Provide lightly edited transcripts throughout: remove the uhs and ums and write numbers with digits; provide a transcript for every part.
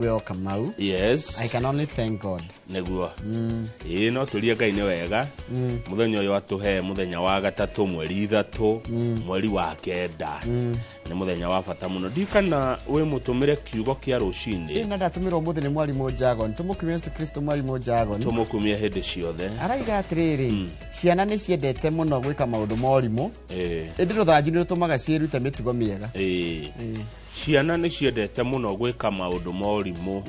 Well, Kamau. Yes. I can only thank God. Nĩguo ĩĩ, no tũrie Ngai nĩ wega mũthenya ũyũ atũhe, mũthenya wa gatatũ, 3 mweri wa 9. Nĩ mũthenya wa bata mũno. Ndikana wĩ mũtũmĩre kiugo kĩa rũcinĩ. Ĩ, na ndatũmĩrwo ũmũthĩ nĩ mwarimũ Jagon. Tũmũkumie Yesu Kristo. Mwarimũ Jagon Tũmũkumie hĩndĩ ciothe. Araiga atĩrĩrĩ, ciana nĩ ciendete mũno gwĩka maũndũ ma ũrimũ, ĩndĩ rũthanju nĩ rũtũmaga ciĩrute mĩtugo mĩega. Ciana nĩ ciendete mũno gwĩka maũndũ ma ũrimũ,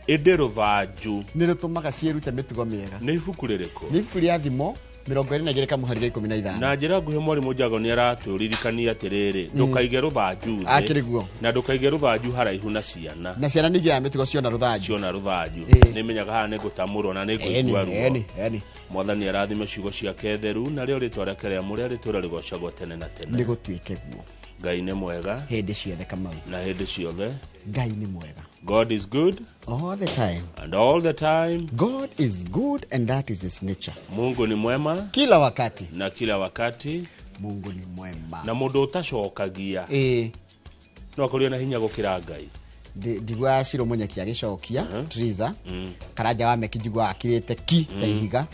ĩndĩ rũthanju nĩ rũtũmaga ciĩrute mĩtugo mĩega. Nĩ ibuku rĩrĩkũ? Nĩ ibuku rĩa Thimo 22 kamũhari ga 15. Na njĩra nguhĩ, mwarimũ Jago nĩ aratũririkania atĩrĩrĩ, ndũkaige rũthanju thĩ. Akĩrĩ guo. Na ndũkaige rũthanju haraihu na ciana. Na ciana nĩ igĩaga mĩtugo ciona rũthanju. Ciona rũthanju. Nĩ menyaga haha nĩ ngũtamũrwo na nĩ ngũigua ruo. Eni eni. Mwathani arathime ciugo ciake theru, narĩo rĩtwa rĩake rĩamũre rĩtũre rĩgocagwo tene na tene. Nĩ gũtuĩke guo. Ngai nĩ mwega hĩndĩ ciothe, Kamau. Na hĩndĩ ciothe. Ngai nĩ mwega. God is good all the time and all the time. God is good and that is his nature. Mungu ni mwema kila wakati na kila wakati. Mungu ni mwema. Na mũndũ ũtacokagia no akorio na hinya gũkĩra Ngai. Ndigua Ciro Munyeki agĩcokia Triza Karanja wa Meki, njigua akirĩte ki ta ihiga.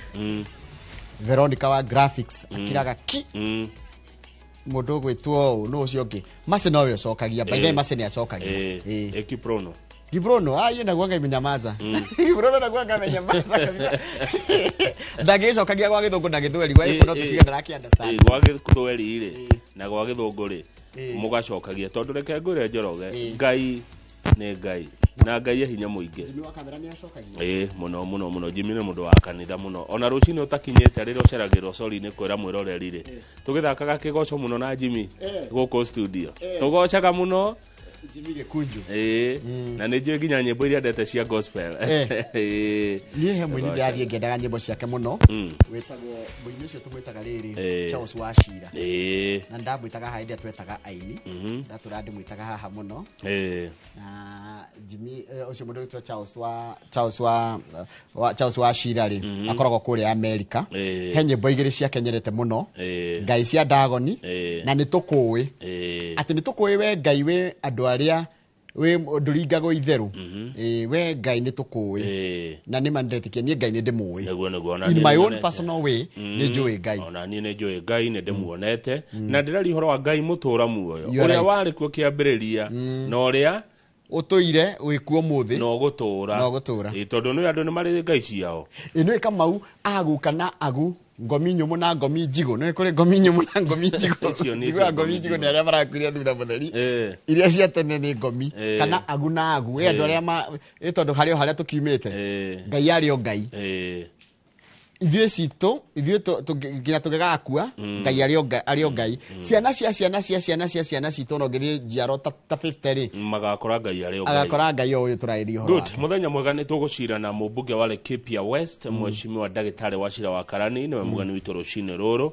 Veronica wa graphics akiraga ki. Mũndũ ũgwĩtwo ũũ nũ ũcio ũngĩ, Mace nowe ũcokagia by the way. Mace nĩ acokagia. Ekiprono. Kibrono ah, naguo ngai menyamaza. Kibrono naguo ngai menyamaza kabisa, ndangĩgĩcokagia gwa Gĩthũngũ na Gĩthweri gwa gĩkũ no tũkiuga ndaraki understand. Gwa Gĩthweri rĩ na gwa Gĩthũngũ rĩ, mũgacokagia tondũ reke ngwĩre Njoroge, Ngai nĩ Ngai na Ngai e hinya mũingĩ. Jimmy wa kamera nĩ acokagia. Ĩĩ, mũno mũno mũno. Jimmy nĩ mũndũ wa kanitha mũno. Ona rũcinĩ ũtakinyĩte rĩrĩa ũceragĩrwo cori-inĩ kwĩra mwĩroreri rĩ, tũgĩthakaga kĩgoco mũno na Jimmy gũkũ studio, tũgocaga mũno. Jimmy Gĩkunju. Ĩĩ, na nĩ njũĩ nginya nyĩmbo iria ndete cia gospel. Ĩĩ. Niĩ he mũini ndĩrathiĩ ngĩendaga nyĩmbo ciake mũno, wĩtagwo mũini ũcio tũmwĩtaga rĩrĩ, Charles Wachira. Na ndamwĩtaga haha hĩndĩ ĩrĩa twetaga aini, ndatũra ndĩmwĩtaga haha mũno. Na Jimmy, ũcio mũndũ wĩtwo Charles Wachira rĩ, akoragwo kũrĩa Amerika. He nyĩmbo igĩrĩ ciake nyendete mũno, Ngai cia Ndagoni na Nĩ Tũkũĩ. Atĩ nĩ tũkũĩ we Ngai wĩ andũ arĩa wĩ ndũringagwo itherũ. Ĩĩ, we Ngai nĩ tũkũĩ. Na nĩ ma nĩndetĩkia niĩ Ngai nĩ ndĩmũĩ. Nĩguo ona In niĩ my own nĩnyonete. personal way, nĩ njũĩ Ngai. Ona niĩ nĩ njũĩ Ngai, nĩ ndĩmuonete na ndĩraria ũhoro wa Ngai mũtũra muoyo, You are ũrĩa right. warĩ kuo kĩambĩrĩria na ũrĩa ũtũire wĩkuo mũthĩ na ũgũtũra. Na ũgũtũũra. Ĩĩ, tondũ nĩ andũ nĩ marĩ ngai ciao. Ĩno ĩkamau aguka na agu, ngomi nyũmũ na ngomi njigũ. Nĩ kũrĩ ngomi nyũmũ na ngomi njigũ. Icio nĩ Njiguaga icio. Ngomi njigũ nĩ arĩa marakuire thutha mũtheri. Iria cia tene nĩ ngomi kana agu na agu. Ĩ, andũ arĩa ma ĩ, tondũ harĩ o harĩa tũkiumĩte. Ngai arĩ o Ngai. Ithuĩ citũ ithuĩ nginya tũngĩgakua, Ngai arĩ o Ngai, arĩ o Ngai. Ciana cia ciana cia ciana cia ciana citũ, no ngĩthiĩ njiaro ta 50 rĩ, magakora Ngai arĩ o Ngai. Agakora Ngai o ũyũ tũraĩria ũhoro Good. wake. Mũthenya mwega. Nĩ tũgũcira na mũmbunge wa Laikipia West, Mheshimiwa Ndagĩtarĩ Wachira wa Karani, nĩwe mũgeni witũ rũcinĩ rũrũ.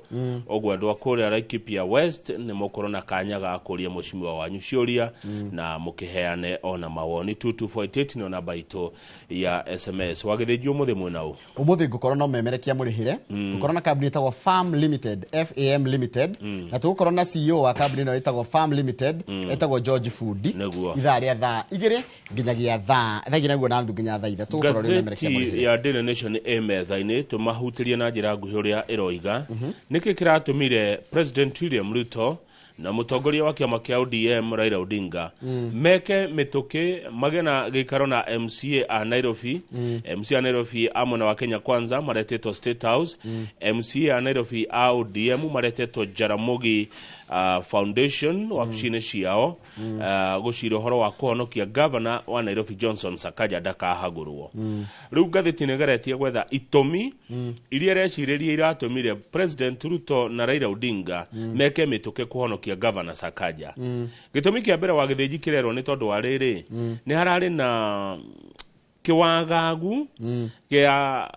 Ũguo andũ a kũrĩa Laikipia West nĩ mũkorwo na kanya ga kũria mheshimiwa wanyu ciũria na mũkĩheane ona mawoni. 22488 nĩyo namba itũ ya SMS. Wagĩthĩnjio ũmũthĩ mwena ũ? Ũmũthĩ ngũkorwo no memerekia mũrĩhĩre, ngũkorwo na kambuni ĩtagwo Farm Limited, FAM Limited, na tũgũkorwo na CEO wa kambuni ĩno ĩtagwo Farm Limited, ĩtagwo George Fundi. Ithaa rĩa thaa 2 nginyagia thaa 2 naguo na nuthu nginya thaa 3 tũgũkorwo rĩ memerekia Ngathĩti mũrĩhĩre. ya Daily Nation ĩ metha-inĩ, tũmahutĩrie na njĩra nguhĩ ũrĩa ĩroiga nĩkĩ kĩratũmire President William Ruto na mũtongoria wa kĩama kĩa ODM Raila Odinga meke mĩtũkĩ magĩe na gĩikaro na MCA a Nairobi. MCA a Nairobi a mwena wa Kenya Kwanza maretĩtwo State House, MCA a Nairobi a ODM maretĩtwo Jaramogi Foundation wabici-inĩ ciao, gũcira ũhoro wa kũhonokia gavana wa Nairobi Johnson Sakaja ndakahagũrwo. Rĩu ngathĩti nĩ ĩgeretie gwetha itũmi iria ĩrecirĩria iratũmire President Ruto na Raila Odinga meke mĩtũkĩ kũhonokia gavana Sakaja. Gĩtũmi kĩa mbere wa gĩthĩnji kĩrerwo nĩ tondũ wa rĩrĩ, nĩ hararĩ na kĩwagagu gĩa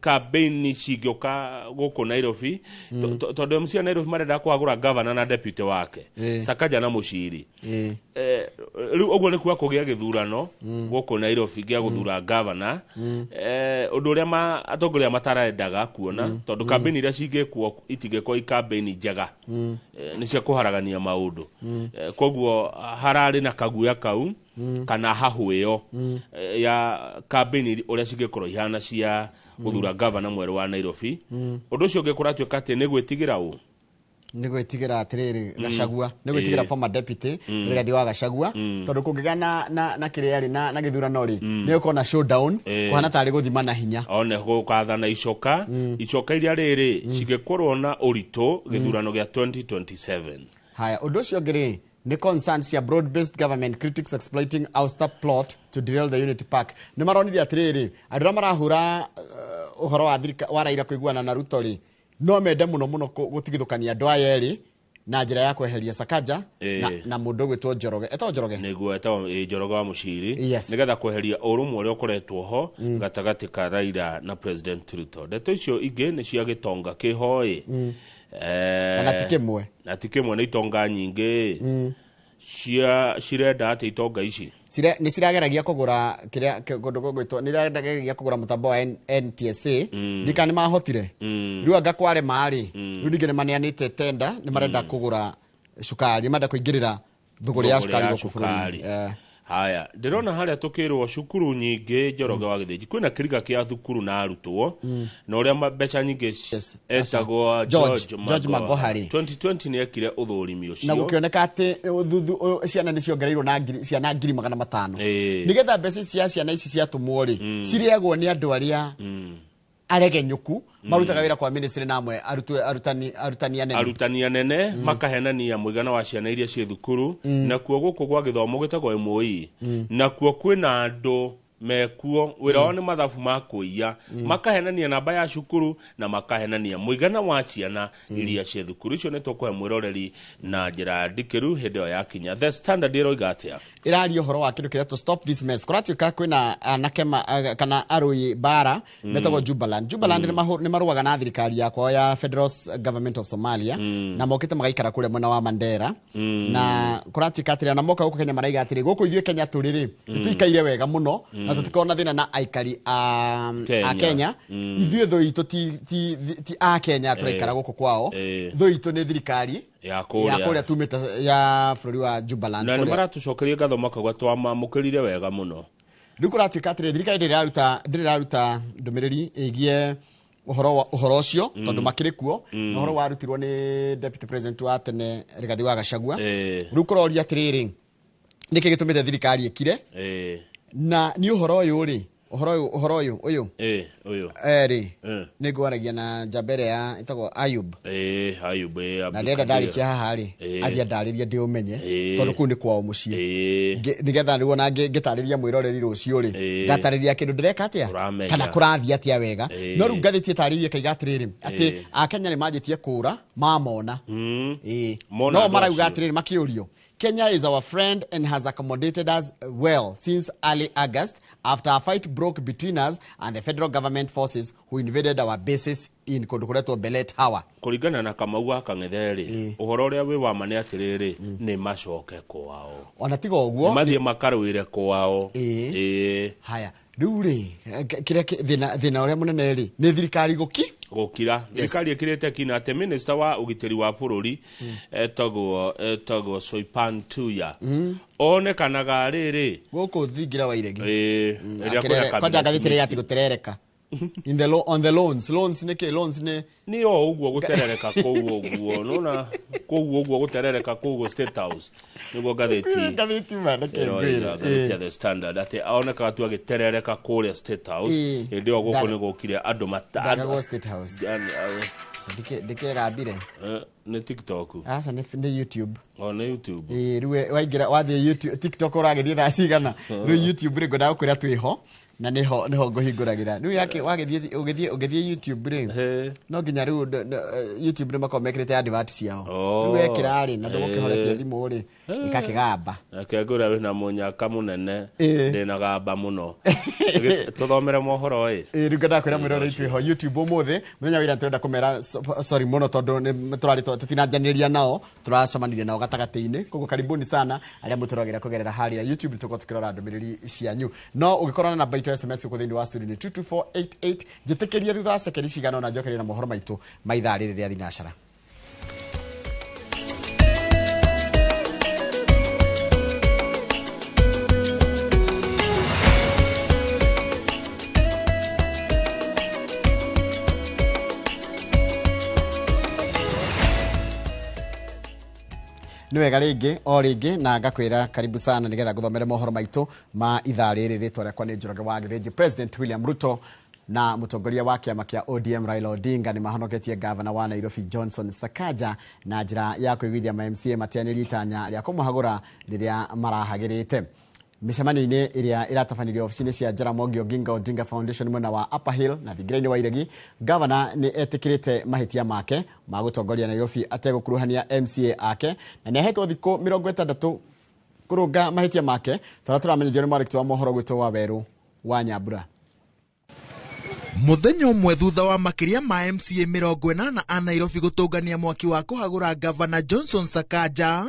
campaign cingĩũka gũkũ Nairobi, tondũ MC a Nairobi marenda kũhagũra gavana na deputy wake, Sakaja na Mũciri. Rĩu ũguo nĩ kuga kũgĩa gĩthurano gũkũ Nairobi gĩa gũthura gavana, ũndũ ũrĩa atongoria matarendaga kuona, tondũ kambĩni iria cingĩkwo itingĩkorwo i kambĩni njega, nĩ cia kũharagania maũndũ. Koguo hararĩ na kaguoya kau kana hahũ ĩyo ya kambĩni ũrĩa cingĩkorwo ihana cia gũthura gavana mwerũ wa Nairobi. Ũndũ ũcio ũngĩ kũratuĩka atĩ nĩ gwĩtigĩra ũ Nĩ gwĩtigĩra atĩrĩrĩ, Gachagua, nĩ gwĩtigĩra former deputy Rigathi wa Gachagua, tondũ kũngĩgĩa na kĩrĩa rĩ, na gĩthurano rĩ, nĩ gũkorwo na showdown, kũhana tarĩ gũthima na hinya. One gũkathana icoka, icoka iria rĩrĩ cingĩkorwo na ũritũ gĩthurano gĩa 2027. Haya, ũndũ ũcio ũngĩ rĩ, nĩ concerns cia broad based government critics exploiting ouster plot to derail the unity pact. Nĩ maronire atĩrĩrĩ, andũ arĩa marahũra ũhoro wa wa Raila kũiguana na Ruto rĩ, no mende mũno mũno gũtigithũkania andũ aya erĩ na njĩra ya kweheria Sakaja na mũndũ ũgwĩtwo Njoroge, etagwo Njoroge. Nĩguo, etagwo Njoroge wa Mũciri. Nĩgetha kweheria ũrũmwe ũrĩa ũkoretwo ho gatagatĩ ka Raila na President Ruto. Ndeto icio ingĩ nĩ cia gĩtonga kĩho ĩ. Na ti kĩmwe. Na ti kĩmwe, nĩ itonga nyingĩ cia cirenda atĩ itonga ici Nĩ cirageragia kũgũra kĩrĩa kũndũ gũgwĩtwo, nĩ irageragia kũgũra mũtambo wa NTSA. Ndika nĩ mahotire. Rĩu anga kwarema rĩ, rĩu ningĩ nĩ maneanĩte tenda, nĩ marenda kũgũra cukari, nĩ marenda kũingĩrĩra thũgũrĩ ya thũgũrĩ cukari ya gũkũ bũrũri-inĩ. Cukari. Haya, ndĩrona harĩa tũkĩrwo cukuru nyingĩ, Njoroge wa Gĩthĩnji, kwĩna kĩriga kĩa thukuru na arutwo na ũrĩa mbeca nyingĩ etagwo George, George George Magoha rĩ. 2020 nĩ ekire ũthũrimi na ũcio gũkĩoneka atĩ ciana nĩ ciongereirwo na ngiri, ciana 500,000, nĩgetha mbeca cia ciana ici ciatũmwo rĩ, cirĩagwo nĩ andũ arĩa aregenyũku marutaga wĩra kwa ministry na amwe arutani anene. Arutani anene makahenania mũigana wa ciana iria ciĩ thukuru. Nakuo gũkũ gwa gĩthomo gĩtagwo MOE, nakuo kwĩna andũ mekuo wĩra wao nĩ mathabu ma kũiya, makahenania namba ya cukuru na makahenania mũigana wa ciana iria ciĩ thukuru. Icio nĩ tũkũhe mwĩroreri na njĩra ndikĩru hĩndĩ ĩyo yakinya. The Standard ĩroiga atĩa? Ĩraria ũhoro wa kĩndũ kĩrĩa to stop this mess. Kũratuĩka kwĩna anake kana arũi mbara metagwo Jubaland. Jubaland nĩ marũaga na thirikari ya kwao ya Federal Government of Somalia, na mokĩte magaikara kũrĩa mwena wa Mandera, na kũratuĩka atĩrĩ, na moka gũkũ Kenya maraiga atĩrĩ, gũkũ ithuĩ Kenya tũrĩ rĩ, nĩ tũikaire wega mũno na tũtikoragwo na thĩna na aikari a Kenya. a Kenya. Ithuĩ thũ itũ ti a Kenya tũraikara gũkũ kwao, thũ itũ nĩ thirikari ya ya kũrĩa kũrĩa tumĩte ya bũrũri wa Jubaland na nĩ kũrĩa. Maratũcokeria ngatho makauga twamamũkĩrire wega mũno. Rĩu kũratuĩka atĩrĩ, thirikari ndĩrĩ ĩraruta ndũmĩrĩri ĩgiĩ ũhoro ũcio, tondũ makĩrĩ kuo na ũhoro warutirwo nĩ deputy president wa tene Rigathi wa Gachagua. Rĩu kũroria atĩrĩrĩ, nĩkĩ gĩtũmĩte thirikari ĩkire na nĩ ũhoro ũyũ rĩ, ũhoro ũyũ Ũyũ rĩ, nĩ ngwaragia na njamba ĩrĩa ya ĩtagwo Ayub. Ayub, Na Abdul ndĩrenda Kadir. ndarĩkia haha rĩ, athiĩ andarĩrie ndĩũmenye, tondũ kũu nĩ kwao mũciĩ. Nĩgetha rĩu ona ngĩtarĩria mwĩroreri rũciũ rĩ, ngatarĩria kĩndũ ndĩreka atĩa Ũramenya. kana kũrathiĩ atĩa wega. No rĩu ngathĩti ĩtarĩirie kaiga atĩrĩrĩ, atĩ akenya nĩ manjĩtie kũra mamona. Mona No andũ marauga acio. atĩrĩrĩ, makĩũrio, "Kenya is our friend and has accommodated us well since early August after a fight broke between us and the federal government forces who invaded our bases in kũndũ kũretwo Belet Hawa." Kũringana na Kamau wa Kang'ethe rĩ, ũhoro ũrĩa wĩ wa ma nĩ atĩrĩrĩ, nĩ macoke kwao. Ona tiga ũguo, mathiĩ makarũĩre kwao. Haya, rĩu rĩ, kĩrĩa thĩna ũrĩa mũnene rĩ, nĩ thirikari gũki Gũkira. Thirikari ĩkĩrĩte kina atĩ minista wa ũgitĩri wa bũrũri etagwo Soipan Tuya onekanaga rĩrĩ gũkũ thingira wa iregi. Ĩrĩa kwĩna Kwanja cabinet ngathĩti rĩ atĩ meeting. Gũterereka in the on the loans nĩ kĩ? Loans nĩ Nĩ o ũguo gũterereka kũu ũguo, nona kũu ũguo gũterereka kũu ũguo State House nĩguo ngathĩti ngathĩti ma nĩkĩ ĩroiga ngwĩre. Ngathĩti ya The Standard atĩ onekaga tu agĩterereka kũrĩa State House. Hĩndĩ ĩyo gũkũ nĩ gũkire andũ mata Ndagagwo State House. Ndikĩgambire. Nĩ TikTok. Aca, nĩ YouTube. O nĩ YouTube. Ĩĩ, rĩu waingĩra wathiĩ YouTube, TikTok ũragĩthiĩ thaa cigana? Rĩu YouTube rĩ, ngwendaga gũkwĩra twĩho na nĩho ngũhingũragĩra rĩu yake wagĩthiĩ ũgĩthiĩ YouTube rĩ, no nginya rĩu YouTube nĩ makoragwo mekĩrĩte advert ciao. Rĩu wekĩra rĩ, na ndũgũkĩhoretie thimũ rĩ, ĩgakĩgamba. Reke ngwĩre wĩna mũnyaka mũnene. Ndĩna gamba mũno. Tũthomere mohoro ĩ. Ĩĩ, rĩu ngwendaga kwĩra mwĩroreri twĩho YouTube ũmũthĩ mũthenya wa ira. Tũrenda kũmera sorry mũno tondũ nĩ tũrarĩ Tũtinanjanĩria nao, tũracemanirie nao gatagatĩ-inĩ. Koguo karibuni sana arĩa mũtũragĩra kũgerera harĩa YouTube, tũkorwo tũkĩrora ndũmĩrĩri cianyu. No ũngĩkorwo na namba itũ ya SMS gũkũ thĩinĩ wa studio nĩ 22488. Njĩtĩkĩria thutha wa cekeri cigana ũna njokerie na mohoro maitũ ma ithaa rĩrĩ rĩa thinacara. Nĩ wega rĩngĩ o rĩngĩ na ngakwĩra karibu sana nĩgetha ngũthomere mohoro maitũ ma ithaa rĩrĩ. Rĩtwa rĩakwa nĩ Njoroge wa Gĩthĩnji. President William Ruto na mũtongoria wa kĩama kĩa ODM Raila Odinga nĩ mahonoketie gavana wa Nairobi Johnson Sakaja na njĩra ya kũiguithia ma MCA mateanĩrie itanya rĩa kũmũhagũra rĩrĩa marahagĩrĩte. Mĩcemanio-inĩ ĩrĩa ĩratabanirio obici-inĩ cia Jaramogi Oginga Odinga Foundation mwena wa Upper Hill na thingira-inĩ wa Iregi, gavana nĩ etĩkĩrĩte mahĩtia make ma gũtongoria Nairobi ategũkuruhania MCA ake, na nĩ ahetwo thikũ 60 kũrũnga mahĩtia make, tondũ tũramenyithio nĩ mwandĩki wa mohoro gwitũ wa Werũ wa Nyambura. Mũthenya ũmwe thutha wa makĩria ma MCA 80 a Nairobi gũtũngania mwaki wa kũhagũra Gavana Johnson Sakaja,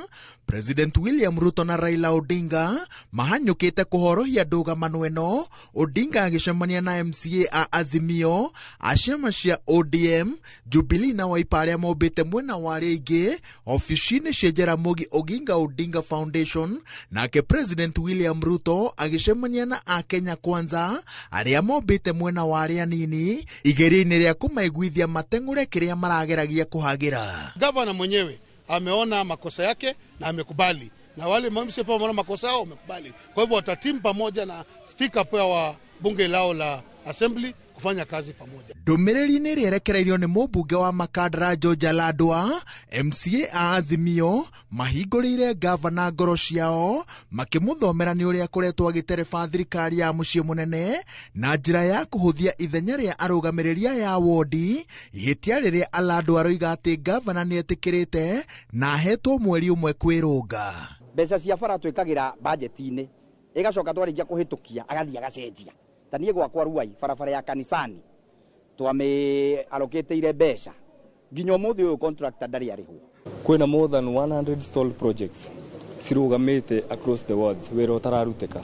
President William Ruto na Raila Odinga mahanyũkĩte kũhorohia ndũgamano ĩno. Odinga agĩcemania na MCA a Azimio, a ciama cia ODM, Jubilee na Wiper arĩa mombĩte mwena wa arĩa aingĩ obici-inĩ cia Jaramogi Oginga Odinga Foundation, nake President William Ruto agĩcemania na a Kenya Kwanza arĩa mombĩte mwena wa arĩa anini igeria-inĩ rĩa kũmaiguithia mateng'ũre kĩrĩa marageragia kũhagĩra. Gavana mwenyewe ameona makosa yake na amekubali, na wale MCA pia wameona makosa yao wamekubali. Kwa hivyo watatimu pamoja na speaker pia wa bunge lao la assembly kufanya kazi pamoja. Ndũmĩrĩri-inĩ ĩrĩa ĩrekereirio nĩ mũmbunge wa Makandara George Aladwa, MCA a Azimio mahingũrĩire gavana ngoro ciao makĩmũthomera nĩ ũrĩa akoretwo agĩtereba thirikari ya mũciĩ mũnene na njĩra ya kũhũthia ithenya rĩa arũgamĩrĩri aya a wodi, ihĩtia rĩrĩa Aladwa aroiga atĩ gavana nĩ etĩkĩrĩte na ahetwo mweri ũmwe kwĩrũnga. Mbeca cia bara twĩkagĩra bajeti-inĩ ĩgacoka twarĩkia kũhĩtũkia agathiĩ agacenjia. Ta niĩ gwakwa Ruai barabara ya kanisani twamĩ allocate mbeca nginya ũmũthĩ ũyũ contractor ndarĩ arĩhwo. Kwĩna more than 100 stalled projects cirũgamĩte across the wards wĩra ũtararutĩka.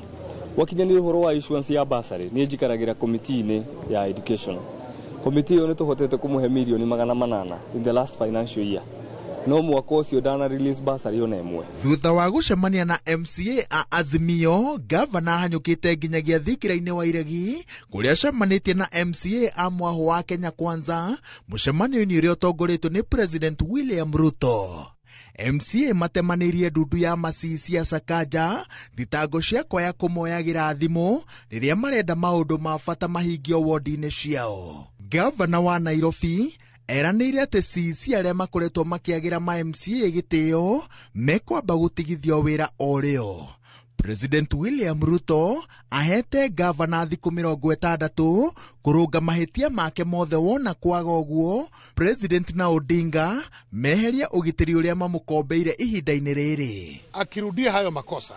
Wakinya nĩ ũhoro wa issuance ya bursary, niĩ njikaragĩra committee-inĩ ya education. Committee ĩyo nĩ tũhotete kũmũhe mirioni 800 in the last financial year. No mwaka ũcio ndana release bursary ona ĩmwe. Thutha wa gũcemania na MCA a Azimio, gavana ahanyũkĩte nginyagia thingira-inĩ wa Iregi kũrĩa acemanĩtie na MCA a mwahũ wa Kenya Kwanza mũcemanio-inĩ ũrĩa ũtongoretio nĩ President William Ruto. MCA matemanĩirie ndundu ya macici ya Sakaja thitango cia kwaya kũmoyagĩra thimũ rĩrĩa marenda maũndũ ma bata mahingio wodi-inĩ ciao. Gavana wa Nairobi eranĩire atĩ CC arĩa makoretwo makĩagĩra ma MCA gĩtĩo mekwamba gũtigithio wĩra o rĩo. President William Ruto ahete gavana thikũ 60 kũrũnga mahĩtia make mothe wona kwaga ũguo President na Odinga meheria ũgitĩri ũrĩa mamũkombeire ihinda-inĩ rĩrĩ. Akirudia hayo makosa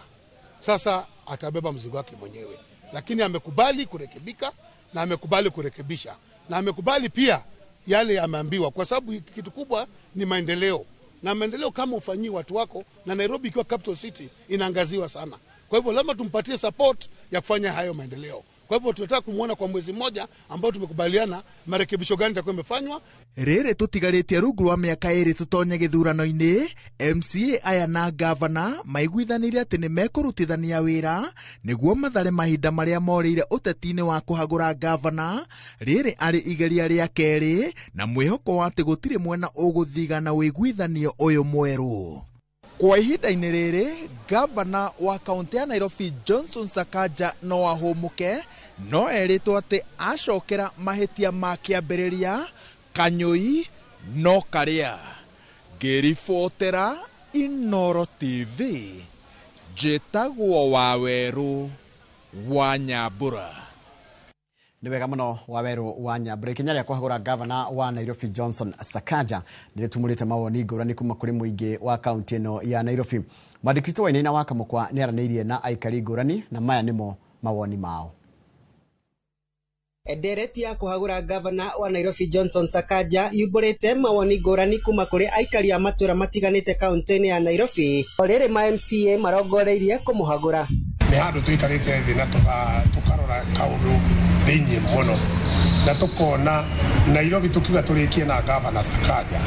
sasa atabeba mzigo wake mwenyewe, lakini amekubali kurekebika na amekubali kurekebisha na amekubali pia yale ameambiwa, kwa sababu kitu kubwa ni maendeleo, na maendeleo kama ufanyii watu wako, na Nairobi ikiwa capital city inaangaziwa sana. Kwa hivyo lazima tumpatie support ya kufanya hayo maendeleo. Kwa hivyo tunataka kumuona kwa mwezi mmoja ambao tumekubaliana marekebisho gani yatakuwa yamefanywa. Rĩrĩ tũtigarĩtie rungu rwa mĩaka 2 tũtonye gĩthurano-inĩ, MCA aya na gavana maiguithanĩire atĩ nĩ mekũrutithania wĩra nĩguo mathare mahinda marĩa morĩire ũteti-inĩ wa kũhagũra gavana rĩrĩ arĩ igeria rĩa kerĩ na mwĩhoko wa atĩ gũtirĩ mwena ũgũthigana ũiguithanio ũyũ mwerũ. Kwa ihinda-inĩ rĩrĩ, gavana wa kaunti ya Nairobi Johnson Sakaja no ahũmũke, no erĩtwo atĩ acokera mahĩtia ma kĩambĩrĩria kanyũi no karĩa. Ngĩribotera Inooro TV, njĩtagwo Wawerũ wa Nyambura. Nĩ wega mũno Wawerũ wa Nyambura. Ikinya rĩa kũhagũra gavana wa Nairobi Johnson Sakaja nĩ rĩtumũrĩte mawoni ngũrani kuma kũrĩ mũingĩ wa kaunti ĩno ya Nairobi. Mwandĩki witũ Wainaina wa Kamũkwa nĩ aranĩirie na aikari ngũrani na maya nĩmo mawoni mao. Ndereti ya kũhagũra gavana wa Nairobi Johnson Sakaja yumbũrĩte mawoni ngũrani kuma kũrĩ aikari a matũra matiganĩte kaunti-inĩ ya Nairobi, o rĩrĩ ma MCA marongoreirie kũmũhagũra. Nĩ handũ tũikarĩte thĩ na tũkarora kaũndũ thĩinĩ mũno na tũkona Nairobi tũkiuga tũrĩkie na gavana Sakaja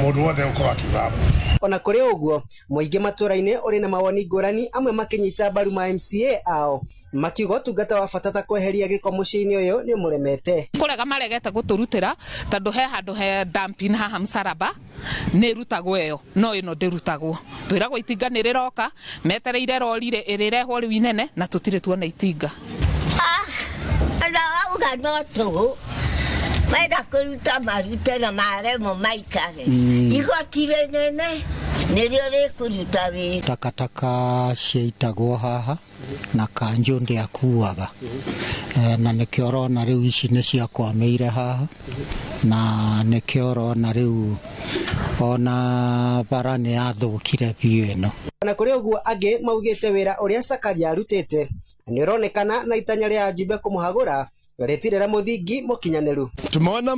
mũndũ wothe ũkorwo akiuga hapo. Ona kũrĩ ũguo, mũingĩ matũra-inĩ ũrĩ na mawoni ngũrani, amwe makĩnyita mbaru ma MCA ao makiuga ũtungata wa bata ta kweheria gĩko mũciĩ-inĩ ũyũ nĩ ũmũremete. Kũrega maregete gũtũrutĩra tondũ he handũ he dumping haha Msalaba nĩ ĩrutagwo ĩyo no ĩno ndĩrutagwo. Twĩragwo itinga nĩ rĩroka, metereire rori ĩrĩrehwo rĩu inene na tũtirĩ tuona itinga. Ndauga no tũhũ menda kũruta marute na maremwo maikare. Igoti rĩnene nĩrĩo rĩkũruta wĩra. Takataka ciaitagwo haha na kanjũ ndĩakuaga, na nĩkĩo ũrona rĩu ici nĩ ciakwamĩire haha, na nĩkĩo ũrona rĩu ona bara nĩ yathũkire biũ ĩno. Ona kũrĩ ũguo, angĩ maugĩte wĩra ũrĩa Sakaja arutĩte nĩ ũronekana na itanya rĩa ajumbe kũmũhagũra rĩtirĩ na mũthingi mũkinyanĩru. Tumeona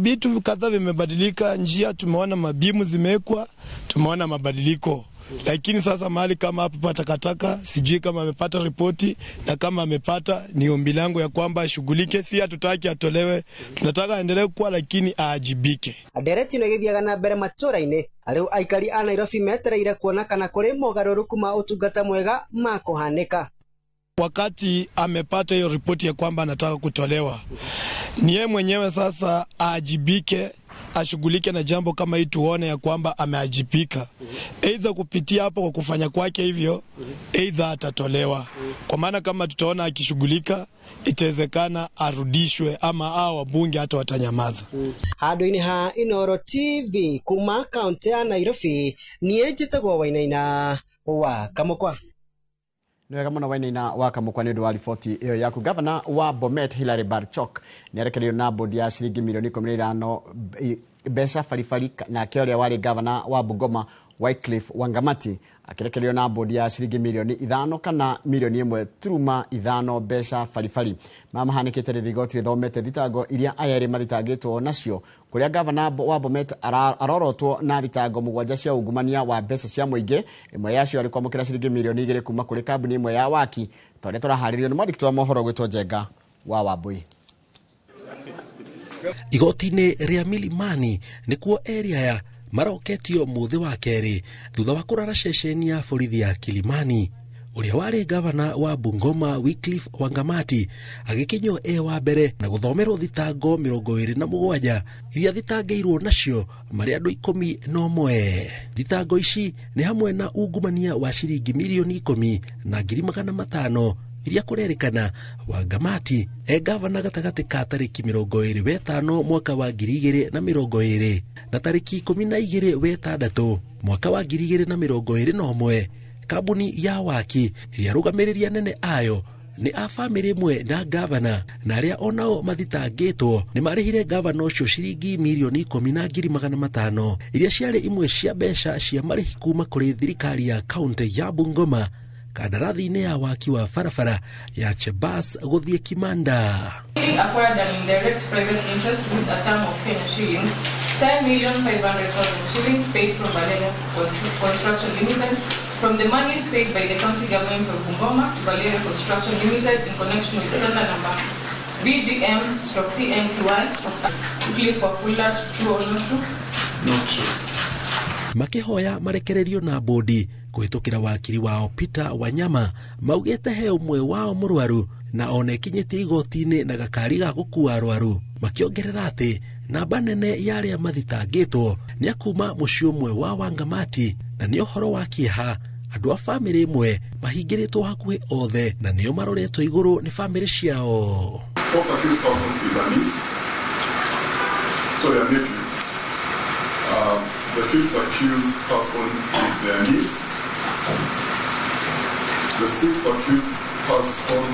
vitu kadhaa vimebadilika, njia tumeona mabimu zimewekwa, tumeona mabadiliko. Lakini sasa mahali kama hapa pa takataka sijui kama amepata ripoti, na kama amepata ni ombi langu ya kwamba ashughulike. Si hatutaki atolewe, tunataka aendelee kuwa lakini aajibike. Ndereti ĩno ĩgĩthiaga na mbere matũra-inĩ, rĩu aikari a Nairobi metereire kuona kana kũrĩ mogarũrũku ma ũtungata mwega makũhanĩka. Wakati amepata hiyo ripoti ya kwamba anataka kutolewa, ni yeye mwenyewe sasa aajibike, ashughulike na jambo kama hii, tuone ya kwamba ameajibika. Aidha kupitia hapo kwa kufanya kwake hivyo, aidha atatolewa. Kwa maana kama tutaona akishughulika, itawezekana arudishwe ama hao wabunge hata watanyamaza. Handũ-inĩ ha Inooro TV kuma kaunti ya Nairobi, niĩ njĩtagwo Wainaina wa Kamũkwa. Nĩ wega mũno Wainaina wa Kamũkwa nĩ ũndũ wa riboti ĩyo yaku. Gavana wa Bomet Hilary Barchok nĩ arekereirio na bodi ya ciringi milioni 15 mbeca baribari, nake ũrĩa warĩ gavana wa Bungoma Wycliffe Wangamati akĩrekererio na bodi ya ciringi milioni 5 kana milioni 1.5 mbeca baribari. Maya mahanĩkĩte rĩrĩa igoti rĩthomete thitango iria aya erĩ mathitangĩtwo nacio, kũrĩa gavana wa Bomet arorotwo na thitango 7 cia ungumania wa mbeca cia mũingĩ, ĩmwe yacio arĩ kwamũkĩra ciringi milioni 2 kuma kũrĩ kambuni ĩmwe ya waki, ta ũrĩa tũraharĩrio nĩ mwandĩki wa mohoro gwĩtwo Njenga wa Wambui. Igoti-inĩ rĩa Milimani nĩkuo erĩ aya maroketio mũthĩ wa kerĩ thutha wa kũrara ceceni ya borithi ya Kilimani. Ũrĩa warĩ gavana wa Bungoma Wycliffe Wangamati agĩkinywo e wa mbere na gũthomerwo thitango 27 iria thitangĩirwo nacio marĩ andũ 11. Thitango ici nĩ hamwe na ungumania wa ciringi milioni 10 na ngiri 500 iria kũrerĩkana Wangamati e gavana gatagatĩ ka tarĩki 25 mwaka wa 2020 na tarĩki 12 wetandatu mwaka wa 2021. Kambuni ya waki iria rũgamĩrĩri anene ayo nĩ a bamĩrĩ ĩmwe na gavana, na arĩa onao mathitangĩtwo nĩ marĩhire gavana ũcio ciringi milioni 10 na ngiri 500 iria ciarĩ imwe cia mbeca cia marĩhi kuma kũrĩ thirikari ya kaunti ya Bungoma kandarathi-inĩ ya waki wa barabara ya Chebas gũthiĩ Kimanda. Acquired an indirect private interest with a sum of Kenya shillings 10,500,000 shillings paid from Valeria Construction Limited from the monies paid by the county government of Bungoma to Valeria Construction Limited in connection with tender number BGM/CNTY/Wycliffe Wafula. True or not true? Not true. Makihoya marekererio na bodi kũhĩtũkĩra wakiri wao Peter Wanyama maugĩte he ũmwe wao mũrwaru na ona ĩkinyĩtie igoti-inĩ na gakari ga gũkua arwaru, makĩongerera atĩ namba nene ya arĩa mathitangĩtwo nĩ akuma mũciĩ ũmwe wa Wangamati, na nĩ ũhoro wa kĩeha andũ a bamĩrĩ ĩmwe mahingĩrĩtwo hakuhĩ othe na nĩo maroretwo igũrũ nĩ bamĩrĩ ciao. Fourth accused person is a niece, sorry, a nephew. The fifth accused person is their niece. The sixth accused person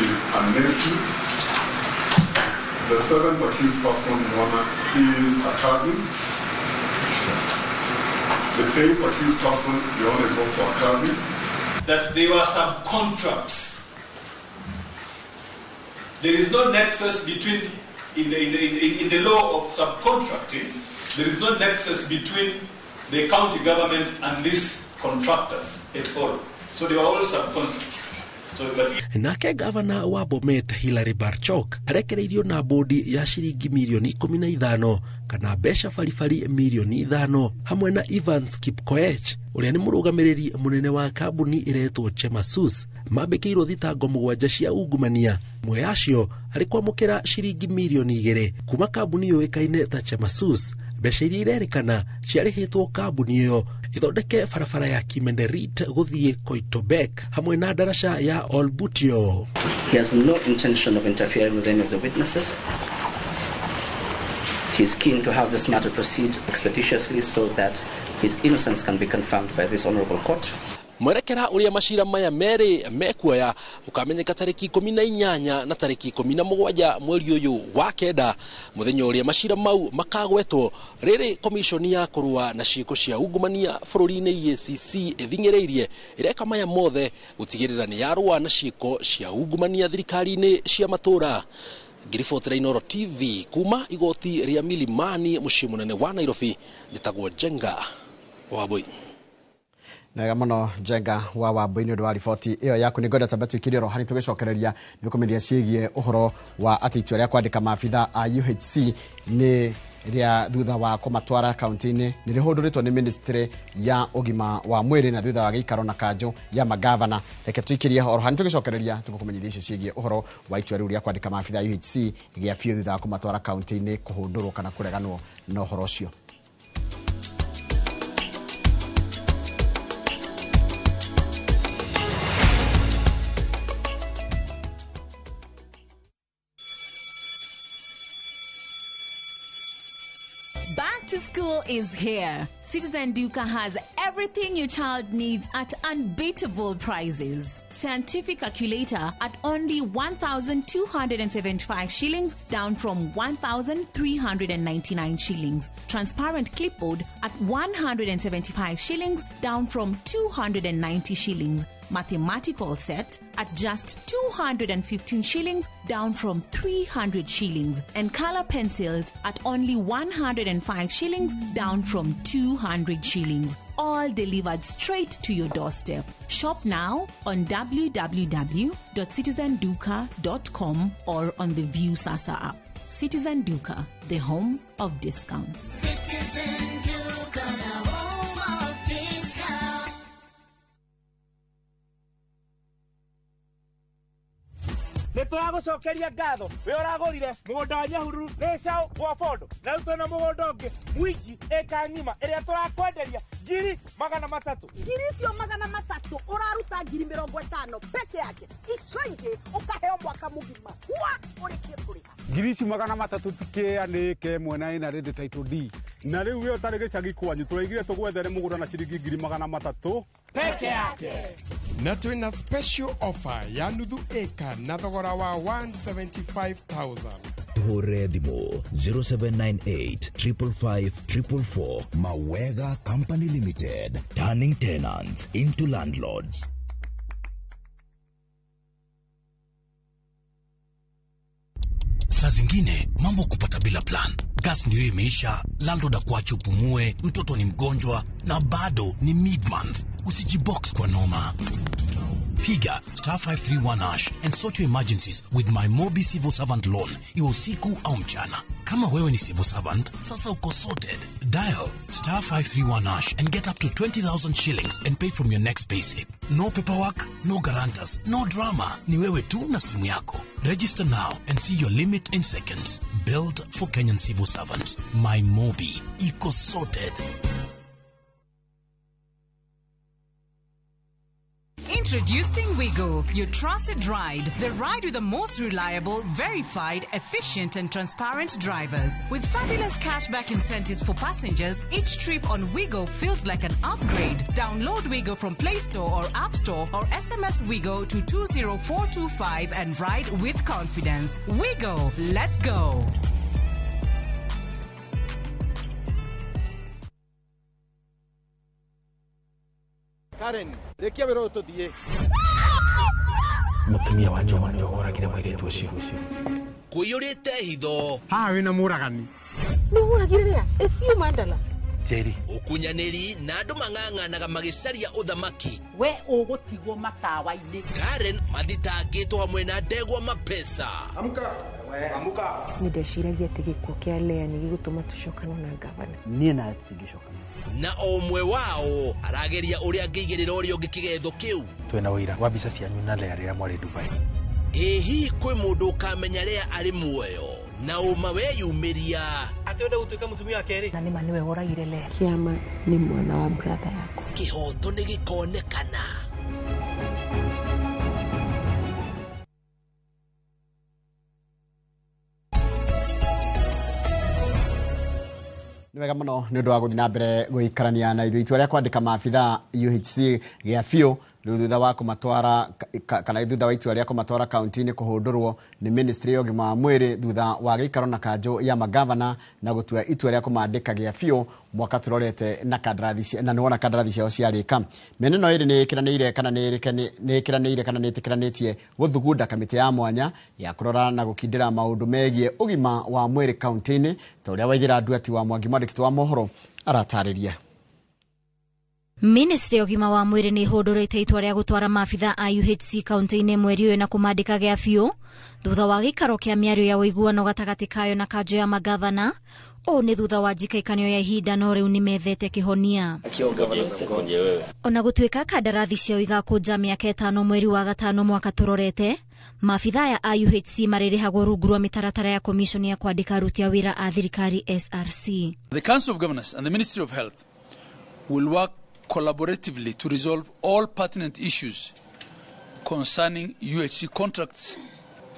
is a nephew. The seventh accused person, Mwana, is a cousin. The eighth accused person, Leon, is also a cousin. That there were some contracts There is no nexus between, in the law of subcontracting, there is no nexus between the county government and these contractors at all. So they were all subcontracts. So, but Nake gavana wa Bomet Hilary Barchok arekereirio na bodi ya ciringi mirioni 15 kana mbeca baribari mirioni 5 hamwe na Evans Kipkoech uria ni murugamiriri munene wa kambuni iretwo Chemasus mambikirwo thitango 7 cia ungumania mwe yacio ari kwamukira ciringi mirioni 2 kuma kambuni yũĩkaine ta Chemasus. Mbeca iria irerĩkana ciarĩhĩtwo kambuni ĩyo ithondeke barabara ya Kimenderit gũthiĩ Koitobek hamwe na ndaraca ya Olbutio. He has no intention of interfering with any of the witnesses. He is keen to have this matter proceed expeditiously so that his innocence can be confirmed by this honorable court. Mwerekera uria macira maya merĩ mekuoya ukamenyeka tarĩki 18 na tarĩki 17 mweri ũyũ wa kenda, muthenya ũrĩa macira mau makagwetwo rĩrĩ komishoni ya kũrũa na ciĩko cia ungumania bũrũri-inĩ EACC ĩthing'ĩrĩirie ĩreka maya mothe gũtigĩrĩra nĩ yarũa na ciĩko cia ungumania thirikari-inĩ cia matũra. Ngiribotera Inooro TV kuma igoti rĩa Milimani mũciĩ mũnene wa Nairobi, njĩtagwo Njenga Wambui. Nega muno Njenga wa Wambui nĩ ũndũ wa riboti ĩyo yaku. Nĩ ngwenda twambe tũikirie oro harĩ tũgĩcokereria nĩ ũkũmenyithia ciĩgiĩ ũhoro wa atĩ itua rĩa kwandĩka maabitha a UHC nĩ rĩa thutha wa kũmatwara kaunti-inĩ nĩ rĩhũndũrĩtwo nĩ ministry ya ũgima wa mwĩrĩ na thutha wa gĩikaro na kanjũ ya magavana. Reke tũikirie oro harĩ tũgĩcokereria tũgũkũmenyithia icio ciĩgiĩ ũhoro wa itua rĩu rĩa kwandĩka maabitha a UHC gĩa biũ thutha wa kũmatwara kaunti-inĩ kũhũndũrwo kana kũreganwo na ũhoro ũcio. Back to school is here. Citizen Duka has everything your child needs at unbeatable prices. Scientific calculator at only 1,275 shillings, down from 1,399 shillings. Transparent clipboard at 175 shillings, down from 290 shillings. Mathematical set at just 215 shillings, down from 300 shillings. And color pencils at only 105 shillings, down from 200 shillings. All delivered straight to your doorstep. Shop now on www.citizenduka.com or on the Viusasa app. Citizen Duka, the home of discounts. Citizen Duka, the home of discounts. Nĩ tũragũcokeria ngatho we ũragũrire mũgũnda wa Nyahururu nĩ Gĩcaũ gwa Bondo, na rĩu twĩna mũgũnda ũngĩ Mwingi ĩka ng'ima ĩrĩa tũrakwenderia 300,000. Ngiri icio 300 ũraruta 50,000 peke yake, icio ingĩ ũkaheo mwaka mũgima wa ũrĩkie kũrĩha. Ngiri ici 300 tikĩa nĩ ĩka ĩmwe na ĩna rĩndĩ title D, na rĩu we ũtarĩ gĩcagi kwanyu tũraigire tũgwethere mũgũnda na ciringi 300,000 peke yake. Na twina special offer ya nuthu eka na thogora wa 175,000. Tuhũrĩre thimũ 0798 555 444. Mawega Company Limited, turning tenants into landlords. Saa zingine mambo kupata bila plan. Gas ndio imeisha, landlord akuache upumue, mtoto ni mgonjwa na bado ni mid-month. Usijibox kwa noma. Piga star 531 hash and sort your emergencies with my Mobi Civil Servant Loan. Iwe usiku au mchana. Kama wewe ni civil servant, sasa uko sorted. Dial star 531 hash and get up to 20,000 shillings and pay from your next payslip. No paperwork, no guarantors, no drama. Ni wewe tu na simu yako. Register now and see your limit in seconds. Built for Kenyan civil servants. My Mobi. Iko sorted. Introducing Wigo, your trusted ride. The ride with the most reliable, verified, efficient and transparent drivers. With fabulous cashback incentives for passengers, each trip on Wigo feels like an upgrade. Download Wigo from Play Store or App Store or SMS Wigo to 20425 and ride with confidence. Wigo, let's go. Karen, rekia wĩra ũyũ tũthiĩ. Mũtumia wa Njomo nĩwe woragire mũirĩtu ũcio. Kũiyũrĩte hitho. Haha wĩna mũragani. Nĩ ũragire rĩa ĩcio mandala. Njeri. Ũkunyanĩri na andũ mang'ang'anaga magĩcaria ũthamaki. We ũgũtigwo matawa-inĩ. Karen mathitangĩtwo hamwe na ndegwa mapesa. Amka. Amka. Nĩ ndeciragia atĩ gĩkuũ kĩa Lea nĩ gĩgũtũma tũcokane na ngavana. Niĩ nawe tũtingĩcokana. Na o ũmwe wao arageria ũrĩa angĩigĩrĩra ũrĩa ũngĩ kĩgetho kĩu. Twĩna ũira wa mbica cianyu na Lea rĩrĩa mwarĩ Dubai. Ĩ hihi kwĩ mũndũ ũkamenya Lea arĩ muoyo na ũma weyumĩria? Atĩ wenda gũtuĩka mũtumia wa kerĩ. Na nĩma nĩwe woragire Lea. Kĩama nĩ mwana wa brother yakwa. Kĩhoto nĩ gĩkonekana. Nĩ wega mũno nĩ ũndũ wa gũthiĩ na mbere gũikarania na ithuĩ. Itua rĩa kwandĩka maabithaa UHC gĩa biũ rĩu thutha wa kũmatwara kana thutha wa itua rĩa kũmatwara kaunti-inĩ kũhũndũrwo nĩ ministry ya ũgima wa mwĩrĩ thutha wa gĩikaro na kanjũ ya magavana na gũtua itua rĩa kũmandĩka gĩa biũ mwaka tũrorete na kandarathi na nĩwona kandarathi ciao ciarĩka. Mĩena ĩno ĩrĩ nĩ ĩkĩranĩire kana nĩ ĩkĩranĩire kana nĩ ĩtĩkĩranĩtie gũthugunda kamĩtĩ ya mwanya ya kũrora na gũkindĩra maũndũ megiĩ ũgima wa mwĩrĩ kaunti-inĩ ta ũrĩa Waithĩra Nduati wa Mwangi mwandĩki wa mohoro aratarĩria. Ministry ya ũgima wa mwĩrĩ nĩ ĩhũndũrĩte itua rĩa gũtwara maabithaa a UHC kaunti-inĩ mweri ũyũ na kũmandĩka gĩa biũ thutha wa gĩikaro kĩa mĩario ya ũiguano gatagatĩ kayo na kanjũ ya magavana. Ũũ nĩ thutha wa njikaikanio ya ihinda no rĩu nĩmethete kĩhonia. Ona gũtuĩka kandarathi ciao igakũnja mĩaka 5 mweri wa 5 mwaka tũrorete, maabithaa aya a UHC marĩrĩhagwo rungu rwa mĩtaratara ya commission ya kwandĩka aruti a wĩra a thirikari SRC. The Council of Governors and the Ministry of Health will work collaboratively to resolve all pertinent issues concerning UHC contracts,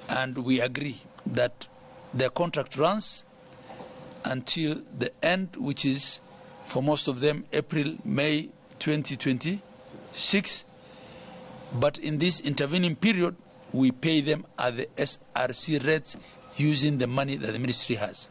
and we agree that their contract runs until the end, which is for most of them April, May 2026. But in this intervening period, we pay them at the SRC rates using the money that the ministry has.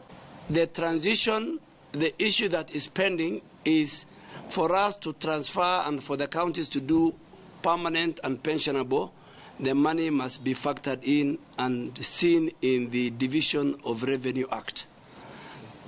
The transition, the issue that is pending is for us to transfer and for the counties to do permanent and pensionable. The money must be factored in and seen in the Division of Revenue Act.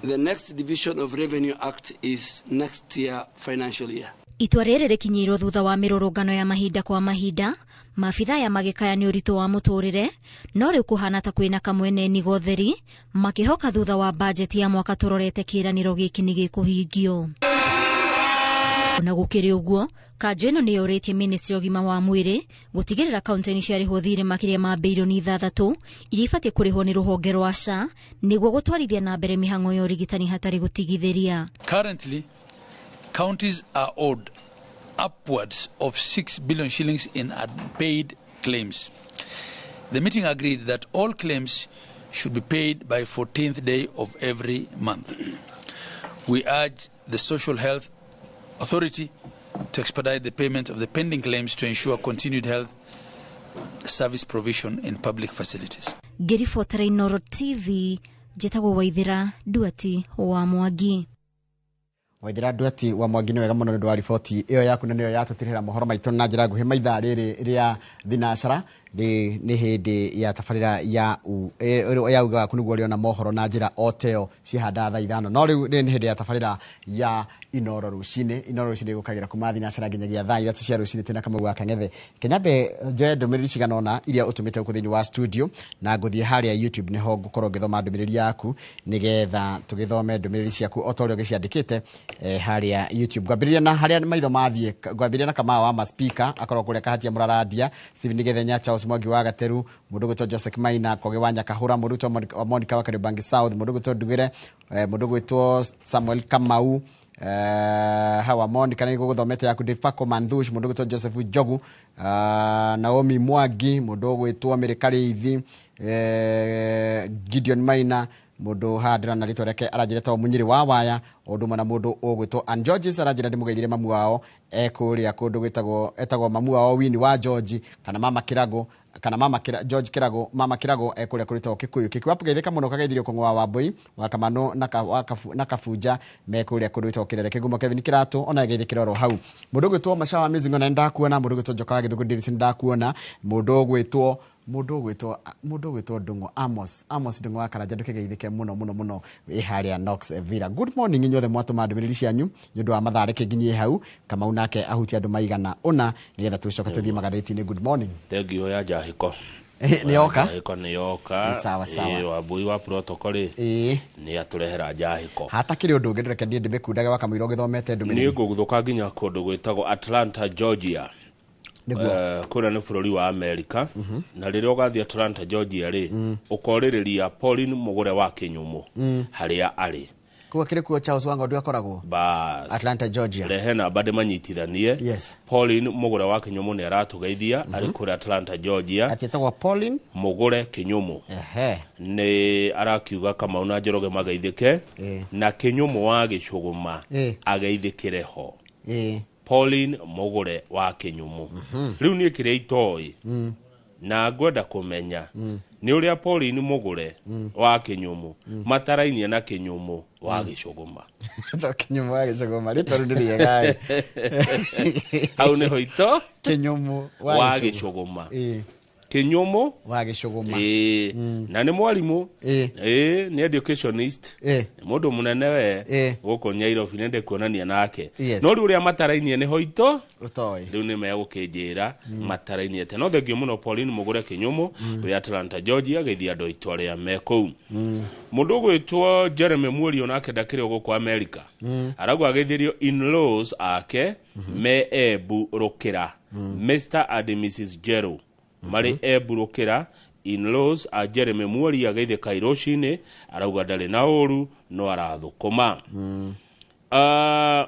The next Division of Revenue Act is next year, financial year. Itua rĩrĩ rĩkinyĩirwo thutha wa mĩrũrũngano ya mahinda kwa mahinda, maabithaa aya magĩkaya nĩ ũritũ wa mũtũrĩre, no rĩu kũhana ta kwĩna kamwene nigotheri, makĩhoka thutha wa bajeti ya mwaka tũrorete kĩĩranĩro gĩkĩ nĩ gĩkũhingio. Ona gũkĩrĩ ũguo, kanjũ ĩno nĩ yũrĩtie ministry ya ũgima wa mwĩrĩ gũtigĩrĩra kaunti-inĩ ciarĩhwo thirĩ makĩria ma birioni 6 iria ibatiĩ kũrĩhwo nĩ rũhonge rwa SHA nĩguo gũtwarithia na mbere mĩhang'o ya ũrigitani hatarĩ gũtigithĩria. Currently, counties are owed upwards of 6 billion shillings in unpaid claims. The meeting agreed that all claims should be paid by 14th day of every month. We urge the Social Health Authority to expedite the payment of the pending claims to ensure continued health service provision in public facilities. Ngĩribotera Inooro TV, njĩtagwo Waithĩra Nduati wa Mwangi. Waithĩra Nduati wa Mwangi, nĩ wega mũno nĩ ũndũ wa riboti ĩyo yaku na nĩyo yatũtirĩra mohoro maitũ na njĩra nguhĩ maithaa rĩrĩ rĩa thinacara. Nĩ hĩndĩ ya tabarĩra ya uga waku nĩguo ũrĩona mohoro na njĩra o teo ciahanda thaa 5, no rĩu nĩ hĩndĩ ya tabarĩra ya Inooro rũcinĩ. Inooro rũcinĩ gũkagĩra kuma thinacara nginyagia thaa 3 cia rũcinĩ. Twĩna Kamau wa Kang'ethe. Kenyambe njoe ndũmĩrĩri cigana ũna iria ũtũmĩte gũkũ thĩinĩ wa studio, na ngũthiĩ harĩa YouTube nĩho ngũkorwo ngĩthoma ndũmĩrĩri yaku nĩgetha tũgĩthome ndũmĩrĩri ciaku o ta ũrĩa ũgĩciandĩkĩte harĩa YouTube. Ngwambĩrĩria na harĩa maitho mathiĩ, ngwambĩrĩria na Kamau wa maspika akorwo kũrĩa Kahatia Mũrarandia, Stephen Gethenya, Charles Mwangi wa Gateru, mũndũ gwĩtwo Joseph Maina, Koge wa Nyakahũra, mũndũ gwĩtwo Monica wa Kariobangi South, mũndũ gwĩtwo Ndugĩre, mũndũ gwĩtwo Samuel Kamau, hawa Monica nĩ gũthomete yaku, Dave Paco Mandhush, mũndũ gwĩtwo Joseph Njogu, Naomi Mwangi, mũndũ gwĩtwo Mary Karĩithi, Gideon Maina, mũndũ haha ndĩrona rĩtwa rĩake aranjĩra ta Mũnyĩrĩ wa Waya, ũndũ ũmwe na mũndũ ũgwĩtwo Ann Georges aranjĩra ndĩmũgeithire mamu wao ekũrĩa kũndũ gwĩtagwo etagwo mamu wao Winnie wa George kana mama Kĩrago Kana mama kira, George Kirago mama Kirago ekuria kurita Kikuyu Kikuyu geithika muno kageithirio kung'wa wa Wambui wa Kamano na na Kabuja mekuria kurita Kirere Kigumo Kevin Kiratu ona geithikira oro hau mundu gwitwo Macawa Mizingo na ndakuona mundu gwitwo Njoka wa Githugu Ndirici ndakuona mundu gwitwo Ndung'u Amos Ndung'u wa Karanja ndukigeithike muno muno muno wi haria Knox Villa. Good morning inyuothe mwatuma ndũmĩrĩri cianyu nĩ ũndũ wa mathaa reke nginyie hau Kamau nake ahutia andũ maigana ũna nĩgetha tũcoke tũthiĩ magathĩti-inĩ. Good morning. Thengio ya njahĩko nĩ yoka njahĩko nĩ yoka. Sawa sawa. Wambui wa protocol ĩ nĩ atũrehera njahĩko hatakĩrĩ ũndũ ũngĩ ndĩreke niĩ ndĩmĩkundage wa Kamũira ũgĩthomete ndũmĩrĩri. Niĩ ngũgũthũka nginya kũndũ gwĩtagwo Atlanta, Georgia. Kũrĩa nĩ bũrũri wa Amerika. Na rĩrĩa ũgathiĩ Atlanta, Georgia rĩ, ũkorĩrĩria Pauline Mũgũre wa Kĩnyũmũ harĩa arĩ. Kuo kĩrĩ kuo Charles Wang'ondu akoragwo Atlanta, Georgia. Rehe namba ndĩmanyitithanie. Yes. Pauline Mũgũre wa Kĩnyũmũ nĩ aratũgeithia arĩ kũrĩa Atlanta, Georgia. Atĩ etagwo Pauline Mũgũre Kĩnyũmũ. Ehe. Nĩ arakiuga Kamau na Njoroge mageithĩke na Kĩnyũmũ wa Gĩcũgũma ageithĩkĩre ho. Pauline Mũgũre wa Kĩnyũmũ. Rĩu niĩ kĩrĩa itoĩ na ngwenda kũmenya nĩ ũrĩa Pauline Mũgũre wa Kĩnyũmũ matarainie na Kĩnyũmũ wa Gĩcũgũma. To Kĩnyũmũ wa Gĩcũgũma rĩtwa rĩu nĩ rĩega. Hau nĩho ito Kĩnyũmũ wa Gĩcũgũma. Kĩnyũmũ wa Gĩcũgũma. Na nĩ mwarimũ. Nĩ educationist. Nĩ mũndũ mũnene we gũkũ Nairobi nĩ ndĩkuonania nake. No rĩu ũrĩa matarainie nĩho ito ũtoĩ. Rĩu nĩ megũkĩnjĩra matarainie atĩa. No thengio mũno Pauline Mũgũre Kĩnyũmũ wĩ Atlanta, Georgia geithia andũ aitũ arĩa me kũu. Mũndũ ũgwĩtwo Jeremy Muorio nake ndakĩrĩ o gũkũ Amerika. Arauga ageithirio in-laws ake me Embu Rũkĩra, Mr and Mrs Jero marĩ Embu Rũkĩra. In-laws a Jeremy Muoria ageithĩka rũcinĩ arauga ndarĩ na ũru no arathũkũma.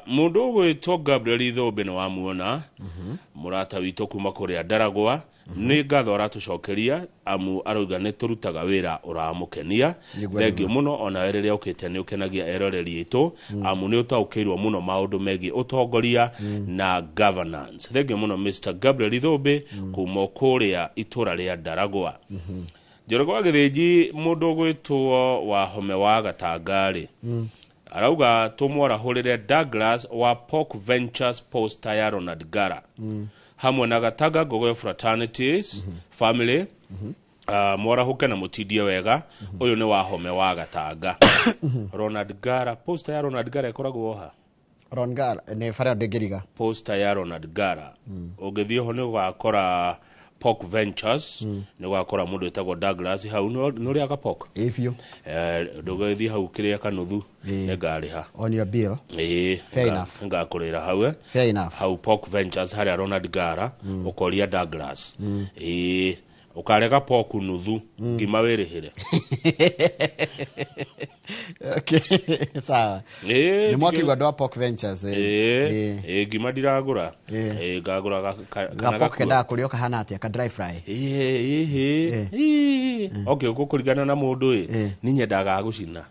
Mũndũ ũgwĩtwo Gabriel Ithũmbĩ nĩ wamuona mũrata witũ kuma kũrĩa Ndaragwa nĩ ngatho aratũcokeria amu arauga nĩ tũrutaga wĩra ũramũkenia. Thengio mũno onawe rĩrĩa ũkĩte nĩ ũkenagia eroreri aitũ amu nĩ ũtaũkĩirwo mũno maũndũ megiĩ ũtongoria na governance. Thengio mũno Mr Gabriel Ithũmbĩ kuma kũrĩa itũra rĩa Ndaragwa. Njoroge wa Gĩthĩnji mũndũ ũgwĩtwo Wahome wa Gatangarĩ arauga tũmwarahũrĩre Douglas wa Pork Ventures poster ya Ronald Gara hamwe na Gataga Ngogoyo Fraternities family. Mwarahũke na mũtindie wega. Ũyũ nĩ Wahome wa Gatanga. Ronald Gara poster ya Ronald Gara ĩkoragwo ha? Ron Gara nĩ bara ndĩngĩriga. Poster ya Ronald Gara ũngĩthiĩ ho nĩ ũgakora Pork Ventures, nĩ ũgakora mũndũ wĩtagwo Douglas hau nĩ ũrĩaga pork? Ĩ biũ. Ndũgĩthiĩ hau kĩrĩa kanuthu nĩ ngarĩha. On your bill. Fair enough. Ngakũrĩra hau. Fair enough. Hau Pork Ventures harĩa Ronald Gara ũkoria Douglas. Ũkarega pork nuthu ngima wĩrĩhĩre. Okay, sawa. Nĩ mwakĩigua andũ a Pork Ventures. Ngima ndiragũra. Ngagũra ga pork kendaga kũrĩo kahana atĩa? Ka dry fry. Okay, ũkũringana na mũndũ ĩ nĩ nyendaga gũcina.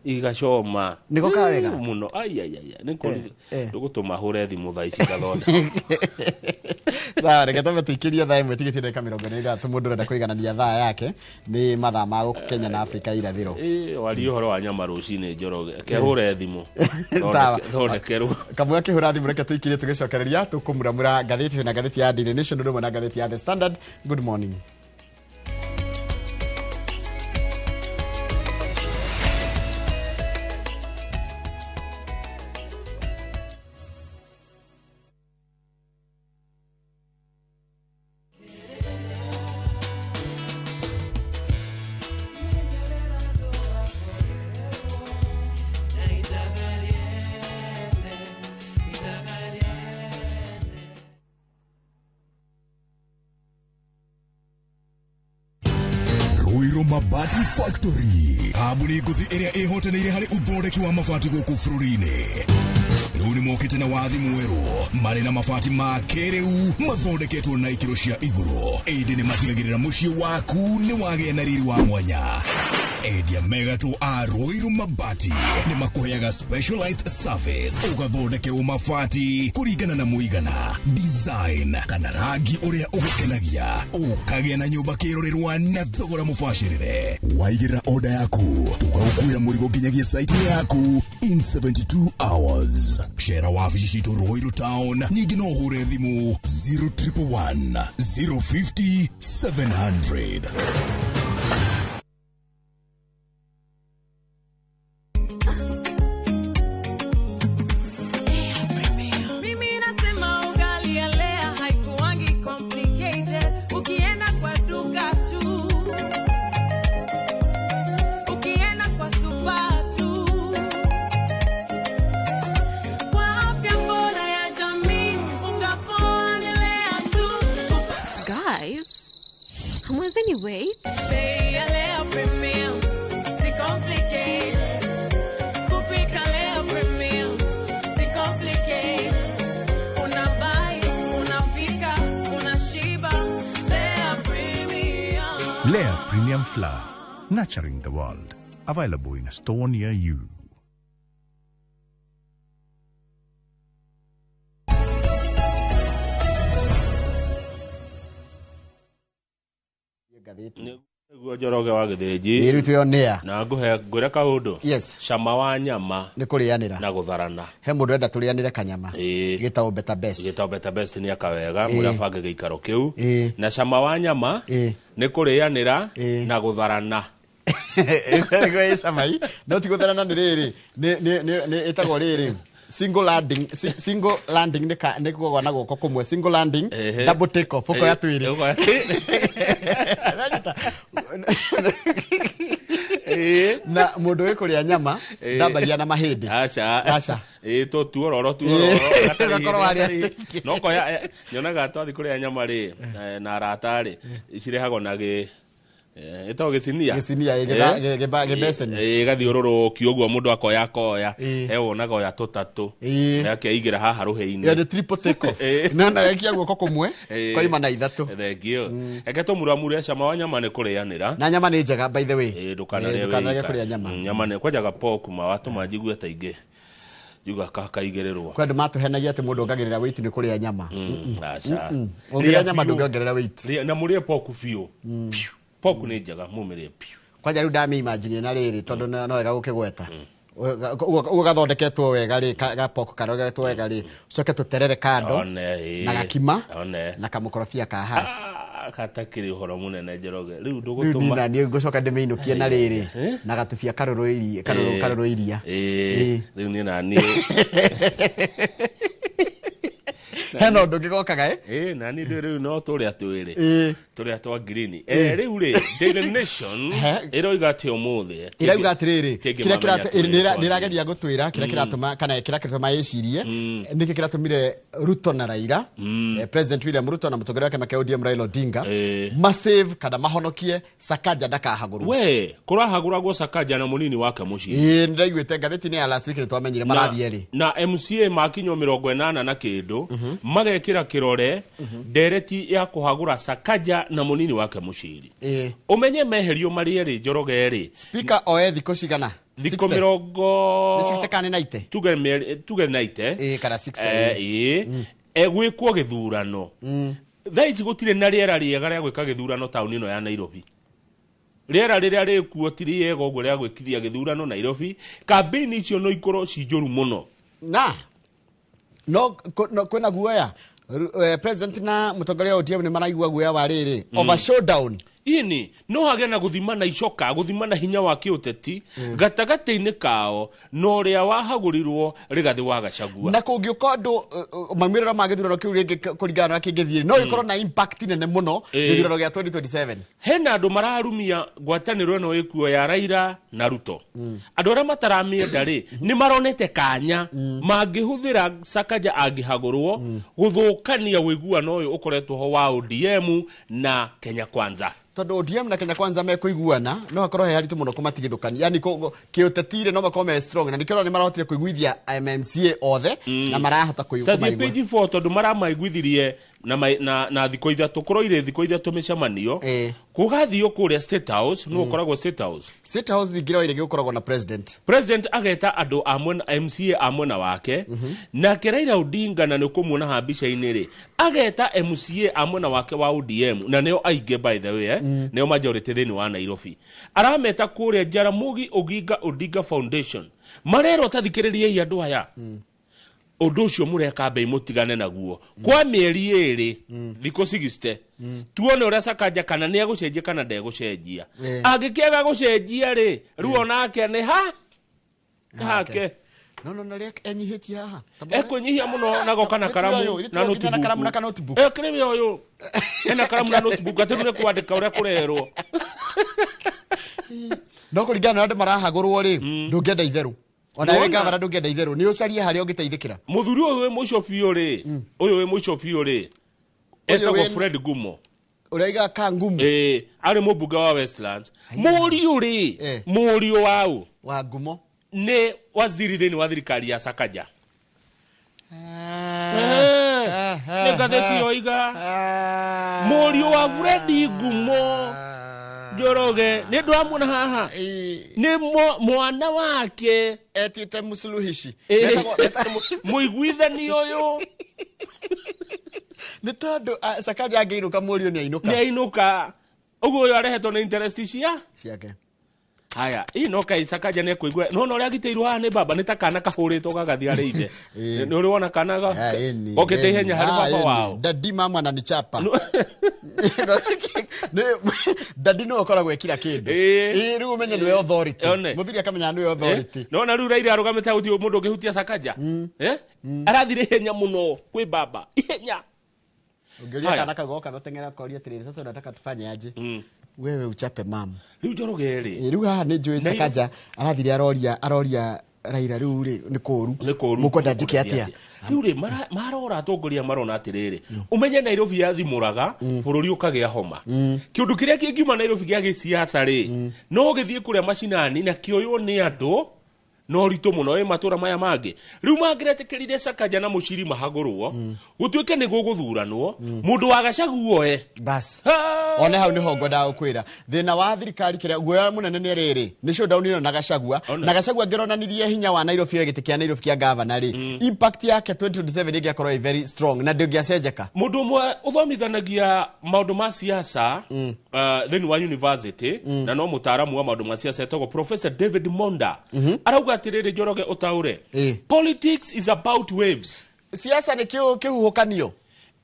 Igacoma. Nĩko ka wega mũno. Ai ai ai nĩ gũtũma hũre thimũ thaa ici ngathonda. Sawa, reke twambe tũikĩrie thaa 1 tigĩtie ndagĩka 43 mũndũ ũrenda kũiganania thaa yake nĩ mathaa ma gũkũ Kenya na Afrika irathĩro. Warie ũhoro wa nyama rũcinĩ Njoroge reke hũre thimũ. Sawa. Thondekerwo. Kamwe akĩhũra thimũ reke tũikĩrie tũgĩcokereria tũkũmuramura ngathĩti na ngathĩti ya Daily Nation ũndũ ũmwe na ngathĩti ya The Standard. Good morning. Mabati Factory kambuni ngũthi ĩrĩa ĩhotanĩire harĩ ũthondeki wa mabati gũkũ bũrũri-inĩ. Rĩu nĩ mokĩte na wathi mwerũ marĩ na mabati ma kĩrĩu mathondeketwo na ikĩro cia igũrũ ĩndĩ nĩ matigagĩrĩra mũciĩ waku nĩ wagĩa na riri wa mwanya. Endia megatũ a Ruiru Mabati nĩ makũheaga specialized service ũgathondekerwo mabati kũringana na mũigana, design kana rangi ũrĩa ũgũkenagia, ũkagĩa na nyũmba kĩrorerwa na thogora mũbacĩrĩre. Waigĩrĩra order yaku tũgagũkuĩra mũrigo nginyagia site yaku in 72 hours. Cera wabici citũ Ruiru Town, ningĩ no ũhũre thimũ 0111 050 700. Mimi nasema ugali ya Lea haikuangi complicated. Ukienda kwa duka tu, ukienda kwa super tu, kwa afya bora ya jamii, unga poa ni Lea tu. Guys, hamwezeni wait? Bei ya Lea Premium si complicated. Kupika Lea Premium si complicated. Unabuy, unapika, unashiba. Lea Premium. Lea Premium Flour, nurturing the world. Available in a store near you. Nĩguo Njoroge wa Gĩthĩnji. Ĩĩ, rĩu twĩ on air. Na ngũhe ngwĩre kaũndũ. Yes. Cama wa nyama nĩ kũrĩanĩra na gũtharana. He mũndũ enda tũrĩanĩre kanyama Ĩĩ. gĩtagwo Better Best. Gĩtagwo Better Best nĩ aka wega Ĩĩ. mũrĩa abange gĩikaro kĩu. Ĩĩ. Na cama wa nyama Ĩĩ. nĩ kũrĩanĩra na gũtharana. Nĩguo ĩ cama i no ti gũtharana nĩ rĩrĩ nĩ ĩtagwo rĩrĩ single landing, single landing nĩ nĩ kũgwa na guoko kũmwe, single landing, Ehe. double take off, ũkoya twĩrĩ. Ũkoya twĩrĩ. Na mũndũ wĩ kũrĩa nyama ndambagia na mahĩndĩ. Aca. Aca. Ĩĩ, tuororo tuororo. Ũgakorwo warĩa. No koya nyonaga twathi kũrĩa nyama rĩ na arata rĩ cirehagwo na gĩ ĩtagwo gĩcinia. Gĩcinia, ĩ, gĩbeceni. Ĩgathiũrũrũkio ũguo mũndũ akoya akoya. He wonaga oya tũtatũ. Akeigĩra haha rũhĩ-inĩ. Ĩyo nĩ triple take off. Na na gekia guoko kũmwe koima na ithatũ. Thengio. Reke tũmuramure cama wa nyama nĩ kũrĩanĩra. Na nyama nĩ njega by the way. Ĩĩ, ndũkanarĩe Ndũkanarĩe wĩ kũrĩa nyama. Nyama nĩ kwanjaga pork ma watũma njigue ta ingĩ. Njuga kaigĩrĩrwo. Kwa andũ matũhenagia atĩ mũndũ ongagĩrĩra weight nĩ kũrĩa nyama. Aca. Ũngĩrĩa nyama ndũngĩongerera weight. Na mũrĩe pork biũ. Pork nĩ njega mũmĩrĩe biũ. Kwanja rĩu ndamĩimagine na rĩrĩ tondũ no wega gũkĩgweta. Ũguo gathondeketwo wega rĩ, ga pork karogetwo wega rĩ, ũcoke tũterere kando One, ĩĩ. na gakima One. na kamũkorobia ka hass. Gatakĩrĩ ũhoro mũnene Njoroge. Rĩu Rĩu ndũgũtũma. niĩ na niĩ ngũcoka ndĩmĩinũkie na rĩrĩ na gatubia karũrũ iria, karũrũ iria. Ĩĩ. Rĩu niĩ na niĩ. Hena ũndũ ũngĩ gokaga ĩ? Ĩĩ, na niĩ ndĩ rĩu no tũrĩa twĩrĩ. Ĩĩ. Tũrĩa twa green. Ĩĩ. Rĩu rĩ, Daily Nation ĩroiga atĩ ũmũthĩ. Ĩrauga atĩrĩrĩ, Kĩngĩ kĩrĩa mamenya twĩrĩ twa nĩrageria gũtwĩra kĩrĩa kĩratũma kana kĩrĩa kĩratũma ĩcirie nĩkĩ kĩratũmire Ruto na Raila, President William Ruto na mũtongoria wa kĩama kĩa ODM Raila Odinga masave kana mahonokie Sakaja ndakahagũrwo. We, kũrahagũragwo Sakaja na mũnini wake mũciĩ. Ĩĩ, nĩndaiguĩte ngathĩti-inĩ ya last week nĩtwamenyire marathiĩ erĩ. Na MCA makinywo 80 na kĩndũ magekĩra kĩrore ndereti ya kũhagũra Sakaja na mũnini wake mũciri. Ĩĩ. Ũmenye meherio marĩ erĩ Njoroge rĩ. Speaker oe thikũ cigana? Thikũ 60. mĩrongo Nĩ 60 kana nĩ 90? Tuge tuge 90. Ĩĩ, kana 60. Ĩĩ. Egwĩkwo gĩthurano. Thaa ici gũtirĩ na rĩera rĩega rĩa gwĩka gĩthurano taũni ĩno ya Nairobi. Rĩera rĩrĩa rĩkuo ti rĩega ũguo rĩa gwĩkithia gĩthurano Nairobi. Kambĩini icio no ikorwo ci njũru mũno. Na no kwĩna guoya. President na mũtongoria wa ODM nĩ maraigua guoya wa rĩrĩ over showdown. Ini no hagĩe na gũthima na icoka, gũthima na hinya wa kĩũteti gatagatĩ-inĩ kao na ũrĩa wahagũrirwo Rigathĩ wa Gachagua. Na kũngĩũka ũndũ maumĩrĩro ma gĩthurano kĩu rĩngĩ kũringana na ũrĩa kĩngĩthiĩ no gĩkorwo na impact nene mũno gĩthurano gĩa 2027. Hena andũ mararumia ngwatanĩro ĩno ĩkuo ya Raila na Ruto. Andũ arĩa mataramĩenda rĩ nĩ maronete kanya mangĩhũthĩra Sakaja angĩhagũrwo gũthũkania ũiguano ũyũ ũkoretwo ho wa ODM na Kenya Kwanza. Tondũ ODM na Kenya Kwanza mekũiguana no hakorwo he haritũ mũno kũmatigithũkania, yani kĩũtetire no makorwo me strong na nĩkĩo nĩ marahotire kũiguithia MMCA othe na marahota Ta thiĩ kũmaigua. page 4 tondũ maramaiguithirie Na thikũ 3 kũroire thikũ 3 mĩcemanio kũgathio kũrĩa State House. Nĩ ũkoragwo State House? State House thingira wa iregi gũkoragwo na president. President ageta andũ a mwena MCA a mwena wake, nake Raila Odinga, na nĩ ũkũmuona haha mbica-inĩ rĩ, ageta MCA a mwena wake wa ODM, na nĩo aingĩ, by the way, nĩo majority thĩinĩ wa Nairobi. Arameta kũrĩa Jaramogi Oginga Odinga Foundation. Marerwo, ta thikĩrĩriai andũ aya, ũndũ ũcio mũreka mbei mũtigane naguo kwa mĩeri 2, thikũ 60, tuone ũrĩa Sakaja kana nĩ egũcenjia kana ndegũcenjia. Angĩkĩaga gũcenjia rĩ, rĩu onake nĩ ha nĩ hake. No rĩa enyihĩtie haha. Ekũnyihia mũno na goka na karamu na Nĩtũĩ na karamu na notebook. Notebook. Kĩrĩ ũyũ ena karamu na notebook, atĩ rĩu nĩ kwandĩka ũrĩa kũrerwo. No kũringana na andũ marahagũrwo rĩ, ndũngĩenda itherũ ona we Nĩwona? gavana, ndũngĩenda itherũ nĩ ũcarie harĩa ũngĩteithĩkĩra. Mũthuri ũyũ wĩ mũico biũ rĩ, ũyũ wĩ mũico biũ rĩ, etagwo wĩ- Fred Gumo. Ũrĩa iga kangumu. Ĩĩ, arĩ mũmbunge wa Westlands. Mũriũ rĩ, mũriũ waũ? Wa Ngumo. Nĩ waziri thĩinĩ wa thirikari ya Sakaja. Nĩ ngathĩti yoiga mũriũ wa Fredi Ngumo Njoroge, nĩ ndĩramuona haha, nĩ mwana wake. Etuĩte mũsuluhishi. Mũiguithani ũyũ. Nĩ tondũ Sakaja angĩinũka, mũriũ nĩ ainũka. Nĩ ainũka. Ũguo ũyũ arehetwo nĩ interest cia ciake. Haya, ii no kai Sakaja nĩ ekũigua no na ũrĩa agitĩirwo haha nĩ baba nĩ ta kana kahũrĩtwo gagathiĩ arĩ ithe. Nĩ ũrĩ wona kana gokĩte ihenya harĩ baba wao? Dadi mama ananichapa. Dadi nĩwe ũkoragwo ekira kĩndũ. Ĩĩ, rĩu ũmenye nĩwe authority. One. Mũthuri akamenya nĩwe authority. Nona rĩu Raila arũgamĩte gũtirĩ mũndũ ũngĩhutia Sakaja. Arathire ihenya mũno kwĩ baba, ihenya. Ũngĩũria Haya. kana kagoka goteng'era koria atĩrĩrĩ, "Sasa unataka tufanye aje?" "Wewe uchape mamu." Rĩu Njoroge rĩ, Rĩu haha nĩ njũĩ. Sakaja arathire aroria Raila, rĩu rĩ nĩ kũũru. Nĩ kũũru. Mũkwenda njĩke atĩa? Rĩu rĩ, marora atongoria marona atĩrĩrĩ, ũmenye Nairobi yathimũraga bũrũri ũkagĩa homa. Kĩũndũ kĩrĩa kĩngiuma Nairobi gĩa gĩsiasa rĩ, no gĩthiĩ kũrĩa macinani na kĩoywo nĩ andũ na ũritũ mũno ĩ matũra maya mangĩ. Rĩu mangĩretĩkĩrire Sakaja na Mũciri mahagũrwo, gũtuĩke nĩ gũgũthuranwo mũndũ wa Gachagua oe. Bas, one hau niho ngwendaga gũkwĩra thĩna wa thirikari. Kĩrĩa guoya mũnene nĩ rĩrĩ, nĩ showdown ĩno na Gachagua. Na Gachagua angĩronanirie hinya wa Nairobi oe gĩtĩ kĩa Nairobi kĩa gavana rĩ, impact yake 2027 ĩngĩakorwo ĩ very strong na ndĩngĩacenjeka. Mũndũ ũmwe ũthomithanagia maũndũ ma siasa thĩinĩ wa university na no mũtaaramu wa maũndũ ma siasa etagwo Professor David Monda arauga atĩrĩrĩ, Njoroge, ũtaũre, politics is about waves. Siasa nĩ kĩhuhũkanio.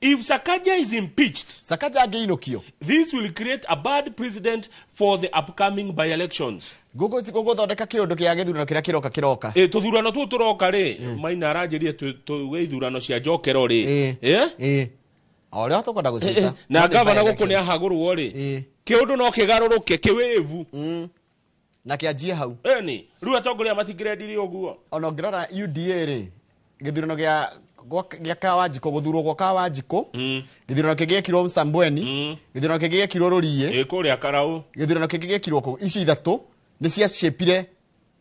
If Sakaja is impeached, Sakaja angĩinũkio, this will create a bad precedent for the upcoming by-elections. Gũgũthondeka kĩũndũ kĩa gĩthurano kĩrĩa kĩroka. Ĩ, tũthurano tũu tũroka rĩ, Maina aranjĩrie tuge ithurano cia njokero rĩ. O ũrĩa tũkwenda gũciĩta. Na No nĩ gavana gũkũ nĩ by-elections. ahagũrwo rĩ, kĩũndũ no kĩgarũrũke kĩwĩvu. Na kĩanjie hau. Ĩni rĩu atongoria matingĩrendirie ũguo. Ona ũngĩrora UDA rĩ, gĩthurano gĩa gĩa Kawanjikũ, gũthurwo gwa Kawanjikũ, gĩthurano kĩngĩ gĩekirwo Msambweni, gĩthurano kĩngĩ gĩekirwo Rũriĩ, ĩ kũrĩa Karau, gĩthurano kĩngĩ gĩekirwo kũ, icio ithatũ nĩ cia shapire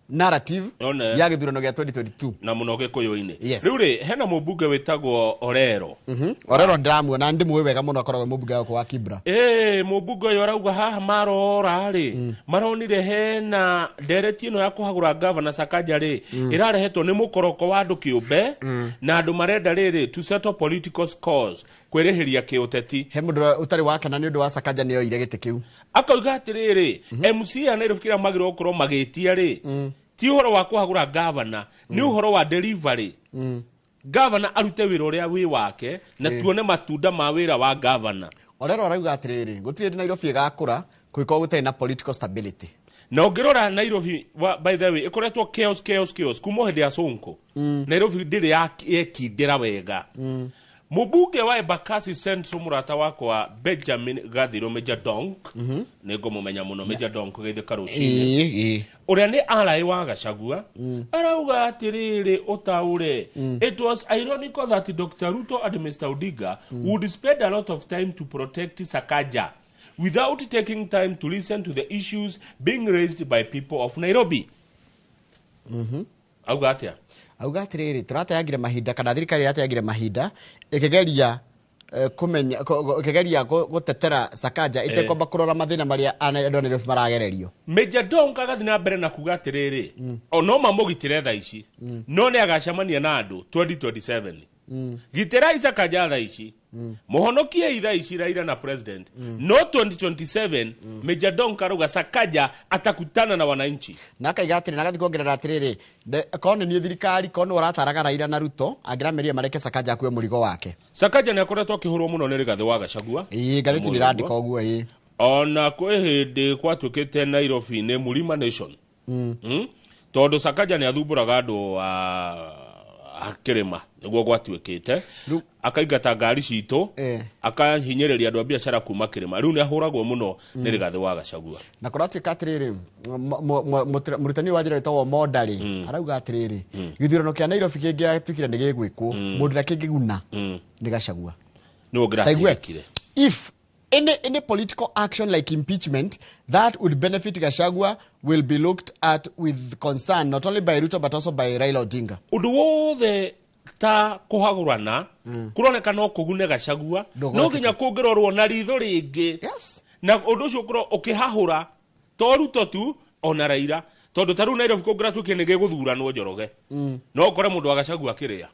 narrative One. ya gĩthurano gĩa 2022. Na mũno gĩkũyũ-inĩ. Yes. Rĩu rĩ, hena mũmbunge wĩtagwo Orero. Orero ndĩramuona, ndĩmũĩ wega mũno, akoragwo mũmbunge gũkũ wa Kibra. Ĩ, mũmbunge ũyũ arauga haha marora rĩ, maronire hena ndereti ĩno ya kũhagũra gavana Sakaja rĩ, ĩrarehetwo nĩ mũkoroko wa andũ kĩũmbe na andũ marenda rĩrĩ to settle political scores, kwĩrĩhĩria kĩũteti. He mũndũ ũtarĩ wakena nĩ ũndũ wa Sakaja nĩ oire gĩtĩ kĩu. Akauga atĩrĩrĩ, MCA a Nairobi kĩrĩa magĩrĩirwo gũkorwo magĩtia rĩ, ti ũhoro wa kũhagũra gavana, nĩ ũhoro wa delivery. Gavana arute wĩra ũrĩa wĩ wake na tuone matunda ma wĩra wa gavana. Orero arauga atĩrĩrĩ, gũtirĩ hĩndĩ Nairobi ĩgakũra kũngĩkorwo gũtarĩ na political stability. Na ũngĩrora Nairobi by the way, ĩkoretwo chaos, chaos, chaos kuma o hĩndĩ ya Sonko. Nairobi ndĩrĩ yekindĩra wega. Mũmbunge wa Embakasi Central, mũrata wakwa Benjamin Gathiro Major Donk, nĩ ngũmũmenya mũno Major Donk, geithĩka rũcinĩ, ũrĩa nĩ araĩ wa Gachagua, arauga atĩrĩrĩ, ũtaũre, it was ironical that Dr. Ruto and Mr. Odinga would spend a lot of time to protect Sakaja without taking time to listen to the issues being raised by people of Nairobi. Auga atĩa? Auga atĩrĩrĩ, tũrateangire mahinda, kana thirikari ĩrateangire mahinda ĩkĩgeria Kũmenya kĩgeria gũtetera Sakaja ĩtekwamba kũrora mathĩna marĩa andũ a Nairobi maragererio. Major Donk agathiĩ na mbere na kuga atĩrĩrĩ, o no mamũgitĩre thaa ici, no nĩ agacemania na andũ 2027. Gitĩrai Sakaja thaa ici, mũhonokiei thaa ici Raila na president, no 2027 Major Donk arauga Sakaja atakutana na wananchi. Na akaiga atĩrĩ, na agathiĩ kuongerera atĩrĩrĩ, korwo nĩ niĩ thirikari, korwo nĩ ũrataraga Raila na Ruto, angĩramerire mareke Sakaja akue mũrigo wake. Sakaja nĩ akoretwo akĩhũrwo mũno nĩ Rigathĩ wa Gachagua. Ĩĩ, ngathĩti nĩ ĩrandĩka ũguo, ĩĩ. Ona kwĩ hĩndĩ gwatuĩkĩte Nairobi nĩ Mlima Nation. Tondũ Sakaja nĩ athumbũraga andũ a kĩrĩma, nĩguo gwatuĩkĩte, akaingata ngari citũ, akahinyĩrĩria andũ a biacara kuma kĩrĩma. Rĩu nĩ ahũragwo mũno nĩ Rigathĩ wa Gachagua. Na kũratuĩka atĩrĩrĩ, mũrutani wa njĩra wĩtagwo Monda rĩ, arauga atĩrĩrĩ, gĩthurano kĩa Nairobi kĩngĩatuĩkire nĩ gĩgwĩkwo, mũndũ ũrĩa kĩngĩguna nĩ Gachagua. Nĩ ũngĩrateithĩkire. If any political action like impeachment that would benefit Gachagua will be looked at with concern not only by Ruto but also by Raila Odinga. Ũndũ wothe ta kũhagũrana kũroneka no kũgune Gachagua, no nginya kũngĩrorwo na ritho rĩngĩ. Na ũndũ ũcio ũkorwo ũkĩhahũra to Ruto tu ona Raila, tondũ ta rĩu Nairobi kũngĩratuĩkire nĩ gĩgũthuranwo Njoroge, no ũkore mũndũ wa Gachagua akĩrĩa.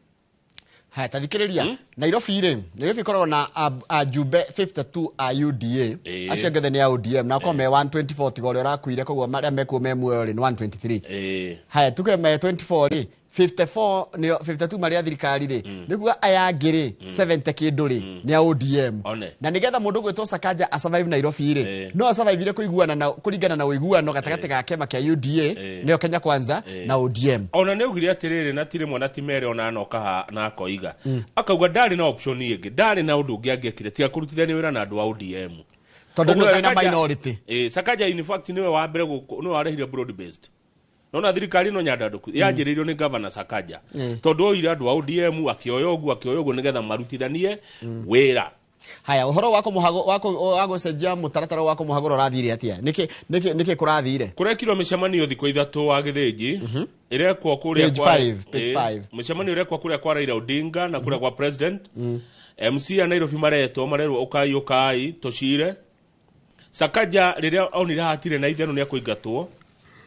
Haya, ta thikĩrĩria. Nairobi rĩ, Nairobi ĩkoragwo na ajumbe 52 a UDA, acio angĩ othe nĩ a ODM, na akorwo me 124 tiga ũrĩa ũrakuire, koguo marĩa mekuo me muoyo rĩ nĩ 123. Haya, tuge me 24 rĩ, 54 nĩo, 52 marĩa a thirikari rĩ, nĩ kuga aya angĩ rĩ, 70 kĩndũ rĩ, nĩ a ODM. Na nĩgetha mũndũ ũgwĩtwo Sakaja asurvive Nairobi rĩ, no asurvivire kũiguana na kũringana na ũiguano gatagatĩ ga kĩama kĩa UDA, nĩyo Kenya Kwanza, na ODM. Ona nĩ augire atĩrĩrĩ, na ti rĩmwe na ti merĩ, ona anoka ha na akoiga, akauga ndarĩ na option ĩngĩ, ndarĩ na ũndũ ũngĩ angĩekire tiga kũrutithania wĩra na andũ a ODM. Tondũ nĩwe wĩna minority. Sakaja in fact nĩwe wa mbere gũkũ, nĩwe warehire broad based. Nona thirikari no nyandandũku yanjĩrĩirio nĩ Governor Sakaja, tondũ oire andũ a ODM akĩoya ũguo, akĩoya ũguo nĩgetha marutithanie wĩra. Haya, ũhoro wa wa gũcenjia mũtaratara wa kũmũhagũra ũrathire atĩa? Nĩkĩ kũrathire? Kũrekirwo mĩcemanio thikũ 3 wa Gĩthĩnji, ĩrekwo kũrĩa Page 5, page 5. Mĩcemanio ĩrekwo kũrĩa kwa Raila Odinga na kũrĩa kwa President. MC ya Nairobi maretwo, marerwo ũkai ũkai tũcire. Sakaja rĩrĩa onire hatirĩ na itherũ nĩ ekũingatwo,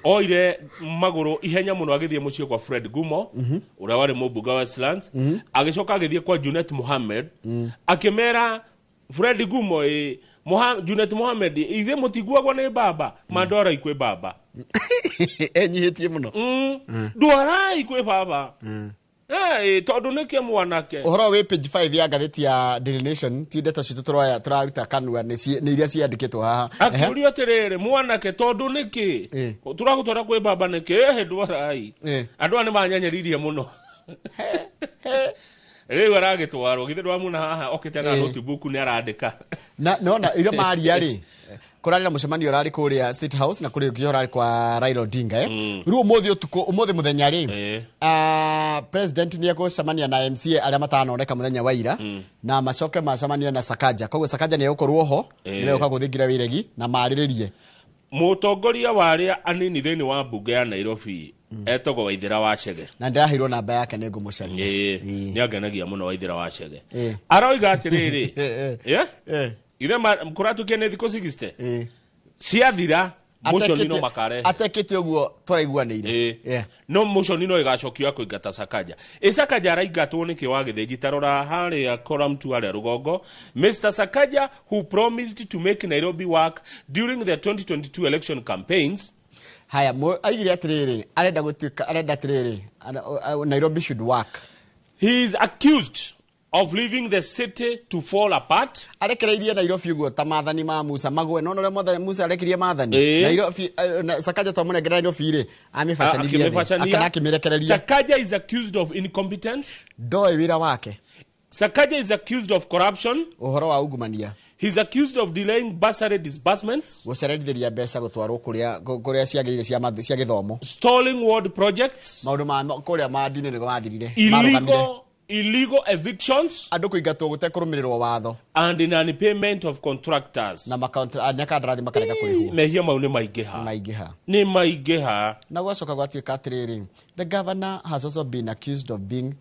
oire magũrũ ihenya mũno agĩthiĩ mũciĩ kwa Fred Gumo, ũrĩa warĩ mũmbunge wa Westlands, agĩcoka agĩthiĩ kwa Junet Mohammed, akĩmera Fred Gumo, Junet Mohammed, ithuĩ mũtiguagwo nĩ baba, mandwarai kwĩ baba. Enyihĩtie mũno. Ndwarai kwĩ baba. Tondũ nĩkĩ mwanake? Ũhoro wĩ page 5 ya ngathĩti ya Daily Nation, ti ndeto citũ tũraruta kanua, nĩ iria ciandĩkĩtwo haha. Akĩũrio atĩrĩrĩ, mwanake, tondũ nĩkĩ? Tũragũtwara kwĩ baba nĩkĩ? Ndwarai. Andũ aya nĩmanyenyeririe mũno. Rĩu aragĩtwarwo, githĩ ndwamuona haha okĩte na notebook nĩ arandĩka. Na nona iria maria rĩ, kũrarĩ na mũcemanio ũrarĩ kũrĩa State House na kũrĩ ũngĩ ũrarĩ kwa Raila Odinga, Rĩu ũmũthĩ ũtukũ, ũmũthĩ mũthenya rĩ, president nĩ egũcemania na MCA arĩa matanoneka mũthenya wa ira, na macoke macemanie na Sakaja. Koguo Sakaja nĩ egũkorwo ho, nĩ egũka gũthingira wĩregi na marĩrĩrie. Mũtongoria wa arĩa anini thĩinĩ wa mbunge ya Nairobi etagwo Waithera wa Chege. Na ndĩraheirwo namba yake nĩ ngũmũcaria. Nĩ angenagia mũno Waithera wa Chege. Aroiga atĩrĩrĩ, ithe kũratuĩkire nĩ thikũ 60 ciathira, motion no makarehe. Atekĩte ũguo tũraiguanĩire. No motion no ĩgacokio ya kũingata Sakaja. Sakaja araingatwo nĩkĩ wa Gĩthĩnji? Ta rora harĩa column 2 harĩa rũgongo. Mr Sakaja, who promised to make Nairobi work during the 2022 election campaigns. Haya, aigire atĩrĩrĩ, arenda gũtuĩka, arenda atĩrĩrĩ, Nairobi should work. He is accused of leaving the city to fall apart. Arekereirie Nairobi ũguo ta maathani ma Musa magwe. No ũrĩa mwathani Musa arekirie maathani. Nairobi, Sakaja twamũnengera Nairobi rĩ, amĩbacanirie thĩ. Akana akĩmĩrekereria. Sakaja is accused of incompetence. Ndoĩ wĩra wake. Sakaja is accused of corruption. Ũhoro wa ungumania. He's accused of delaying bursary disbursements. Gũcererithĩria mbeca gũtwarwo kũrĩa ciagĩrĩire cia gĩthomo. Stalling ward projects. Maũndũ ma kũrĩa ma ndini nĩgo mathirire. Marũgamire. Illegal evictions. Andũ kũingatwo gũtekũrũmĩrĩrwo watho. And non-payment of contractors. Na makandarathi makarega kũrĩhwo. Mehia mau nĩ maingĩha. Maingĩha. Nĩ maingĩha. Na gwacoka gwatuĩka atĩrĩrĩ, the governor has also been accused of being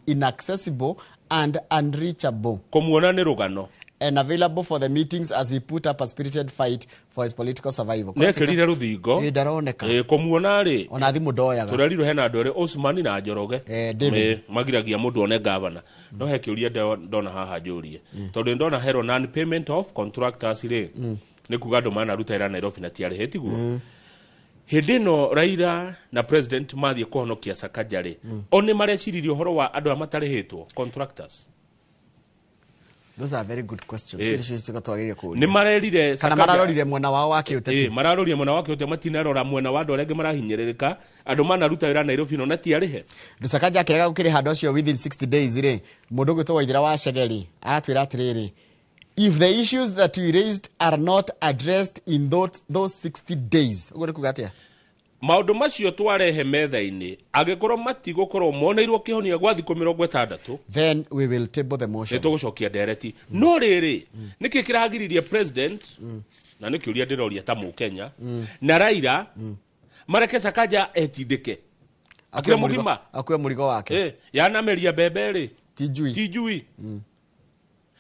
Inaccessible and unreachable. Kũmuona nĩ rũgano. And available for the meetings as he put up a spirited fight for his political survival. Nĩekĩrire rũthingo. Ĩ, ndaroneka. Ĩ, kũmuona rĩ, ona thimũ ndoyaga. Tũrerirwo hena andũ erĩ, Osman na Njoroge. David. Ĩ, magiragia mũndũ one gavana. No he kĩũria ndona haha njũrie, tondũ ndona herwo non payment of contractors rĩ, nĩ kuga andũ manaruta wĩra Nairobi na tiarĩhĩ, tiguo? Hĩndĩ ĩno Raila na president mathiĩ kũhonokia Sakaja rĩ, o nĩ mareciririe ũhoro wa andũ aya matarĩhĩtwo, contractors? Those are very good questions. Icio nĩcio twagĩrĩire kũũria. Nĩ marerire kana mararorire mwena wao wa kĩũteti. Ĩ, mararoria mwena wa kĩũteti, matinarora mwena wa andũ arĩa angĩ marahinyĩrĩrĩka, andũ manaruta wĩra Nairobi no na tiarĩhe. Sakaja akĩrega gũkĩrĩha andũ acio within 60 days rĩ, mũndũ ũgwĩtwo Waithera wa Chege aratwĩra atĩrĩrĩ, if the issues that we raised are not addressed in those 60 days, ũguo nĩ kuga atĩa? Maũndũ macio twarehe metha-inĩ angĩkorwo matigũkorwo moneirwo kĩhonia gwa thikũ 60, then we will table the motion. Nĩ tũgũcokia ndereti. No rĩrĩ, nĩkĩ kĩragiririe president, na nĩ kĩũria ndĩroria ta mũkenya, na Raila mareke Sakaja etindĩke akĩre mũgima, akue mũrigo wake? Yanameria mbembe rĩ, ti njui. Ti njui.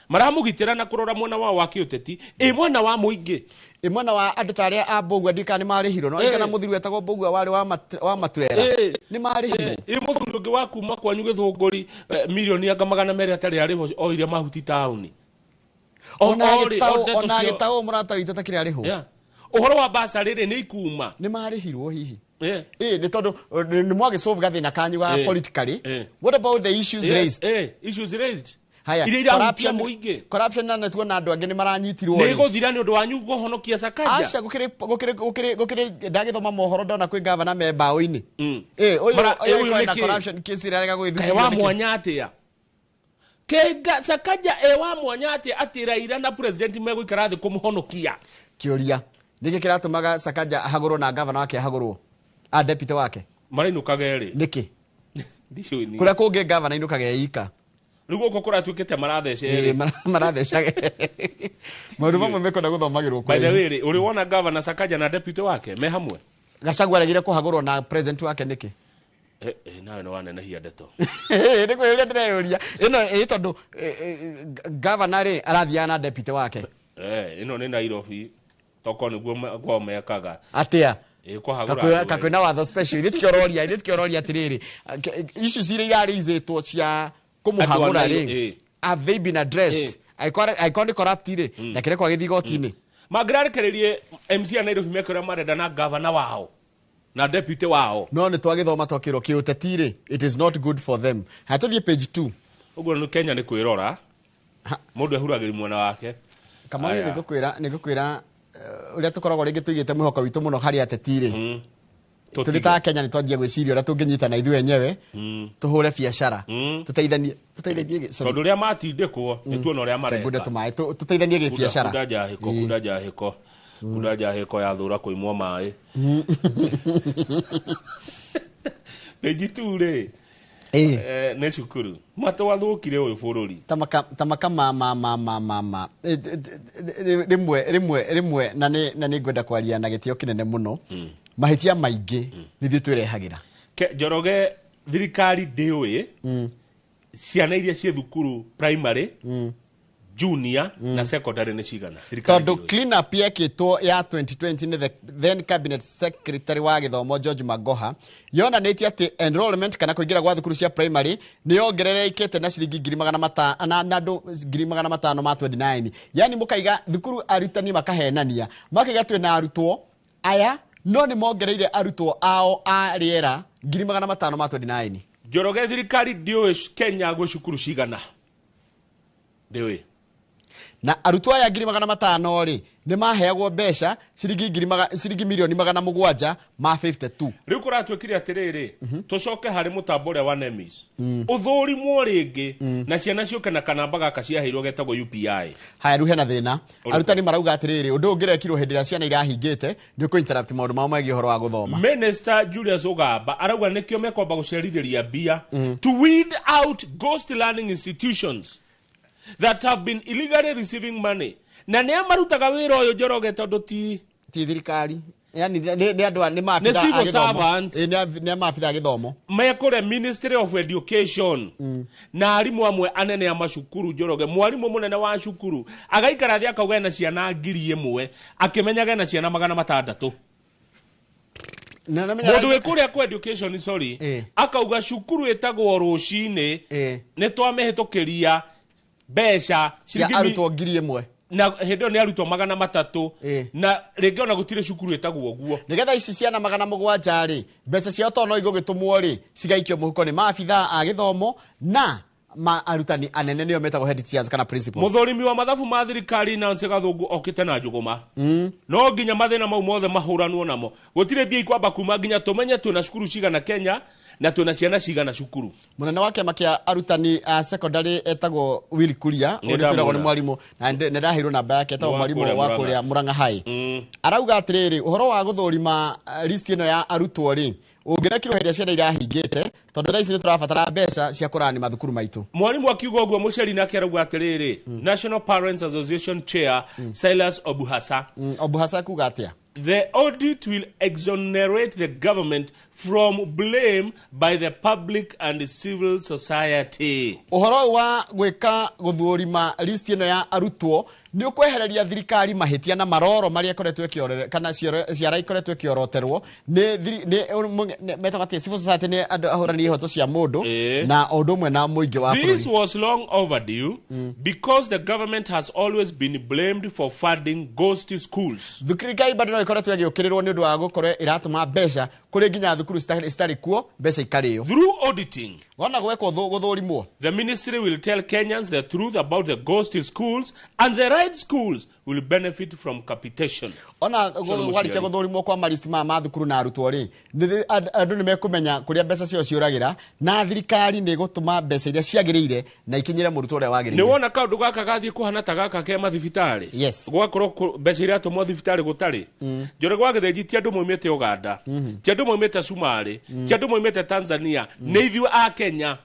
Maramũgitĩra na kũrora mwena wao wa kĩũteti, ĩ mwena wa mũingĩ? Ĩ mwena wa andũ ta arĩa a Mbũgua, ndikana nĩ marĩhirwo no kana mũthuri wetagwo Mbũgua warĩ wa Maturera nĩ marĩhirwo. Ĩ mũthuri ũngĩ wa kuma kwanyu Gĩthũngũri, milioni anga 200 atarĩ arĩhwo, oire mahuti taũni. Ona agĩtawo mũrata witũ takĩrĩ arĩhwo. Ũhoro wa basarĩ rĩ, nĩ ikuma. Nĩ marĩhirwo hihi? Ĩ, nĩ tondũ nĩ mwagĩsolve gathĩna kanyu ga politically. What about the issues raised? Issues raised. Haya, iria irahutia mũingĩ. Corruption na tuona andũ angĩ nĩ maranyitirwo rĩ. Nĩ gũthira nĩ ũndũ wanyu kũhonokia Sakaja? Aca, gũkĩrĩ ndagĩthoma mohoro ndona kwĩ gavana me mbaũ-inĩ. Ĩ, ũyũ kwĩna corruption case ĩrarega gũgĩthuthurio. Kaĩ wa mwanya atĩa? Kega Sakaja e wa mwanya atĩa atĩ Raila na president megũikara thĩ kũmũhonokia? Kĩũria, nĩkĩ kĩratũmaga Sakaja ahagũrwo na gavana wake ahagũrwo? A deputy wake? Marainũkaga erĩ. Nĩkĩ? Kũrĩa kũngĩ gavana ainũkaga e ika. Rĩu gũkũ kũratuĩkĩte maratheca erĩ. Maratheca. Maũndũ mamwe mekwenda gũthomagĩrwo kũraihu. By the way rĩ, ũrĩ wona gavana Sakaja na deputy wake me hamwe? Gachagua aregire kũhagũrwo na president wake nĩkĩ? Nawe nĩ wanenehia ndeto. Nĩ kwĩyũria ndĩreyũria. Ĩno ĩ tondũ gavana rĩ arathiaga na deputy wake. Ĩno nĩ Nairobi, toko nĩguo kwao mekaga. Atĩa? Kakwĩna watho special. Ithuĩ tikĩororia atĩrĩrĩ, issues iria irarĩizĩtwo cia kũmũhagũra rĩ, have they been addressed? Angĩkorwo nĩ corrupt rĩ, na kĩrekwo agĩthiĩ igoti-inĩ. Mangĩrarekereirie MC a Nairobi meke ũrĩa marenda na gavana wao na deputy wao. No nĩ twagĩthoma twakĩrwo kĩũteti rĩ, it is not good for them. Haya, tũthiĩ page 2. Ũguo nĩ Kenya nĩ kwĩrora, mũndũ ehuragĩria mwena wake. Kamau, nĩngũkwĩra ũrĩa tũkoragwo rĩngĩ tũigĩte mwĩhoko witũ mũno harĩ ateti rĩ, tũrĩ ta Kenya nĩ twanjia gwĩciria ũrĩa tũngĩnyitana ithuĩ enyewe, tũhũre biacara, tũteithanie tondũ ũrĩa matindĩkwo nĩ tuona ũrĩa mareka. Tũteithanie gĩbiacara. Kunda njahĩko, kunda njahĩko yathũra kũimwo maĩ. Page 2 rĩ, nĩ cukuru matwathũkire ũyũ bũrũri. Tamaka ma rĩmwe na nĩ ngwenda kwaria na gĩtĩo kĩnene mũno, mahĩtia maingĩ nĩ ithuĩ twĩrehagĩra. Njoroge, thirikari ndĩũĩ ciana iria ciĩ thukuru primary, junior na secondary nĩ cigana. Tondũ clean up yekĩtwo ya 2020 nĩ the then cabinet secretary wa gĩthomo George Magoha yonanĩtie atĩ enrollment kana kũingĩra gwa thukuru cia primary nĩ yongererekete na ciringi ngiri magana matano na andũ 529,000. Yani mũkaiga thukuru arutani makahenania, makaiga twĩna arutwo aya no nĩ mongereire arutwo ao a rĩera 529,000. Njoroge, thirikari ndĩũĩ Kenya gwĩ cukuru cigana, ndĩũĩ. Na arutwo aya 500,000 rĩ nĩ maheagwo mbeca ciringi milioni 752. Rĩu kũratuĩkire atĩrĩrĩ, tũcoke harĩ mũtambo ũrĩa wa NEMIS ũthũrimwo rĩngĩ na ciana ciũke na kanamba gaka ciaheirwo getagwo UPI. Haya, rĩu hena thĩna. Arutani marauga atĩrĩrĩ, ũndũ ũngĩrekirwo hĩndĩ ĩrĩa ciana irahingĩte nĩ ũkũ interrupt maũndũ mao megiĩ ũhoro wa gũthoma. Minister Julius Ogamba arauga nĩkĩo mekwamba gũcerithĩria mbia to weed out ghost learning institutions that have been illegally receiving money. Na nĩ marutaga wĩra ũyũ, Njoroge, tondũ ti thirikari. Yani nĩ andũ nĩ maabitha Nĩ civil a gĩthomo. servants. Ĩ, nĩ maabitha a gĩthomo. Mekũrĩa Ministry of Education na arimũ amwe anene a macukuru. Njoroge, mwarimũ mũnene wa cukuru agaikara thĩ akauga ena ciana 1000 akĩmenyaga ena ciana 600. Na namenya Mũndũ wĩ kũrĩa kwa education, sorry, akauga cukuru ĩtagwo rũcinĩ nĩ twamĩhĩtũkĩria mbeca cia ciringi arutwo 1000. Na hĩndĩ ĩyo nĩ arutwo 300 na rĩngĩ ona gũtirĩ cukuru ĩtagwo ũguo. Nĩgetha ici ciana 700 rĩ, mbeca ciao to no igũgĩtũmwo rĩ, cigaikio mũhuko nĩ maabitha a gĩthomo na ma arutani anene, nĩo metagwo head teachers kana principals. Mũthũrimi wa mathabu ma thirikari Nancy Gathũngũ okĩte na njũgũma. No nginya mathĩna mau mothe mahũranwo namo. Gũtirĩ mbia ikwamba kuma nginya tũmenye twĩna cukuru cigana Kenya na twĩna ciana cigana cukuru. Mũnene wa kĩama kĩa arutani a secondary etagwo Willy Kuria. Nĩ Ũyũ nĩ twĩragwo nĩ ndamwona. mwarimũ na nĩ ndaheirwo namba yake, etagwo Wa mwarimũ kũrĩa wa Murang'a. kũrĩa Murang'a High. Arauga atĩrĩrĩ, ũhoro wa gũthũrima list ĩno ya arutwo rĩ, ũngĩrekirwo hĩndĩ ĩrĩa ciana irahingĩte, tondũ thaa ici nĩ tũrabatara mbeca cia kũrani mathukuru maitũ. Mwarimu akiuga ũguo, mũciari nake arauga atĩrĩrĩ, National Parents Association chair Silas Obuhasa. Obuhasa kuga atĩa? The audit will exonerate the government from blame by the public and civil society. Ũhoro ũyũ wa gwĩka gũthũrima list ĩno ya arutwo nĩ ũkwehereria thirikari mahĩtia na maroro marĩa ĩkoretwo ĩkĩorere kana ciara ikoretwo ĩkĩoroterwo nĩ metagwo atĩa, civil society, nĩ andũ ahũrani ihoto cia mũndũ na o ũndũ ũmwe na mũingĩ wa This bũrũri. was long overdue because the government has always been blamed for funding ghost schools. Thirikari bado no ĩkoretwo ĩgĩũkĩrĩrwo nĩ ũndũ wa gũkorwo ĩratũma mbeca kũrĩ nginya thukuru citarĩ kuo, mbeca ikarĩo. Through auditing, wona gwekwo gũthũrimwo, the ministry will tell Kenyans the truth about the ghost schools and the right schools will benefit from capitation. Ona Ũcio nĩ gwarikia mũciari. gũthũrimwo kwa maristi maya ma thukuru na arutwo rĩ, andũ nĩ mekũmenya kũrĩa mbeca ciao ciũragĩra, na thirikari nĩ ĩgũtũma mbeca iria ciagĩrĩire na ikinyĩre mũrutwo ũrĩa Nĩ wagĩrĩire. wona kaũndũ gaka gathiĩ kũhana ta gaka ke mathibitarĩ. Yes. Gwakorwo mbeca iria atũmwo thibitarĩ gũtarĩ. Njore gwa Gĩthĩnji ti andũ maumĩte Uganda, ti andũ maumĩte Cumarĩ, ti andũ maumĩte Tanzania, nĩ ithuĩ a Kenya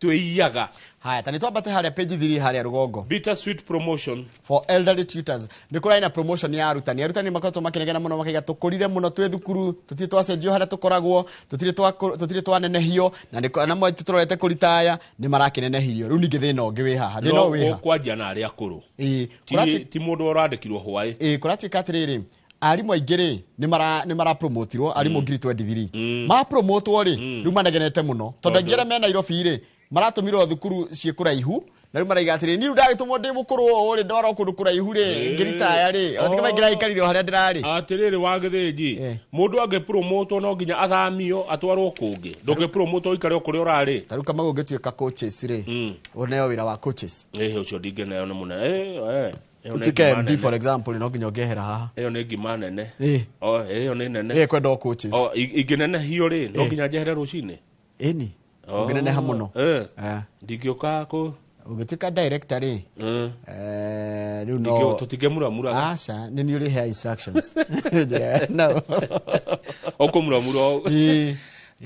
twĩiyaga. Haya, ta nĩ twambate harĩa page 3 harĩa rũgongo. Bitter sweet promotion for elderly tutors. Nĩ kũrarĩ na promotion ya arutani. Arutani makoretwo makĩnegena mũno makaiga tũkũrire mũno twĩ thukuru, tũtirĩ twacenjio harĩa tũkoragwo, tũtirĩ twanenehio, na nĩ na mwe tũrorete kũritaya nĩ marakĩnenehirio. Rĩu ningĩ thĩna ũngĩ wĩ haha, thĩna No ũyũ wĩ haha. ũkwanjia na arĩa akũrũ. Ĩĩ, Ti ti mũndũ ũrandĩkirwo hwaĩ. Ĩĩ, kũratuĩka atĩrĩrĩ, arimũ aingĩ rĩ nĩ marapromotirwo, arimũ 2023 mapromotwo rĩ, rĩu manegenete mũno tondũ aingĩ arĩa me Nairobi rĩ maratũmirwo thukuru ciĩ kũraihu, na rĩu maraiga atĩrĩ, niĩ rĩu ndagĩtũmwo ndĩ mũkũrũ ũũ rĩ, ndwarwo kũndũ kũraihu rĩ, ngĩritaya rĩ, ona tiga maingĩraikarire o harĩa ndĩrarĩ. Atĩrĩrĩ wa Gĩthĩnji, mũndũ angĩpromotwo no nginya athamio atwarwo kũngĩ? Ndũngĩpromotwo ũikare o kũrĩa ũrarĩ. Ta rĩu Kamau, ũngĩtuĩka coaches rĩ, ũneo wĩra wa coaches. Ĩhĩ, ũcio ndingĩneo nĩ mũnene. Ĩyo nĩ Ũtuĩke ngima MD nene. for example, no nginya ũngĩehera haha. Ĩyo nĩ ngima nene. Ĩĩ. O, ĩyo nĩ nene. Ĩĩ, kwenda o coaches. O, ingĩnenehio rĩ, no nginya njehere rũcinĩ. Ĩni, ũngĩneneha mũno. Ndingĩũka kũ Ũngĩtuĩka director rĩ, rĩu no Tũtingĩmuramuraga. Aca, nĩ niĩ ũrĩhea instructions. Njĩra, no. Ũkũmuramura. Ĩĩ.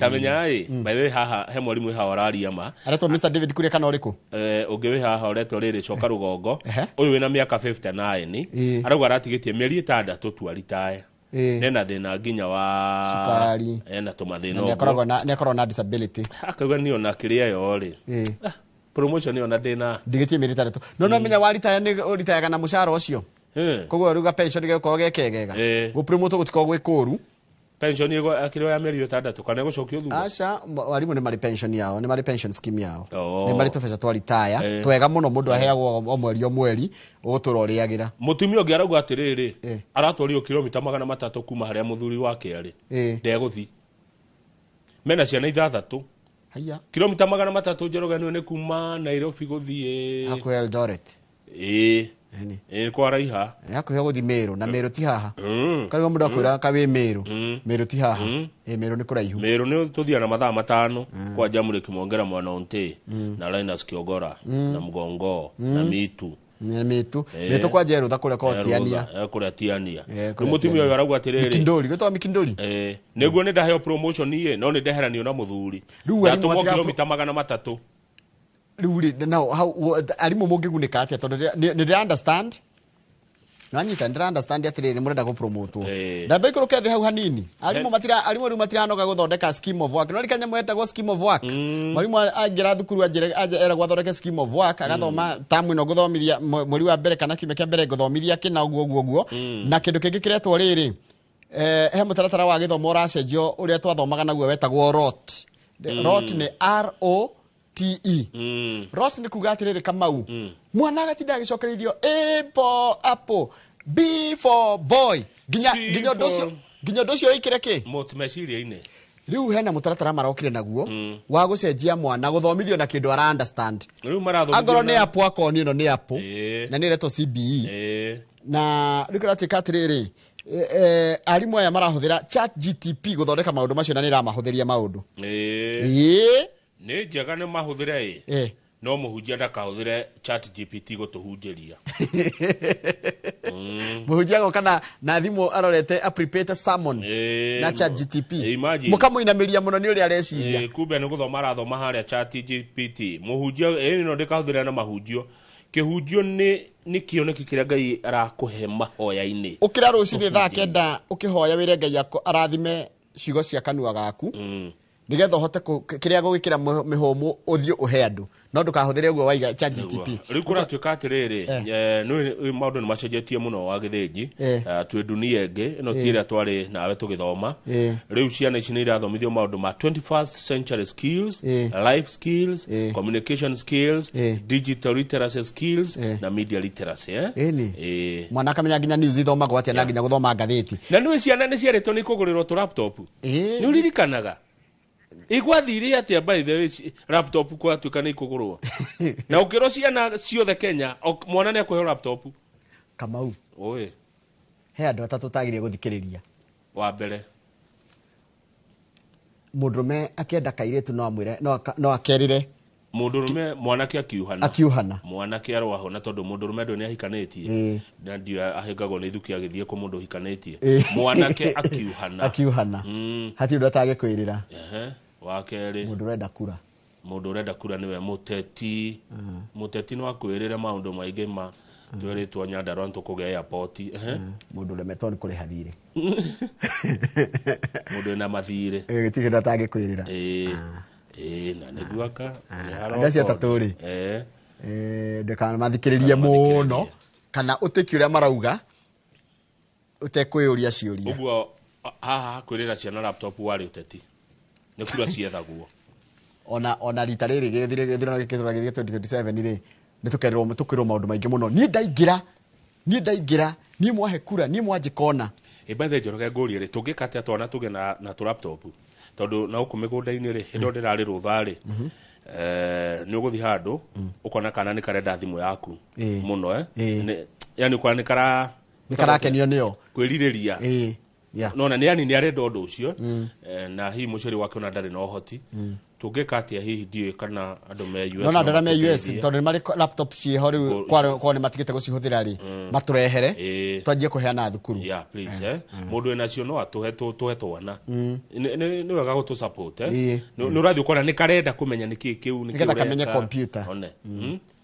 Ta menya ĩ, by the way, haha he mwarimũ wĩ haha ũraria ma. Aretwo Mr David Kuria kana ũrĩkũ? Ũngĩ wĩ haha ũretwo rĩrĩ, coka rũgongo. Ũyũ wĩna mĩaka 59 Ĩĩ. arauga aratigĩtie mĩeri 6 tu aritae. Nena thĩna nginya wa Cukari. Ena tũmathĩna. Na nĩakoragwo na disability. Akauga niĩ ona kĩrĩa yo rĩ, promotion ĩyo na ndĩna Ndigĩtie mĩeri 6, no menya waritaya nĩ ũritayaga na mũcara ũcio. Koguo rĩu ga pension gĩgũkorwo ge kegega, gũpromotwo gũtikoragwo gwĩ kũũru. Pension ĩgo akĩrĩ ya mĩeri 6 kana ĩgũcokio thutha? Aca, arimũ nĩ marĩ pension yao, nĩ marĩ pension scheme yao. Oh. Nĩ marĩ tũbeca twa ritaya twega mũno, mũndũ aheagwo o mweri o mweri, ũgũtũra ũrĩagĩra. Mũtumia ũngĩ arauga atĩrĩrĩ, aratwarirwo kilomita 300 kuma harĩa mũthuri wake arĩ. Ndegũthi, mena ciana 6. Haiya. Kilomita 300, Njoroge, nĩ kuma Nairobi gũthiĩ hakuhĩ Eldoret. Ĩĩ, ĩĩ, kwaraiha. Nĩ hakuhĩ gũthiĩ Meru, na Meru ti haha. Karĩo mũndũ akwĩra kawĩ Meru, Meru ti haha. Ĩĩ, Meru nĩ kũraihu. Meru nĩ tũthiaga na mathaa 5 kwa Jamhuri Kimongera mwana Onte na Linus Kiogora na Mgongo na Mitu. Nĩ Mitu. Mitu kwa Njerutha kũrĩa kwa Tiania. Kũrĩa Tiania. Kũrĩa Rĩu mũtumia Tiania. ũyũ arauga atĩrĩrĩ, Mikindoli, gwĩtagwo Mikindoli. Nĩguo nĩ ndaheo promotion iĩ, no nĩ ndeheranio na mũthuri. Rĩu arimũ Ndatũmwo kilomita 300. Rĩu rĩ, now how arimũ mũngĩgunĩka atĩa? Tondũ nĩ ndĩra understand Nanyita ndĩra understand atĩrĩrĩ mũrenda gũpromotwo. Ndamba ikũrũke thĩ hau hanini. Arimũ matira arimũ rĩu matiranoga gũthondeka scheme of work. No rikanya mwetagwo scheme of work. Mwarimu aingĩra thukuru anjĩre eragwo athondeke scheme of work, agathoma tamu ĩno ngũthomithia mweri wa mbere kana kiumia kĩa mbere ngũthomithia kĩna ũguo ũguo ũguo. Na kĩndũ kĩngĩ kĩretwo rĩrĩ, he mũtaratara wa gĩthomo ũracenjio ũrĩa twathomaga naguo wetagwo ROT. ROT nĩ ROTE. ROT nĩ kuga atĩrĩrĩ Kamau, mwana agatinda agĩcokereithio A for apple, B for boy, nginya C nginya ũndũ ũcio nginya ũndũ ũcio wĩkĩre kĩ Mot meciria-inĩ. Rĩu hena mũtaratara marokire naguo wa gũcenjia mwana gũthomithio na kĩndũ ara understand. Rĩu marathomithio Angorwo nĩ apple akonio ĩno nĩ apple na nĩ ĩretwo CBE. Na rĩu kĩratuĩka atĩrĩrĩ, arimũ aya marahũthĩra Chat GTP gũthondeka maũndũ macio na nĩ ĩramahũthĩria maũndũ. Ĩĩ. Nĩ njega nĩ mahũthĩre ĩ. No mũhunjia ndakahũthĩre Chat GPT gũtũhunjĩria. Mũhunjia agoka na thimũ arorete a prepared sermon na Chat GTP. Imagine. Mũkamũinamĩria mũno nĩ ũrĩa areciria. Kumbe nĩ gũthoma arathoma harĩa Chat GPT. Mũhunjia ĩno ndĩkahũthĩre na mahunjio. Kĩhunjio nĩ kĩoneki kĩrĩa Ngai arakũhe mahoya-inĩ. Ũkĩra rũcinĩ thaa 9 ũkĩhoya wĩre Ngai arathime ciugo cia kanua gaku. Nĩgetha ũhote kĩrĩa gũgĩkĩra mĩhũmũ ũthiĩ ũhe andũ. No ndũkahũthĩre ũguo waiga Chat GTP. Rĩu kũratuĩka atĩrĩrĩ, nĩ maũndũ nĩ macenjetie mũno wa gĩthĩnji. Twĩ dunia ĩngĩ, ĩno ti ĩrĩa twarĩ nawe tũgĩthoma. Rĩu ciana ici nĩ irathomithio maũndũ ma 21st century skills, life skills, communication skills, digital literacy skills na media literacy. Ĩni. Mwana akamenya nginya news ithomagwo atĩa na nginya gũthoma ngathĩti. Na nĩ ciana nĩ ciarĩtwo nĩ kũgũrĩrwo tũ laptop. Nĩ ũririkanaga? Igwathire atĩa by the way laptop kwatuĩka nĩ ikũgũrwo. Na ũkĩrwo ciana ciothe Kenya, mwana nĩ akũheo laptop. Kamau. Oi. He andũ atatũ tagĩrĩire gũthikĩrĩria. Wa mbere. Mũndũrũme akĩenda kairĩtu no amwĩre, no akerĩre. Mũndũrũme mwanake akiuhana. Akiuhana. Mwanake arwahona tondũ mũndũrũme ndũ nĩ ahikanĩtie. Na ndio ahĩngagwo nĩ ithuki agĩthiĩ kũ mũndũ ũhikanĩtie. Mwanake akiuhana. Akiuhana. Hatirĩ ũndũ atangĩkwĩrĩra. Wa kerĩ. Mũndũ ũrenda kura. Mũndũ ũrenda kura nĩwe mũteti. Mũteti no akwĩrĩre maũndũ maingĩ ma twĩrĩtwo Nyandarua nĩtũkũgĩa airport. Mũndũ ũremetwo nĩ kũrĩha thirĩ. Mũndũ wĩna mathirĩ. Gũtirĩ kĩndũ atangĩkwĩrĩra. Na nĩguo aka, nĩ harokwo. Andũ acio atatũ rĩ, ndũkamathikĩrĩrie mũno kana ũtĩkie ũrĩa marauga ũtekwĩyũria ciũria. Ũguo haha kwĩrĩra ciana laptop warĩ ũteti. Nĩ kura ciethagwo. Ona rita rĩrĩ gĩthurano gĩkĩ tũragĩthiĩ 2027 rĩ, nĩ tũkerwo maũndũ maingĩ mũno. Niĩ ndaingĩra, niĩ mwahe kura, niĩ mwanjĩkona. By the way, Njoroge ngũrie rĩ, tũngĩka atĩa twana tũgĩe na tũ laptop? Tondũ na gũkũ mĩgũnda-inĩ rĩ, hĩndĩ ĩyo ndĩrarĩ rũtha rĩ, nĩ ũgũthiĩ handũ, ũkona kana nĩ karenda thimũ yaku mũno, Yani ũkona nĩ karakenio nĩyo. Kwĩrirĩria. Nona nĩ yani nĩ arenda ũndũ ũcio, na hihi mũciari wake ona ndarĩ na ũhoti. Tũngĩka atĩa hihi ndiũĩ kana andũ me US. No andũ arĩa me US tondũ nĩ marĩ laptop ciĩho rĩu kwao nĩ matigĩte gũcihũthĩra rĩ, matũrehere twanjie kũheana thukuru. Yeah, please, Mũndũ wĩnacio no atũhe tũhe twana. Nĩ wega gũtũ support, Nĩ ũrathiĩ ũkona nĩ karenda kũmenya nĩkĩĩ kĩu, nĩkĩĩ Nĩgetha kamenye ũreka. computer. One.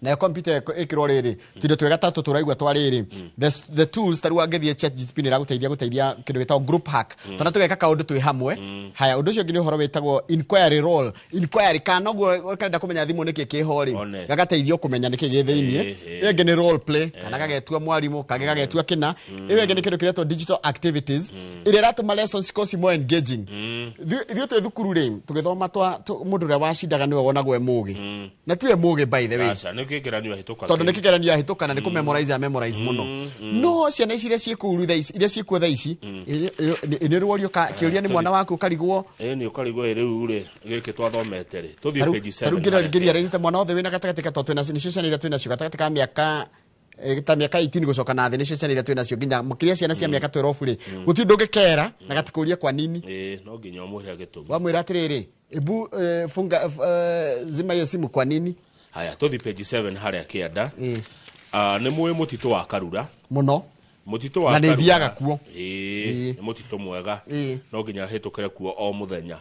Nayo computer ĩkĩrwo rĩrĩ, tũindo twega ta tũtũ tũraigua twa rĩrĩ. The tools ta rĩu angĩthiĩ Chat GTP nĩ ĩragũteithia gũteithia kĩndũ gĩtagwo group hack. Twana tũgeka kaũndũ twĩ hamwe. Haya, ũndũ ũcio ũngĩ nĩ ũhoro wĩtagwo inquiry role. Inquiry kana ũguo karenda kũmenya thimũ nĩkĩ kĩho rĩ, gagateithio kũmenya nĩkĩ gĩ thĩiniĩ. Ĩyo ĩngĩ nĩ role play, kana gagetua mwarimũ, kangĩ gagetua kĩna. Ĩyo ĩngĩ nĩ kĩndũ kĩretwo digital activities, ĩrĩa ĩratũma lessons cikorwo ci more engaging. Ithuĩ twĩ thukuru rĩ, tũgĩthoma mũndũ ũrĩa wacindaga nĩwe wonagwo e mũgĩ. Na tiwe mũgĩ by the way. Aca, nĩ kĩgeranio ahĩtũka. Tondũ nĩ kĩgeranio ahĩtũka na nĩ kũmemorize amemorize mũno. No ciana ici iria ciĩkũu rĩu thaa ici, iria ciĩkuo thaa ici, nĩ ũrworio kĩũria nĩ mwana waku ũkarigwo. Nĩ ũkarigwo rĩu rĩ, gĩkĩ twathomete rĩ. Tũthiĩ page 7. Tarĩu ngĩra raisĩte mwana wothe wĩna gatagatĩ ka tondũ twĩna nĩcio ciana iria twĩnacio gatagatĩ ka mĩaka ta mĩaka 18 gũcoka na thĩ nĩcio ciana iria twĩnacio nginya makĩria ciana cia mĩaka 12 rĩ, gũtirĩ ũndũ ũngĩkera na gatikũrie kwa nini. No nginya ũmwĩre gĩtũmi. Wamwĩra atĩrĩrĩ, ebu funga zima hiyo simu kwa nini? Haya, tũthiĩ page 7 harĩa kĩanda. Nĩ mũĩ mũtitũ wa Karura. Mũno. Mũtitũ wa Na nĩ Karura. thiaga kuo. Ĩĩ, nĩ mũtitũ mwega. No nginya hĩtũkĩre kuo o mũthenya.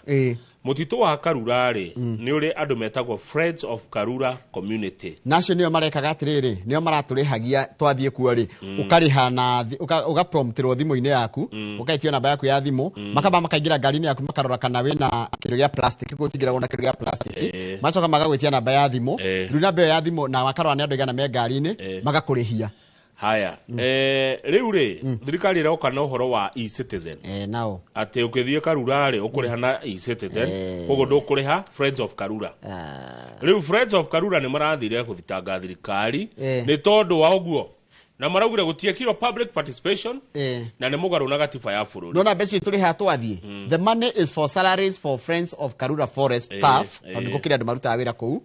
Mũtitũ wa Karura rĩ, nĩ ũrĩ andũ metagwo Friends of Karura Community. Nacio nĩo marekaga atĩrĩrĩ, nĩo maratũrĩhagia twathiĩ kuo rĩ, ũkarĩha na ũgapromptĩrwo thimũ-inĩ yaku, ũkaitio namba yaku ya thimũ, makamba makaingĩra ngari-inĩ yaku makarora kana wĩna kĩndũ gĩa plastic, gũtingĩragwo na kĩndũ gĩa plastic, macoka magagwĩtia namba ya thimũ, rĩu namba ĩyo ya thimũ na makarora nĩ andũ aigana me ngari-inĩ, magakũrĩhia. Haya, rĩu rĩ, thirikari ĩroka na ũhoro wa e-citizen. Nao atĩ ũkĩthiĩ Karura rĩ, ũkũrĩha na e-citizen, koguo ndũkũrĩha Friends of Karura. Rĩu Friends of Karura nĩ marathire gũthitanga thirikari nĩ tondũ wa ũguo, na maraugire gũtiekirwo public participation na nĩ mũgarũ na gatiba ya bũrũri. Nona mbeca itũrĩha twathiĩ, the money is for salaries for Friends of Karura Forest staff, tondũ gũkĩrĩ andũ marutaga wĩra kũu,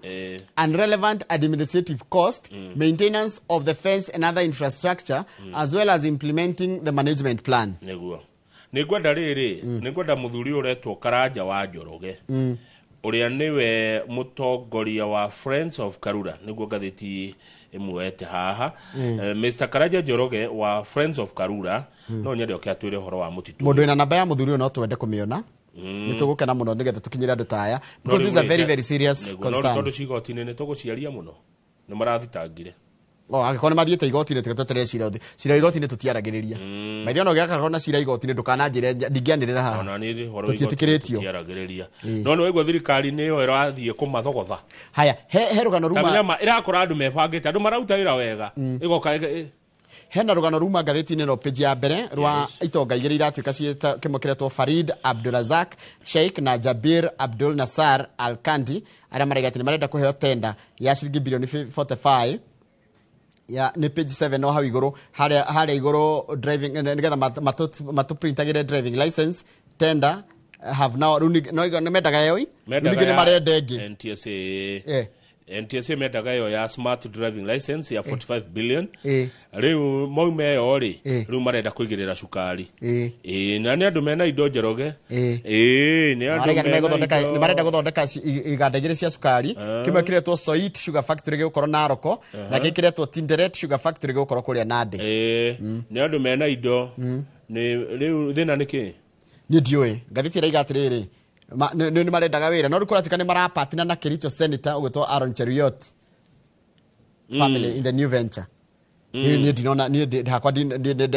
and relevant administrative cost, maintenance of the fence and other infrastructure, as well as implementing the management plan. Nĩguo nĩ ngwenda rĩrĩ, nĩ ngwenda mũthuri ũretwo Karanja wa Njoroge, ũrĩa nĩwe mũtongoria wa Friends of Karura, nĩguo ngathĩti ĩmuoete haha. Mr Karanja Njoroge wa Friends of Karura, no nyende oke atwĩre ũhoro wa mũtitũ. Mũndũ wĩna namba ya mũthuri ũyũ no twende kũmĩona, nĩ tũgũkena mũno nĩgetha tũkinyĩre andũ ta aya, because this is a very very serious Nĩguo, no rĩu concern. tondũ cigoti-inĩ nĩ tũgũciaria mũno, nĩ marathitangire. O angĩkorwo nĩ mathiĩte igoti-inĩ, tiga tweterere cira ũthi cira wa igoti-inĩ tũtiaragĩrĩria. Maithe ona ũgĩgakorwo na cira igoti-inĩ, ndũkananjĩre ndingĩanĩrĩra haha. Ona nĩ ũhoro wa igoti Tũtiĩtĩkĩrĩtio. tũtiaragĩrĩria, no nĩ waigua thirikari nĩyo ĩrathiĩ kũmathogotha. Haya, he rũgano ta ruma mĩnyama ĩrakora andũ mebangĩte, andũ mararuta wĩra wega, ĩgoka hena rũgano ruma ngathĩti-inĩ ĩno page ya mbere rwa itonga igĩrĩ iratuĩka ciĩta kĩmwe kĩretwo Farid Abdulrazak Sheikh na Jabir Abdul Nasar Al-Kandi, arĩa maraiga atĩ nĩ marenda kũheo tenda ya ciringi bilioni 45 ya nĩ page 7 no hau igũrũ, harĩa igũrũ driving, nĩgetha matũprintagĩre driving license tender have now rĩu no nĩ mendaga ĩyo ĩ? Rĩu ningĩ nĩ marenda ĩngĩ. NTSA. NTSA mendaga ĩyo ya smart driving license ya 45 billion. Rĩu mauma ĩyo rĩ, rĩu marenda kũigĩrĩra cukari. Ĩĩ, na nĩ andũ mena indo, Njoroge. Ĩĩ, nĩ andũ Maraiga nĩ mena megũthondeka indo. nĩ marenda gũthondeka iganda igĩrĩ cia cukari, kĩmwe kĩretwo Soit Sugar Factory gĩgũkorwo Naroko, na kĩngĩ kĩretwo Tinderet Sugar Factory gĩgũkorwo kũrĩa Nandi. Ĩĩ, nĩ andũ mena indo. Nĩ rĩu thĩna nĩ kĩ? Niĩ ndiũĩ, ngathĩti ĩraiga atĩrĩrĩ, nĩ marendaga wĩra, no rĩu kũratuĩka nĩ marapatina na Kericho Senator ũgwĩtwo Aaron Cheruiyot family in the new venture. Niĩ ndinona, niĩ hakwa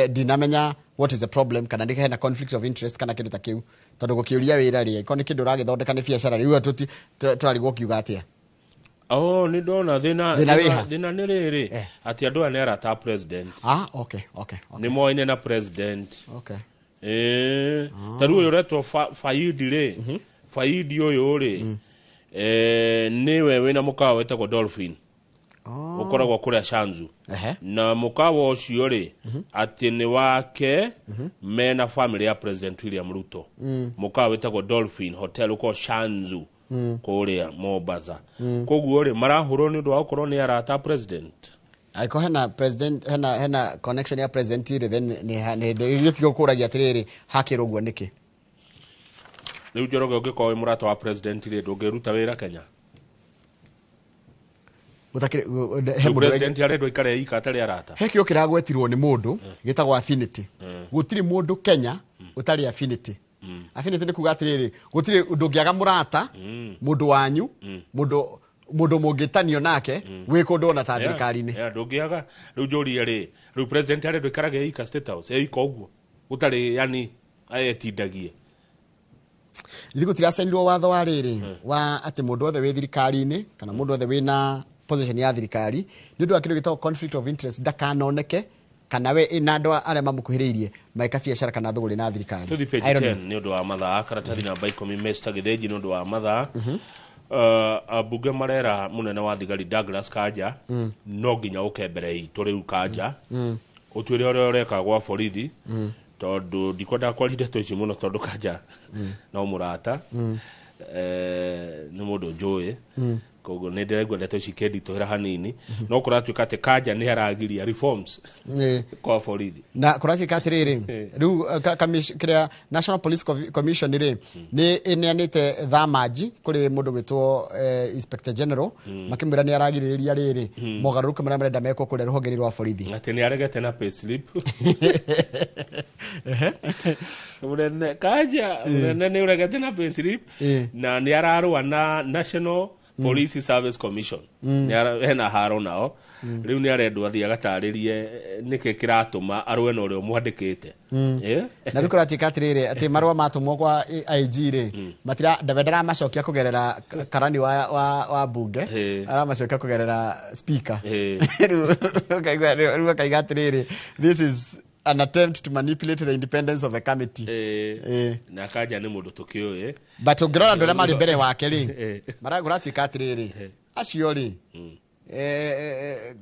ndinamenya what is the problem, kana nĩ hena conflict of interest kana kĩndũ ta kĩu, tondũ gũkĩũria wĩra rĩ, angĩkorwo nĩ kĩndũ ũragĩthondeka nĩ biacara rĩu tũrarigwo ũkiuga atĩa. Oh, nĩ ndona thĩna. Thĩna wĩha? Thĩna nĩ rĩrĩ atĩ andũ aya nĩ arata a president. Ah, okay. Nĩ moaine na president. Okay. Ta rĩu ũyũ ũretwo Faidi rĩ, Faidi ũyũ rĩ, nĩwe wĩna mũkawa wĩtagwo Dolphin, ũkoragwo kũrĩa Shanzu, na mũkawa ũcio rĩ, atĩ nĩ wake mena family ya President William Ruto. Mũkawa wĩtagwo Dolphin Hotel ũkoragwo Shanzu, kũrĩa Mombasa. Koguo rĩ, marahũrwo nĩ ũndũ wa gũkorwo nĩ arata a president. Angĩkorwo hena president, hena connection ya president rĩ, then nĩ ithuĩ tiga gũkũragia atĩrĩrĩ, hakĩrwo ũguo nĩkĩ? Rĩu Njoroge, ũngĩkorwo wĩ mũrata wa president rĩ, ndũngĩruta wĩra Kenya? Gũtakĩrĩ he Rĩu mũndũ president arendwo aikare ika atarĩ arata. He kĩo kĩragwetirwo nĩ mũndũ gĩtagwo affinity. Gũtirĩ mũndũ Kenya ũtarĩ affinity. Affinity nĩ kuga atĩrĩrĩ, gũtirĩ ndũngĩaga mũrata, mũndũ wanyu, mũndũ mũngĩtanio nake wĩ kũndũ ona ta thirikari-inĩ. Yeah, ndũngĩaga. Rĩu njũrie rĩ, rĩu president arendwo aikarage ika State House eika ũguo gũtarĩ, yani etindagie? Ithuĩ gũtiracainirwo watho wa rĩrĩ wa atĩ mũndũ wothe wĩ thirikari-inĩ kana mũndũ wothe wĩna position ya thirikari, nĩ ũndũ wa kĩndũ gĩtagwo conflict of interest, ndakanoneke kana we na andũ arĩa mamũkuhĩrĩirie magĩka biacara kana thũgũrĩ na thirikari. Tũthi page I don't know. 10 nĩ ũndũ wa mathaa, karatathi namba 10, Mr Gĩthĩnji, nĩ ũndũ wa mathaa. Ambunge marera mũnene wa thigari Douglas Kanja, no nginya ũke mbere itũ rĩu, Kanja, ũtuĩre ũrĩa ũreka gwa borithi, tondũ ndikwendaga kwaria ndeto ici mũno, tondũ Kanja no mũrata, nĩ mũndũ njũĩ. Koguo nĩ ndĩraigua ndeto ici ikĩnditũhĩra hanini, no kũratuĩka atĩ Kanja nĩ aragiria reforms kwa borithi. Na kũratuĩka atĩrĩrĩ, rĩu kĩrĩa National Police Commission rĩ, nĩ ĩneanĩte thamanji kũrĩ mũndũ gwĩtwo Inspector General, makĩmwĩra nĩ aragirĩrĩria rĩrĩ mogarũrũku marĩa marenda mekwo kũrĩa rũhonge-inĩ rwa borithi. Atĩ nĩ aregete na payslip. Mũnene Kanja, mũnene nĩ ũregete na payslip na nĩ ararũa na National Police Service Commission. Hena haro nao. Rĩu nĩ arendwo athiĩ agatarĩrie nĩkĩ kĩratũma arũe na ũrĩa ũmwandĩkĩte. Na rĩu kũratuĩka atĩrĩrĩ, atĩ marũa matũmwo kwa IG rĩ, matira ndaramacokia kũgerera karani wa bunge, aramacokia kũgerera speaker. Rĩu akaiga atĩrĩrĩ, this is an attempt to manipulate the independence of the committee. Na Kanja nĩ mũndũ tũkĩũĩ. But ũngĩrora andũ arĩa marĩ mbere wake rĩ, maragũratuĩka atĩrĩrĩ, acio rĩ,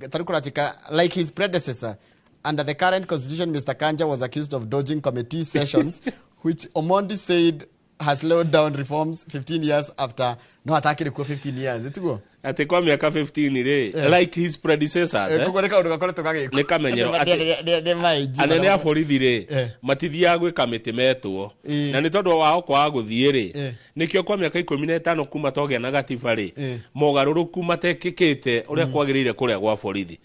tarĩu kũratuĩka like his predecessor under the current constitution, Mr. Kanja was accused of dodging committee sessions, which Omondi said has slowed down reforms 15 years after. No atakĩrĩ kuo 15 years, ĩtiguo? Atĩ kwa mĩaka 15 rĩ, like his predecessors, koguo nĩ kaũndũ gakoretwo gagĩkwo. Nĩ kamenyero atĩ anene a borithi rĩ, matithiaga gwĩka mĩtĩ metwo, na nĩ tondũ wao kwaga gũthiĩ rĩ, nĩkĩo kwa mĩaka 15 kuma twagĩa na gatiba rĩ, mogarũrũku matekĩkĩte ũrĩa kwagĩrĩire kũrĩa gwa borithi.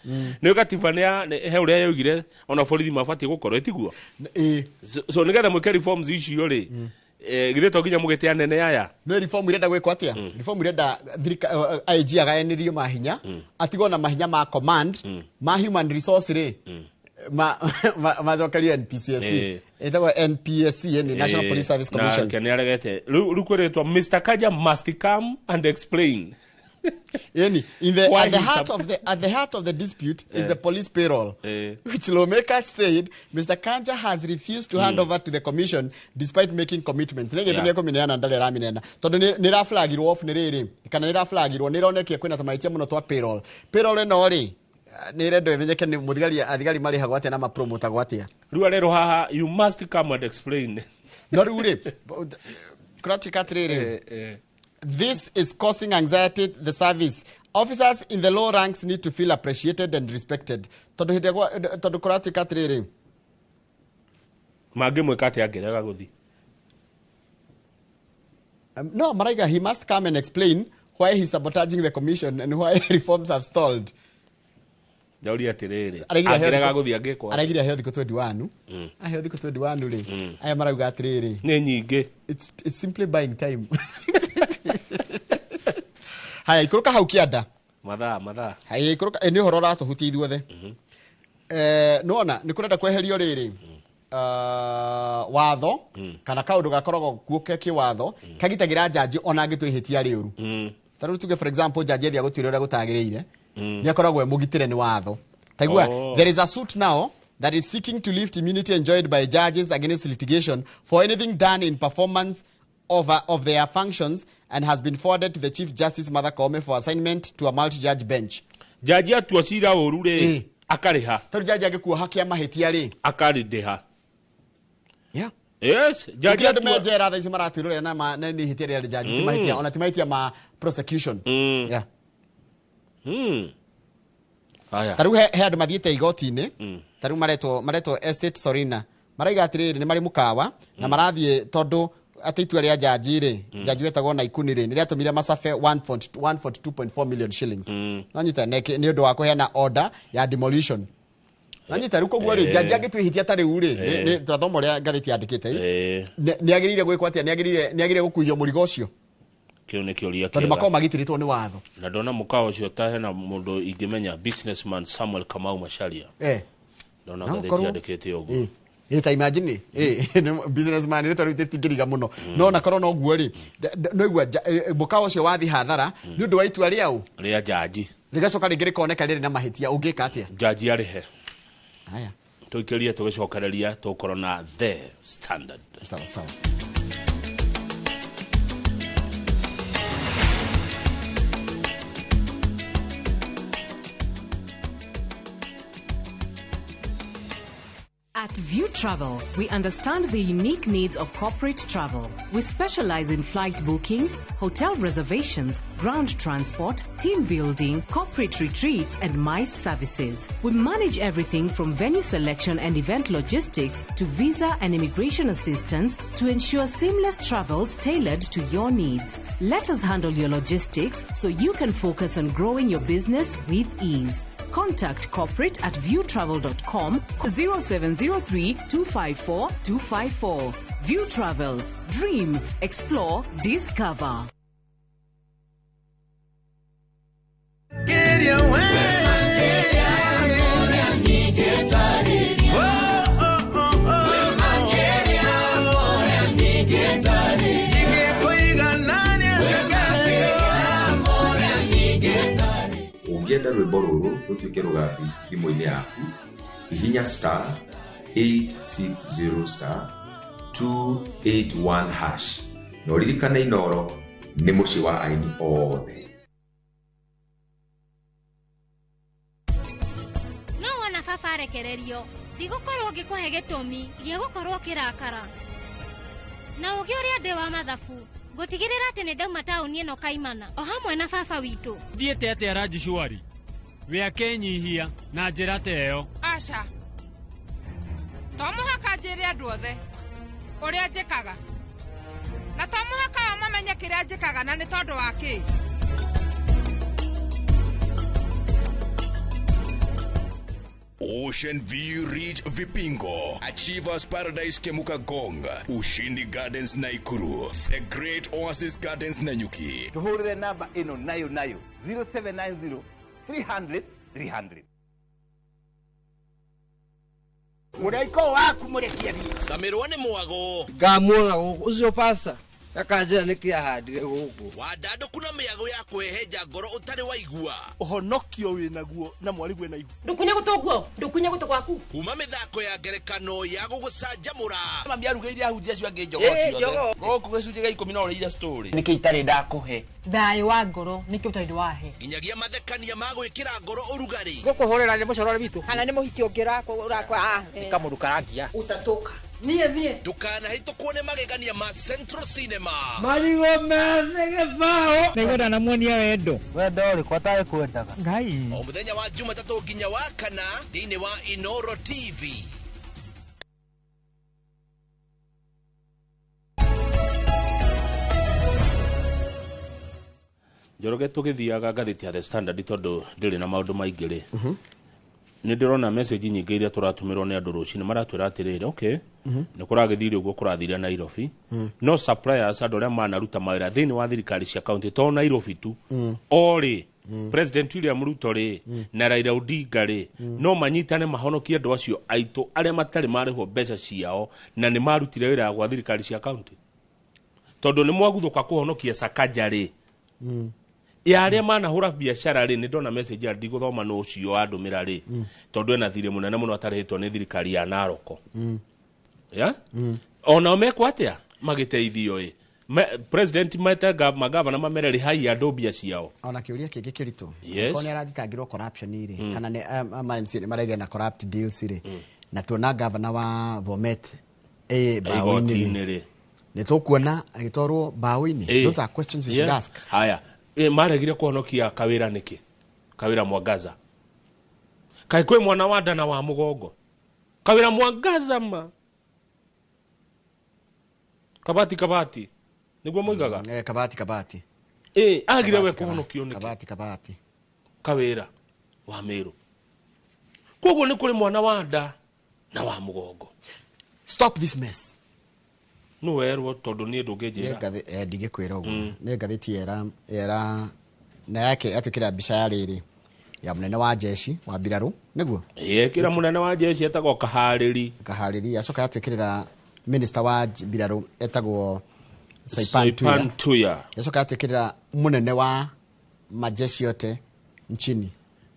Nĩ gatiba nĩ he ũrĩa yaugire ona borithi mabatiĩ gũkorwo, ĩtiguo? So nĩgetha mwĩke reforms icio rĩ, githĩ to nginya mũgĩte anene aya? No reform irenda gwĩkwo atĩa? Reform irenda IG agayanĩrio mahinya, atigwo na mahinya ma command, ma human resource rĩ, macokerio NPCSC. Ĩtagwo NPSC, ni National Police Service Commission. Na nĩ aregete. Rĩu kwĩrĩtwo Mr. Kanja must come and explain. Yani, at the heart of the dispute is the police payroll, which lawmakers said Mr. Kanja has refused to hand over to the commission despite making commitments. Nĩ kũmineana ndarĩ aramineana tondũ nĩ ĩraflagirwo off nĩ rĩrĩ, kana nĩ ĩraflagirwo, nĩ ĩronekire kwĩna tũmahĩtia mũno twa payroll. Payroll ĩno rĩ, nĩ ĩrendwo ĩmenyeke nĩ mũthigari, athigari marĩhagwo atĩa na mapromotagwo atĩa. Rĩu arerwo haha, you must come and explain. No rĩu rĩ, kũratuĩka atĩrĩrĩ, this is causing anxiety to the service. Officers in the low ranks need to feel appreciated and respected. Tondũ kũratuĩka atĩrĩrĩ, mangĩmwĩka atĩa angĩrega gũthiĩ? No, maraiga he must come and explain why he's sabotaging the commission and why reforms have stalled. Ndauria atĩrĩrĩ, angĩrega gũthiĩ angĩkwo atĩa? Araigire aheo thikũ 21. Aheo thikũ 21 rĩ, aya marauga atĩrĩrĩ, nĩ nyingĩ. It's simply buying time. Haya, ikũrũka hau kĩanda. Mathaa. Haya, ikũrũka, nĩ ũhoro ũratũhutia ithuothe. Nĩwona, nĩ kũrenda kweherio rĩrĩ, watho, kana kaũndũ gakoragwo kuo ke kĩwatho, kagitagĩra njanji ona angĩtua ihĩtia rĩũru. Ta rĩu tuge for example, njanji ĩthiaga gũtuĩra ũrĩa gũtagĩrĩire, nĩ akoragwo e mũgitĩre nĩ watho. Taigua, there is a suit now that is seeking to lift immunity enjoyed by judges against litigation for anything done in performance of their functions and has been forwarded to the Chief Justice Martha Koome for assignment to a multi-judge bench. Jaji atua cira ũru rĩ, akarĩha. Tondũ jaji angĩkuoha kĩa mahĩtia rĩ, akarĩndĩha. Yeah. Yes, jaji andũ me njera thaa ici maratuĩrwo na nĩ ihĩtia rĩa jaji, ti mahĩtia, ona ti mahĩtia ma prosecution. Yeah. Haya. Ta rĩu he andũ mathiĩte igoti-inĩ, ta rĩu maretwo Estate Sorina, maraiga atĩrĩrĩ, nĩ marĩ mũkawa na marathiĩ tondũ atĩ itua rĩa jaji rĩ, jaji wetagwo Naikuni rĩ, nĩ rĩatũmire macabe 142.4 million shillings. Nanyita nĩ ũndũ wa kũheana order ya demolition. Nanyita rĩu koguo rĩ, jaji angĩtua ihĩtia ta rĩu rĩ, nĩ twathoma ũrĩa ngathĩti yandĩkĩte rĩ, nĩ agĩrĩire gwĩkwo atĩa? Nĩ agĩrĩire gũkuithio mũrigo ũcio? Kĩu nĩ kĩũria Tondũ kĩega. makoragwo magitĩrĩtwo nĩ watho. Na ndona mũkawa ũcio ta hena mũndũ ingĩmenya, businessman Samuel Kamau Macharia. Ndona No ngathĩti ũkorwo. yandĩkĩte ũguo. Ta imagine, businessman nĩ tondũ rĩtingĩriga mũno. No ona korwo no guo rĩ, no igua mũkawa ũcio wathiĩ hathara nĩ ũndũ wa itua rĩaũ? Rĩa jaji. Rĩgacoka rĩngĩ rĩkoneka rĩrĩ na mahĩtia, ũngĩka atĩa? Jaji arĩhe. Haya. Tũikĩrie tũgĩcokereria tũkorwo na The Standard. Sawa sawa. At At View Travel, we understand the unique needs of corporate travel. We specialize in flight bookings, hotel reservations, ground transport, team building, corporate retreats, and MICE services. We manage everything from venue selection and event logistics to visa and immigration assistance to ensure seamless travels tailored to your needs. Let us handle your logistics so you can focus on growing your business with ease. Contact corporate at viewtravel.com 0703 254 254. View Travel. Dream, explore, discover. Ũngĩenda rwĩmbo rũrũ rũtuĩke rũgambi thimũ-inĩ yaku, hihinya star 860 star 281 hash na ũririkane Inooro nĩ mũciĩ wa aini othe. No wona baba arekererio ndigũkorwo ngĩkũhe gĩtũmi gĩa gũkorwo kĩrakara na ũgĩ ũrĩa ndĩ wa mathabu ngũtigĩrĩra atĩ nĩ ndauma taũni ĩno kaimana o hamwe na baba witũ. Thiĩte atĩa Raji Shwari? We akenyihia na njĩra ta ĩyo. Aca, to mũhaka njĩre andũ othe ũrĩa njĩkaga, na to mũhaka o mamenye kĩrĩa njĩkaga na nĩ tondũ wa kĩ. Ocean View Ridge Vipingo, Achievers Paradise Kemuka Gong, Ushindi Gardens Naikuru, The Great Oasis Gardens Nanyuki. Tuhurire namba ĩno nayo nayo 0790 300 300. Mũraiko waku mũrekie thiĩ. Samirwo nĩ mwago. Ngamuona gũkũ ũcio pasta akanjĩra nĩkĩ ahandire gũkũ. Wandandũku na mĩago ya kwĩhenja ngoro ũtarĩ waigua. Ũhonokio wĩnaguo na mwarigwe na ihu. Ndũkunye gũtũ guo, ndũkunye gũtũ gwaku. Kuma mĩthako ya ngerekano ya gũgũcanjamũra. Mami arugĩire ahunjia acio angĩ njogoo ciothe. Gũkũ gĩcunjĩ gĩa 10 no ũrĩire story. Nĩkĩ itarĩ ndakũhe? Thayũ wa ngoro nĩkĩ ũtarĩ wahe? Nginyagia mathekania ma gwĩkĩra ngoro ũrugarĩ. Gũkũhũrĩra nĩ mũcorore witũ. Kana nĩ mũhiki ũngĩ ũrakwa. Nĩ kamũndũ karangia. Ũtatũka. Niĩ niĩ. Ndũkanahĩtũkwo nĩ magegania ma Central Cinema. Marigũ methĩ gĩbaũ. Nĩngwenda namuonia wendo. Wendo ũrĩkũ atarĩ kwendaga? Ngai. O mũthenya wa Jumatatũ nginya wa kana thĩinĩ wa Inooro TV. Njoroge tũgĩthiaga ngathĩti ya The Standard tondũ ndĩrĩ na maũndũ maingĩ rĩ. Nĩ ndĩrona message nyingĩ iria tũratũmĩrwo nĩ andũ rũcinĩ maratwĩra atĩrĩrĩ, okay, nĩ kũragĩthire ũguo kũrathire Nairobi. No suppliers andũ arĩa manaruta mawĩra thĩinĩ wa thirikari cia county to Nairobi tu. O rĩ, President William Ruto rĩ na Raila Odinga rĩ no manyitane mahonokie andũ acio aitũ arĩa matarĩ marĩhwo mbeca ciao na nĩ marutire wĩra gwa thirikari cia county. Tondũ nĩ mwaguthũka kũhonokia Sakaja rĩ. Ya arĩa manahũra biacara rĩ, nĩ ndona message ya ndigũthoma nũ ũcio wandũmĩra rĩ, tondũ ena thirĩ mũnene mũno atarĩhĩtwo nĩ thirikari ya Naroko. Ya? Onao mekwo atĩa magĩteithio ĩ? President mete magavana mamere rĩhai andũ mbia ciao. Ona kĩũria kĩngĩ kĩritũ. Yes. Korwo nĩ arathitangĩrwo corruption rĩ, kana nĩ ma MCA nĩ maraigana na corrupt deals rĩ, na tuona gavana wa Bomet mbaũ-inĩ rĩ, nĩ tũkuona agĩtwarwo mbaũ-inĩ. Those are questions we should ask. Haya. Maregire kũhonokia Kawĩra nĩkĩ? Kawĩra Mwangaza. Kaĩ kwĩ mwana wa nda na wa mũgongo? Kawĩra Mwangaza ma. Kabati kabati. Nĩguo moigaga? Kabati kabati. Agire we kũhonokio nĩkĩ? Kabati kabati. Kawĩra wa Meru. Koguo nĩ kũrĩ mwana wa nda na wa mũgongo. Stop this mess. No werwo tondũ niĩ ndũngĩnjĩra. Ndingĩkwĩra ũguo. Nĩ ngathĩti yera na yake atuĩkĩra mbica ya rĩrĩ ya mũnene wa jeshi wa mbirarũ nĩguo? Ĩkĩra mũnene wa jeshi etagwo Kaharĩri. Kaharĩri acoka yatuĩkĩrĩra minister wa mbirarũ etagwo Saipan Tuya. Yacoka yatuĩkĩrĩra mũnene wa majeshi yote nchini.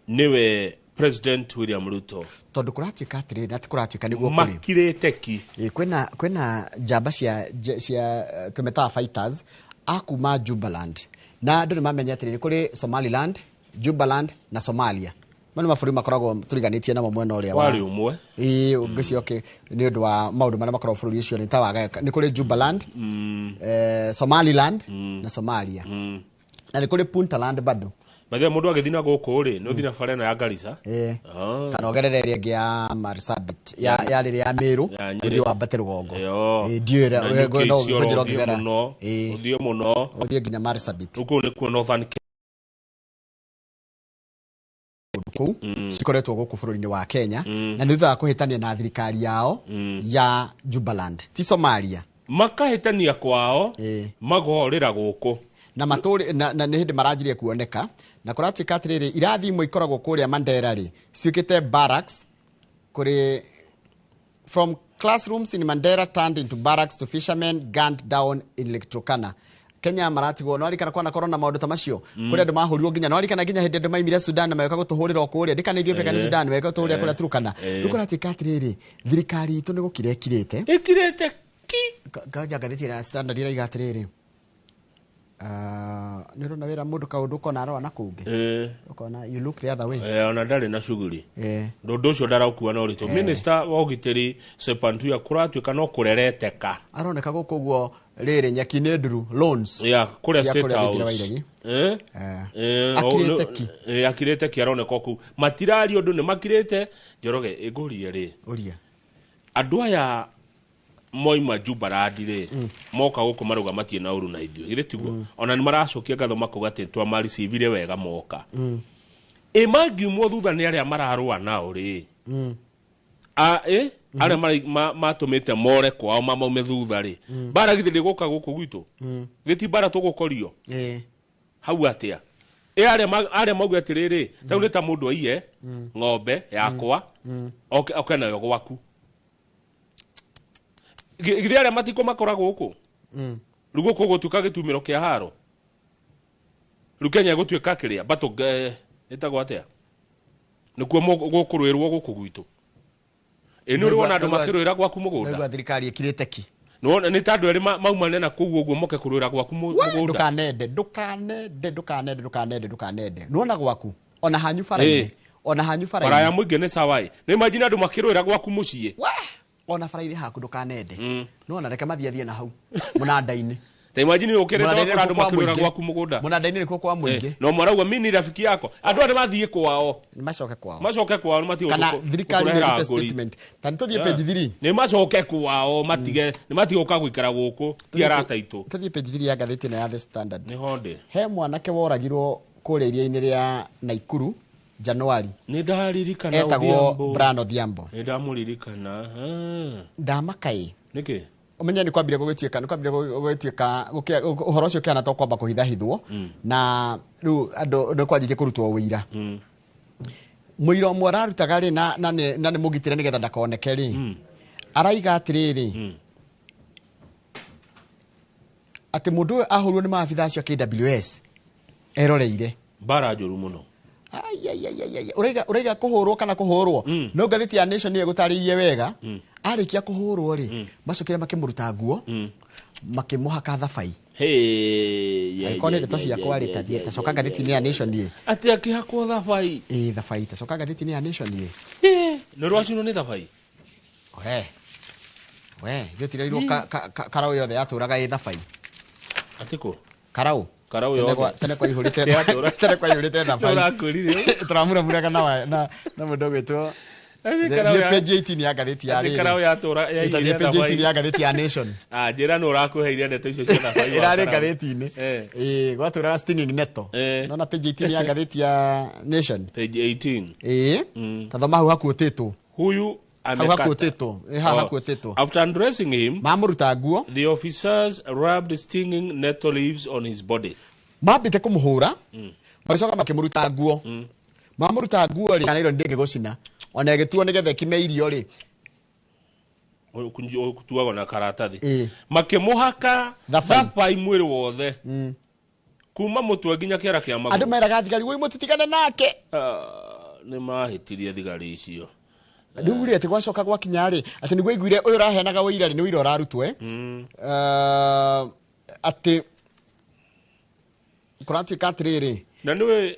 Nĩwe President William Ruto. Tondũ kũratuĩka atĩrĩrĩ na ti kũratuĩka nĩguo kũrĩ. Makirĩte ki. Kwĩna njamba cia tũmetaga fighters a kuma Jubaland. Na andũ nĩ mamenya atĩrĩrĩ, nĩ kũrĩ Somaliland, Jubaland na Somalia. Mano mabũrũri makoragwo tũriganĩtie namo mwena ũrĩa wa Warĩ ũmwe. Ĩĩ, ngwĩciria okay, nĩ ũndũ wa maũndũ marĩa makoragwo bũrũri ũcio nĩ ta wagayũka. Nĩ kũrĩ Jubaland, Somaliland na Somalia. Na nĩ kũrĩ Puntland bado. By the way, mũndũ agĩthiĩ na gũkũ rĩ, nĩ ũthiĩ na bara ĩno ya Garissa. Ĩĩ. Ah. Kana ũgerere ĩrĩa ĩngĩ ya Marsabit, ya rĩrĩa ya Meru, Ya Nyĩrĩ. ũthiĩ wambate rũgongo. Ĩyo. Ĩĩ, ndiũĩ Na ũrĩa nyuki no icio ngũnjĩra ũthiĩ ũngĩgera. mũno, Ĩĩ. ũthiĩ mũno. Ũthiĩ nginya Marsabit. Rĩu kũu nĩkuo Northern Kũu cikoretwo gũkũ bũrũri-inĩ wa Kenya na nĩ thutha wa kũhĩtania na thirikari yao ya Jubaland, ti Somalia. Makahĩtania kwao, magorĩra gũkũ. Na matũrĩ na nĩ hĩndĩ maranjirie kuoneka na kũratuĩka atĩrĩrĩ, irathi imwe ikoragwo kũrĩa Mandera rĩ ciũkĩte barracks kũrĩ from classrooms in Mandera turned into barracks to fishermen gunned down in Lake Turkana. Kenya maratigwo no arikana kwana korona maũndũ ta macio. Kũrĩa andũ mahũrirwo nginya no arikana nginya hĩndĩ andũ maimire Sudan na magĩũka gũtũhũrĩra o kũrĩa ndikana Ethiopia kana Sudan magĩũka gũtũhũrĩra kũrĩa Turkana. Rĩu kũratuĩka atĩrĩrĩ, thirikari itũ nĩ gũkira ĩkirĩte. Ĩkirĩte ki. Nganja ngathĩti ya Standard ĩraiga atĩrĩrĩ, nĩ ũrona wĩra mũndũ kaũndũ ũkona arora na kũngĩ. Ũkona you look the other way. Ona ndarĩ na shughuli. Ũndũ ũcio ndaraũkua na ũritũ. Minister wa ũgitĩri Soipan Tuya kũratuĩka no kũrereteka. Aroneka gũkũ ũguo rĩrĩ nyeki nĩ nduru loans. Ya, kũrĩa Cia State kũrĩa thingira wa House. iregi. Akirĩte ki. Akirĩte ki aroneka kũu. Matiraria ũndũ nĩ makirĩte. Njoroge, ĩngũrie rĩ. Ũria. Andũ aya moima Jubaland rĩ, moka gũkũ marauga matirĩ na ũru na ithuĩ. Githĩ tiguo? Ona nĩ maracokia ngatho makauga atĩ twamaricivire wega moka. Ĩ mangiumwo thutha nĩ arĩa mararũa nao rĩ. Arĩa matũmĩte more kwao mamaume thutha rĩ. Mbara githĩ ndĩgũka gũkũ gwitũ? Githĩ ti mbara tũgũkorio? Hau atĩa? Ĩ arĩa mauge atĩrĩrĩ, ta rĩu nĩ ta mũndũ aiye ng'ombe yakwa, oke nayo gwaku. Githĩ arĩa matikũmakora gũkũ? Rĩu gũkũ gũtuĩka gĩtumĩro kĩa haro. Rĩu Kenya ĩgũtuĩka kĩrĩa? Battle, ĩtagwo atĩa? Nĩkuo gũkũrũĩrwo gũkũ gwitũ. Ĩ nĩ ũrĩ wona andũ makĩrũĩra gwaku mũgũnda? Naigua thirikari ĩkirĩte ki. Nĩwona nĩ ta andũ erĩ maumane na kũu ũguo moke kũrũĩra gwaku mũgũnda. Ndũkanende, ndũkanende, ndũkanende, ndũkanende, ndũkanende. Nĩwona gwaku ona hanyu bara-inĩ. Ona hanyu bara-inĩ. Bara ya mũingĩ nĩ sawa ĩ. Nĩ imagine andũ makĩrũĩra gwaku mũciĩ. We! Ona bara-inĩ haku ndũkanende. Nĩwona reke mathiĩ athiĩ na hau mũnanda-inĩ. Ta imagine ũkĩrĩte Mũnanda-inĩ wakora andũ nĩkuo kwa makĩrũĩra mũingĩ. gwaku mũgũnda. Mũnanda-inĩ nĩkuo kwa mũingĩ. No marauga mimi ni rafiki yako. Andũ arĩa mathiĩ kwao. Nĩ macoke kwao. Macoke kwao nĩ matige Kana thirikari nĩ gũkũrehera ĩrute ngũri. statement. Ta nĩ tũthiĩ page 3. Nĩ macoke kwao matige, nĩ matige gũka gũikara gũkũ ti arata aitũ. Tũthiĩ page 3 ya ngathĩti ĩno ya The Standard. Nĩ honde. He mwanake woragirwo kũrĩa iria-inĩ rĩa Naikuru Januari. Nĩ ndaririkana Etagwo Odhiambo. Brian Odhiambo. Nĩ ndamũririkana. Ndamaka ĩ. Nĩkĩ? Ũmenye nĩ kwambire gũgĩtuĩka, nĩ kwambire gũgĩtuĩka, ũhoro ũcio ũkĩhana ta ũkwamba kũhithahithwo. Na rĩu andũ nĩ kwanjĩtie kũrutwo ũira. Mũira ũmwe ararutaga rĩ, na nĩ mũgitĩre nĩgetha ndakoneke rĩ. Araiga atĩrĩrĩ, atĩ mũndũ ũyũ ahũrirwo nĩ maabitha acio a KWS eroreire. Mbara njũru mũno. Ai, ai, ai, ai, ai. Ũraiga kũhũrwo kana kũhũrwo? No ngathĩti ya Nation nĩyo ĩgũtarĩirie wega. Arĩkia kũhũrwo rĩ, macokire makĩmũruta nguo, makĩmũhaka thabai. Hey, yeah, Angĩkorwo nĩ yeah, ndeto yeah, ciakwa rĩ, yeah, ta thiĩ, yeah, tacoka yeah, ngathĩti-inĩ ya Nation ĩ. Atĩ akĩhakwo thabai? Ĩ, thabai, tacoka ngathĩti-inĩ ya Nation ĩ. Nĩ rwacinwo nĩ thabai? We. We, ithuĩ tirairwo karaũ yothe yatũraga ĩ thabai. Atĩ kũ? Karaũ. Karaũ Tene yothe. tene kwaihũrĩte thabai. Tũrakwĩrire. Tũramuramuraga na mũndũ ũgwĩtwo Atĩ Thiĩ karaũ ya- page 18 ya ngathĩti ya Atĩ rĩrĩ. karaũ yatũra- Ĩta yaiyũire thiĩ page thabai. 18 ya ngathĩti ya Nation. Ah, njĩra nĩ ũrakũheire ndeto icio cia thabai wa Ĩrarĩ karaũ. ngathĩti-inĩ. Ĩĩ, gwatũraga stinging nettle. Nona page 18 ya ngathĩti ya Nation. Page 18. Ĩĩ. Ta thoma hau hakuotĩtwo. Huyu Hau amekata. hakuotĩtwo. Ĩ, haha Oh. hakuotĩtwo. After undressing him, Mamũruta nguo. The officers rubbed stinging nettle leaves on his body. Mambĩte kũmũhũra, magĩcoka makĩmũruta nguo. Mamũruta nguo rĩ, kana iro ndĩngĩgũcina. Ona ĩgĩtuo nĩgetha ĩkime irio rĩ. Ũtuagwo na karatathi. Ĩĩ. Makĩmũhaka Thabai. thabai mwĩrĩ wothe. Kuma mũtwe nginya kĩara kĩa magũrũ. Andũ meraga thigari, woi mũtitigane nake. Nĩ mahĩtirie thigari icio. Rĩu rĩ, atĩ gwacoka gwakinya rĩ, atĩ nĩguo aiguire ũyũ ũraheanaga ũira rĩ, nĩ ũira ũrarutwo, Atĩ kũratuĩka atĩrĩrĩ, Na nĩwe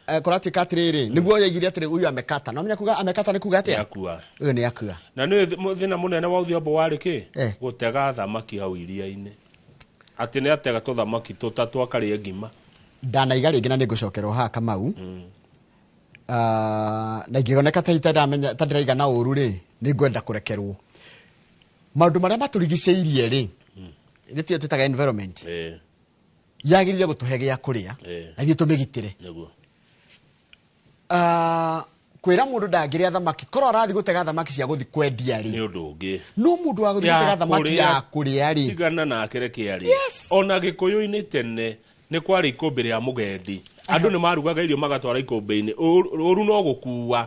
Kũratuĩka atĩrĩrĩ, nĩguo yaigire atĩrĩ huyu amekata. Na ũmenya kuga amekata nĩ kuga atĩa? Akua. Ũyũ nĩ akua. Na nĩwe thĩna mũnene wa Odhiambo warĩ kĩ? Gũtega thamaki hau iria-inĩ. Atĩ nĩ atega tũthamaki tũtatũ akarĩa ngima. Ndanaiga rĩngĩ na nĩ ngũcokerwo haha Kamau. Na ingĩoneka ta itaramenya ta ndĩraiga na ũru rĩ, nĩ ngwenda kũrekerwo. Maũndũ marĩa matũrigicĩirie rĩ, nĩtio twĩtaga environment. Yagĩrĩire gũtũhe gĩa kũrĩa na ithuĩ tũmĩgitĩre. Nĩguo. Kwĩra mũndũ ndangĩrĩa thamaki, korwo arathiĩ gũtega thamaki cia gũthiĩ kwendia rĩ, Nĩ ũndũ ũngĩ. No mũndũ wa gũthiĩ gũtega thamaki ya kũrĩa rĩ, Tigana nake reke arĩe. Yes. Ona Gĩkũyũ-inĩ tene nĩ kwarĩ ikũmbĩ rĩa mũgendi. Andũ nĩ marugaga irio magatwara ikũmbĩ-inĩ. Ũru no gũkua.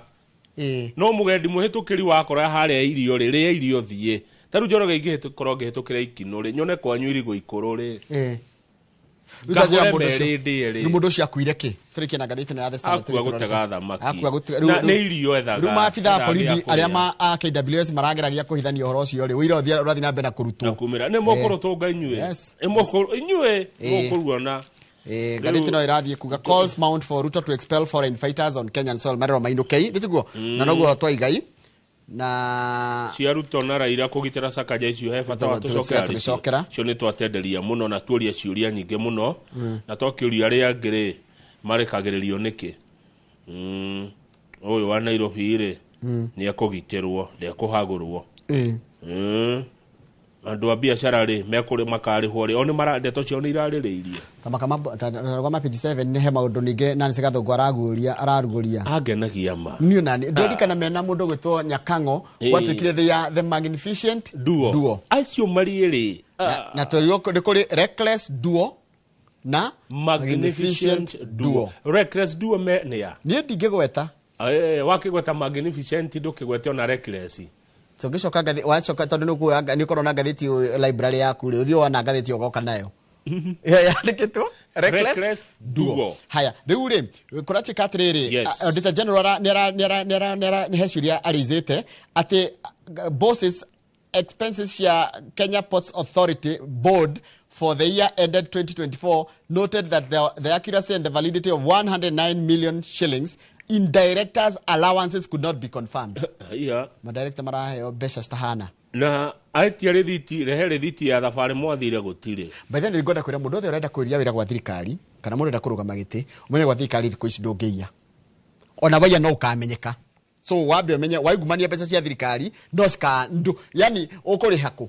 No mũgendi mũhĩtũkĩri wakora harĩa irio rĩ, rĩa irio thiĩ. Ta rĩu Njoroge ingĩhĩtũkorwo ngĩhĩtũkĩra ikinũ rĩ, nyone kwanyu irigũ ikũrũ rĩ. Ngahũre Ngahũre merĩ ndĩe rĩ. Rĩu mũndũ ũcio akuire kĩ? Tũrĩkie na ngathĩti ĩno ya The Standard Akua tũthiĩ gũtega tũrorete. thamaki. Akua gũtega- Na rĩu- nĩ irio ethaga. Rĩu maabitha a Ethaga borithi gĩa arĩa kũrĩa. ma a KWS marageragia kũhithania ũhoro ũcio rĩ, ũira ũrathiĩ na mbere na kũrutwo. Na kumĩra. Nĩ mũkũrũtũnga inyuĩ. Yes. Nĩ inyuĩ mũkũruona. Ngathĩti ĩno ĩrathiĩ kuga calls mount for Ruto to expel foreign fighters on Kenyan soil marero mainũkei nĩtiguo na noguo twaigai na Cia Ruto na Raila kũgitĩra Sakaja icio he bata wa tũcokera tũgĩcokera. Cio nĩ twatenderia mũno na tuoria ciũria nyingĩ mũno na twakĩũria arĩa angĩ rĩ marekagĩrĩrio nĩkĩ. Ũyũ wa Nairobi rĩ nĩ ekũgitĩrwo ndekũhagũrwo. Andũ a biacara rĩ mekũrĩ makarĩhwo rĩ o nĩ mara ndeto ciao nĩ irarĩrĩirie. Tamakama page 7 nĩ he maũndũ ningĩ Nancy Gathũngũ araguũria ararugũria. Angenagia ma. Niĩ nani ndirikana mena mũndũ gwĩtwo Nyakang'o gwatuĩkire the magnificent duo. Duo. Acio marĩ rĩ. Na twerirwo nĩ kũrĩ reckless duo na magnificent duo. Reckless duo me nĩ ya. Niĩ ndingĩgweta. Wakĩgweta magnificent ndũkĩgwete ona reckless. So ngĩcoka ngathĩ wacoka tondũ nĩ ũkũra nĩ ũkorwo na ngathĩti library yaku rĩ, ũthiĩ wona ngathĩti ũgoka nayo. Yandĩkĩtwo Reckless duo. Haya, rĩu rĩ, kũratuĩka atĩrĩrĩ, Yes. Auditor General nĩ he ciũria arĩizĩte atĩ bosses expenses cia Kenya Ports Authority Board for the year ended 2024 noted that the accuracy and the validity of 109 million shillings in directors allowances could not be confirmed. Yeah. Madirector maraheo mbeca citahana. Na aetia rĩthiti, rehe rĩthiti ya thabarĩ mwathire gũtirĩ. By then nĩngwenda kwĩra mũndũ wothe ũrenda kwĩria wĩra gwa thirikari kana mũndũ ũrenda kũrũgama gĩtĩ, ũmenye gwa thirikari thikũ ici ndũngĩiya. Ona waiya no ũkamenyeka. So wambe ũmenye waigumania mbeca cia thirikari no cika ndũ, yani ũkũrĩha kũ?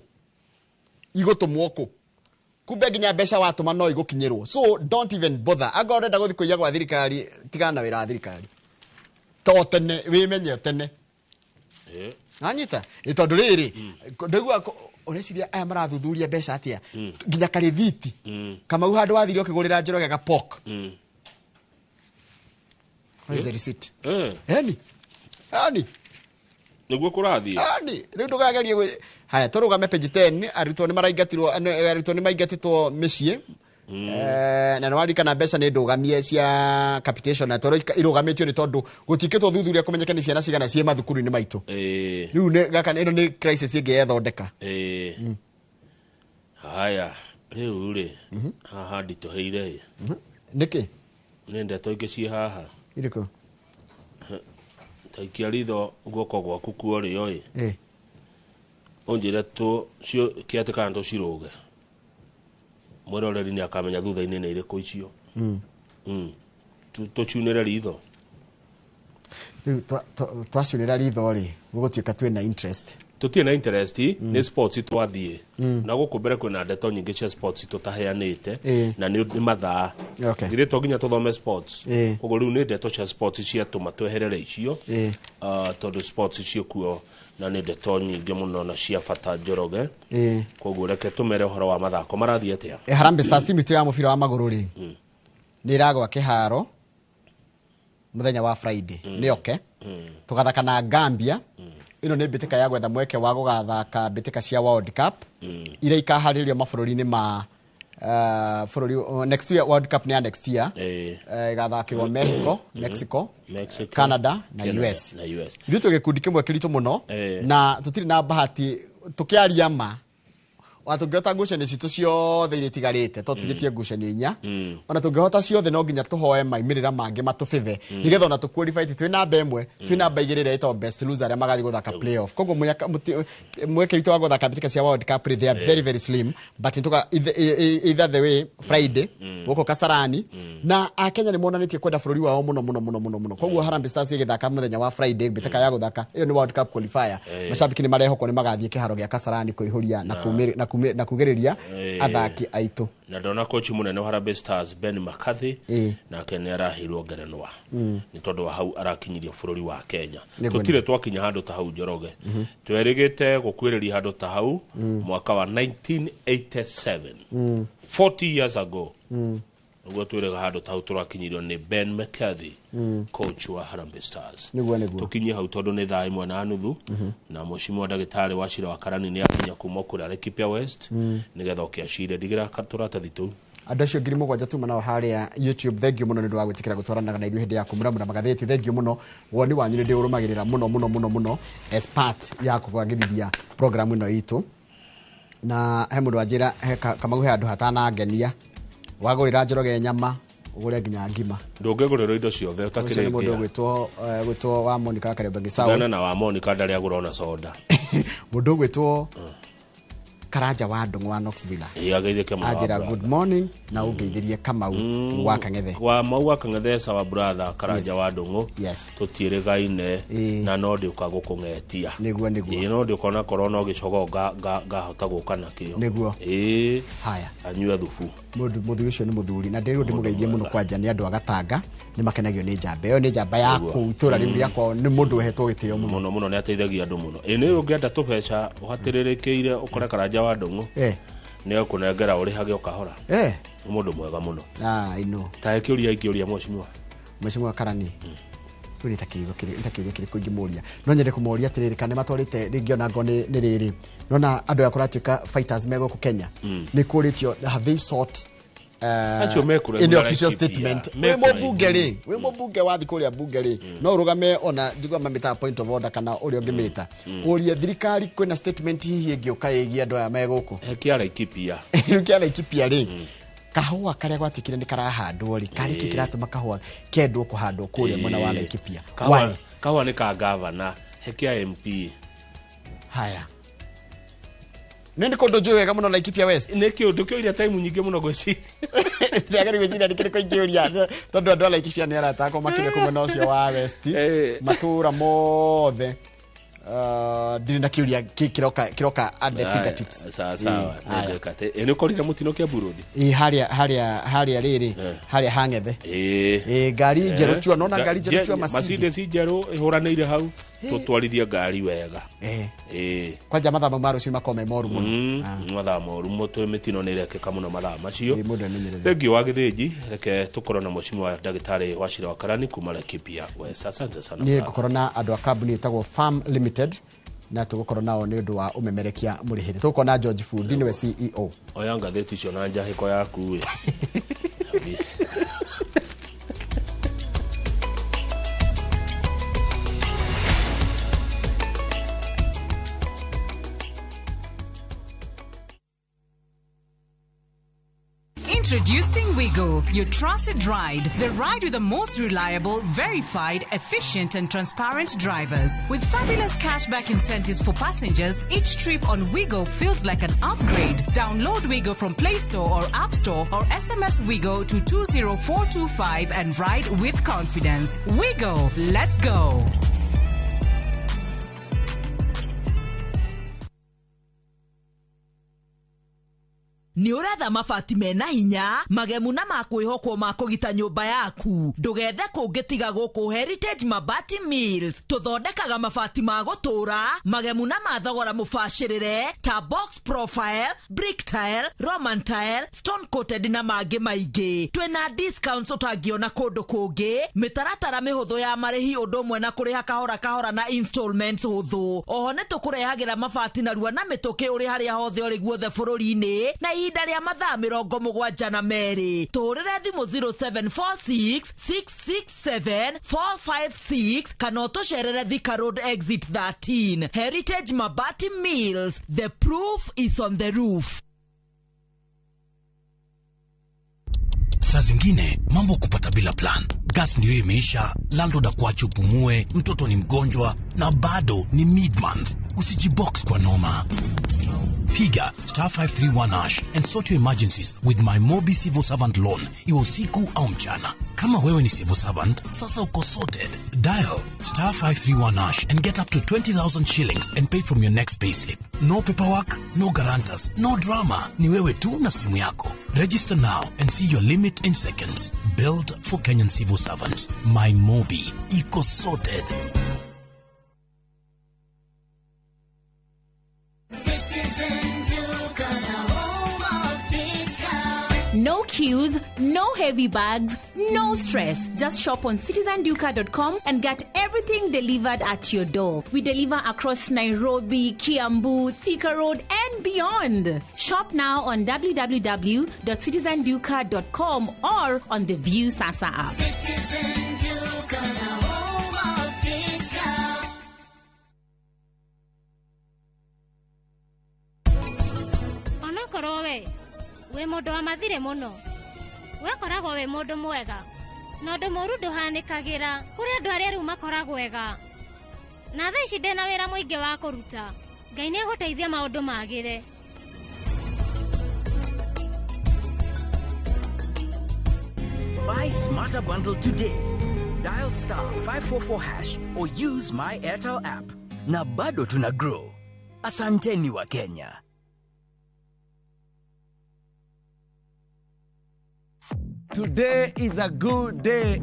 Igũtũmwo kũ? Kumbe nginya mbeca watũma no igũkinyĩrwo. So don't even bother. Angorwo ũrenda gũthiĩ kũiya gwa thirikari, tigana na wĩra wa thirikari. To tene, wĩmenye tene. Nanyita? Ĩ tondũ rĩrĩ, ndaigua ũreciria aya marathuthuria mbeca atĩa? Nginya karĩthiti. Kamau handũ wathire ũkĩgũrĩra Njoroge ga pork. Where is the receipt? Eni. Eni. Nĩguo kũrathiĩ. Eni. Rĩu ndũkagerie haya tũrũgame page 10 arutwo nĩ maraingatirwo, arutwo nĩ maingatĩtwo mĩciĩ. Na nĩ waririkana mbeca nĩ ndũgamie cia capitation na tondũ irũgamĩtio nĩ tondũ gũtiĩkĩtwo thuthuria kũmenyeke nĩ ciana cigana ciĩ mathukuru-inĩ maitũ. Rĩu nĩ gaka ĩno nĩ crisis ĩngĩ yethondeka. Haya, rĩu rĩ, haha nditũhĩire ĩ. Nĩkĩ? Nĩ ndeto ingĩ ciĩ haha. Irĩkũ? Ta ikia ritho guoko gwaku kwa ũrĩo ĩ. Ũnjĩre kĩatĩ kana tũcirũge. Mwĩroreri nĩ akamenya thutha-inĩ nĩ irĩkũ icio. Tũciunĩre ritho. Rĩu twaciunĩra ritho rĩ, gũgũtuĩka twĩna interest. Tũtirĩ na interest, nĩ sports twathiĩ. Na gũkũ mbere kwĩna ndeto nyingĩ cia sports tũtaheanĩte na nĩ mathaa. Githĩ to nginya tũthome sports. Koguo rĩu nĩ ndeto cia sports ciatũma tweherere icio. Tondũ sports ciĩkuo na nĩ ndeto nyingĩ mũno na cia bata Njoroge. Koguo reke tũmere ũhoro wa mathako marathiĩ atĩa. Harambee Stars team itũ ya mũbira wa magũrũ rĩ, nĩ ĩragwa kĩharo mũthenya wa Friday. Nĩ oke. Tũgathaka na Gambia. Ĩno nĩ mbĩtĩka ya gwetha mweke wa gũgathaka mbĩtĩka cia World Cup iria ikaharĩrio mabũrũri-inĩ ma bũrũri next year. World Cup nĩ ya next year. Ĩgathakĩrwo Mexico, Canada na US. Ithuĩ twĩ gĩkundi kĩmwe kĩritũ mũno na tũtirĩ na bahati tũkĩaria ma. Ona tũngĩhota ngucanio citũ ciothe iria itigarĩte, to tigĩtie ngucanio inya, ona tũngĩhota ciothe no nginya tũhoe maimĩrĩra mangĩ matũbĩthe, nĩgetha ona tũqualify twĩ namba ĩmwe, twĩ namba igĩrĩ ĩrĩa ĩtagwo best loser, arĩa magathiĩ gũthaka playoff. Koguo mweke witũ wa gũthaka mbĩtĩka cia World Cup rĩ, they are very very slim, but nĩtũka either the way Friday gũkũ Kasarani, na akenya nĩ monanĩtie kwenda bũrũri wao mũno mũno mũno mũno mũno. Koguo Harambee Stars ĩgĩthaka mũthenya wa Friday mbĩtĩka ya gũthaka ĩyo nĩ World Cup qualifier, macambĩki nĩ marehokwo nĩ magathiĩ kĩharo gĩa Kasarani kũihũria na na kugĩrĩria athaki aitũ. Na ndona coach munene wa Harambee Stars Ben McCarthy nake nĩ araheirwo ngerenwa nĩ tondũ wa hau arakinyiria bũrũri wa Kenya. Tũtirĩ twakinya handũ ta hau, Njoroge. Twerĩgĩte gũkuĩrĩria handũ ta hau mwaka wa 1987, 40 years ago. Ũguo twĩrĩga handũ ta hau tũrakinyirio nĩ Ben McCarthy, coach wa Harambee Stars. Nĩguo nĩguo. Tũkinyie hau tondũ nĩ 1:30, na mũcimwa ndagĩtarĩ wa Cira wa Karani nĩ akinya kuma kũrĩa Laikipia West, nĩgetha oke acire. Ndigĩra tũratathi tũu. Andũ acio 7,000 tuma nao harĩa YouTube, thank you mũno nĩ ũndũ wa gwĩtĩkĩra gũtwaranaga na ithuĩ hĩndĩ ya kũmuramura magathĩti. Thank you mũno, woni wanyu nĩ ndĩũrũmagĩrĩra mũno mũno mũno mũno as part ya kũbangithia program ĩno itũ. Na he mũndũ wanjĩra he Kamau, he handũ hatanangenia, wagũrĩra Njoroge nyama ũgũre nginya ngima. Ndũngĩgũrĩrwo indo ciothe. Ũcio nĩ mũndũ ũtakĩrĩkia. Ũgwĩtwo wa Monica wa Kariobangi South. Gana na wa Monica ndarĩ agũra ona soda. Mũndũ ũgwĩtwo Karanja wa Ndũng'ũ wa Knoxville Ĩĩ, ageithĩke mũno wa anjĩra brother. good morning na ũngeithĩrie Kamau wa Kang'ethe. Wa mau wa Kang'ethe, sawa brother Karanja wa Ndũng'ũ. Tũtiĩrĩgaine na no ndĩũka gũkũng'etia. Nĩguo nĩguo. Ĩĩ, no ndĩũka onakorwo no gĩcogo ngahota gũka nakĩo. Nĩguo. Ĩĩ. Haya. Anyue thubu. Mũndũ mũthuri ũcio nĩ mũthuri na ndĩrwo ndĩmũgeithie mũno. Kwanja nĩ andũ a Gatanga nĩ makenagio nĩ njamba ĩyo, nĩ njamba ya Nĩguo. kũu itũra rĩu rĩa kwao, nĩ mũndũ ũhetwo gĩtĩo mũno. Mũno mũno, nĩ ateithagia andũ mũno. Ĩ nĩ ũngĩenda tũbeca ũhatĩrĩrĩkĩire ũkore Karanja wa Ndũng'ũ, nĩ ekũnengera ũrĩhage o kahora. Nĩ mũndũ mwega mũno. Ah, I know. Ta kĩũria ingĩũria mheshimiwa. Mheshimiwa Karani rĩu nĩ ta kĩũria kĩrĩkũ ingĩmũria? No nyende kũmoria atĩrĩrĩ, kana nĩ matwarĩte rĩngĩ ona ngo nĩ rĩrĩ nona andũ aya kũratuĩka fighters me gũkũ Kenya, nĩ kũrĩtio, have they sought Acio mekũraihu any na official Laikipia. statement? Wĩ Mekũraihu. mũmbunge rĩ, wĩ mũmbunge wathiĩ kũrĩa mbunge rĩ, no ũrũgame ona njigua mamĩtaga point of order kana ũrĩa ũngĩmĩta, ũrie thirikari kwĩna statement hihi ĩngĩũka ĩgiĩ andũ aya me gũkũ. He kĩa Laikipia. Rĩu kĩa Laikipia rĩ, kahũa karĩa gwatuĩkire nĩ karahandwo rĩ, karĩ kĩ kĩratũma kahũa kendwo kũhandwo kũrĩa mwena wa Laikipia? Kahũa. Why? Kahũa nĩ ka gavana, he kĩa MP. Haya, nĩ kũndũ njũĩ wega mũno, Laikipia West. Nĩ kĩũndũ kĩoire time nyingĩ mũno ngwĩciria. Ndĩagĩrĩire gwĩciria nĩ kĩrĩkũ ingĩũria, tondũ andũ a Laikipia nĩ arata akwa makĩria kũ mwena ũcio wa West, matũũra mothe. Ndirĩ na kĩũria kĩroka at the fingertips. Sawa sawa. Ĩĩ, haya. Nĩngwĩka atĩ. Ĩ nĩ ũkorire mũtino Kiambu Road? Ĩĩ, harĩa rĩrĩ harĩa hang'ethe. Ĩĩ, ngari njerũ chua, nona ngari njerũ chua, Mercedes. Mercedes njerũ ĩhũranĩire hau. Tũtwarithie ngari wega. Ĩĩ. Kwanja mathaa mau ma rũciũ makorwo me moru mũno. Mathaa moru mũtwe, mĩtino nĩ ĩrekĩka mũno mathaa macio. Mũndũ emenyerere. Thengiũ wa Gĩthĩnji. Reke tũkorwo na mheshimiwa ndagĩtarĩ wa Cira wa Karani kuma Laikipia West. Asante sana, Niĩ brother. ngũkorwo na andũ a kambuni ĩtagwo Farm Limited, na tũgũkorwo nao nĩ ũndũ wa ũmemerekia mũrĩhĩre. Tũgũkorwo na George Fundi, nĩwe CEO. Oya ngathĩti icio na njahĩko yaku ĩ. Introducing Wigo, your trusted ride. The ride with the most reliable, verified, efficient, and transparent drivers. With fabulous cashback incentives for passengers, each trip on Wigo feels like an upgrade. Download Wigo from Play Store or App Store or SMS Wigo to 20425 and ride with confidence. Wigo, let's go. Nĩ ũretha mabati mena hinya, magemu na makwĩhokwo ma kũgita nyũmba yaku? Ndũgethe kũngĩ tiga gũkũ Heritage Mabati Mills. Tũthondekaga mabati ma gũtũũra, magemu na ma thogora mũbacĩrĩre, ta box profile, brick tile, roman tile, stone coated na mangĩ maingĩ. Twĩna discounts ũtangĩona kũndũ kũngĩ, mĩtaratara mĩhũthũ ya marĩhi, ũndũ ũmwe na kũrĩha kahora kahora na installments hũthũ. Oho nĩ tũkũrehagĩra mabati narua na mĩtũkĩ ũrĩ harĩa hothe ũrĩ guothe bũrũri-inĩ na ihinda ihinda rĩa mathaa 72. Tũhũrĩre thimũ 0746 667 456 kana ũtũcerere Thika Road exit 13. Heritage Mabati Mills, the proof is on the roof. Saa zingine mambo kupata bila plan. Gas ndio imeisha, landlord akuache upumue, mtoto ni mgonjwa na bado ni mid-month. Usijibox kwa noma. Piga star 531 hash and sort your emergencies with my Mobi Civil Servant Loan, iwe usiku au mchana. Kama wewe ni civil servant, sasa uko sorted. Dial star 531 hash and get up to 20,000 shillings and pay from your next payslip. No paperwork, no guarantors, no drama. Ni wewe tu na simu yako. Register now and see your limit in seconds. Built for Kenyan civil servants. My Mobi. Iko sorted. No queues, no heavy bags, no stress. Just shop on citizenduka.com and get everything delivered at your door. We deliver across Nairobi, Kiambu, Thika Road, and beyond. Shop now on www.citizenduka.com or on the View Sasa app. Citizen Duka, the home of discount. Onokorwo we wĩ mũndũ wa mathirĩ mũno, wekoragwo wĩ mũndũ mwega na ũndũ mũũru ndũhanĩkagĩra kũrĩ andũ arĩa rĩu makoragwo ega. Na thaa ici ndĩna wĩra mũingĩ wa kũruta. Ngai nĩ egũteithia maũndũ magĩre. Buy Smarter Bundle today. Dial star 544 hash or use my Airtel app. Na bado tuna grow. Asanteni wa Kenya. Today is a good day.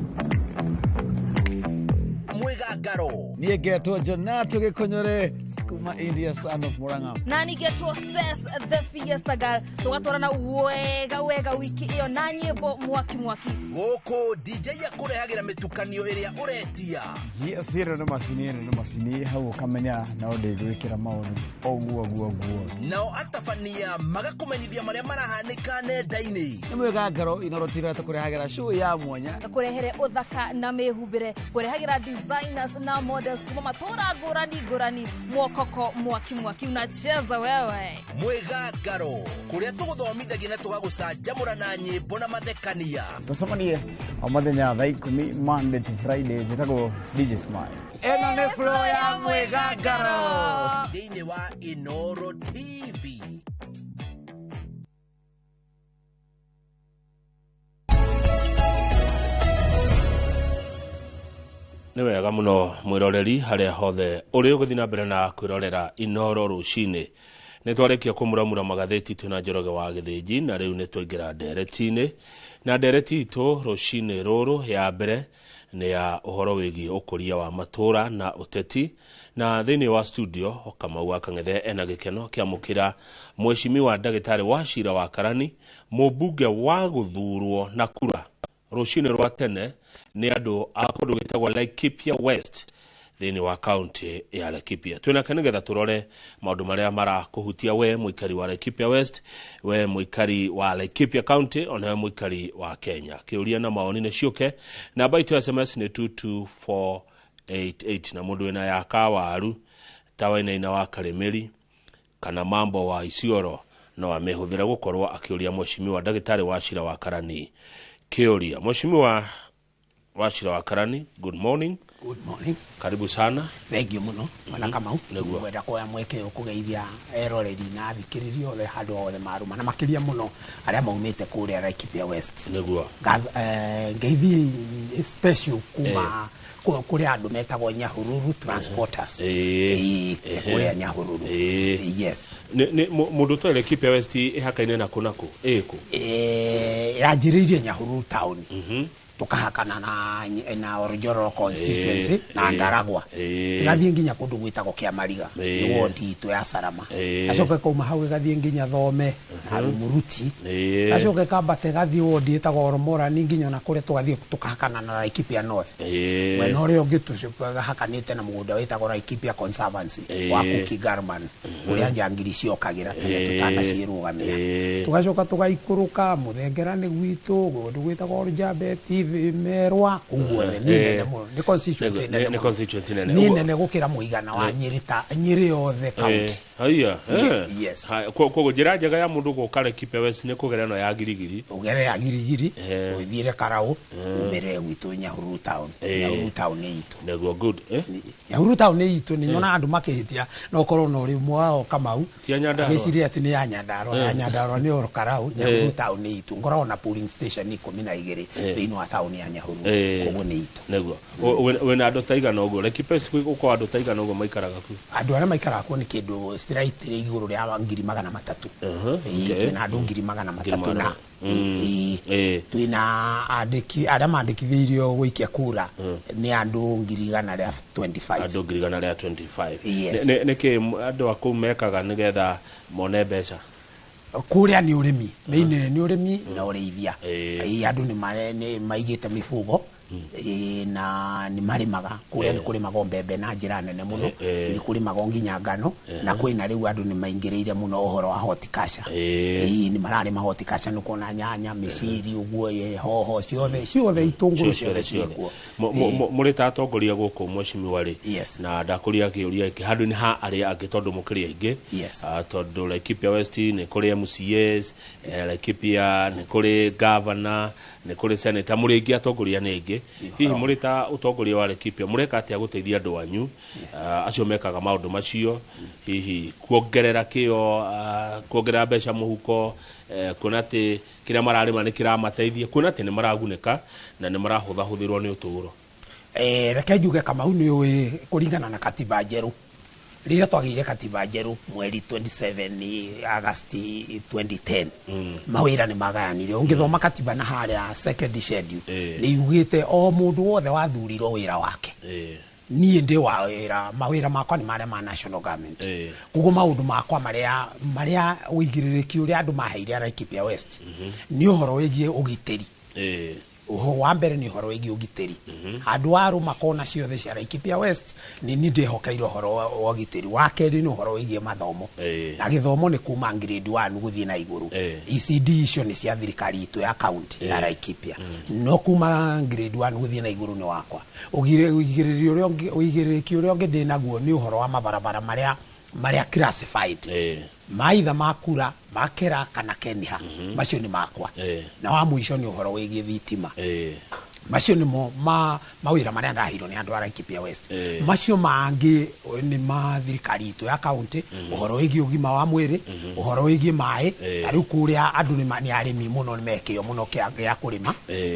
Mwigagaro. Niegetwo Jonato Gikonyore, Skuma India, son of Murang'a. Na nigetwo Ses the Fiesta Girl. Tugatwarana wega wega wiki iyo na nyimbo mwaki mwaki. Gũkũ DJ akũrehagĩra mĩtukanio ĩrĩa ũretia. Yes, ĩno nĩ macini, ĩno nĩ macini, hau ũkamenya no ndĩgwĩkĩra maũndũ ũguo ũguo ũguo. Nao atabania magakũmenyithia marĩa marahanĩka nenda-inĩ. Nĩ mwĩgangaro inorotira tũkũrehagĩra show ya mwanya. Kũrehere ũthaka na mĩhumbĩre, kũrehagĩra designers na models kuma matũra ngũrani ngũrani, mwokoko mwaki mwaki unacheza wewe. Mwĩgangaro kũrĩa tũgũthomithagia na tũgagũcanjamũra na nyĩmbo na mathekania. Tũcemanie o mũthenya thaa 10 Monday to Friday. Njĩtagwo DJ Smile. Ĩno nĩ flow ya mwĩgangaro thĩinĩ wa Inoro TV. Nĩ wega mũno mwĩroreri harĩa hothe ũrĩ ũgĩthiĩ na mbere na kwĩrorera Inoro rũcinĩ. Nĩ twarĩkia kũmuramura magathĩti twĩna Njoroge wa Gĩthĩnji na rĩu nĩ twaingĩra ndereti-inĩ. Na ndereti itũ rũcinĩ rũrũ ya mbere nĩ ya ũhoro wĩgiĩ ũkũria wa matũra na ũteti. Na thĩinĩ wa studio Kamau wa Kang'ethe ena gĩkeno kĩamũkĩra mheshimiwa ndagĩtarĩ Wachira wa Karani, mũmbunge wa gũthurwo na kura rũcinĩ rwa tene nĩ andũ a kũndũ gwĩtagwo Laikipia West thĩinĩ wa kaunti ya Laikipia. Twĩnake nĩgetha tũrore maũndũ marĩa marakũhutia we mũikari wa Laikipia West, we mũikari wa Laikipia County, ona we mũikari wa Kenya. Kĩũria na maoni nĩ ciũke. Namba itũ ya SMS nĩ 22488 na mũndũ wĩna ya Kawaru, ta Wainaina wa Karĩmĩri kana Mambo wa Isiolo no amĩhũthĩre gũkorwo akĩũria mheshimiwa ndagĩtarĩ Wachira wa Karani kĩũria. Mheshimiwa Wachira wa Karani, good morning. Good morning. Karibu sana. Thank you muno. Mwana Kamau. Ngwenda kuoya mweke ũyũ kũgeithia eroreri na athikĩrĩria othe handũ hothe maruma na makĩria mũno arĩa maumĩte kũrĩa Laikipia West. Nĩguo. Ngeithi special kuma kũrĩa andũ metagwo Nyahururu Transporters. Kũrĩa Nyahururu. Yes. Mũndũ ũtoĩ Laikipia West ĩhakaine na kũ na kũ? Ĩkũ? Yanjĩrĩirie Nyahururu town. Tukahakana na Oljoro constituency na Ndaragwa. Igathiĩ nginya kũndũ gwĩtagwo Kĩamariga, nĩ wodi itũ ya Sarama. Acoka kauma hau ĩgathiĩ nginya Thome Na Rumuruti. Gacoke kambate gathiĩ wodi ĩtagwo Oromorani nginya ona kũrĩa tũgathiĩ tũkahakana na Laikipia North. Mwena ũrĩa ũngĩ tũhakanĩte na mũgũnda wĩtagwo Laikipia Conservancy wa Kuki Garman, kũrĩa njangiri ciokagĩra tene tũtanaciĩrũgamia. Tũgacoka tũgaikũrũka Mũthengera nĩ gwitũ, kũndũ gwĩtagwo Orjabeti, Merwa, kũu guothe. Nĩ nene mũno, nĩ constituency nene Nĩ mũno. constituency nene. Nĩ nene gũkĩra mũigana wa Nyĩrĩ, ta Nyĩrĩ yothe county. Haya. Yes. Koguo njĩra njega ya mũndũ gũka Laikipia West nĩ kũgera ĩno ya Girigiri. Ũgere ya Girigiri, ũthiĩre Karau, umĩrĩre gwitũ Nyahururu town. Nyahururu town nĩ itũ. Nĩguo, good. Nyahururu town nĩ itũ. Nĩ nyonaga andũ makĩhĩtia no ũkorwo na ũrĩmwe wao Kamau Ti ya Nyandarua. agĩciria atĩ nĩ ya Nyandarua. Ya Nyandarua nĩ oro Karau. Nyahururu town nĩ itũ. Ngoragwo na polling station 12 thĩinĩ wa town ya Nyahururu. Koguo nĩ itũ. Nĩguo. Wĩna andũ ta igana ũguo Laikipia West, gũkorwo andũ ta igana ũguo maikaraga kuo? Andũ arĩa maikaraga kuo nĩ kĩndũ slightly igũrũ rĩa 300,000. Twĩna andũ 300,000 na twĩna andĩki arĩa mandĩkithĩirio gũikia kura nĩ andũ 125,000. Andũ 125,000. Yes. Nĩkĩ andũ a kũu mekaga nĩgetha mone mbeca? Kũrĩa nĩ ũrĩmi mainly, nĩ ũrĩmi na ũrĩithia. Andũ nĩ maigĩte mĩfugo na nĩ marĩmaga kũrĩa. Nĩ kũrĩmagwo mbembe na njĩra nene mũno, nĩ kũrĩmagwo nginya ngano, na kwĩna rĩu andũ nĩ maingĩrĩire mũno ũhoro wa horticulture. Nĩ mararĩma horticulture, nĩ kuona nyanya, mĩciri ũguo, hoho ciothe ciothe, itũngũrũ ciothe ciĩkuo. Mũrĩ ta atongoria gũkũ, mheshimiwa rĩ, Yes. na ndakũria kĩũria gĩkĩ handũ-inĩ ha arĩa angĩ tondũ mũkĩrĩ aingĩ. Yes. Tondũ Laikipia West nĩ kũrĩ MCAs, Laikipia nĩ kũrĩ governor, nĩ kũrĩ senator, mũrĩ aingĩ, atongoria nĩ aingĩ. Hihi mũrĩ ta ũtongoria wa Laikipia mũreka atĩa gũteithia andũ anyu, acio mekaga maũndũ macio, hihi kuongerera kĩo, kuongerera mbeca mũhuko, kuona atĩ kĩrĩa mararĩma nĩ kĩramateithia, kuona atĩ nĩ maragunĩka na nĩ marahũthahũthĩrwo nĩ ũtũũro? Reke njuge Kamau, nĩ ũĩ kũringana na katiba njerũ, rĩrĩa twagĩire katiba njerũ mweri 27 August 2010, mawĩra nĩ magayanire. Ũngĩthoma katiba na harĩa second schedule, nĩ yugĩte o mũndũ wothe wathurirwo wĩra wake. Niĩ ndĩ wa wĩra, mawĩra makwa nĩ marĩa ma national government. Koguo maũndũ makwa marĩa ũigĩrĩrĩki ũrĩa andũ maheire Laikipia West nĩ ũhoro wĩgiĩ ũgitĩri. Ũhoro wa mbere nĩ ũhoro wĩgiĩ ũgitĩri. Handũ wa rũma kona ciothe cia Laikipia West nĩ niĩ ndĩhokeire ũhoro wa ũgitĩri. Wa kerĩ nĩ ũhoro wĩgiĩ mathomo, na gĩthomo nĩ kuma grade 1 gũthiĩ na igũrũ. ECD icio nĩ cia thirikari itũ ya county ya Laikipia, no kuma grade 1 gũthiĩ na igũrũ nĩ wakwa. Ũigĩrĩrĩki ũrĩa ũngĩ ndĩ naguo nĩ ũhoro wa mabarabara marĩa classified, maitha makura makera kana keniha, macio nĩ makwa. Na wa mũico nĩ ũhoro wĩgiĩ thitima. Macio nĩmo ma mawĩra marĩa ndaheirwo nĩ andũ a Laikipia West. Macio mangĩ nĩ ma thirikari itũ ya county, ũhoro wĩgiĩ ũgima wa mwĩrĩ, ũhoro wĩgiĩ maĩ. Ta rĩu kũrĩa andũ nĩ arĩmi mũno, nĩ mekĩo mũno gĩa kũrĩma.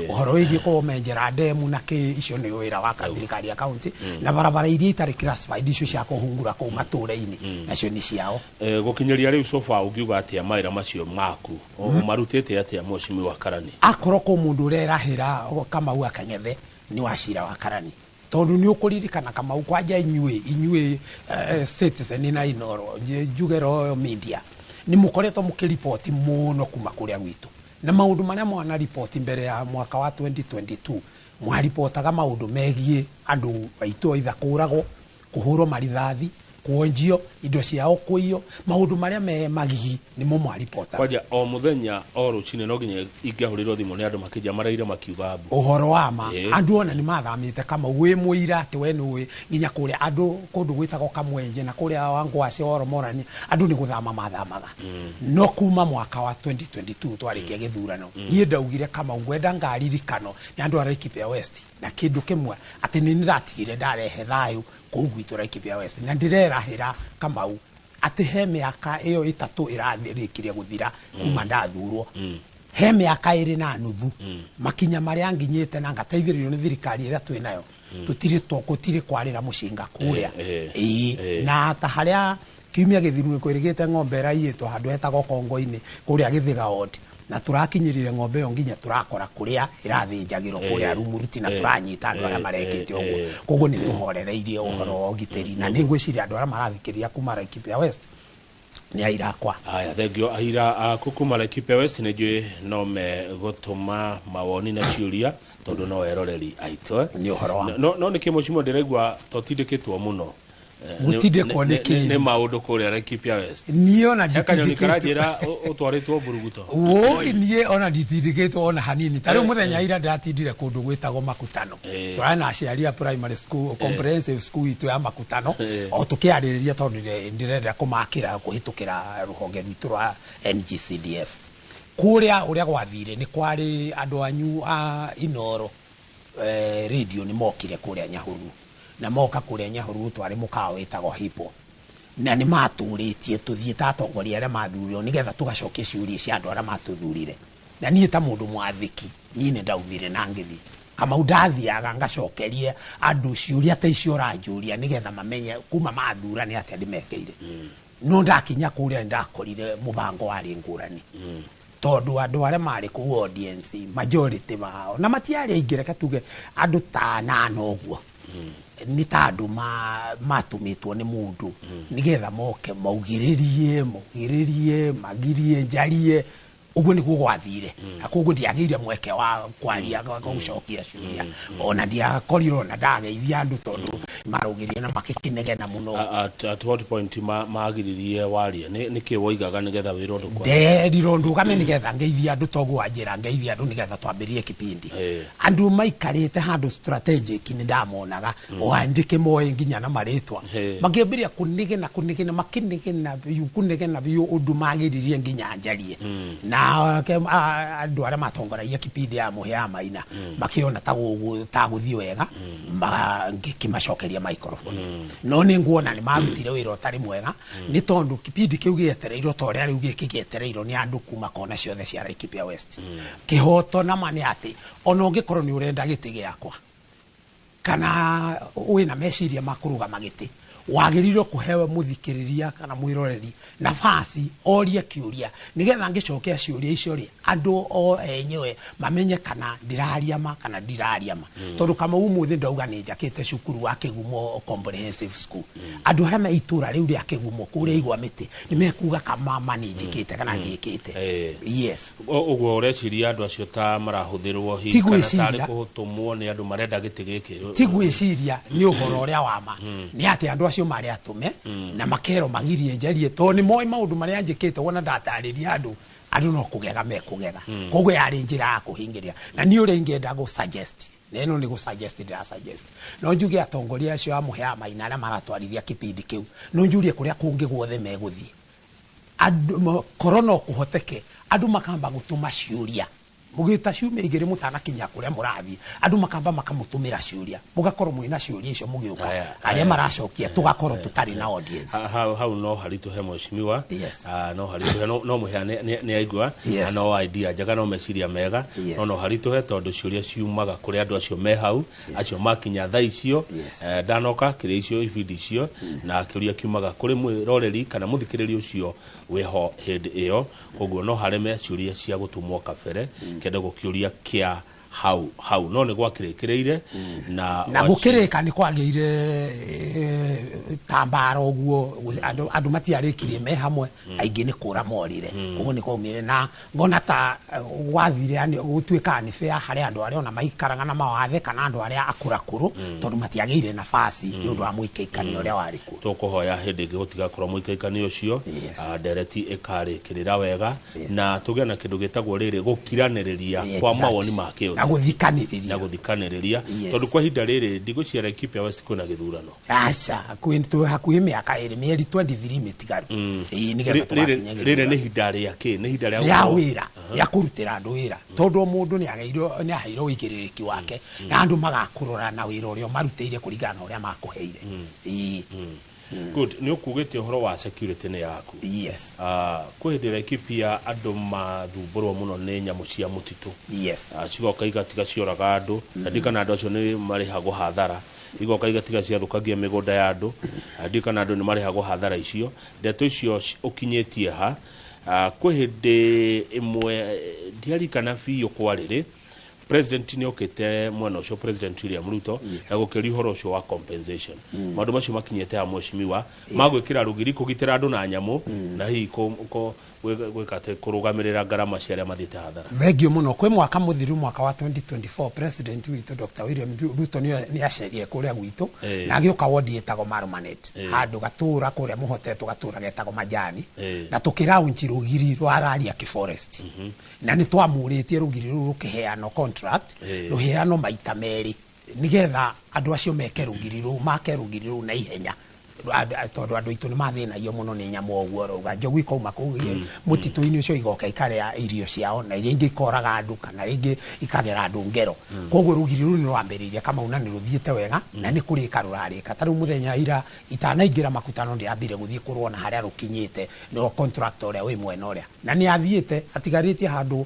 Ũhoro wĩgiĩ kũmenjera ndemu na kĩ, icio nĩ wĩra wa thirikari ya county, na barabara iria itarĩ classified, icio cia kũhungura kũu matũũra-inĩ, nacio nĩ ciao. Gũkinyĩria rĩu so far ũngiuga atĩa mawĩra macio maku ũmarutĩte atĩa, mheshimiwa Karani? Akorwo kũ mũndũ ũrerahĩra Kamau akang'ethe nĩ wacira wa Karani, tondũ nĩ ũkũririkana Kamau, kwanja inyuĩ Citizen na Inoro, njuge Royal Media, nĩ mũkoretwo mũkĩriboti mũno kuma kũrĩa gwitũ, na maũndũ marĩa mwana riboti mbere ya mwaka wa 2022, mwaribotaga maũndũ megiĩ andũ aitũ, aitha kũragwo, kũhũrwo marithathi, kuonjio indo ciao, kũiywo, maũndũ marĩa me magigi nĩmo mwaribotaga. Kwanja o mũthenya o rũcinĩ no nginya ingĩahũrĩrwo thimũ nĩ andũ makĩnja maraire makiuga mbu. Ũhoro wa ma, andũ ona nĩ mathamĩte Kamau, wĩ mũira atĩ we nĩũĩ nginya kũrĩa andũ kũndũ gwĩtagwo Kamwenje na kũrĩa Wangwacĩ Oromorani, andũ nĩ gũthama mathamaga. No kuma mwaka wa 2022 twarĩkia gĩthurano, niĩ ndaugire Kamau ngwenda ngaririkano nĩ andũ a Laikipia West na kĩndũ kĩmwe, atĩ nĩ ndĩratigire ndarehe thayũ kũu gwitũ Laikipia West, na ndĩrerahĩra Kamau atĩ he mĩaka ĩyo 3 ĩrarĩkirie gũthira kuma ndathurwo, he mĩaka 2.5, makinya marĩa nginyĩte na ngateithĩrĩrio nĩ thirikari ĩrĩa twĩ nayo, tũtirĩ gũtirĩ kwarĩra mũcinga kũrĩa. Ĩĩ, na ta harĩa kiumia gĩthiru nĩ kwĩrĩgĩte ng'ombe ĩraiyĩtwo handũ hetagwo Kongo-inĩ kũrĩa Gĩthĩga ward, na tũrakinyĩrire ng'ombe ĩyo nginya tũrakora kũrĩa ĩrathĩnjagĩrwo kũrĩa Rumuruti, na tũranyita andũ arĩa marekĩte ũguo. Koguo nĩ tũhorereirie ũhoro wa ũgitĩri, na nĩ ngwĩciria andũ arĩa marathikĩrĩria kuma Laikipia West Nĩ aira akwa. Aya, thengio aira aku kuma Laikipia West. Nĩ njũĩ no megũtũma mawoni na ciũria tondũ no eroreri aitũ. Nĩ ũhoro wa No nĩkĩ mũcimo ndĩraigua totindĩkĩtwo mũno? Gũtindĩkwo nĩkĩ? Nĩ maũndũ kũrĩa Laikipia West. Niĩ ona He kanyoni nditindĩkĩtwo. Karanjĩra ũtwarĩtwo mburuguto. Woi, niĩ ona nditindĩkĩtwo ona hanini. Ta rĩu mũthenya ira ndĩratindire kũndũ gwĩtagwo Makutano. Tũrarĩ na aciari a primary school, comprehensive school itũ ya Makutano, o tũkĩarĩrĩria tondũ ndĩrenda kũmakĩra kũhĩtũkĩra rũhonge rwitũ rwa NGCDF. Kũrĩa ũrĩa gwathire nĩ kwarĩ andũ anyu a Inoro radio nĩ mokire kũrĩa Nyahururu, na moka kũrĩa Nyahururu twarĩ mũkawa wĩtagwo Hippo, na nĩ matũrĩtie tũthiĩ ta atongoria arĩa mathurirwo nĩgetha tũgacokia ciũria cia andũ arĩa matũthurire. Na niĩ ta mũndũ mwathĩki, niĩ nĩ ndaumire na ngĩthiĩ. Kamau, ndathiaga ngacokerie andũ ciũria ta icio ũranjũria nĩgetha mamenye kuma mathura nĩ atĩa ndĩmekĩire. No ndakinya kũrĩa nĩ ndakorire mũbango warĩ ngũrani, tondũ andũ arĩa marĩ kũu audience, majority mao, na matiarĩ aingĩ, reke tuge andũ ta anana ũguo, nĩ ta andũ matũmĩtwo nĩ mũndũ nĩgetha moke maugĩrĩrie maugĩrĩrie magirie njarie. Ũguo nĩguo gwathire, na koguo ndiagĩire mweke wa kwaria, gũcokia ciũria. Ona ndiakorirwo na ndageithia andũ tondũ marũgĩrie na makĩkĩnegena mũno. At what point magiririe warie? Nĩ kĩ woigaga nĩgetha wĩrwo ndũkwaria? Nderirwo ndũgame nĩgetha ngeithie andũ, toguo wanjĩra ngeithie andũ nĩgetha twambĩrĩrie kipindi. Andũ maikarĩte handũ strategic nĩ ndamonaga, o ndĩkĩmoĩ nginya na marĩtwa, makĩambĩrĩria kũnegena, kũnegena, makĩnegena biũ, kũnegena biũ ũndũ magiririe nginya njarie. Na andũ arĩa matongoragia kipindi ya Mũhĩa ya Maina makĩona ta gũthiĩ wega, ngĩkĩmacokeria microphone. No nĩ nguona nĩ marutire wĩra ũtarĩ mwega, nĩ tondũ kipindi kĩu gĩetereirwo ta ũrĩa rĩu gĩkĩ gĩetereirwo nĩ andũ kuma kona ciothe cia Laikipia West. Kĩhoto nama nĩ atĩ ona ũngĩkorwo nĩ ũrenda gĩtĩ gĩakwa kana wĩna meciria ma kũrũgama gĩtĩ, wagĩrĩirwo kũhewe mũthikĩrĩria kana mwĩroreri nafasi orie kĩũria, nĩgetha ngĩcokia ciũria icio rĩ, andũ o enyewe mamenye kana ndĩraria ma kana ndiraria ma. Tondũ kama ũmũthĩ ndauga nĩ njakĩte cukuru wa Kĩgumo Comprehensive School, andũ arĩa me itũra rĩu rĩa Kĩgumo kũrĩa igwa mĩtĩ nĩ mekuga kama ma nĩ njĩkĩte kana ndiĩkĩte. Yes. Ũguo ũreciria andũ acio ta marahũthĩrwo hihi Ti kana gwĩciria. tarĩ kũtũmwo nĩ andũ marenda gĩtĩ gĩkĩ? Ti gwĩciria, nĩ ũhoro ũrĩa wa ma, nĩ atĩ andũ acio marĩ atũme na makerwo magirie njarie tondũ nĩ moĩ maũndũ marĩa njĩkĩte. Wona ndatarĩria andũ, andũ no kũgega mekũgega. Koguo yarĩ njĩra ya kũhingĩria. Na niĩ ũrĩa ingĩenda gũ suggest, na ĩno nĩ gũ suggest ndĩra suggest, no njuge atongoria acio a Mũhĩa Maina arĩa maratwarithia kipindi kĩu, no njurie kũrĩa kũngĩ guothe megũthiĩ, andũ korwo no kũhoteke andũ makamba gũtũma ciũria mũgĩta ciumia 2 mũtanakinya kũrĩa mũrathiĩ, andũ makamba makamũtũmĩra ciũria, mũgakorwo mwĩna ciũria icio mũgĩũka arĩa maracokia, tũgakorwo tũtarĩ na audience. Hau no haritũhe mheshimiwa. No haritũhe, no Mũhĩa nĩ aigua. Na no idea njega, no meciria mega, no haritũhe tondũ ciũria ciumaga kũrĩ andũ acio me hau, acio makinya thaa icio. Ndanoka kĩrĩa icio ibindi icio, na kĩũria kiumaga kũrĩ mwĩroreri kana mũthikĩrĩria ũcio wĩho hĩndĩ ĩyo. Koguo no hareme ciũria cia gũtũmwo kabere kĩende gũkĩũria kĩa hau hau, no nĩ gwakĩrĩkĩrĩire na Na gũkĩrĩka nĩ kwagĩire tambara ũguo, andũ matiarĩkirie me hamwe, aingĩ nĩ kũra morire. Koguo nĩ kwaumire na ngona ta gwathire, yani gũtuĩkaga nĩ fair harĩ andũ arĩa ona maikaraga na mawathe kana andũ arĩa akũrakũrũ, tondũ matiagĩire nafasi nĩ ũndũ wa mũikaikania ũrĩa warĩ kuo. Tũkũhoya hĩndĩ ĩngĩ gũtigakorwo mũikaikania ũcio, ndereti ĩkarĩkĩrĩra wega na tũgĩe na kĩndũ gĩtagwo rĩrĩ gũkiranĩrĩria kwa mawoni ma kĩũndũ na gũthikanĩrĩria. Na gũthikanĩrĩria. Tondũ kwa ihinda rĩrĩ ndigũciara Laikipia West kwĩna gĩthurano. Aca, twĩ hakuhĩ mĩaka 2, mĩeri 23 mĩtigaru. Ĩĩ, nĩgetha tũgakinya Rĩrĩ gĩthurano. nĩ ihinda rĩa kĩ? Nĩ ihinda rĩa rĩa gũkorwo- wĩra, rĩa kũrutĩra andũ wĩra, tondũ o mũndũ nĩ aheirwo ũigĩrĩrĩki wake na andũ magakũrora na wĩra ũrĩa ũmarutĩire kũringana na ũrĩa makũheire. Ĩĩ. Good, nĩ ũkugĩte ũhoro wa security nĩ yaku. Yes. Kwĩ hĩndĩ Laikipia andũ mathumbũrwo mũno nĩ nyamũ cia mũtitũ. Cigoka igatiga cioraga andũ, na ndikana andũ acio nĩ marĩhagwo hathara, igoka igatiga ciathũkangia mĩgũnda ya andũ, na ndikana andũ nĩ marĩhagwo hathara icio. Ndeto icio ũkinyĩtie ha? Kwĩ hĩndĩ ĩmwe ndiarikana biũ kwarĩrĩ President nĩ okĩte mwena ũcio, President William Ruto, na gũkĩria ũhoro ũcio wa compensation. Maũndũ macio makinyĩte ha, mheshimiwa, magwĩkĩra rũgiri kũgitĩra andũ na nyamũ, na hihi gwĩka atĩ kũrũgamĩrĩra ngarama cia arĩa mathiĩte hathara? Thengio mũno. Kwĩ mwaka mũthiru, mwaka wa 2024, President witũ Dr William Ruto nĩ acerire kũrĩa gwitũ na agĩũka wodi ĩtagwo Marumanet, handũ gatũra kũrĩa mũhotetwo, gatũra getagwo Majani, na tũkĩraunchi rũgiri rwa Rariak Forest, na nĩ twamũrĩtie rũgiri rũu rũkĩheanwo contract, rũheanwo maita merĩ, nĩgetha andũ acio meke rũgiri rũu, make rũgiri rũu na ihenya, tondũ andũ aitũ nĩ mathĩnagio mũno nĩ nyamũ. Ũguo rauga njogu ikauma kũu mũtitũ-inĩ ũcio, igoka ikarĩa irio ciao, na iria ingĩ ikoraga andũ kana rĩngĩ ikagera andũ ngero. Koguo rũgiri rũu nĩ rwambĩrĩirie, Kamau, na nĩ rũthiĩte wega na nĩ kũrĩka rũrarĩka. Ta rĩu mũthenya ira itanaingĩra makutano, ndĩrambire gũthiĩ kũrona harĩa rũkinyĩte no contractor ũrĩa wĩ mwena ũrĩa, na nĩ athiĩte atigarĩtie handũ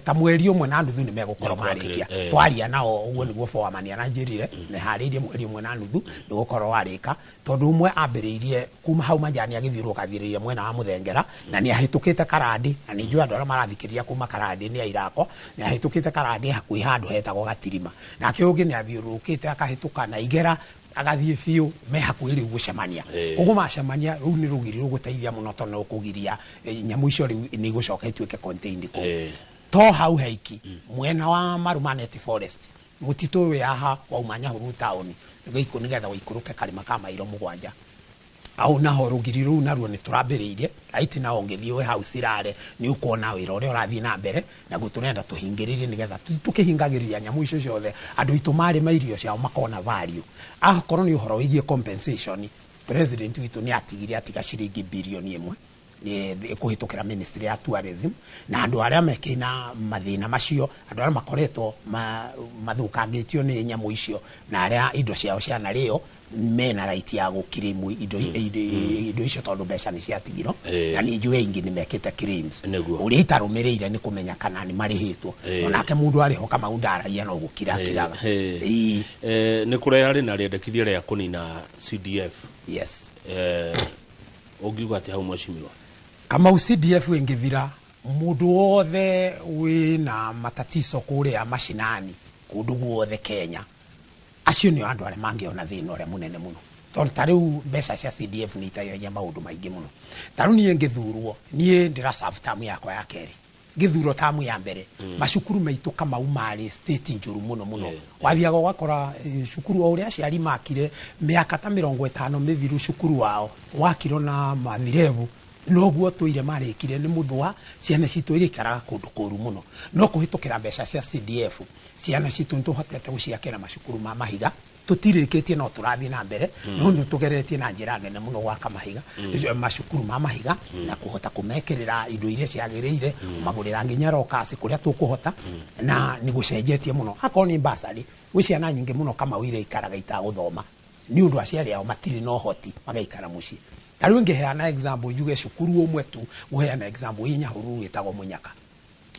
ta mweri 1.5 nĩ megũkorwo marĩkia. Twaria nao ũguo nĩguo foreman aranjĩrire nĩ harĩirie mweri 1.5 nĩ gũkorwo warĩka, tondũ ũmwe ambĩrĩirie kuma hau Majani agĩthiũrũrũka athiĩrĩire mwena wa Mũthengera, na nĩ ahĩtũkĩte Karandi, na nĩ njũĩ andũ arĩa marathikĩrĩria kuma Karandi nĩ airakwa, nĩ ahĩtũkĩte Karandi hakuhĩ handũ hetagwo Gatirima. Nake ũngĩ nĩ athiũrũrũkĩte akahĩtũka na Igera agathiĩ biũ, me hakuhĩ rĩu gũcemania. Koguo macemania, rũu nĩ rũgiri rũgũteithia mũno, tondũ nĩ rũkũgiria nyamũ icio rĩu nĩ igũcoka ituĩke contained kũu. To hau haiki, mwena wa Marumanet Forest, mũtitũ ũyũ haha wauma Nyahururu taũni nĩgetha ũikũrũke karĩma ka mairo 7 au, naho rũgiri rũu naruo nĩ tũrambĩrĩirie aiti. Nao ũngĩthiĩ wĩ hau Cirare nĩ ũkuona wĩra ũrĩa ũrathiĩ na mbere naguo. Tũrenda tũhingĩrĩrie nĩgetha tũkĩhingagĩrĩria nyamũ icio ciothe, andũ aitũ marĩma irio ciao makona value. Akorwo nĩ ũhoro wĩgiĩ compensation, President witũ nĩ atigire atiga ciringi birioni 1 kũhĩtũkĩra Ministry ya Tourism, na andũ arĩa mekĩna mathĩna macio, andũ arĩa makoretwo mathũkangĩtio nĩ nyamũ icio na arĩa indo ciao cianarĩo, mena right ya gũkirimu indo icio, tondũ mbeca nĩ ciatigirwo. Na nĩ njũĩ aingĩ nĩ mekĩte claims. Ũrĩa itarũmĩrĩire nĩ kũmenya kana nĩ marĩhĩtwo. Onake mũndũ arĩho, Kamau, ndaragia no gũkira akiraga. Nĩ kũrarĩ na rĩendekithia rĩa kũnina CDF. Yes. Ũngiuga atĩ hau, mheshimiwa? Kamau, CDF ĩngĩthira, mũndũ wothe wĩna matatizo kũrĩa mashinani kũndũ guothe Kenya, acio nĩo andũ arĩa mangĩona thĩna ũrĩa mũnene mũno, tondũ ta rĩu mbeca cia CDF nĩ iteithagia maũndũ maingĩ mũno. Ta rĩu niĩ ngĩthurwo, niĩ ndĩra serve tamu yakwa ya kerĩ. Ngĩthurwo tamu ya mbere, macukuru maitũ, Kamau, marĩ state njũru mũno mũno. Wathiaga ũgakora cukuru o ũrĩa aciari makire mĩaka ta 50 mĩthiru, cukuru wao wakirwo na mathirebu, noguo tũire marĩkire nĩ mũthũa. Ciana citũ irĩikaraga kũndũ kũru mũno, no kũhĩtũkĩra mbeca cia CDF, ciana citũ nĩ tũhotete gũciakĩra macukuru ma mahiga. Tũtirĩkĩtie, no tũrathiĩ na mbere, no nĩ tũgeretie na njĩra nene mũno gwaka mahiga, macukuru ma mahiga, na kũhota kũmekĩrĩra indo iria ciagĩrĩire, kũmagũrĩra nginya rokasi kũrĩa tũkũhota, na nĩ gũcenjetie mũno. Akorwo nĩ basarĩ, gwĩ ciana nyingĩ mũno, Kamau, iria ikaraga itagũthoma nĩ ũndũ aciari ao matirĩ na ũhoti, magaikara mũciĩ. Ta rĩu ngĩheana example, njuge cukuru ũmwe tu, ngũheana example ĩ Nyahururu ĩtagwo Mũnyaka.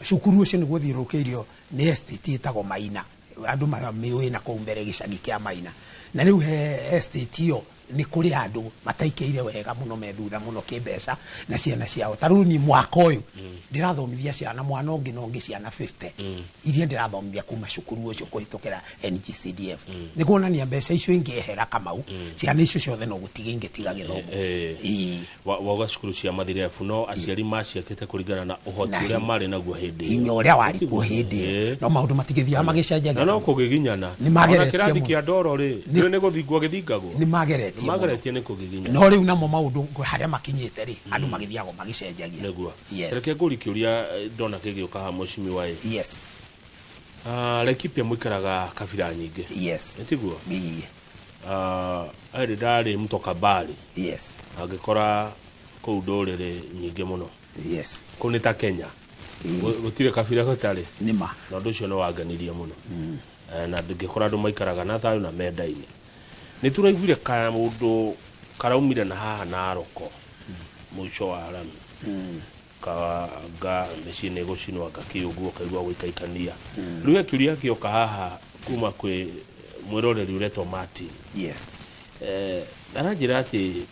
Cukuru ũcio nĩguo ũthiũrũrũkĩirio nĩ estate ĩtagwo Maina, andũ mamĩũĩ na kũu mbere, gĩcagi kĩa Maina. Na rĩu he estate ĩyo nĩ kũrĩ andũ mataikĩire wega mũno, me thutha mũno kĩmbeca na ciana ciao. Ta rĩu niĩ mwaka ũyũ ndĩrathomithia ciana mwana ũngĩ na ũngĩ, ciana 50 iria ndĩrathomithia kuma cukuru ũcio kũhĩtũkĩra NGCDF. Nĩ kuonania mbeca icio ingĩehera, Kamau, ciana icio ciothe no gũtiga ingĩtiga gĩthomo. Wauga cukuru cia mathirebu, no aciari maciakĩte kũringana na ũhoti Na ũrĩa marĩ naguo hĩndĩ ĩyo. Hinya ũrĩa warĩ kuo hĩndĩ ĩyo, no maũndũ matigĩthiaga magĩcenjagia. Na no kũgiginyana. Nĩ mageretie Ona kĩrathi mũno. kĩa ndoro rĩ, nĩ gũthingwo gĩthingagwo. Nĩ mageretie Nĩ mũno. mageretie nĩ kũgiginyana. No rĩu namo maũndũ harĩa makinyĩte rĩ, andũ magĩthiagwo magĩcenjagia. Nĩguo. Yes. Reke ngũri kĩũria ndona kĩgĩũka haha, mheshimiwa ĩ. Yes. Laikipia mũikaraga kabira nyingĩ. Yes. Ĩtiguo? Ĩĩ. Ĩrĩ ndarĩ mtokabari. Yes. Angĩkora kũu ndũrĩrĩ nyingĩ mũno. Yes. Kũu nĩ ta Kenya. Gũtirĩ kabira gũtarĩ. Nĩma. Na ũndũ ũcio nĩ wangenirie mũno. Na ndingĩkora andũ maikaraga na thayũ na mendaine. Nĩ tũraiguire kaũndũ karaumire na haha Naroko mũico wa rami, kanga mĩciĩ nĩ ĩgũcinwo, anga kĩ ũguo, kaigua gũikaikania. Rĩu he kĩũria gĩoka haha kuma kwĩ mwĩroreri ũretwo Martin. Yes. Aranjĩra atĩ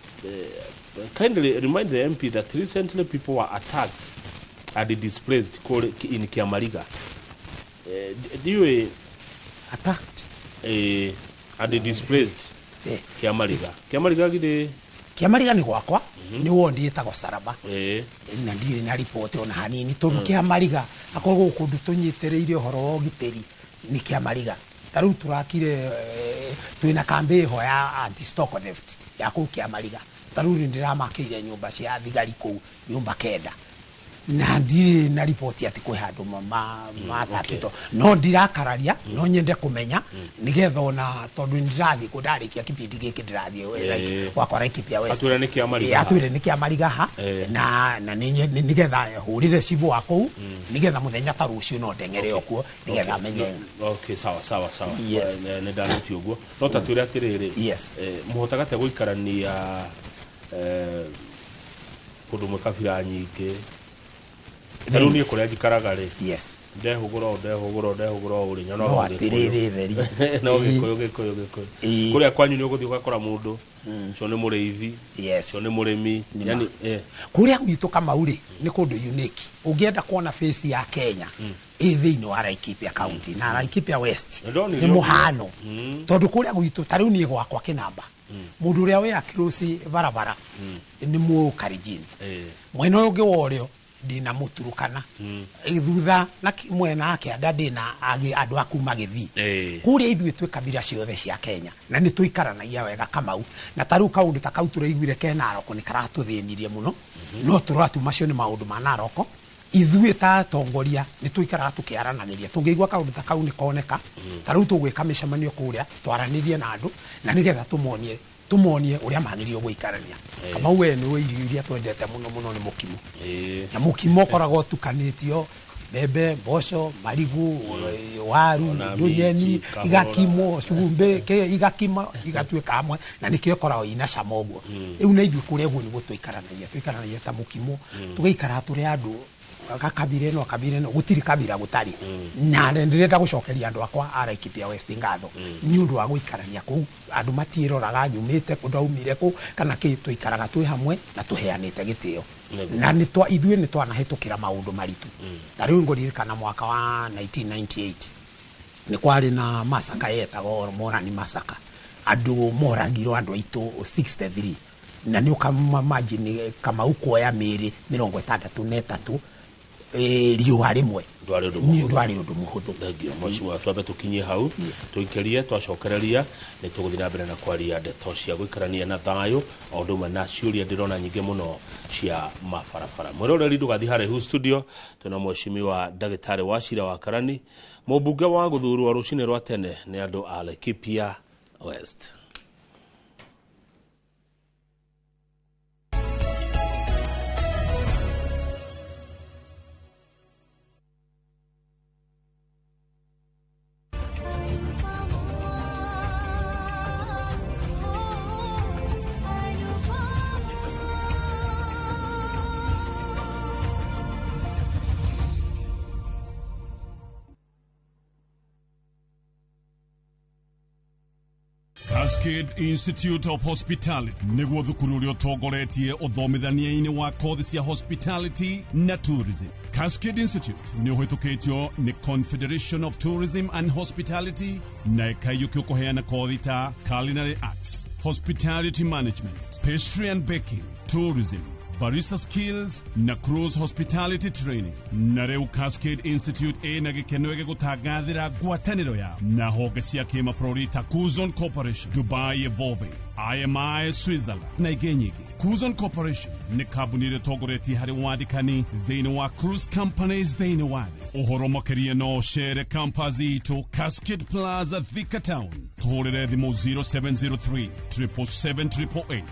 kindly remind the MP that recently people were attacked and displaced in Kiamariga. Ndiũĩ attacked and displaced. Kĩamariga, Kĩamariga githĩ Kĩamariga nĩ gwakwa, nĩ wondi ĩtagwo Saraba, na ndirĩ na riboti ona hanini tondũ Kĩamariga akorwo kũndũ tũnyitĩrĩire ũhoro wa ũgitĩri nĩ Kĩamariga. Ta rĩu tũrakire twĩna kambĩ ĩho ya anti stock theft ya kũu Kĩamariga. Ta rĩu nĩ ndĩramakĩire nyũmba cia thigari kũu, nyũmba 9, na ndirĩ na riboti atĩ kwĩ handũ matakĩtwo, no ndirakararia, no nyende kũmenya nĩgetha ona tondũ nĩ ndĩrathiĩ kũ ndarĩkia kĩbindi gĩkĩ ndĩrathiĩ gwakwa Laikipia West. Atwĩre nĩ Kĩamariga ha. Atwĩre nĩ Kĩamariga ha, na nĩgetha hũrĩre cibũ wa kũu, nĩgetha mũthenya ta rũciũ no ndeng'ere o kuo nĩgetha amenye. Okay, sawa sawa sawa. Yes. Nĩ ndanĩtie ũguo, no ta twĩre atĩrĩrĩ, mũhotaga atĩa gũikarania kũndũ mwĩ kabira nyingĩ? Ta rĩu niĩ kũrĩa njikaraga rĩ, ndehũgũra ũũ, ndehũgũra ũũ, ndehũgũra ũũ rĩ, nyonaga No o Gĩkũyũ. atĩrĩrĩ theri. No Gĩkũyũ, Gĩkũyũ, Gĩkũyũ. Kũrĩa kwanyu nĩ ũgũthiĩ ũgakora mũndũ ũcio nĩ mũrĩithi, ũcio nĩ mũrĩmi, yani Kũrĩa gwitũ Kamau rĩ, nĩ kũndũ unique. Ũngĩenda kuona face ya Kenya ĩ thĩinĩ wa Laikipia County na Laikipia West. Nĩndonire Nĩ ũguo. mũhano, tondũ kũrĩa gwitũ ta rĩu niĩ gwakwa Kĩnamba, mũndũ ũrĩa wĩ across barabara nĩ Mũkalenjin, mwena ũyũ ũngĩ wa ũrĩo ndĩna Mũturukana, thutha na mwena wa kĩanda ndĩna andũ a kuma Gĩthii. Kũrĩa ithuĩ twĩ kabira ciothe cia Kenya na nĩ tũikaranagia wega Kamau. Na ta rĩu kaũndũ ta kau tũraiguire ke Narok nĩ karatũthĩnirie mũno, no tũratu macio nĩ maũndũ ma Narok. Ithuĩ ta atongoria nĩ tũikaraga tũkĩaranagĩria, tũngĩigua kaũndũ ta kau nĩ koneka, ta rĩu tũgwĩka mĩcemanio kũrĩa twaranĩrie na andũ na nĩgetha tũmonie ũrĩa magĩrĩirwo gũikarania. Kamau, we nĩ irio iria twendete mũno mũno nĩ mũkimo, na mũkimo ũkoragwo ũtukanĩtio mbembe, mboco, marigu, waru, Ona nyeni, minji, kahũra. Igakimwo cumbĩ, igakima igatuĩka hamwe, na nĩkĩo ĩkoragwo ina cama ũguo. Rĩu na ithuĩ kũrĩa ũguo nĩguo tũikaranagia, tũikaranagia ta mũkimo, tũgaikara tũrĩ andũ kabira ĩno, kabira ĩno, gũtirĩ kabira gũtarĩ. Na ndĩrenda gũcokeria andũ akwa a Laikipia West ngatho nĩ ũndũ wa gũikarania kũu. Andũ matiĩroraga nyumĩte kũ, ndaumire kũ kana kĩ, tũikaraga twĩ hamwe na tũheanĩte gĩtĩo. Na ithuĩ nĩ twanahĩtũkĩra maũndũ maritũ. Ta rĩu ngũririkana mwaka wa 1998 nĩ kwarĩ na masaka yetagwo Morani masaka, andũ moragirwo andũ aitũ 63, na nĩ ũkamagine Kamau kuoya mĩĩrĩ 63 riũa rĩmwe. Ndwarĩ ũndũ Nĩ mũhũthũ. Ndwarĩ ũndũ mũhũthũ. Thengio mheshimiwa, twambe tũkinyie hau tũikĩrie, twacokereria nĩ tũgũthiĩ na mbere na kwaria ndeto cia gũikarania na thayũ o ũndũ ũmwe na ciũria ndĩrona nyingĩ mũno cia mabarabara. Mwĩroreri, ndũgathiĩ haraihu, studio twĩna mheshimiwa ndagĩtarĩ wa Cira wa Karani, mũmbunge wa gũthurwo rũcinĩ rwa tene nĩ andũ a Laikipia West. Cascade Institute of Hospitality nĩguo thukuru ũrĩa ũtongoretie ũthomithania-inĩ wa kothi cia hospitality na tourism. Cascade Institute nĩ ũhĩtũkĩtio nĩ Confederation of Tourism and Hospitality na ĩkaiyũkio kũheana kothi ta culinary arts, hospitality management, pastry and baking, tourism, barista skills na cruise hospitality training. Na rĩu Cascade Institute ĩna gĩkeno gĩgũtangathĩra ngwatanĩro yao na honge cia kĩmabũrũri ta Cuzon Corporation, Dubai Evolving, IMI Switzerland na ingĩ nyingĩ. Cuzon Corporation nĩ kambuni ĩrĩa ĩtongoretie harĩ wandĩkani thĩinĩ wa cruise companies thĩinĩ wa thĩ. Ũhoro makĩria no ũcere campus itũ Cascade Plaza, Thika Town. Tũhũrĩre thimũ 0703 777 888.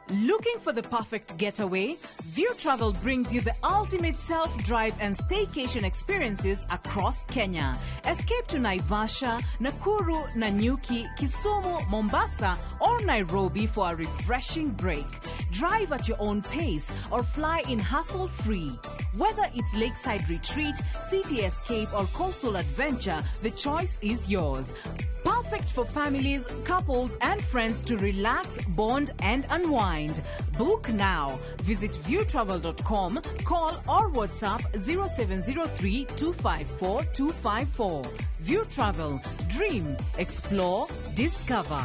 Looking for the perfect getaway? View Travel brings you the ultimate self-drive and staycation experiences across Kenya. Escape to Naivasha, Nakuru, Nanyuki, Kisumu, Mombasa, or Nairobi for a refreshing break. Drive at your own pace or fly in hassle-free. Whether it's lakeside retreat, city escape, or coastal adventure, the choice is yours. Perfect Perfect for families, couples, and friends to relax, bond, and unwind. Book now. Visit viewtravel.com, call or WhatsApp 0703 254 254. View Travel. Dream, explore, discover.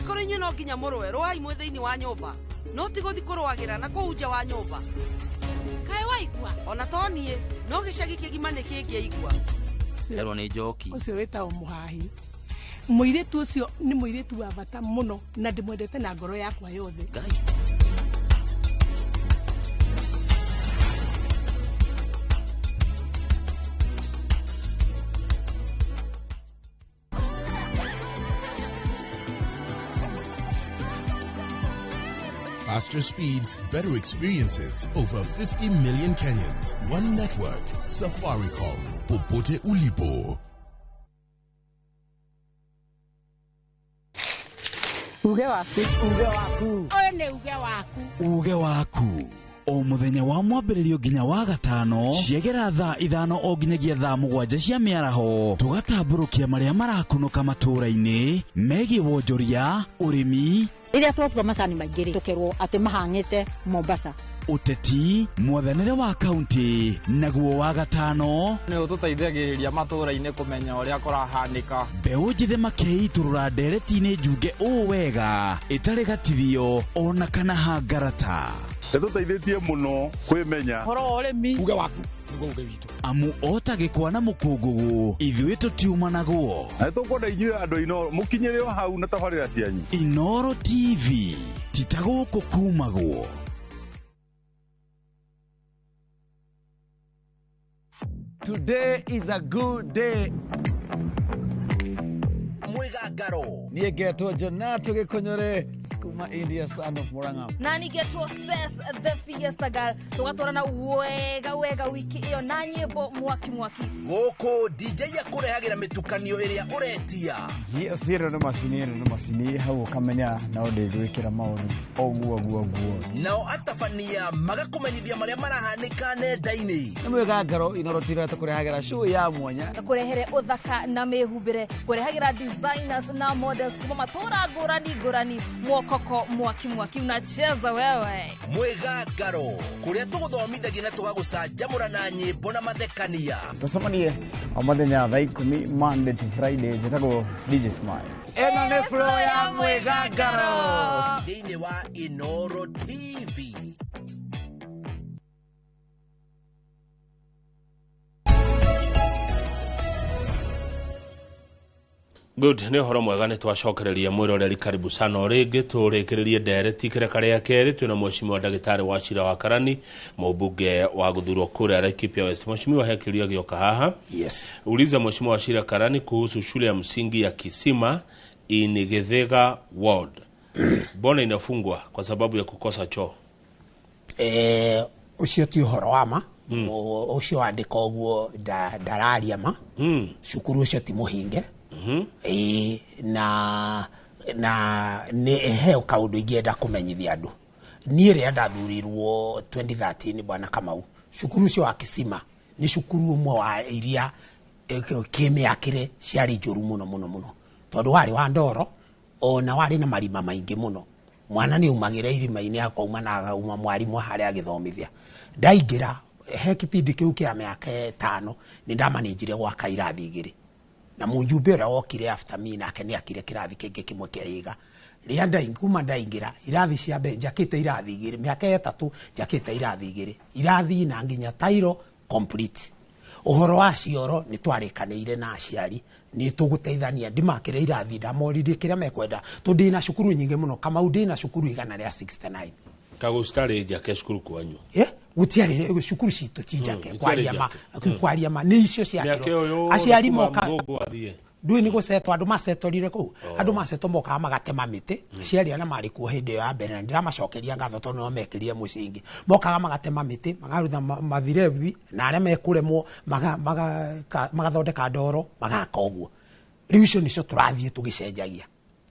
Ikorwo inyuĩ no nginya mũrũe rũai mwĩ thĩinĩ wa nyũmba no ti gũthi kũrũagĩra na kũu nja wa nyũmba. Kaĩ waigua? Ona to niĩ no gĩcagi kĩgima nĩ kĩngĩaigua. Erwo nĩ njoki. Ũcio wĩtagwo mũhahi. Mũirĩtu ũcio nĩ mũirĩtu wa bata mũno na ndĩmwendete na ngoro yakwa yothe. Faster speeds, better experiences. Over 50 million Kenyans. One network. Safaricom. Popote ulipo. Uge waku. Uge waku. Ũyũ nĩ uge waku. Uge waku. O mũthenya wa mwambĩrĩrio nginya wa gatano ciegera thaa 5 o nginyagia thaa 7 cia mĩaraho tũgatambũrũkia marĩa marakunũka matũũra-inĩ megiĩ wonjoria, ũrĩmi, rĩrĩa twatua macani maingĩ rĩ tũkerwo atĩ mahang'ĩte Mombasa, ũteti, mwathanĩre wa kaunti, naguo wa gatano nĩ ũtũteithagĩrĩria matũũra-inĩ kũmenya ũrĩa kũrahanĩka. Mbeũ njĩthĩ makeitũrũra ndereti-inĩ njunge ũũ wega ĩtarĩ gatithio ona kana hangarata. Nĩtũteithĩtie mũno kwĩmenya ũhoro wa ũrĩmi. Uge waku nĩguo uge witũ. Amu ota gĩkwa na mũkũngũgũ ithuĩ tũtiumanagwo. Na nĩtũkwenda inyuĩ andũ Inooro mũkinyĩre o hau na tabarĩra cianyu. Inooro TV ti ta gũkũ kumagwo. Today is a good day. Mwigangaro. Niĩ ngetwo Jonato Gĩkũnyũre kuma India, son of Murang'a. Na nĩngetwo Ses the Fiesta Girl. Tũgatwarana wega wega wiki ĩyo na nyĩmbo mwaki mwaki. Gũkũ DJ akũrehagĩra mĩtukanio ĩrĩa ũretia. Yes, ĩno nĩ macini, ĩno nĩ macini hau ũkamenya no ndĩgwĩkĩra maũndũ oguo guo guo. Nao atabania magakũmenyithia marĩa marahanĩka nenda-inĩ. Nĩ mwĩgangaro Inooro TV tũkũrehagĩra show ya mwanya. Kũrehere ũthaka na mĩhumbĩre, kũrehagĩra designers na models kuma matũũra ngũrani ngũrani, mwokoko mwaki mwaki unacheza wewe. Mwĩgangaro kũrĩa tũgũthomithagia na tũgagũcanjamũra na nyĩmbo na mathekania. Tũcemanie o mũthenya thaa 10 Monday to Friday. Njĩtagwo DJ Smile. Ĩno nĩ flow ya mwĩgangaro thĩinĩ wa Inooro TV. Good, nĩ ũhoro mwega nĩ twacokereria mwĩroreri karibu sana o rĩngĩ tũrĩkĩrĩrie ndereti kĩreka rĩa kerĩ twĩna mheshimiwa ndagĩtarĩ wa Wachira wa Karani mũmbunge wa gũthurwo kũrĩa Laikipia West. Mheshimiwa, he kĩũria gĩoka haha. Yes. Uliza mheshimiwa Wachira Karani kuhusu shule ya msingi ya Kisima in Githega Ward. Mbona inafungwa kwa sababu ya kukosa choo? Ũcio ti ũhoro wa ma. Ũcio wandĩka ũguo ndararia ma. Cukuru ũcio ti mũhinge. Na nĩ he kaũndũ ingĩenda kũmenyithia andũ. Niĩ rĩrĩa ndathurirwo 2013 bwana Kamau, cukuru ũcio wa Kisima nĩ cukuru ũmwe wa iria kĩmĩakĩre ciarĩ njũru mũno mũno mũno, tondũ warĩ wa ndoro ona warĩ na marima maingĩ mũno. Mwana nĩ aumagĩra irima-inĩ akauma na akauma mwarimũ harĩa agĩthomithia. Ndaingĩra he kipindi kĩu kĩa mĩaka 5 nĩ ndamanĩnjire gwaka irathi 2 na mũjumbe ũrĩa wokire after me nake nĩ akire kĩrathi kĩngĩ kĩmwe kĩa iga. Rĩrĩa kuma ndaingĩra irathi cia mbere njakĩte irathi 2 mĩaka 3 njakĩte irathi 2 irathi na nginya tairo complete. Ũhoro wa cioro nĩ twarĩkanĩire na aciari nĩ tũgũteithania ndimakĩre irathi ndamoririe kĩrĩa mekwenda tondũ ndĩna cukuru nyingĩ mũno. Kamau ndĩna cukuru 169. Kagũcitarĩ njake cukuru kwanyu? Gũtiarĩ cukuru citũ ti njake, kwaria ma nĩ icio ciakĩrwo. Aciari moka ndũĩ nĩ gũcetwo, andũ macetorire kũu, andũ macetwo mokaga magatema mĩtĩ. Aciari arĩa marĩ kuo hĩndĩ ĩyo ya mbere na ndĩramacokeria ngatho tondũ nĩo mekĩrire mũcingi, mokaga magatema mĩtĩ makarutha mathirethi na arĩa mekũremwo magathondeka ndoro magaka ũguo. Rĩu icio nĩcio tũrathiĩ tũgĩcenjagia.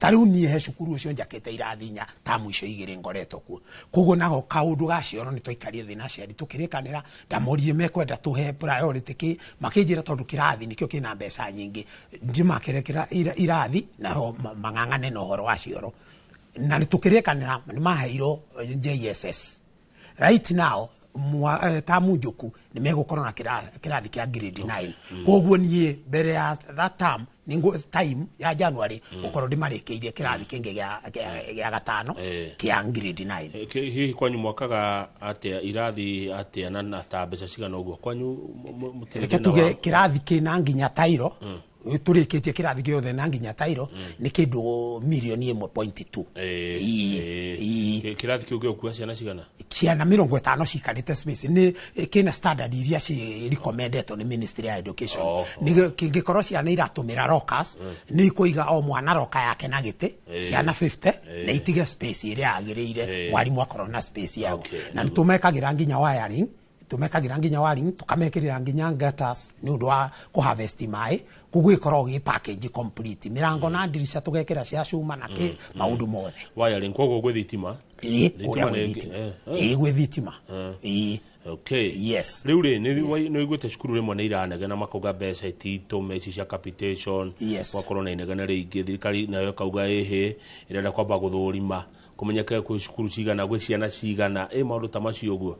Ta rĩu niĩ he cukuru ũcio njakĩte irathi inya tamu icio igĩrĩ ngoretwo kuo. Koguo naho kaũndũ ga cioro nĩ twaikarire thĩ na aciari tũkĩrĩkanĩra, ndamoririe mekwenda tũhe priority kĩ, makĩnjĩra tondũ kĩrathi nĩkĩo kĩna mbeca nyingĩ, ndĩmakĩre irathi naho mang'ang'ane na ũhoro wa cioro. Na nĩ tũkĩrĩkanĩra nĩ maheirwo JSS. Right now tamu njũku nĩ megũkorwo na kĩrathi kĩa grade 9. Koguo niĩ mbere ya that term time ya January gũkorwo ndĩmarĩkĩirie kĩrathi kĩngĩ gĩa gatano kĩa grade 9. Hihi kwanyu mwakaga atĩa irathi atĩa na ta mbeca cigana ũguo kwanyu? Reke tuge kĩrathi kĩna nginya tairo, tũrĩkĩtie kĩrathi gĩothe na nginya tairo nĩ kĩndũ milioni 1.2. Kĩrathi kĩu gĩgũkua ciana cigana? Ciana 50 cikarĩte space. Nĩ kĩna standard iria ci recommendetwo nĩ Ministry ya Education. Kĩngĩkorwo ciana iratũmĩra lockers, nĩ ikũiga o mwana roka yake na gĩtĩ, ciana 50, na itige space ĩrĩa yagĩrĩire, mwarimũ akorwo na space yao. Na nĩtũmekagĩra nginya wiring, tũkamekĩrĩra nginya gutters nĩ ũndũ wa kũharvest maĩ. Koguo ĩkoragwo gĩ package complete, mĩrango na ndirisha tũgekĩra cia cuma na kĩ, maũndũ mothe. Wiring koguo gwĩ thitima? Ĩĩ, kũrĩa gwĩ thitima. Ĩĩ, gwĩ thitima. Ĩĩ. Okay. Yes. Rĩu rĩ, nĩ ũiguĩte cukuru rĩmwe nĩ iranegena makauga mbeca ititũme ici cia capitation, gwakorwo na inegene rĩingĩ, thirikari nayo ĩkauga ĩhĩ ĩrenda kwamba gũthũrima kũmenyeke kwĩ cukuru cigana, gwĩ ciana cigana, maũndũ ta macio ũguo.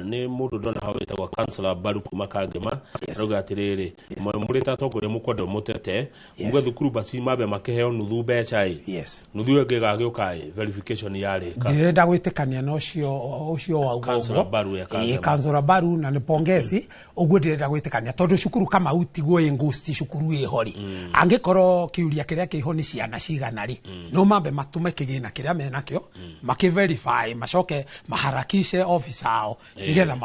Nĩ mũndũ ndona hau wĩtagwo Councillor Baru kuma Kangema, arauga atĩrĩrĩ, mũrĩ ta atongoria mũkwenda mũtete, muge thukuru basi mambe makĩheo nuthu mbeca ĩ, nuthu ĩyo ĩngĩ ĩgagĩũka ĩ, verification yarĩka. Ndĩrenda gwĩtĩkania na ũcio wauga Councillor Baru ya Kangema. Councillor Baru na nĩ pongezi, ũguo ndĩrenda gwĩtĩkania tondũ cukuru Kamau tiguo ĩ ngũsti, cukuru ĩho rĩ, angĩkorwo kĩũria kĩrĩa kĩho nĩ ciana cigana rĩ, no mambe matũme kĩgĩna kĩrĩa menakĩo, makĩverify, macoke maharakishe officer ao nĩgetha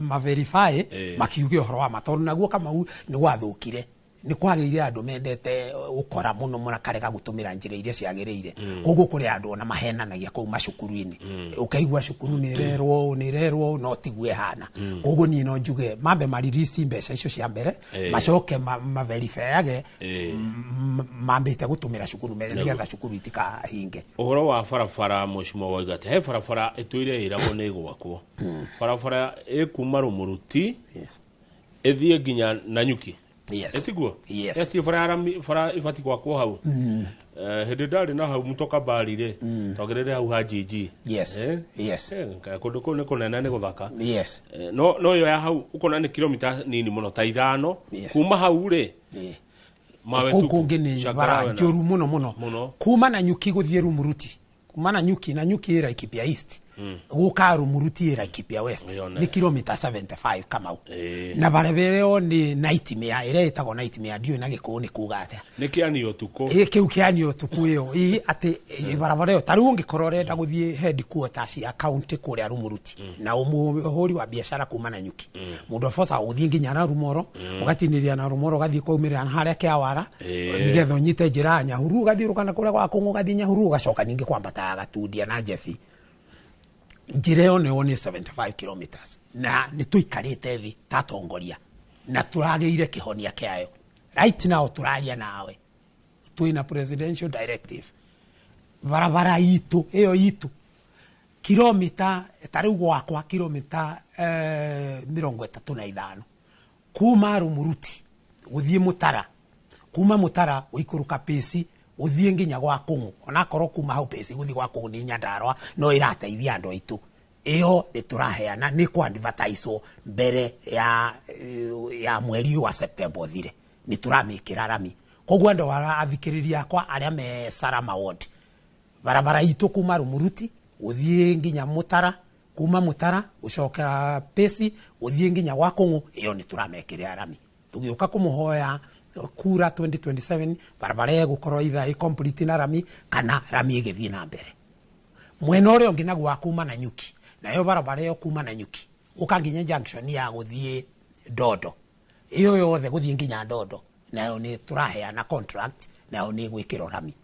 maverify, makiuge ũhoro wa ma, tondũ naguo Kamau nĩ gwathũkire, nĩ kwagĩire andũ mendete ũkora mũno mũno karega gũtũmĩra njĩra iria ciagĩrĩire. Koguo kũrĩ andũ ona mahenanagia kũu macukuru-inĩ, ũkaigua cukuru nĩ ĩrerwo nĩ ĩrerwo no tiguo ĩhana. Koguo niĩ no njuge mambe maririsi mbeca icio cia mbere, macoke maverifyage mambĩte gũtũmĩra cukuru nĩgetha cukuru itikahinge. Ũhoro wa barabara, mheshimiwa Waigate, he barabara ĩtũire ĩragwo nĩ ĩgwakwo, barabara ĩkuma Rũmũruti ĩthiĩ nginya Nanyuki. Etiguo? Yes. Eti bara ibati gwakwo hau. Hĩndĩ ndarĩ na hau mũtoka bari rĩ, twagerere hau ha GG. Yes. Yes. Kũndũ kũu nĩ kũnene nĩ gũthaka. Yes. No ĩyo ya hau ũkona nĩ kilomita nini mũno ta 5. Kuma hau rĩ, kũu kũngĩ nĩ bara njũru mũno mũno. Kuma Nanyuki gũthiĩ Rumuruti, kuma Nanyuki, Nanyuki ĩ Laikipia East, gũka Rumuruti ĩ Laikipia West, nĩ kilomita 75 Kamau. Na barabara ĩyo nĩ nightmare, ĩrĩa ĩtagwo nightmare, ndiũĩ na Gĩkũyũ nĩ kuga atĩa. Nĩ kĩani ũtukũ. Ĩ, kĩu kĩani ũtukũ ĩyo, ĩ, atĩ barabara ĩyo, ta rĩu ũngĩkorwo ũrenda gũthiĩ headquarters cia county kũrĩa Rumuruti, na ũmũhũri wa biacara kuma Nanyuki, mũndũ abocaga gũthiĩ nginya na Rumoro, ũgatinĩria na Rumoro, ũgathiĩ kwaumĩrĩra na harĩa Kĩawara, nĩgetha ũnyite njĩra ya Nyahururu, ũgathiũrũka na kũrĩa gwa Kũng'ũ, ũgathiĩ Nyahururu, ũgacoka ningĩ kwambata Gatundia na Njebi. Njĩra ĩyo nĩyo nĩ 75 kilometers, na nĩ tũikarĩte thĩ ta atongoria na tũragĩire kĩhonia kĩayo. Right now tũraria nawe twĩna presidential directive, barabara itũ ĩyo itũ kilomita ta rĩu gwakwa kilomita 35 kuma Rumuruti gũthiĩ Mũtara, kuma Mũtara gũikũrũka Pĩci gũthiĩ nginya gwa Kũng'ũ, onakorwo kuma hau Pĩci gũthiĩ gwa Kũng'ũ nĩ Nyandarũa, no ĩrateithia andũ aitũ. Ĩyo nĩ tũraheana, nĩ kũ-advertise mbere ya mweri wa September ũthire, nĩ tũramĩkĩra rami. Koguo andũ athikĩrĩria akwa arĩa me Salama Ward, barabara itũ kuma Rumuruti gũthiĩ nginya Mũtara, kuma Mũtara gũcokera Pĩci gũthiĩ nginya gwa Kũng'ũ, ĩyo nĩ tũramekĩrĩra rami. Tũgĩũka kũmũhoya kura 2027, barabara ĩgũkorwo either ĩ complete na rami kana rami ĩgĩthiĩ na mbere. Mwena ũrĩa ũngĩ naguo wa kuma Nanyuki, nayo barabara ĩyo kuma Nanyuki ũka nginya junction ya gũthiĩ Ndondo, ĩyo yothe gũthiĩ nginya Ndondo, nayo nĩ tũraheana contract, nayo nĩ ĩgwĩkĩrwo rami.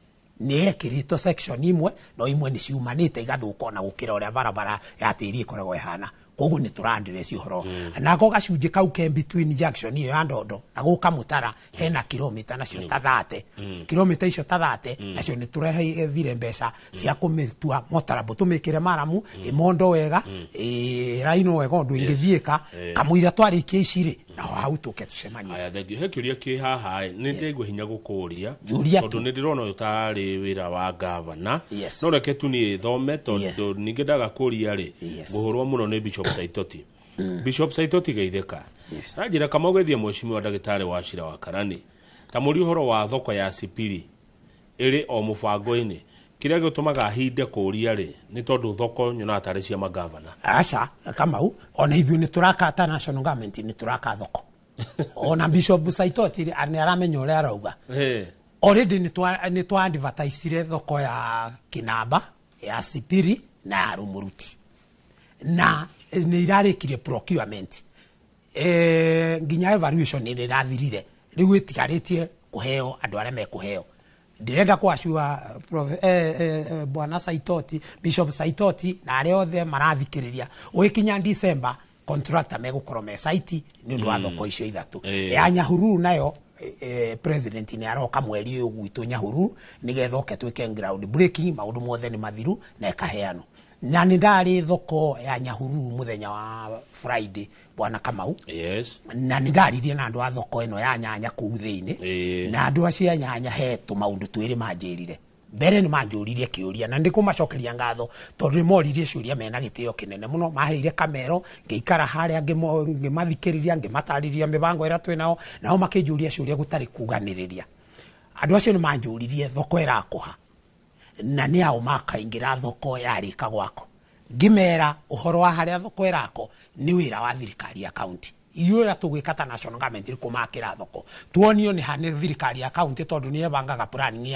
Nĩ ĩkĩrĩtwo section imwe, no imwe nĩ ciumanĩte igathũka ona gũkĩra ũrĩa barabara ya tĩri ĩkoragwo ĩhana. Koguo nĩ tũra-address ũhoro nako gacunjĩ kau ke between junction ĩyo ya Ndondo na gũka Mũtara, hena kilomita nacio ta 30. Kilomita icio ta 30 nacio nĩ tũrehethire mbeca cia kũmĩtua motorable, tũmĩkĩre maramu, ĩmondo wega, ĩrainwo wega ũndũ ĩngĩthiĩka. Kamũira twarĩkia ici rĩ, naho hau tũke tũcemanie. Aya, thank you. He kĩũria kĩ haha ĩ, nĩ ndĩraigua hinya gũkũria Njũria. Tondũ nĩ ndĩrona ũyũ tarĩ wĩra wa gavana. Yes. No reke tu niĩ thome, tondũ ningĩ ndaga kũria rĩ, ngũhũrwo mũno nĩ Bishop Saitoti. Bishop Saitoti Geithĩka aranjĩra, Kamau, geithie mheshimiwa ndagĩtarĩ wa Cira wa Karani, ta mũri ũhoro wa thoko ya Sipiri ĩrĩ o mũbango-inĩ. Kĩrĩa gĩtũmaga hinde kũria rĩ, nĩ tondũ thoko nyonaga tarĩ cia magavana. Aca, Kamau, ona ithuĩ nĩ tũraka ta national government, nĩ tũraka thoko. Ona Bishop Saitoti nĩ aramenya ũrĩa arauga. Already nĩ twa advertisire thoko ya Kinamba, ya Sipiri na ya Rumuruti, na nĩ irarĩkirie procurement, nginya evaluation nĩ ĩrathirire. Rĩu ĩtigarĩtie kũheo andũ arĩa mekũheo. Ndĩrenda kwacua bwana Saitoti, Bishop Saitoti, na arĩa othe marathikĩrĩria, ũgĩkinya December contractor megũkorwo me site nĩ ũndũ wa thoko icio ithatũ. Ya Nyahururu nayo, president nĩ aroka mweri ũyũ gwitũ Nyahururu nĩgetha oke twĩke ground breaking, maũndũ mothe nĩ mathiru na ĩkaheanwo. Na nĩ ndarĩ thoko ya Nyahururu mũthenya wa Friday, bwana Kamau, na nĩ ndaririe na andũ a thoko ĩno ya nyanya kũu thĩinĩ. Na andũ acio a nyanya he tũmaũndũ twĩrĩ manjĩrire. Mbere nĩ manjũririe kĩũria, na nĩ kũmacokeria ngatho tondũ nĩ moririe ciũria mena gĩtĩo kĩnene mũno. Maheire kamero ngĩikara harĩa, ngĩmathikĩrĩria, ngĩmatarĩria mĩbango ĩrĩa twĩ nao, nao makĩnjũria ciũria gũtarĩ kuganĩrĩria. Andũ acio nĩ manjũririe thoko ĩrakũha na nĩ ao makaingĩra thoko yarĩka gwako. Ngĩmera ũhoro wa harĩa thoko ĩrako nĩ wĩra wa thirikari ya kaunti. Ithuĩ ũrĩa tũgwĩka ta national government nĩ kũmakĩra thoko, tuonio nĩ ha nĩ thirikari ya kaunti, tondũ nĩ ĩbangaga planning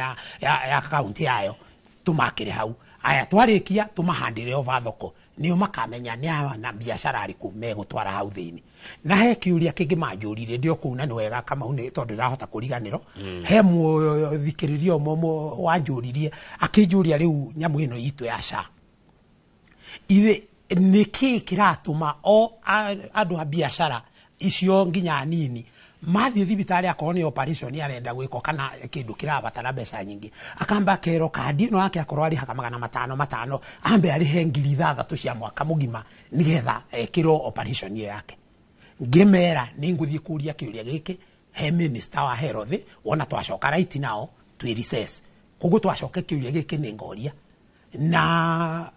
ya kaunti yayo. Tũmakĩre hau, aya twarĩkia tũmahandĩre over thoko, nĩo makamenya nĩ aya na biacara arĩkũ megũtwara hau thĩinĩ. Na he kĩũria kĩngĩ manjũririe ndĩ o kũu, na nĩ wega, Kamau, nĩ tondũ ndĩrahota kũriganĩrwo. He mũthikĩrĩria ũmwe wanjũririe, akĩnjũria, rĩu nyamũ ĩno itũ ya SHA ithe nĩkĩ kĩratũma o andũ a biacara icio nginya nini mathiĩ thibitarĩ, akorwo nĩ operation arenda gwĩkwo kana kĩndũ kĩrabatara mbeca nyingĩ, akamba akerwo kandi ĩno yake akorwo arĩhaga 500 500, ambe arĩhe 6,000 cia mwaka mũgima nĩgetha ekĩrwo operation ĩyo yake. Ngĩmera nĩ ngũthiĩ kũria kĩũria gĩkĩ he minister wa health wona twacoka. Right now twĩ recess, koguo twacoka kĩũria gĩkĩ nĩ ngoria na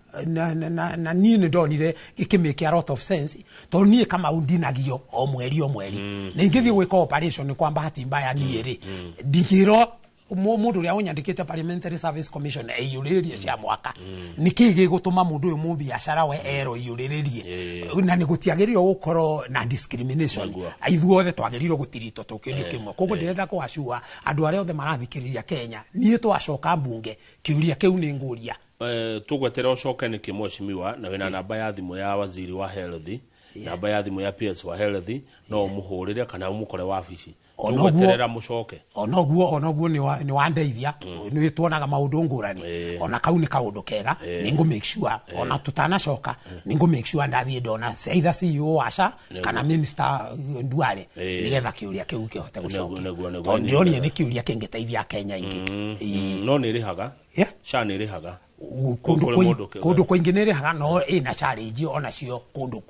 niĩ nĩ ndonire gĩkĩ make a lot of sense, tondũ niĩ Kamau ndinagio o mweri o mweri, na ingĩthiĩ gwĩka operation kwa bahati mbaya niĩ rĩ, ndingĩrwo mũndũ ũrĩa ũnyandĩkĩte Parliamentary Service Commission aiyũrĩrĩrie cia mwaka. Nĩ kĩĩ gĩgũtũma mũndũ ũyũ mũbiacara we erwo iyũrĩrĩrie? Na nĩ gũtiagĩrĩirwo gũkorwo na discrimination. Ithuothe twagĩrĩirwo gũtiritwo tũ kĩndũ kĩmwe. Koguo ndĩrenda kũacua andũ arĩa othe marathikĩrĩria Kenya, niĩ twacoka mbunge kĩũria kĩu nĩ ngũria. Tũgweterera ũcoke nĩkĩ, mheshimiwa, na wĩna namba ya thimũ ya waziri wa health, namba ya thimũ ya PS wa health, no ũmũhũrĩre kana ũmũkore wabici. Tũgweterera mũcoke. Onoguo nĩ wandeithia, nĩ tuonaga maũndũ ngũrani. Ona kau nĩ kaũndũ kega. Nĩ ngũ make sure ona tutanacoka nĩ ngũ make sure ndathiĩ ndona either CEO wa SHA kana minister Duale, nĩgetha kĩũria kĩu kĩhote gũcokio, tondũ ndĩronire nĩ kĩũria kĩngĩteithia Kenya aingĩ. No nĩ ĩrĩhaga? SHA nĩ ĩrĩhaga? Kũndũ Kũrĩ mũndũ kũndũ kũingĩ nĩ ĩrĩhaga, no ĩna challenge onacio. Kũndũ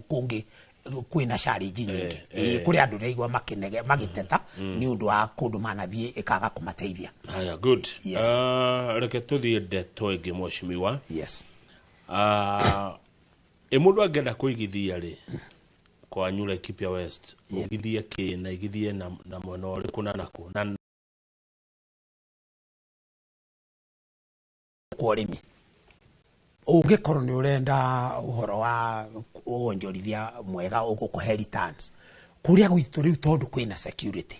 kũngĩ kwĩna challenge nyingĩ. Kũrĩ andũ ndaigua makĩnege magĩteta nĩ ũndũ wa kũndũ manathiĩ ĩkaga kũmateithia. Haya, good. Yes. Reke tũthiĩ ndeto ĩngĩ, mheshimiwa. Yes. Ĩ mũndũ angĩenda kũigithia rĩ, kwanyu Laikipia West, ũigithie kĩ na igithie na mwena ũrĩkũ na nakũ na Kwa ũrĩmi, ũngĩkorwo nĩ ũrenda ũhoro wa wonjorithia mwega ũgũkũhe returns kũrĩa gwitũ rĩu, tondũ kwĩna security.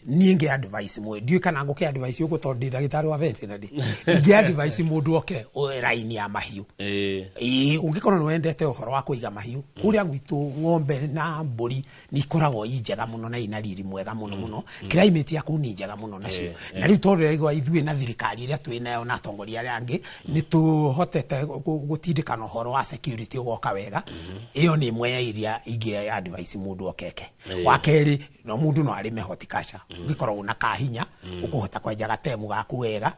Niĩ ngĩ advice mwe ndiũĩ kana ngũkĩ advice ũguo tondũ ndĩ ndagĩtarĩ wa veterinary, ingĩ advice mũndũ oke raini ya mahiũ. Ĩĩ, ũngĩkorwo nĩ wendete ũhoro wa kũiga mahiũ, kũrĩa gwitũ ng'ombe na mbũri nĩ ikoragwo i njega mũno na ina riri mwega mũno mũno. Climate ya kũu nĩ njega mũno nacio. Na rĩu tondũ ndĩraigua ithuĩ na thirikari ĩrĩa twĩ nayo na atongoria arĩa angĩ nĩ tũhotete gũtindĩkana ũhoro wa security ũgoka wega, ĩyo nĩ ĩmwe ya iria ingĩ advice mũndũ okeke. Wa kerĩ, no mũndũ no arĩme horticulture. Ũngĩkorwo na kahinya, ũkũhota kwenja gatemu gaku wega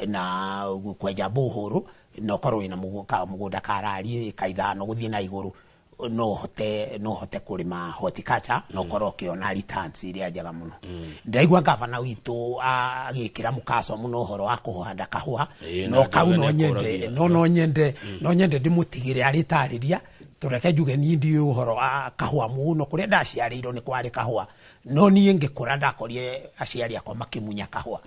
na kwenja borehole, na ũkorwo wĩna mũgũnda karari ĩka 5 gũthiĩ na igũrũ, no ũhote kũrĩma horticulture na ũkorwo ũkĩona returns iria njega mũno. Ndaigua gavana witũ agĩkĩra mũkaco mũno ũhoro wa kũhanda kahũa. No na kau ngiuga no nyende nĩakũragia. no nyende ndĩmũtigĩre arĩtarĩria. Tũreke njuge niĩ ndiũĩ ũhoro wa kahũa mũno, kũrĩa ndaciarĩirwo nĩ kwarĩ kahũa, no niĩ ngĩkũra ndakorire aciari akwa makĩmunya kahũa.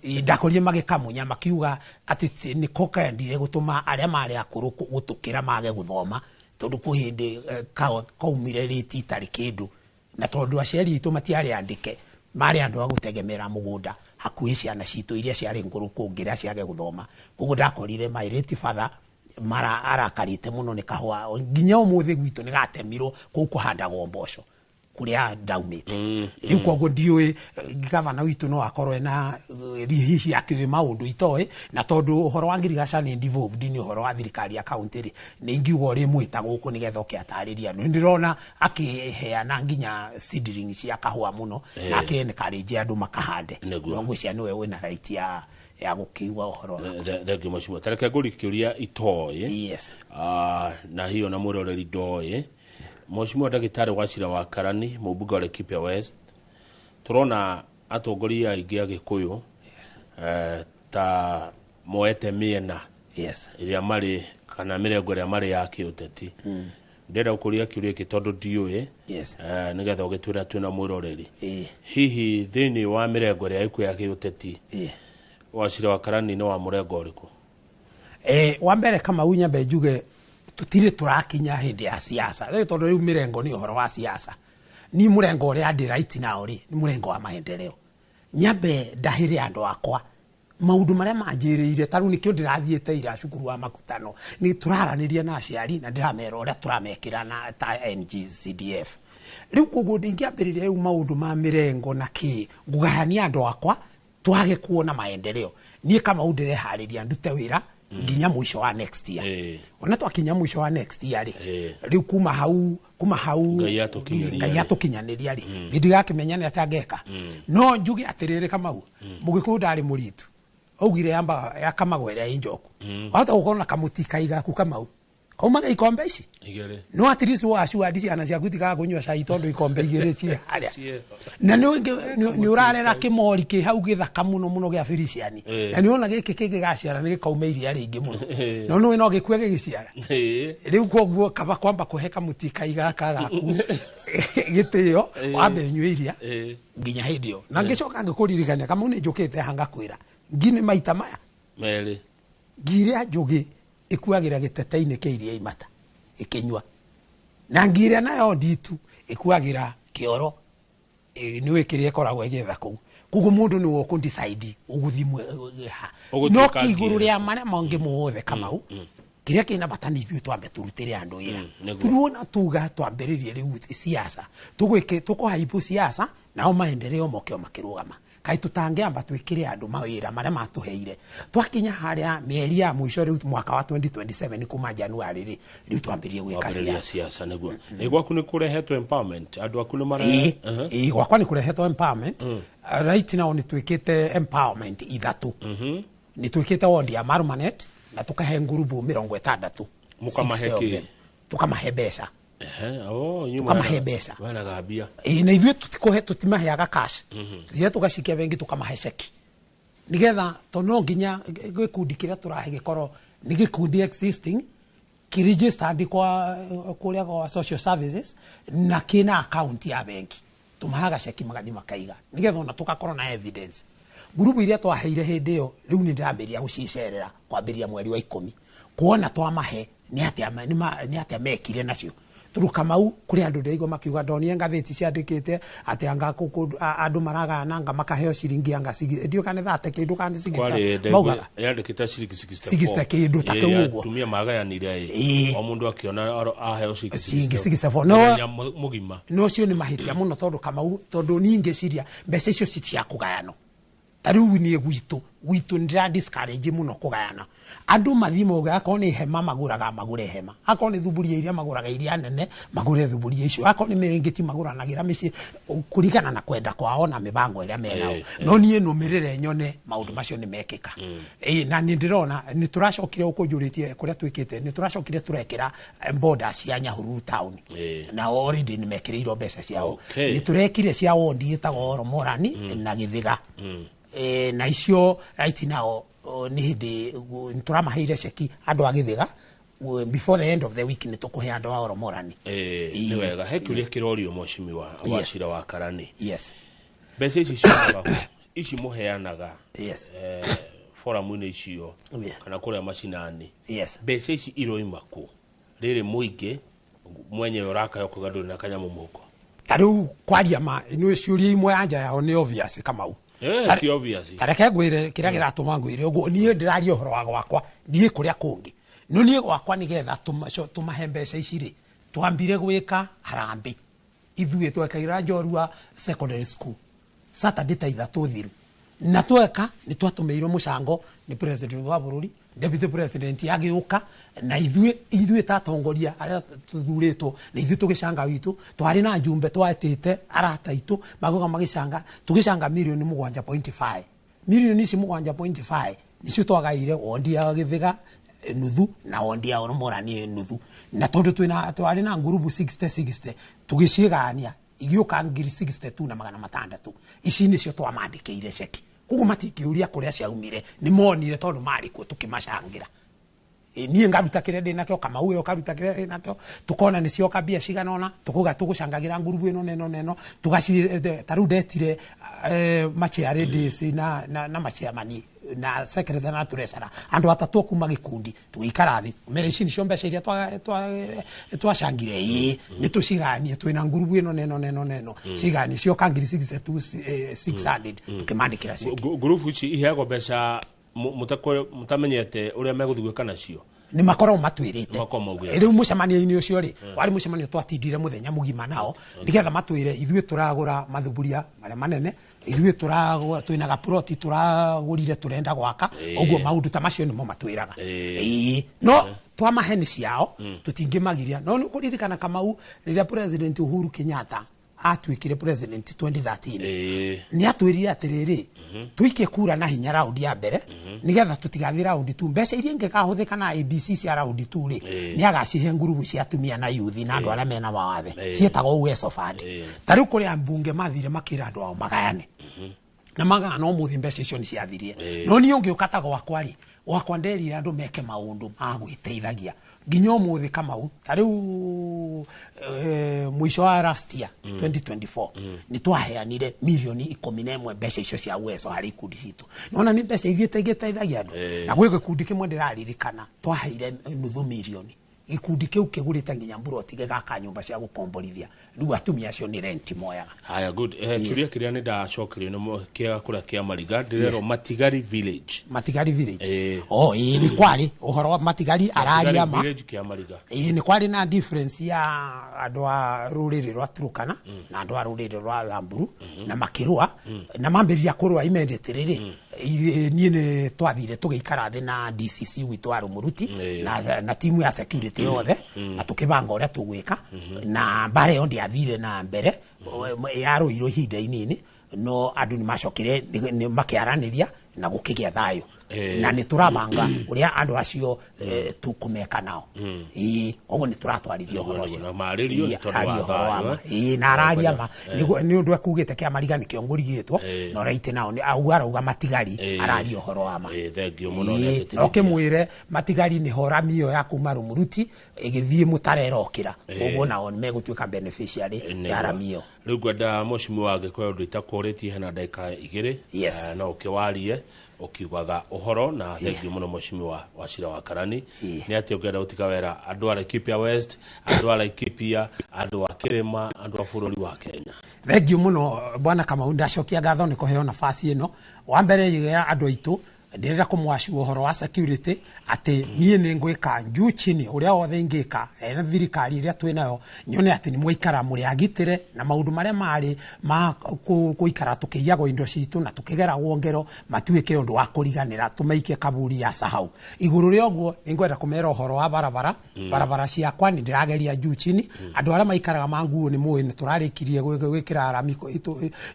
Ĩ, ndakorire magĩkamunya makiuga atĩ nĩko kendire gũtũma arĩa marĩ akũrũ gũtũkĩra mage gũthoma, tondũ kwĩ hĩndĩ kaumire rĩti itarĩ kĩndũ, na tondũ aciari aitũ matiarĩ andĩke, marĩ andũ a gũtegemera mũgũnda hakuhĩ, ciana citũ iria ciarĩ ngũrũ kũngĩra ciage gũthoma. Koguo ndakorire my late father mara arakarĩte mũno nĩ kahũa, nginya ũmũthĩ gwitũ nĩ gatemirwo, kũu kũhandagwo mboco kũrĩa ndaumĩte rĩu. Koguo ndiũĩ gavana witũ no akorwo ena hihi akĩũĩ maũndũ itoĩ, na tondũ ũhoro wa ngirigaca nĩ devolved, nĩ ũhoro wa thirikari ya county rĩ, nĩ ingiuga ũrĩmwĩta gũkũ nĩgetha oke atarĩrie andũ. Nĩ ndĩrona akĩheana nginya seedling cia kahũa mũno na akĩ encourage andũ makahande. No ngwĩciria nĩwe wĩna right ya gũkiuga ũhoro. Thank you, mheshimiwa. Tareke ngũrie kĩũria itoĩ. Ah, na hiyo na mwĩroreri ndoĩ. Mheshimiwa ndagĩtarĩ Wachira wa Karani, mũmbunge wa Laikipia West, tũrona atongoria aingĩ a Gĩkũyũ ta moete mĩena ĩrĩa marĩ kana mĩrengo ĩrĩa marĩ ya kĩũteti. Ndĩrenda gũkũria kĩũria gĩkĩ tondũ ndiũĩ, nĩgetha ũgĩtwĩra twĩna mwĩroreri, hihi thĩinĩ wa mĩrengo ĩrĩa ĩkuo ya kĩũteti, Wachira wa Karani nĩ wa mũrengo ũrĩkũ? Wa mbere, Kamau, nyambe njuge tutirĩ tũrakinya hĩndĩ ya siasa rĩu, tondũ rĩu mĩrengo nĩ ũhoro wa siasa. Ni mũrengo ũrĩa ndĩ right now rĩ, nĩ mũrengo wa maendeleo. Nyambe ndahĩre andũ akwa maũndũ marĩa manjĩrĩire, ta rĩu nĩkĩo ndĩrathiĩte ira cukuru wa makutano, nĩ tũraranĩria na aciari na ndĩramera ũrĩa tũramekĩra na ta NGCDF rĩu. Koguo ndingĩambĩrĩria rĩu maũndũ ma mĩrengo na kĩ ngũgayania andũ akwa twage kuona maendeleo. Niĩ Kamau ndĩreharĩria ndute wĩra nginya mũico wa next year. Ona twakinya mũico wa next year rĩ, rĩu kuma hau Ngai atũkinyĩria Ngai rĩ. atũkinyanĩria rĩ, nĩ ndigakĩmenya nĩ atĩa ngeka. No njuge atĩrĩrĩ, Kamau, mũgĩkũyũ ndarĩ mũritu, augire yamba yakamagwo ĩrĩa ĩ njoku. Wahota gũkorwo na kamũtikai gaku, Kamau, kaumaga ikombe ici 2. No at least wacuandi ciana ciaku itikaga kũnyua cai tondũ ikombe 2 ciĩ harĩa, na nĩ ũrarera kĩmori kĩ hau gĩthaka mũno mũno gĩa biriciani, na nĩ ũrona gĩkĩ kĩngĩgaciara nĩ gĩkauma iria rĩingĩ mũno, no nĩũĩ no gĩkue gĩgĩciara rĩu. Koguo kaba kwamba kũhe kamũtikai gaka gaku gĩtĩo, wambe ũnyue iria nginya hĩndĩ ĩyo. Na ngĩcoka ngĩkũririkania, Kamau, nĩ njũkĩte haha ngakwĩra ngi nĩ maita maya 2. Ngi ĩrĩa njũgĩ ĩkuagĩra gĩtete-inĩ kĩa iria imata ĩkĩnyua, na ngi ĩrĩa nayo nditu ĩkuagĩra kĩoro. Nĩũĩ kĩrĩa ĩkoragwo ĩgĩetha kũu. Koguo mũndũ nĩwe ũkũ decide ũgũthiĩ ha. Ũgũtuĩka No kĩ igũrũ ngi rĩa marĩa mangĩ mothe, Kamau, kĩrĩa kĩna bata nĩ ithuĩ twambe tũrutĩre andũ wĩra. Turuona tuga twambĩrĩrie rĩu siasa, tũgwĩke tũkũhaimbu siasa nao maendeleo moke o makĩrũgama. Kaĩ tũtangĩamba twĩkĩre andũ mawĩra marĩa matũheire, twakinya harĩa mĩeri ya mũico rĩu mwaka wa 2027 kuma January rĩ, rĩu twambĩrĩrie gwĩka Wambĩrĩria siasa. Siasa nĩguo. Ĩ, gwaku nĩ kũrehetwo empowerment, andũ aku nĩ mara Ĩĩ, gwakwa nĩ kũrehetwo empowerment. Right now nĩ twĩkĩte empowerment 3. Nĩ twĩkĩte wondi ya Marumanet na tũkahe ngurubu 60. Mũkamahe 60 of kĩ? them. Tũkamahe mbeca. Ehe, oh, inyuĩ Tũkamahe mbeca. Mwena mbia. Ĩĩ, na ithuĩ tũtikũhe, tũtimaheaga cash, tũthiaga tũgacikia bengi, tũkamahe ceki, nigetha to no nginya gĩkundi kĩrĩa tũrahe gĩkorwo nĩ gĩkundi existing, kĩ-registered kwa kũrĩa kwa social services na kĩna account ya bengi. Tũmahaga ceki magathiĩ makaiga, nigetha ona tũgakorwo na evidence. Ngurubu iria twaheire hĩndĩ ĩyo, rĩu nĩ ndĩrambĩrĩria gũcicerera kwambĩrĩria mweri wa 10, kuona twamahe nĩ atĩa nĩ atĩa mekire nacio, Tondũ Kamau kũrĩ andũ ndĩraigua makiuga, ndonire ngathĩti ciandĩkĩte atĩ anga andũ maragayana anga makaheo ciringi anga ndiũĩ kana nĩ 30 kĩndũ kana nĩ 60 Kwarĩ maugaga yandĩkĩte ciringi 64. 60 kĩndũ ta kĩu ũguo. Atumia magayanire ĩ o mũndũ akĩona aheo ciringi Ciringi 64. Mũthenya mũgima. No ũcio nĩ mahĩtia mũno, tondũ Kamau, tondũ niĩ ngĩciria mbeca icio ci cia kũgayanwo. Ta rĩu niĩ gwitũ nĩ ndĩra discourage mũno kũgayana. Andũ mathiĩ mauge akorwo nĩ hema magũraga, magũre hema, akorwo nĩ thuburia iria magũraga iria nene, magũre thuburia icio, akorwo nĩ mĩrĩngĩti magũranagĩra mĩciĩ kũringana na kwenda kwao na mĩbango ĩrĩa menao. No niĩ nũmĩrĩre nyone maũndũ macio nĩ mekĩka. Ĩĩ, na nĩ ndĩrona nĩ tũracokire ũkũnjũrĩtie kũrĩa twĩkĩte, nĩ tũracokire tũrekĩra border cia Nyahururu town na already nĩ mekĩrĩirwo mbeca ciao. Nĩ tũrekire cia wondi ĩtagwo Oromorani na Gĩthĩga. Na icio right now nĩ hĩndĩ nĩ tũramaheire ceki andũ a Gĩthĩga. Before the end of the week nĩ tũkũhe andũ a Oromorani. Nĩ wega. He kĩũria kĩrorio, mheshimiwa wa Cira wa Karani. Yes. Mbeca ici ciumaga kũ? Ici mũheanaga foramu-inĩ icio kana kũrĩa macinani, mbeca ici iroima kũ rĩrĩ mũingĩ mwenyewe ũrakaya ũkauga ndũrĩ na kanyamũ mũhuko? Ta rĩu kwaria ma nĩ ciũria imwe anja yao nĩ obvious, Kamau. Ti obvious. Ta reke ngwĩre kĩrĩa kĩratũma ngwĩre ũguo. Niĩ ndĩraria ũhoro wa gwakwa, niĩ kũrĩa kũngĩ, no niĩ gwakwa nĩgetha tũmahe mbeca ici rĩ, twambire gwĩka harambĩ ithuĩ, twekagira Njorua Secondary School Saturday ta 3 thiru, na tweka nĩ twatũmĩirwo mũcango nĩ president wa bũrũri, deputy president agĩũka, na ithuĩ ta atongoria arĩa tũthurĩtwo na ithuĩ tũgĩcanga witũ. Twarĩ na njumbe twetĩte arata aitũ magũka magĩcanga, tũgĩcanga mirioni 7.5. Mirioni ici 7.5 nicio twagaire wondi ya Gĩthĩga nuthu na wondi ya Oromorani nuthu, na tondũ twĩna twarĩ na ngurubu 60 60, tũgĩciĩgania igĩũka ngiri 62 na magana matandatũ. Ici nĩcio twamandĩkĩire ceki, koguo matingĩũria kũrĩa ciaumire, nĩ monire tondũ marĩ kuo tũkĩmacangĩra. Niĩ ngaruta kĩrĩa ndĩ nakĩo, Kamau ĩyo karuta kĩrĩa ndĩ nakĩo, tukona nĩ cioka mbia cigana ũna, tukuga tũgũcangagĩra ngurubu ĩno na ĩno na ĩno tugaci. Ta rĩu ndetire machair na machairmani na secretary na treasurer, andũ atatũ kuma gĩkundi, tũgĩikara thĩ mere ici nĩcio mbeca iria twacangire, ĩĩ nĩ tũciganie, twĩna ngurubu ĩno na ĩno na ĩno na ĩno, ciganie cioka ngiri 62 600, tũkĩmandĩkĩra ceki. Ngurubu ici iheagwo mbeca mũtamenyete ũrĩa megũthiĩ gwĩka nacio? Nĩ makoragwo matwĩrĩte. Makoragwo maugĩte. Rĩu mũcemanio-inĩ ũcio rĩ, warĩ mũcemanio twatindire mũthenya mũgima nao nĩgetha matwĩre ithuĩ tũragũra mathuburia marĩa manene, ithuĩ tũragũra, twĩna gaploti tũragũrire tũrenda gwaka. Ũguo maũndũ ta macio nĩmo matwĩraga. Ĩĩ, no twamahe nĩ ciao, tũtingĩmagiria. No nĩ kũririkana, Kamau, rĩrĩa President Uhuru Kenyatta atuĩkire president 2013, nĩ atwĩrire atĩrĩrĩ, tũikie kura na hinya raundi ya mbere nĩgetha tũtigathiĩ raundi tu. Mbeca iria ingĩkahũthĩka na ABC cia raundi tu rĩ, nĩ agacihe ngurubu cia atumia na yuthi na andũ arĩa mena mawathe, ciĩtagwo Uwezo Fund. Ta rĩu kũrĩ ambunge mathire makĩra andũ ao magayane na magana, ũmũthĩ mbeca icio nĩ ciathirie. No niĩ ũngĩũka ta gwakwa rĩ, gwakwa nderire andũ meke maũndũ ma gwĩteithagia nginya ũmũthĩ, Kamau. Ta rĩu mũico wa last year 2024 nĩ twaheanire mirioni 11 mbeca icio cia Uwezo harĩ ikundi citũ. Nona nĩ mbeca ithiĩte igĩteithagia andũ. Na gwĩ gĩkundi kĩmwe ndĩraririkana twaheire nuthu mirioni, gĩkundi kĩu kĩgũrĩte nginya mburoti, gĩgaka nyũmba cia gũkomborithia. Rĩu atumia acio nĩ renti moyaga. Haya, good. Kĩũria kĩrĩa nĩ ndacokerio nĩ kĩa kũrĩa kĩa Mariga, ndĩrerwo Matigari Village. Matigari Village? Oh, ĩĩ, nĩ kwarĩ ũhoro wa Matigari, araria ma. Village kĩa Mariga. Ĩĩ, nĩ kwarĩ na difference ya andũ a rũrĩrĩ rwa Turukana na andũ a rũrĩrĩ rwa Samburu, na makĩrũa na mambĩrĩria kũrũa immediately rĩ, niĩ nĩ twathire tũgĩikara thĩ na DCC witũ wa Rũmũruti na timu ya security yothe, na tũkĩbanga ũrĩa tũgwĩka, na mbara ĩyo ndĩathire na mbere. Yarũirwo ihinda inini, no andũ nĩ macokire nĩ makĩaranĩria na gũkĩgĩa thayũ. Na nĩ tũrabanga ũrĩa andũ acio tũkũmeka nao. Ĩĩ, koguo nĩ tũratwarithia ũhoro ũcio. Na marĩrio nĩ Ĩĩ, tondũ wa araria ũhoro wa thayũ, ma. eh. Ĩĩ, na araria ma. Nĩ ũndũ ekugĩte kĩa Mariga nĩkĩo ngũrigĩtwo, no right now nĩ auga arauga Matigari araria ũhoro wa ma. Thank you mũno. Ĩĩ, nĩ no kĩmwĩre Matigari nĩ hora mĩo ya kuma Rũmũruti ĩgĩthiĩ mũtare ĩrokĩra, koguo nao nĩ megũtuĩka beneficiary ya rami ĩyo. Rĩu ngwenda mheshimiwa angĩkorwo ũndũ itakũrĩtie hena ndagĩka 2. Yes. No ũkĩwarie ũkiugaga ũhoro na thank you mũno mheshimiwa Wachira wa Karani. Nĩ atĩ ũngĩenda gũtiga wera andũ a Laikipia West, andũ a Laikipia, andũ a kĩrĩma, andũ a bũrũri wa Kenya. Thank you mũno bwana Kamau, ndacokia ngatho nĩ kũheo nafasi ĩno. Wa mbere njigĩra andũ aitũ ndĩrenda kũmwacua ũhoro wa security atĩ niĩ nĩ ngwĩka juu chini ũrĩa wothe ingĩka ena thirikari ĩrĩa twĩ nayo nyone atĩ nĩ mwaikara mũrĩ agitĩre na maũndũ marĩa marĩ ma gũikara tũkĩiyagwo indo citũ na tũkĩgeragwo ngero matuĩke ũndũ wa kũriganĩra tũmaikie kaburi ya sahau. Igũrũ rĩa ũguo nĩ ngwenda kũmera ũhoro wa barabara. Barabara ciakwa nĩ ndĩrageria juu chini. Andũ arĩa maikaraga Manguũ nĩ mũĩ nĩ tũrarĩkirie gwĩkĩra rami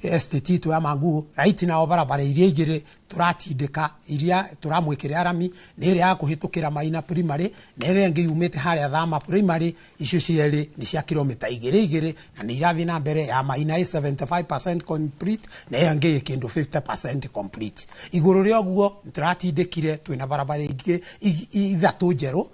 estate itũ ya Manguũ. Right now barabara iria igĩrĩ tũratindĩka iria tũramwĩkĩra rami nĩ ĩrĩa ya kũhĩtũkĩra Maina Primary na ĩrĩa ĩngĩ yumĩte harĩa Thama Primary. Icio cierĩ nĩ cia kilomita 2 na nĩ irathiĩ na mbere. Ya Maina ĩ 75% complete na ĩyo ĩngĩ ĩ kĩndũ 50% complete. Igũrũ rĩa ũguo nĩ tũratindĩkire twĩna barabara ingĩ 3 njerũ.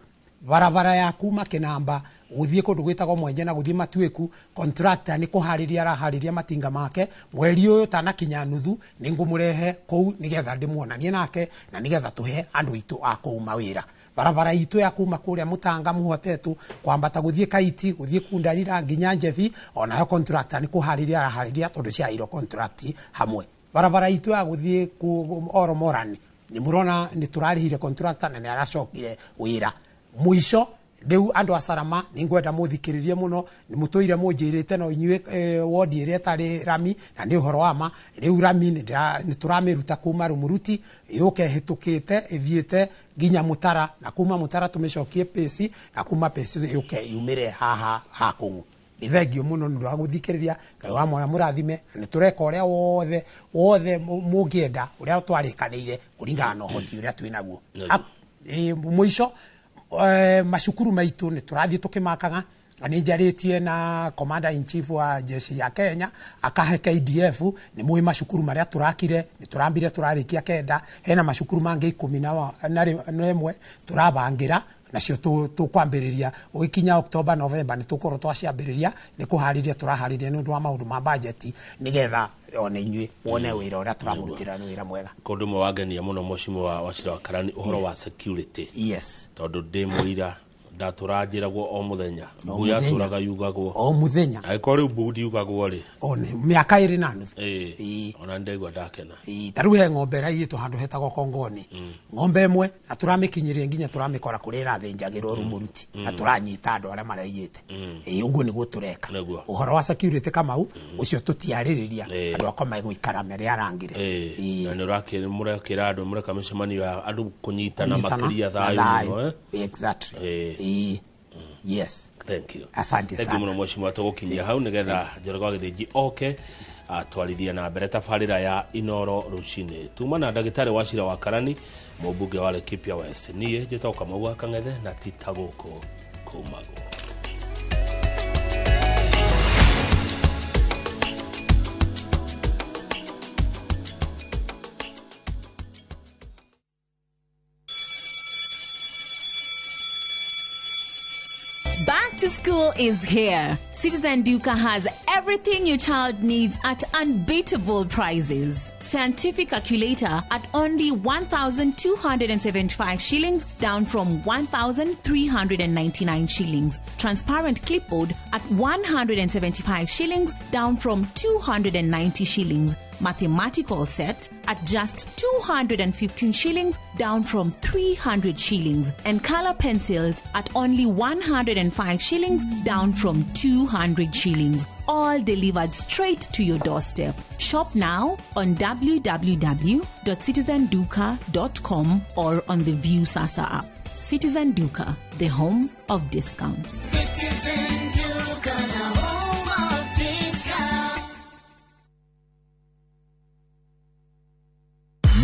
Barabara ya kuma Kinamba gũthiĩ kũndũ gwĩtagwo Mwenje na gũthiĩ Matuĩku, contractor nĩ kũharĩria araharĩria matinga make. Mweri ũyũ tanakinya nuthu nĩ ngũmũrehe kũu nĩgetha ndĩmuonanie nake na nĩgetha tũhe andũ aitũ a kũu mawĩra. Barabara itũ ya kuma kũrĩa Mũtanga Mũhotetũ kwambata gũthiĩ Kaiti gũthiĩ Kundarira nginya Njebi, onayo contractor nĩ kũharĩria araharĩria tondũ ciaheirwo contract hamwe. Barabara itũ ya gũthiĩ Oromorani nĩ mũrona nĩ tũrarĩhire contractor na nĩ aracokire wĩra. Mũico rĩu andũ a Salama nĩ ngwenda mũthikĩrĩrie mũno, nĩ mũtũire mũnjĩrĩte no inyuĩ wodi ĩrĩa ĩtarĩ rami na nĩ ũhoro wa ma. Rĩu rami nĩ tũramĩruta kuma Rumuruti yũke ĩhĩtũkĩte ĩthiĩte nginya Mũtara, na kuma Mũtara tũmĩcokie Pĩci, na kuma Pĩci yũke yumĩre haha ha Kũng'ũ. Nĩ thengio mũno nĩ ũndũ wa gũthikĩrĩria. Ngai wa moya mũrathime, na nĩ tũreka ũrĩa wothe mũngĩenda, ũrĩa twarĩkanĩire kũringana na ũhoti ũrĩa twĩ naguo. Mũico macukuru maitũ nĩ tũrathiĩ tũkĩmakaga na nĩ njarĩtie na commander in chief wa jeshi ya Kenya akahe KDF. Nĩ mũĩ macukuru marĩa tũrakire, nĩ tũrambire tũrarĩkia 9, hena macukuru mangĩ 11 tũrabangĩra nacio tũkwambĩrĩria ũgĩkinya October November nĩ tũkorwo twaciambĩrĩria. Nĩ kũharĩria tũraharĩria nĩ ũndũ wa maũndũ ma budget nĩgetha ona inyuĩ muone wĩra ũrĩa tũramũrutĩra nĩ wĩra mwega. Kũndũ ũmwe wangenia mũno mheshimiwa Wachira wa Karani ũhoro wa security. Yes. Tondũ ndĩ mũira ndatũranjĩragwo o mũthenya, mbu yatũraga yugagwo o mũthenya, angĩkorwo rĩu mbu ndiugagwo rĩ one mĩaka 2.5. Ona ndaigua ndakena. Ta rĩu he ng'ombe ĩraiyĩtwo handũ hetagwo Kongoni, ng'ombe ĩmwe na tũramĩkinyĩria nginya tũramĩkora kũrĩa ĩrathĩnjagĩrwo Rumuruti na tũranyita andũ arĩa maraiyĩte. Ũguo nĩguo tũreka ũhoro wa security Kamau ũcio tũtiarĩrĩria andũ akwa megũikara marĩ arangĩre. Na nĩ mũrekĩra andũ mũreka mĩcemanio ya andũ kũnyitana makĩria thayũ mũno. Exactly. Yes. Thank you. Asante sana. Thank you mũno mheshimiwa, tũgũkinyia hau nĩgetha Njoroge wa Gĩthĩnji oke atwarithie na mbere tabarĩra ya Inoro rũcinĩ. Tuma na ndagĩtarĩ Wachira wa Karani, mũmbunge wa Laikipia West. Niĩ njĩtagwo Kamau wa Kang'ethe na ti ta gũkũ kumagwo. Back to school is here. Citizen Duka has everything your child needs at unbeatable prices. Scientific calculator at only 1,275 shillings, down from 1,399 shillings. Transparent clipboard at 175 shillings, down from 290 shillings. Mathematical set at just 215 shillings, down from 300 shillings. And color pencils at only 105 shillings, down from 200 shillings. All delivered straight to your doorstep. Shop now on www.citizenduka.com or on the View Sasa app. Citizen Duka, the home of discounts. Citizen Duka, the home of discounts.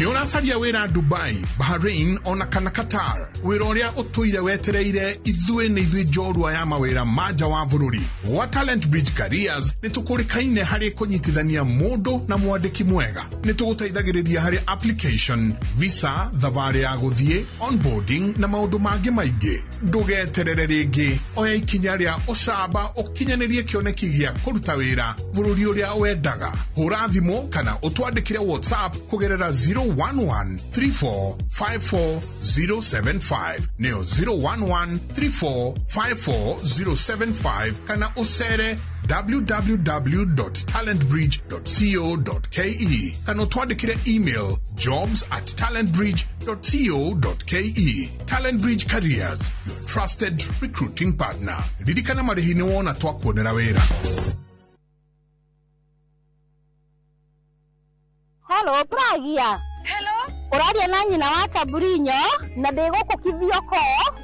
Nĩ ũracaria wĩra Dubai, Bahrain ona kana Qatar. Wĩra ũrĩa ũtũire wetereire ithuĩ nĩ ithuĩ njorua ya mawĩra ma nja wa bũrũri. Gwa Talent Bridge Careers nĩ tũkũrĩkaine harĩ kũnyitithania mũndũ na mwandĩki mwega. Nĩ tũgũteithagĩrĩria harĩ application, visa, thabarĩ ya gũthiĩ, onboarding na maũndũ mangĩ maingĩ. Ndũgeterere rĩngĩ, oya ikinya rĩa ũcamba ũkinyanĩrie kĩoneki gĩa kũruta wĩra bũrũri ũrĩa wendaga. Hũra thimũ kana ũtwandĩkĩre WhatsApp kũgerera 011 34 54 075 nĩyo 011 34 54 075 kana ũcere www.talentbridge.co.ke kana ũtwandĩkĩre email jobs@talentbridge.co.ke. Talent Bridge Careers, your trusted recruiting partner. Ririkana marĩhi nĩ wona twakuonera wĩra. Hello, Pragia. Hello. Ũraria na nyina wa Chaburinyo na ndĩ gũkũ Kithioko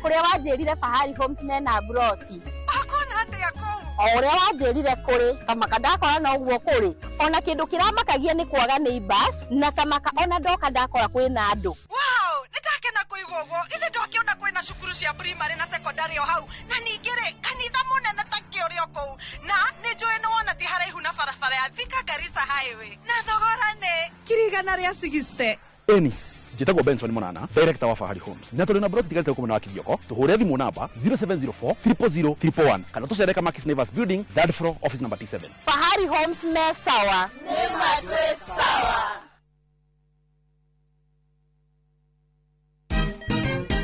kũrĩa wanjĩrire Fahari Homes mena broti. Akona atĩa kũu? O ũrĩa wanjĩrire kũrĩ kamaka ndakora no ũguo kũrĩ. Ona kĩndũ kĩramakagia nĩ kwaga neighbors na kamaka ona ndoka ndakora kwĩna andũ. Wow, nĩndakena kũigua ũguo. Githĩ ndwakĩona kwĩna cukuru cia primary na secondary o hau na ningĩ rĩ kanitha mũnene ta kĩũrĩ o kũu na nĩ njũĩ nĩ wona ti haraihu na barabara ya Thika Garissa Highway na thogora nĩ 160,000. Eni njĩtagwo Benson Monana, director wa Fahari Homes. Na tũrĩ na broti tigarĩte gũkũ mwena wa Kithioko. Tũhũre thimũ namba 0704 000 111 kana tũcere Kamakis Neighbors Building, third floor, office number T7. Fahari Homes me sawa. Nĩ matwĩ sawa.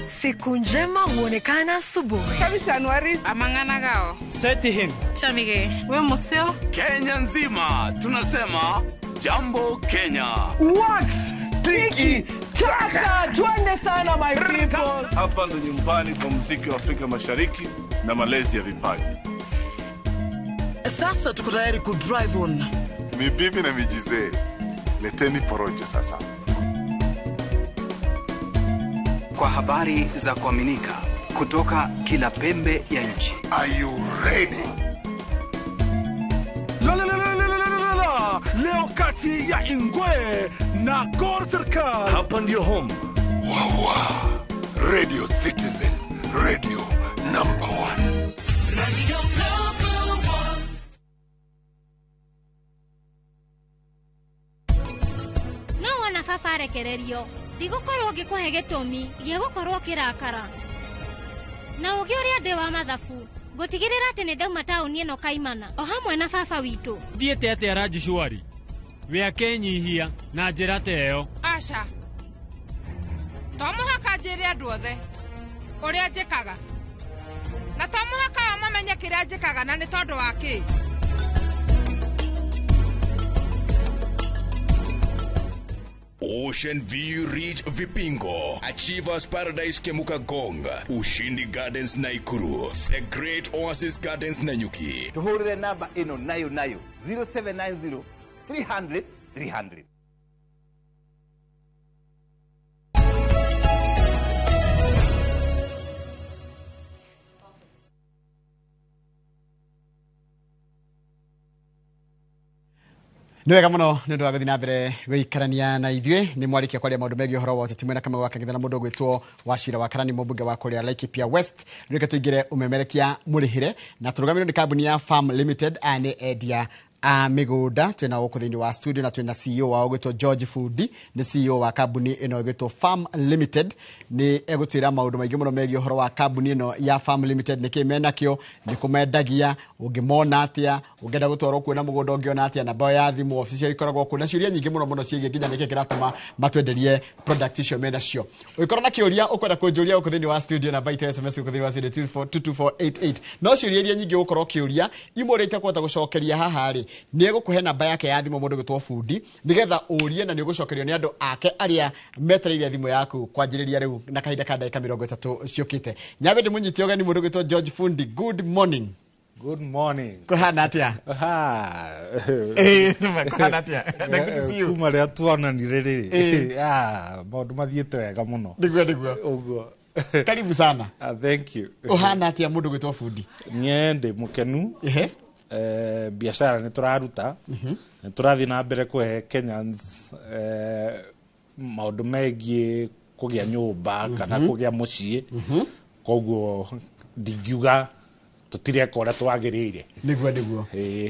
Siku njema huonekana asubuhi. Kabisa Anuari amangana gao. Seti him. Chamige. We museo. Kenya nzima tunasema jambo Kenya. Wax tiki taka, twende sana my people. Hapa ndo nyumbani kwa muziki wa Afrika Mashariki na malezi ya vipaji. Sasa tuko tayari ku drive on. Mibibi na mijizee, leteni porojo sasa. Kwa habari za kuaminika kutoka kila pembe ya nchi. Are you ready? La la la la la la la. Leo kati ya Ingwe na Gor Serikal. Hapa ndio home. Wawa. Radio Citizen, radio number 1. Radio number 1. No wona baba arekererio. Ndigũkorwo ngĩkũhe gĩtũmi gĩa gũkorwo kĩrakara. Na ũgĩ ũrĩa ndĩ wa mathabu, ngũtigĩrĩra atĩ nĩ ndauma taũni ĩno kaimana o hamwe na baba witũ. Thiĩte atĩa Raji Shwari? We akenyihia na njĩra ta ĩyo. Aca. To mũhaka njĩre andũ othe ũrĩa njĩkaga. Na to mũhaka o mamenye kĩrĩa njĩkaga na nĩ tondũ wa kĩ. Ocean View Ridge Vipingo, Achievers Paradise Kemuka Gong, Ushindi Gardens Naikuru, The Great Oasis Gardens Nanyuki. Tuhurire namba ino nayo nayo 0790 300 300. Nĩ wega mũno nĩ ũndũ wa gũthiĩ na mbere gũikarania na ithuĩ. Nĩ mwarĩkia kwaria maũndũ megiĩ ũhoro wa ũteti mwena Kamau wa Kang'ethe na mũndũ ũgwĩtwo Wachira wa Karani, mũmbunge wa kũrĩa Laikipia West. Reke tũingĩre ũmemerekia mũrĩhĩre na tũrũgamĩrĩrwo nĩ kambuni ya Farm Limited. Aya nĩ endia a mĩgũnda. Twĩna gũkũ thĩinĩ wa studio na twĩna CEO wao ũgwĩtwo George Fundi, nĩ CEO wa kambuni ĩno ĩgwĩtwo Farm Limited. Nĩ egũtwĩra maũndũ maingĩ mũno megiĩ ũhoro wa kambuni ĩno ya Farm Limited, nĩkĩ menakĩo, nĩ kũmendagia, ũngĩmona atĩa, ũngĩenda gũtwarwo kuona mũgũnda ũngĩona atĩa, namba ya thimũ, obici ciao ikoragwo kũ, na ciũria nyingĩ mũno mũno ciĩgiĩ nginya nĩkĩ kĩratũma matwenderie product icio menacio. Ũngĩkorwo na kĩũria ũkwenda kũnjũria gũkũ thĩinĩ wa studio, namba itũ ya SMS gũkũ thĩinĩ wa studio 22488. No ciũria iria nyingĩ ũgũkorwo ũkĩũria imwe ũrĩa itakũhota gũcokeria haha rĩ, nĩ egũkũhe namba yake ya thimũ mũndũ gwĩtwo Bundi, nĩgetha ũrie na nĩ ũgũcokerio nĩ andũ ake arĩa metereire thimũ yaku kwanjĩrĩria rĩu na kahinda ka ndagĩka 30 ciũkĩte. Nyambe ndĩmũnyite ũgeni mũndũ gwĩtwo George Fundi. Good morning. Good morning. Kũhana atĩa? Kũhana atĩa? Na good to see you. Kuma rĩrĩa tuonanire rĩ, maũndũ mathiĩte wega mũno. Nĩguo, nĩguo. Ũguo. Karibu sana. Thank you. Ũhana atĩa mũndũ gwĩtwo Bundi? Niĩ ndĩ mũkenu. Biacara nĩ tũraruta, nĩ tũrathiĩ na mbere kũhe Kenyans Maũndũ megiĩ kũgĩa nyũmba kana kũgĩa mũciĩ. Koguo ndingiuga tũtireka ũrĩa twagĩrĩire. Nĩguo.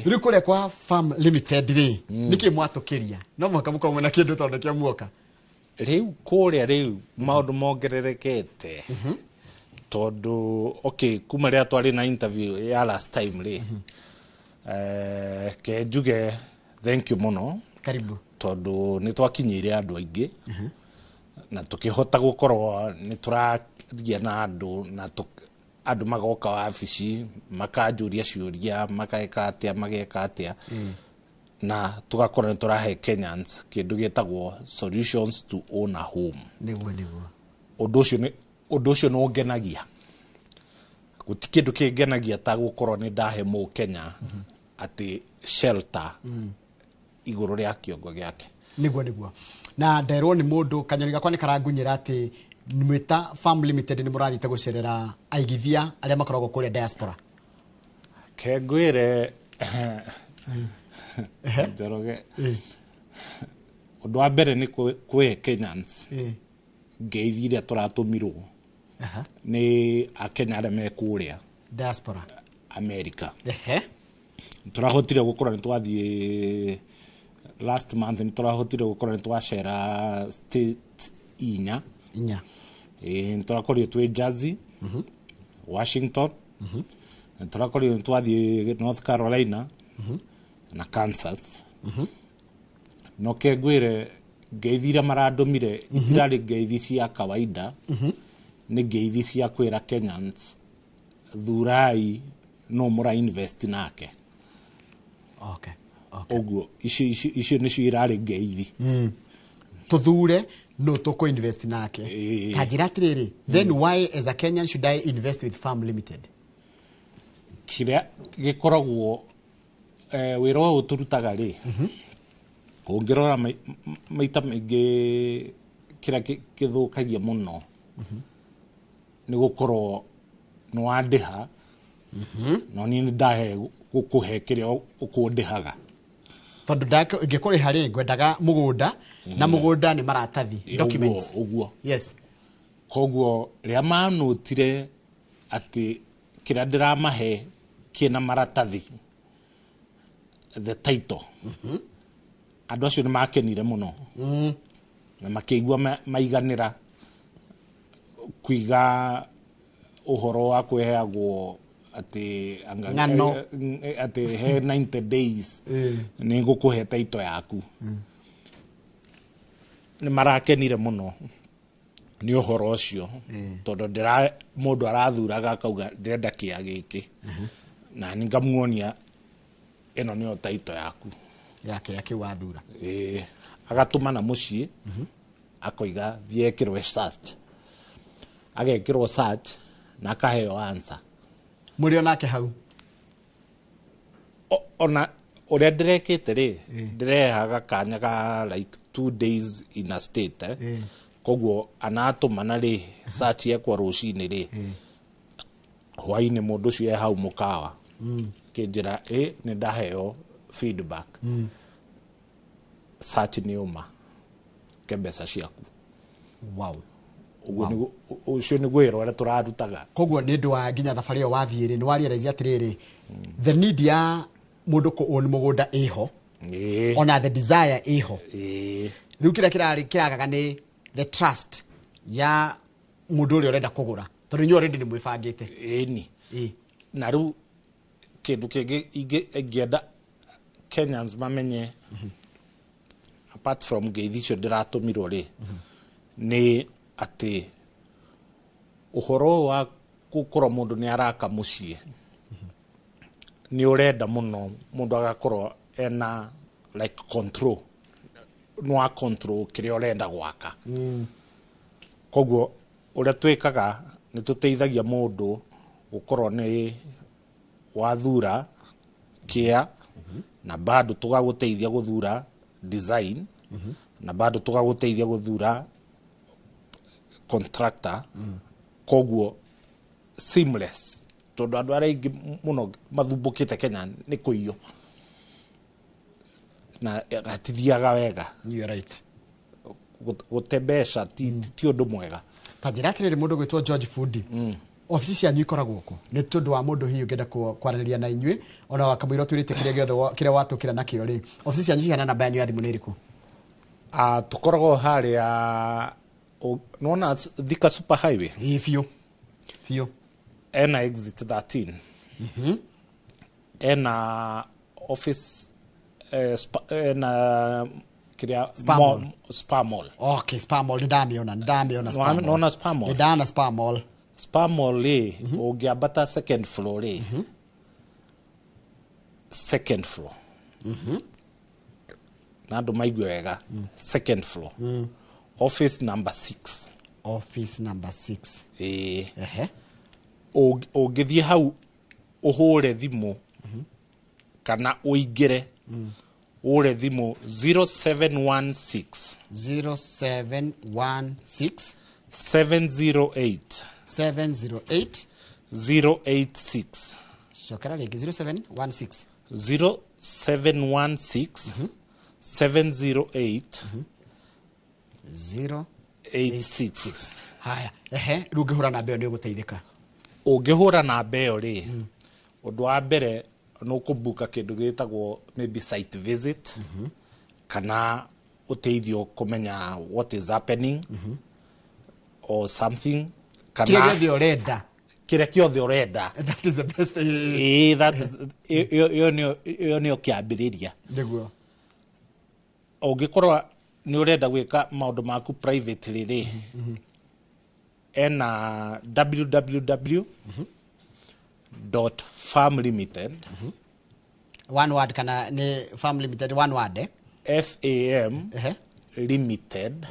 Rĩu kũrĩa kwa Farm Limited rĩ, nĩkĩ mwatũkĩria? No mũhaka mũkorwo mwĩna kĩndũ tondũ nĩkĩo muoka. Rĩu kũrĩa rĩu maũndũ mongererekete, tondũ okay, kuma rĩrĩa twarĩ na interview ya last time rĩ, ke njuge thank you mũno. Karibu. Tondũ nĩ twakinyĩire andũ aingĩ na tũkĩhota gũkorwo nĩ tũraria na andũ, na andũ magoka wabici makanjũria ciũria, mageka atĩa, mageka atĩa, na tũgakorwo nĩ tũrahe Kenyans kĩndũ gĩtagwo solutions to own a home. Nĩguo. Ũndũ ũcio nĩ ũngenagia. Gũti kĩndũ kĩngenagia ta gũkorwo nĩ ndahe Mũkenya atĩ shelter igũrũ rĩa kĩongo gĩake. Nĩguo. Na nderwo nĩ mũndũ, kanyoni gakwa nĩ karangunyĩra atĩ mwĩta Farm Limited nĩ mũrathiĩte gũcerera aigithia arĩa makoragwo kũrĩa diaspora. Ke ngwĩre, Njoroge, ũndũ wa mbere nĩ kwĩ Kenyans ngeithi iria tũratũmirwo nĩ Akenya arĩa me kũrĩa diaspora, America. Tũrahotire gũkorwo nĩ twathiĩ last month, nĩ tũrahotire gũkorwo nĩ twacera state inya. Inya. Ĩĩ, nĩ tũrakorirwo twĩ Jersey, Washington, nĩ tũrakorirwo nĩ twathiĩ North Carolina na Kansas. No ke ngwĩre, ngeithi iria marandũmire itirarĩ ngeithi cia kawaida, nĩ ngeithi cia kwĩra Kenyans thurai no mũra invest nake. Ũguo icio nĩcio irarĩ ngeithi. Tuthure no tũkũ invest nake. Kanjĩra atĩrĩrĩ, then why as a Kenyan should I invest with Farm Limited? Kĩrĩa gĩkoragwo, wĩra ũyũ tũrutaga rĩ, ũngĩrora maita maingĩ kĩrĩa kĩthũkagia mũno nĩ gũkorwo nĩ wandĩha, no niĩ nĩ ndahe gũkũhe kĩrĩa ũkũndĩhaga. Tondũ ingĩkũrĩha rĩ, ngwendaga mũgũnda, na mũgũnda nĩ maratathi, documents. Ũguo. Yes. Koguo rĩrĩa manũtire atĩ kĩrĩa ndĩramahe kĩna maratathi, the title, andũ acio nĩ makenire mũno na makĩigua maiganĩra kũiga ũhoro wa kwĩheagwo atĩ Ng'ano. Atĩ he 90 days nĩ ngũkũhe title yaku. Nĩ marakenire mũno nĩ ũhoro ũcio, tondũ ndĩra mũndũ arathuraga akauga ndĩrenda kĩa gĩkĩ, na nĩ ngamuonia ĩno nĩyo title yaku. Yake ya kĩu wathura. Ĩĩ, agatũmana mũciĩ akoiga thiĩ ekĩrwo search, agekĩrwo search na akaheo answer. Mũrĩ onake hau? Ona ũrĩa ndĩrekĩte rĩ, ndĩrehaga kanya ga like 2 days in a state, eh? Koguo anatũmana rĩ, search yekwo rũcinĩ rĩ, hwainĩ mũndũ ũcio e hau mũkawa kĩnjĩra ĩ nĩ ndaheo feedback, search nĩ ũma, ke mbeca ciaku. Ũguo ũcio nĩguo wĩra ũrĩa tũrarutaga. Koguo nĩ ũndũ wa nginya thabarĩ ĩyo wathiĩ rĩ, nĩ wa realize atĩrĩrĩ, the need ya mũndũ kũ own mũgũnda ĩho, ona the desire ĩho. Rĩu kĩrĩa kĩrarĩ kĩragaga nĩ the trust ya mũndũ ũrĩa ũrenda kũgũra, tondũ inyuĩ already nĩ mwĩbangĩte. Ĩni. Na rĩu kĩndũ kĩngĩ ingĩenda Kenyans mamenye, apart from ngeithi icio ndĩratũmirwo rĩ, nĩ atĩ ũhoro ũyũ wa gũkorwo mũndũ nĩ araka mũciĩ nĩ ũrenda mũno mũndũ agakorwo ena like control, nĩ wa control kĩrĩa ũrenda gwaka. Koguo ũrĩa twĩkaga nĩ tũteithagia mũndũ gũkorwo nĩ wathura kĩa, na bado tũgagũteithia gũthura design, na bado tũgagũteithia gũthura contractor. Koguo seamless, tondũ andũ arĩa aingĩ mũno mathumbũkĩte Kenya nĩ kũiywo na hatithiaga wega. You are right. Gũte mbeca ti ũndũ mwega. Ta njĩra atĩrĩrĩ, mũndũ gwĩtwo George Fundi, obici cianyu ikoragwo kũ? Nĩ tondũ wa mũndũ hihi ũngĩenda kwaranĩria na inyuĩ, ona wakamũira ũtwĩrĩte kĩrĩa gĩothe kĩrĩa watũkĩra nakĩo rĩ, obici cianyu cihana, namba yanyu ya thimũ nĩ ĩrĩkũ? Tũkoragwo harĩa nĩwona Thika Super Highway? Ĩĩ, biũ biũ. Ena exit 13, ena office, ena kĩrĩa Spa Mall. Spa Mall. Okay, Spa Mall, nĩ ndamĩona, nĩ ndamĩona Spa Mall. Nĩwona Spa Mall? Nĩ ndana Spa Mall. Spa Mall rĩ, ũngĩambata second floor rĩ, second floor, na andũ maigue wega, second floor, office number 6. Office number 6. Ĩĩ. Ehe. Ũngĩthiĩ hau ũhũre thimũ kana ũingĩre ũre thimũ 0716 0716 708 708 086. Cokera rĩngĩ, 0716. 0716 708 0 86. Haya, ehe, rĩu ũngĩhũra namba ĩyo nĩ ũgũteithĩka. Ũngĩhũra namba ĩyo rĩ, ũndũ wa mbere nĩ ũkũbuka kĩndũ gĩtagwo maybe site visit, kana ũteithio kũmenya what is happening or something. Kĩrĩa gĩothe ũrenda. Kĩrĩa kĩothe ũrenda. That is the best. Ĩĩ, that is ĩyo nĩyo kĩambĩrĩria. Nĩguo. Ũngĩkorwo nĩ ũrenda gwĩka maũndũ maku privately rĩ, ena www.farm limited. One word kana nĩ Farm Limited one word, eh? FAM Limited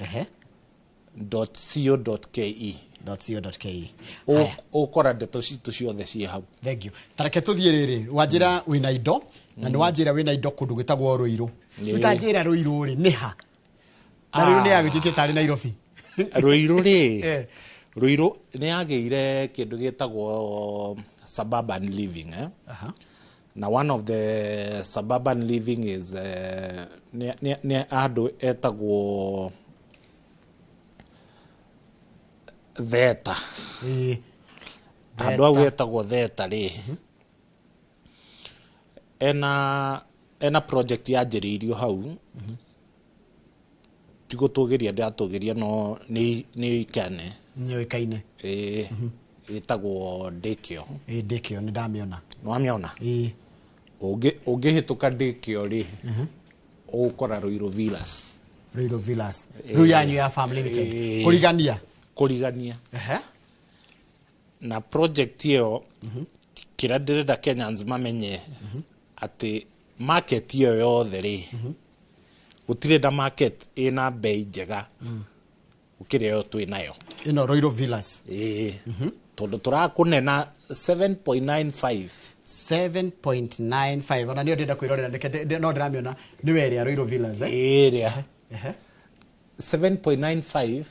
.co.ke. .co.ke. Ũkora ndeto citũ ciothe ciĩ hau. Thank you. Tareke tũthiĩ rĩrĩ, wanjĩra wĩna indo, na nĩ wanjĩra wĩna indo kũndũ gwĩtagwo Rũirũ. Ũtanjĩra Rũirũ rĩ, nĩ ha? Na Rũirũ nĩ yagĩtuĩkĩte tarĩ Nairobi. Rũirũ rĩ, Rũirũ nĩ yagĩire kĩndũ gĩtagwo suburban living, eh? Na one of the suburban living is nĩ andũ etagwo Theta. Andũ au etagwo Theta rĩ, ena project yanjĩrĩirio hau, ti gũtũgĩria ndĩratũgĩria, no nĩ ĩkaine. Nĩ yũĩkaine. Ĩĩ, ĩtagwo Ndĩkĩo. Ĩĩ, Ndĩkĩo nĩ ndamĩona. Nĩ wamĩona? Ĩĩ. Ũngĩhĩtũka Ndĩkĩo rĩ, ũgũkora Rũirũ Villas. Rũirũ Villas. Rĩu yanyu ya Farm Limited. Kũrigania. Kũrigania. Na project ĩyo, kĩrĩa ndĩrenda Kenyans mamenye atĩ market ĩyo yothe rĩ, gũtirĩ na market ĩna bei njega gũkĩra ĩyo twĩ nayo. Ĩno Rũirũ Villas. Ĩĩ, tondũ tũrakũnena 7.95. 7.95, ona nĩyo ndĩrenda kwĩrorera, no ndĩramĩona nĩ werĩa Rũirũ Villas, eh? Ĩrĩa 7.95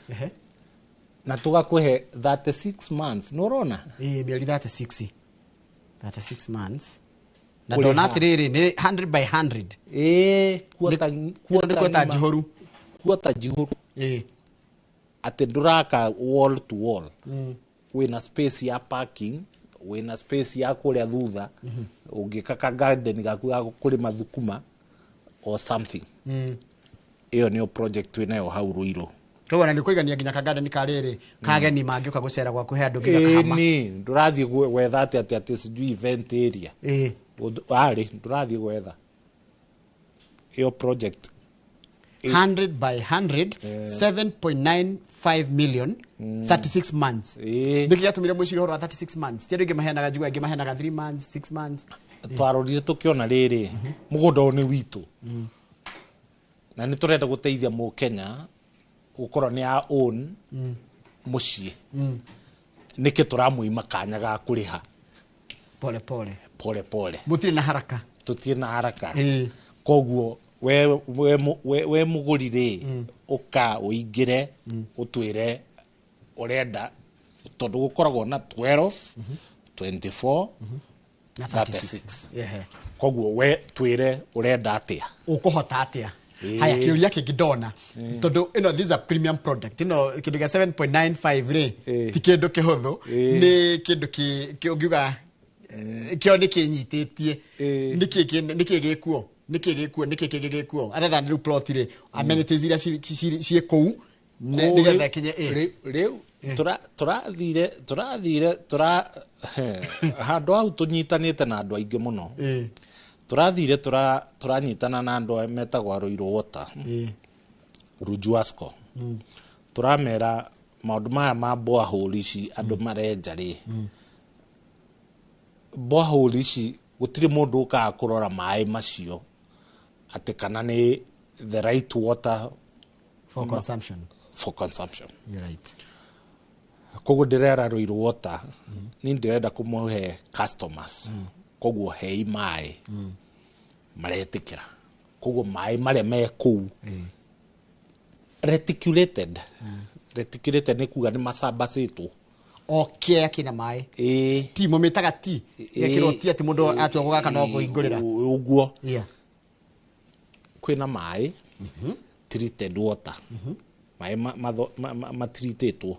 na tũgakũhe 36 months, nĩ ũrona? Ĩĩ, mĩeri 36. 36 months. Na Kũrĩha. ndona atĩrĩrĩ, nĩ 100 by 100. Ĩĩ, nĩ kuota njihũru. Kuota njihũru. Ĩĩ. Atĩ ndũraka wall to wall. Wĩna space ya parking, wĩna space ya kũrĩa thutha, ũngĩka ka garden gaku ga kũrĩma thũkũma or something. Ĩyo nĩyo project twĩnayo hau Rũirũ. Koguo na nĩ kũigania nginya ka garden ka rĩrĩ, kageni mangĩũka gũcera gwaku he andũ nginya kahama. Ĩni, ndũrathiĩ gwetha atĩ sijui event area. Ĩĩ. Arĩ, ndũrathiĩ gwetha. Ĩyo project 100 by 100, 7.95 million, 36 months. Nĩkĩ gĩatũmire mwĩcirie ũhoro wa 36 months? Ti andũ aingĩ maheanaga, njiguaga aingĩ maheanaga 3 months, 6 months. Twarorire tũkĩona rĩrĩ, mũgũnda ũyũ nĩ witũ. Na nĩ tũrenda gũteithia mũkenya gũkorwo nĩ a own mũciĩ. Nĩkĩ tũramũima kanya ga kũrĩha? Pole pole. Pole pole. Mũtirĩ na haraka. Tũtirĩ na haraka. Koguo we mũgũri rĩ, ũka ũingĩre, ũtwĩre ũrenda, tondũ gũkoragwo na 12, 24, na 36. 36. Koguo we twĩre ũrenda atĩa. Ũkũhota atĩa. Haya, kĩũria kĩngĩ ndona, tondũ ĩno, this is a premium product, ĩno kĩndũ gĩa 7.95 rĩ, ti kĩndũ kĩhũthũ, nĩ kĩndũ ũngiuga kĩo nĩ kĩnyitĩtie. Nĩkĩ gĩkuo, nĩkĩ gĩkuo, nĩkĩ kĩngĩ gĩkuo other than rĩu plot rĩ, amenities iria ciĩ kũu nĩgetha kinye ĩ? Rĩu tũrathire tũra handũ hau tũnyitanĩte na andũ aingĩ mũno. Tũrathire tũranyitana na andũ aya metagwo Ruiru Water, Rujuasco. Tũramera maũndũ maya ma borehole ici andũ marenja rĩ, borehole ici gũtirĩ mũndũ ũkaga kũrora maĩ macio atĩ kana nĩ the right water for consumption. For consumption. You're right. Koguo ndĩrera Ruiru Water, ni ndĩrenda kũmũhe customers, koguo hei maĩ maretĩkĩra. Koguo maĩ marĩa me kũu reticulated, reticulated nĩ kuga nĩ macambacĩtwo. O kĩa kĩna maĩ. Ĩĩ. Ti mũmĩtaga ti gekĩrwo, ti atĩ mũndũ atua gũgaka no kũhingũrĩra. Ũguo. Kwĩna maĩ treated water, maĩ matreatĩtwo.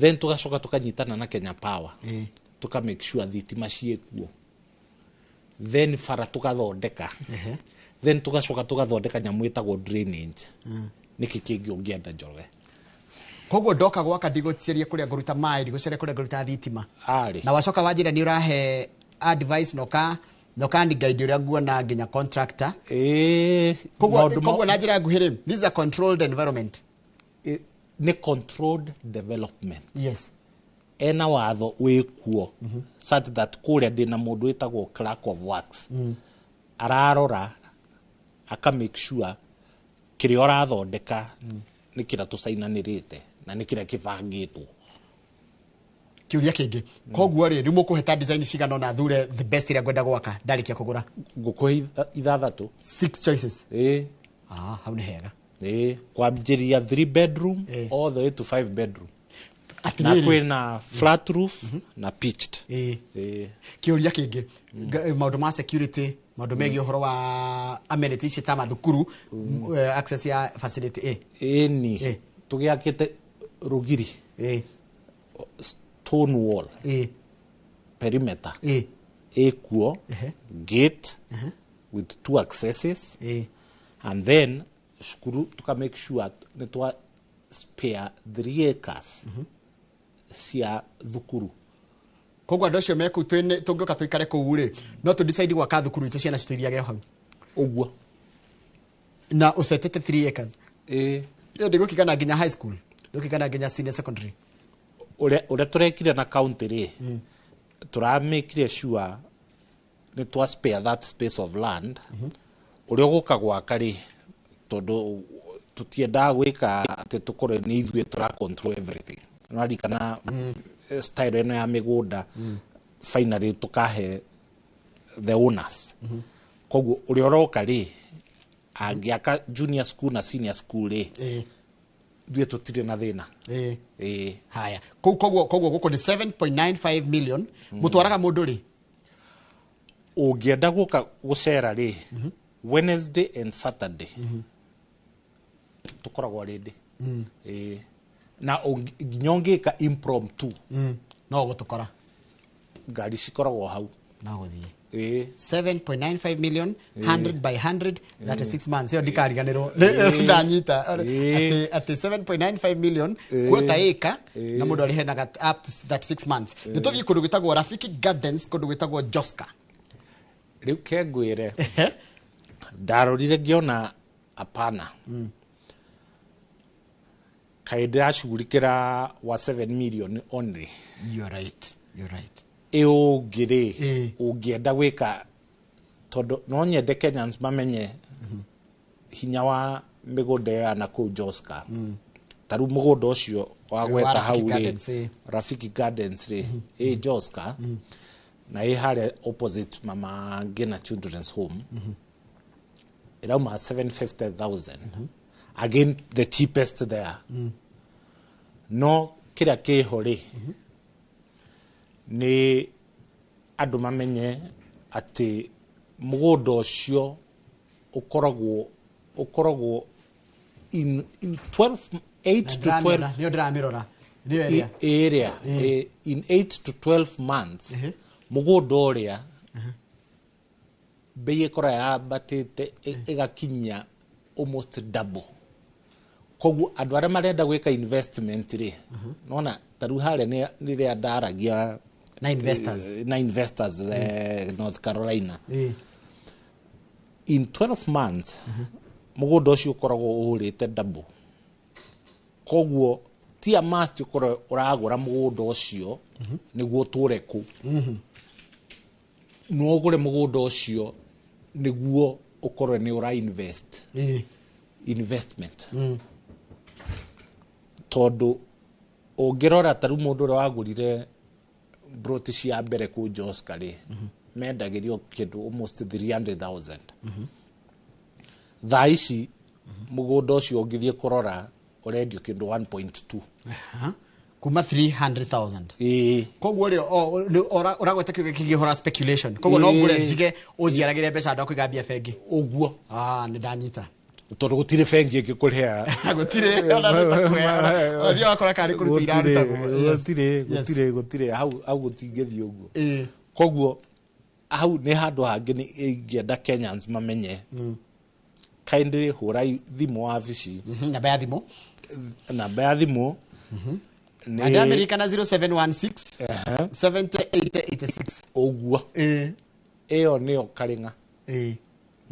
Then tugacoka tukanyitana na Kenya Power, tuka make sure thitima ciĩkuo, then bara tugathondeka, then tugacoka tugathondeka nyamũ ĩtagwo drainage. Nĩkĩ kĩngĩ ũngĩenda, Njoroge? Koguo ndoka gwaka ndigũcaria kũrĩa ngũruta maĩ, ndigũcaria kũrĩa ngũruta thitima. Arĩ. Na wacoka wanjĩra nĩ ũrahe advice na ũka guide ũrĩa nguona nginya contractor. Koguo maũndũ koguo na njĩra nguhĩ rĩ, this is a controlled environment. Nĩ controlled development. Ena watho wĩkuo such that kũrĩa ndĩna mũndũ wĩtagwo clerk of works, ararora aka make sure kĩrĩa ũrathondeka nĩ kĩrĩa tũcainanĩrĩte na nĩ kĩrĩa kĩbangĩtwo. Kĩũria kĩngĩ, koguo rĩ, rĩu mũkũhe ta design cigana ũna thure the best ĩrĩa ngwenda gwaka ndarĩkia kũgũra? Ngũkũhe ithathatũ. Six choices. Ĩĩ. Ah, hau nĩ hega. Ĩĩ, kwambĩrĩria 3 bedroom all the way to 5 bedroom, na Atĩrĩrĩ. kwĩna flat roof na pitched. Ĩĩ. Kĩũria kĩngĩ, maũndũ ma security, maũndũ megiĩ ũhoro wa amenities ici ta mathukuru, access ya facility ĩ? Ĩni, tũgĩakĩte rũgiri, stone wall, perimeter ĩkuo, gate with two accesses, and then cukuru tuka make sure nĩ twa spare 3 acres cia thukuru. Koguo andũ acio mekũu, tũngĩũka tũikare kũu rĩ, no tũ decide gwaka thukuru itũ, ciana citũ ithiage hau? Ũguo. Na ũcetete 3 acres? Ĩĩ. Ĩyo ndĩgũkigana nginya high school, ndĩgũkigana nginya senior secondary? Ũrĩa tũrekire na county rĩ, tũramĩkire sure nĩ twa spare that space of land. Ũrĩa ũgũka gwaka rĩ, tondũ tũtiendaga gwĩka atĩ tũkorwo nĩ ithuĩ tũra control everything, nĩwaririkana style ĩno ya mĩgũnda, finally tũkahe the owners. Koguo ũrĩa ũroka rĩ, angĩaka junior school na senior school rĩ, ithuĩ tũtirĩ na thĩna. Ĩĩ. Haya, kũu koguo gũkũ nĩ 7.95 million. Mũtwaraga mũndũ rĩ? Ũngĩenda gũka gũcera rĩ, Wednesday and Saturday tũkoragwo rĩndĩ. Ĩĩ, na nginya ũngĩka impromptu, no gũtũkora. Ngari cikoragwo hau. No gũthiĩ. Ĩĩ. 7.95 million, 100 by 100, 36 months. Ĩyo ndikariganĩrwo. Ndanyita atĩ 7.95 million, quarter acre, na mũndũ arĩhenaga up to 36 months. Nĩ tũthiĩ kũndũ gwĩtagwo Rafiki Gardens, kũndũ gwĩtagwo Joska. Rĩu ke ngwĩre, ndarorire ngĩona apana, kaĩ ndĩracugurikĩra wa 7 million only. You're right, you're right. Ĩ ũngĩ rĩ, ũngĩenda gwĩka, tondũ no nyende Kenyans mamenye hinya wa mĩgũnda ĩyo ya nakũu Joska. Ta rĩu mũgũnda ũcio wagweta wa hau Rafiki rĩ, Gardens, ĩ. Rafiki Gardens rĩ, ĩ Joska na ĩ harĩa opposite Mama Ngina Children's Home, ĩrauma 750,000, again the cheapest there. No kĩrĩa kĩho rĩ, nĩ andũ mamenye atĩ mũgũnda ũcio ũkoragwo Ũkoragwo in 12 8 to 12 nĩyo ndĩramĩrora nĩyo ĩrĩa ĩrĩa in 8 to 12 months mũgũnda ũrĩa bei ĩkoragwo yambatĩte ĩgakinyia almost double. Koguo andũ arĩa marenda gwĩka investment rĩ, nona ta rĩu harĩa nĩ rĩrĩa ndaragia na investors, na investors North Carolina, in 12 months mũgũnda ũcio ũkoragwo ũrĩte double. Koguo ti a must ũkorwo ũragũra mũgũnda ũcio nĩguo ũtũre kũ, no ũgũre mũgũnda ũcio nĩguo ũkorwo nĩ ũra invest, investment. Tondũ ũngĩrora ta rĩu mũndũ ũrĩa wagũrire broti cia mbere kũ Joska rĩ, mendagĩrio kĩndũ almost 300,000. Thaa ici mũgũnda ũcio ũngĩthiĩ kũrora ũrendio kĩndũ 1.2. Kuma 300,000. Koguo rĩ ũragweta kĩugo kĩngĩhora speculation. Koguo no ngũre njige ũnjiaragĩre mbeca andũ a kũiga mbia bengi. Ũguo. Nĩ ndanyita. Tondũ gũtirĩ bengi ĩngĩkũrĩha. Gũtirĩ ona nĩtakũheana. Ũthiĩ wakora karĩ kũrutwo irarutagwo. Gũtirĩ gũtirĩ hau gũtingĩthiĩ ũguo. Koguo hau nĩ handũ hangĩ nĩ ingĩenda Kenyans mamenye. Kindly hũrai thimũ wabici. Namba ya thimũ. Namba ya thimũ. Nĩ Amerika na 0716 7886. Ũguo. Ĩyo nĩyo Karĩng'a.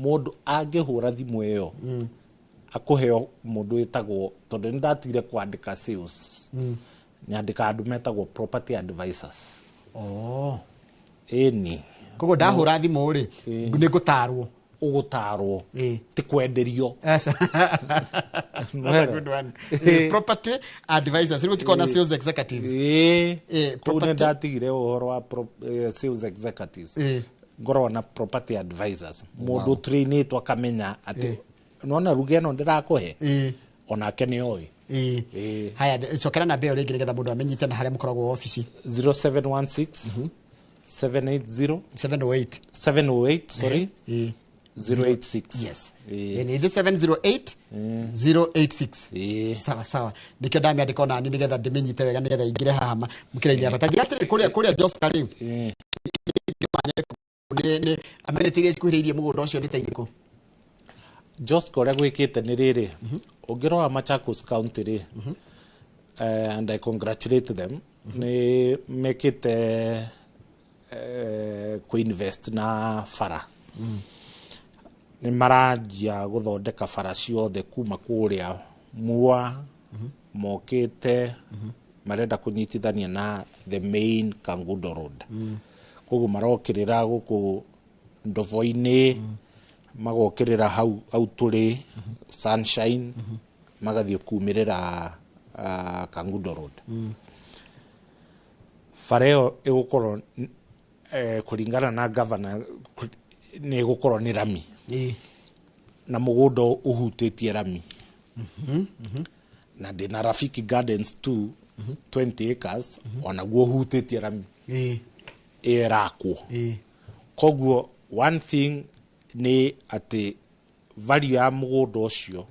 Mũndũ angĩhũra thimũ ĩyo akũheo mũndũ wĩtagwo, tondũ nĩ ndatigire kwandĩka sales, nyandĩka andũ metagwo property advisors. Ĩni. Koguo ndahũra thimũ rĩ nĩ ngũtarwo. Ũgũtarwo, ti kwenderio. That's a good one. Property advisors rĩu tikona sales executives. Kũu nĩ ndatigire ũhoro wa sales executives, ngorwo na property advisors, mũndũ trainĩtwo akamenya atĩ nona ruge ĩno ndĩrakũhe onake nĩ oĩ. Haya, cokera namba ĩyo rĩngĩ nĩgetha mũndũ amenyite na harĩa mũkoragwo obici. 0716 780 708 708 sorry 086. Yes. Ni 708 086. Sawa sawa. Nikio ndamĩandĩka ona niĩ nĩgetha ndĩmĩnyite wega nĩgetha ingĩre haha mũkĩra-inĩ yakwa. Ta njĩra atĩrĩ, kũrĩa Joska rĩ, nĩ amenity iria cikuhĩrĩirie mũgũnda ũcio nĩ ta irĩkũ? Joska ũrĩa gwĩkĩte nĩ rĩrĩ, ũngĩrora Machakos County rĩ, and I congratulate them, nĩ mekĩte kũ-invest na bara. Nĩ maranjia gũthondeka bara ciothe kuma kũrĩa Mua mokĩte marenda kũnyitithania na the main Kangundo Road. Koguo marokĩrĩra gũkũ Ndovo-inĩ, magokĩrĩra hau tũrĩ Sunshine, magathiĩ kumĩrĩra Kangundo Road. Bara ĩyo ĩgũkorwo kũringana na governor nĩ ĩgũkorwo nĩ rami. Na mũgũnda ũhutĩtie rami. Na ndĩna Rafiki Gardens 2 20 acres onaguo ũhutĩtie rami. Ĩyo ĩrakwo. Koguo one thing nĩ atĩ value ya mũgũnda ũcio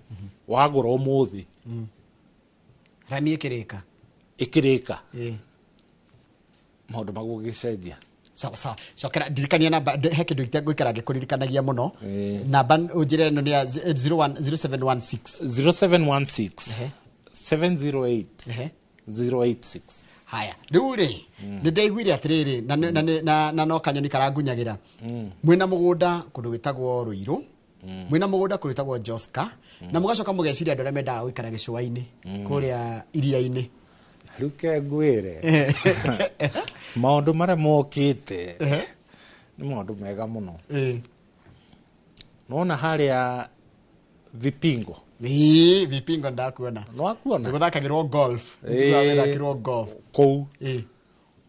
wagũra ũmũthĩ rami ĩkĩrĩka ĩkĩrĩka maũndũ magũgĩcenjia. Sawa sawa. Cokera ndirikania namba he kĩndũ gĩtengũikara ngĩkũririkanagia mũno. Namba ũnjĩre ĩno nĩ ya 0716 0716 708 086. Haya, rĩu rĩ nĩ ndaiguire atĩrĩrĩ na no kanyoni karangunyagĩra. Mwĩna mũgũnda kũndũ gwĩtagwo Ruiru, mwĩna mũgũnda kũndũ gwĩtagwo Joska, na mũgacoka mũgeciria andũ arĩa mendaga gũikara gĩcũa-inĩ kũrĩa iria-inĩ. Rĩu ke ngwĩre maũndũ marĩa mokĩte nĩ maũndũ mega mũno. Nona harĩa Vipingo. Vipingo ndakuona. Nwakuona. Nĩgũthakagĩrwo golf. Nĩgũthakagĩrwo golf. Kũu.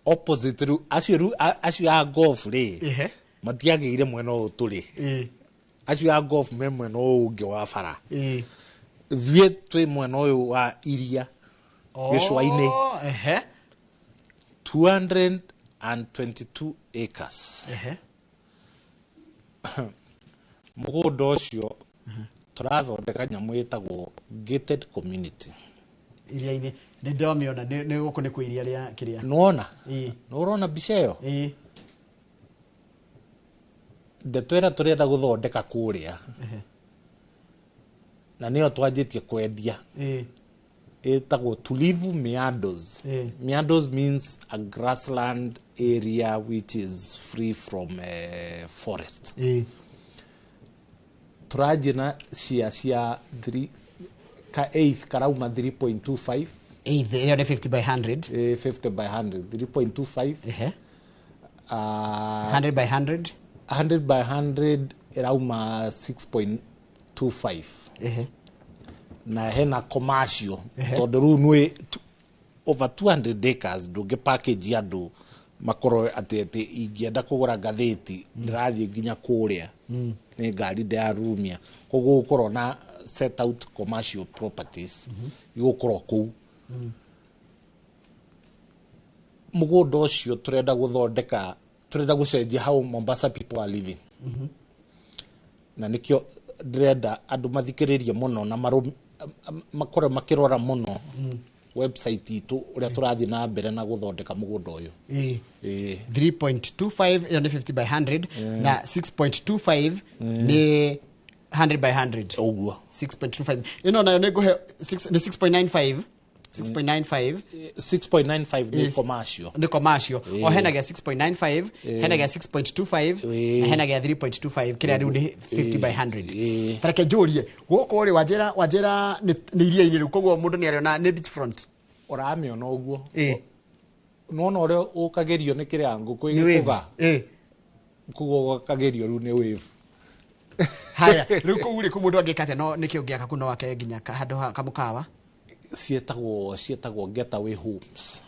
Opposite rĩu acio acio a golf rĩ matiagĩire mwena ũyũ tũrĩ. Acio a golf me mwena ũyũ ũngĩ wa bara. Ithuĩ twĩ mwena ũyũ wa iria. Gĩcũa-inĩ. 222 acres. Mũgũnda ũcio Tũrathondeka nyamũ ĩtagwo gated community. Iria-inĩ nĩ ndĩramĩona nĩ gũkũ nĩ kwĩ iria rĩa kĩrĩa. Nĩwona? Nĩũrona mbica ĩyo? Ndeto ĩrĩa tũrenda gũthondeka kũrĩa na nĩyo twanjĩtie kwendia ĩtagwo Tulivu Meadows. Meadows means a grassland area which is free from forest. Tũranjia na cia 3 ka eighth karauma 3.25. Eighth ĩyo nĩ 50 by 100. 50 by 100 3.25. 100 by 100. 100 by 100 irauma 6.25. Na hena commercial tondu riu nwi over 200 acres ndungi package andu makorwo ati ati ingienda kugura ngathĩti ndirathiĩ nginya kũrĩa nĩ ngari ndĩrarumia koguo gũkorwo na set out commercial properties igũkorwo kũu. Mũgũnda ũcio tũrenda gũthondeka, tũrenda gũcenjia how Mombasa people are living. Na nĩkĩo ndĩrenda andũ mathikĩrĩrie mũno na makorwo makĩrora mũno website itũ ũrĩa tũrathiĩ na mbere na gũthondeka mũgũnda ũyũ. 3.25 ĩyo nĩ 50 by 100 na 6.25 nĩ 100 by 100. Ũguo 6.25 ĩno nayo nĩ ngũhe nĩ 6.95. 6.95 6.95 nĩ commercial. Nĩ commercial. O hena gĩa 6.95, hena gĩa 6.25 na hena gĩa 3.25 kĩrĩa rĩu nĩ 50 by 100. Tareke njũrie gũkũ rĩ wanjĩra nĩ iria-inĩ rĩu koguo mũndũ nĩ arĩona nĩ beach front. Ũramĩona ũguo. Nĩwona ũrĩa ũkagerio nĩ kĩrĩa ngũkũ ĩgĩkũga. Koguo ũkagerio rĩu nĩ wave. Haya rĩu kũu rĩ kũ mũndũ angĩka atĩa no nĩkĩ ũngĩaka kũ no ake nginya handũ kamũkawa? Ciĩtagwo getaway homes.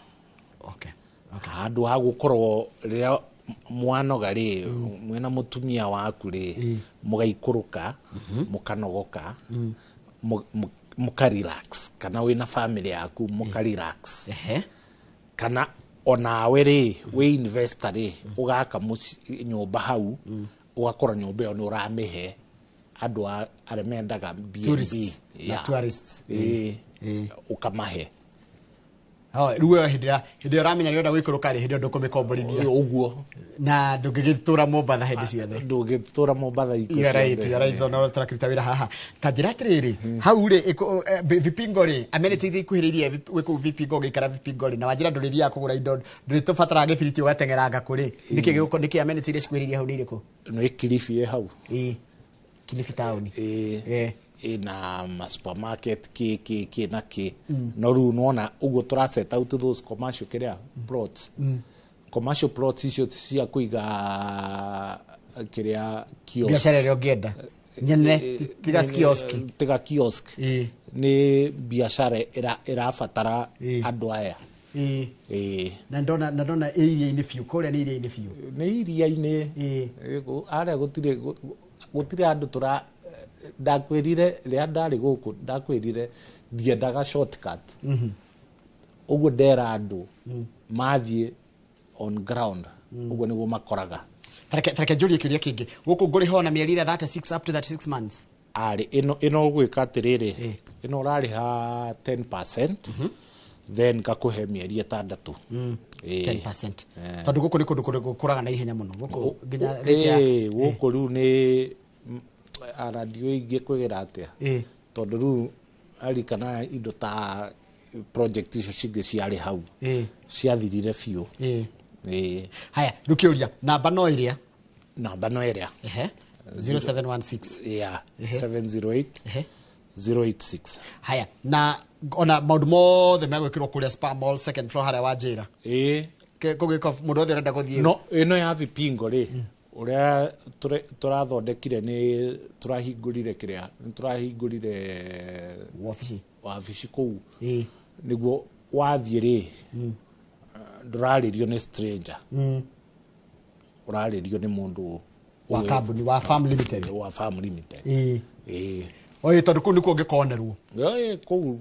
Okay. Handũ ha gũkorwo rĩrĩa mwanoga rĩ mwĩna mũtumia waku rĩ mũgaikũrũka mũkanogoka mũka relax kana wĩna family yaku mũka relax. Kana onawe rĩ wĩ investor rĩ ũgaka nyũmba hau ũgakorwo nyũmba ĩyo nĩ ũramĩhe andũ arĩa mendaga B&B. Tourists. Na tourists. Ukamahe. Rĩu we hĩndĩ ĩrĩa ũramenya nĩ ũrenda gũikũrũka rĩ hĩndĩ ĩyo ndũkũmĩkomborithia. Ũguo. Na ndũngĩgĩtũra Mombatha hĩndĩ ciothe. Ndũngĩtũra Mombatha hingo ciothe. ciothe. You are right, no tũrakĩruta wĩra haha. Ta njĩra atĩrĩrĩ, hau rĩ Vipingo rĩ, amenities iria ikuhĩrĩirie wĩ kũu Vipingo ũgĩikara Vipingo rĩ, na wanjĩra ndũrĩthiaga kũgũra indo, ndũrĩtũbataraga gĩbiriti ũgateng'eranga kũ rĩ. Nĩkĩ amenities iria cikuhĩrĩirie hau nĩ irĩkũ? Nĩ Kilifi ĩ hau. Kilifi town. Ina ma supermarket ki na ki no rĩu nĩwona ũguo tũra set out those commercial kĩrĩa plots. Commercial plots icio cia kũiga kĩrĩa kiosk. Biacara ĩrĩa ũngĩenda nyene tiga kiosk. Tiga kiosk. Nĩ biacara ĩrabatara andũ aya. Na ndona iria-inĩ biũ kũrĩa nĩ iria-inĩ biũ. Nĩ iria-inĩ. Arĩa gũtirĩ andũ tũra ndakwĩrire rĩrĩa ndarĩ gũkũ ndakwĩrire ndiendaga shortcut. Ũguo ndera andũ mathiĩ on ground ũguo nĩguo makoraga. Tareke njũrie kĩũria kĩngĩ gũkũ ngũrĩha na mĩeri ĩrĩa 36 up to 36 months. Arĩ ĩno ũgwĩka atĩrĩrĩ ĩno ũrarĩha 10% then ngakũhe mĩeri 6. 10% tondũ gũkũ nĩ kũndũ gũkũraga na ihenya mũno gũkũ nginya rate ya gũkũ rĩu nĩ radio ingĩ kwĩgĩra atĩa tondũ rĩu arikana indo ta project icio cingĩ ciarĩ hau ciathirire biũ. Haya rĩu kĩũria namba no ĩrĩa 0716 yeah 708 086. Haya na ona maũndũ mothe megwĩkĩrwo kũrĩa Spa Mall second floor harĩa wanjĩra. Kũgĩka mũndũ wothe ũrenda gũthiĩ. No ĩno ya Vipingo rĩ ũrĩa tũrathondekire nĩ tũrahingũrire kĩrĩa nĩ tũrahingũrire wabici kũu nĩguo wathiĩ rĩ ndũrarĩrio nĩ stranger ũrarĩrio nĩ mũndũ wa kambuni wa Farm Limited. Wa Farm Limited. Oye tondũ kũu nĩkuo ũngĩkonerwo. Kũu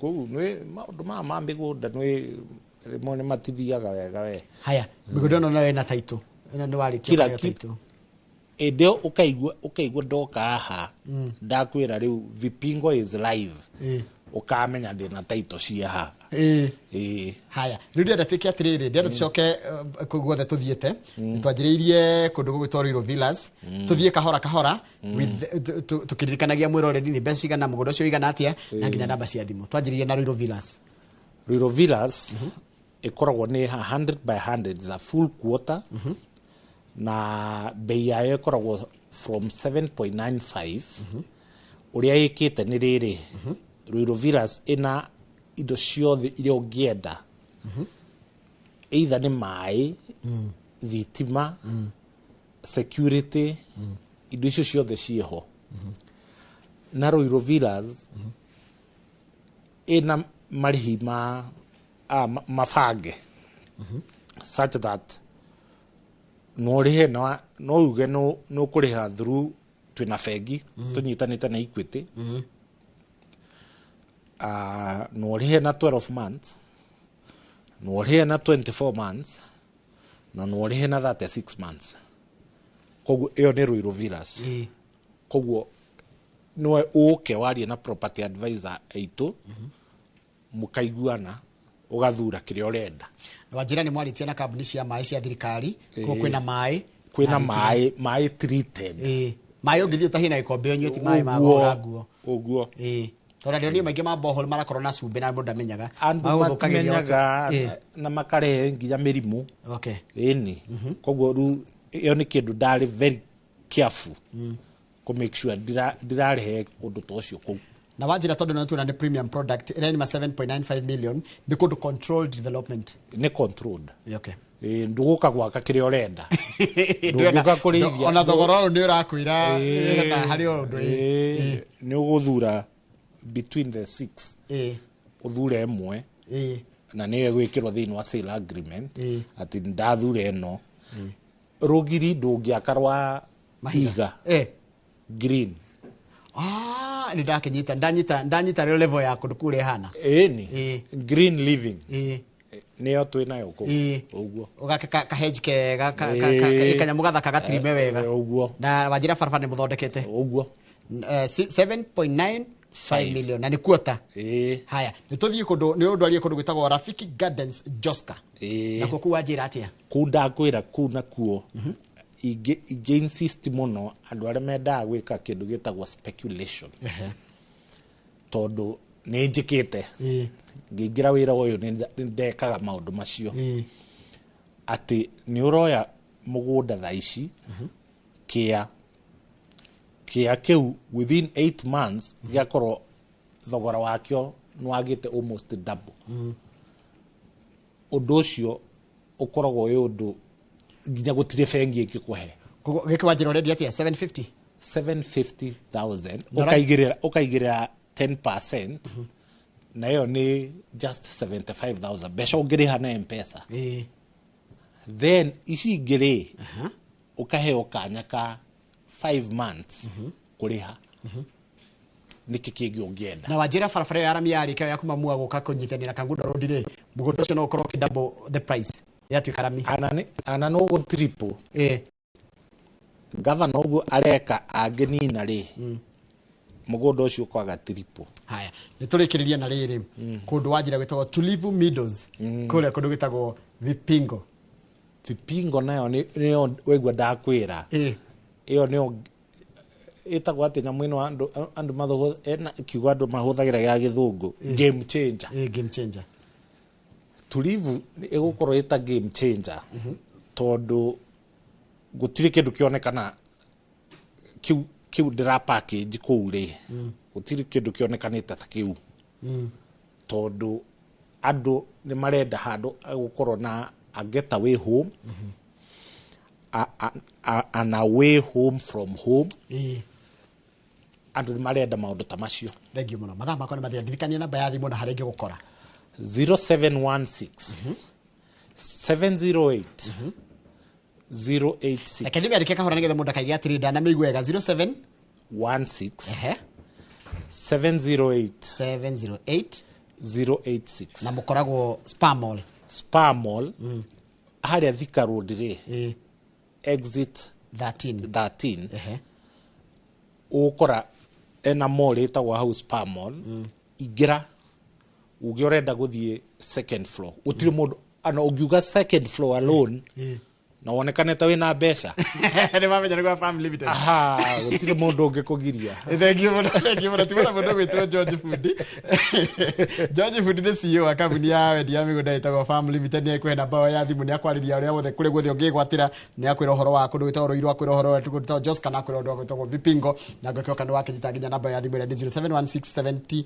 kũu nĩ maũndũ maya ma mĩgũnda nĩ rĩmwe nĩ matithiaga wega we. Haya mĩgũnda ĩno nayo ĩna title. Ĩno nĩ warĩkia kũheo title. Ĩndĩ ĩyo ũkaigua ndoka haha, ndakwĩra rĩu Vipingo is live, ũkamenya ndĩna title cia haha. Ĩĩ. Haya, rĩu ndĩrenda twĩke atĩrĩrĩ, ndĩrenda tũcoke kũu guothe tũthiĩte. Twanjĩrĩirie kũndũ gũgwĩtwo Ruiru Villas, tũthiĩ kahora kahora with tũkĩririkanagia mwĩroreri nĩ mbeca cigana, mũgũnda ũcio ũigana atĩa, na nginya namba cia thimũ. Twanjĩrĩirie na Ruiru Villas. Ruiru Villas ĩkoragwo nĩ 100 by 100, is a full quarter, na bei yayo ĩkoragwo from 7.95. Ũrĩa ĩkĩte nĩ rĩrĩ, Ruiru Villas ĩna indo ciothe iria ũngĩenda, either nĩ maĩ, thitima, security, indo icio ciothe ciĩho. Na Ruiru Villas ĩna marĩhi ma mabange such that no ũrĩhe no uge no ũkũrĩha through twĩna bengi tũnyitanĩte na Equity, no ũrĩhe na 12 months, no ũrĩhe na 24 months, na no ũrĩhe na 36 months. Koguo ĩyo nĩ Ruiru Villas. Koguo no ũke warie na property advisor aitũ, mũkaiguana, ũgathura kĩrĩa ũrenda. Wanjĩra nĩ mwarĩtie na kambuni cia maĩ cia thirikari, koguo kwĩna maĩ. Kwĩna maĩ, maĩ treated. Maĩ ũngĩthiĩ ũtahie na gĩkombe ũnyue, ti maĩ ma kũhũra nguo. Ũguo. Tondũ andũ maingĩ ma borehole marakorwo na cumbĩ na mũndũ ndamenyaga. Andũ Magũthũkagĩria matimenyaga na makarehe nginya mĩrimũ. Ĩni. Koguo rĩu ĩyo nĩ kĩndũ ndarĩ very careful kũ make sure ndirarehe ũndũ ta ũcio kũu. Na wanjĩra tondũ no tuona nĩ premium product ĩrĩa nĩ ma 7.95 million, nĩ kũndũ controlled development. Nĩ controlled. Ndũgũka gwaka kĩrĩa ũrenda. Ndũngĩũka kũrĩithia. Ona thogora ũyũ nĩ ũrakwĩra harĩ ũndũ. Nĩ ũgũthura between the 6. Ũthure ĩmwe. Na nĩyo ĩgwĩkĩrwo thĩinĩ wa sale agreement atĩ ndathure ĩno. Rũgiri ndũngĩaka rwa iga. Green. Nĩ ndakinyita, ndanyita rĩo level ya kũndũ kũrĩa ĩhana. Ĩni. Green living. Nĩyo twĩ nayo kũu. Ũguo. Ũgake ka hedge kega, kanyamũ gathaka gatirime wega. Ũguo. Na wanjĩra barabara nĩ mũthondekete. Ũguo. 7.95 million na nĩ quarter. Haya, nĩ tũthiĩ kũndũ, nĩ ũndũ arie kũndũ gwĩtagwo Rafiki Gardens Joska. Nakuo kũu wanjĩra atĩa? Kũu ndakwĩra kũu nakuo. Ingĩ insist mũno andũ arĩa mendaga gwĩka kĩndũ gĩtagwo speculation. Tondũ nĩ njĩkĩte. Ngĩingĩra wĩra ũyũ nĩ ndekaga maũndũ macio. Atĩ nĩ ũroya mũgũnda thaa ici, kĩa kĩu within 8 months gĩakorwo thogora wakĩo nĩ wagĩte almost double. Ũndũ ũcio ũkoragwo wĩ ũndũ nginya gũtirĩ bengi ĩngĩkũhe. Koguo gĩkĩ wanjĩra ũrendia atĩa? 750? 750,000. Ũkaigĩrĩra 10%, na ĩyo nĩ just 75,000. Mbeca ũngĩrĩha na M-Pesa. Then icio ingĩ rĩ, ũkaheo kanya ka 5 months kũrĩha. Nĩkĩ kĩngĩ ũngĩenda? Na wanjĩra barabara ĩyo ya rami yarĩka ya kuma Mua gũka kũnyitanĩra Kangundo Road rĩ, mũgũnda ũcio no ũkorwo ũkĩ double the price yatuĩka rami. Ana no ũgũ triple. Gavana ũguo areka angĩnina rĩ, mũgũnda ũcio ũkwaga triple. Haya, nĩ tũrĩkĩrĩria na rĩrĩ, kũndũ wanjĩra gwĩtagwo Tulivu Meadows, kũrĩa kũndũ gwĩtagwo Vipingo. Vipingo nayo nĩyo waigua ndakwĩra. Ĩyo nĩyo ĩtagwo atĩ nyamũ ĩno andũ ena kiugo andũ mahũthagĩra gĩa gĩthũngũ, game changer. Game changer. Tulivu ĩgũkorwo ĩta game changer, tondũ gũtirĩ kĩndũ kĩonekana kĩu ndĩra package kũu rĩ, gũtirĩ kĩndũ kĩonekanĩte ta kĩu. Tondũ andũ nĩ marenda handũ gũkorwo na a getaway home, an away home from home. Andũ nĩ marenda maũndũ ta macio. Thank you mũno. Mathaa makwa nĩ mathira. Ndirikania namba ya thimũ na harĩa ingĩgũkora. 0716 708 086. Reke ndĩmĩandĩke kahora nĩgetha mũndũ akaige atĩrĩ ndanamĩigua wega. 07 16 708 708 086. Na mũkoragwo Spa Mall. Spa Mall. Harĩa Thika Road rĩ, exit 13 Ũgũkora ena mall ĩtagwo House Spa Mall. Ingĩra uge ũrenda gũthiĩ second floor, gũtirĩ mũndũ ana ũngiuga second floor alone na wonekane ta wĩna mbeca. Nĩ mamenya nĩ gwa Farm Limited. Aha, gũtirĩ mũndũ ũngĩkũgiria. Thank you mũno, thank you mũno. Timona mũndũ gwĩtwo George Fundi. George Fundi nĩ CEO wa kambuni ya wendia ya mĩgũnda ĩtagwo Farm Limited. Nĩ ekũhe namba ya thimũ, nĩ akwarĩria ũrĩa wothe kũrĩa guothe ũngĩgwatĩra, nĩ akwĩra ũhoro wa kũndũ gwĩtagwo Ruiru, akwĩra ũhoro wa kũndũ gwĩtagwo Jos, kana akwĩra ũndũ wa gwĩtagwo Vipingo. Na ngũkĩoka nĩ wakĩnyita nginya namba ya thimũ ĩrĩa nĩ 071670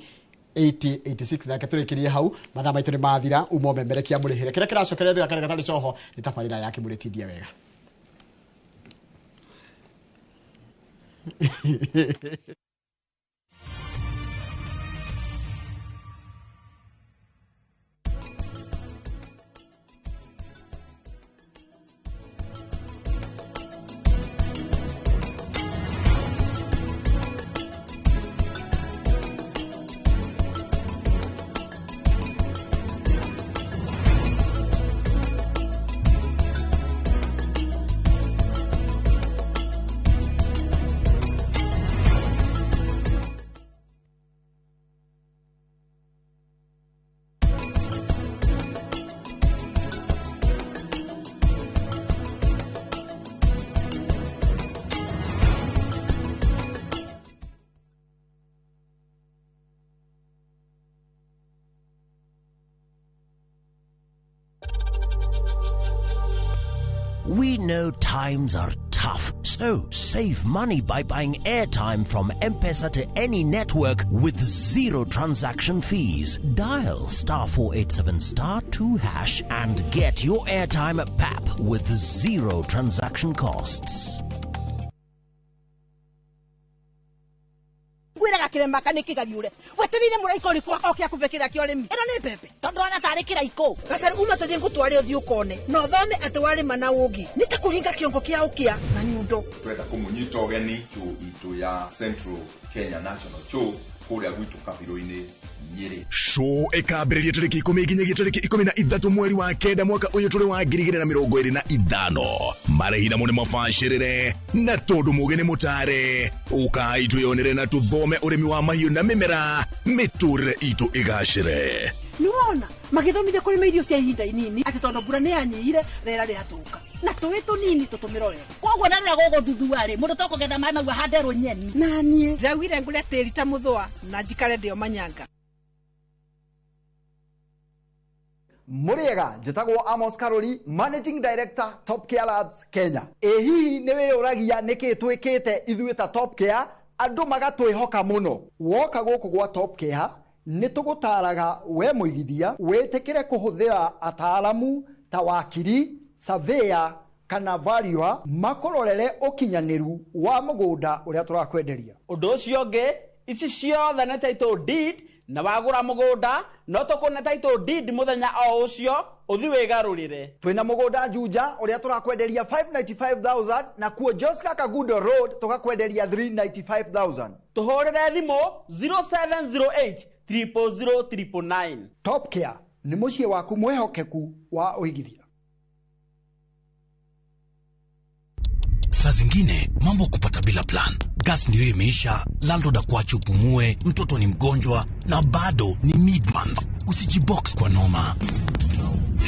8086. Nake tũrĩkĩrie hau, mathaa maitũ nĩ mathira. Uma ũmemerekia mũrĩhĩre kĩrĩa kĩracokeria thutha karĩa gatarĩ coho nĩ tabarĩra ya kĩmũrĩtindia wega. We know times are tough, so save money by buying airtime from M-Pesa to any network with zero transaction fees. Dial *487*2# and get your airtime at PAP with zero transaction costs. Ngwĩraga kĩrema kana kĩgariũre wetereire mũraika ũrĩkũ oke akũbe kĩrĩa kĩa ũrĩmi ĩno nĩ mbembe tondũ ona tarĩ kĩraikũ gacaru uma tũthiĩ ngũtware ũthiĩ ũkone na ũthome atĩ warĩma na ũngĩ nĩ ta kũringa kĩongo kĩa ũkĩa na nyundo. Twenda kũmũnyita ũgeni show itũ ya Central Kenya National Show kũrĩa gwitũ Kabirũ-inĩ Nyĩrĩ. Show ĩkambĩrĩria tarĩki 10 nginyagia tarĩki 13 mweri wa 9 mwaka ũyũ tũrĩ wa 2025. Marĩhi namo nĩ mabacĩrĩre na tondũ mũgĩ nĩ mũtare, ũkai twĩyonere na tũthome ũrĩmi wa mahiũ na mĩmera, mĩtũrĩre itũ ĩgacĩre. Nĩwona magĩthomithia kũrĩma irio cia ihinda inini atĩ tondũ mbura nĩ yanyihire rĩera rĩathũka na tũĩ tũnini tũtũmĩre wega. Koguo na rĩrĩa gũgũthuthua rĩ mũndũ tokũgetha maĩ mau ahanderwo nyeni. Na niĩ ndĩraugire ngũre tĩri ta mũthũa na njikare ndĩo manyanga. Mũrĩega, njĩtagwo Amos Karori, Managing Director Top Care Labs Kenya. Ĩ hihi nĩ wĩyũragia nĩkĩ twĩkĩte ithuĩ ta Top Care andũ magatwĩhoka mũno? Woka gũkũ gwa Top Care nĩ tũgũtaraga we mũigithia wĩtĩkĩre kũhũthĩra ataaramu ta wakiri, surveyor kana valuer makũrorere ũkinyanĩru wa mũgũnda ũrĩa tũrakwenderia. Ũndũ ũcio ũngĩ, ici ciothe nĩ title deed, na wagũra mũgũnda no tũkũne title deed mũthenya o ũcio ũthi wĩgarũrĩre. Twĩna mũgũnda Juja ũrĩa tũrakwenderia 595,000 na kuo Joska Kagudo Road tũgakwenderia 395,000. Tũhũrĩre thimũ 0708 000 999. Top Care nĩ mũciĩ waku mwĩhokeku wa ũigithia. Saa zingine mambo kupata bila plan. Gas ndio imeisha, landlord akuache upumue, mtoto ni mgonjwa na bado ni mid-month. Usijibox kwa noma.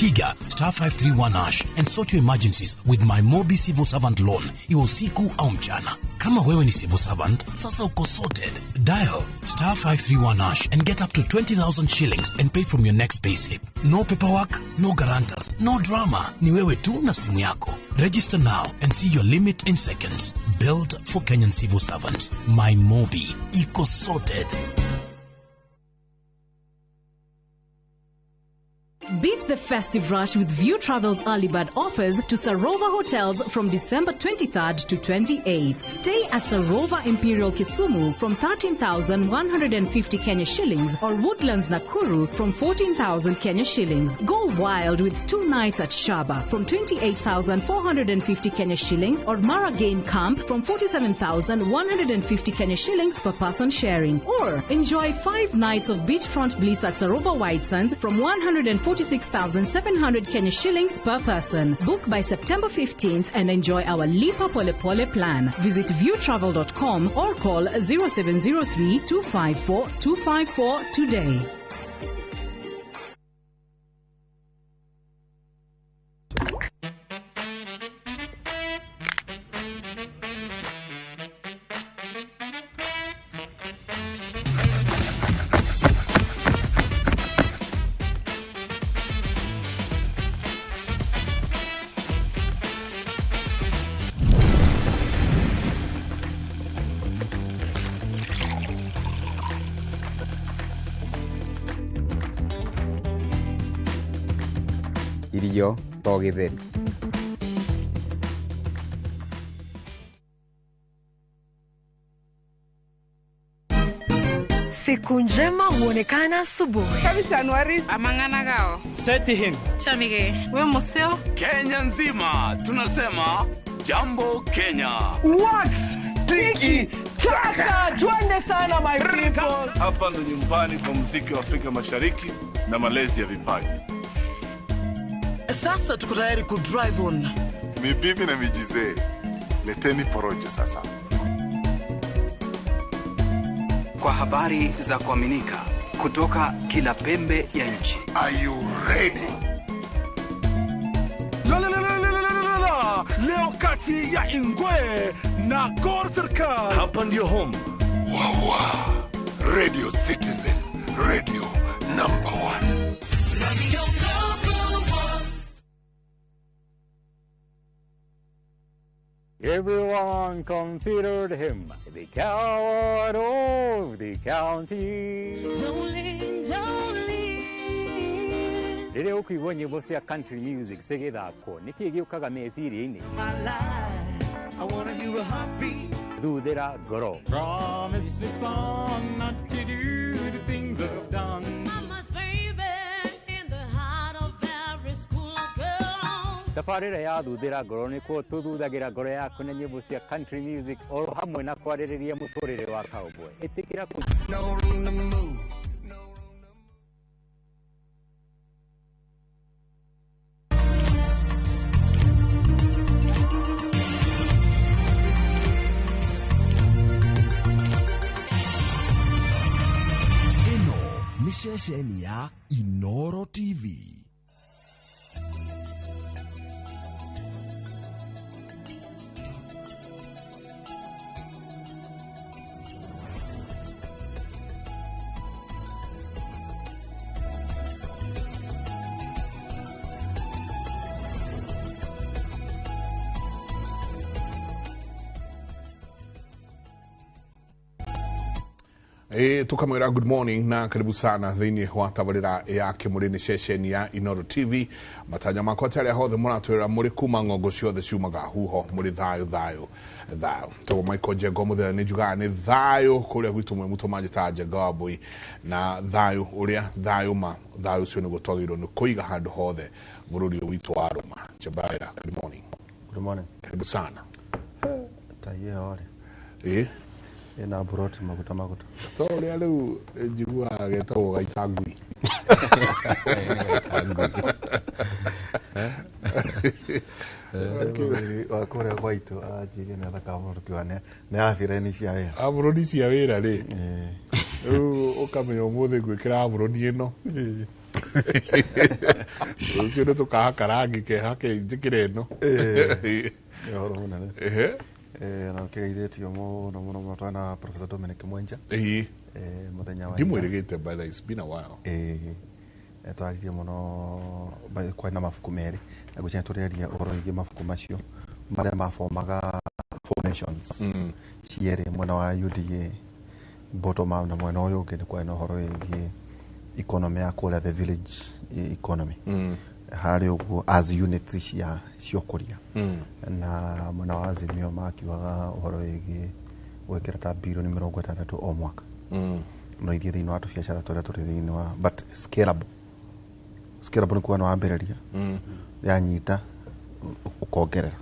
Piga *531# and sort your emergencies with my Mobi Civil Servant Loan. Iwe usiku au mchana. Kama wewe ni civil servant, sasa uko sorted. Dial *531# and get up to 20,000 shillings and pay from your next payslip. No paperwork, no guarantors, no drama. Ni wewe tu na simu yako. Register now and see your limit in seconds. Built for Kenyan civil servants. My Mobi. Iko sorted. Beat the festive rush with View Travel's early bird offers to Sarova Hotels from December 23rd to 28th. Stay at Sarova Imperial Kisumu from 13,150 Kenya shillings or Woodlands Nakuru from 14,000 Kenya shillings. Go wild with 2 nights at Shaba from 28,450 Kenya shillings or Mara Game Camp from 47,150 Kenya shillings per person sharing. Or enjoy 5 nights of beachfront bliss at Sarova White Sands from 140 46,700 Kenya shillings per person. Book by September 15th and enjoy our Lipa Pole Pole plan. Visit viewtravel.com or call 0703 254 254 today. Irio to gĩtheri. Siku njema huonekana asubuhi. Amang'ana Seti him. Chamige. We museo. Kenya nzima tunasema jambo Kenya. Wax tiki taka, twende sana my people. Hapa ndo nyumbani kwa muziki wa Afrika Mashariki na malezi ya vipaji. Sasa tuko tayari ku drive on. Mibibi na mijizee, leteni porojo sasa. Kwa habari za kuaminika kutoka kila pembe ya nchi. Are you ready? La la la la la la la. Leo kati ya Ingwe na Gor Serikal. Hapa ndio home. Wawa. Radio Citizen, radio number 1. Radio number 1. Everyone considered him the coward of the county. Jolene, Jolene. Rĩrĩa ũkũigua nyĩmbo cia country music cigĩthakwo nĩkĩĩ gĩũkaga meciria-inĩ? Thuthĩra ngoro. Promise me son not to do the things I've done. Mama's baby in the heart of every school girl. Tabarĩra ya thuthĩra ngoro nĩkuo tũthuthagĩra ngoro yaku na nyĩmbo cia country music oro hamwe na kwarĩrĩria mũtũrĩre wa cowboy. Ĩtĩkĩra kũ No room to move. Ĩno nĩ ceceni ya Inoro TV. Tukamwira good morning na karibu sana thĩinĩ wa tabarĩra ya Kĩmũrĩ nĩ ceceni ya Inoro TV. Matanya makwa ta arĩa hothe mũratwĩra mũrĩ kuma ng'ongo ciothe ciumaga huho mũrĩ thayũ thayũ thayũ. Tagwo Michael Njenga mũthenya nĩ njugaga nĩ thayũ kũrĩa gwitũ mwe mũtũ manjĩtaga Njenga wa Mbũi na thayũ ũrĩa thayũ ma thayũ ũcio nĩguo twagĩrĩirwo nĩ kũiga handũ hothe bũrũri ũyũ witũ wa Rũma. Njebaira, good morning. Good morning. Karibu sana. Taiye hore. Ina buroti maguta maguta. To ũrĩa rĩu njiguaga getagwo gaita ngui. Wa kũrĩa gwaitũ anjirie nĩ athakaga mũno tũkiuga nĩ abireni cia wĩra. Aburoni cia wĩra rĩ. Rĩu ũkamenya ũmũthĩ ngwĩkĩra aburoni ĩno. Rũciũ nĩ tũkahaka rangi kehake njĩkĩre ĩno. Nĩ ũhoro mũnene. Na kĩgeithĩtio mũno mũno mũno twana Professor Dominic Mwenja. Mũthenya wa ndimwĩrĩgĩte by the way, it's been a while. Twaririe mũno kwarĩ na mabuku merĩ na ngwĩciria tũrĩaria ũhoro wĩgiĩ mabuku macio marĩa mabomaga formations cierĩ mwena wa UDA bottom up na mwena ũyũ ũngĩ nĩ kwarĩ na ũhoro wĩgiĩ economy ya kũrĩa the village economy harĩ ũguo as units cia ũkũria na mwena wa Azimio makiugaga ũhoro wĩgiĩ gwĩkĩra ta bilioni 60 o mwaka no ithiĩ thĩinĩ wa tũbiacara tũrĩa tũrĩ thĩinĩ wa but scalable nĩ kuga nĩ wambĩrĩria yanyita ũkongerera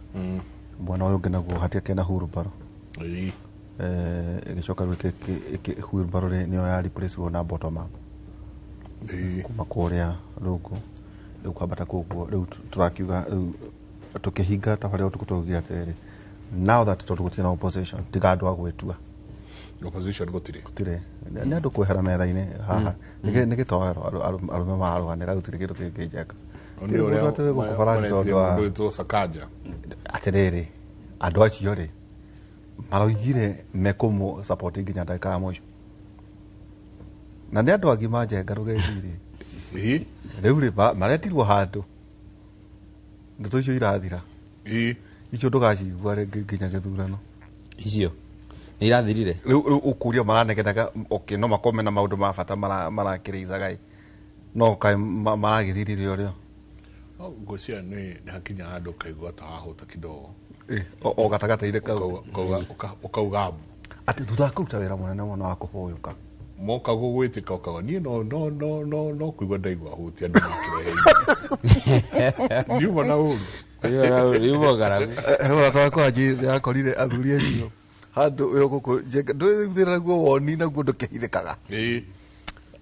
mwena ũyũ ũngĩ naguo hatiakĩrĩ na hurubaro ĩgĩcoka rĩu hurubaro nĩyo ya replace na bottom up kuma kũrĩa rungu Rĩu kwambata koguo rĩu tũrakiuga rĩu tũkĩhinga tabarĩra ũtukũ twaugire atĩrĩrĩ, now that tondũ gũtirĩ na opposition, tiga andũ a gwĩtua opposition gũtirĩ gũtirĩ, nĩ andũ kwehera metha-inĩ haha nĩ gĩtoero, arũme mararũanĩra, gũtirĩ kĩndũ kĩngĩ njega. Nĩ ũrĩa wĩtwo Sakaja. Atĩrĩrĩ, andũ acio rĩ maroigire mekũmũ support nginya ndagĩka ya mũico, na nĩ andũ agima njenga rũgecirie rĩu rĩ maretirwo handũ ndeto icio irathira, icio ndũgacigua rĩngĩ nginya gĩthurano. Icio nĩ irathirire rĩu ũkũria maranegenaga, okay, no makorwo mena maũndũ ma bata marakĩrĩicaga no kaĩ maragĩthirire ũrĩa ngwĩciria nĩ hakinya handũ ũkaigua ta wahũta kidogo o gatagatĩ-inĩ kau ũkauga mbu atĩ thutha wa kũruta wĩra mũnene mũno wa kũhũyũka moka gũgwĩtĩka ũkauga niĩ no kũigua ndaigua hũtia andũ makĩrehe ndiuma na ũru ndiuma ngaragu. Ũrata wakwa yakorire athuri acio handũ gũkũ ndũthĩra naguo woni naguo ndũkĩhithĩkaga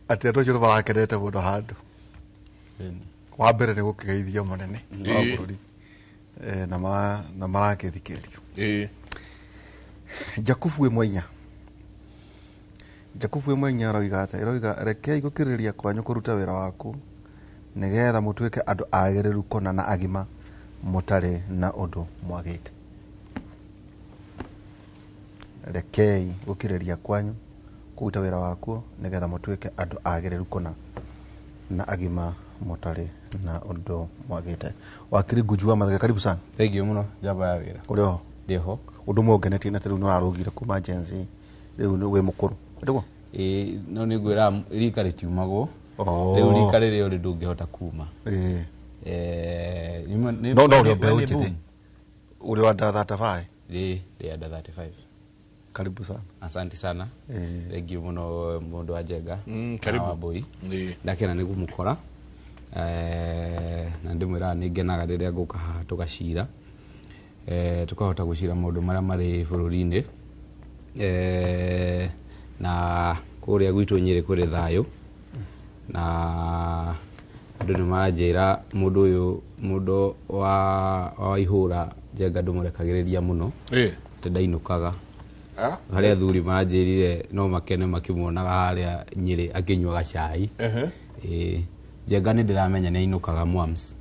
atĩ andũ acio nĩ marakenete mũno handũ wa mbere nĩ gũkĩgeithia mũnene wa bũrũri na marakĩthikĩrĩrio. Jakubu wĩ Mwenya, Jakubu wĩ Mwenya aroiga atĩa? Aroiga rekei gũkirĩrĩria kwanyu kũruta wĩra waku nĩgetha mũtuĩke andũ agĩrĩru kũna na agima mũtarĩ na ũndũ mwagĩte. Rekei gũkirĩrĩria kwanyu kũruta wĩra wakuo nĩgetha mũtuĩke andũ agĩrĩru kũna na agima mũtarĩ na ũndũ mwagĩte. Wakiri Nguju wa Mathenge, karibu sana. Thank you mũno njamba ya wĩra. Ũrĩ oho? Ndĩ ho. Ũndũ ũmwe ũngenetie na rĩu nĩ ũrarũgire kuma Gen Z, rĩu wĩ mũkũrũ ndĩguo? Ĩĩ, no nĩ ngwĩra rika rĩtiumagwo. Rĩu rika rĩrĩa ũrĩ ndũngĩhota kuma. No no ũrĩ mbeũ njĩthĩ, ũrĩ wa under 35? Ĩĩ, ndĩ under 35. Karibu sana. Asante sana. Thank you mũno mũndũ wa Njenga. Karibu. Wambui. Ndakena nĩ kũmũkora. Na ndĩmwĩraga nĩ ngenaga rĩrĩa ngũka haha tũgacira, tũkahota gũcira maũndũ marĩa marĩ bũrũri-inĩ, na kũrĩa gwitũ Nyĩrĩ kũrĩ thayũ, na andũ nĩ maranjĩra mũndũ ũyũ mũndũ wa ihũra Njenga ndũmũrekagĩrĩria mũno, atĩ ndainũkaga. Harĩa athuri maranjĩrire no makene makĩmuonaga harĩa Nyĩrĩ akĩnyuaga cai. Njenga nĩ ndĩramenya nĩ ainũkaga Mwams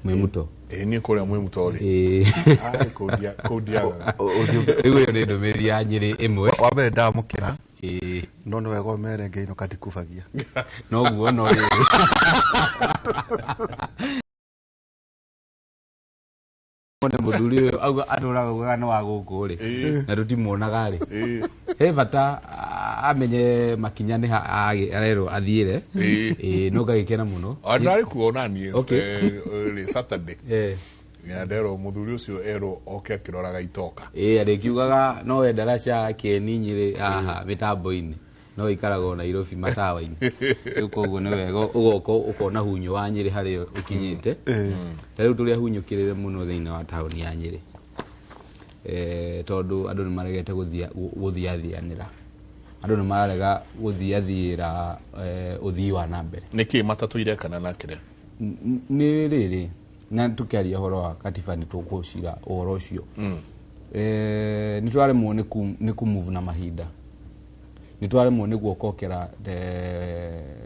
Mwĩmuto. Niĩ kũrĩa Mwĩmuto rĩ. Kũu ndiagaga. Rĩu ĩyo nĩ ndũmĩrĩri ya Nyĩrĩ ĩmwe. Wa mbere ndamũkĩra, no nĩ wega ũmere ngĩinũka ndikubagia. Noguo no rĩrĩ. Nĩ mũthuri ũyũ auga atũraga augaga nĩ wa gũkũ rĩ, na tũtimuonaga rĩ. He bata amenye makinya nĩ arerwo athiĩre. No ngagĩkena mũno. Ndarĩ kuo ona niĩ rĩ Saturday. Nderwo mũthuri ũcio erwo oke akĩroraga itoka. Arĩkiugaga no we ndaraca Kĩeni Nyĩrĩ haha mĩtambo-inĩ, no ikaragwo Nairobi matawa-inĩ. Rĩu koguo nĩ wega ũgoka ũkona hunyũ wa Nyĩrĩ harĩa ũkinyĩte. Ta rĩu tũrĩa hunyũkĩrĩre mũno thĩinĩ wa taũni ya Nyĩrĩ, tondũ andũ nĩ maregete gũthiathianĩra, andũ nĩ mararega gũthiathiĩra ũthii wa na mbere. Nĩkĩ matatũ irekana na kĩrĩa? Nĩ rĩrĩ, na tũkĩaria ũhoro wa katiba nĩ tũgũcira ũhoro ũcio. Nĩ tũraremwo nĩ kũmove na mahinda, nĩ tũraremwo nĩ guokokera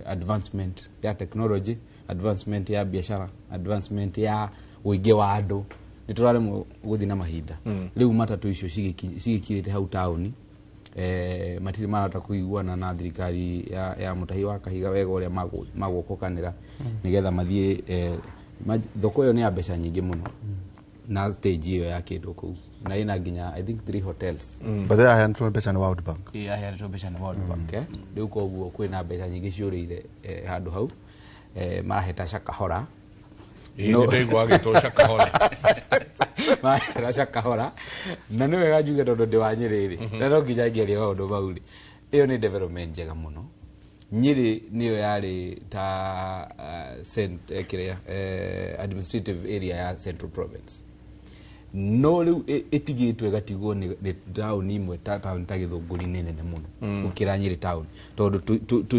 advancement ya technology, advancement ya biashara, advancement ya ũingĩ wa andũ, nĩ tũraremwo gũthiĩ na mahinda. Rĩu matatũ icio cigĩkirĩte hau taũni, matirĩ marahota kũiguana na thirikari ya Mũtahi wa Kahiga wega ũrĩa magũkokanĩra nĩgetha mathiĩ. Thoko ĩyo nĩ ya mbeca nyingĩ mũno, na stage ĩyo yakĩtwo kũu, na ĩna nginya I think 3 hotels. But they aheanĩtwo mbeca nĩ World Bank. Aheanĩtwo mbeca nĩ World Bank. Rĩu koguo kwĩna mbeca nyingĩ ciũrĩire handũ hau, maraheta Shakahora. Nĩ ndaigua agĩtwo Shakahora. Maraheta Shakahora. Na nĩ wega njuge tondũ ndĩ wa Nyĩrĩ rĩ, na no nginya ngĩarie maũndũ mau rĩ. Ĩyo nĩ development njega mũno. Nyĩrĩ nĩyo yarĩ ta administrative area ya Central Province. No rĩu ĩtigĩtwo ĩgatigwo nĩ taũni imwe ta taũni ta Gĩthũngũri nĩ nene mũno gũkĩra Nyĩrĩ taũni, tondũ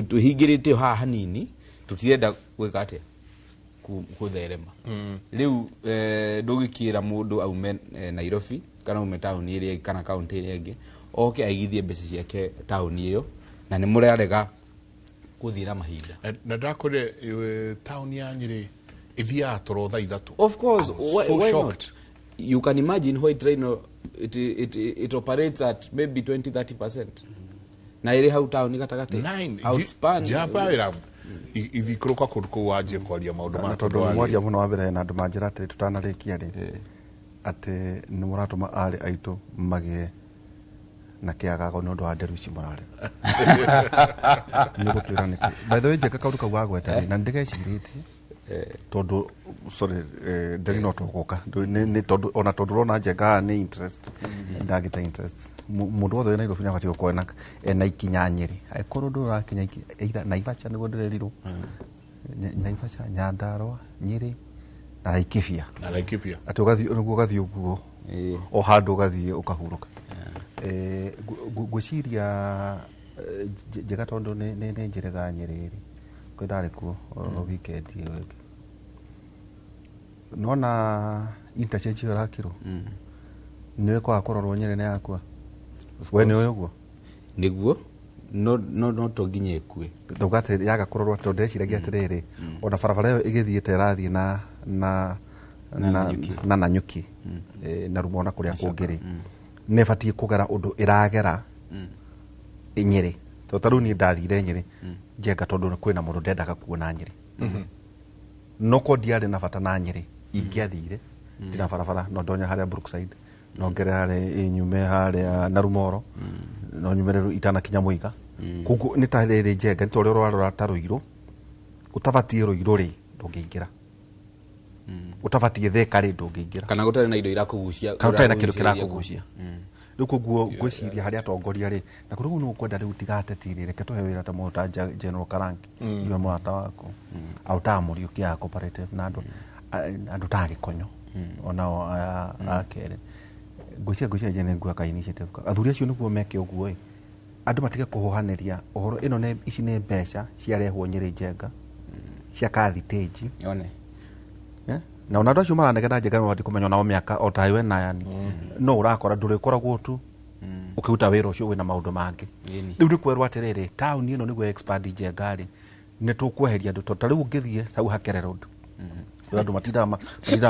tũhingĩrĩte haha hanini, tũtirenda gwĩka atĩa, Kũtherema. Rĩu ndũgĩkĩra mũndũ aume Nairobi kana aume taũni ĩrĩa ĩngĩ kana kaũntĩ ĩrĩa ĩngĩ oke aigithie mbeca ciake taũni ĩyo, na nĩ mũrarega gũthiĩ na mahinda. Na ndakorire taũni ya Nyĩrĩ ĩthiaga toro thaa 3. Of course, so why shocked. Not? You can imagine White Rhino, it operates at maybe 20-30%. Na ĩrĩ hau taũni gatagatĩ. Outspan. Njamba wĩra ithikũrũka kũndũ kũu wanjie kwaria maũndũ ma na tondũ mwaria mũno wa mbere na andũ manjĩra atĩrĩ tũtanarĩkia rĩ atĩ nĩ mũratũma arĩ aitũ magĩe na kĩagago nĩ ũndũ wa nderu ici mũrarĩ nĩ gũtwĩra nĩkĩ. By the way, Njenga, kaũndũ kau wagweta rĩ, na nĩndĩgecirĩtie tondũ sorry, nderi no tũgũka nĩ tondũ ona tondũ ũrona Njenga haha nĩ interest ndagĩta interest. Mũndũ wothe wĩ Nairobi nĩabatiĩ gũkorwo ena ikinya Nyĩrĩ, angĩkorwo ndũrĩ ũrakinya either Naivasha nĩguo ndĩrerirwo, Naivasha, Nyandarua, Nyĩrĩ na Laikipia. Na Laikipia. Atĩ ũgathiĩ nĩguo ũgathiĩ ũguo o handũ ũgathiĩ ũkahurũka. Ngwĩciria Njega tondũ nĩ njĩrĩga Nyĩrĩ rĩ, kwĩ ndarĩ kuo weekend ĩyo ĩngĩ, nona interchange ĩyo ĩrakirwo nĩ ĩkwaga kũrorwo Nyĩrĩ nĩ yakua, we nĩ ũĩ ũguo? Nĩguo no to nginya ĩkue. Ndauga atĩ yaga kũrorwo tondũ ndĩreciragia atĩrĩrĩ, ona barabara ĩyo ĩgĩthiĩte ĩrathiĩ na na na na Nanyuki na Rumo na kũrĩa kũngĩ rĩ, nĩ ĩbatiĩ kũgera ũndũ ĩragera Nyĩrĩ, tondũ ta rĩu niĩ ndathire Nyĩrĩ, Njenga, tondũ kwĩna mũndũ ndendaga kuona Nyĩrĩ, no ko ndiarĩ na bata na Nyĩrĩ ingĩathire ndina barabara no ndonya harĩa Brookside, no ngere harĩa nyume harĩa Narumoro, no nyume rĩu itanakinya Mũiga. Koguo nĩ ta rĩrĩ, Njenga, nĩ ta ũrĩa ũrarora ta Rũirũ ũtabatiĩ Rũirũ rĩ ndũngĩingĩra, ũtabatiĩ Thĩka rĩ ndũngĩingĩra, kana gũtarĩ na indo irakũgucia. Kana ũtarĩ na kĩndũ kĩrakũgucia. Rĩu koguo ngwĩciria harĩ atongoria rĩ na kũrĩa ũguo nĩ ũkwenda rĩu tigateti rĩ, reke tũhe wĩra ta mũndũ ta General Karangi, iwe mũrata waku au ta Mũriũki ya cooperative na andũ andũ ta Gĩkonyo onao a kerĩ. Ngwĩciria nje nĩ nguoya ka initiative athuri acio nĩguo meke ũguo ĩ, andũ matige kũhũhanĩria ũhoro ĩno nĩ ici nĩ mbeca ciarehwo Nyĩrĩ, Njenga, cia kathitĩnji. One. Na ona andũ acio maranegena, Njenga, nĩ mabatiĩ kũmenya onao mĩaka o ta we na yani no ũrakora ndũrĩkoragwo tu ũkĩruta wĩra ũcio wĩna maũndũ mangĩ. Rĩu nĩ kwerwo atĩrĩrĩ, taũni ĩno nĩguo expand, Njenga rĩ, nĩ tũkweheria andũ tondũ ta rĩu ũngĩthiĩ hau Hakere Road, andũ matindaga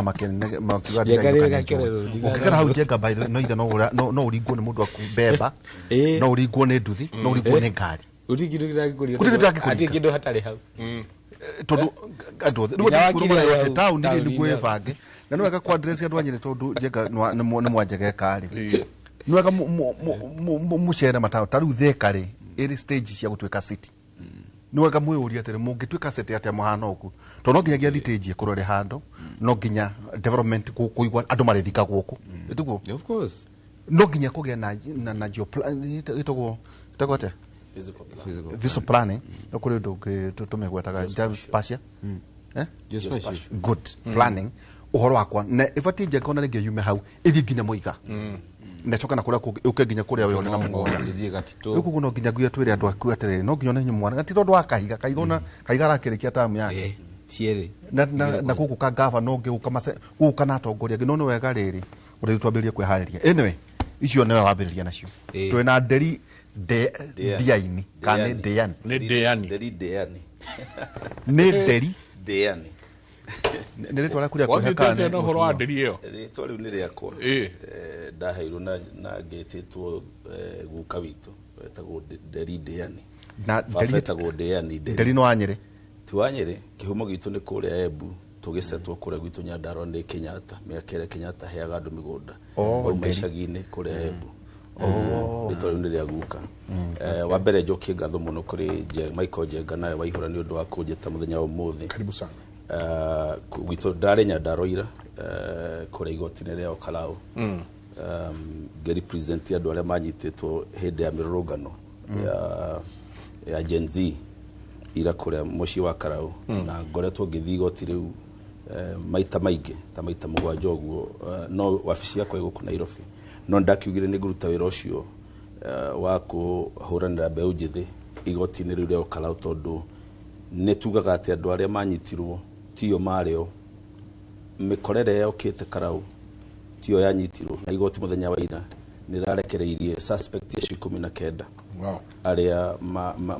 makiuga Njenga rĩ ndĩrainũka nĩ Gakere njũĩ. Road, Ũngĩgera hau, Njenga, by the way, no ithe no ũringwo nĩ mũndũ aku mbemba, no ũringwo nĩ nduthi, no ũringwo nĩ ngari. Gũtirĩ kĩndũ kĩrangĩkũringa. Gũtirĩ kĩndũ kĩrangĩkũringa. Hatirĩ kĩndũ hatarĩ hau. Tondũ andũ othe rĩu Nginya andũ wakiri marerwo hau atĩ taũni rĩ nĩguo taũni-inĩ. ĩbange na nĩ wega kwa address andũ a Nyĩrĩ tondũ Njenga nĩ mwanjegeka rĩ, nĩ wega mũcere mataũni ta rĩu Thĩka rĩ ĩrĩ stage cia gũtuĩka city, nĩ wega mwĩyũrie atĩrĩ, mũngĩtuĩka city atĩa mũhana ũguo? Tondũ no nginyagia thitĩnji ĩkorwo ĩrĩ handũ, no nginya development kũigua andũ marĩthika gũkũ ĩtiguo? Of course. No nginya kũgĩa na ĩtagwo atĩa? Physical physical planning. No kũrĩ ũndũ ũngĩ tũmĩgwetaga geospatial. Eh? Geospatial. Good planning ũhoro wakwa na ĩbatiĩ, Njenga, ona rĩngĩ yume hau ĩthiĩ nginya Mũiga na ĩcoke na kũrĩa kũngĩ yũke nginya kũrĩa we ũrĩ na mũgũnda. Ĩthiĩ Gatitũ. Rĩu koguo no nginya nguye twĩre andũ aku atĩrĩrĩ, no nginya one mwana na ti tondũ wa Kahiga. Kahiga ona Kahiga arakĩrĩkia tamu yake cierĩ. Na gũkũ ka gavana ũngĩ gũka gũka na atongoria angĩ, no nĩ wega rĩrĩ ũrĩa twambĩrĩrie kwĩharĩria. Anyway, icio nĩwe wambĩrĩria nacio. Twĩna Nderi Ndiaini kana nĩ Ndĩani? Nĩ Ndĩani. Nderi Ndĩani. Nĩ Nderi Ndĩani. Nĩ rĩtwa rĩaku rĩa Wathiĩte kwĩhaka atĩa na ũhoro wa nderi ĩyo? Rĩtwa rĩu nĩ rĩakwa. Ndaheirwo na ngĩtĩtwo guka witũ wetagwo Nderi Ndĩani. Na Baba etagwo Ndĩani Nderi. Nderi nĩ wa Nyĩrĩ? Ti wa Nyĩrĩ, kĩhumo gitũ nĩ kũrĩa Embu, tũgĩcetwo kũrĩa gwitũ Nyandarua nĩ Kenyatta, mĩaka ĩrĩa Kenyatta aheaga andũ mĩgũnda. Oh, Wauma Nderi. icagi-inĩ kũrĩa Embu. Rĩtwa rĩu nĩ rĩa guka. Wa mbere njokie ngatho mũno kũrĩ Michael Njenga nawe Waihũra nĩ ũndũ wa kũnjĩta mũthenya wa ũmũthĩ. Karibu sana. Gwitũ ndarĩ Nyandarua ira, kũrĩa igoti-inĩ rĩa Olkalou. Ngĩrepresent andũ arĩa manyitĩtwo hĩndĩ ya mĩrũrũngano ya Gen Z ira kũrĩa mũciĩ wa Karau, na ngoretwo ngĩthiĩ igoti rĩu maita maingĩ ta maita 7 ũguo, no wabici yakwa ĩ gũkũ Nairobi, no ndakiugire nĩ ngũruta wĩra ũcio wa kũhũranĩra mbeũ njĩthĩ igoti-inĩ rĩu rĩa Olkalou, tondũ nĩ tugaga atĩ andũ arĩa manyitirwo Tio marĩo mĩkorere yokĩte Karau tio yanyitirwo na igoti mũthenya wa ira nĩrarekereirie suspect acio 19. Wow. Arĩa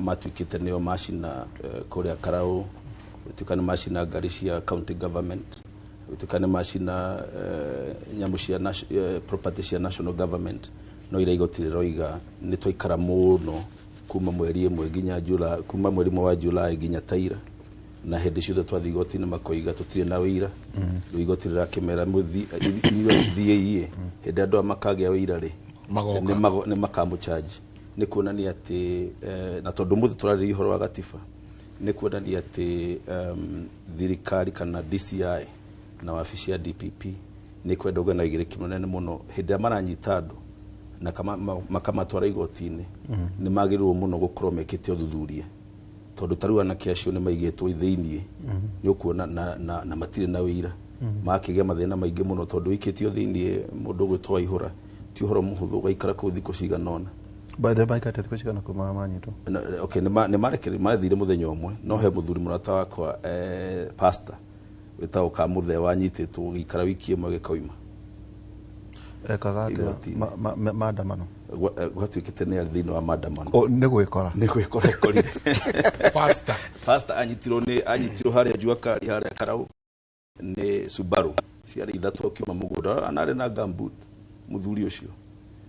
matuĩkĩte nĩo macina kũrĩa Karau, gũtuĩka nĩ macina ngari cia county government, gũtuĩka nĩ macina nyamũ cia property cia national government. No ira igoti rĩroiga nĩ twaikara mũno kuma mweri ĩmwe nginya July, kuma mweri ũmwe wa July nginya taira, na hĩndĩ ciothe twathiĩ igoti-inĩ makoiga tũtirĩ na wĩira. Rĩu igoti rĩrakĩmera inyuĩ thiĩi hĩndĩ andũ aya makagĩa wĩira rĩ nĩ makamũcharge. Nĩ kuonania atĩ na tondũ mũthĩ tũrarĩrĩria ũhoro wa gatiba, nĩ kuonania atĩ thirikari kana DCI na wabici ya DPP nĩ kwenda ũgĩa na ũigĩrĩki mũnene mũno hĩndĩ ĩrĩa maranyita andũ na makamatwara igoti-inĩ. Nĩ magĩrĩirwo mũno gũkorwo mekĩte ũthuthuria, tondũ ta rĩu anake acio nĩ maigĩtwo thĩiniĩ, nĩ ũkuona na matirĩ na wĩira, makĩgĩa mathĩna maingĩ mũno tondũ wĩikĩtio thĩiniĩ mũndũ ũgwĩtwo Waihũra ti ũhoro mũhũthũ ũgaikara kũu thikũ cigana ũna. By the way, maikarĩte thikũ cigana kuma manyitwo? Okay, nĩ marekereirio, mathire mũthenya ũmwe, no he mũthuri mũrata wakwa pastor wĩtagwo Kamũthee wanyitĩtwo gĩikara wiki ĩmwe gĩkoima. Ekaga atĩa? Maandamano? Gwatuĩkĩte nĩ arĩ thĩinĩ wa maandamano. Nĩ gwĩkora? Nĩ gwĩkora ekorire. Pastor anyitirwo nĩ anyitirwo harĩa Jua Kali harĩa Karau nĩ Subaru ciarĩ ithatũ akiuma mũgũnda, anarĩ na gumboot mũthuri ũcio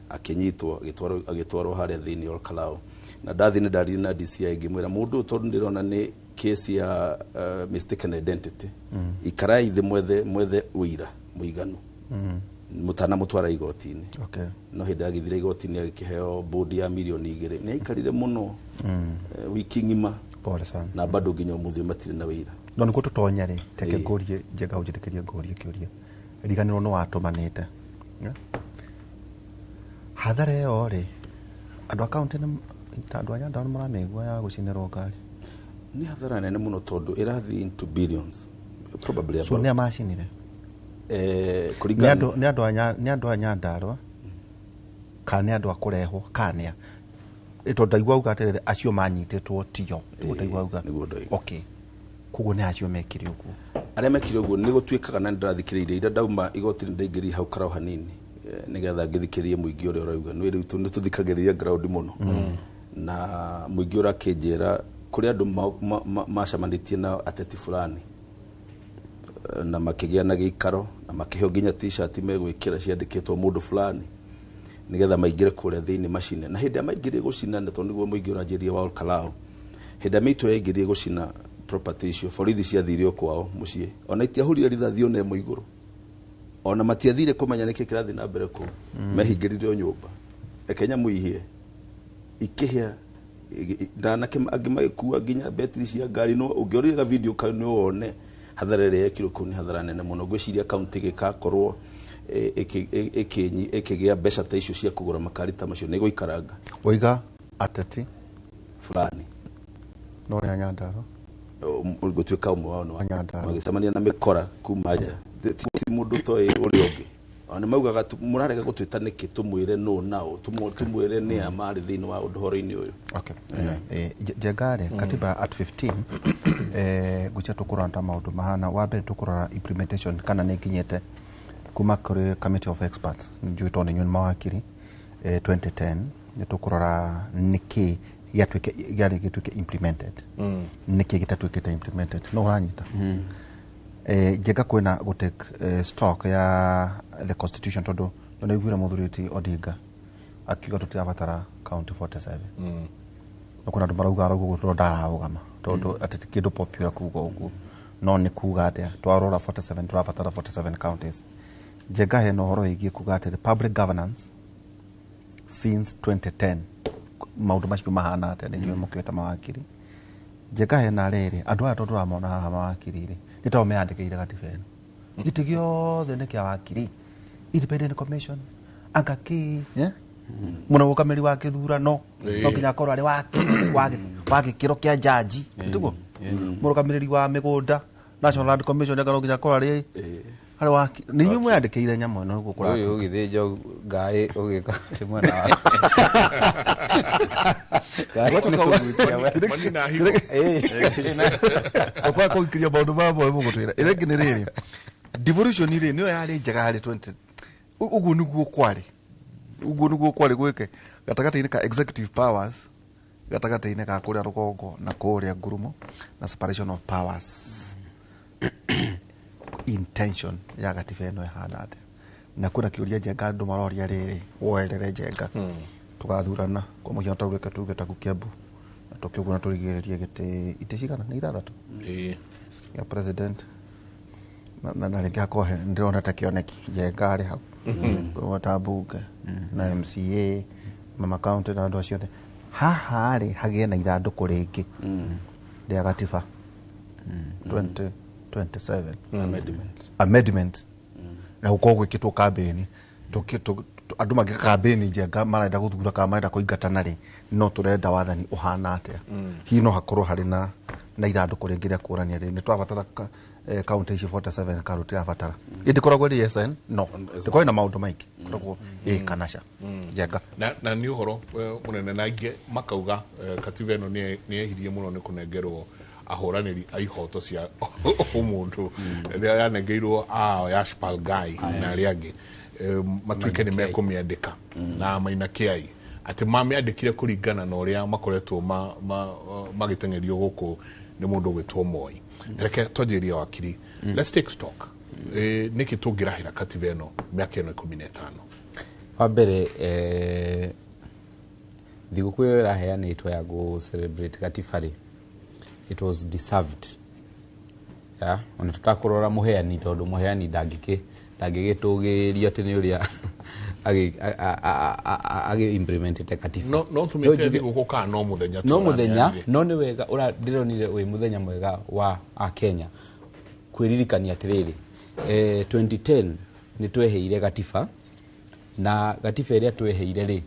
akĩnyitwo agĩtwarwo harĩa thĩinĩ wa Karau. Na ndathiĩ nĩ ndaririe na DCI ngĩmwĩra mũndũ ũyũ tondũ ndĩrona nĩ case ya mistaken identity, ikarai thĩ mwethe ũira mũiganu mũtanamũtwara igoti-inĩ. No hĩndĩ agĩthire igoti-inĩ agĩkĩheo bond ya mirioni 2. Nĩ aikarire mũno wiki ng'ima. Pole sana. Na bado nginya ũmũthĩ matirĩ na wĩira. No nĩguo tũtonye rĩ, reke ngũrie Njenga ũnjĩtĩkĩrie ngũrie kĩũria. Riganĩrwo nĩ watũmanĩte. Hathara ĩyo rĩ, andũ a kaũntĩ ta andũ a Nyandarua nĩ maramĩigua ya gũcinĩrwo ngari? Nĩ hathara nene mũno tondũ ĩrathiĩ into billions. Probably So about. nĩ a macinire? Kũringana Nĩ andũ a Nyandarua kana nĩ andũ a kũrehwo kana nĩ a? Tondũ ndaigua auga atĩrĩrĩ, acio manyitĩtwo tio. Nĩguo ndaigua auga. Okay. Koguo nĩ acio mekire ũguo. Arĩa mekire ũguo nĩ gũtuĩkaga na nĩndĩrathikĩrĩirie ira ndauma igoti-inĩ ndaingĩrire hau Karau hanini nĩgetha ngĩthikĩrĩrie mũingĩ ũrĩa ũrauga. Nĩ rĩu nĩ tũthikagĩrĩria ground mũno. Na mũingĩ ũrakĩnjĩra kũrĩ andũ macemanĩtie na ateti fulani na makĩgĩa na gĩikaro na makĩheo nginya t-shirt megwĩkĩra ciandĩkĩtwo mũndũ fulani nĩgetha maingĩre kũrĩa thĩinĩ macine. Na hĩndĩ ĩrĩa maingĩrire gũcina, tondũ nĩguo mũingĩ ũranjĩrire wa Karau, hĩndĩ ĩrĩa mĩitũ yaingĩrire gũcina property icio, borithi ciathire o kwao mũciĩ, ona itiahũrire rithathi ona ĩmwe igũrũ, ona matiathire kũmenya nĩkĩ kĩrathiĩ na mbere kũu. Mehingĩrire o nyũmba, reke nyamũ ihĩe, ikĩhĩa na anake angĩ magĩkua nginya betiri cia ngari. No ũngĩorire ga video kau nĩ wone hathara ĩrĩa yekirwo kũu nĩ hathara nene mũno. Ngwĩciria kaũntĩ gĩkakorwo ĩkĩgĩa mbeca ta icio cia kũgũra makari ta macio nĩ gũikaranga. Waiga ateti fulani no nĩ a Nyandarua gũtuĩka ũmwe wao nĩ wa Nyandarua magĩcemania na mĩkora kuma nja. Ti mũndũ toĩ ũrĩa ũngĩ. Ona maugaga mũrarega gũtwĩta nĩkĩ tũmwĩre nũ nao, tũmwĩre nĩ a marĩ thĩinĩ wa ũndũ ũhoro-inĩ ũyũ. Okay. Njenga rĩ, katiba at 15 ngwĩciria tũkũrora ta maũndũ mahana. Wa mbere tũkũrora implementation kana nĩ ĩkinyĩte kuma kũrĩ committee of experts, njũĩ tondũ inyuĩ nĩ mawakiri, 2010 nĩ tũkũrora nĩkĩ gĩarĩ gĩtuĩke implemented, nĩkĩ gĩtatuĩkĩte implemented. No ũranyita? Njenga kwĩna gũ take stock ya the constitution tondũ nĩndaiguire mũthuri ti Odinga akiuga tũtirabatara county 47. No kwĩna andũ marauga arauga ũguo tondũ ndararũgama, tondũ atĩ ti kĩndũ popular kuga ũguo, no nĩ kuga atĩa twarora 47 tũrabatara 47 counties. Njenga hena ũhoro wĩgiĩ kuga atĩrĩ public governance since 2010 maũndũ macio mahana atĩa, nĩ inyuĩ mũkĩũĩ mawakiri. Njenga hena rĩrĩ andũ aya tondũ tũramona haha mawakiri rĩ nĩ tao meyandĩkĩire gatiba ĩno, gĩtĩ gĩothe nĩ kĩa wakiri, independent commission anga kĩ mũrũgamĩrĩri wa kĩthurano no nginya akorwo arĩ wakiri wa gĩkĩro kĩa jaji, tiguo? Mũrũgamĩrĩri wa mĩgũnda National Land Commission anga no nginya akorwo arĩ wakiri. Nĩ inyuĩ mweyandĩkĩire nyamũ ĩno nĩguo Ũyũ kũratuĩka. ũgĩthĩnja ngaĩ ũgĩka atĩ mwena waku. Okwa kũikiria maũndũ mamwe mũgũtwĩra. Ĩrĩa ĩngĩ nĩ rĩrĩ, devolution rĩ nĩyo yarĩ njega harĩ 20 ũguo nĩguo kwarĩ, ũguo nĩguo kwarĩ gwĩke gatagatĩ-inĩ ka executive powers, gatagatĩ-inĩ ka kũrĩa rũgongo na kũrĩa ngurumo, na separation of powers. Intention ya gatiba ĩno ĩhana atĩa? Na kwĩna kĩũria Njenga andũ maroria rĩrĩ, woerere Njenga, tũgathurana kwa mũhiano, ta reke tuge taku Kiambu, na tũkĩũguo na tũrigĩrĩrie gĩtĩ itĩ cigana nĩ ithathatũ ya president, na rĩngĩ hakorwo ndĩrona ta kĩoneki Njenga arĩ hau ta mbunge na MCA, mama county na andũ acio othe. Haha rĩ hagĩe na ithandũkũ rĩngĩ rĩa gatiba 2027 amendment, na gũkorwo gwĩkĩtwo kambĩni, andũ magĩka kambĩni Njenga marenda gũthura kana marenda kũingatana rĩ, no tũrenda wathani ũhana atĩa? Hihi no hakorwo harĩ na ithandũkũ rĩngĩ rĩa kuonania atĩ nĩ tũrabatara kaunti ici 47 kana tũtirabatara? Ĩndĩ koragwo ĩrĩ yes and no, ndĩkoragwo na maũndũ maingĩ, koragwo ĩ kana ca. Njenga. Na nĩ ũhoro mũnene, na aingĩ makauga katiba ĩno nĩ yehirie mũno nĩ kũnengerwo ahũranĩri a ihoto cia ũmũndũ, rĩrĩa yanengeirwo ao ya Spalgai na arĩa angĩ, matuĩke nĩ mekũmĩandĩka na Maina Kĩai, atĩ mamĩandĩkire kũringana na ũrĩa makoretwo magĩteng'erio gũkũ nĩ mũndũ ũgwĩtwo Moi. Reke twanjĩrĩrie wakiri. Let's take stock. Nĩkĩ tũngĩrahĩra katiba ĩno mĩaka ĩno 15? Wa mbere, thigũkũ ĩyo ĩraheanĩtwo ya gũ celebrate gatiba rĩ, it was deserved, ya ona tũtakũrora mũheani, tondũ mũheani ndangĩgĩtũgĩrio atĩ nĩ ũrĩa agĩ implementete katiba. No tũmĩte thigũkũ kana no mũthenya? No mũthenya, no nĩ wega ndĩronire wĩ mũthenya mwega wa Akenya kwĩririkania atĩrĩrĩ, 2010 nĩ tweheire gatiba, na gatiba ĩrĩa tweheire rĩ,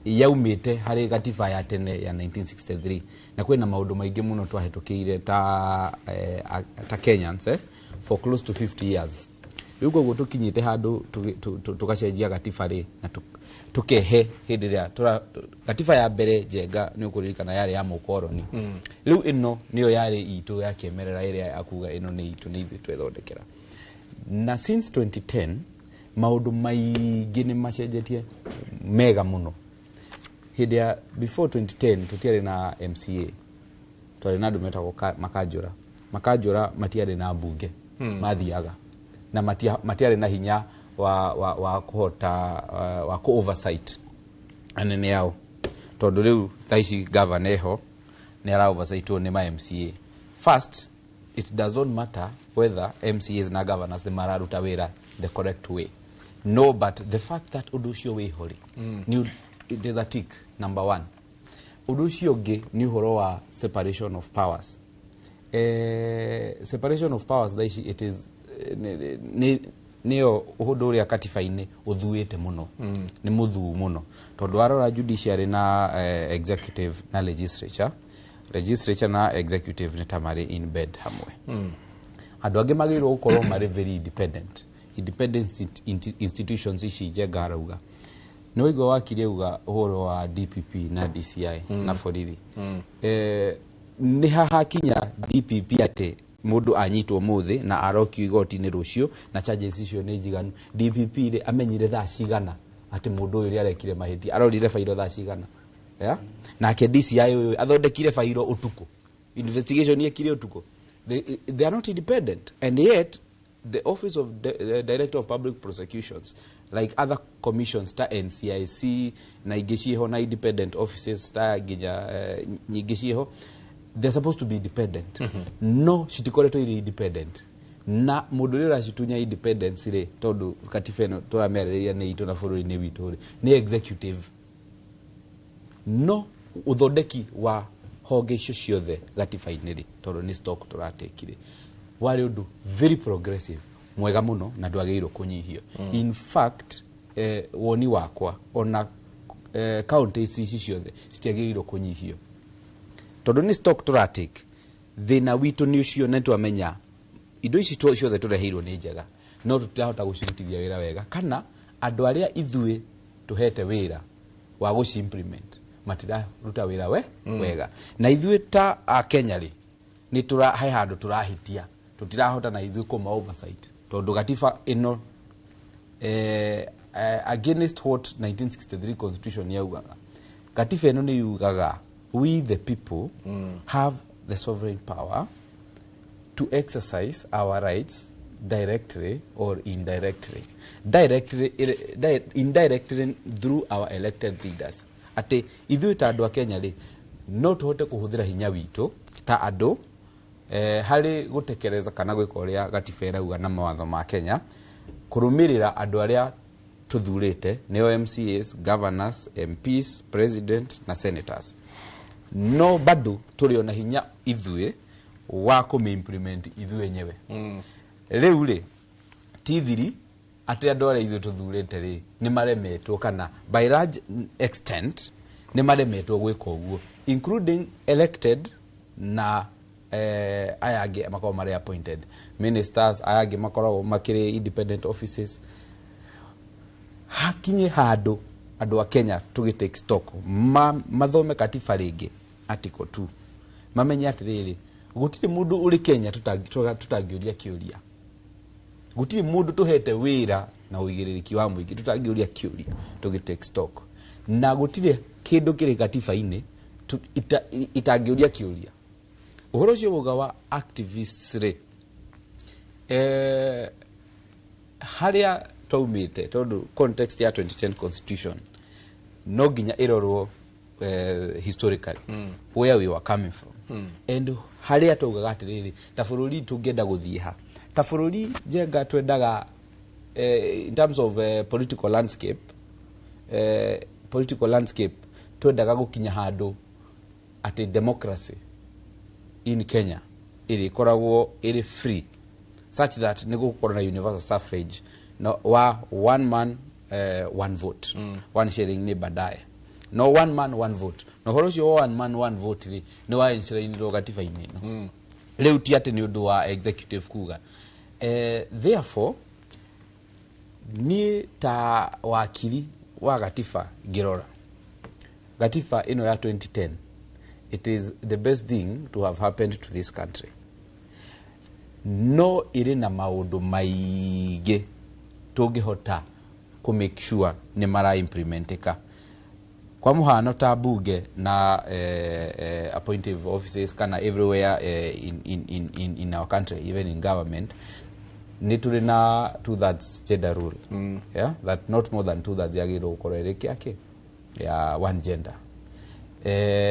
yaumĩte harĩ gatiba ya tene ya 1963, na kwĩna maũndũ maingĩ mũno twahĩtũkĩire ta Kenyans for close to 50 years. Rĩu koguo tũkinyĩte handũ tũgacenjia gatiba rĩ, na tũkehe hĩndĩ ĩrĩa gatiba ya mbere, Njenga, nĩ ũkũririkana yarĩ ya mũkoroni. Rĩu ĩno nĩyo yarĩ itũ ya kĩmerera, ĩrĩa ya kuga ĩno nĩ itũ, nĩ ithuĩ twethondekera. Na since 2010 maũndũ maingĩ nĩ macenjetie mega mũno. Hĩndĩ ya before 2010 tũtiarĩ na MCA, twarĩ na andũ metagwo makanjũra. Makanjũra matiarĩ na mbunge, mathiaga na matiarĩ na hinya wa kũhota wa kũ oversight anene ao, tondũ rĩu thaa ici governor eho nĩ ara oversightwo nĩ ma MCA. First, it does not matter whether MCAs na governors nĩ mararuta wĩra the correct way, no, but the fact that ũndũ ũcio wĩho rĩ, nĩ it is a tick number one. Ũndũ ũcio ũngĩ nĩ ũhoro wa separation of powers. Separation of powers thaa ici it is nĩyo ũndũ ũrĩa katiba-inĩ ũthuĩte mũno, nĩ mũthuu mũno, tondũ warora judiciary na executive na legislature na executive nĩ ta marĩ in bed hamwe. Andũ angĩ magĩrĩirwo gũkorwo marĩ very independent institutions ici. Njenga arauga nĩ waigua wakiri auga ũhoro wa DPP na DCI na borithi. Nĩ hahakinya DPP atĩ mũndũ anyitwo mũthĩ na arokio igoti-inĩ rũciũ na charges icio nĩ njiganu? DPP rĩ, amenyire thaa cigana atĩ mũndũ ũyũ rĩ arekire mahĩtia? Arorire bairo thaa cigana? Yeah? Nake DCI ũyũ athondekire bairo ũtukũ, investigation yekire ũtukũ. They are not independent, and yet the office of the Director of Public Prosecutions, like other commissions ta NCIC na ingĩ ciĩho, na independent offices ta nginya nyingĩ ciĩho, they're supposed to be independent, no citikoretwo irĩ independent. Na mũndũ ũrĩa ũracitunya independence rĩ, tondũ katiba ĩno tũramĩarĩrĩria nĩ itũ na bũrũri-inĩ witũ rĩ, nĩ executive. No ũthondeki wa honge icio ciothe gatiba-inĩ rĩ, tondũ nĩ stock tũratekire, warĩ ũndũ very progressive, mwega mũno, na ndwagĩrĩirwo kũnyihio. In fact, woni wakwa, ona county ici ciothe citiagĩrĩirwo kũnyihio, tondũ nĩ stock tũratake. Thĩna witũ nĩ ũcio, nĩ twamenya indo ici ciothe tũreheirwo nĩ njega, no tũtirahota gũcirutithia wĩra wega, kana andũ arĩa ithuĩ tuhete wira wa guci implement matiraruta wira we wega na ithuĩ ta a Kenya rĩ nĩ tura he handũ tũrahitia tũtirahota na ithuĩ kũma oversight tondũ gatiba ĩno against what 1963 constitution yaugaga gatiba ĩno nĩ yugaga we the people have the sovereign power to exercise our rights directly or indirectly. Directly, indirectly through our elected leaders. Ati ithuĩ ta andũ a Kenya rĩ no tũhote kũhũthĩra hinya witũ ta andũ harĩ gũtekereza kana gwĩka ũrĩa gatiba ĩrauga na mawatho ma Kenya kũrũmĩrĩra andũ arĩa tũthurĩte nĩo MCAs, governors, MPs, president na senators. No bado tũrĩ ona hinya ithuĩ wa kũmĩ-implement ithuĩ enyewe. Rĩu rĩ ti thiri atĩ andũ arĩa ithuĩ tũthurĩte rĩ nĩ maremetwo kana by large extent nĩ maremetwo gwĩka ũguo including elected na aya angĩ makoragwo marĩ appointed ministers aya angĩ makoragwo makĩrĩ independent offices. Hakinye handũ andũ a Kenya tũgĩ take stock mathome katiba rĩngĩ article 2 mamenye atĩrĩrĩ gũtirĩ mũndũ ũrĩ Kenya tũtangĩũria kĩũria gũtirĩ mũndũ tũhete wĩra na ũigĩrĩrĩki wa mũingĩ tũtangĩũria kĩũria tũgĩ take stock na gũtirĩ kĩndũ kĩrĩ katiba-inĩ itangĩũria kĩũria. Ũhoro ũcio wauga wa activists rĩ harĩa twaumĩte tondũ context ya 2010 constitution no nginya ĩrorwo historically where we were coming from and harĩa twaugaga atĩrĩrĩ ta bũrũri tũngĩenda gũthiĩ ha ta bũrũri Njenga twendaga in terms of political landscape twendaga gũkinya handũ atĩ democracy in Kenya ĩrĩkoragwo ĩrĩ free such that nĩ gũgũkorwo na universal suffrage no, wa one man one vote one sharing nĩ baadaye no one man one vote no horo ũcio wa one man one vote rĩ nĩ wa enshrinirwo gatiba-inĩ ĩno rĩu ti atĩ nĩ ũndũ wa executive kuga therefore niĩ ta wakiri wa gatiba ngĩrora gatiba ĩno ya 2010 it is the best thing to have happened to this country no ĩrĩ na maũndũ maingĩ tũngĩhota kũ make sure nĩ mara implementeka kwa mũhano ta bunge na appointive offices kana everywhere in our country even in government nĩ tũrĩ na 2/3 gender rule yeah that not more than 2/3 yagĩrĩirwo gũkorwo ĩrĩ kĩake ya one gender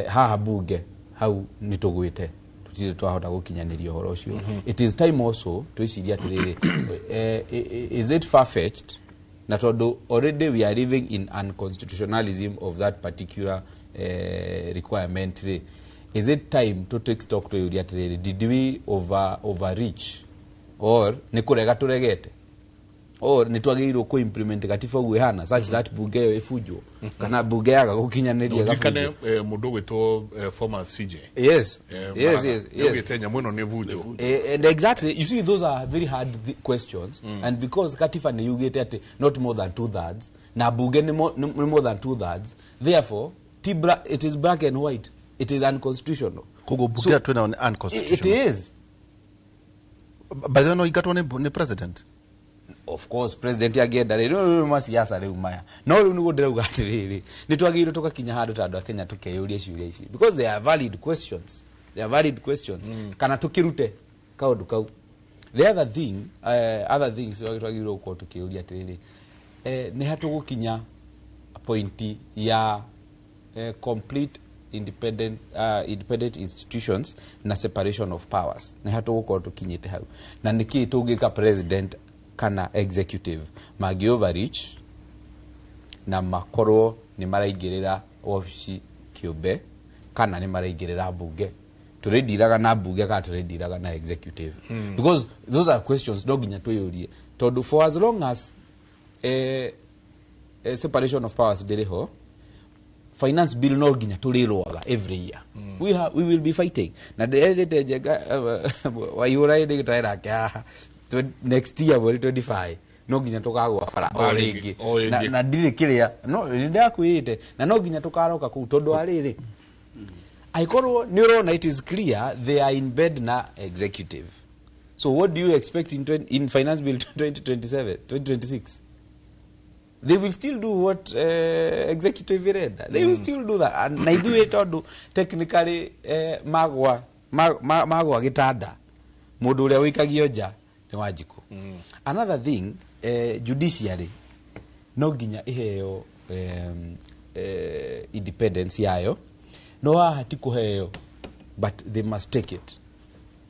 haha bunge hau nĩ tũgwĩte tũtirĩ twahota gũkinyanĩria ũhoro ũcio. It is time also twĩcirie atĩrĩrĩ is it far fetched na tondũ already we are living in unconstitutionalism of that particular requirement rĩ is it time to take stock twĩyũrie atĩrĩrĩ did we overreach or nĩ kũrega tũregete or nĩ twagĩrĩirwo kũ implement gatiba ũguo ĩhana such that bunge ĩyo ĩbunjwo kana bunge yaga gũkinyanĩria Ũririkane mũndũ ũgwĩtwo former CJ. Yes. Yes, yes, yes. Nĩaugĩte nyamũ ĩno nĩ ĩbunjwo. And exactly, you see, those are very hard questions. And because katiba nĩ yugĩte atĩ not more than 2/3 na bunge nĩ more than 2/3 therefore it is black and white, it is unconstitutional. Koguo bunge twĩnayo nĩ unconstitutional. It is. By the way, no ingatwo nĩ president. Of course president angĩenda rĩ rĩu masiasa rĩu maya no rĩu nĩguo ndĩrauga atĩrĩrĩ nĩ twagĩrĩirwo tũgakinya handũ ta andũ a Kenya tũkeyũria ciũria ici because they are valid questions, they are valid questions kana tũkĩrute kaũndũ kau. The other thing other things twagĩrĩirwo gũkorwo tũkĩũria atĩrĩrĩ nĩ ha tũgũkinya point ya complete independent institutions na separation of powers nĩ ha tũgũkorwo tũkinyĩte hau na nĩkĩĩ tũngĩka president kana executive mangĩ overreach na makorwo nĩ maraingĩrĩra wabici kĩũmbe kana nĩ maraingĩrĩra bunge tũrĩndiraga na bunge kana tũrĩndiraga na executive because those are questions no nginya twĩyũrie tondũ for as long as separation of powers ndĩrĩ ho finance bill no nginya tũrĩrũaga every year. We will be fighting na ndĩrĩte Njenga Waihũra ĩndĩ gĩtwae nake haha next year mweri 25 No nginya tũkagwa bara o rĩngĩ na ndirĩ kĩrĩa no nĩndakwĩrĩte na no nginya tũkaroka kũu tondũ wa rĩrĩ aikorwo nĩ ũrona it is clear they are in bed na executive. So what do you expect in finance bill 2027 2026? They will still do what executive irenda. They will still do that. And na ithuĩ tondũ technically magwa magwa gĩtanda mũndũ ũrĩa wĩikagio nja nĩ Wanjikũ. Another thing, judiciary no nginya iheo independence yayo, no haha ti kũheo, but they must take it.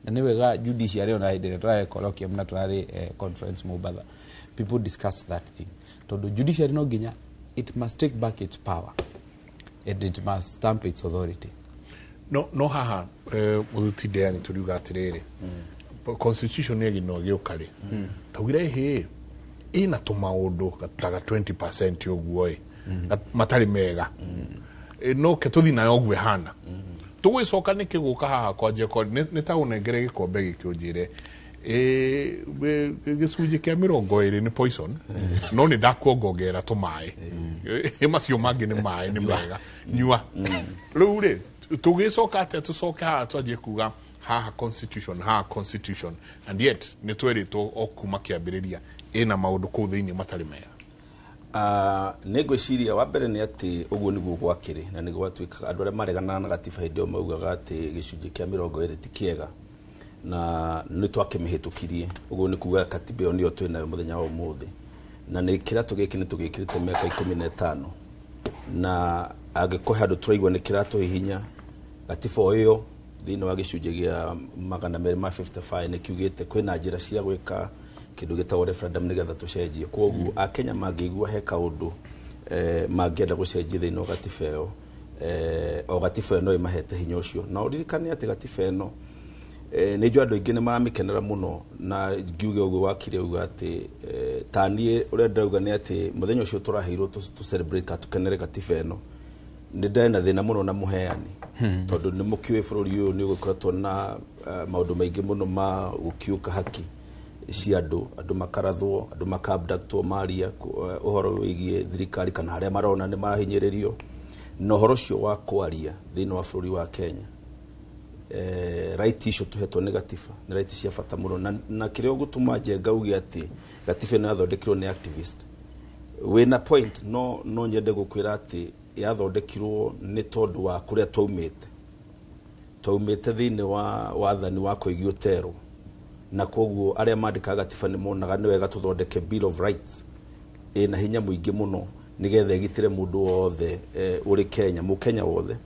Na nĩ wega judiciary ona hĩndĩ ĩrĩa tũrarĩ colloquium na tũrarĩ conference Mombatha, people discuss that thing. Tondũ judiciary no nginya it must take back its power and it must stamp its authority. No haha mũthutindea nĩ tũriuga atĩrĩrĩ, constitution ĩyo no gĩũka rĩ, taugire hĩ ĩna tũmaũndũ taga 20% ũguo ĩ matarĩ mega, no ke tũthi nayo ũguo ĩhana. Tũgwĩcoka nĩkĩ gũka haha kwanjia nĩ ta ũnengere gĩkombe gĩkĩ ũnjĩre gĩcunjĩ kĩa 20 nĩ poison, no nĩ ndakuongongerera tũmaĩ, macio mangĩ nĩ maĩ nĩ mega, nyua. Rĩu rĩ tũgĩcoka atĩa tũcoke haha twanjie kuga haha constitution, and yet nĩ twerĩtwo o kuma kĩambĩrĩria ĩna maũndũ kũu thĩinĩ matarĩ mega. Nĩ ngwĩciria wa mbere nĩ atĩ ũguo nĩguo gwakĩrĩ na nĩ gwatuĩkaga andũ arĩa mareganaga na gatiba hĩndĩ ĩyo maugaga atĩ gĩcunjĩ kĩa 20 ti kĩega na nĩ twakĩmĩhĩtũkirie. Ũguo nĩ kuga katiba ĩyo nĩyo twĩnayo mũthenya wa ũmũthĩ, na nĩ kĩratũ gĩkĩ nĩ tũgĩkĩrĩte mĩaka 15, na angĩkorwo he handũ tũraigua nĩ kĩratũhihinya gatiba ĩyo thĩinĩ wa gĩcunjĩ gĩa 255 nĩ kiugĩte kwĩna njĩra cia gwĩka kĩndũ gĩtagwo referendum nĩgetha tũcenjie. Kwoguo Akenya mangĩigua he kaũndũ mangĩenda gũcenjia thĩinĩ wa gatiba ĩyo, o gatiba ĩyo no ĩmahete hinya ũcio. Na ũririkane atĩ gatiba ĩno nĩ njũĩ andũ aingĩ nĩ maramĩkenera mũno, na ngiuge ũguo wakire uga atĩ ta niĩ ũrĩa ndĩrauga nĩ atĩ mũthenya ũcio tũraheirwo tũ celebrate ka tũkenere gatiba ĩno, nĩ ndarĩ na thĩna mũno na mũheani, tondũ nĩ mũkĩũĩ bũrũri ũyũ nĩ ũgĩkoretwo na maũndũ maingĩ mũno ma gũkiũka haki cia andũ, andũ makarathwo, andũ makaabductwo maria ũhoro wĩgiĩ thirikari kana harĩa marona nĩ marahinyĩrĩrio, na ũhoro ũcio wa kwaria thĩinĩ wa bũrũri wa Kenya, right icio tũhetwo nĩ gatiba nĩ right cia bata mũno, na kĩrĩa ũgũtũma Njenga uge atĩ gatiba ĩno yathondekirwo nĩ activist, wĩna point, no nyende gũkwĩra atĩ yathondekirwo nĩ tondũ wa kũrĩa twaumĩte thĩinĩ wa wathani wa Koigi Otero, na koguo arĩa mandĩkaga gatiba nĩ monaga nĩ wega tũthondeke Bill of Rights ĩna hinya mũingĩ mũno nĩgetha ĩgitĩre mũndũ wothe ũrĩ Kenya, mũkenya wothe,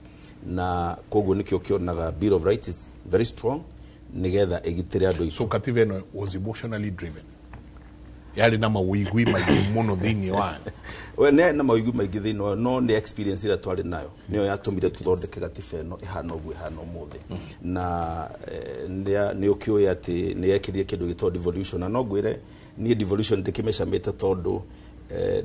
na koguo nĩkĩo kĩonaga Bill of Rights is very strong nĩgetha ĩgitĩre andũ aitũ. So katiba ĩno was emotionally driven, yarĩ na mawĩigwi maingĩ mũno thĩinĩ wayo. We nĩ na mawĩigwi maingĩ thĩinĩ wayo, no nĩ experience ĩrĩa twarĩ nayo nĩyo yatũmire tũthondeke gatiba ĩno ĩhana ũguo ĩhana ũmũthĩ. Na nĩ ũkĩũĩ atĩ nĩ yekĩrire kĩndũ gĩtagwo devolution, na no ngwĩre niĩ devolution ndĩkĩmĩcamĩte tondũ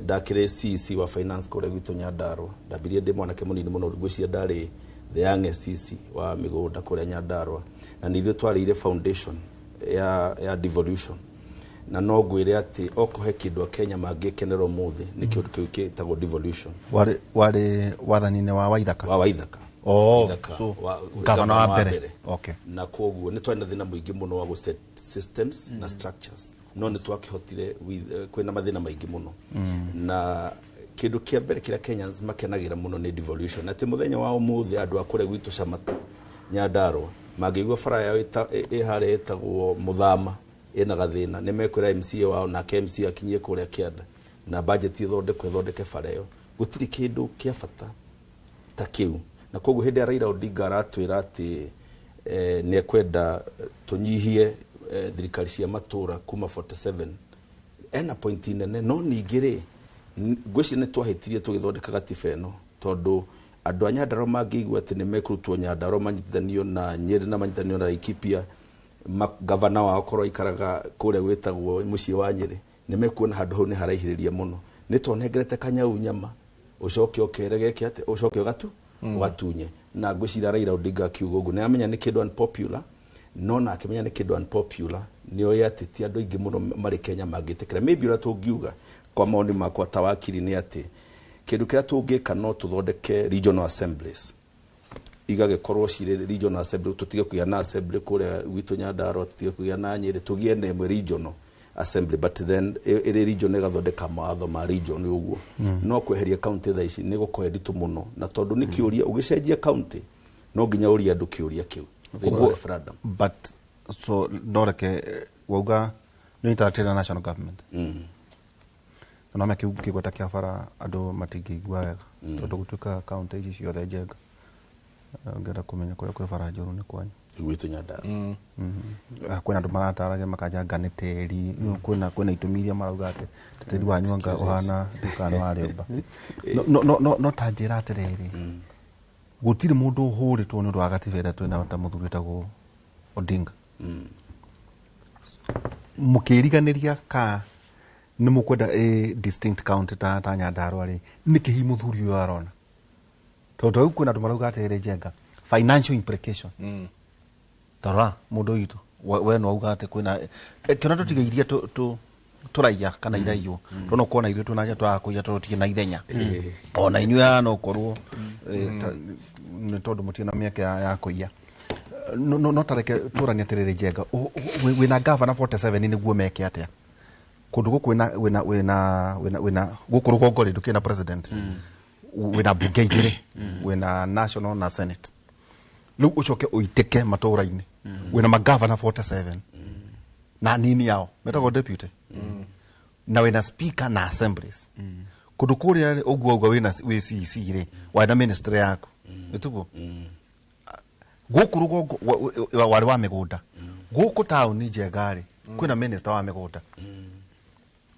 ndakĩrĩ CEC wa finance kũrĩa gwitũ Nyandarua, ndambirie ndĩ mwanake mũnini mũno, ngwĩciria ndarĩ the youngest CEC wa mĩgũnda kũrĩa Nyandarua, na nĩ ithuĩ twarĩire foundation ya devolution. Na no ngwĩre atĩ okorwo he kĩndũ Akenya mangĩkenera ũmũthĩ nĩ kĩndũ kĩu gĩtagwo devolution. Warĩ wathani-inĩ wa Waithaka? Wa Waithaka. Oh, so gavana wa mbere. Okay. Na koguo nĩ twarĩ na thĩna mũingĩ mũno wa gũ set systems na structures, no nĩ twakĩhotire kwĩna mathĩna maingĩ mũno. Na kĩndũ kĩa mbere kĩrĩa Kenyans makenagĩra mũno nĩ devolution, atĩ mũthenya wa ũmũthĩ andũ a kũrĩa gwitũ Camata Nyandarua mangĩigua bara yao ĩ harĩa ĩtagwo Mũthama ĩna gathĩna, nĩ mekwĩra MCA wao, nake MCA akinyie kũrĩa kĩanda na budget ĩthondekwo ĩthondeke bara ĩyo. Gũtirĩ kĩndũ kĩa bata ta kĩu. Na koguo hĩndĩ ya Raila Odinga aratwĩra atĩ nĩ ekwenda tũnyihie thirikari cia matũra kuma 47, ena point nene, no ningĩ rĩ ngwĩciria nĩ twahĩtirie tũgĩthondeka gatiba ĩno, tondũ andũ a Nyandarua mangĩigua atĩ nĩ mekũrutwo Nyandarua manyitithanio na Nyĩrĩ na manyitithanio na Laikipia, gavana wao korwo aikaraga kũrĩa gwĩtagwo mũciĩ wa Nyĩrĩ, nĩ mekuona handũ hau nĩ haraihĩrĩria mũno. Nĩ tonengerete kanyau nyama ũcoke ũkere geke atĩ ũcoke ũgatunye. Na ngwĩciria Raila Odinga akiuga ũguo nĩ amenya nĩ kĩndũ unpopular, No na akĩmenya nĩ kĩndũ unpopular, nĩ oĩ atĩ ti andũ aingĩ mũno marĩ Kenya mangĩtĩkĩra. Maybe ũrĩa tũngiuga kwa maoni makwa ta wakiri nĩ atĩ kĩndũ kĩrĩa tũngĩka no tũthondeke regional assemblies, igagĩkorwo cirĩ regional assembly, tũtige kũgĩa na assembly kũrĩa gwitũ Nyandarua, tũtige kũgĩa na Nyĩrĩ, tũgĩe na ĩmwe regional assembly, but then ĩrĩ region ĩgathondeka mawatho ma region ũguo. No kweheria county thaa ici nĩ gũkorwo nditũ mũno, na tondũ nĩ kĩũria ũgĩcenjia county no nginya ũrie andũ kĩũria kĩu thĩinĩ wa referendum. But so ndoreke wauga nĩ interact na national government, na no kĩgweta kĩa bara andũ matingĩigua wega, tondũ gũtuĩka county ici ciothe njega, ngenda kũmenya kũrĩa kwĩ bara njũru nĩ kwanyu. Gwitũ Nyandarua. Kwĩna andũ marataragia makanja nĩ tĩri, kwĩna itũmi iria marauga atĩ tĩri wanyu anga ũhana ndukana wa rĩũmba. No ta njĩra atĩrĩrĩ, gũtirĩ mũndũ ũhũrĩtwo nĩ ũndũ wa gatiba ĩrĩa twĩnayo ta mũthuri wĩtagwo Odinga. Mũkĩriganĩria ka nĩ mũkwenda a distinct county ta Nyandarua rĩ, nĩkĩ hihi mũthuri ũyũ arona? Tondũ rĩu kwĩna andũ marauga atĩrĩrĩ, Njenga, financial implication. Tarora mũndũ witũ we no auga atĩ kwĩna kĩona tũtigairie tũraiya kana iraiywo, tondũ no kuona ithuĩ twĩna tũrakũiya tondũ tũtirĩ na ithenya, ona inyuĩ aya no korwo nĩ tondũ mũtirĩ na mĩeke ya kũiya. No tareke tũranie atĩrĩrĩ, Njenga, wĩna gavana 47 nĩguo meke atĩa kũndũ gũkũ? Wĩna gũkũ rũgongo rĩ, ndũkĩrĩ na president, wĩna bunge igĩrĩ, wĩna national na senate, rĩu ũcoke ũitĩke matũũra-inĩ wĩna magavana 47 na nini yao metagwo deputy, na wĩna speaker na assemblies kũndũ kũrĩa ũguo ũguo, wĩna wĩ CEC rĩ, warĩ na ministry yaku ĩtuguo gũkũ rũgongo warĩ wa mĩgũnda, gũkũ taũni Njenga rĩ, kwĩna minister wa mĩgũnda,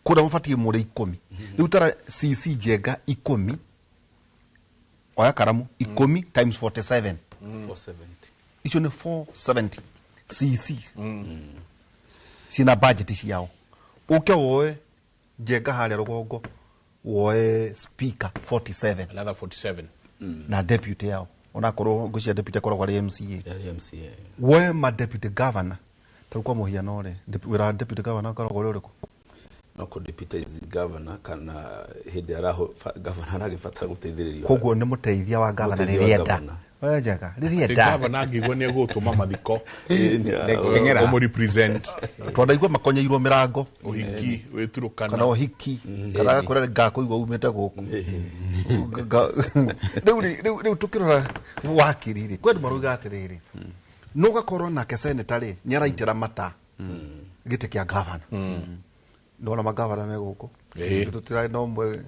kũrĩa mũbatiĩ mũrĩ 10. Rĩu tara CC Njenga 10, oya karamu, 10 times 47. 470. Icio nĩ 470 CC ciĩna budget ciao. Ũke woe Njenga harĩa rũgongo, woe speaker 47. Another 47. Na deputy yao, onakorwo ngwĩciria deputy akoragwo arĩ MCA. Arĩ MCA. Woe ma deputy governor, tarĩu kwa mũhiano rĩ, wĩra wa deputy governor ũkoragwo ũrĩ ũrĩkũ? No kũ deputize governor kana hĩndĩ araho governor aragĩbatara gũteithĩrĩrio. Koguo nĩ mũteithia wa governor. Mũteithia wa rĩrĩa enda governor. We Njenga, rĩrĩa Atĩ enda gavana angĩigua nĩ egũtũma mathiko Ndeng'era. ũmũrepresent. Twandaigua makonyeirwo mĩrango. Ũhiki wĩturũkana. Kana ũhiki kana gakwĩra ngakũigua umĩte gũkũ. Rĩu rĩ, rĩu tũkĩrora wakiri rĩ, kwĩ andũ marauga atĩrĩrĩ, no ũgakorwo nake seneta rĩ, nĩ araitĩra mata gĩtĩ kĩa gavana, nona magavana me gũkũ. Tũtirarĩ na ũmwe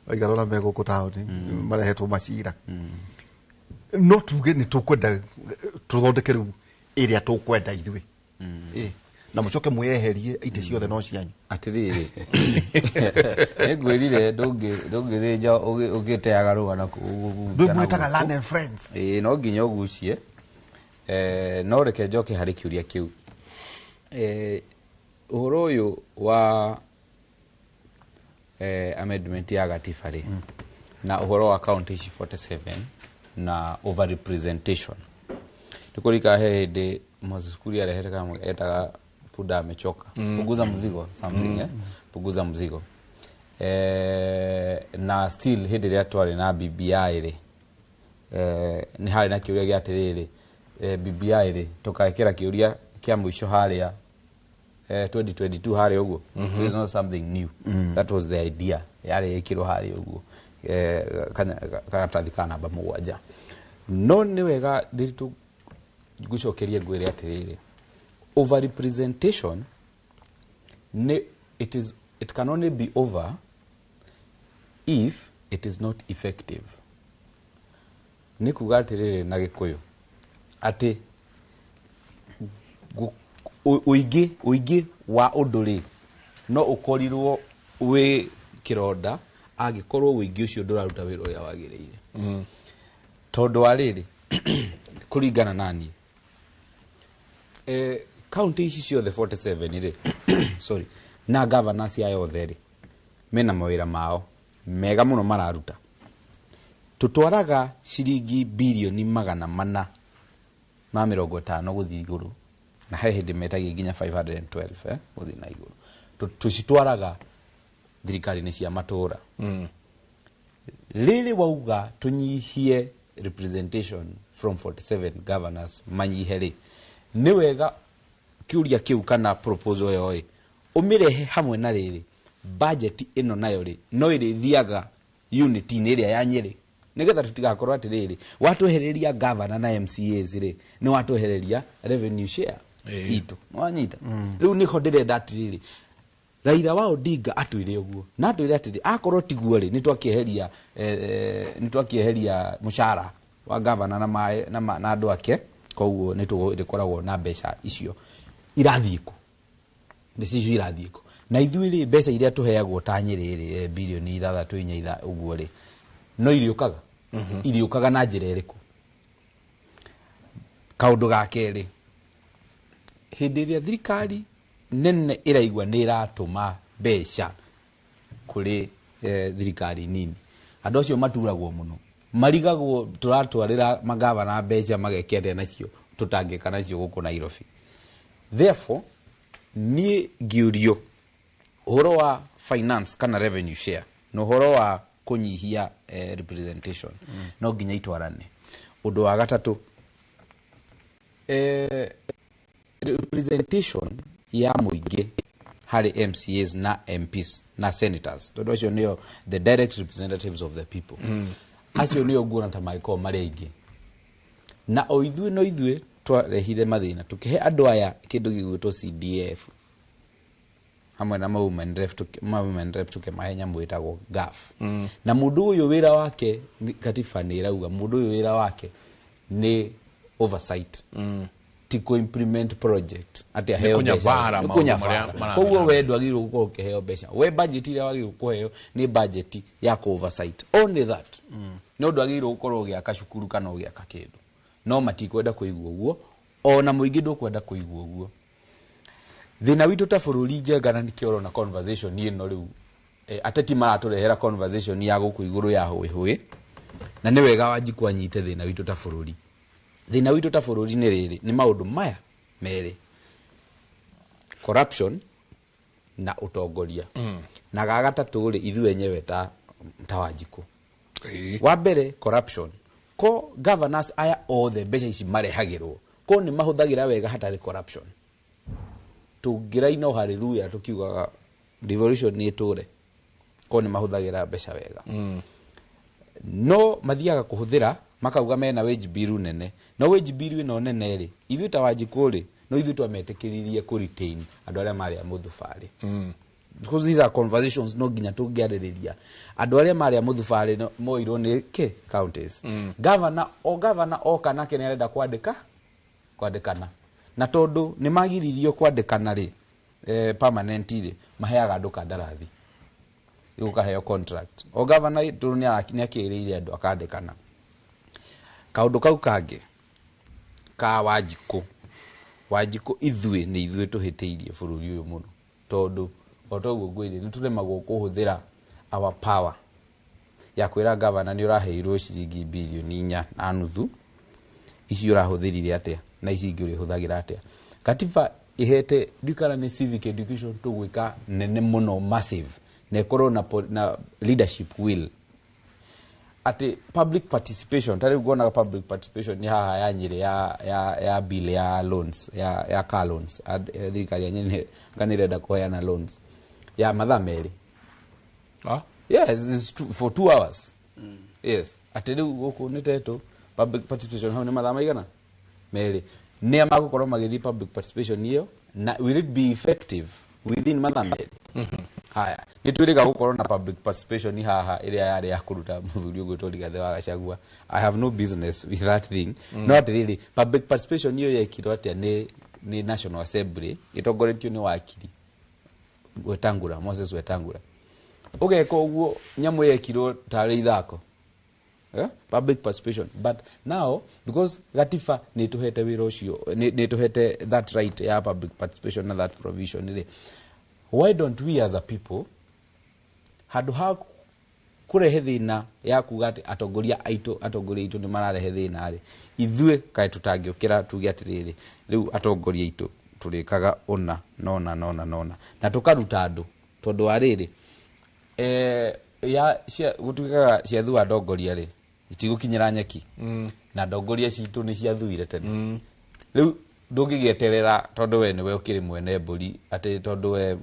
waigana ũna me gũkũ taũni marehetwo macira, no tuge nĩ tũkwenda tũthondeke rĩu ĩrĩa tũkwenda ithuĩ. Na mũcoke mwĩyeherie itĩ ciothe no cianyu. Atĩrĩrĩ, nĩngwĩrire ndũngĩthĩnja ũgĩteaga rũa na Rĩu mwĩtaga land and friends. Ĩĩ, no nginya ũgucie. No reke njoke harĩ kĩũria kĩu. Ũhoro ũyũ wa amendment ya gatiba rĩ, na ũhoro wa county ici 47 na overrepresentation, nĩ kũrika he hĩndĩ Moses Kuria arehete kamwe etaga punda amechoka, punguza mzigo something, punguza mzigo. Na still hĩndĩ ĩrĩa twarĩ na BBI rĩ, nĩ harĩ na kĩũria gĩa atĩrĩrĩ, BBI rĩ, tũgekĩra kĩũria kĩa mũico harĩa 2022 harĩa ũguo. It is not something new. That was the idea yarĩ ĩkĩrwo harĩa ũguo, karatathi ka namba 7. No nĩ wega ndĩritũ ngũcokerie ngwĩre atĩrĩrĩ, overrepresentation nĩ it can only be over if it is not effective. Nĩ kuga atĩrĩrĩ na Gĩkũyũ atĩ ũingĩ wa ũndũ rĩ, no ũkorirwo wĩ kĩronda angĩkorwo ũingĩ ũcio ndũraruta wĩra ũrĩa wagĩrĩire. Tondũ wa rĩrĩ, kũringana na niĩ, county ici ciothe 47 rĩ, sorry, na governors aya othe rĩ, mena mawĩra mao mega mũno mararuta. Tũtwaraga ciringi birioni 450 gũthiĩ igũrũ Na he hĩndĩ metagia nginya 512 gũthiĩ na igũrũ. Tũcitwaraga thirikari-inĩ cia matũra. Rĩrĩ wauga tũnyihie representation from 47 governors manyihe rĩ, nĩ wega kĩũria kĩu kana proposal ĩyo ĩ ũmĩrehe hamwe na rĩrĩ budget ĩno nayo rĩ no ĩrĩthiaga unit-inĩ ĩrĩa ya Nyĩrĩ, nĩgetha tũtigakorwo atĩrĩrĩ watwehereria governor na MCAs rĩ nĩ watwehereria revenue share itũ. Nĩwanyita? Rĩu nĩho ndĩrenda atĩrĩrĩ Raila wa Odinga atwĩre ũguo na atwĩre atĩrĩ akorwo tiguo rĩ nĩtwakĩeheria nĩtwakĩeheria mũcara wa governor na andũ ake, koguo nĩtũgũkoragwo na mbeca icio irathiĩ kũ, mbeca icio irathiĩ kũ, na ithuĩ rĩ mbeca iria tũheagwo ta Nyĩrĩ rĩ bilioni 6 4 ũguo rĩ no iriũkaga iriũkaga na njĩra ĩrĩkũ? Kaũndũ ga kerĩ, hĩndĩ ĩrĩa thirikari nene ĩraigua nĩ ĩratũma mbeca kũrĩ thirikari nini, andũ acio maturagwo mũno, marigagwo tũratwarĩra magavana mbeca mageke atĩa nacio tũtangĩka nacio gũkũ Nairobi. Therefore niĩ ngĩũrio ũhoro wa finance kana revenue share na ũhoro wa kũnyihia representation no nginya itwarane. Ũndũ wa gatatũ, representation ya mũingĩ harĩ MCAs na MPs na senators, tondũ acio nĩo the direct representatives of the people. Acio nĩo nguona ta mangĩkorwo marĩ aingĩ, na o ithuĩ no ithuĩ twarehire mathĩna tũkĩhe andũ aya kĩndũ gĩgwĩtwo CDF hamwe na ma women rep tũkĩmahe nyamũ ĩtagwo GAF. Na mũndũ ũyũ wĩra wake katiba nĩ ĩrauga mũndũ ũyũ wĩra wake nĩ oversight, ti kũ implement project atĩ aheo mbeca, kũnyabara. Koguo we ndwagĩrĩirwo gũkorwo ũkĩheo mbeca, we budget ĩrĩa wagĩrĩirwo kũheo nĩ budget ya kũ oversight, only that. No ndwagĩrĩirwo gũkorwo ũgĩaka cukuru kana ũgĩaka kĩndũ, no matikwenda kũigua ũguo, ona mũingĩ ndũkwenda kũigua ũguo. Thĩna witũ ta bũrũri Njenga, na nĩkĩo ũrona conversation ĩno rĩu ateti maratũrehera conversation ya gũkũ igũrũ ya hũĩ hũĩ, na nĩ wega Wanjikũ anyite thĩna witũ ta bũrũri. Thĩna witũ ta bũrũri nĩ rĩrĩ, nĩ maũndũ maya merĩ, corruption na ũtongoria. Na ga gatatũ rĩ, ithuĩ enyewe ta Wanjikũ. Wa mbere corruption, ko governors aya othe mbeca ici marehagĩrwo ko nĩ mahũthagĩra wega hatarĩ corruption? Tũngĩraina hallelujah tukiugaga devolution nĩ ĩtũre, ko nĩ mahũthagĩra mbeca wega. No mathiaga kũhũthĩra makauga mena wage bill nene, no wage bill ĩno nene rĩ, ithuĩ ta Wanjikũ rĩ no ithuĩ twametĩkĩririe kũ retain andũ arĩa marĩ a mũthubarĩ. Because these are conversations no nginya tũngĩarĩrĩria. Andũ arĩa marĩ a mũthubarĩ moirwo nĩ kĩ counties. Governor o governor oka nake nĩ arenda kwandĩkana, na tondũ nĩ magiririo kwandĩkana rĩ permanent rĩ, maheaga andũ kandarathi, gũkaheo contract. O governor tondũ nĩ akĩrĩire andũ akandĩkana. Kaũndũ kau kangĩ ka Wanjikũ, Wanjikũ ithuĩ nĩ ithuĩ tũhĩtĩirie bũrũri ũyũ mũno, tondũ o toguo ngwĩrire nĩ tũremagwo kũhũthĩra our power ya kwĩra governor nĩ ũraheirwo ciringi bilioni 4.5, ici ũrahũthĩrire atĩa na ici ingĩ ũrĩhũthagĩra atĩa. Katiba ihete ndikana nĩ civic education tũgwĩka nene mũno massive, na ĩkorwo na leadership will atĩ public participation. Ta rĩu nguonaga public participation nĩ haha ya Nyĩrĩ ya bill ya loans ya car loans. Thirikari ya Nyĩrĩ kana ĩrenda kũheana loans ya mathaa merĩ. Yes, it's for 2 hours. Yes, atĩ rĩu gũkũ nĩ tetũ public participation hau nĩ mathaa maigana merĩ, nĩa magũkorwo magĩthiĩ public participation ĩyo, na will it be effective within mathaa merĩ? Haya, nĩ twĩrĩga gũkorwo na public participation haha ĩrĩa yarĩ ya kũruta mũthuri ũgwĩtwo Rigathĩ wa Gachagua. I have no business with that thing. No atĩrĩrĩ, public participation ĩyo yekirwo atĩa nĩ National Assembly ĩtongoretio nĩ wakiri Wetangula, Moses Wetangula. Ũgeka ũguo nyamũ yekirwo tarĩ ithako. Public participation. But now because gatiba nĩ tũhete wĩra ũcio, nĩ tũhete that right ya public participation na that provision rĩ, why don't we as a people handũ ha kũrehe thĩna ya kuga atĩ atongoria aitũ nĩ mararehe thĩna rĩ, ithuĩ kaĩ tũtangĩũkĩra tuge atĩrĩrĩ, rĩu atongoria aitũ Tũrĩkaga ũna nona nona nona na tũkaruta andũ tondũ wa rĩrĩ ya cia gũtuĩkaga ciathua ndongoria rĩ itigũkinyĩra nyeki na ndongoria citũ nĩ ciathuire tene. Rĩu ndũngĩgĩeterera tondũ we nĩwe ũkĩrĩ mwene mbũri atĩ tondũ we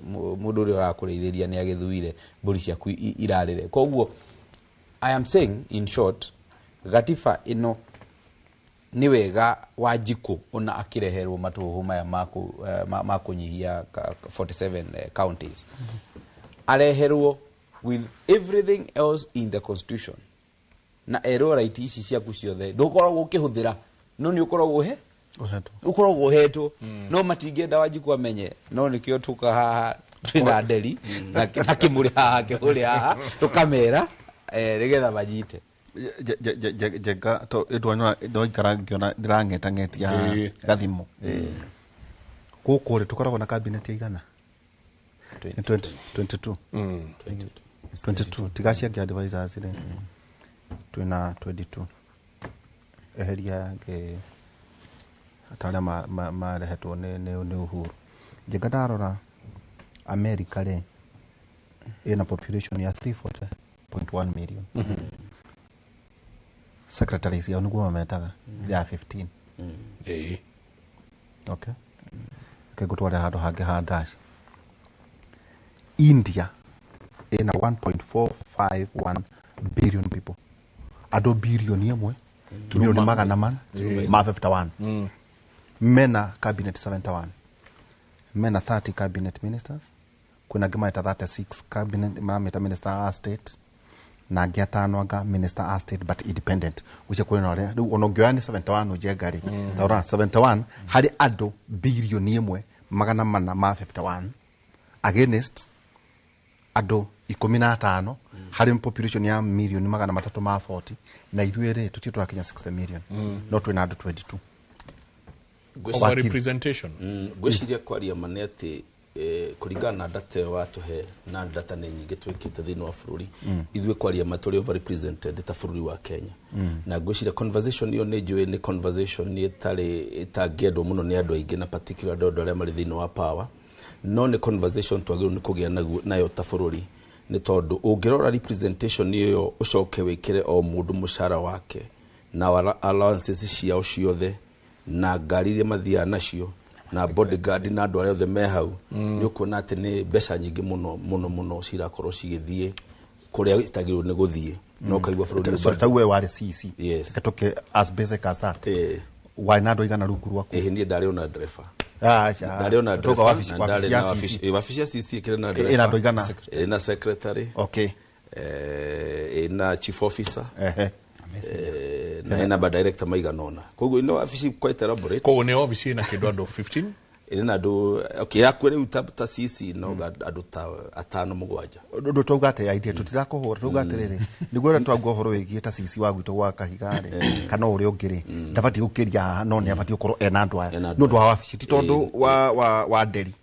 mũndũ ũrĩa ũrakũrĩithĩria nĩ agĩthuire mbũri ciaku irarĩre. Koguo I am saying in short, gatiba ĩno nĩ wega Wanjikũ ona akĩreherwo matũhũhũ maya ma kũnyihia 47 counties, areherwo with everything else in the constitution na erwo right ici ciaku ciothe ndũkoragwo ũkĩhũthĩra no nĩ ũkoragwo he ũkoragwo ũhetwo no matingĩenda Wanjikũ amenye no nĩkĩo tũka haha twĩna nderi na kĩmũrĩ haha kĩhũrĩ haha tũkamera nĩgetha manyite. Njenga to ĩndwanyora ndoikara ngĩona ndĩrang'etang'etia gathimo gũkũ rĩ tũkoragwo na cabinet igana 22 22 tiga cia advisors rĩ twĩna 22 eheria ngĩ atarĩa marehetwo nĩ Uhuru. Njenga ndarora America rĩ ĩna population ya 340.1 million. Secretaries yao nĩguo mametaga ya 15. Okay. Ngũtware handũ hangĩ ha dash. India ĩna 1.451 billion people. Andũ bilioni ĩmwe milioni magana mana ma 51. Mena cabinet 71. Mena 30 cabinet ministers. Kwĩna angĩ maeta 36 cabinet marameta minister a state na angĩ atano anga minister a state but independent. Ũcio kwĩna ũrĩa rĩu ona ũngĩoya nĩ 71 ũnjenga rĩ taũra 71 harĩ andũ bilioni ĩmwe magana mana ma 51 against andũ 15 harĩ population ya milioni magana matatũ ma 40 na ithuĩ rĩ tũtirĩ tũrakinya 60 million no twĩna andũ 22. Overrepresentation. Ngwĩciria kwaria ma nĩ atĩ kũringana na data ĩyo watũhe na data nĩ nyingĩ twĩkĩte thĩinĩ wa bũrũri ithuĩ kwaria ma tũrĩ overrepresented ta bũrũri wa Kenya. Na ngwĩciria conversation ĩyo nĩ njũĩ nĩ conversation ĩtarĩ ĩtangĩendwo mũno nĩ andũ aingĩ na particular andũ arĩa marĩ thĩinĩ wa power, no nĩ conversation twagĩrĩirwo nĩ kũgĩa nayo ta bũrũri nĩ tondũ ũngĩrora representation ĩyo ũcoke wĩkĩre o mũndũ mũcara wake na allowances ciao ciothe na ngari iria mathiaga nacio na bodyguard na andũ arĩa othe me hau nĩ ũkuona atĩ nĩ mbeca nyingĩ mũno mũno mũno cirakorwo cigĩthiĩ kũrĩa itagĩrĩirwo nĩ gũthiĩ no kaigua bũrũri. Ta we warĩ CC. Yes. Gatoke as basic as that. Warĩ na andũ aigana rungu rwaku? Niĩ ndarĩ ona ndereba. Ndarĩ ona ndereba. Wabici ya CC ĩkĩrĩ na ndereba. Ĩna andũ aigana? Ĩna secretary. Okay. Ĩna chief officer. Na ĩna ba director maigana ũna. Koguo ĩno wabici quite elaborate. Koguo nĩ wabici ĩna kĩndũ andũ 15? Ĩna andũ okay yakwe rĩu ta CC no andũ ta atano mũgwanja. Ndũ twauga atĩ idea tũtirakũhũra twauga atĩrĩrĩ nĩguo ũrĩa twauga ũhoro wĩgiĩ ta CC wa gwitũ gwa Kahiga rĩ kana ũrĩa ũngĩ rĩ ndabatiĩ gũkĩria haha no nĩ abatiĩ gũkorwo ena andũ aya nĩ ũndũ wa wabici ti tondũ wa nderi.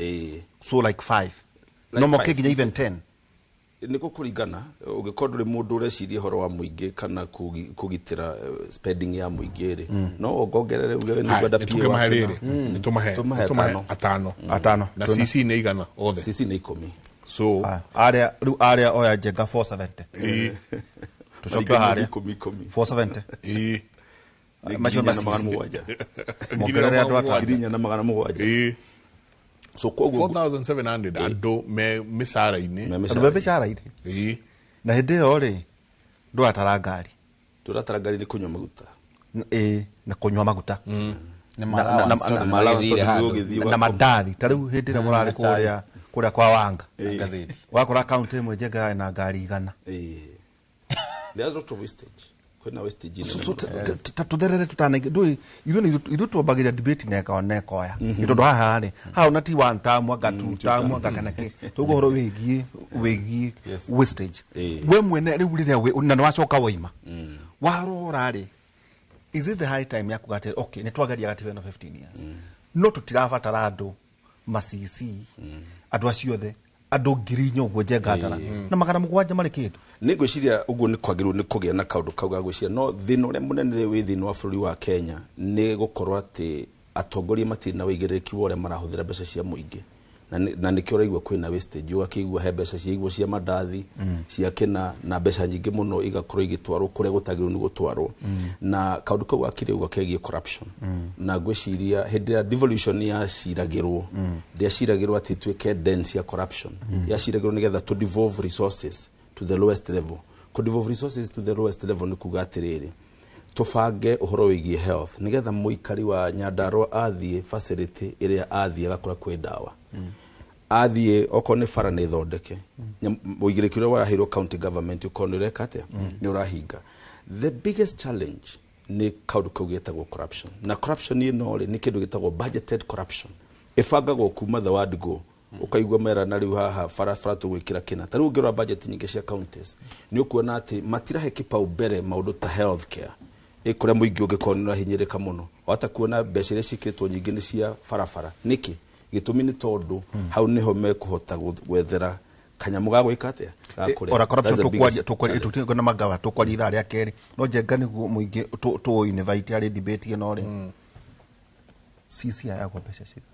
So like 5 no moke nginya even 10. Nĩ gũkũringana ũngĩkorwo ndũrĩ mũndũ ũreciria ũhoro wa mũingĩ kana kũgitĩra spending ya mũingĩ rĩ no ũngongerere uge nĩ ngwenda PA wake. Nĩtũmahe atano atano na CC nĩ igana othe. CC nĩ 10. So arĩa rĩu arĩa oya njenga 470 tũcoke harĩa 470 macio ma mongerere andũ atano 4,700. So koguo 4700 andũ me mĩcara-inĩ. Andũ me mĩcara-inĩ. Na hĩndĩ ĩyo rĩ ndũratara ngari. Ndũratara ngari nĩ kũnyua maguta. Na kũnyua maguta. Na mandathi ta rĩu hĩndĩ ĩrĩa mũrarĩ kũrĩa kwa Wanga. Wakora kaunti ĩmwe njenga na ngari 100. There's a lot of wastage. Kwĩna wastage. Ta tũtherere tũtanaingĩ ndũĩ ithuĩ twambagĩrĩria debate na ĩkoya nĩ tondũ haha rĩ haha ona ti one term anga two term anga kana kĩ tũguo ũhoro wĩgiĩ wastage we mwene rĩu rĩrĩa na nĩwacoka waima warora rĩ is it the high time ya kuga atĩ okay nĩ twageria gatiba ĩno 15 years no tũtirabatara andũ ma CC andũ acio othe andũ 4,000 ũguo njenga atara na 700 marĩ kĩndũ. Nĩ ngwĩciria ũguo nĩ kwagĩrĩirwo nĩ kũgĩa na kaũndũ kau ga gwĩciria no thĩna ũrĩa mũnene wĩ thĩinĩ wa bũrũri wa Kenya nĩ gũkorwo atĩ Atongoria matirĩ na wĩigĩrĩrĩki wa ũrĩa marahũthĩra mbeca cia mũingĩ, na nĩkĩo ũraigua kwĩna wastage, ũgakĩigua he mbeca ciaigwo cia mandathi, cia kĩna, na mbeca nyingĩ mũno igakorwo igĩtwarwo kũrĩa gũtagĩrĩirwo nĩ gũtwarwo. Na kaũndũ kau akĩrĩ ũguo kegiĩ corruption, na ngwĩciria hĩndĩ ĩrĩa devolution yaciragĩrwo, ndĩaciragĩrwo atĩ ituĩke den cia corruption. Yaciragĩrwo nĩgetha to devolve resources to the lowest level. Kũ devolve resources to the lowest level nĩ kuga atĩrĩrĩ, tũbange ũhoro wĩgiĩ health nĩgetha mũikari wa Nyandarua athiĩ facility ĩrĩa athiĩ agakora kwĩ ndawa, athiĩ okorwo nĩ bara nĩ thondeke, ũigĩrĩki ũrĩa waraheirwo county government ũkorwo nĩ ũreka atĩa, nĩ ũrahinga. The biggest challenge nĩ kaũndũ kau getagwo corruption, na corruption ĩno rĩ, nĩ kĩndũ gĩtagwo budgeted corruption, ĩbangagwo kuma the word go. Ũkaigua merana rĩu haha barabara tũgwĩkĩra kĩna. Ta rĩu ũngĩrora budget nyingĩ cia counties, nĩ ũkuona atĩ matirahe kipaumbele maũndũ ta health care, ĩ kũrĩa mũingĩ ũngĩkorwo nĩ ũrahinyĩrĩka mũno. Wahota kuona mbeca iria ciĩkĩrĩtwo nyingĩ nĩ cia barabara. Nĩkĩ gĩtũmi? Nĩ tondũ hau nĩho mekũhota gwethera kanyamũ ga gwĩka atĩa, ga kũrĩa. Ora corruption. That's the biggest Tukwaria challenge. tutigwo na magawa, tukwaria ithaa rĩa kerĩ, no njenga nĩguo mũingĩ tũ invite harĩ debate ĩno rĩ. CC ayagwo mbeca cigana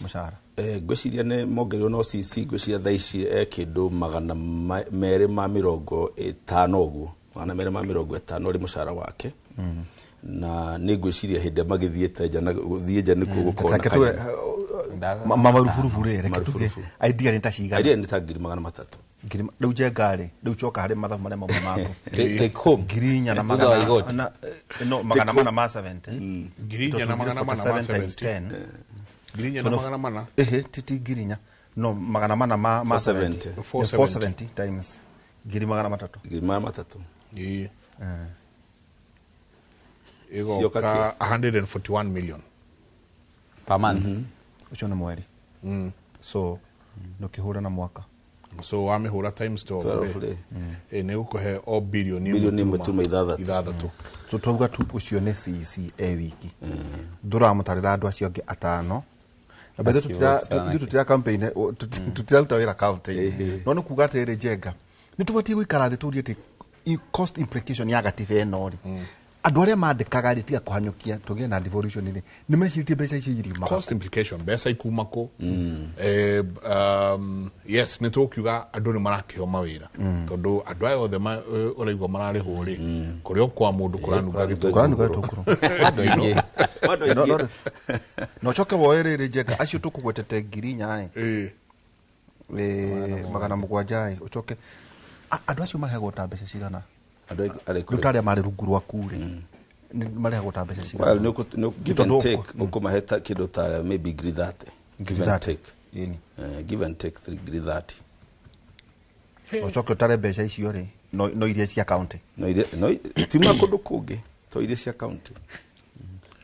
mũcara? Ngwĩciria nĩ mongereirwo, no CC ngwĩciria thaa ici e kĩndũ 250 ũguo, 250 rĩ mũcara wake. Na nĩ ngwĩciria hĩndĩ ĩrĩa magĩthiĩte nja na gũthiĩ nja nĩkuo gũkorwo na Reke tuge, kanyamũ. Maruburubu rĩ, reke tuge Maruburubu. idea nĩ ta cigana? Idea nĩ ta 300,000. Ngiri rĩu njenga rĩ, rĩu coka harĩ mathabu marĩa mauma maku. Take home. 4,000 na Thutha wa magana igoti. No, 470. 4,470. Times 10. 4,400 So no- 400. Ehe, ti 4,000, no 400 ma 470. 70. 470 times 300,000. 300,000. Ĩĩ. Cioka Ĩgoka 141 million per month. Ũcio nĩ mweri. So nũkĩhũra na mwaka. So wamĩhũra times 12 12 rĩ, rĩ. Nĩ gũkũhe o bilioni Bilioni ĩmwe tuma ithathatũ. Ithathatũ. So twauga tu ũcio nĩ CEC e wiki, ndũramũtarĩra andũ acio angĩ atano. Na by the way, Acio officer ithuĩ nake. tutira campaign, tutiraruta wĩra county, no nĩ kuga atĩrĩrĩ, njenga nĩ tũbatiĩ gũikara thĩ tũrie atĩ cost implication ya gatiba ĩno rĩ, andũ arĩa mandĩkaga rĩ, tiga kũhanyũkia tũgĩe na devolution rĩ, nĩ mecirĩtie mbeca icio iriumaga? Cost implication, mbeca ikuma kũ? Yes, nĩ tũkiuga andũ nĩ marakĩheo mawĩra, tondũ andũ aya othe ũraigua mararĩhwo rĩ, kũrĩa o kwa mũndũ kũranunga gĩtũngũrũ. Kũranunga gĩtũngũrũ. Andũ aingĩ. Andũ No- aingĩ. No coke woe rĩrĩ, njenga acio tũkũgwetete 4,000 Ĩĩ. 700 ĩ, ũcoke andũ acio marehagwo ta mbeca cigana? Andũ arĩkũ? Rĩu ta arĩa marĩ rungu rwaku rĩ, nĩ marehagwo ta mbeca cigana? Well, nĩ give and Tondũ take, ũkũmahe ta kĩndũ ta maybe 30,000. Give and 30,000. take. Ĩni. Give and take 30,000. Ũcoke ũtare mbeca icio rĩ, no iria cia county. No iria, no tiuma kũndũ kũngĩ, to iria cia county.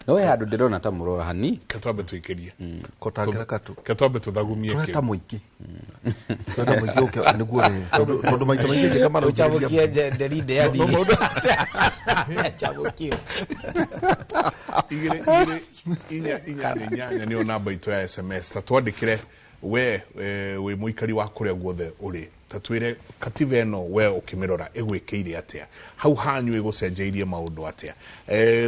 No he handũ ndĩrona ta mũrora hani. Ke twambe tũikĩrie. Kotangĩra katu. Ke twambe tũthagumie Tũreta kĩu. mũingĩ, tũreta mũingĩ ũke nĩguo rĩ, tondũ maita maingĩ njenga Ũcamũkie maraugĩrĩria nderinde ya No, maũndũ- Chamũkie. 2 2 4 8 8 nĩyo namba itũ ya SMS. Ta twandĩkĩre we, wĩ mũikari wa kũrĩa guothe ũrĩ, ta twĩre katiba ĩno we ũkĩmĩrora ĩgwĩkĩire atĩa hau hanyu, ĩgũcenjeirie maũndũ atĩa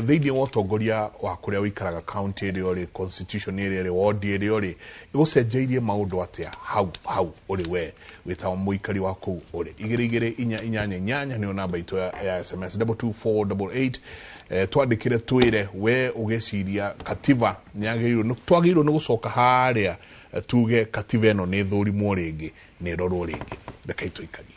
thĩinĩ wa ũtongoria wa kũrĩa ũikaraga, county ĩrĩa ũrĩ, constitution ĩrĩa ĩrĩ, ward ĩrĩa ũrĩ, ĩgũcenjeirie maũndũ atĩa hau hau ũrĩ we wĩta mũikari wa kũu ũrĩ. 2 2 4 8 8 nĩyo namba itũ ya SMS, 22488. Twandĩkĩre twĩre we ũgĩciria katiba nĩ yagĩrĩirwo twagĩrĩirwo nĩ gũcoka harĩa, tuge katiba ĩno nĩ thũrimwo rĩngĩ, nĩ ĩrorwo rĩngĩ. Reke tũikanie.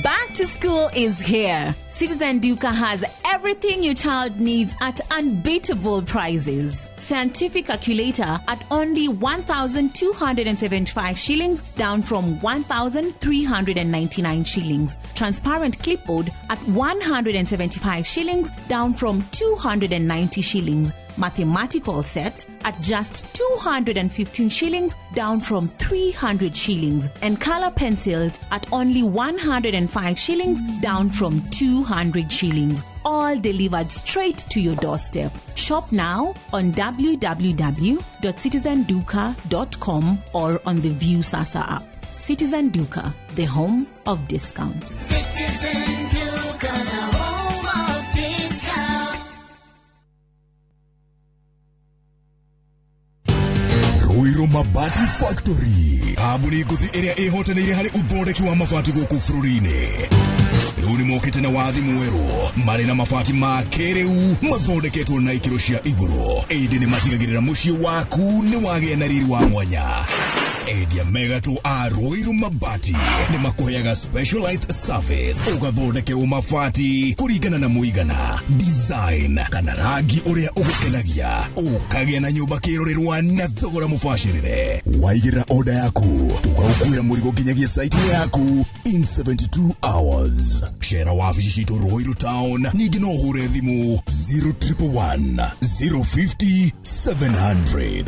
Back to school is here. Citizen Duka has everything your child needs at unbeatable prices. Scientific calculator at only 1,275 shillings, down from 1,399 shillings. Transparent clipboard at 175 shillings, down from 290 shillings. Mathematical set at just 215 shillings, down from 300 shillings. And color pencils at only 105 shillings, down from 200 shillings. All delivered straight to your doorstep. Shop now on www.citizenduka.com or on the View Sasa app. Citizen Duka, the home of discounts. Citizen Duka, the home of discount. Ruiru Mabati Factory kambuni ngũthi ĩrĩa ĩhotanĩire harĩ ũthondeki wa mabati gũkũ bũrũri-inĩ. Rĩu nĩ mokĩte na wathi mwerũ marĩ na mabati ma kĩrĩu mathondeketwo na ikĩro cia igũrũ, ĩndĩ nĩ matigagĩrĩra mũciĩ waku nĩ wagĩa na riri wa mwanya. Endia mega tu a Ruiru Mabati nĩ makũheaga specialized service ũgathondekerwo mabati kũringana na mũigana, design kana rangi ũrĩa ũgũkenagia, ũkagĩa na nyũmba kĩrorerwa na thogora mũbacĩrĩre. Waigĩrĩra order yaku tũgaũkuĩra mũrigo nginyagia site yaku in 72 hours. Cera wabici citũ Ruiru Town, ningĩ no ũhũre thimũ 0111 050 700.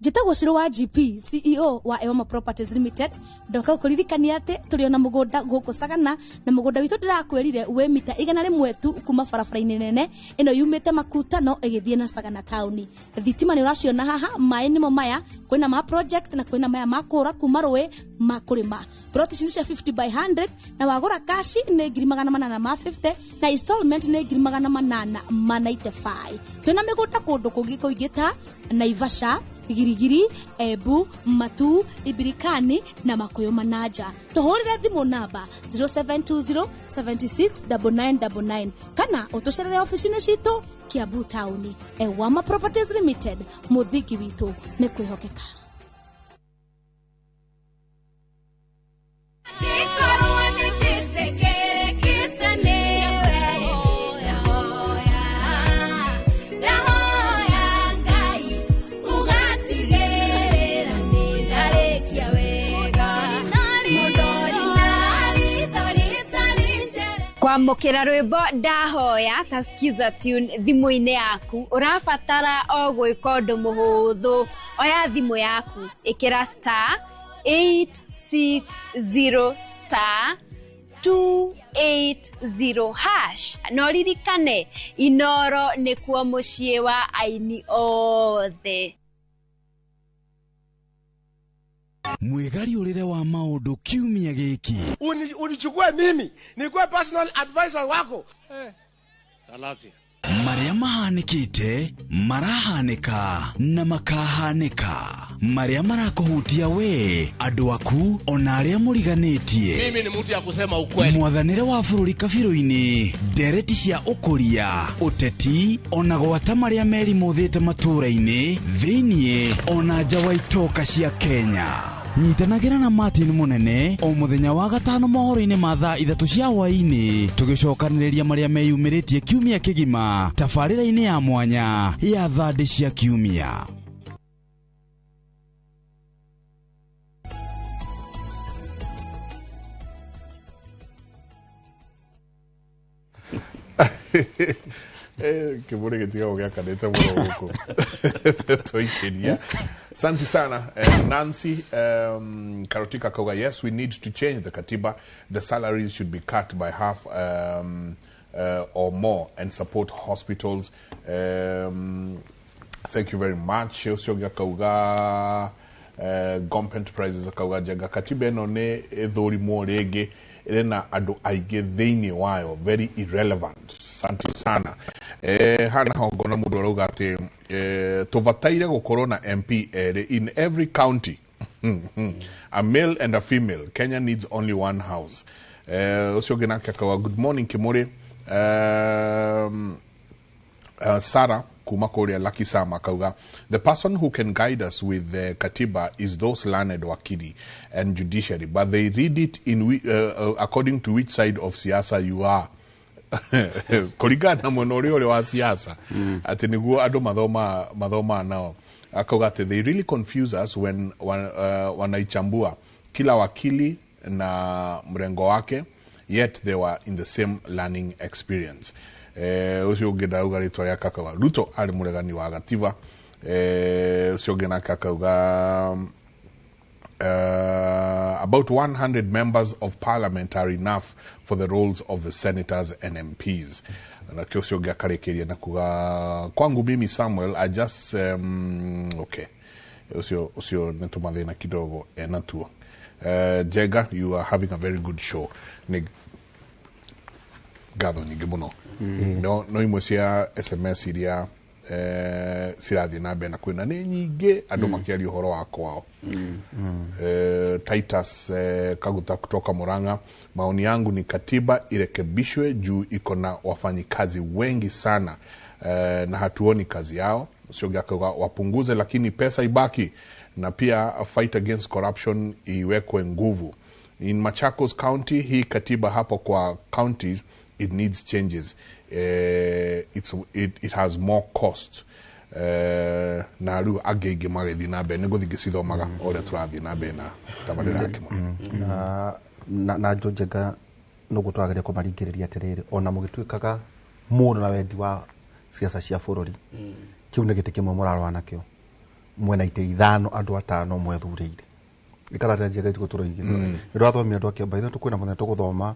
Njĩtagwo Shiro wa GP, CEO wa Ewama Properties Limited. Ndoka gũkũririkania atĩ tũrĩ ona mũgũnda gũkũ Sagana, na mũgũnda witũ ndĩrakwĩrire wĩ mita 100 tu kuma barabara-inĩ nene ĩno yumĩte Makutano ĩgĩthiĩ na Sagana taũni. Thitima nĩ ũraciona haha, maĩ nĩmo maya, kwĩna ma project na kwĩna maya ma kũra kuma rũĩ ma kũrĩma. Plot ici nĩ cia 50 by 100 na wagũra kashi nĩ 850 na installment nĩ 895. Twĩna mĩgũnda kũndũ kũngĩ kũingĩ ta Naivasha, Girigiri, Ebu, Matu, Ibirikani na Makuyu Manaja. Tuhurire thimu namba 0720 76 9999 kana utucerere ofici-inĩ citũ Kiambu taũni. Ewama Properties Limited, mũthingi witũ nĩ kwĩhokeka. Kwamũkĩra rwĩmbo ndahoya ta Skiza Tune thimũ-inĩ yaku, ũrabatara o gwĩka ũndũ mũhũthũ. Oya thimũ yaku, ĩkĩra star 860 star 280 hash. Na ũririkane Inoro nĩkuo mũciĩ wa aini othe. Mwĩgariũrĩre wa maũndũ kiumia gĩkĩ. Unichukue mimi nikuwe personal advisor wako. Salasia. Marĩa mahanĩkĩte, marahanĩka na makahanĩka. Marĩa marakũhutia we, andũ aku ona arĩa mũriganĩtie. Mimi ni mtu ya kusema ukweli. Mwathanĩre wa bũrũri kabirũ-inĩ, ndereti cia ũkũria, ũteti ona gwata marĩa merimũthĩte matũũra-inĩ, thĩiniĩ ona nja wa itoka cia Kenya. Nyitanagĩra na Martin Munene o mũthenya wa gatano mohoro-inĩ ma thaa 3 cia hwaĩ-inĩ, tũgĩcokanĩrĩria marĩa meyumĩrĩtie kiumia kĩgima tabarĩra-inĩ ya mwanya ya thandĩ cia kiumia. Kiburi gĩtigagwo gĩakanĩte mũno gũkũ tũikĩria. Asante sana Nancy. Karotika Kauga, yes, we need to change the katiba. The salaries should be cut by half or more and support hospitals. Thank you very much. Ũcio ũngĩ akauga Gomp Enterprises akauga njenga katiba ĩno nĩ ĩthũrimwo rĩngĩ, ĩrĩ na andũ aingĩ thĩinĩ wayo, very irrelevant. Asante sana. Hana hongo na mũndũ arauga atĩ tũbataire gũkorwo na MP erĩ in every county. A male and a female. Kenya needs only one house. Ũcio ũngĩ nake akauga good morning Kimuri. Sarah kuma kũrĩa Lucky Sam akauga the person who can guide us with the katiba is those learned wakili and judiciary, but they read it in according to which side of siasa you are. Kũringana na mwena ũrĩa ũrĩ wa siasa, atĩ nĩguo andũ mathoma nao. Akauga atĩ they really confuse us when wanaichambua kila wakili na mrengo wake, yet they were in the same learning experience. Ũcio ũngĩ ndauga rĩtwa rĩake akauga Ruto arĩ mũregani wa gatiba. Ũcio ũngĩ nake akauga About 100 members of parliament are enough for the roles of the senators and MPs. Na kĩo ũcio ũngĩ akarĩkĩria na kuga kwangu mimi Samuel, I just okay, ũcio ũcio nĩ tũmathĩna kidogo enatuo. Jega, you are having a very good show. Nĩ ngatho nyingĩ mũno. No imwe cia SMS iria cirathiĩ na mbere na kwĩna nĩ nyingĩ, andũ makĩaria ũhoro wa kwao. Titus Kaguta kutoka Murang'a, maoni yangu ni katiba irekebishwe juu iko na wafanyikazi wengi sana na hatuoni kazi yao. Ũcio ũngĩ akauga wapunguze lakini pesa ibaki, na pia a fight against corruption iwekwe nguvu. In Machakos County, hii katiba hapo kwa counties, it needs changes. It has more cost. Na rĩu angĩ aingĩ magĩthiĩ na mbere, nĩ ngũthiĩ ngĩcithomaga o ũrĩa tũrathiĩ na mbere na tabarĩra ya Kĩmani. Na Njenga, nũguo tũrageria kũmaringĩrĩria atĩrĩrĩ, ona mũgĩtuĩkaga mũno na wendi wa ciaca cia bũrũri, kĩu nĩ gĩtĩ kĩmwe mũrarũa nakĩo, mwena itĩ ithano, andũ atano mwethurĩire ikara Njenga itukũ tũroigire nĩ ndwathomire andũ a Kĩambaitho, tũkwĩna mũthenya tũgũthoma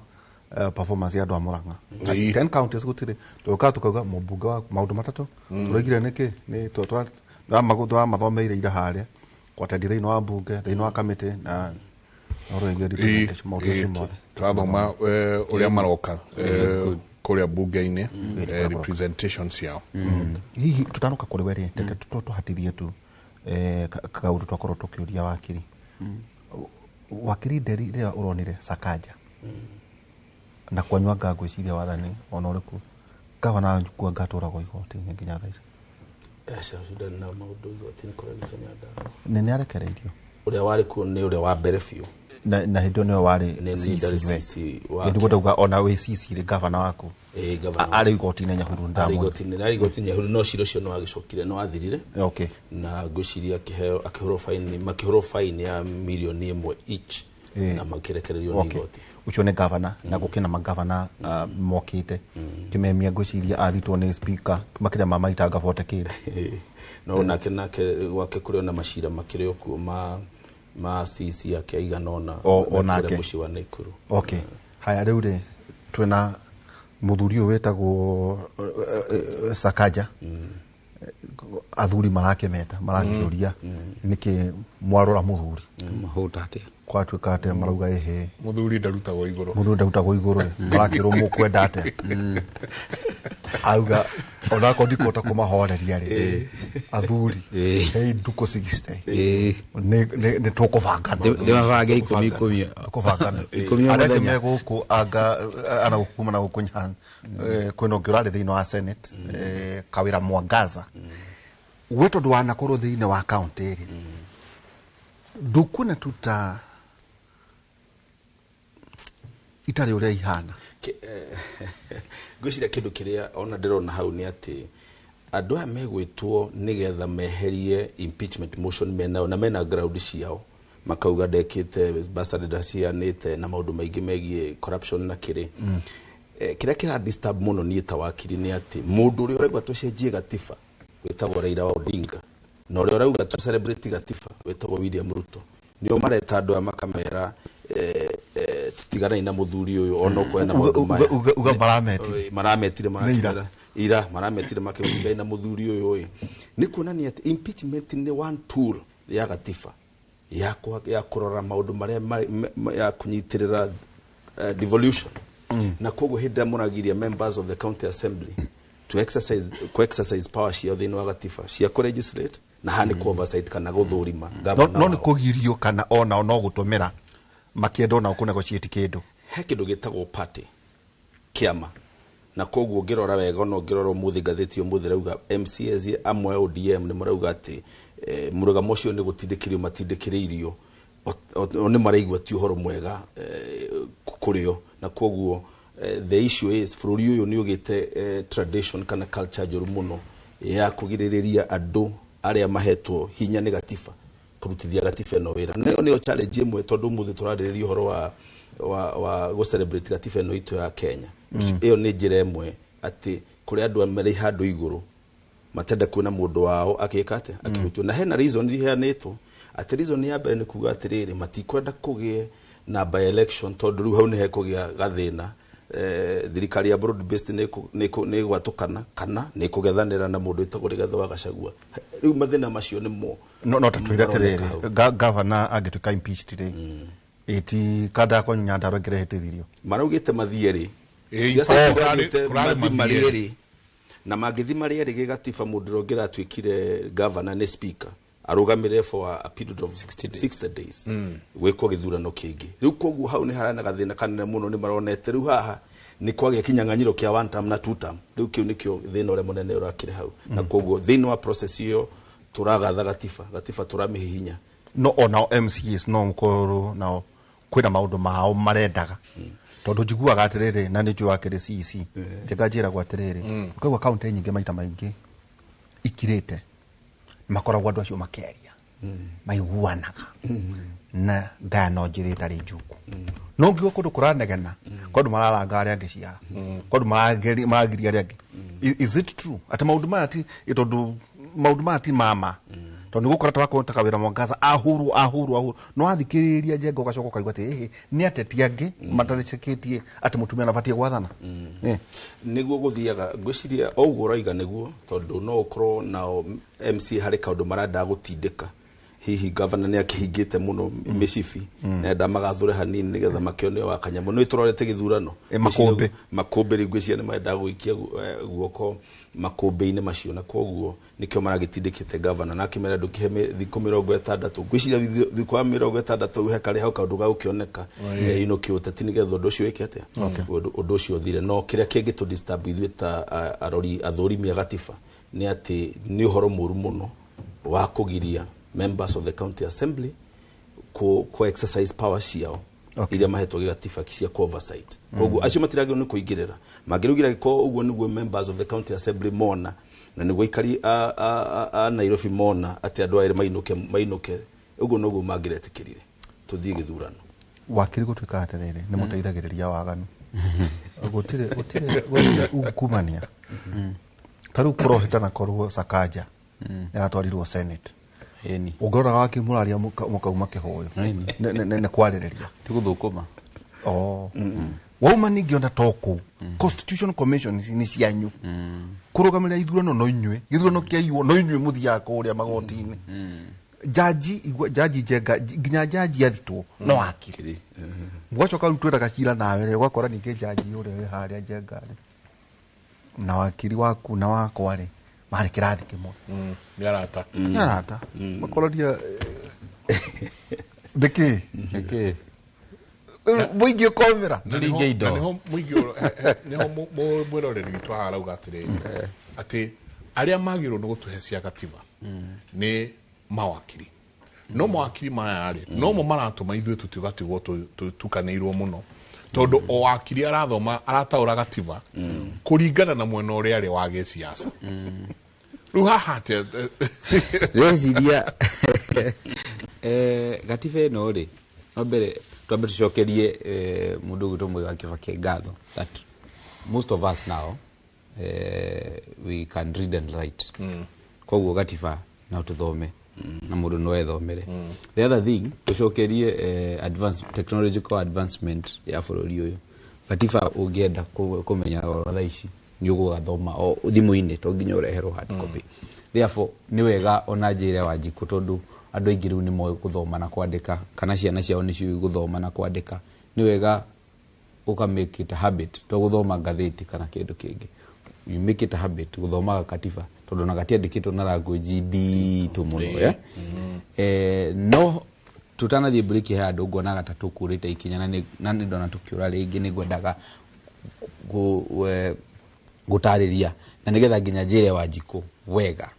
performance ya andũ a Murang'a. 10 counties gũtirĩ tũkaga tũkauga mũmbunge wa maũndũ matatũ tũroigire nĩkĩ nĩ twamathomeire ira harĩa kwatendi thĩinĩ wa mbunge, thĩinĩ wa kamĩtĩ na ũhoro wĩgiĩ representation, maũndũ macio mothe. Tũrathoma ũrĩa maroka kũrĩa bunge-inĩ, representation ciao. Hihi tutanoka kũrĩ we rĩ, reke tũhatithie tu kaũndũ twakorwo tũkĩũria wakiri. Wakiri Nderi, rĩrĩa ũronire Sakaja na kwanyu anga ngwĩciria wathani ona ũrĩkũ gavana kuo ngatũragwo igoti-inĩ nginya thaa ici? Aca, ũcio ndarĩ na maũndũ igoti-inĩ kũrĩa Gita Nyandarua. Nĩ arekereirio? Ũrĩa warĩ kuo nĩ ũrĩa wa mbere biũ. Na hĩndĩ ĩyo nĩwe warĩ Nĩ CC ndarĩ we. CC wake. Nĩguo ndauga ona wĩ CC rĩ, gavana waku Ĩĩ, gavana. Arĩ igoti-inĩ Nyahururu? Arĩ Ndamwona. igoti-inĩ, arĩ igoti-inĩ Nyahururu, no cira ũcio nĩ wagĩcokire, nĩ wathirire. Na ngwĩciria akĩheo, akĩhũrwo faini, makĩhũrwo faini ya mirioni 1 each na makĩrekererio nĩ igoti. Ũcio nĩ gavana, na gũkĩna magavana mokĩte kĩmemia, ngwĩciria athitwo nĩ speaker makĩria ma maita anga 40 kĩndũ. No nake gwake kũrĩ ona macira makĩrĩ o kuo ma CC ake aigana ũna O kũrĩa nake. Mũciĩ wa Naikuru. Okay, haya, rĩu rĩ twĩna mũthuri ũyũ wĩtagwo Sakaja, athuri marakĩmeta marakĩũria nĩkĩ mwarora mũthuri mahũta atĩa kwatuĩka atĩa, marauga ĩhĩ. Mũthuri ndarutagwo igũrũ. Mũthuri ndarutagwo igũrũ, marakĩrwo mũkwenda atĩa, auga onakorwo ndikũhota kũmahoreria rĩ, athuri hei ndukũ 60 nĩ tũkũbangana. Ndĩmabange ikũmi ikũmi. Tũkũbangana. Ikũmi o Arĩa angĩ mũthenya. me gũkũ anga ana gũkũ na gũkũ kwĩna ũngĩ ũrarĩ thĩinĩ wa Senate, Kawĩra Mwangaza, we tondũ wanakorwo thĩinĩ wa kaũntĩ rĩ, ndũkuona tu ta itarĩ ũrĩa ihana? Ngwĩciria kĩndũ kĩrĩa ona ndĩrona hau nĩ atĩ andũ aya megwĩtwo nĩgetha meherie impeachment motion menayo na mena ground ciao, makauga ndekĩte bursary, ndacianĩte na maũndũ maingĩ megiĩ corruption na kĩrĩ. Kĩrĩa kĩra disturb mũno niĩ ta wakiri nĩ atĩ mũndũ ũrĩa ũrauga tũcenjie gatiba wĩtagwo Raila Odinga na ũrĩa ũrauga tũ celebrate gatiba wĩtagwo William Ruto nĩo mareta andũ aya makamera tutiganai na mũthuri ũyũ onokorwo ena maũndũ maya. Uga marametire. Marametire. Nĩ ira. Marakĩmera ira, marametire makĩmutigai na mũthuri ũyũ ĩ, nĩ kuonania atĩ impeachment nĩ one tool ya gatiba ya kũrora maũndũ marĩa ya kũnyitĩrĩra devolution, na koguo hĩndĩ ĩrĩa mũragiria members of the county assembly to exercise, ku exercise power ciao thĩinĩ wa gatiba cia kũ legislate na haha nĩ ku oversight kana gũthũrima no governor no nĩ wao. Kũgirio kana onao no gũtũmĩra makĩenda onao kũ negotiate kĩndũ? He kĩndũ gĩtagwo party, kĩama, na koguo ũngĩrora wega, ona ũngĩrora ũmũthĩ ngathĩti ũmũthĩ rauga MCAs amwe a ODM nĩ marauga atĩ mũrũgamo ũcio nĩ gũtindĩkĩrio matindĩkĩrĩirio, o nĩ maraigua ti ũhoro mwega kũrĩo, na koguo the issue is bũrũri ũyũ nĩ ũgĩte tradition kana culture njũru mũno ya kũgirĩrĩria andũ arĩa mahetwo hinya nĩ gatiba kũrutithia gatiba ĩno wĩra. Nayo nĩyo challenge ĩmwe, tondũ ũmũthĩ tũrarĩrĩria ũhoro wa gũ celebrate gatiba ĩno itũ ya Kenya. Ĩyo nĩ njĩra ĩmwe atĩ kũrĩ andũ marĩ handũ igũrũ matenda kuona mũndũ wao akĩka atĩa, akĩhutio, na hena reasons iheanĩtwo Atĩ reason ya mbere nĩ kuga atĩrĩrĩ, matikwenda kũgĩe na by election tondũ rĩu hau nĩ hekũgĩa gathĩna. Thirikari ya broad based nĩ ĩgwatũkana kana nĩ ĩkũgethanĩra na mũndũ wĩtagwo Rigathĩ wa Gachagua. Rĩu mathĩna macio nĩmo no tatwĩre maroneka hau. atĩrĩrĩ, gavana angĩtuĩka impeached rĩ, ĩti kanda kwa Nyandarua ĩngĩrehĩtithirio maraugĩte mathiĩ rĩ. Ĩĩ, Siasa kũrarĩ- ciraugĩte kũrarĩ mathiĩ mathiĩ marĩ erĩ. erĩ, na mangĩthiĩ marĩ erĩ gĩgatiba mũndũ ũrĩa ũngĩratuĩkire governor nĩ speaker arũgamĩre for a period of 60 days gwĩkwo gĩthurano kĩngĩ. Rĩu koguo hau nĩ harana gathĩna kanene mũno, nĩ maronete rĩu haha nĩ kwagĩa kinyang'anyĩro kĩa one term na two term. Rĩu kĩu nĩkĩo thĩna ũrĩa mũnene ũrakĩrĩ hau, na koguo thĩinĩ wa process ĩyo tũragatha gatiba tũramĩhihinya. No onao MCAs no mũkorwo nao kwĩna maũndũ mao marendaga, tondũ njiguaga atĩrĩrĩ, na nĩ njũĩ wakĩrĩ CEC njega, njĩragwo atĩrĩrĩ, ũkaigua kaũntĩ nyingĩ maita maingĩ ikirĩte makoragwo andũ acio makĩaria maiguanaga na ngayano njĩra ĩtarĩ njuku, no ngiuga kũndũ kũranegena, kwa andũ mararanga arĩa angĩ ciara, kwa andũ maragiria arĩa angĩ. Is it true atĩ maũndũ maya ti tondũ maũndũ maya ti mama, tondũ nĩ gũkora tawakorwo ta kawĩra Mwangaza ahũrwo ahũrwo ahũrwo, no athikĩrĩria Njenga ũgacoka ũkaigua atĩ ĩhĩ nĩ ateti angĩ matarĩkĩtie atĩ mũtumia nabatiĩ gwathana. Nĩguo gũthiaga, ngwĩciria o ũguo ũroiga nĩguo, tondũ no ũkorwo nao MC harĩ kaũndũ marendaga gũtindĩka. Hihi gavana nĩ akĩhingĩte mũno mĩcibi, nenda magathũre hanini nĩgetha makĩone wa kanyamũ. Nĩ tũrorete gĩthurano. Makũmbĩ. Makũmbĩ rĩu ngwĩciria nĩ marendaga gũikia guoko makũmbĩ-inĩ macio, na koguo nĩkĩo maragĩtindĩkĩte gavana na akĩmera ndũkĩhe thikũ 60. Ngwĩciria thikũ wa 60 he karĩ hau kaũndũ gagũkĩoneka ino kĩũteti nĩgetha ũndũ ũcio wĩke atĩa, ũndũ ũcio ũthire. No kĩrĩa kĩngĩ disturb ithuĩ ta arori athũrimi a gatiba nĩ atĩ nĩ ũhoro mũru mũno wa kũgiria members of the county assembly ku exercise power ciao iria mahetwo gĩgatiba cia ku oversight. Koguo acio matiragĩrĩirwo nĩ kũingĩrĩra, mangĩrugĩra gĩkorwo ũguo nĩguo members of the county assembly mona, na nĩguo aikari a Nairobi mona atĩ andũ aya mainũke, ũguo noguo mangĩretĩkĩrire tũthiĩ gĩthurano. Wakiri gũtuĩka atĩrĩrĩ nĩ mũteithagĩrĩria waganu, gũtirĩ ungumania ta rĩu kũrohĩtana korwo Sakaja nĩaratwarirwo Senate, ũngĩrora wakiri mũraria mũkauma kĩhũyũ nĩ kwarĩrĩria ti gũthũkũma. Wauma ningĩ ona to kũu Constitution Commission nĩ cianyu kũrũgamĩrĩra ithurano, no inyuĩ gĩthurano kĩaiywo no inyuĩ mũthiaga kũrĩa magoti-inĩ, jaji igua jaji Njenga nginya jaji athitwo no wakiri mũgacoka rĩu twĩraga cira nawe rĩ, ũgakora ningĩ jaji ũrĩa wĩ harĩa Njenga rĩ na wakiri waku na wakwa rĩ marĩ kĩrathi kĩmwe. Nĩ arata. Nĩ arata makoraria nĩkĩ nĩkĩ mũingĩ ũkomera. Na nĩho mũingĩ nĩho mwĩroreri witũ haha arauga atĩrĩrĩ, atĩ arĩa magĩrĩirwo nĩ gũtũhe cia gatiba nĩ mawakiri, no mawakiri maya rĩ nomo maratũma ithuĩ tũtigatigwo tũtukanĩirwo mũno, tondũ o wakiri arathoma arataũra gatiba kũringana na mwena ũrĩa arĩ wa gĩciaca. Rĩu haha atĩa? Ndĩreciria gatiba ĩno rĩ, no mbere twambe tũcokerie mũndũ ũgwĩtwo Mwai wa Kibaki ngatho that most of us now we can read and write, koguo gatiba no tũthome na mũndũ no ethomere. The other thing, tũcokerie advance, technological advancement ya bũrũri ũyũ. Gatiba ũngĩenda kũmenya oro thaa ici nĩ ũgũgathoma o thimũ-inĩ, to nginya ũreherwo hard copy. Therefore nĩ wega ona njĩre Wanjikũ, tondũ andũ aingĩ rĩu nĩ moĩ gũthoma na kwandĩka, kana ciana ciao nĩ ciũĩ gũthoma na kwandĩka, nĩ wega ũka make it a habit to gũthoma ngathĩti kana kĩndũ kĩngĩ, you make it a habit gũthomaga katiba, tondũ ona gatiandĩkĩtwo na language nditũ mũno. No tutanathiĩ break he handũ nguonaga ta tũkũrĩte ikinya, na nĩ ndona tũkĩũra rĩngĩ, nĩ ngwendaga gũtarĩria na nĩgetha nginya njĩre Wanjikũ wega.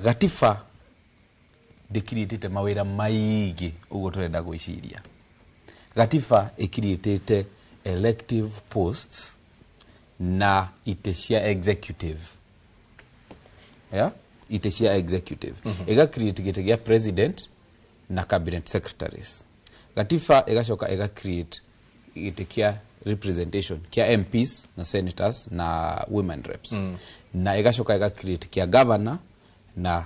Gatiba ndĩkiriĩtĩte mawĩra maingĩ ũguo tũrenda gwĩciria. Gatiba ĩkiriĩtĩte elective posts na itĩ cia executive. Yeah? Itĩ cia executive. Ĩga create gĩtĩ gĩa president na cabinet secretaries. Gatiba ĩgacoka ĩga create gĩtĩ kĩa representation kĩa MPs na senators na women reps. Na ĩgacoka ĩga create kĩa governor na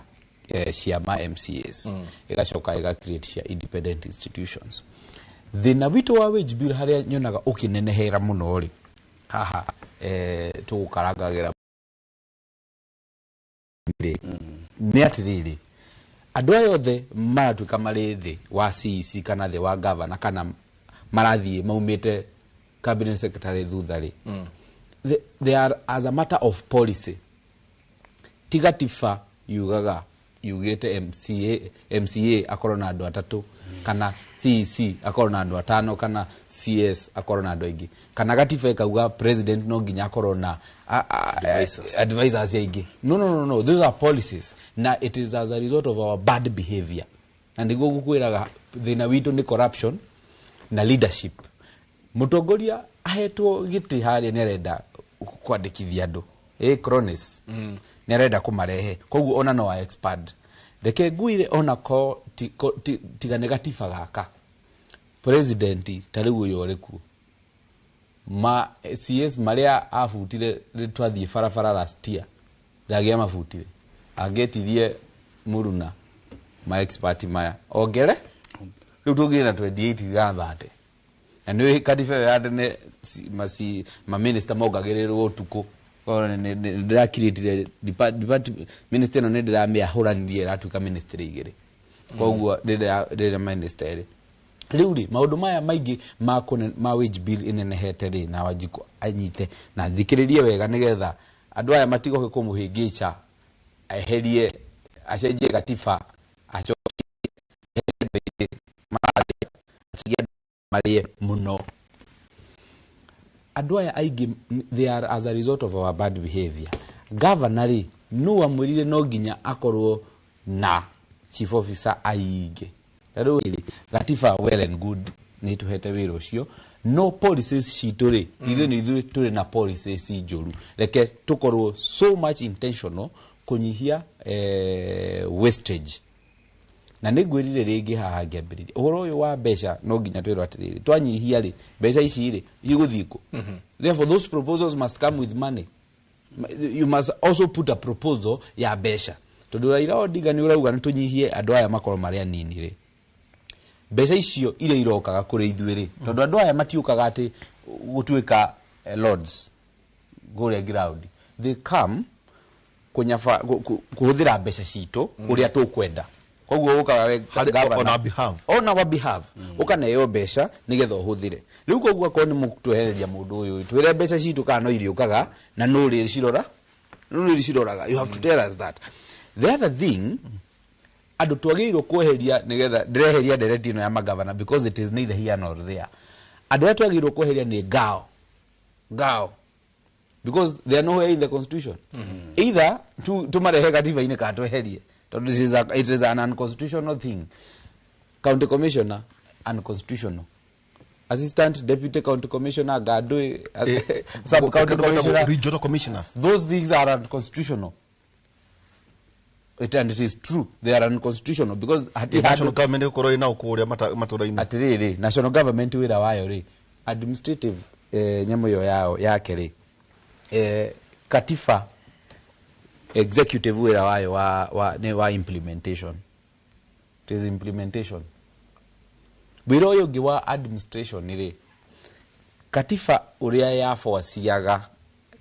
cia ma MCAs, ĩgacoka ĩga create cia independent institutions. Thĩna witũ wa wage bill harĩa nyonaga ũkĩnenehera mũno rĩ, haha tũgũkarangagĩra rĩ, nĩ atĩrĩrĩ, andũ aya othe maratuĩka marĩ thĩ wa CEC kana thĩ wa governor kana marathiĩ maumĩte cabinet secretary thutha rĩ, they are as a matter of policy. Ti gatiba yugaga yugĩte MCA akorwo na andũ atatũ, kana CEC akorwo na andũ atano, kana CS akorwo na andũ aingĩ, kana gatiba ĩkauga president no nginya akorwo na Advisors. Advisors aingĩ. No, no, no, no, those are policies, na it is as a result of our bad behavior. Na nĩguo ngũkwĩraga thĩna witũ nĩ corruption na leadership. Mũtongoria ahetwo gĩtĩ harĩa nĩ arenda kwandĩkithia andũ cronies, nĩ arenda kũmarehe, koguo ona no a expand. Reke ngwire, ona ko tiga nĩ gatiba gaka, president ta rĩu ũyũ ũrĩ kuo, ma CS marĩa abutire twathiĩ barabara last year, ndagĩa mabutire, angĩtirie mũruna ma expert maya ongere rĩu tũngĩrĩ na 28 ga 30. Na nĩ katiba ĩyo ya tene, maminista mongagĩrĩrwo ũtukũ. Ndĩrakirĩtire ministry ĩno, nĩ ndĩramĩahũranirie ĩratuĩka ministry igĩrĩ, koguo rĩrĩa minister ĩrĩ rĩu rĩ, maũndũ maya maingĩ ma wage bill ĩnenehete rĩ, na Wanjikũ anyite na thikĩrĩrie wega nĩgetha andũ aya matigoke kũmũhĩngĩca eherie, acenjie gatiba, acokie andũ aingĩ mararĩa, atige andũ marĩe mũno. Andũ aya aingĩ, they are as a result of our bad behavior. Governor rĩ, nũ amwĩrire no nginya akorwo na chief officer aingĩ? Ta rĩu rĩ, gatiba, well and good, nĩ tũhete wĩra ũcio, no policies citũ rĩ, ithuĩ nĩ ithuĩ tũrĩ na policies njũru. Reke tũkorwo so much intentional kũnyihia wastage. Na nĩ ngwĩrire rĩngĩ haha ngĩambĩrĩria ũhoro ũyũ wa mbeca, no nginya twĩrwo atĩrĩrĩ, twanyihia rĩ, mbeca ici rĩ igũthiĩ kũ? Therefore those proposals must come with money. You must also put a proposal ya mbeca, tondũ Raila Odinga nĩ ũrauga nĩ tũnyihie andũ aya makorwo marĩ anini rĩ, mbeca icio iria irokaga kũrĩ ithuĩ rĩ, tondũ andũ aya matiũkaga atĩ gũtuĩka lords kũrĩa ground, they come kũnyaba kũhũthĩra mbeca citũ ũrĩa tũkwenda. Koguo ũkaga we governor, on our behalf. On our behalf, ũkaneo mbeca nĩgetha ũhũthĩre. Rĩu koguo akorwo nĩ mũkũtwehereria mũndũ ũyũ, twĩre mbeca citũ kana no iriũkaga na nũ rĩcirora, nũ rĩciroraga. You have to tell us that. The other thing andũ twagĩrĩirwo kweheria, nĩgetha ndĩreheria ndereti ĩno ya magavana because it is neither here nor there, andũ arĩa twagĩrĩirwo kweheria nĩ ngao ngao, because they are nowhere in the constitution. Either tumarehe katiba-inĩ kana tweherie, tondũ it is an unconstitutional thing. County commissioner, unconstitutional. Assistant deputy county commissioner, Gadwe, sub county commissioner, regional commissioners, those things are unconstitutional. And it is true, they are unconstitutional because hati national government ĩgũkorwo ĩna ũkũrĩa matũra-inĩ. Atĩrĩrĩ, national government wĩra wayo rĩ, administrative nyamũ ĩyo yao yake rĩ, katiba executive wĩra wayo nĩ wa implementation. It is implementation. Wĩra ũyũ ũngĩ wa administration rĩ, katiba ũrĩa ya foreseeaga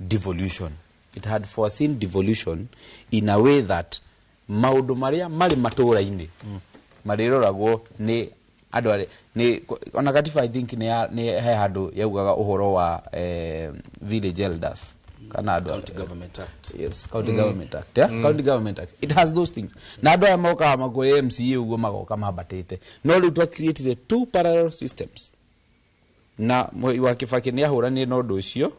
devolution, it had foreseen devolution in a way that maũndũ marĩa marĩ matũra-inĩ marĩroragwo nĩ andũ arĩa nĩ ona katiba, I think nĩ he handũ yaugaga ũhoro wa village elders kana andũ County Government Act. Yes, County Government Act, yeah? County Government Act, it has those things. Na andũ aya mokaga makuoya MCA ũguo magoka mambatĩte, no rĩu twa created two parallel systems, na Mwai wa Kibaki nĩ ahũranire na ũndũ ũcio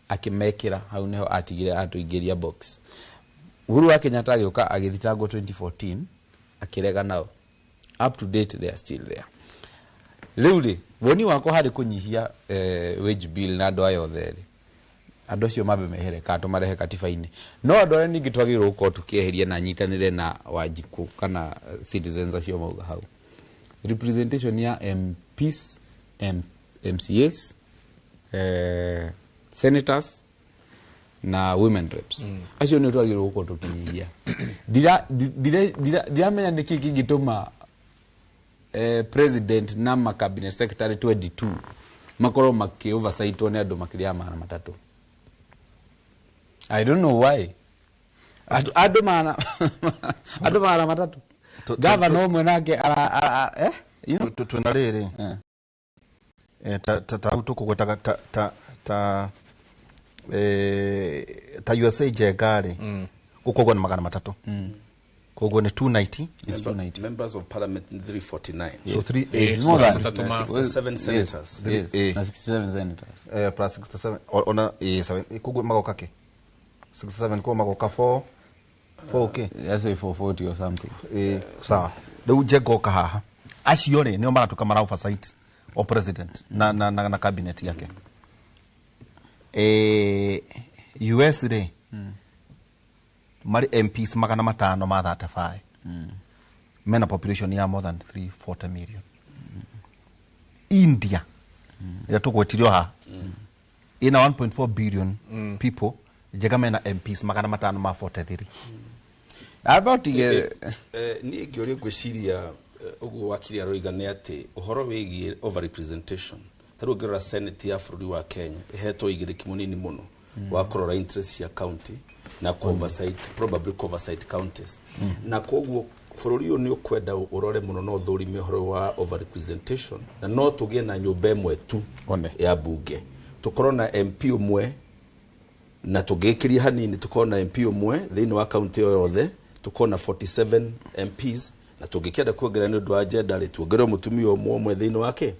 akĩmekĩra hau, nĩho atigire atũingĩria box. Uhuru wa Kenyatta agĩũka agĩthitangwo 2014 akĩrega nao. Up to date they are still there. Rĩu rĩ, woni wakwa harĩ kũnyihia wage bill na andũ aya othe rĩ, andũ acio mambe mehere kana tũmarehe katiba-inĩ. No andũ arĩa ningĩ twagĩrĩirwo gũkorwo tũkĩeheria, na nyitanĩre na Wanjikũ kana citizens acio mauga hau, representation ya MPs, MCAs, senators na women reps, acio nĩ twagĩrĩirwo gũkorwo tũkĩnyihia. Ndiramenya nĩkĩ kĩngĩtũma president na ma cabinet secretary 22 makorwo makĩ oversightwo nĩ andũ makĩria ya 300. I don't know why. Andũ 300. Governor ũmwe nake ara you know twĩna rĩrĩ ta hau tũkũgwetaga ta USA Njenga rĩ gũkũ nĩ 300. Koguo nĩ 290. It's 290. Members of parliament 349. So 3 more than 67 senators. Yes. Na 67 senators. Plus 67 ona 7 koguo magoka ke 67 koguo magoka 4 4k. That's 440 or something. Sawa. Rĩu Njenga oka haha. Acio rĩ nĩo maratuĩka mara oversight o president na cabinet yake. US rĩ marĩ MPs 535. Mena population ya more than 340 million. India ĩrĩa tũgwetirio haha ina 1.4 billion people. Njega mena MPs 543. About niĩ ngĩũrio ngwĩciria ũguo wakiri aroiga nĩ atĩ ũhoro wĩgiĩ overrepresentation ta rĩu ũngĩrora Senate ya bũrũri wa Kenya ĩhetwo ũigĩrĩki mũnini mũno wa kũrora interest cia county na oversight, probably oversight counties. Na koguo bũrũri ũyũ nĩ ũkwenda ũrore mũno na ũthũrime ũhoro wa overrepresentation na no tũgĩe na nyũmba ĩmwe tu ya bunge, tũkorwo na MP ũmwe na tũngĩkĩria hanini tũkorwo na MP ũmwe thĩinĩ wa county ĩyo yothe, tũkorwo na 47 MPs na tũngĩkĩenda kuongerera nĩ ũndũ wa agenda rĩ tuongerere mũtumia ũmwe thĩinĩ wake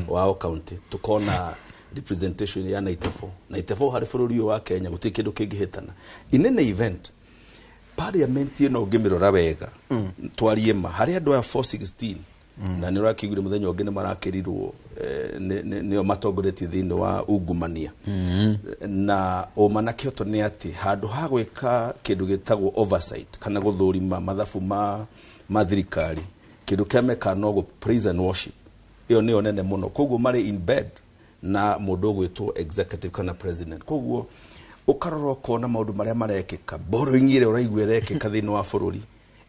wao county, tũkorwo na representation ya 94 94 harĩ bũrũri ũyũ wa Kenya gũtirĩ kĩndũ kĩngĩhĩtana. In any event parliament ĩno ũngĩmĩrora wega twarie ma harĩ andũ aya 416 na nĩ ũrakĩiguire mũthenya ũngĩ nĩ marakĩrirwo nĩo matongoretie thĩinĩ wa ungumania. Na ũma na kĩhoto nĩ atĩ handũ ha gwĩka kĩndũ gĩtagwo oversight kana gũthũrima mathabu ma thirikari, kĩndũ kĩa meka no gũ praise and worship ĩyo nĩyo nene mũno. Koguo marĩ in bed na mũndũ ũgwĩtwo executive kana president. Koguo ũkarora ũkona maũndũ marĩa marekĩka, borrowing ĩrĩa ũraigua ĩrekĩka thĩinĩ wa bũrũri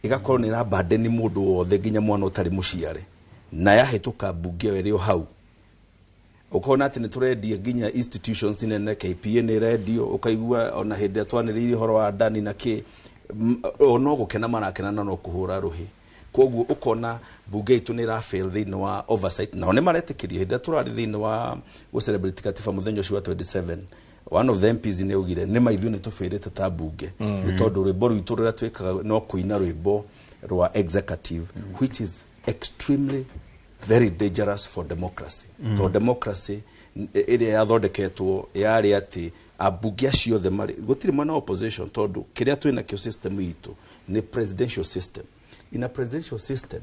ĩgakorwo nĩ ĩrabandeni mũndũ wothe nginya mwana ũtarĩ mũciare, na yahĩtũka mbunge ĩyo ĩrĩ o hau. Ũkona atĩ nĩ tũrendia nginya institutions nene, KPA nĩ ĩrendio, ũkaigua ona hĩndĩ ĩrĩa twanĩrĩirie ũhoro wa Adani na kĩ, no gũkena marakena na no kũhũra rũhĩ. Koguo ũkona bunge itũ nĩ ĩrafail thĩinĩ wa oversight, nao nĩ maretĩkĩria. Hĩndĩ ĩrĩa tũrarĩ thĩinĩ wa gũcelebrate katiba mũthenya ũcio wa 27, one of the MPs nĩ augire nĩ ma ithuĩ nĩ tũbĩrĩte ta bunge nĩ tondũ rwĩmbo rwitũ rũrĩa twĩkaga no kũina rwĩmbo rwa executive, which is extremely very dangerous for democracy. Tondũ democracy ĩrĩa yathondeketwo yarĩ atĩ ambunge acio othe marĩ gũtirĩ mwena wa opposition, tondũ kĩrĩa twĩnakĩo system itũ nĩ presidential system. In a presidential system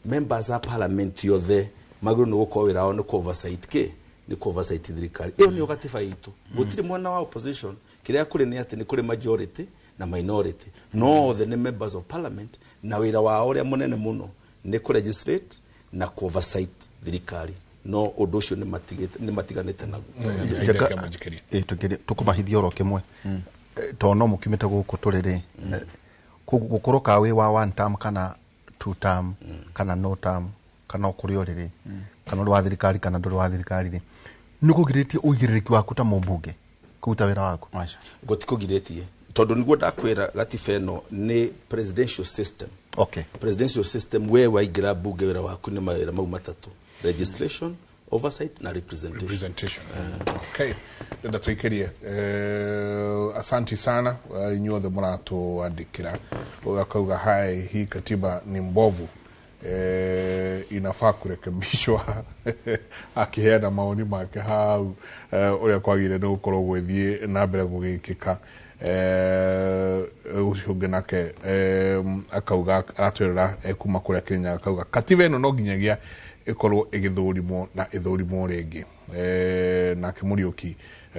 members a parliament yothe magĩrĩirwo nĩ gũkorwo wĩra wao nĩ oversight kĩ nĩ oversight thirikari ĩyo nĩyo gatiba itũ. Gũtirĩ mwena wa opposition, kĩrĩa kũrĩ nĩ atĩ nĩ kũrĩ majority na minority, no othe nĩ members of parliament na wĩra wao ũrĩa mũnene mũno nĩ kũ legislate na oversight thirikari, no ũndũ ũcio nĩ matiganĩte naguo. Tũkũmahithia oro kĩmwe tondũ no mũkiumĩte gũkũ tũrĩ rĩ, gũkorwo ka wĩ wa one term kana two term kana no term kana o kũrĩa ũrĩ rĩ, kana ũrĩ wa thirikari kana ndũrĩ wa thirikari rĩ, nĩ kũgirĩtie ũigĩrĩrĩki waku ta mũmbunge kũruta wĩra waku? Gũtikũgirĩtie tondũ nĩguo ndakwĩra gatiba ĩno nĩ presidential system. Okay. Presidential system we waingĩra bunge wĩra waku nĩ mawĩra mau matatũ, legislation, oversight na representation. Okay. Ndenda tuikirie. Asanti sana inyuothe mũratũandĩkĩra ũgakauga hai, hii katiba ni mbovu, inafaa kurekebishwa. Akiheana maoni make hau ũrĩa kwagĩrĩire nĩ gũkorwo gwĩthiĩ na mbere gũgĩkĩka. Ũcio ũngĩ nake akauga aratwĩrĩra kuma kũrĩa Kenya, akauga katiba ĩno no nginyagia ĩkorwo ĩgĩthũrimwo na ĩthũrimwo rĩngĩ. Nake Mũriũki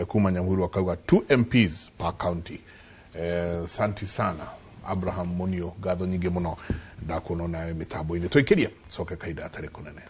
kuma Nyamhuru akauga 2 MPs per county. Santi sana Abraham Munio, ngatho nyingĩ mũno ndakuona nawe mĩtambo-inĩ. Tũikĩrie coke kahinda gatarĩ kũnene.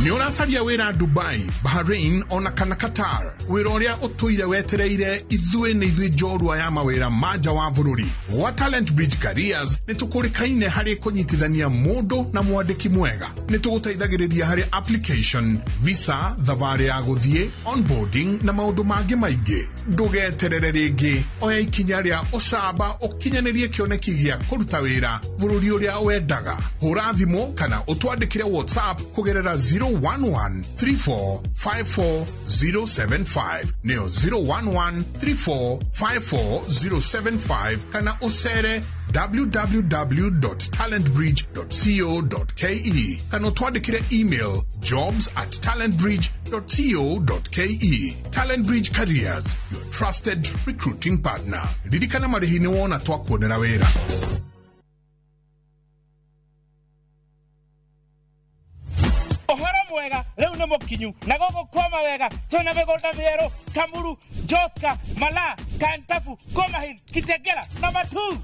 Nĩ ũracaria wĩra Dubai, Bahrain ona kana Qatar. Wĩra ũrĩa ũtũire wetereire ithuĩ nĩ ithuĩ njorua ya mawĩra ma nja wa bũrũri. Gwa Talent Bridge Careers nĩ tũkũrĩkaine harĩ kũnyitithania mũndũ na mwandĩki mwega. Nĩ tũgũteithagĩrĩria harĩ application, visa, thabarĩ ya gũthiĩ, onboarding na maũndũ mangĩ maingĩ. Ndũgeterere rĩngĩ, oya ikinya rĩa ũcamba ũkinyanĩrie kĩoneki gĩa kũruta wĩra bũrũri ũrĩa wendaga. Hũra thimũ kana ũtwandĩkĩre WhatsApp kũgerera 011 3454075, nĩyo 011 3454075, kana ũcere www.talentbridge.co.ke kana ũtwandĩkĩre email jobs@talentbridge.co.ke. Talent Bridge Careers, your trusted recruiting partner. Ririkana marĩhi nĩ wona twakuonera wĩra. Ũhoro mwega rĩu nĩ mũkinyu na gũkũ kwama wega twĩna mĩgũnda mĩerũ Kamuru, Joska, Mala, Kantafu, Komahil, Kitegera na Matu.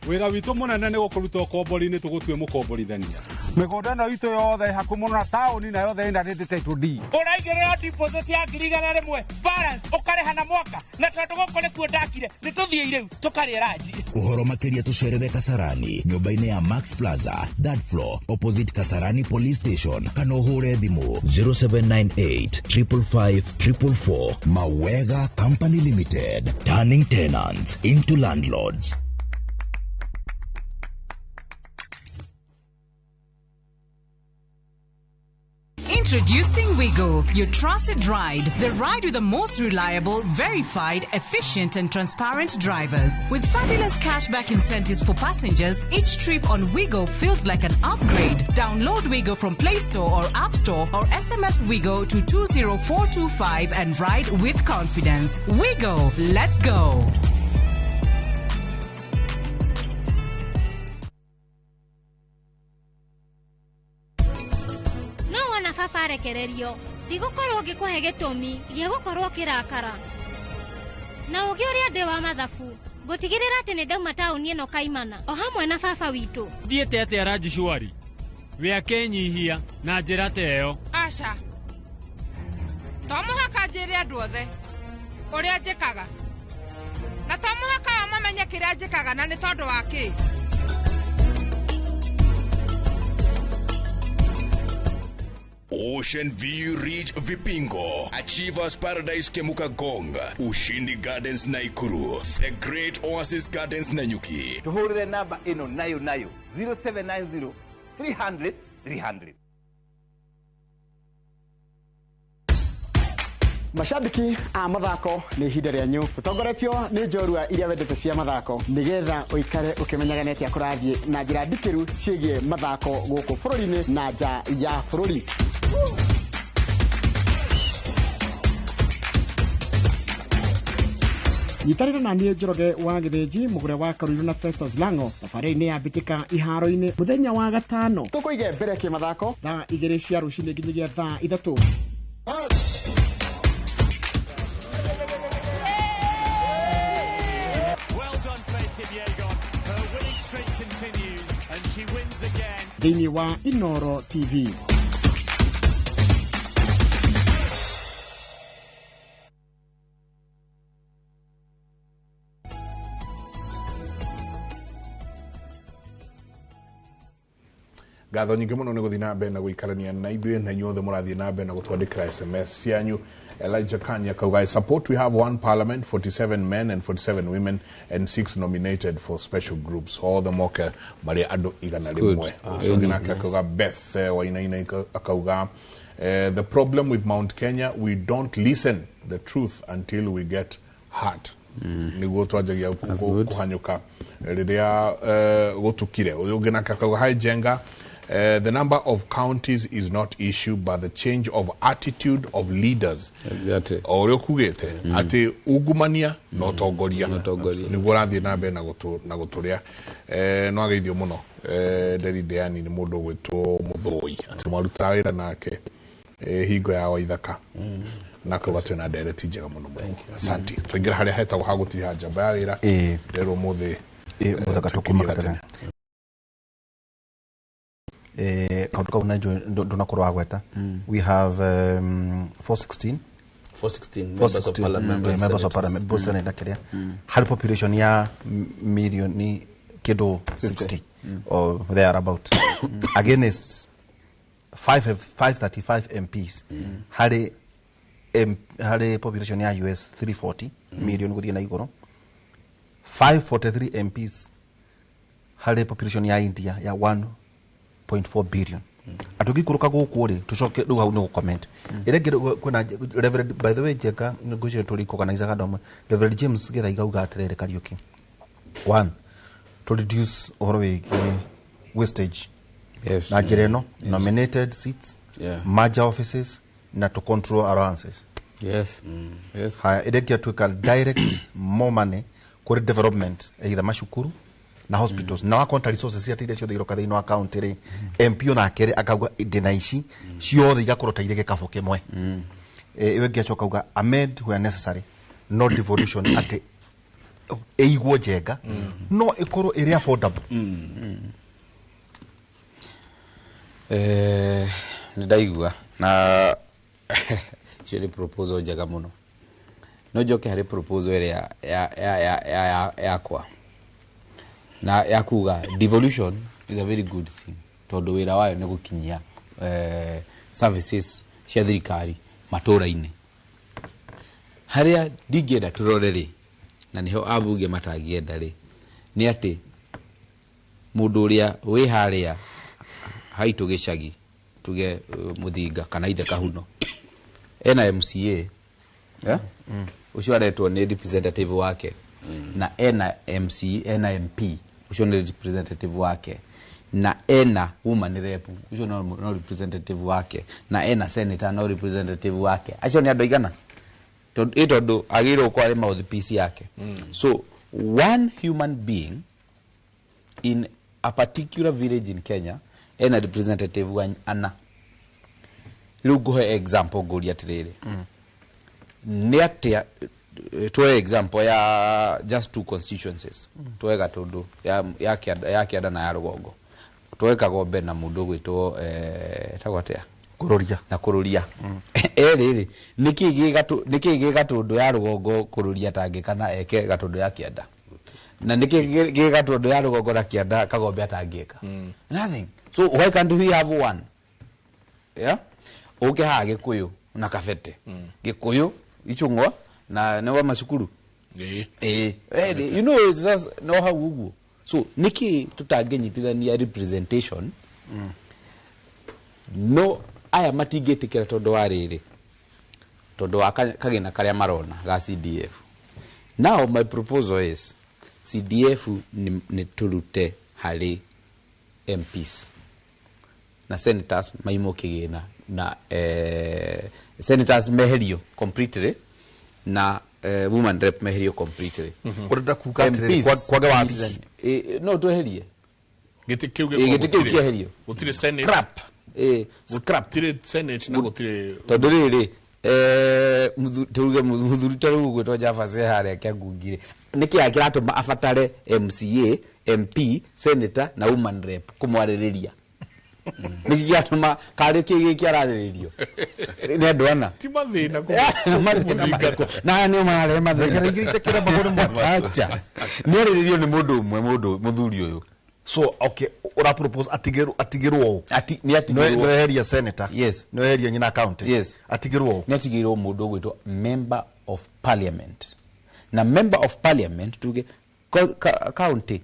Wĩra witũ mũnene nĩ gũkũruta ũkombori-inĩ tũgũtue mũkomborithania. Mĩgũnda ĩno itũ yothe ĩ hakuhĩ mũno na taũni na yothe ĩna rĩndĩ title deed. Ũraigĩrĩra deposit ya 100,000, balance ũkarĩha na mwaka, na tondũ gũkũ nĩkuo ndakire nĩ tũthiĩ rĩu tũkarĩe ranji. Ũhoro makĩria tũcerere Kasarani nyũmba-inĩ ya Max Plaza, third floor, opposite Kasarani Police Station, kana ũhũre thimũ 0798 555 444. Mawega Company Limited, turning tenants into landlords. Introducing Wigo, your trusted ride. The ride with the most reliable, verified, efficient, and transparent drivers. With fabulous cashback incentives for passengers, each trip on Wigo feels like an upgrade. Download Wigo from Play Store or App Store or SMS Wigo to 20425 and ride with confidence. Wigo, let's go. No wona baba arekererio ndigũkorwo ngĩkũhe gĩtũmi gĩa gũkorwo kĩrakara na ũgĩ ũrĩa ndĩ wa mathabu ngũtigĩrĩra atĩ nĩ ndauma taũni ĩno kaimana o hamwe na baba witũ. Thiĩte atĩa Rajishwari? We akenyihia na njĩra ta ĩyo. Aca, to mũhaka njĩre andũ othe ũrĩa njĩkaga, na to mũhaka o mamenye kĩrĩa njĩkaga na nĩ tondũ wa kĩ. Ocean View Ridge Vipingo, Achievers Paradise Kemuka Gong, Ushindi Gardens Naikuru, The Great Oasis Gardens Nanyuki. Tuhurire namba ĩno nayo nayo 0790 300 300. Mashabiki a mathako nĩ ihinda rĩanyu tũtongoretio nĩ njorua iria wendete cia mathako nĩgetha ũikare ũkĩmenyaga nĩ atĩa kũrathiĩ na njĩra ndikĩru ciĩgiĩ mathako gũkũ bũrũri-inĩ na nja ya bũrũri. Nyitanĩra na niĩ Njoroge wa Gĩthĩnji mũgũre wa Karuiru na Festus Lango thabarĩ-inĩ ya mbĩtĩka iharo-inĩ mũthenya wa gatano tũkũige mbere kĩmathako thaa 2 cia rũcinĩ nginyagia thaa 3. Thĩinĩ wa Inoro TV. Ngatho nyingĩ mũno nĩ gũthiĩ na mbere na gũikarania na ithuĩ na inyuothe mũrathiĩ na mbere na gũtwandĩkĩra SMS cianyu. Elijah Kanya kauga, I support we have one parliament, 47 men and 47 women and 6 nominated for special groups. Othe moke marĩ andũ 100. Ũcio ũngĩ nake akauga Beth Wainaina akauga the problem with Mount Kenya, we don't listen the truth until we get hurt. Nĩguo twanjagia kũhanyũka rĩrĩa gũtukire. Ũyũ ũngĩ nake akauga hi Jenga, the number of counties is not issue but the change of attitude of leaders. Exactly. O ũrĩa ũkugĩte atĩ ungumania na ũtongoria nĩguo ũrathiĩ na mbere na gũtũrĩa. No ageithio mũno Nderi Deani nĩ mũndũ ũgwĩtwo Mũthũi atĩ mwarutaga wĩra nake hingo ya Waithaka na akauga twĩna ndereti njega mũno mũno. Asante. Twaingĩra harĩa hetagwo ha gũtiriha njamba ya wĩra nderwo mũthĩ mũthaka tũkũmaka tene. Kaundu kau na ndunakorwo wagweta. We have 416 416 members of parliament, members of parliament both senate kiria harĩ population ya milioni kĩndũ 60 or there about against 535 MPs harĩ harĩ population ya US 340 million gũthiĩ na igũrũ, 543 MPs harĩ population ya India ya 1.4 billion. Atũngĩikũrũka gũkũ rĩ, tũcoke rĩu hau nĩ gũcomment ĩrĩa ĩngĩ kwĩna Reverend, by the way, Njenga ngwĩciria tũrĩ organizaga andũ amwe. Reverend James Gĩthaiga auga atĩrĩrĩ, Kariũki, one, to reduce ũhoro wĩgiĩ wastage na njĩra ĩno, nominated seats, merger offices na to control allowances. Haya, ĩrĩa ĩngĩ atuĩka direct more money kũrĩ development, either macukuru na hospitals, na wakonta resources cia iria ciothe iroka thĩinĩ wa county rĩ, MP onake rĩ akauga ndĩna ici ciothe igakorwo ta irĩ gĩkabũ kĩmwe. Ĩyo ĩngĩ acoka auga amend where necessary, no devolution atĩ ĩigwo Njenga no ĩkorwo ĩrĩ affordable. Nĩ ndaigua na icio nĩ proposal njega mũno. No njoke harĩ proposal ĩrĩa yakwa na ya kuga devolution is a very good thing tondũ wĩra wayo nĩ gũkinyia services cia thirikari matũra-inĩ. Harĩa ndingĩenda tũrore rĩ, na nĩho ambunge matangĩenda rĩ, nĩ atĩ mũndũ ũrĩa wĩ harĩa haitũ gĩcagi, tuge Mũthinga kana ithe Kahuno, ena MCA, ũcio aretwo nĩ representative wake, na ena MC, ena MP, ũcio nĩ representative wake, na ena woman rep, ũcio no representative wake, na ena senator no representative wake. Acio nĩ andũ aigana? Tondũ agĩrĩirwo gũkorwo arĩ mouthpiece yake. So one human being in a particular village in Kenya ena representative wa ana. Rĩu ngũhe example ngũria atĩrĩrĩ, nĩ atĩa tuoe example ya just two constituencies, tuoe Gatũndũ ya kĩanda na ya rũgongo, tuoe Kagombe na mũndũ ũgwĩtwo etagwo atĩa, Kũrũria na Kũrũria. Erĩ rĩ, nĩkĩ gĩ Gatũndũ ya rũgongo Kũrũria atangĩka na eke Gatũndũ ya kĩanda, na nĩkĩ gĩ Gatũndũ ya rũgongo na kĩanda Kagombe atangĩka? Nothing. So why can't we have one? Yeah, ũke haha Gĩkũyũ na Kabete, Gĩkũyũ Ichung'wa na nĩ wa macukuru. You know, it's just no hau ũguo. So nĩkĩ tũtangĩnyitithania representation? No aya matingĩtĩkĩra tondũ wa rĩrĩ, tondũ wa kagĩna karĩa marona ga CDF. Now my proposal is CDF nĩ tũrute harĩ MPs na senators maimwo kĩgĩna, na senators meherio completely, na woman rep meherio completely. Ũrenda kuga atĩrĩrĩ, kwage wabici? No tweherie gĩtĩ kĩu. Gĩtĩ kĩu kĩeherio. Gũtirĩ senate. Scrap. Scrap. Gũtirĩ senate na gũtirĩ tondũ rĩrĩ, tuge mũthuri ta rĩu ũgwĩtwo Javas e harĩa Kĩangungi rĩ, nĩkĩ kĩratũma abatare MCA, MP, senator na woman rep kũmwarĩrĩria? Nĩkĩ kĩratũma karĩ kĩ gĩkĩ ararĩrĩrio nĩ andũ ana? Ti mathĩna. Mathĩna marĩkũ? Na aya nĩo mararehe mathĩna. Acha nĩ arĩrĩrio nĩ mũndũ ũmwe, mũndũ mũthuri ũyũ. So okay, ura propose atigirwo ũũ? Ati nĩ atigirwo. Nĩ weheria senator? Yes. Nĩ weheria nyina county? Yes. Atigirwo ũũ? Nĩ atigirwo mũndũ ũgwĩtwo member of parliament, na member of parliament tuge county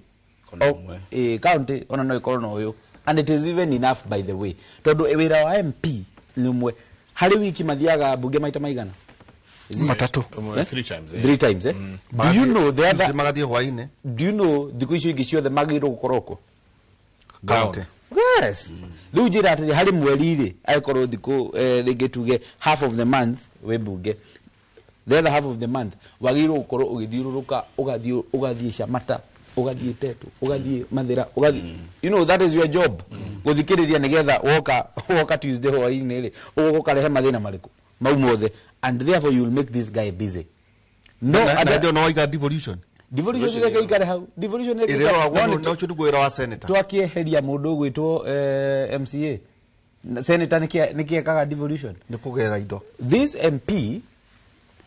county ona no ĩkorwo na ũyũ, and it is even enough, by the way, tondũ wĩra wa MP nĩ ũmwe harĩ wiki. Mathiaga bunge maita maigana? Matatũ. Three times. Three times, eh? Do you know the other Magathiĩ hwainĩ. Do you know thikũ icio ingĩ ciothe magĩrĩirwo gũkorwo kũ? County. Yes. Rĩu njĩra atĩrĩ, harĩ mweri rĩ, angĩkorwo thikũ rĩngĩ tuge half of the month wĩ bunge, the other half of the month wagĩrĩirwo gũkorwo ũgĩthiũrũrũka, ũgathiĩ Camata, ũgathiĩ Tetu, ũgathiĩ Mathĩra, ũgathiĩ, you know, that is your job, gũthikĩrĩria nĩgetha woka Tuesday hwainĩ rĩ, ũgoka ũkarehe mathĩna marĩkũ mau mothe, and therefore you will make this guy busy. No. Na ndio no waiga devolution. Devolution reke ikare hau. Devolution reke Ĩrĩa ikare. ĩroragwo No na ũcio nĩguo wĩra wa senator. Twakieheria mũndũ ũgwĩtwo MCA. Na senator nĩkĩ ekaga devolution? Nĩ kũgera indo. This MP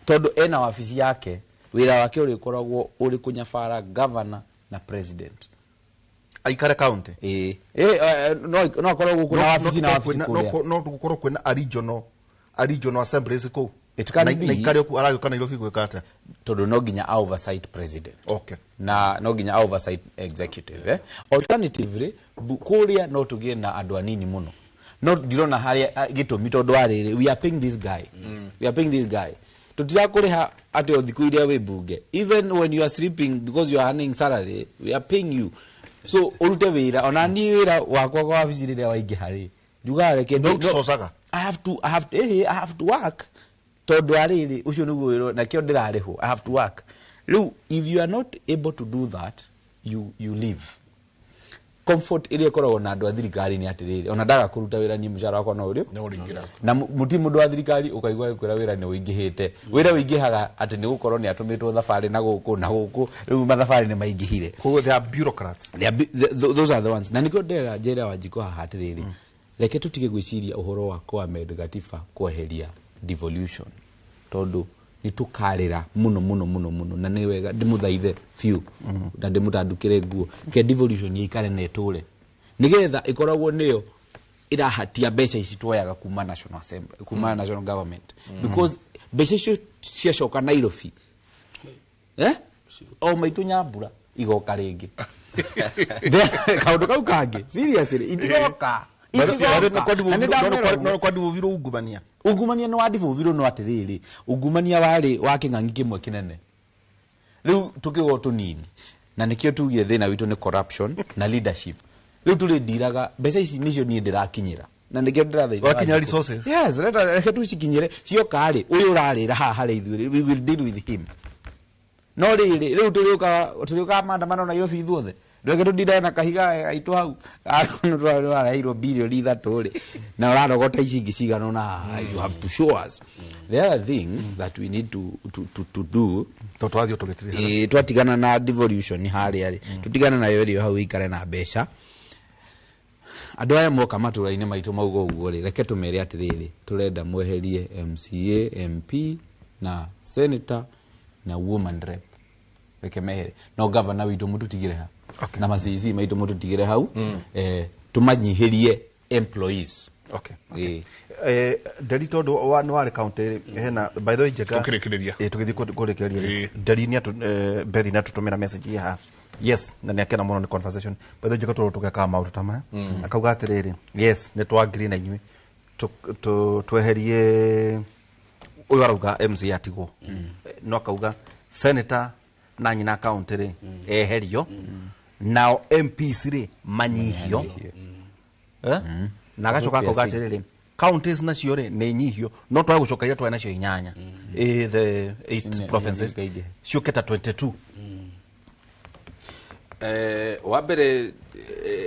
tondũ ena wabici yake, wĩra wake ũrĩkoragwo ũrĩ kũnyabara governor na president. Aikare county. Ĩĩ. No akorwo gũkũ na wabici na wabici kũrĩa. No gũkorwo kwĩna a regional assemblies kũu. It can be. Na ikare kũu aragĩũka Nairobi gwĩka atĩa? Tondũ no nginya a oversight president. Okay. Na no nginya a oversight executive. Alternatively, kũrĩa no tũgĩe na andũ anini mũno. No ndirona harĩa gĩtũmi tondũ wa rĩrĩ, we are paying this guy. We are paying this guy. Tũtirakũrĩha atĩ o thikũ iria wĩ bunge. Even when you are sleeping because you are earning salary, we are paying you. So ũrute wĩra, ona niĩ wĩra wakwa kwa wabici rĩrĩa waingĩha rĩ, njugaga reke No ũcocaga. I have to work. Tondũ wa rĩrĩ, ũcio nĩguo wĩra, na kĩo ndĩrarĩhwo. I have to work. Rĩu, if you are not able to do that, you leave. Comfort ĩrĩa ĩkoragwo na andũ a thirikari nĩ atĩrĩrĩ, ona ndaga kũruta wĩra niĩ mũcara wakwa no ũrĩ na mũti mũndũ wa thirikari ũkaigua agĩkwĩra wĩra nĩ ũingĩhĩte. Wĩra ũingĩhaga atĩ nĩ gũkorwo nĩ atũmĩtwo thabarĩ na gũkũ na gũkũ, rĩu mathabarĩ nĩ maingĩhire. Koguo they are bureaucrats. Those are the ones. Na nĩkĩo ndĩrera njĩra Wanjikũ haha atĩrĩrĩ, reke tũtige gwĩciria ũhoro wa kũamend gatiba kweheria devolution, tondũ nĩ tũkarĩra mũno mũno mũno mũno, na nĩ wega ndĩmũthaithe biũ na ndĩmũtandũkĩre nguo ke devolution ĩikare na ĩtũre, nĩgetha ĩkoragwo nĩyo ĩrahatia mbeca ici tuoyaga kuma national assembly, kuma national government, because mbeca icio ciacoka Nairobi, o maitũ Nyambura igoka rĩngĩ. Kaũndũ kau kangĩ seriously itigoka. No kwa devolve ungumania. Ungumania no wa devolve no atĩrĩrĩ, ungumania warĩ wa kĩng'ang'i kĩmwe kĩnene. Rĩu tũkĩgwo tũnini, na nĩkĩo tugire thĩna witũ nĩ corruption na leadership. Rĩu tũrĩndiraga mbeca ici nĩcio niĩ ndĩrakinyĩra, na nĩkĩo ndĩrathaitha Wakinyĩra Wanjikũ. resources? Yes, reke tũcikinyĩre. Cioka rĩ, ũyũ ũrarĩra haha harĩ ithuĩ, we will deal with him. No rĩrĩ, rĩu tũrĩũkaga maandamano Nairobi ithuothe. Ndweke tũtindane na kahiga gaitũ hau. Nĩtũraheirwo birioni 3 rĩ, na ũrarogota ici ingĩ cigana ũna haha. You have to show us. The other thing that we need to do, Tondũ twathiĩ tũgĩtirĩha. Twatigana na devolution harĩa rĩ, tũtigane nayo ĩrĩ hau ĩikare na mbeca. Andũ aya moka matũra-inĩ maitũ mauga ũguo rĩ, reke tũmere atĩrĩrĩ, tũrenda mweherie MCA, MP na senator na woman rep. Reke mehere. No governor witũ mũtũtigĩre ha. Na ma CC maitũ mũtũtigĩre hau. Tũmanyihĩrie employees. Okay. Nderi tondũ nĩ warĩ county hena, by the way, Njega. Tũkĩrĩkĩrĩria. Tũgĩthiĩ kũrĩkĩrĩria. Nderi nĩ Bethi nĩ atũtũmĩra message haha. Yes, na nĩ akena mũno nĩ conversation. By the way, Njega tondũ tũgekaga maũndũ ta maya. Akauga atĩrĩrĩ, yes, nĩ twa agree na inyuĩ. Tweherie ũyũ arauga MCA atigwo. No akauga senator na nyina county rĩ, eherio. Nao MPs rĩ, manyihio. Na agacoka akauga atĩrĩrĩ, counties nacio rĩ nĩ nyihio, no twage gũcoka iria twarĩ nacio 8. The 8 provinces ciũke ta 22. Wa mbere,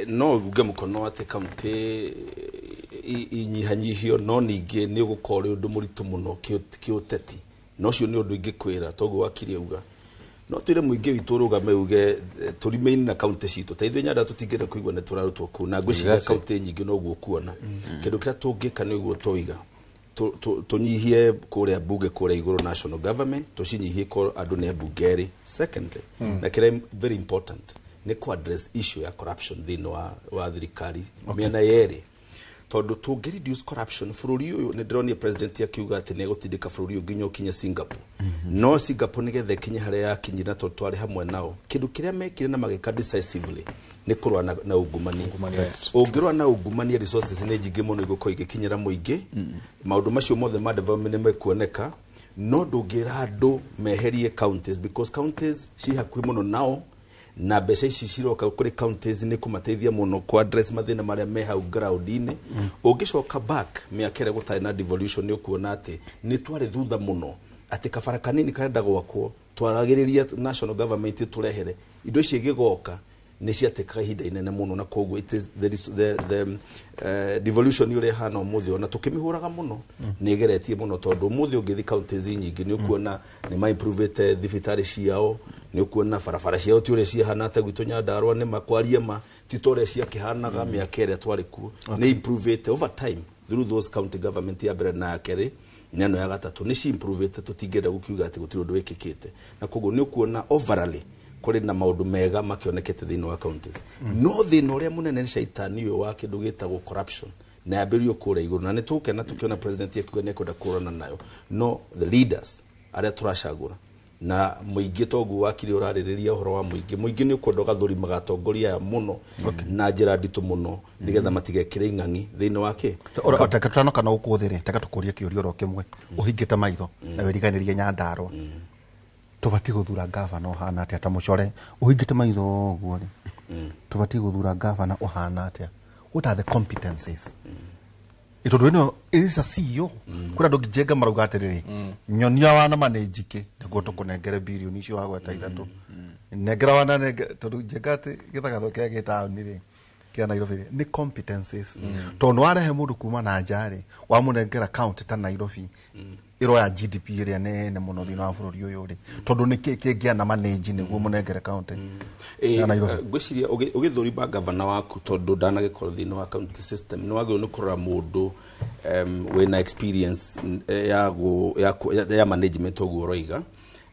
no uge mũkono atĩ county inyihanyihio, no ningĩ nĩ ũgũkorwo ũrĩ ũndũ mũritũ mũno kĩũteti. Na ũcio nĩ ũndũ ingĩkwĩra, toguo wakiri auga. No twĩre mũingĩ witũ ũrũgame uge, tũremain na county citũ. Ta ithuĩ Nyandarua tũtingĩenda kũigua nĩ tũrarutwo kũu, na ngwĩciria county nyingĩ noguo ũkuona. Kĩndũ kĩrĩa tũngĩka nĩ ũguo twoiga. Tũnyihie kũrĩa bunge kũrĩa igũrũ national government, tũcinyihie ko andũ nĩ ambunge erĩ. Secondly, na kĩrĩa very important, nĩ kũ address issue ya corruption thĩinĩ wa thirikari mĩena yerĩ. Tondũ tũngĩ reduce corruption bũrũri ũyũ, nĩ ndĩronire president akiuga atĩ nĩ egũtindĩka bũrũri ũyũ nginya ũkinye Singapore. No Singapore nĩgetha ĩkinye harĩa yakinyire, na tondũ twarĩ hamwe nao, kĩndũ kĩrĩa mekire na magĩka decisively nĩ kũrũa na ungumania. Ũngĩrũa na ungumania, resources nĩ nyingĩ mũno igũkorwo igĩkinyĩra mũingĩ. Maũndũ macio mothe ma development nĩ mekuoneka, no ndũngĩra andũ meherie counties, because counties ci hakuhĩ mũno nao, na mbeca ici ciroka kũrĩ counties nĩ kũmateithia mũno kũ address mathĩna marĩa me hau ground-inĩ. Ũngĩcoka back mĩaka ĩrĩa gũtarĩ na devolution, nĩ ũkuona atĩ nĩ twarĩ thutha mũno, atĩ kabara kanini karenda gwakwo twaragĩrĩria national government tũrehere indo ici igĩgoka Nĩ ciatekaga ihinda inene mũno, na koguo it is there is the devolution ũrĩa ĩhana ũmũthĩ, ona tũkĩmĩhũraga mũno, nĩ ĩgeretie mũno, tondũ ũmũthĩ ũngĩthiĩ counties nyingĩ nĩ ũkuona nĩ ma-improvĩte thibitarĩ ciao, nĩ ũkuona barabara ciao ti ũrĩa ciahana ta gwitũ Nyandarũa, nĩ makwarie ma ti ta ũrĩa ciakĩhanaga mĩaka ĩrĩa twarĩ kuo. Nĩ improvĩte over time through those county government ya mbere na ya kerĩ na ĩno ya gatatũ, nĩ ci-improvĩte. Tũtingĩenda gũkiuga atĩ gũtirĩ ũndũ wĩkĩkĩte, na koguo nĩ ũkuona overally kũrĩ na maũndũ mega makĩonekete thĩinĩ wa counties. No thĩna ũrĩa mũnene nĩ caitani ũyũ wa kĩndũ gĩtagwo corruption, na yambĩrĩrio kũrĩa igũrũ, na nĩ tũgũkena tũkĩona president akiuga nĩ ekwenda kũhũrana nayo. No the leaders arĩa tũracagũra na mũingĩ, toguo wakiri ũrarĩrĩria ũhoro wa mũingĩ, mũingĩ nĩ ũkwenda ũgathũrimaga atongoria aya mũno na njĩra nditũ mũno, nĩgetha matigekĩre ing'ang'i thĩinĩ wa kĩ. Teke tũtanoka na gũkũ thĩ rĩ, teke tũkũrie kĩũria oro kĩmwe ũhingĩte maitho na wĩriganĩrie Nyandarũa. Tũbatiĩ gũthura gavana ũhana atĩa? Ta mũcore ũhingĩte maitho ũguo rĩ, tũbatiĩ gũthura gavana ũhana atĩa? What are the competencies? Tondũ ĩno is a CEO, kwĩna andũ njenga marauga atĩrĩrĩ, nyonia wana manage kĩ nĩguo tũkũnengere birioni icio wagweta ithatũ, nengera wana nenge, tondũ njenga atĩ gĩthagatho kĩrĩa gĩ taũni rĩ, kĩa Nairobi rĩ, nĩ competencies. Tondũ warehe mũndũ kuma na nja rĩ, wamũnengera county ta Nairobi ĩroya GDP ĩrĩa nene mũno thĩinĩ wa bũrũri ũyũ rĩ, tondũ nĩ kĩ kĩngĩana manage nĩguo mũnengere county ya Nairobi? Ngwĩciria ũgĩthũrima gavana waku, tondũ ndanagĩkorwo thĩinĩ wa county system, nĩ wagĩrĩirwo nĩ kũrora mũndũ wĩna experience ya management ũguo ũroiga,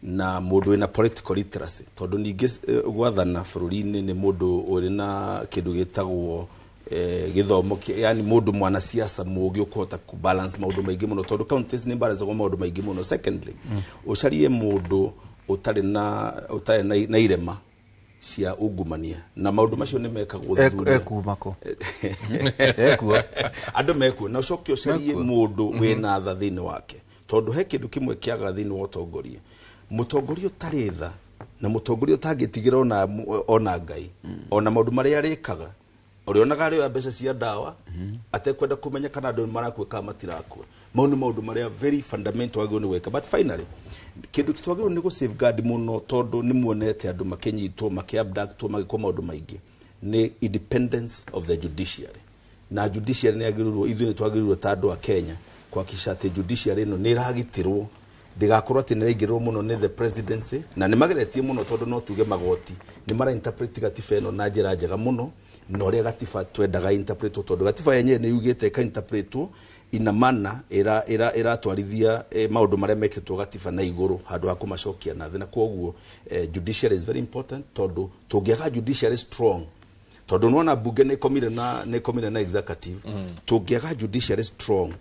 na mũndũ wĩna political literacy, tondũ ningĩ gwathana bũrũri-inĩ nĩ mũndũ ũrĩ na kĩndũ gĩtagwo gĩthomo yani mũndũ mwanasiasa mũũgĩ ũkũhota ku balance maũndũ maingĩ mũno, tondũ counties nĩ balancagwo maũndũ maingĩ mũno. Secondly, ũcarie mũndũ ũtarĩ na irema cia ungumania, na maũndũ macio nĩ mekagwo ũthuthuria. Ekuma kũ? Ekuo andũ mekuo, na ũcoke ũcarie Mekuo. mũndũ wĩna tha thĩinĩ wake, tondũ he kĩndũ kĩmwe kĩagaga thĩinĩ wa ũtongoria: mũtongoria ũtarĩ tha na mũtongoria ũtangĩtigĩra ona Ngai ona maũndũ marĩa arĩkaga, ũrĩonaga arĩoya mbeca cia ndawa atekwenda kũmenya kana andũ nĩ marakua kana matirakua. Mau nĩ maũndũ marĩa very fundamental wagĩrĩirwo nĩ gwĩka. But finally, kĩndũ twagĩrĩirwo nĩ gũ safeguard mũno, tondũ nĩ muonete andũ makĩnyitwo, makĩabductwo, magĩkwo maũndũ maingĩ, nĩ independence of the judiciary. Na judiciary nĩ yagĩrĩirwo, ithuĩ nĩ twagĩrĩirwo ta andũ a Kenya kuhakikisha atĩ judiciary ĩno nĩ ĩragitĩrwo, ndĩgakorwo atĩ nĩ ĩraingĩrĩrwo mũno nĩ the presidency. Na nĩ mageretie mũno, tondũ no tuge magoti nĩ mara interpret gatiba ĩno na njĩra njega mũno na ũrĩa gatiba twendaga interpretwo, tondũ gatiba yenyewe nĩ yugĩte ĩka-interpretwo ina mana ĩratwarithia maũndũ marĩa mekĩtwo gatiba na igũrũ handũ ha kũmacokia na thĩ. Na kwoguo judiciary is very important, tondũ tũngĩaga judiciary strong, tondũ nĩwona bunge nĩ ĩkomire na executive, tũngĩaga judiciary strong,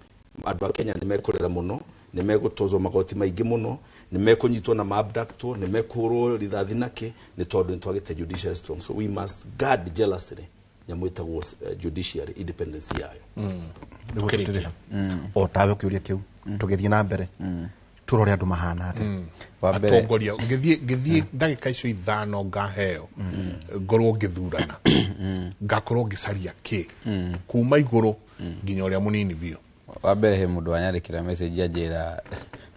andũ a Kenya nĩ mekũrĩra mũno, nĩ megũtozwo magoti maingĩ mũno, nĩ mekũnyitwo na maabductwo, nĩ mekũhũrwo rithathi nakĩ, nĩ tondũ nĩ twagĩte judiciary strong. So we must guard jealously nyamũ ĩtagwo judiciary independence yayo. Nĩguo tũtirĩha. O tawe kĩũria kĩu, tũgĩthiĩ na mbere tũrore andũ mahana atĩa. Atongoria, ngĩthiĩ ndagĩka icio 5 ngaheo ngorwo ngĩthurana, ngakorwo ngĩcaria kĩ kuma igũrũ nginya ũrĩa mũnini biũ? Wa mbere, he mũndũ wanyandĩkĩra message anjĩra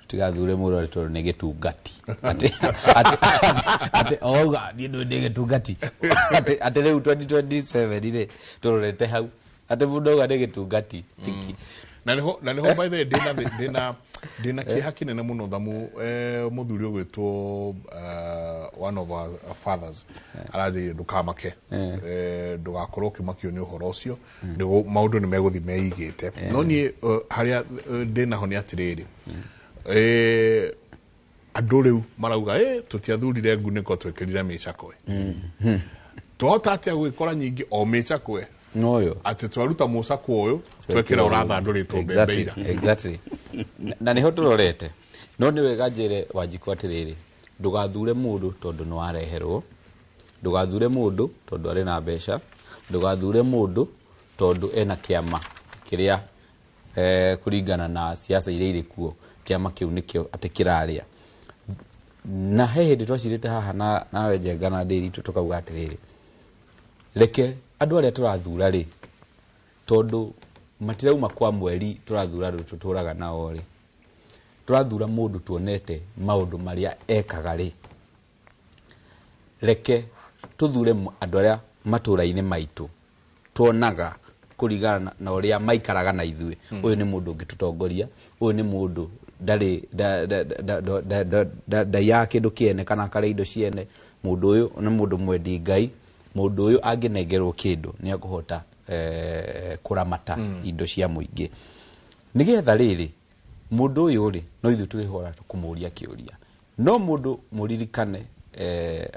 tũtigathure mũndũ atĩ tondũ nĩ gĩtungati, atĩ auga niĩ ndũĩ ndĩ gĩtungati, atĩ rĩu 2027 rĩ, tũrorete hau atĩ mũndũ auga nĩ gĩtungati tiki. Na nĩho by the way ndĩna kĩeha kĩnene mũno thamu mũthuri ũgwĩtwo one of our fathers aranjĩrire ndũkamake, ndũgakorwo ũkĩmakio nĩ ũhoro ũcio. Maũndũ nĩ megũthiĩ meigĩte. No niĩ harĩa ndĩnaho nĩ atĩrĩrĩ, andũ rĩu marauga tũtiathurire ngunĩko, twĩkĩrire mĩcakwe. Twahota atĩa gwĩkora nyingĩ o mĩcakwe noyo atĩ twaruta mũcakwe ũyũ, twekĩra ũrathandũrĩtwo mbembe ira? Exactly. Na nĩho tũrorete. No nĩ wega njĩre Wanjikũ atĩrĩrĩ, ndũgathure mũndũ tondũ nĩ wareherwo, ndũgathure mũndũ tondũ arĩ na mbeca, ndũgathure mũndũ tondũ ena kĩama kĩrĩa kũringana na siasa iria irĩ kuo, kĩama kĩu nĩkĩo atĩ kĩrarĩa. Na he hĩndĩ twacirĩte haha na nawe Njenga na Ndĩritũ, tũkauga atĩrĩrĩ, reke andũ arĩa tũrathura rĩ, tondũ matirauma kwa mweri, tũrathura andũ tũtũraga nao rĩ, tũrathura mũndũ tuonete maũndũ marĩa ekaga rĩ, reke. Tuthure andũ arĩa matũra-inĩ maitũ tuonaga kũringana na ũrĩa maikaraga na ithuĩ. Ũyũ nĩ mũndũ ũngĩtũtongoria, ũyũ nĩ mũndũ ndarĩ ndaiyaga kĩndũ kĩene kana akarĩa indo ciene. Mũndũ ũyũ nĩ mũndũ mwendi Ngai, mũndũ ũyũ angĩnengerwo kĩndũ nĩ akũhota kũramata indo cia mũingĩ. Nĩgetha rĩrĩ mũndũ ũyũ rĩ no ithuĩ tũrĩhora kũmũria kĩũria. No mũndũ mũririkane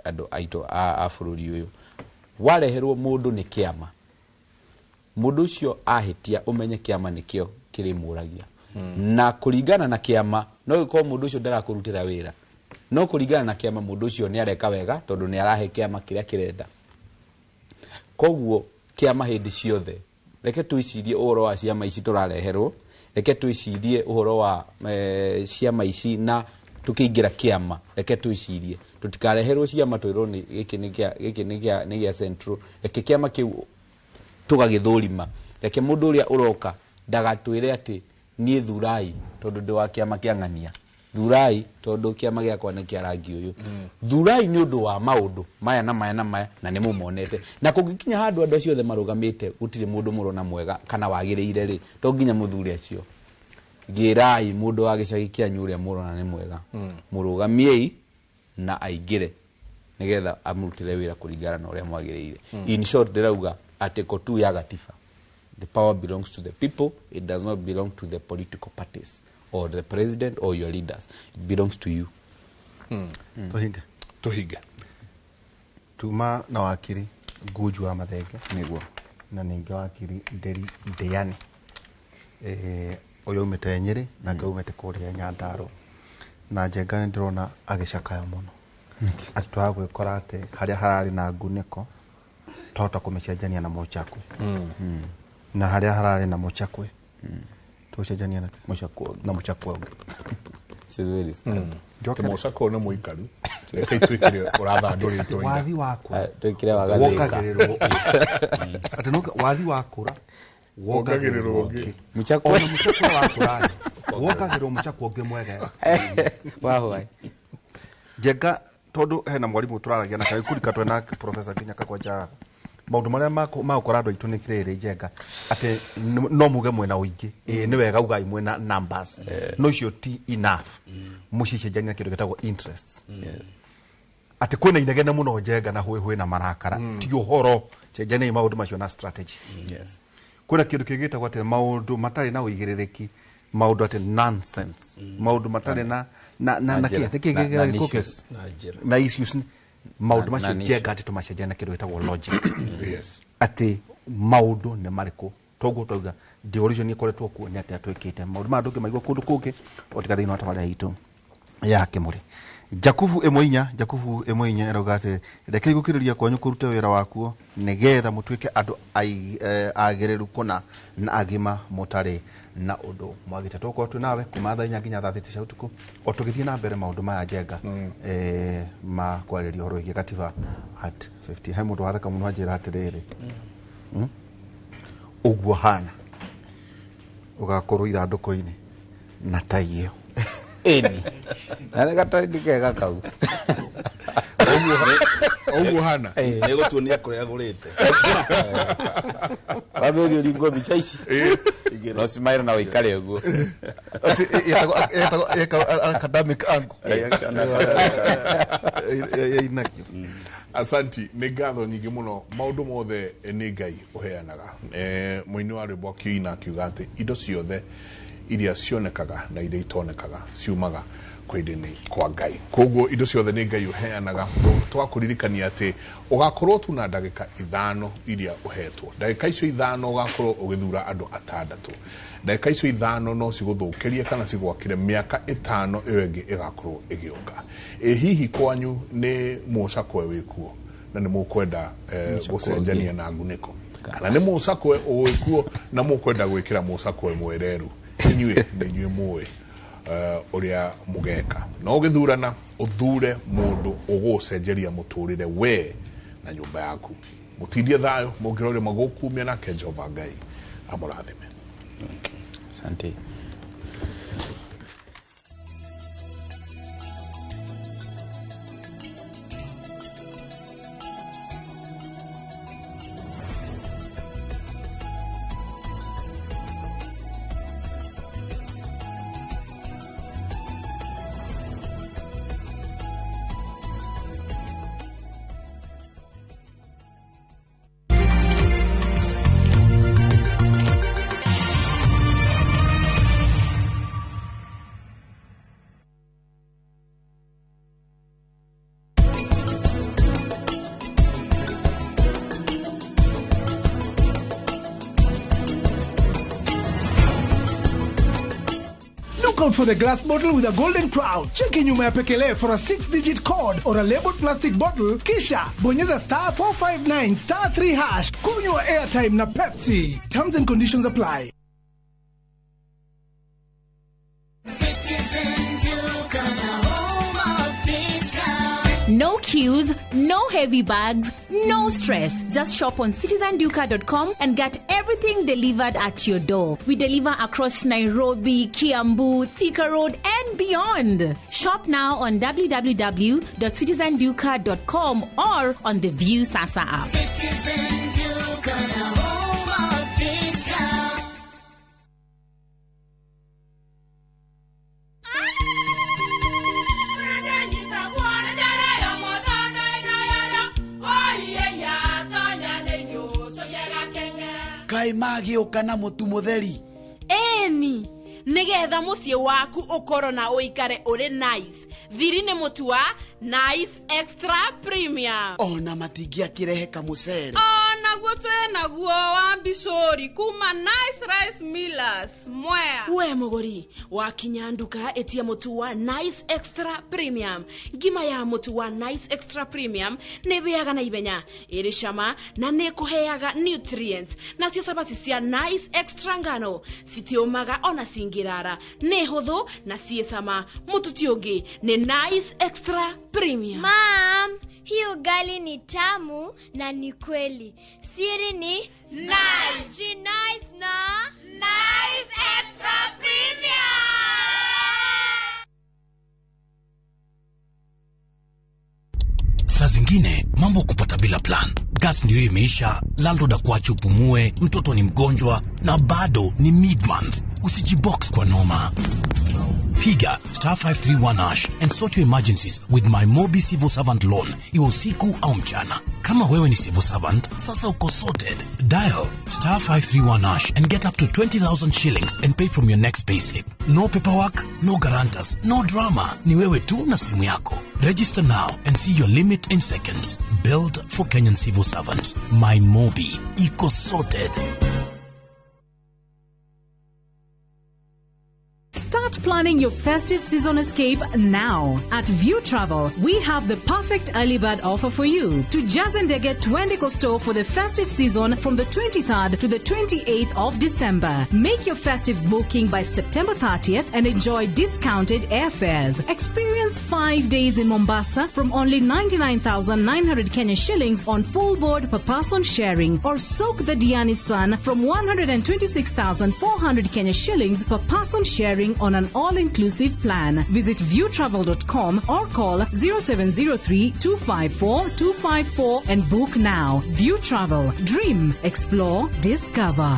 andũ aitũ a bũrũri ũyũ, wareherwo mũndũ nĩ kĩama, mũndũ ũcio ahĩtia ũmenye kĩama nĩkĩo kĩrĩmũragia. Na kũringana na kĩama no gĩkorwo mũndũ ũcio ndarakũrutĩra wĩra, no kũringana na kĩama mũndũ ũcio nĩ areka wega tondũ nĩ arahe kĩama kĩrĩa kĩrenda. Koguo kĩama hĩndĩ ciothe reke twĩcirie ũhoro wa ciama ici tũrareherwo, reke twĩcirie ũhoro wa ciama ici na tukiingira kĩama, reke twĩcirie tũtikareherwo ciama twĩrwo nĩ gĩkĩ nĩ kĩa gĩkĩ nĩ kĩa central. Reke kĩama kĩu tũgagĩthũrima, reke mũndũ ũrĩa ũroka ndagatwĩre atĩ niĩ thurai tondũ ndĩ wa kĩama kĩa ng'ania, thurai tondũ kĩama gĩakwa nĩ kĩa rangi ũyũ, thurai nĩ ũndũ wa maũndũ maya na maya na maya, na nĩ mũmonete. Na kũngĩkinya handũ andũ acio othe marũgamĩte gũtirĩ mũndũ mũrona mwega kana wagĩrĩire rĩ, to nginya mũthure acio. Gĩrai mũndũ wa gĩcagi kĩanyu ũrĩa mũrona nĩ mwega, mũrũgamiei na aingĩre nĩgetha amũrutĩre wĩra kũringana na ũrĩa mwagĩrĩire. In short ndĩrauga article 2 ya gatiba, the power belongs to the people, it does not belong to the political parties or the president or your leaders, it belongs to you. Tũhinge tuma na wakiri Nguju wa Mathenge nĩguo, na ningĩ wakiri Nderi Ndĩani, ũyũ umĩte Nyĩrĩ na ũngĩ umĩte kũrĩa Nyandarũa. Na Njenga nĩ ndĩrona agĩcakaya mũno atĩ twaga gwĩkora atĩ harĩa hararĩ na ngunĩko twahota kũmĩcenjania na mũchakwe, na harĩa hararĩ na mũchakwe tũcenjania na mũchakwe na mũchakwe ũngĩ. Mũcakwe nĩ mũikaru, reke twĩkĩre ũrathandũrĩtwo ira. Wathi wakũra twĩkĩre wagathĩka. Atĩ no wathi wakũra wongagĩrĩrwo ũngĩ. Mũchakwe ona mũchakwe wakũra wongagĩrĩrwo mũchakwe ũngĩ mwega. Wahwa Njenga tondũ hena mwarimũ tũraragia na kagĩkundi katwe na professor nginya Kakwanja, maũndũ marĩa magũkora andũ aitũ nĩ kĩrĩrĩ Njenga atĩ no muge mwena ũingĩ, ĩĩ nĩ wega ugai mwena numbers, no icio ti enough, mũcicenjania na kĩndũ gĩtagwo interests. Atĩ kwĩna inegene mũno Njenga na hwĩhwĩ na marakara, ti ũhoro, cenjaniai maũndũ macio na strategy. Kwĩna kĩndũ kĩngĩ gĩtagwo atĩ maũndũ matarĩ na ũigĩrĩrĩki, maũndũ atĩ nonsense, maũndũ matarĩ na na na na kĩ nĩkĩ na issues, maũndũ macio Njenga atĩ tũmacenjania na kĩndũ gĩtagwo logic. Atĩ maũndũ nĩ marĩkũ, toguo twauga devolution ĩkoretwo kuo nĩ atĩa twĩkĩte maũndũ maya ndũngĩmaigua kũndũ kũngĩ o tiga thĩinĩ wa tabarĩra itũ ya Kĩmũrĩ. Jakubu 1:4 ĩrauga atĩ rekei gũkirĩrĩria kwanyu kũrute wĩra wakuo nĩgetha mũtuĩke andũ agĩrĩru kũna na agima mũtarĩ na ũndũ mwagĩte. Tũgũkorwo twĩ nawe kuma thaa 4 nginya thaa 6 cia ũtukũ o tũgĩthiĩ na mbere maũndũ maya Njenga ma kwarĩria ũhoro wĩgiĩ gatiba at 50. He mũndũ watheka mũno anjĩra atĩrĩrĩ, ũguo hana ũgakorwo ithandũkũ-inĩ na tai ĩyo. Ĩni na nĩ gatai nĩ kega kau. Ũguo hana nĩgũtuonia kũrĩa agũrĩte. Wambe ũthiĩ ũringwo mbica ici no smile na ũikare ũguo. Ĩtagwo academic angle. Ĩinagio. Asanti, nĩ ngatho nyingĩ mũno. Maũndũ mothe nĩ Ngai ũheanaga. Mũini wa rwĩmbo akĩina akiuga atĩ indo ciothe iria cionekaga na iria itonekaga ciumaga kwenda-inĩ kwa Ngai. Koguo indo ciothe nĩ Ngai ũheanaga. Twakũririkania atĩ ũgakorwo tu na ndagĩka 5 iria ũhetwo. Ndagĩka icio 5 ũgakorwo ũgĩthura andũ 6. Ndagĩka icio 5 no cigũthũkĩrie kana cigwakĩre mĩaka 5 ĩyo ĩngĩ ĩgakorwo ĩgĩũka. Ĩ hihi kwanyu nĩ mũcakwe wĩkuo na nĩ mũkwenda gũcenjania na ngunĩko, kana nĩ mũcakwe wĩkuo na mũkwenda gwĩkĩra mũcakwe mwereru? Inyuĩ nĩ inyuĩ mũĩ ũrĩa mũgeka. No ũgĩthurana ũthure mũndũ ũgũcenjeria mũtũrĩre we na nyũmba yaku. Mũtindie thayũ, mũngĩroria magũkumia nake Jehova Ngai amũrathime. Asante. Look out for the glass bottle with a golden crown. Cheki nyuma ya pekele for a 6-digit code or a labeled plastic bottle, kisha bonyeza star 459 star 3 hash. Kunywa airtime na Pepsi. Terms and conditions apply. No queues, no heavy bags, no stress. Just shop on citizenduka.com and get everything delivered at your door. We deliver across Nairobi, Kiambu, Thika Road, and beyond. Shop now on www.citizenduka.com or on the View Sasa app. Citizen Duka, the home of discount. Kai magĩũka na mũtu mũtheri. Eni nĩgetha mũciĩ waku ũkorwo na ũikare ũrĩ nice. Thiri nĩ mũtu wa Nice Extra Premium. Ona matingĩakĩrehe kamũcere. Onaguo twĩ naguo wa mbicũri kuma Nice Rice Millers Mwea. We mũgũri wakinya nduka ĩtia mũtu wa Nice Extra Premium. Ngima ya mũtu wa Nice Extra Premium nĩ ĩhĩaga na ihenya, ĩrĩ cama na nĩ ĩkũheaga nutrients. Nacio cabaci cia Nice Extra ngano citiũmaga ona cingĩrara, nĩ hũthũ na ciĩ cama. Mũtu ti ũngĩ nĩ Nice Extra Premium. Mom, hii ugali ni tamu na ni kweli. Siri ni Nice. Nice na Nice Extra Premium. Saa zingine mambo kupata bila plan. Gas ndio imeisha, landlord akuache upumue, mtoto ni mgonjwa na bado ni mid-month. Usijibox kwa noma. Piga star 531 hash and sort your emergencies with my Mobi Civil Servant Loan, iwe usiku au mchana. Kama wewe ni civil servant, sasa uko sorted. Dial star 531 hash and get up to 20,000 shillings and pay from your next payslip. No paperwork, no guarantors, no drama. Ni wewe tu na simu yako. Register now and see your limit in seconds. Build for Kenyan civil servants. My Mobi. Iko sorted. Start planning your festive season escape now. At View Travel, we have the perfect early bird offer for you. To Jazendege Twendiko store for the festive season from the 23rd to the 28th of December. Make your festive booking by September 30th and enjoy discounted airfares. Experience 5 days in Mombasa from only 99,900 Kenya shillings on full board per person sharing, or soak the Diani sun from 126,400 Kenya shillings per person sharing on an all-inclusive plan. Visit viewtravel.com or call 0703 254 254 and book now. View Travel. Dream, explore, discover.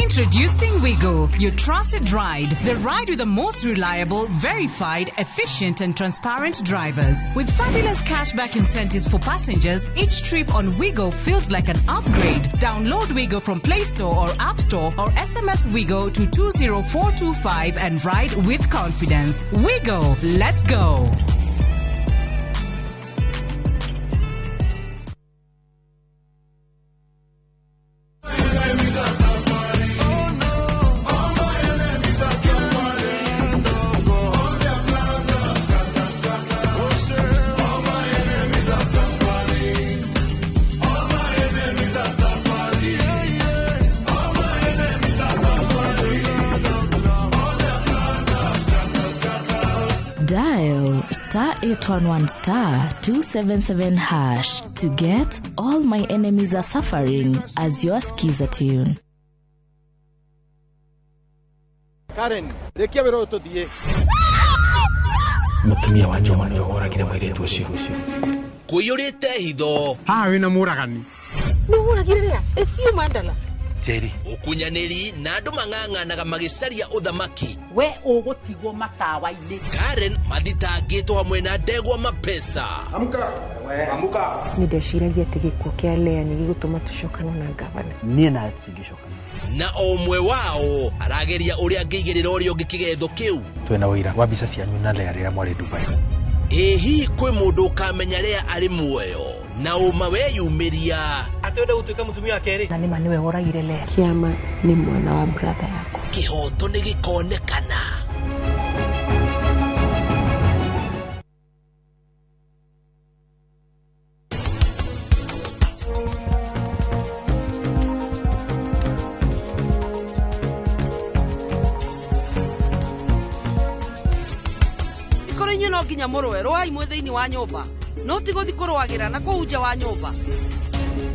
Introducing Wigo, your trusted ride. The ride with the most reliable, verified, efficient and transparent drivers. With fabulous cashback incentives for passengers, each trip on Wigo feels like an upgrade. Download Wigo from Play Store or App Store or SMS Wigo to 20425 and ride with confidence. Wigo, let's go. Dial star 811 star 277 hash to get All My Enemies Are Suffering as your skiza tune. Karen, rekia wĩra ũyũ tũthiĩ. Mũtumia wa Njoma nĩwe woragire mũirĩtu ũcio. Kũiyũrĩte hitho. Haha wĩna mũragani. Nĩũragire rĩa? Ĩcio Mandala. Njeri. Ũkunyanĩri na andũ mang'ang'anaga magĩcaria ũthamaki. We ũgũtigwo matawa-inĩ. Karen mathitangĩtwo hamwe na ndegwa mapesa. Amka. We, amka. Nĩ ndeciragia atĩ gĩkuũ kĩa Lea nĩ gĩgũtũma tũcokane na gavana. Niĩ nawe tũtingĩcokana. Na o ũmwe wao arageria ũrĩa angĩigĩrĩra ũrĩa ũngĩ kĩgetho kĩu. Twĩna ũira wa mbica cianyu na Lea rĩrĩa mwarĩ Dubai. Ĩ hihi kwĩ mũndũ ũkamenya rĩa arĩ muoyo na ũma weyumĩria atĩ gũtuĩka mũtumia wa kerĩ na nĩma nĩwe woragire Lea. Kĩama nĩ mwana wa brother yakwa. Kĩhoto nĩ gĩkonekana. Ikorwo inyuĩ no nginya mũrũe rũai mwĩ thĩinĩ wa nyũmba no ti gũthiĩ kũrũagĩra na kũu nja wa nyũmba.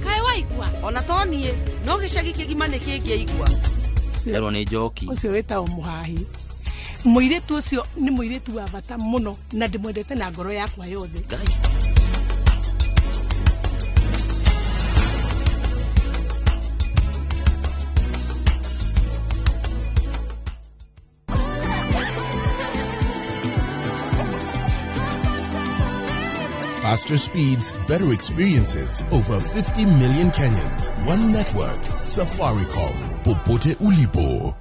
Kaĩ waigua? Ona to niĩ no gĩcagi kĩgima nĩ kĩngĩaigua. Erwo nĩ njoki. Ũcio wĩtagwo mũhahi. Mũirĩtu ũcio nĩ mũirĩtu wa bata mũno na ndĩmwendete na ngoro yakwa yothe. Faster speeds, better experiences. Over 50 million Kenyans. One network. Safaricom. Popote ulipo.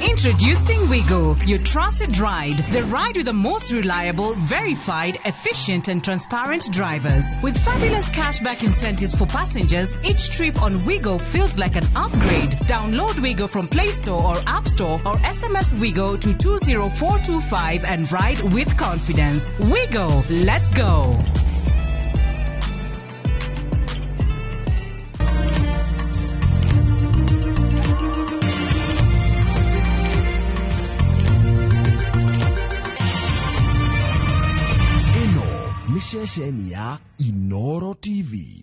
Introducing Wigo, your trusted ride. The ride with the most reliable, verified, efficient and transparent drivers. With fabulous cashback incentives for passengers, each trip on Wigo feels like an upgrade. Download Wigo from Play Store or App Store or SMS Wigo to 20425 and ride with confidence. Wigo, let's go. Nĩ ceceni ya Inoro TV.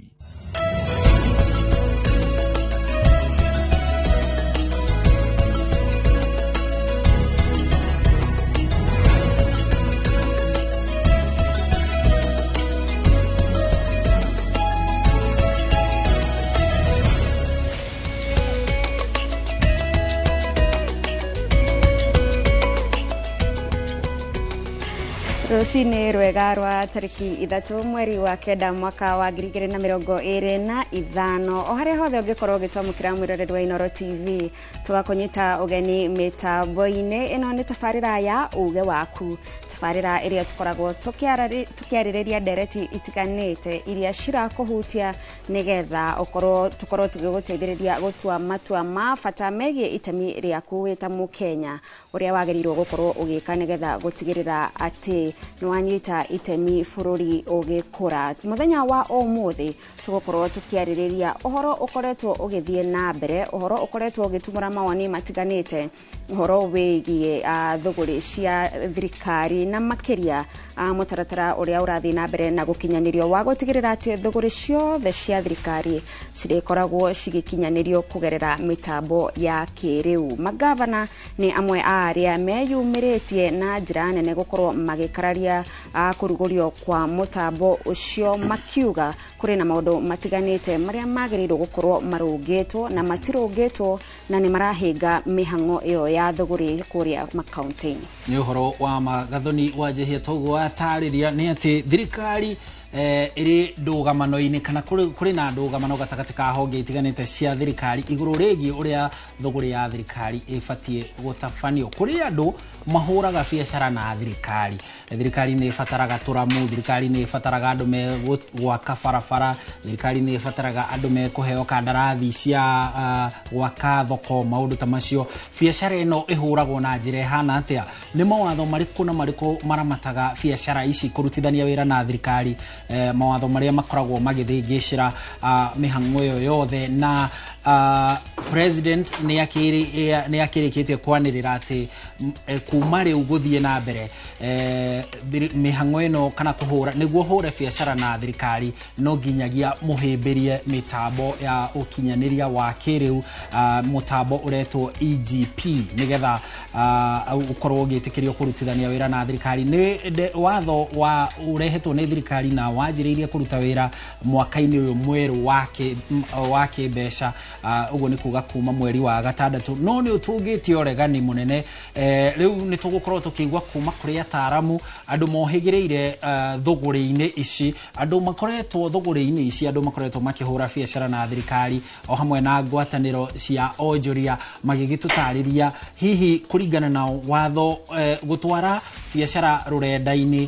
Rũcinĩ rwega rwa tarĩki 3 mweri wa 9 mwaka wa 2025 o harĩa hothe ũngĩkorwo ũgĩtwamũkĩra mwĩroreri wa Inoro TV tũgakũnyita ũgeni mĩtambo-inĩ ĩno nĩ tabarĩra ya uge waku, tabarĩra ĩrĩa tũkoragwo tũkĩarĩrĩria ndereti itiganĩte iria cirakũhutia nĩgetha ũkorwo tũkorwo tũgĩgũteithĩrĩria gũtua matua ma bata megiĩ itemi rĩaku wĩ ta mũkenya ũrĩa wagĩrĩirwo gũkorwo ũgĩka nĩgetha gũtigĩrĩra atĩ nĩwanyita itemi bũrũri ũgĩkũra. Mũthenya wa ũmũthĩ tũgũkorwo tũkĩarĩrĩria ũhoro ũkoretwo ũgĩthiĩ na mbere, ũhoro ũkoretwo ũgĩtumũra mawoni matiganĩte, ũhoro wĩgiĩ thũgũrĩ cia thirikari na makĩria mũtaratara ũrĩa ũrathiĩ na mbere na gũkinyanĩrio wa gũtigĩrĩra atĩ thũgũrĩ ciothe cia thirikari cirĩkoragwo cigĩkinyanĩrio kũgerera mĩtambo ya kĩrĩu. Magavana nĩ amwe a arĩa meyumĩrĩtie na njĩra nene gũkorwo magĩkararia kũrugũrio kwa mũtambo ũcio, makiuga kũrĩ na maũndũ matiganĩte marĩa magĩrĩirwo gũkorwo marũngĩtwo na matirũngĩtwo na nĩ marahĩnga mĩhang'o ĩyo ya thũgũrĩ kũrĩa makaunti-inĩ. Nĩ ũhoro wa magathoni wa njehia toguo watarĩria nĩ atĩ thirikari ĩrĩ ndũgamano-inĩ kana kũrĩ na ndũgamano gatagatĩ ka honge itiganĩte cia thirikari igũrũ rĩgiĩ ũrĩa thũgũrĩ ya thirikari ĩbatiĩ gũtabanio. Kũrĩ andũ mahũraga biacara na thirikari. Thirikari nĩ ĩbataraga tũramu, thirikari nĩ ĩbataraga andũ megwaka barabara, thirikari nĩ ĩbataraga andũ mekũheo kandarathi cia gwaka thoko, maũndũ ta macio. Biacara ĩno ĩhũragwo na njĩra ĩhana atĩa? Nĩ mawatho marĩkũ na marĩkũ maramataga biacara ici kũrutithania wĩra na thirikari? Mawatho marĩa makoragwo magĩthĩngĩcĩra mĩhang'o ĩyo yothe na president nĩ akĩrĩkĩtie kwanĩrĩra atĩ kuma rĩu gũthiĩ na mbere mĩhang'o ĩno kana kũhũra nĩguo hũre biacara na thirikari no nginyagia mũhĩmbĩrie mĩtambo ya ũkinyanĩria wa kĩrĩu, mũtambo ũretwo EGP nĩgetha ũkorwo ũgĩtĩkĩrio kũrutithania wĩra na thirikari. Nĩ watho wa ũrehetwo nĩ thirikari na wanjĩrĩirie kũruta wĩra mwaka-inĩ ũyũ mwerũ wa kĩmbeca Ũguo nĩ kuga kuma mweri wa gatandatũ, no nĩ ũtũngĩtie ũregani mũnene. Rĩu nĩ tũgũkorwo tũkĩigua kuma kũrĩ ataaramu, andũ mohĩgĩrĩire thũgũrĩ-inĩ ici, andũ makoretwo thũgũrĩ-inĩ ici, andũ makoretwo makĩhũra biacara na thirikari o hamwe na ngwatanĩro cia onjoria, magĩgĩtũtarĩria hihi kũringana na watho gũtwara biacara rũrenda-inĩ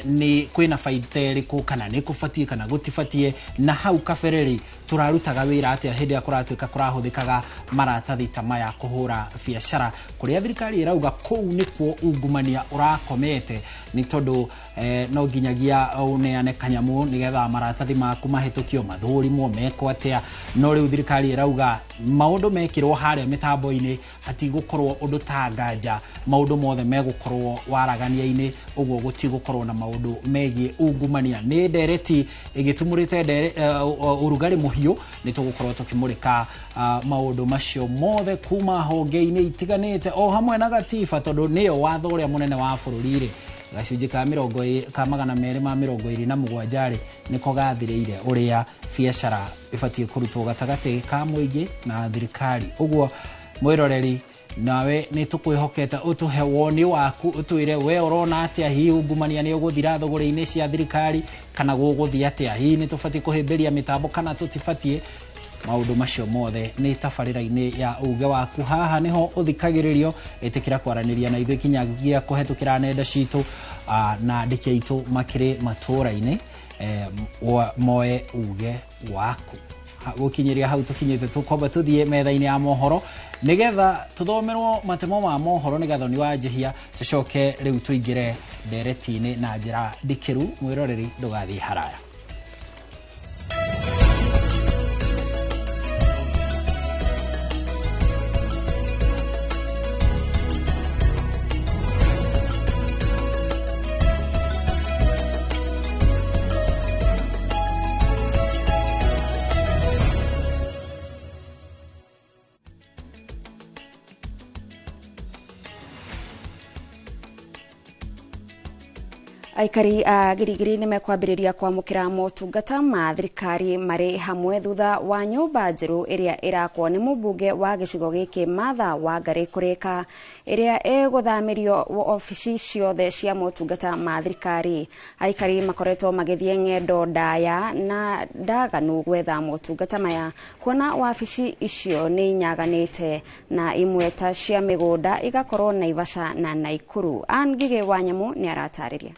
nĩ kwĩna baita ĩrĩkũ, kana nĩ kũbatiĩ kana gũtibatiĩ, na hau kabere rĩ tũrarutaga wĩra atĩa hĩndĩ ĩrĩa kũratuĩka kũrahũthĩkaga maratathi ta maya kũhũra biacara, kũrĩa thirikari ĩrauga kũu nĩkuo ungumania ũrakomete, nĩ tondũ no nginyagia ũneane kanyamũ nĩgetha maratathi maku mahĩtũkio, mathũrimwo, mekwo atĩa. No rĩu thirikari ĩrauga maũndũ mekĩrwo harĩa mĩtambo-inĩ hatigũkorwo ũndũ ta nganja, maũndũ mothe megũkorwo waragania-inĩ, ũguo gũtigũkorwo na maũndũ megiĩ ungumania. Nĩ ndereti ĩgĩtumũrĩte ũrugarĩ mũhiũ, nĩ tũgũkorwo tũkĩmũrĩka maũndũ macio mothe kuma honge-inĩ itiganĩte o hamwe na gatiba, tondũ nĩyo watho ũrĩa mũnene wa bũrũri rĩ, gacunjĩ ka 227 rĩ nĩko gathirĩire ũrĩa biacara ĩbatiĩ kũrutwo gatagatĩ ka mũingĩ na thirikari. Ũguo mwĩroreri, nawe nĩ tũkwĩhokete ũtũhe woni waku, ũtwĩre we ũrona atĩa, hihi ungumania nĩ ũgũthira thũgũrĩ-inĩ cia thirikari kana gũgũthiĩ atĩa, hihi nĩ tũbatiĩ kũhĩmbĩria mĩtambo kana tũtibatiĩ. Maũndũ macio mothe nĩ tabarĩra-inĩ ya uge waku. Haha nĩho ũthikagĩrĩrio, ĩtĩkĩra kwaranĩria na ithuĩ kinyagia kũhetũkĩra nenda citũ na andĩki aitũ makĩrĩ matũũra-inĩ, moe uge waku. Gũkinyĩria hau tũkinyĩte, tũkwamba tũthiĩ metha-inĩ ya mohoro nĩgetha tũthomerwo matemo ma mohoro nĩ Gathoni wa Njihia, tũcoke rĩu tũingĩre ndereti-inĩ na njĩra ndikĩru. Mwĩroreri, ndũgathiĩ haraya. Aikari a Girigiri nĩ mekwambĩrĩria kwamũkĩra motungata ma thirikari marĩ hamwe thutha wa nyũmba njerũ ĩrĩa ĩrakwo nĩ mũmbunge wa gĩcigo gĩkĩ Martha Wangari kũrĩka, ĩrĩa ĩgũthamĩrio obici ciothe cia motungata ma thirikari. Aikari makoretwo magĩthiĩ ng'endo ndaya na ndaganu gwetha motungata maya, kuona wabici icio nĩ inyaganĩte na imwe ta cia mĩgũnda igakorwo Naivasha na Naikuru. Ann Ngigĩ wa Nyamũ nĩ aratarĩria.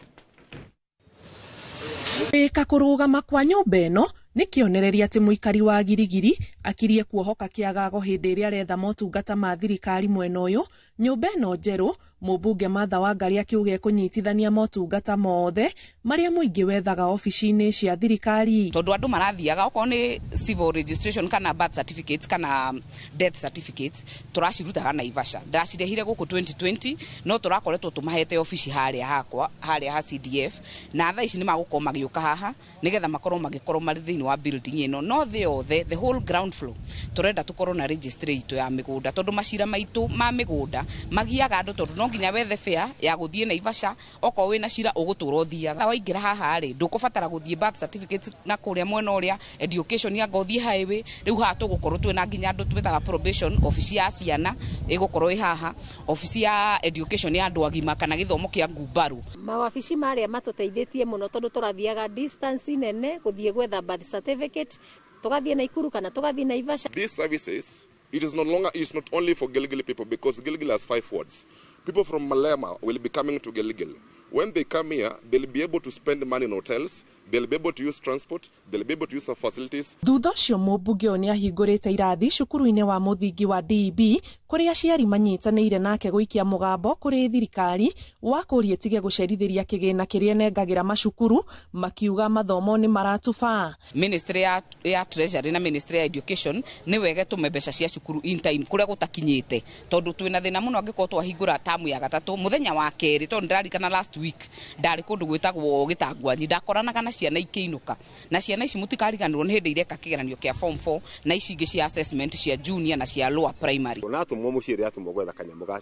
Rĩka kũrũgama kwa nyũmba ĩno nĩ kĩonereria atĩ mũikari wa Girigiri akirie kuohoka kĩagago hĩndĩ ĩrĩa aretha motungata ma thirikari mwena ũyũ. Nyũmba ĩno njerũ, mũmbunge Martha Wangari akiuga ekũnyitithania motungata mothe marĩa mũingĩ wethaga obici-inĩ cia thirikari. Tondũ andũ marathiaga okorwo nĩ civil registration kana birth certificates kana death certificates, tũracirutaga Naivasha. Ndacirehire gũkũ 2020, no tũrakoretwo tũmahete obici harĩa hakwa, harĩa ha CDF, na thaa ici nĩ magũkorwo magĩũka haha nĩgetha makorwo magĩkorwo marĩ thĩinĩ wa building ĩno. No thĩ yothe, the whole ground floor, tũrenda tũkorwo na registry itũ ya mĩgũnda, tondũ macira maitũ ma mĩgũnda magiaga andũ, tondũ no nginya wethe fare ya gũthiĩ Naivasha, okorwo wĩna cira ũgũtũra ũthiaga. Waingĩra haha rĩ, ndũkũbatara gũthiĩ birth certificates na kũrĩa mwena ũrĩa, education anga ũthiĩ highway. Rĩu haha tũgũkorwo twĩna nginya andũ twĩtaga probation, obici ya ciana ĩgũkorwo ĩ haha, obici ya education ya andũ agima kana gĩthomo kĩa ngumbaru. Mawabici marĩa matũteithĩtie mũno, tondũ tũrathiaga distance nene gũthiĩ gwetha birth certificate, tũgathiĩ Naikuru kana tũgathiĩ Naivasha. These services, it is no longer, it's not only for Gilgil people, because Gilgil has 5 wards. People from Malema will be coming to Gilgil. When they come here, they'll be able to spend money in hotels, they'll be able to use transport, they'll be able to use our facilities. Thutha ũcio mũmbunge ũyũ nĩ ahingũrĩte irathi cukuru-inĩ wa mũthingi wa DEB, kũrĩa aciari manyitanĩire nake gũikia mũgambo kũrĩ thirikari wa kũria ĩtige gũcerithĩria kĩgĩna kĩrĩa ĩnengagĩra macukuru, makiuga mathomo nĩ maratuba. Ministry ya Treasury na Ministry ya Education nĩ wega tũme mbeca cia cukuru in time kũrĩa gũtakinyĩte, tondũ twĩna thĩna mũno angĩkorwo twahingũra tamu ya gatatũ mũthenya wa kerĩ, tondũ ndĩrarikana last week ndarĩ kũndũ gwĩtagwo Gĩtangwanyi, ndakoranaga na ciana ikĩinũka, na ciana ici mũtikariganĩrwo nĩ hĩndĩ ireka kĩgeranio kĩa form 4 na ici ingĩ cia assessment cia junior na cia lower primary. Na atũmwo mũciĩ rĩrĩa atũmwo gwetha kanyamũ ga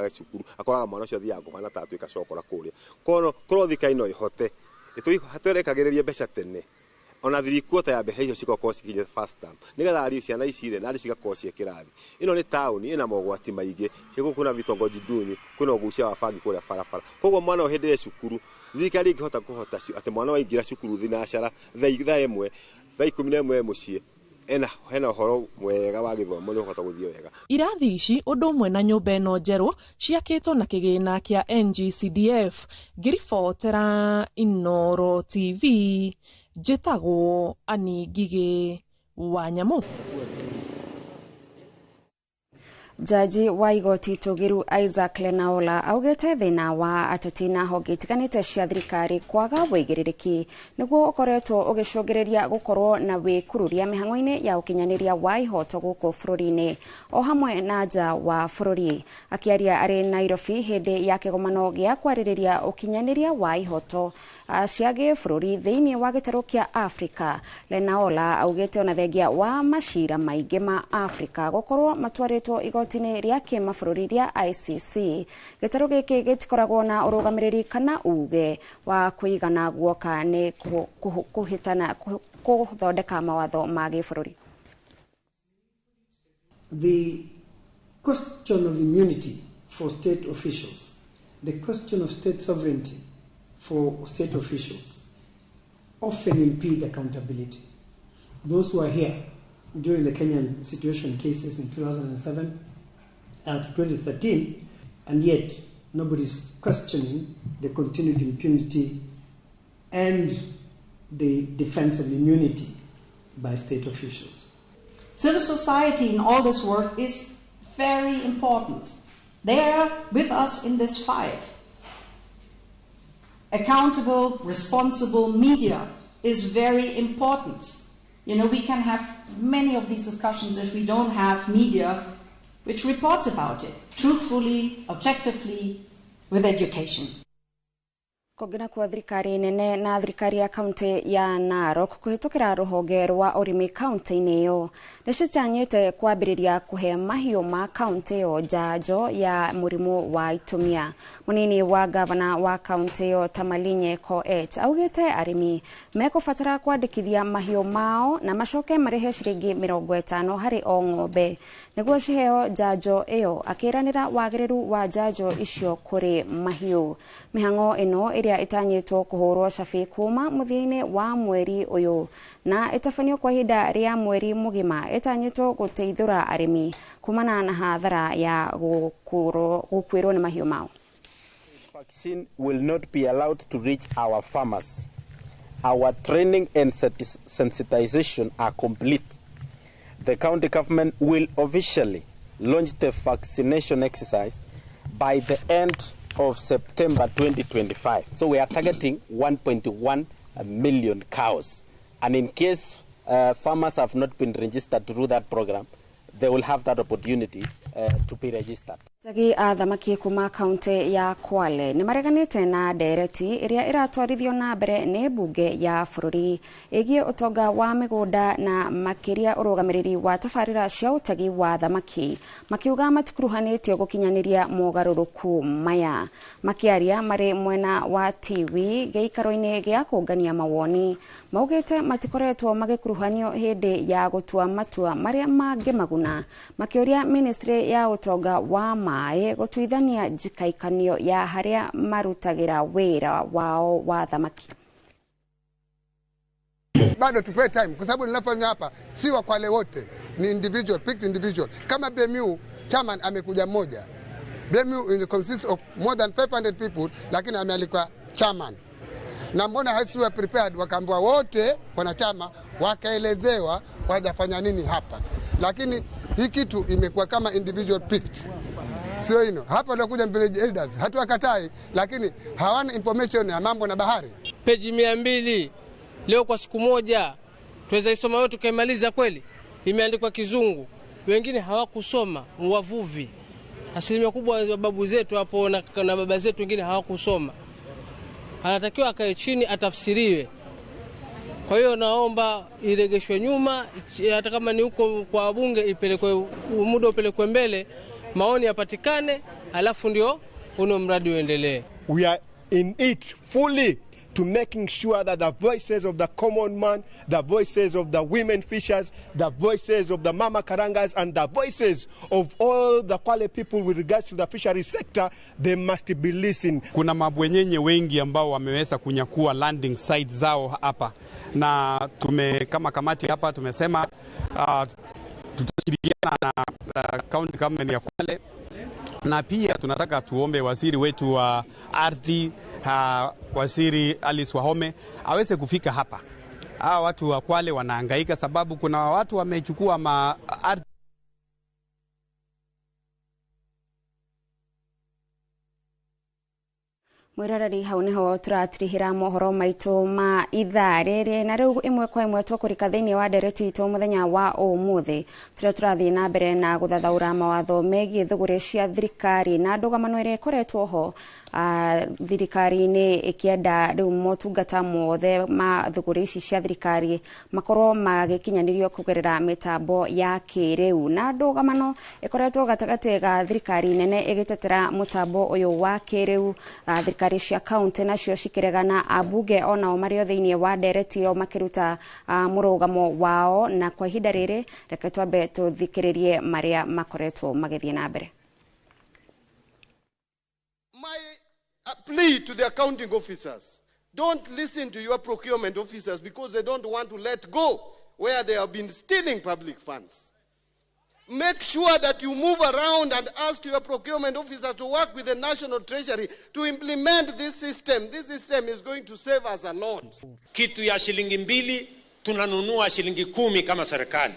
cukuru, akoraga mwana ũcio athiaga kũhana ta atuĩka cokora kũrĩa. Korwo thirikari no ĩhote ĩtũrekagĩrĩrie mbeca tene, Ona 3/4 ya mbeca icio cigakorwo cikinyĩte first term nĩgetha ariũ ciana ici rĩ narĩ cigakorwo ciĩ kĩrathi. Ĩno nĩ taũni ĩna mogwati maingĩ, gũkũ kwĩna vitongoji duni, kwĩna ũgucia wa bangi kũrĩa barabara. Koguo mwana ũyũ hĩndĩ ĩrĩa cukuru, thirikari ĩngĩhota kũhota atĩ mwana waingĩra cukuru thinacara thaa 1 thaa 11 mũciĩ hena ũhoro mwega wa gĩthomo nĩ ũhota gũthiĩ wega. Irathi ici ũndũ ũmwe na nyũmba ĩno njerũ ciakĩtwo na kĩgĩna kĩa NGCDF. Ngĩribotera Inooro TV, njĩtagwo Annie Ngigĩ wa Nyamũ. Jaji wa igoti itũgĩru Isaac Lenaola augĩte thĩna wa ateti na honge itiganĩte cia thirikari kwaga wĩigĩrĩrĩki nĩguo ũkoretwo ũgĩcũngĩrĩria gũkorwo na wĩkururia mĩhang'o-inĩ ya ũkinyanĩria wa ihoto gũkũ bũrũri-inĩ o hamwe na nja wa bũrũri. Akĩaria arĩ Nairobi hĩndĩ ya kĩgomano gĩa kwarĩrĩria ũkinyanĩria wa ihoto cia gĩbũrũri thĩinĩ wa gĩtarũ kĩa Afrika, Lenaola augĩte ona thengia wa macira maingĩ ma Afrika gũkorwo matwarĩtwo igoti-inĩ rĩa kĩmabũrũri rĩa ICC, gĩtarũ gĩkĩ gĩtikoragwo na ũrũgamĩrĩri kana uge wa kũigana guoka nĩ kũhĩtana gũthondeka mawatho ma gĩbũrũri. The question of immunity for state officials, the question of state sovereignty for state officials often impede accountability. Those who are here during the Kenyan situation cases in 2007 to 2013, and yet nobody's questioning the continued impunity and the defense of immunity by state officials. Civil society in all this work is very important. They are with us in this fight. Accountable, responsible media is very important. You know, we can have many of these discussions if we don't have media which reports about it, truthfully, objectively, with education. Kũngĩ kwa thirikari nene na thirikari ya kaunti ya Narok kũhĩtũkĩra rũhonge rwa ũrĩmi kaunti-inĩ ĩyo nĩcitanyĩte kwambĩrĩria kũhe mahiũ ma kaunti ĩyo njanjo ya mũrimũ wa itumia. Mũnini wa gavana wa kaunti ĩyo Tamalinye Koech augĩte arĩmi mekũbatara kwandĩkithia mahiũ mao na macoke marĩhe ciringi 50 harĩ o ng'ombe nĩguo ciheo njanjo ĩyo, akĩranĩra wagĩrĩru wa njanjo icio kũrĩ mahiũ. Mĩhang'o ĩno ĩrĩa ĩtanyĩtwo kũhũrwo cabi kuma mũthia-inĩ wa mweri ũyũ na ĩtabanio kwa ihinda rĩa mweri mũgima ĩtanyĩtwo gũteithũra arĩmi kumana na hathara ya gũkuĩrwo nĩ mahiũ mao. Vaccine will not be allowed to reach our farmers. Our training and sensitization are complete. The county government will officially launch the vaccination exercise by the end of September 2025. So we are targeting 1.1 million cows. And in case farmers have not been registered through that program, they will have that opportunity to be registered. Ategi a thamaki kuma kaunti ya Kwale nĩ mareganĩte na ndereti ĩrĩa ĩratwarithio na mbere nĩ mbunge ya bũrũri ĩgiĩ ũtonga wa mĩgũnda na makĩria ũrũgamĩrĩri wa tabarĩra cia ũtegi wa thamaki, makiuga matikuruhanĩtio gũkinyanĩria mogarũrũku maya. Makĩaria marĩ mwena wa TV gĩikaro-inĩ gĩa kũngania mawoni, maugĩte matikoretwo magĩkuruhanio hĩndĩ ya gũtua matua marĩa mangĩmaguna, makĩũria ministry ya ũtonga wa maĩ gũtuithania njikaikanio ya harĩa marutagĩra wĩra wao wa thamaki. Bado tupewe time kwa sababu ninafanya hapa si wa Kwale wote, ni individual, picked individual. Kama BMU chairman amekuja mmoja. BMU consists of more than 500 people, lakini amealikwa chairman. Na mbona hasiwa prepared, wakaambiwa wote wanachama wakaelezewa wajafanya nini hapa. Lakini hii kitu imekuwa kama individual picked. Sio hino. Hapa walikuja village elders, hatuwakatai, lakini hawana information ya mambo na bahari. Peji 200 leo kwa siku moja tuweza isoma yote tukaimaliza kweli? Imeandikwa Kizungu. Wengine hawakusoma, wavuvi. Asilimia kubwa ya babu zetu hapo na baba zetu wengine hawakusoma. Anatakiwa akae chini atafsiriwe. Kwa hiyo naomba iregeshwe nyuma, hata kama ni huko kwa wabunge ipelekwe, muda upelekwe mbele, maoni yapatikane, alafu ndio uno mradi uendelee. We are in it fully to making sure that the voices of the common man, the voices of the women fishers, the voices of the mama karangas, and the voices of all the Kwale people with regards to the fishery sector, they must be listened. Kuna mabwenyenye wengi ambao wameweza kunyakua landing site zao hapa, na tume kama kamati hapa tumesema tutashirikiana na county government ya Kwale, na pia tunataka tuombe waziri wetu wa ardhi, Waziri Alice Wahome aweze kufika hapa. Hawa watu wa Kwale wanahangaika sababu kuna watu wamechukua ardhi. Mwiroreri hau niho turatirihira mohoro maitu ma ithaa riri, na riu imwe kwa imwe tukurika thiini wa ndereti itu muthenya wa umuthi turia turathii na mbere na guthathaura mawatho megie thuguri cia thirikari na ndugamano iria ikoretwo ho thirikari-inĩ ikienda riu motungata mothe ma thuguri ici cia thirikari makorwo magĩkinyanĩrio kũgerera mĩtambo ya kĩrĩu, na ndũgamano ĩkoretwo gatagatĩ ga thirikari nene ĩgĩtetera mũtambo ũyũ wa kĩrĩu, thirikari cia kaunti nacio cikĩregana, ambunge onao marĩ o thĩinĩ wa ndereti ĩyo makĩruta mũrũgamo wao, na kwa ihinda rĩrĩ reke twambe tũthikĩrĩrie marĩa makoretwo magĩthiĩ na mbere. A plea to the accounting officers. Don't listen to your procurement officers because they don't want to let go where they have been stealing public funds. Make sure that you move around and ask your procurement officer to work with the National Treasury to implement this system. This system is going to save us a lot. Kitu ya shilingi 2 tunanunua shilingi 10 kama serikali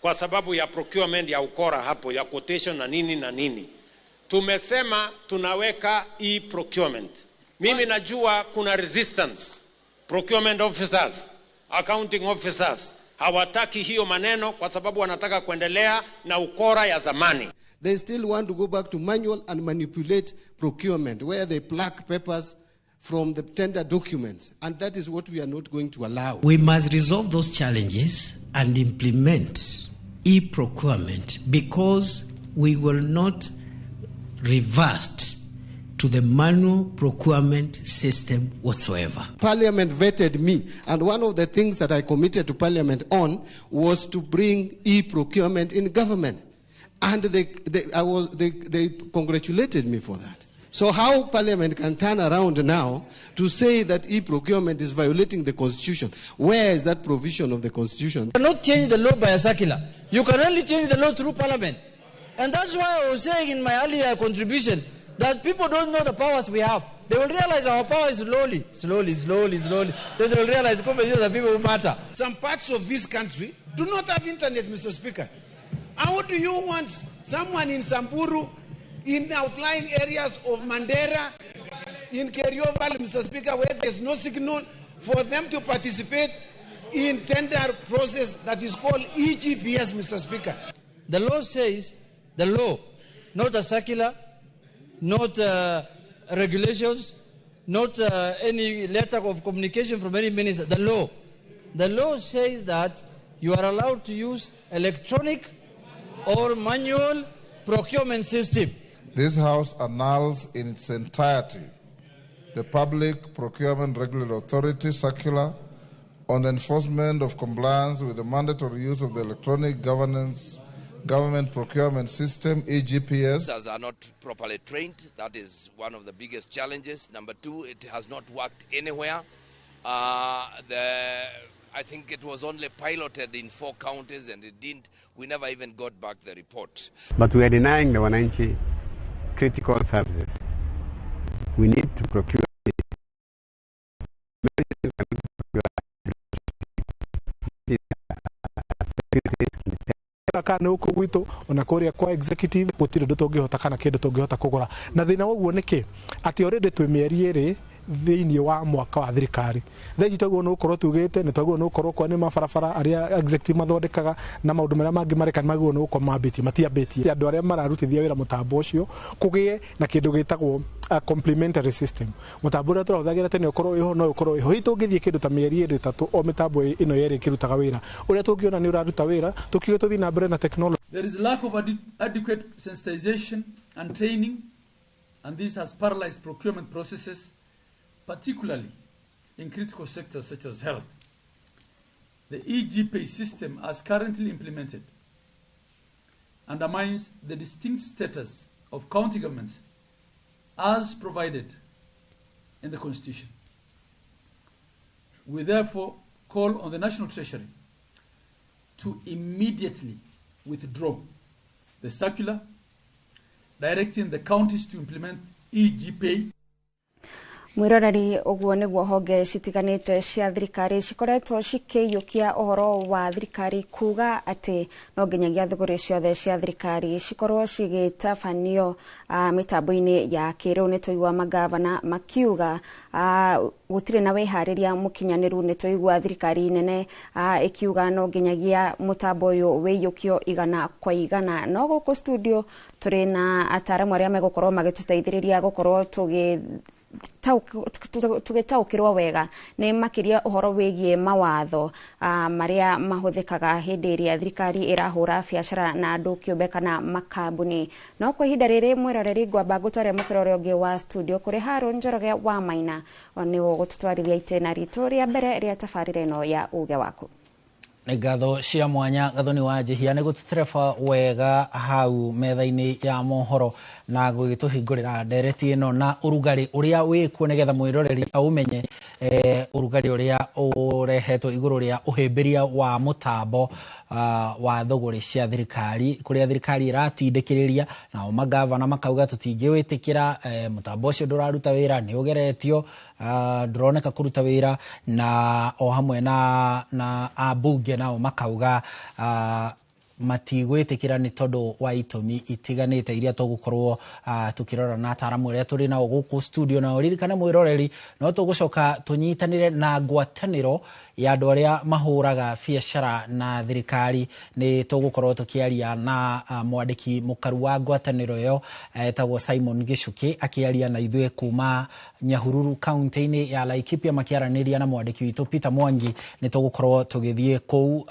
kwa sababu ya procurement ya ukora hapo ya quotation na nini na nini. Tumesema tunaweka e-procurement. Mimi najua kuna resistance. Procurement officers, accounting officers hawataki hiyo maneno kwa sababu wanataka kuendelea na ukora ya zamani. They still want to go back to manual and manipulate procurement where they pluck papers from the tender documents, and that is what we are not going to allow. We must resolve those challenges and implement e-procurement because we will not reversed to the manual procurement system whatsoever. Parliament vetted me, and one of the things that I committed to Parliament on was to bring e-procurement in government. And they congratulated me for that. So how Parliament can turn around now to say that e-procurement is violating the Constitution? Where is that provision of the Constitution? You cannot change the law by a circular. You can only change the law through Parliament. And that's why I was saying in my earlier contribution that people don't know the powers we have. They will realize our power is slowly, slowly, slowly, slowly. Then they will realize these are the people who matter. Some parts of this country do not have internet, Mr. Speaker. How do you want someone in Samburu, in outlying areas of Mandera, in Kerio Valley, Mr. Speaker, where there's no signal, for them to participate in tender process that is called EGPS, Mr. Speaker? The law says, the law, not a circular, not regulations, not any letter of communication from any minister, the law. The law says that you are allowed to use electronic or manual procurement system. This House annuls in its entirety the Public Procurement Regulatory Authority circular on the enforcement of compliance with the mandatory use of the electronic government procurement system, EGPS. Officers are not properly trained. That is one of the biggest challenges. Number two, it has not worked anywhere. I think it was only piloted in 4 counties and it didn't. We never even got back the report. But we are denying the wananchi critical services. We need to procure. Kana huko gwitu ona kuria kwa executive gutiri ndu tungihota kana kindu tungihota kugura na thina woguo niki ati already twi mieri iri thiini wa mwaka wa thirikari thaa twaguo no gukorwo tugite ni twaguo no gukorwo kwa ni mabarabara aria executive mathondekaga na maundu maria mangi mareka maguo no gukorwo mambitie matiambitie andu aria mararutithia wira mutambo ucio kugie na kindu gitagwo complementary system mutambo uria turahuthagira tene ukorwo iho no ukorwo iho hihi tungithie kindu ta mieri iri tatu o mitambo ino yeri ikirutaga wira uria tungiona ni uraruta wira tukiuge tuthie na mbere na technology. There is lack of adequate sensitization and training, and this has paralyzed procurement processes, particularly in critical sectors such as health. The EGPay system, as currently implemented, undermines the distinct status of county governments as provided in the Constitution. We therefore call on the National Treasury to immediately withdraw the circular directing the counties to implement EGPay. Mwiroreri uguo niguo honge citiganite cia thirikari cikoretwo cikĩiyũkia ũhoro wa thirikari kuga atĩ no nginyagia thũgũrĩ ciothe cia thirikari cikorwo cigĩtabanio mĩtambo-inĩ ya kĩrĩu. Nĩ twaigua magavana makiuga gũtirĩ na wĩharĩria mũkinyanĩru. Nĩ twaigua thirikari nene ĩkiuga no nginyagia mũtambo ũyũ wĩiyũkio igana kwa igana. No gũkũ studio tũrĩ na ataramu arĩa megũkorwo magĩtũteithĩrĩria gũkorwo tũgĩtaũkĩrwo wega nĩ makĩria ũhoro wĩgiĩ mawatho marĩa mahũthĩkaga hĩndĩ ĩrĩa thirikari ĩrahũra biacara na andũ kĩũmbe kana makambuni. No kwa ihinda rĩrĩ mwĩroreri ngwamba ngũtware mũkĩra ũrĩa ũngĩ wa studio kũrĩ Haron Njoroge wa Maina nĩwe ũgũtũtwarithia itĩna ritũ rĩa mbere rĩa tabarĩra ĩno ya uge waku. Nĩ ngatho cia mwanya Gathoni wa Njihia nĩ gũtũtereba wega hau metha-inĩ ya mohoro na gũgĩtũhingũrĩra ndereti ĩno na ũrugarĩ ũrĩa wĩkuo nĩgetha mwĩroreri aũmenye ũrugarĩ ũrĩa ũrehetwo igũrũ rĩa ũhĩmbĩria wa mũtambo wa thũgũrĩ cia thirikari kũrĩa thirikari ĩratindĩkĩrĩria nao magavana makauga tũtingĩwĩtĩkĩra mũtambo ũcio ndũraruta wĩra nĩ ũgeretio ndũroneka kũruta wĩra na o hamwe na ambunge nao makauga matigwĩtĩkĩra nĩ tondũ wa itũmi itiganĩte iria tũgũkorwo tũkĩrora na ataramu arĩa tũrĩ nao gũkũ studio. Na ũririkane mwĩroreri no tũgũcoka tũnyitanĩre na ngwatanĩro ya andũ arĩa mahũraga biacara na thirikari. Nĩ tũgũkorwo tũkĩaria na mwandĩki mũkaru wa ngwatanĩro ĩyo etagwo Simon Gĩcukĩ akĩaria na ithuĩ kuma Nyahururu kaunti-inĩ ya Laikipia makĩaranĩria na mwandĩki witũ Peter Mwangi. Nĩ tũgũkorwo tũgĩthiĩ kũu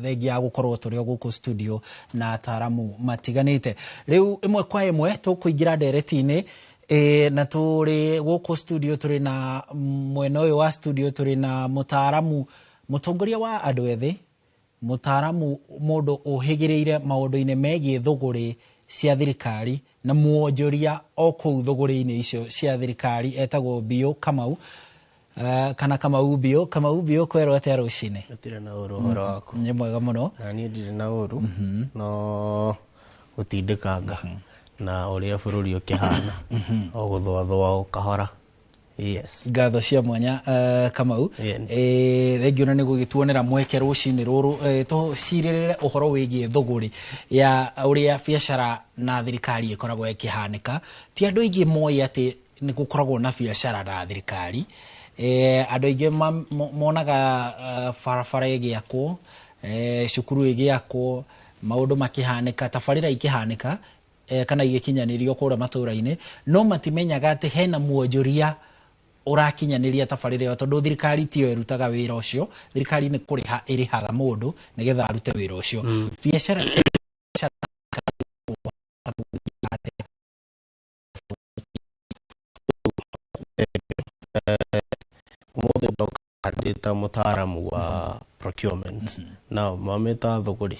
thengia ya gũkorwo tũrĩ o gũkũ studio na ataramu matiganĩte. Rĩu ĩmwe kwa ĩmwe tũkũingĩra ndereti-inĩ na tũrĩ gũkũ studio tũrĩ na mwena ũyũ wa studio tũrĩ na mũtaaramu mũtongoria wa andũ ethĩ, mũtaaramu mũndũ ũhĩgĩrĩire maũndũ-inĩ megiĩ thũgũrĩ cia thirikari na mwonjoria o kũu thũgũrĩ-inĩ icio cia thirikari etagwo Bio Kamau kana Kamau Bio. Kamau Bio, kwerwo atĩa rũcinĩ? Gũtirĩ na ũru ũhoro waku. Nĩ mwega mũno. Na niĩ ndirĩ na ũru no gũtindĩkanga na ũrĩa bũrũri ũkĩhana o gũthũathũa o kahora. Yes. Ngatho cia mwanya Kamau. Thengiũ na nĩ gũgĩtuonera mweke rũcinĩ rũrũ tũcirĩrĩre ũhoro wĩgiĩ thũgũrĩ ya ũrĩa biacara na thirikari ĩkoragwo ĩkĩhanĩka. Ti andũ aingĩ moĩ atĩ nĩ gũkoragwo na biacara na thirikari. Andũ aingĩ monaga barabara ĩgĩakwo, cukuru ĩgĩakwo, maũndũ makĩhanĩka, tabarĩra ikĩhanĩka kana igĩkinyanĩrio kũrĩa matũũra-inĩ, no matimenyaga atĩ hena mwonjoria ũrakinyanĩria tabarĩra ĩyo tondũ thirikari tiyo ĩrutaga wĩra ũcio. Thirikari nĩ kũrĩha ĩrĩhaga mũndũ nĩgetha arute wĩra ũcio. Biacara Ũmũthĩ ndoka ndĩ ta mũtaaramu wa procurement na mamĩta thũgũrĩ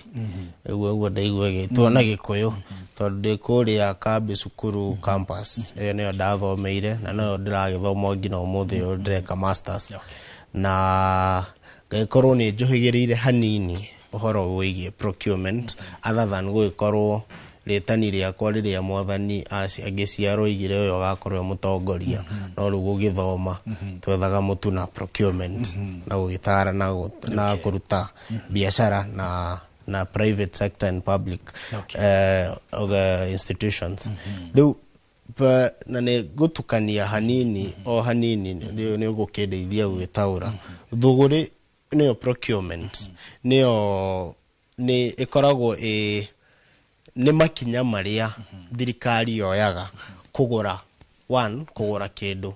ũguo ũguo ndaigua ĩgĩtwo na Gĩkũyũ tondũ ndĩ kũrĩa kambĩ cukuru campus ĩyo nĩyo ndathomeire na noyo ndĩragĩthoma nginya ũmũthĩ ũyũ ndĩreka masters na ngagĩkorwo nĩ njũhĩgĩrĩire hanini ũhoro wĩgiĩ procurement other than gũgĩkorwo rĩtani rĩakwa rĩrĩa mwathani angĩciarwo oigire ũyũ agakorwo e mũtongoria no rĩu gũgĩthoma twethaga mũtu na procurement na gũgĩtara na kũruta biacara na private sector and public institutions. Rĩu na nĩ ngũtukania hanini o hanini nĩ ũgũkĩndeithia gũgĩtaũra. Thũgũrĩ nĩyo procurement nĩyo nĩ ĩkoragwo ĩ nĩ makinya marĩa thirikari yoyaga kũgũra one kũgũra kĩndũ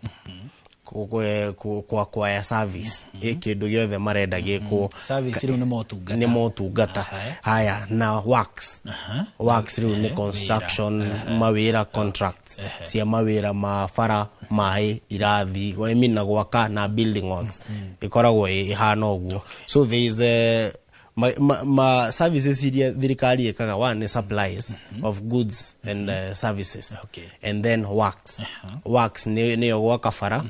Ku acquire service, kĩndũ gĩothe marenda gĩkwo. Service rĩu nĩ motungata. Nĩ motungata. Haya, na works, works rĩu nĩ construction, mawĩra, contracts cia mawĩra ma bara, maĩ, irathi, I mean, na gwaka na building works, ĩkoragwo ĩhana ũguo. So there is a ma services iria thirikari ĩkaga. One nĩ supplies of goods and services, and then works. Works nĩyo gwaka bara,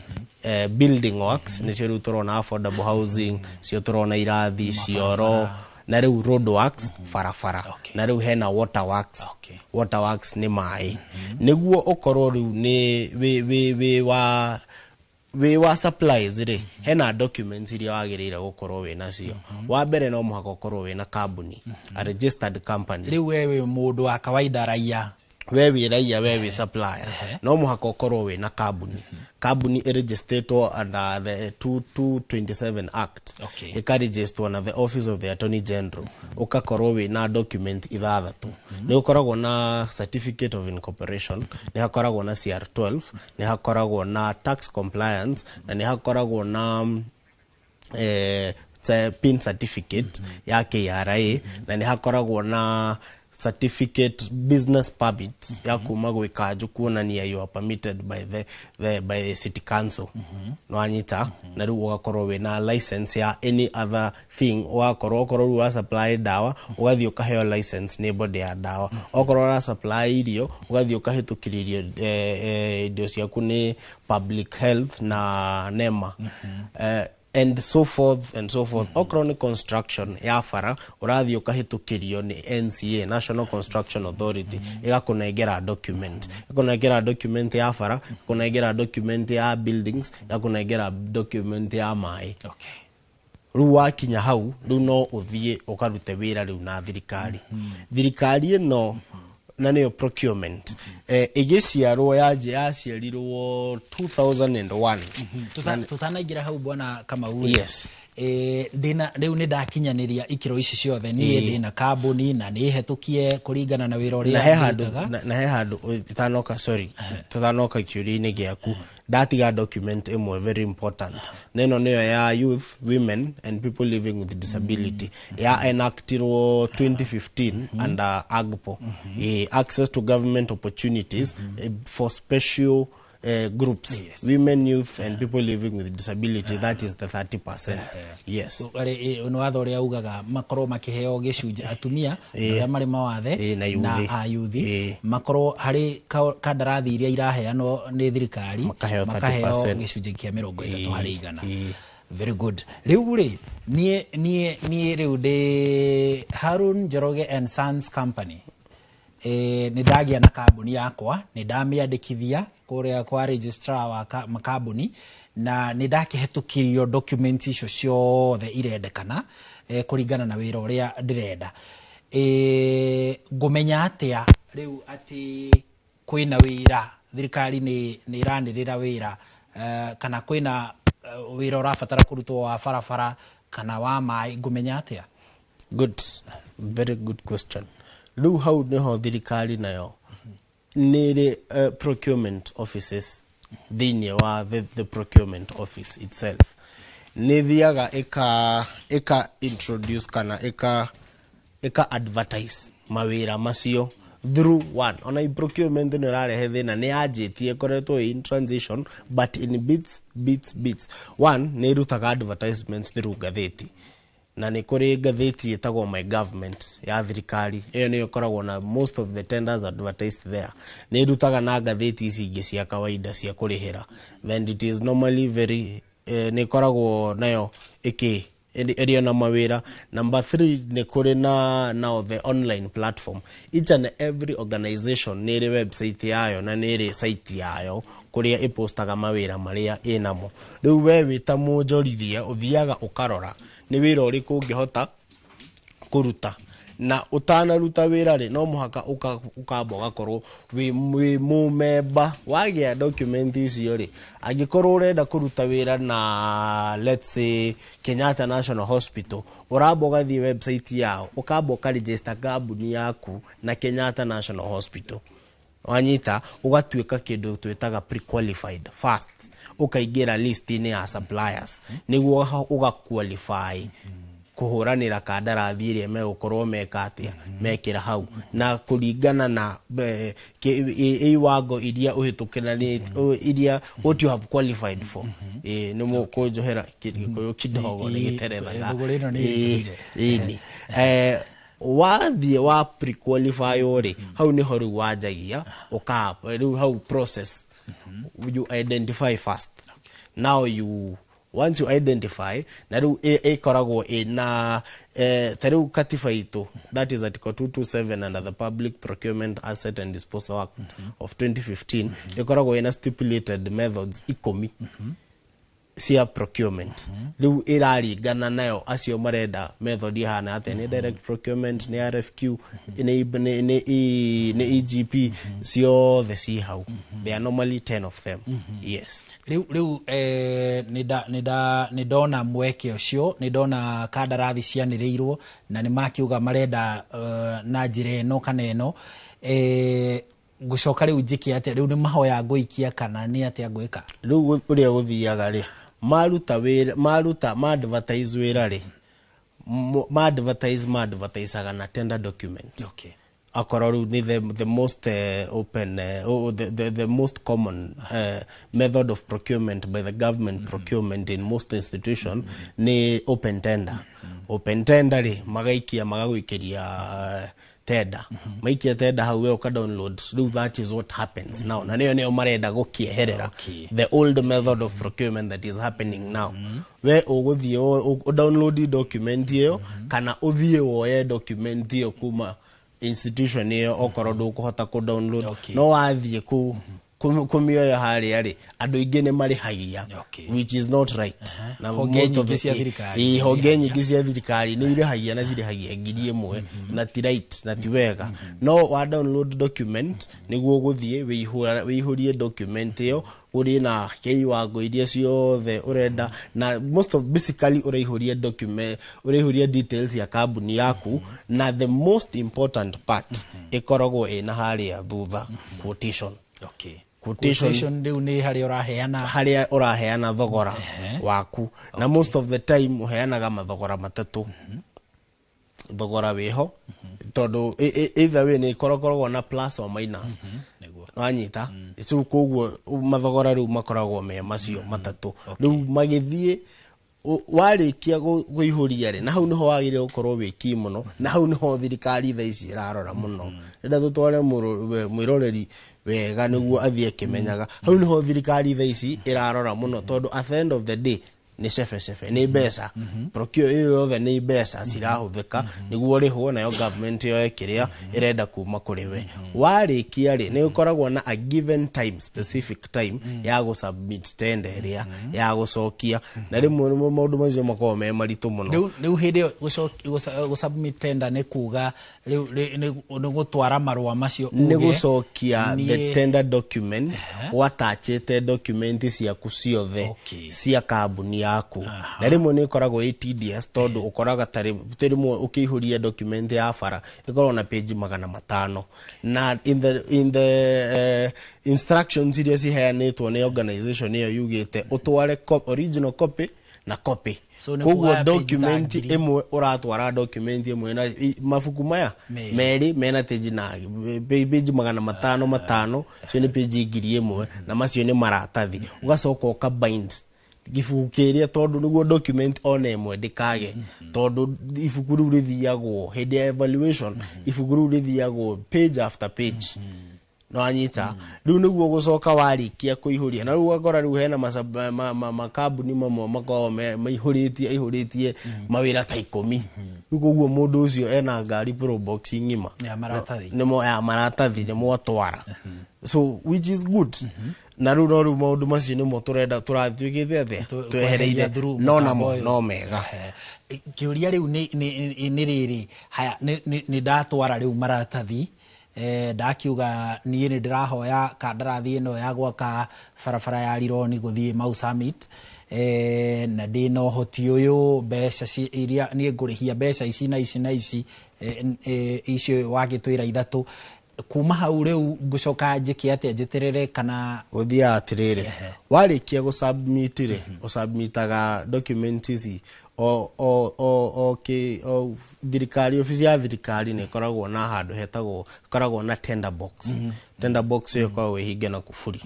building works nĩcio rĩu tũrona affordable housing, cio tũrona irathi, cioro, na rĩu road works, barabara, na rĩu hena water works. Water works nĩ maĩ. Nĩguo ũkorwo rĩu nĩ wĩ wa supplies rĩ, hena documents iria wagĩrĩire gũkorwo wĩ nacio. Wa mbere, no mũhaka ũkorwo wĩna kambuni, a registered company. Rĩu we wĩ mũndũ wa kawaida, raia. We wĩ raia, we wĩ supplier, no mũhaka ũkorwo wĩna kambuni ĩregistertwo under the 2227 Act, ĩkaregisterwo na the Office of the Attorney General. Ũgakorwo wĩna document ithathatũ. Nĩ ũkoragwo na certificate of incorporation, nĩ hakoragwo na CR12, nĩ hakoragwo na tax compliance, na nĩ hakoragwo na PIN certificate ya KRA, na nĩ hakoragwo na certificate, business permit ya kuma gwĩ kanjũ, kuonania you are permitted by the city council. Nwanyita? Na rĩu ũgakorwo wĩna license ya any other thing. Ũgakorwo, okorwo rĩu ũra supply ndawa, ũgathiĩ ũkaheo license nĩ body ya ndawa. Okorwo ũra supply irio, ũgathiĩ ũkahĩtũkĩria irio, indo ciaku nĩ public health na NEMA, and so forth and so forth. Okorwo nĩ construction ya bara, ũrathiĩ ũkahĩtũkĩrio nĩ NCA, National Construction Authority, ĩgakũnengera document, ĩgakũnengera document ya bara, ĩgakũnengera document ya buildings, ĩgakũnengera document ya maĩ. Rĩu wakinya hau, rĩu no ũthiĩ ũkarute wĩra rĩu na thirikari. Thirikari ĩno na nĩyo procurement, ĩgĩciarwo yanjĩ yaciarirwo 2001. Tutanaingĩra hau, bwana Kamau, Yes. Ndĩna rĩu nĩ ndakinyanĩria ikĩro ici ciothe, niĩ ndĩna kambuni na nĩ hetũkie kũringana na wĩra ũrĩa Na he handũ ndutaga. Na he handũ tũtanoka, sorry, tũtanoka kĩũria-inĩ gĩaku, ndatiga document ĩmwe very important, na ĩno nĩyo ya youth, women and people living with disability, ya enactirwo 2015 under AGPO, access to government opportunities for special groups, women, youth and people living with disability. That is the 30%, yes. Nĩ watho ũrĩa ugaga makorwo makĩheo gĩcunjĩ atumia, arĩa marĩ mawathe, na yuthi. Na ayuthi, makorwo harĩ kandarathi iria iraheanwo nĩ thirikari, makaheo makaheo 30%. Gĩcunjĩ kĩa 30%. Very good. Rĩu rĩ, niĩ rĩu ndĩ Harun Njoroge and Sons Company, nĩ ndagĩa na kambuni yakwa, nĩ ndamĩandĩkithia kũrĩa kwa registrar wa makambuni, na nĩ ndakĩhetũkirio documents icio ciothe irendekana, kũringana na wĩra ũrĩa ndĩrenda. Ngũmenya atĩa rĩu atĩ kwĩna wĩra, thirikari nĩ ĩranĩrĩra wĩra, kana kwĩna wĩra ũrabatara kũrutwo wa barabara kana wa maĩ? Ngũmenya atĩa? Good, very good question. Rĩu hau nĩho thirikari nayo nĩ ĩrĩ procurement offices. Thĩinĩ wa the procurement office itself, nĩ thiaga ĩka introduce kana ĩka advertise mawĩra macio through one. Ona procurement nĩ ĩrarehe thĩna, nĩ yanjĩtie, ĩkoretwo in transition, but in bits, bits, bits. One, nĩ ĩrutaga advertisements through ngathĩti, na nĩ kũrĩ ngathĩti ĩtagwo My Government ya thirikari. Ĩyo nĩyo ĩkoragwo na most of the tenders advertised there. Nĩ ĩrutaga na ngathĩti ici ingĩ cia kawaida cia kũrĩhĩra. Then it is normally very, nĩ ĩkoragwo nayo ĩkĩ ĩrĩ na mawĩra. Number three, nĩ kũrĩ na now the online platform. Each and every organization nĩ ĩrĩ website yayo na nĩ ĩrĩ site yayo kũrĩa ĩpostaga mawĩra marĩa ĩnamo. Rĩu we wĩ ta mũnjorithia, ũthiaga ũkarora nĩ wĩra ũrĩkũ ũngĩhota kũruta. Na ũtanaruta wĩra rĩ, no mũhaka ũkamba ũgakorwo wĩ mũmemba. Wagĩa document icio rĩ, angĩkorwo ũrenda kũruta wĩra na, let's say, Kenyatta National Hospital, ũramba ũgathiĩ website yao, ũkamba ũkaregister kambuni yaku na Kenyatta National Hospital. Wanyita, ũgatuĩka kĩndũ twĩtaga pre-qualified first, ũkaingĩra list-inĩ ya suppliers nĩguo ũga-qualify kũhũranĩra kandarathi ĩrĩa megũkorwo meka atĩa, mekĩra hau, na kũringana na iwango iria ũhĩtũkĩranĩte, iria what you have qualified for. Nĩ mũkũnjohera, Gĩkũyũ kidogo nĩ gĩterethaga. Thũgũrĩ ĩno nĩ ĩritũhire. Ĩni wathiĩ wa pre-qualify rĩ, hau nĩho rĩu wanjagia ũka rĩu hau process, you identify first. Now you once you identify, na rĩu ĩkoragwo ĩna ta rĩu katiba itũ, that is article 227 under the Public Procurement Asset and Disposal Act of 2015, ĩkoragwo ĩna stipulated methods 10 cia procurement. Rĩu ĩraringana nayo acio marenda method ihana atĩa, nĩ direct procurement, nĩ RFQ, nĩ EGP, ciothe ci hau. There are normally 10 of them, yes. Rĩu nĩ ndona mweke ũcio, nĩ ndona kandarathi cianĩrĩirwo na nĩ makiuga marenda na njĩra ĩno kana ĩno, ngũcoka rĩu njĩke atĩa? Rĩu nĩ mahoya ngũikia kana nĩ atĩa ngwĩka? Rĩu ũrĩa gũthiaga rĩ, maruta wĩra, maruta ma advertise wĩra rĩ, ma advertise, ma advertisaga na tender document. Akorwo rĩu nĩ the most open oh, the most common method of procurement by the government, procurement in most institution nĩ open tender. Open tender rĩ, magaikia, magagũikĩria tender, maikia tender hau, we ũka download. Rĩu that is what happens now, na nĩyo marenda gũkĩeherera, the old method of procurement that is happening now. We ũgũthiĩ ũ download document ĩyo, kana ũthiĩ woye document ĩyo kuma institution ĩyo, okorwo ndũkũhota kũ download. No wathiĩ kũ kũmĩoya harĩa rĩ, andũ aingĩ nĩ marĩhagia, which is not right. Na Honge most of nyingĩ cia thirikari. Ĩĩ, honge nyingĩ cia thirikari nĩ irĩhagia, na cirĩhagia 1000, na ti right na ti wega. No wa download document nĩguo ũgũthiĩ wĩihũrie document ĩyo, ũrĩ na iwango iria ciothe ũrenda, na most of basically ũraihũria document, ũraihũria details ya kambuni yaku, na the most important part ĩkoragwo ĩna harĩa thutha, quotation. Quotation. Quotation rĩu nĩ harĩa ũraheana harĩa ũraheana thogora waku, na most of the time ũheanaga mathogora matatũ. Thogora wĩho tondũ either way nĩ ĩkoragwo na plus or minus, wanyita? Rĩu koguo mathogora rĩu makoragwo me macio matatũ. Rĩu magĩthiĩ warĩkia kũihũria rĩ, na hau nĩho wagĩrĩire gũkorwo wĩ key mũno, na hau nĩho thirikari thaa ici ĩrarora mũno. Rĩrĩa tũtware mwĩroreri wega nĩguo athiĩ akĩmenyaga, hau nĩho thirikari thaa ici ĩrarora mũno, tondũ at the end of the day nĩ cebecebe, nĩ mbeca, procure ĩyo yothe nĩ mbeca cirahũthĩka nĩguo ũrĩhwo, nayo government yoe kĩrĩa ĩrenda kuma kũrĩ we. Warĩkia rĩ, nĩ ũkoragwo na a given time, specific time ya gũ submit tender ĩrĩa ya gũcokia, na rĩmwe maũndũ macio makoragwo me maritũ mũno. Rĩu hĩndĩ ĩyo gũsubmit tender nĩ kuga rĩu nĩ gũtwara marũa macio nĩ uge, gũcokia the tender document, watachĩte document ciaku ciothe cia kambuni yaku, na rĩmwe nĩ ĩkoragwo ĩ tedious, tondũ ũkoraga ta rĩmwe ũkĩihũria document ya bara ĩkoragwo na page 500, na in the instructions iria ciheanĩtwo nĩ organization ĩyo yugĩte ũtware original copy na copy. So nĩ Koguo kuga page ta document 1000. Ĩmwe ũratwara document ĩmwe na mabuku maya Merĩ. Merĩ mena page na page 500 500, cio nĩ page 1000, na macio nĩ maratathi. Ũgacoka ũka bind gibuku kĩrĩa, tondũ nĩguo document ona ĩmwe ndĩkage, tondũ ibuku rĩu rĩthiagwo hĩndĩ ya evaluation, ibuku rĩu rĩthiagwo page after page, nĩwanyita? Rĩu nĩguo gũcoka warĩkia kũihũria, na rĩu ũgakora rĩu hena makambuni mamwe makoragwo maihũrĩtie aihũrĩtie mawĩra ta 10. Rĩu koguo mũndũ ũcio ena ngari probox ng'ima Ya maratathi. Nĩmo ya maratathi nĩmo atwara, so which is good. Na rĩu no rĩu maũndũ macio nĩmo tũrenda tũratuĩkĩte atĩa kweheria twehereire through no mũtambo namo ũyũ. No mega. Kĩũria rĩu nĩ rĩrĩ, haya, nĩ ndatwara rĩu maratathi, ndakiuga niĩ nĩ ndĩrahoya kandarathi ĩno ya gwaka barabara ya Rironi gũthiĩ Mau Summit, na ndĩna ũhoti ũyũ, mbeca iria niĩ ngũrĩhia mbeca ici na ici na ici, icio wagĩtwĩra ithatũ. Kuma hau rĩu ngũcoka njĩke atĩa? Njeterere kana? Gũthiaga atĩrĩrĩ, warĩkia gũsubmit rĩ, ũsubmitaga document ici o kĩ o thirikari, obici ya thirikari nĩ ĩkoragwo na handũ hetagwo, ĩkoragwo na tender box. Tender box ĩyo ĩkoragwo ĩhinge na kuburi.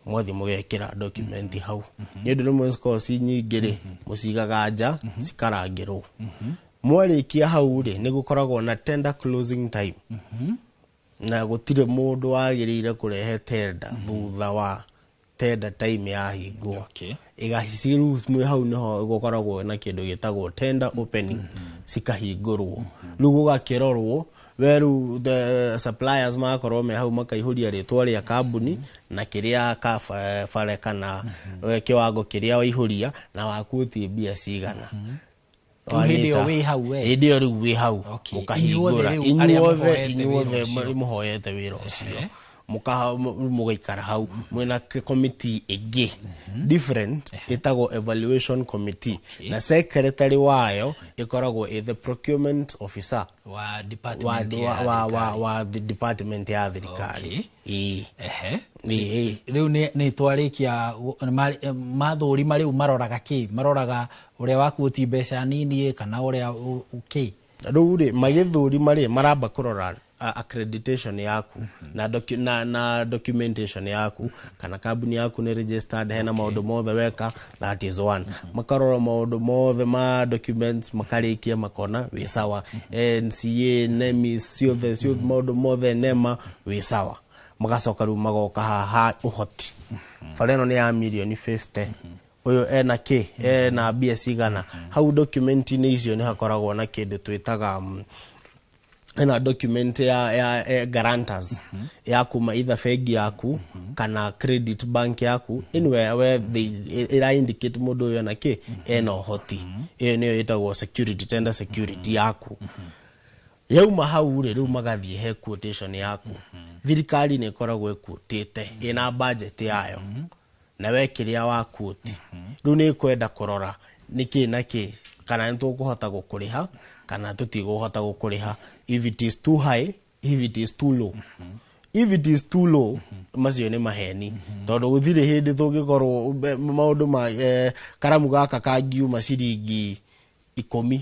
Mwathiĩ mũgekĩra document hau. Nĩ ũndũ rĩmwe cikoragwo ci nyingĩ rĩ, mũcigaga nja cikarangĩrwo. Mwarĩkia hau rĩ, nĩ gũkoragwo na tender closing time, na gũtirĩ mũndũ wagĩrĩire kũrehe tender thutha wa tender time yahingwo. Ĩgaci rĩu mwĩ hau nĩho gũkoragwo na kĩndũ gĩtagwo tender opening, cikahingũrwo. Rĩu gũgakĩrorwo we rĩu the suppliers magakorwo me hau, makaihũria rĩtwa rĩa kambuni na kĩrĩa kabare kana kĩwango kĩrĩa waihũria na wakuotie mbia cigana. Rĩu hĩndĩ ĩyo wĩ hau we? Hĩndĩ ĩyo rĩu wĩ hau. Mũkahingũra. Mũkahingũra. Inyuothe rĩu arĩa Inyuothe. mũhoete wĩra Inyuothe ũcio. Mũhoete wĩra ũcio. Mũgaikara hau mwĩna committee ĩngĩ different ĩtagwo evaluation committee, na secretary wayo ĩkoragwo ĩ the procurement officer wa wa department ya wa the department ya thirikari. Ĩĩ. Ĩĩ. Rĩu nĩ twarĩkia mathũrima, rĩu maroraga kĩ? Maroraga ũrĩa wakuoti mbeca nini kana ũrĩa kĩ? Rĩu rĩ, magĩthũrima rĩ, maramba kũrora accreditation yaku na documentation yaku, kana kambuni yaku nĩ registered, hena maũndũ mothe weka. That is one. Makarora maũndũ mothe ma documents, makarĩkia makona wĩ sawa, NCA, NEMIS, ciothe ciothe, maũndũ mothe nema wĩ sawa. Magacoka rĩu magoka haha ũhoti, bara ĩno nĩ ya mirioni 50, ũyũ ena kĩ, ena mbia cigana. Hau document-inĩ icio nĩ hakoragwo na kĩndũ twĩtaga ena document ya guarantors ya kuma either bengi yaku kana credit bank yaku, anywhere where they ira indicate mũndũ ũyũ ena kĩ, ena ũhoti. Ĩyo nĩyo ĩtagwo security, tender security yaku. Yauma hau rĩ, rĩu magathiĩ he quotation yaku. Thirikari nĩ ĩkoragwo ĩkuotĩte ĩna budget yayo, na we kĩrĩa wa quote rĩu nĩ ĩkwenda kũrora nĩ kĩ na kĩ, kana nĩ tũkũhota gũkũrĩha kana tũtigũhota gũkũrĩha, if it is too high, if it is too low. If it is too low, macio nĩ maheni, tondũ gũtirĩ hĩndĩ tũngĩkorwo maũndũ ma karamu gaka kangiuma ciringi 10,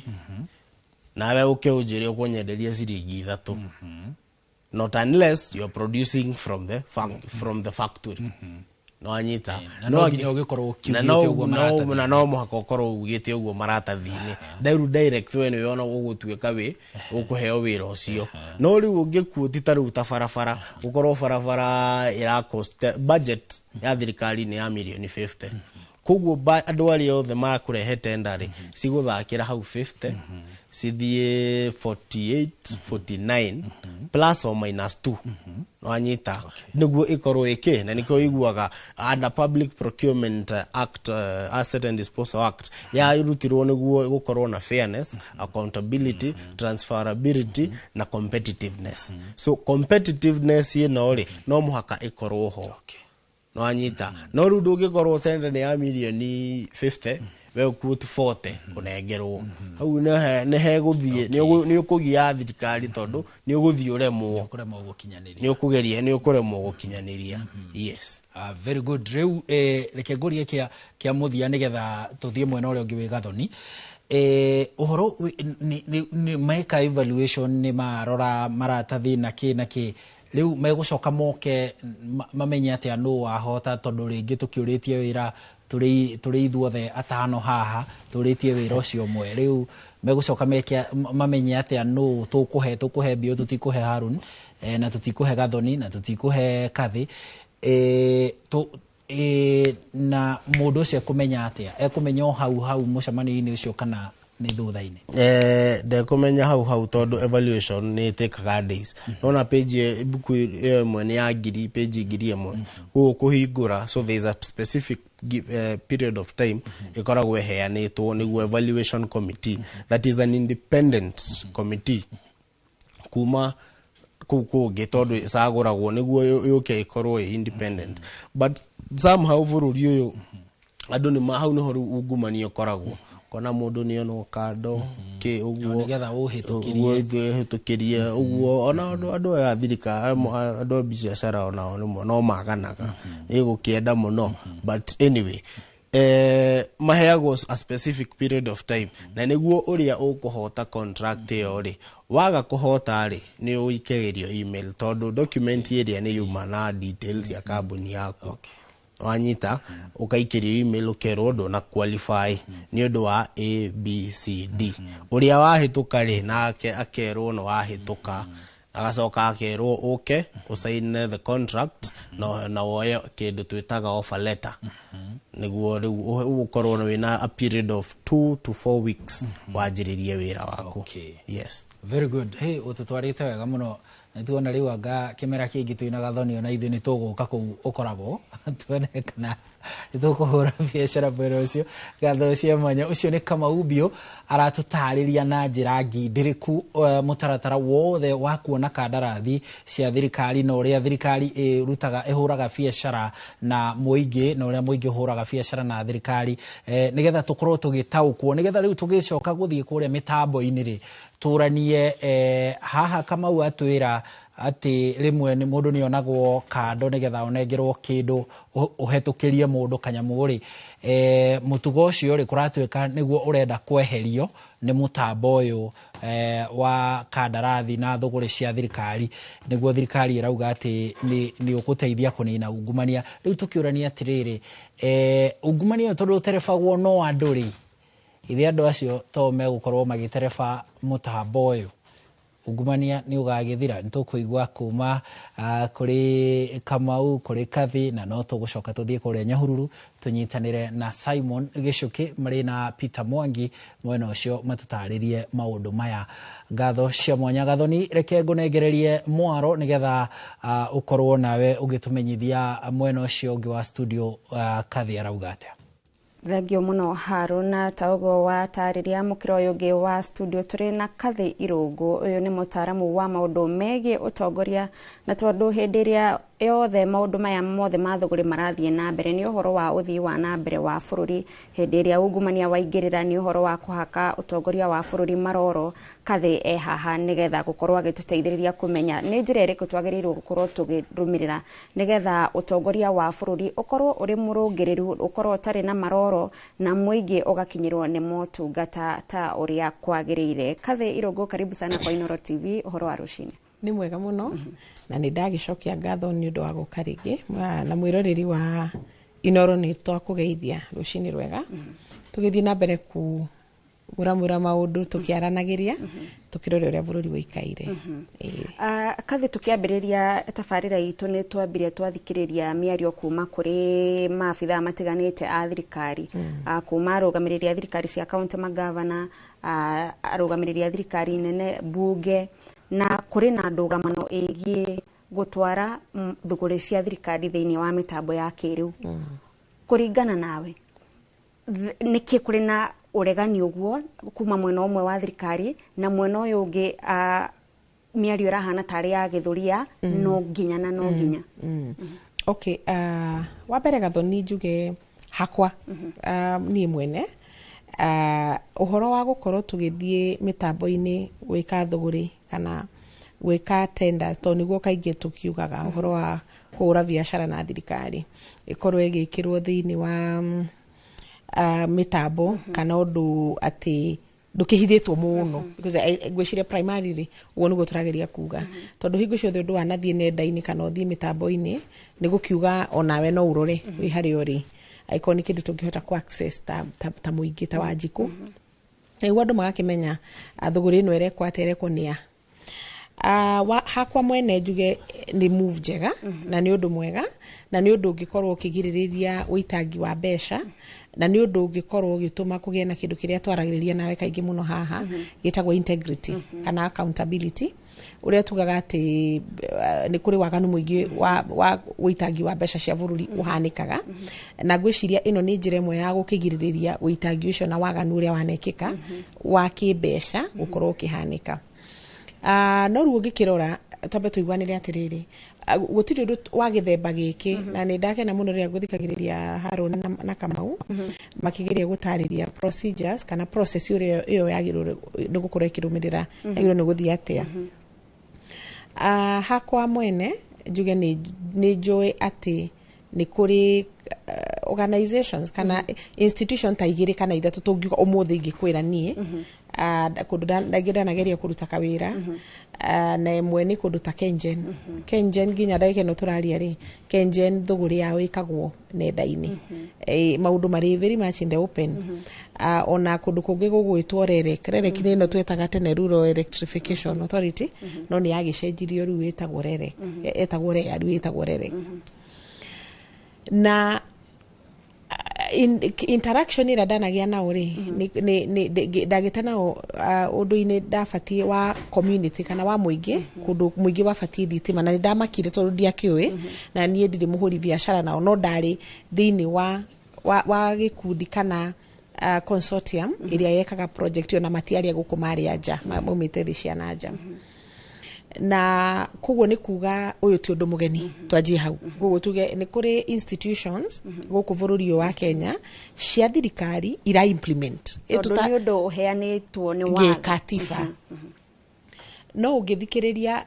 nawe ũke ũnjĩre ũkũnyenderia ciringi 3, not unless you are producing from the factory. No anyita? Na no nginya ũgĩkorwo ũkiugĩte ũguo maratathi-inĩ. Na no mũhaka ũkorwo ugĩte ũguo maratathi-inĩ. Rĩu direct we nĩwe ona ũgũtuĩka wĩ ũkũheo wĩra ũcio. No rĩu ũngĩkuoti ta rĩu ta barabara, ũkorwo barabara ĩra cost, budget ya thirikari nĩ ya mirioni 50, koguo andũ arĩa othe makũrehe tender rĩ, cigũthakĩra hau 50 cithiĩ 48, 49, plus or minus 2. Wanyita? Nĩguo ĩkorwo ĩkĩ, na nĩkĩo iguaga under Public Procurement Act, Asset and Disposal Act yarutirwo nĩguo gũkorwo na fairness, accountability, transferability na competitiveness. So competitiveness ĩno rĩ, no mũhaka ĩkorwo ho. Nwanyita? No rĩu ndũngĩkorwo tender nĩ ya mirioni 50, we ũkuoti 40, ũnengerwo hau nĩ hegũthiĩ nĩ ũkũgia thirikari, tondũ nĩ ũgũthiĩ ũremwo. Ũkũremwo gũkinyanĩria. Nĩ ũkũgeria, nĩ ũkũremwo gũkinyanĩria, yes. Ah, very good. Rĩu reke ngũrie kĩa mũthia nĩgetha tũthiĩ mwena ũrĩa ũngĩ wĩ Gathoni. Ũhoro nĩ meka evaluation, nĩ marora maratathi na kĩ na kĩ, rĩu megũcoka moke mamenye atĩa nũ wahota? Tondũ rĩngĩ tũkĩũrĩtie wĩra tũrĩ ithuothe atano haha tũrĩtie wĩra ũcio ũmwe, rĩu megũcoka meke mamenye atĩa nũ tũkũhe mbio, tũtikũhe Harun na tũtikũhe Gathoni na tũtikũhe Kathi na mũndũ ũcio ekũmenya atĩa? Ekũmenya o hau hau mũcemanio-inĩ ũcio kana nĩ thutha-inĩ? Ndekũmenya hau hau, tondũ evaluation nĩ ĩtĩkaga days. Nona page ibuku ĩyo ĩmwe nĩ ya ngiri page 1000, koguo kũhingũra, so there is a specific period of time ĩkoragwo ĩheanĩtwo nĩguo evaluation committee, that is an independent committee kuma kũu kũngĩ, tondũ ĩcagũragwo nĩguo yũke ĩkorwo ĩ independent, but somehow bũrũri ũyũ Andũ nĩ hau nĩho rĩu ungumania ũkoragwo, kona mũndũ nĩ onwo kando kĩ ũguo. Nĩgetha ũhĩtũkĩrie. Ũhĩtũkĩrie ũguo. Ona andũ aya a thirikari, andũ a biacara, onao rĩmwe no maganaga ĩgũkĩenda mũno. But anyway, maheagwo a specific period of time na nĩguo ũrĩa ũkũhota contract ĩyo rĩ, waga kũhota rĩ, nĩ ũikagĩrio email, tondũ document ĩrĩa nĩ yuma na details ya kambuni yaku. Wanyita, ũkaikĩrio email, ũkerwo ndũna qualify nĩ ũndũ wa A B C D. Ũrĩa wahĩtũka rĩ, nake akerwo nĩ wahĩtũka, agacoka akerwo ũke ũcaine the contract na woye kĩndũ twĩtaga offer letter, nĩguo rĩu ũgũkorwo wĩna a period of 2 to 4 weeks wanjĩrĩrie wĩra waku. Yes. Very good. Hey, ũtũtwarĩte wega mũno. Nĩtuona rĩu anga kĩmera kĩngĩ twĩna Gathoni, ona ithuĩ nĩ tũgũka kũu ũkoragwo, tuone kana nĩ tũkũhũra biacara mwena ũcio. Ngatho cia mwanya. Ũcio nĩ Kamau Mbiũ, aratũtarĩria na njĩra ngindĩrĩku mũtaratara wothe wa kuona kandarathi cia thirikari na ũrĩa thirikari ĩrutaga, ĩhũraga biacara na mũingĩ, na ũrĩa mũingĩ ũhũraga biacara na thirikari, nĩgetha tũkorwo tũgĩtaũkwo, nĩgetha rĩu tũgĩcoka gũthiĩ kũrĩa mĩtambo-inĩ rĩ, tũranie. Haha Kamau atwĩra atĩ rĩmwe nĩ mũndũ nĩ onagwo kando nĩgetha onengerwo kĩndũ, ũhetũkĩrie mũndũ kanyamũ rĩ, mũtugo ũcio rĩ, kũratuĩka nĩguo ũrenda kweherio nĩ mũtambo ũyũ wa kandarathi na thũgũrĩ cia thirikari, nĩguo thirikari ĩrauga atĩ nĩ ũgũteithia kũnina ungumania. Rĩu tũkĩũrania atĩrĩrĩ, ungumania ũyũ tondũ ũterebagwo no andũ rĩ, ithe andũ acio to megũkorwo magĩtereba mũtambo ũyũ, ungumania nĩ ũgagĩthira? Nĩ tũkũigua kuma kũrĩ Kamau, kũrĩ Kathi, na no tũgũcoka tũthiĩ kũrĩa Nyahururu tũnyitanĩre na Simon Gĩcũkĩ marĩ na Peter Mwangi mwena ũcio matũtarĩrie maũndũ maya. Ngatho cia mwanya. Gathoni, reke ngũnengererie mwaro nĩgetha ũkorwo nawe ũgĩtũmenyithia mwena ũcio ũngĩ wa studio, Kathi arauga atĩa. Thengio mũno, Haruna. Ta ũguo watarĩria, mũkĩra ũyũ ũngĩ wa studio tũrĩ na Kathi Irũngũ. Ũyũ nĩ mũtaaramu wa maũndũ megiĩ ũtongoria, na tondũ hĩndĩ ĩrĩa yothe maũndũ maya mothe ma thũgũrĩ marathiĩ na mbere nĩ ũhoro wa ũthii wa na mbere wa bũrũri, hĩndĩ ĩrĩa ungumania waingĩrĩra nĩ ũhoro wa kũhaka ũtongoria wa bũrũri maroro. Kathi e haha nĩgetha gũkorwo agĩtũteithĩrĩria kũmenya nĩ njĩra ĩrĩkũ twagĩrĩirwo gũkorwo tũkĩrũmĩrĩra nĩgetha ũtongoria wa bũrũri ũkorwo ũrĩ mũrũngĩrĩru, ũkorwo ũtarĩ na maroro, na mũingĩ ũgakinyĩrwo nĩ motungata ta ũrĩa kwagĩrĩire. Kathi Irũngũ, karibu sana kwa Inooro TV. Ũhoro wa rũcinĩ? Nĩ mwega mũno, na nĩ ndagĩcokia ngatho nĩ ũndũ wa gũka rĩngĩ. Na mwĩroreri wa Inooro, nĩ twakũgeithia rũcinĩ rwega, tũgĩthiĩ na mbere kũmuramura maũndũ, tũkĩaranagĩria, tũkĩrore ũrĩa bũrũri ũikaire. Kathi, tũkĩambĩrĩria tabarĩra itũ nĩ twambire twathikĩrĩria mĩario kuma kũrĩ maabithaa matiganĩte a thirikari, kuma arũgamĩrĩri a thirikari cia kaunti, magavana, arũgamĩrĩri a thirikari nene, bunge, na kũrĩ na ndũgamano ĩgiĩ gũtwara thũgũrĩ cia thirikari thĩinĩ wa mĩtambo ya kĩrĩu. Kũringana nawe, nĩkĩ kũrĩ na ũregani ũguo kuma mwena ũmwe wa thirikari na mwena ũyũ ũngĩ, mĩario ĩrahana tarĩ ya gĩthũria, no nginya na no nginya? Okay, wa mbere Gathoni, njuge hakwa, niĩ mwene, ũhoro wa gũkorwo tũgĩthiĩ mĩtambo-inĩ gwĩka thũgũrĩ kana gwĩka tenders, tondũ nĩguo kaingĩ tũkiugaga ũhoro wa kũhũra biacara na thirikari ĩkorwo ĩgĩkĩrwo thĩinĩ wa mĩtambo, kana ũndũ atĩ ndũkĩhithĩtwo mũno, because ngwĩciria primarily ũguo nĩguo tũrageria kuga, tondũ hingo ciothe ũndũ wanathiĩ nenda-inĩ kana ũthiĩ mĩtambo-inĩ nĩ gũkiuga onawe no ũrore wĩ harĩa ũrĩ, angĩkorwo nĩ kĩndũ tũngĩhota ku access ta mũingĩ ta Wanjikũ, nĩguo andũ magakĩmenya thũgũrĩ ĩno ĩrekwo atĩa, ĩrekwo nĩ a. Hakwa mwene njuge nĩ move njega, na nĩ ũndũ mwega, na nĩ ũndũ ũngĩkorwo ũkĩgirĩrĩria ũitangi wa mbeca, na nĩ ũndũ ũngĩkorwo ũgĩtũma kũgĩe na kĩndũ kĩrĩa twaragĩrĩria nawe kaingĩ mũno haha, gĩtagwo integrity kana accountability, ũrĩa tugaga atĩ nĩ kũrĩ waganu mũingĩ wa ũitangi wa mbeca cia bũrũri ũhanĩkaga, na ngwĩciria ĩno nĩ njĩra ĩmwe ya gũkĩgirĩrĩria ũitangi ũcio na waganu ũrĩa wanekĩka wa kĩmbeca gũkorwo ũkĩhanĩka. No rĩu ũngĩkĩrora, twambe tũiguanĩre atĩrĩrĩ, Gũtirĩ ũndũ wa gĩthemba gĩkĩ, na nĩ ndakena mũno rĩrĩa ngũthikagĩrĩria Harũna na Kamau makĩgeria gũtarĩria procedures kana process ũrĩa ĩyo yagĩrĩirwo nĩ gũkorwo ĩkĩrũmĩrĩra, yagĩrĩirwo nĩ gũthiĩ atĩa. Hakwa mwene njuge nĩ njũĩ atĩ nĩ kũrĩ organizations kana institution ta igĩrĩ kana ithatũ tũngiuga ũmũthĩ ingĩkwĩra niĩ kũndũ ndangĩ ndanageria kũruta kawĩra, na ĩmwe nĩ kũndũ ta Kengen. Kengen nginya ndagĩka ĩno tũraria rĩ, Kengen thũgũrĩ yao ĩkagwo nenda-inĩ. Maũndũ marĩ very much in the open. Ona kũndũ kũngĩ gũgwĩtwo REREC. REREC nĩ ĩno twetaga tene Rural Electrification Authority, no nĩ yagĩcenjirio, rĩu ĩtagwo REREC. Ĩtagwo REA, rĩu ĩtagwo REREC. Na interaction ĩrĩa ndanagĩa nao rĩ, ndagĩte nao ũndũ-inĩ ndabatiĩ wa community kana wa mũingĩ, kũndũ mũingĩ wabatiĩ thitima, na nĩ ndamakire tondũ ndiakĩũĩ, na niĩ ndirĩ mũhũri biacara nao, no ndarĩ thĩinĩ wa gĩkundi kana consortium ĩrĩa yekaga project ĩyo, na matiarĩ a gũkũ, marĩ a nja, maumĩte thĩ cia na nja. Na koguo nĩ kuga ũyũ ti ũndũ mũgeni, twanjie hau. Koguo tuge nĩ kũrĩ institutions gũkũ bũrũri ũyũ wa Kenya cia thirikari ira implement. Tondũ nĩ ũndũ ũheanĩtwo nĩ watho. Gĩkatiba. No ũngĩthikĩrĩria,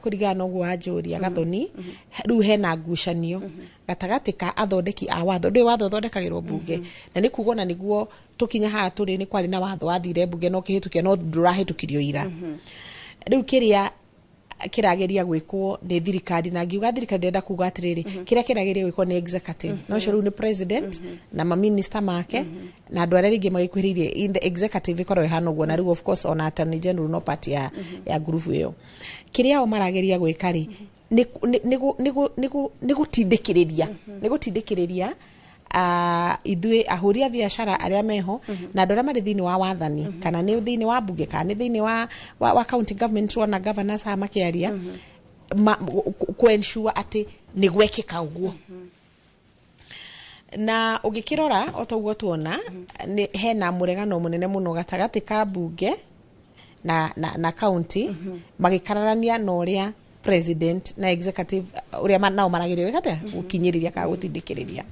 kũringana na ũguo wanjũria Gathoni, rĩu hena ngucanio gatagatĩ ka athondeki a watho. Ndũĩ watho ũthondekagĩrwo mbunge, na nĩ kuga ona nĩguo tũkinya haha tũrĩ nĩ kwarĩ na watho wathire mbunge no ũkĩhĩtũkio, no ndũrahĩtũkirio ira. Rĩu kĩrĩa kĩrageria gwĩkwo nĩ thirikari, na ngiuga thirikari ndĩrenda kuga atĩrĩrĩ, kĩrĩa kĩrageria gwĩkwo nĩ executive, no ũcio rĩu nĩ president na maminista make na andũ arĩa rĩngĩ magĩkuhĩrĩirie in the executive, ĩkorwo ĩhana ũguo. Na rĩu of course ona attorney general no part ya group ĩyo. Kĩrĩa o marageria gwĩka rĩ, nĩ gũtindĩkĩrĩria ithuĩ ahũri a biacara arĩa meho na andũ arĩa marĩ thĩinĩ wa wathani, kana nĩ thĩinĩ wa mbunge kana nĩ thĩinĩ wa county government, wona governors haha makĩaria, ku ensure atĩ nĩ gwekĩka ũguo. Na ũngĩkĩrora o ta ũguo tuona nĩ hena mũregano mũnene mũno gatagatĩ ka mbunge na county, magĩkararania na ũrĩa president na executive ũrĩa nao marageria gwĩka atĩa, gũkinyĩrĩria kana gũtindĩkĩrĩria.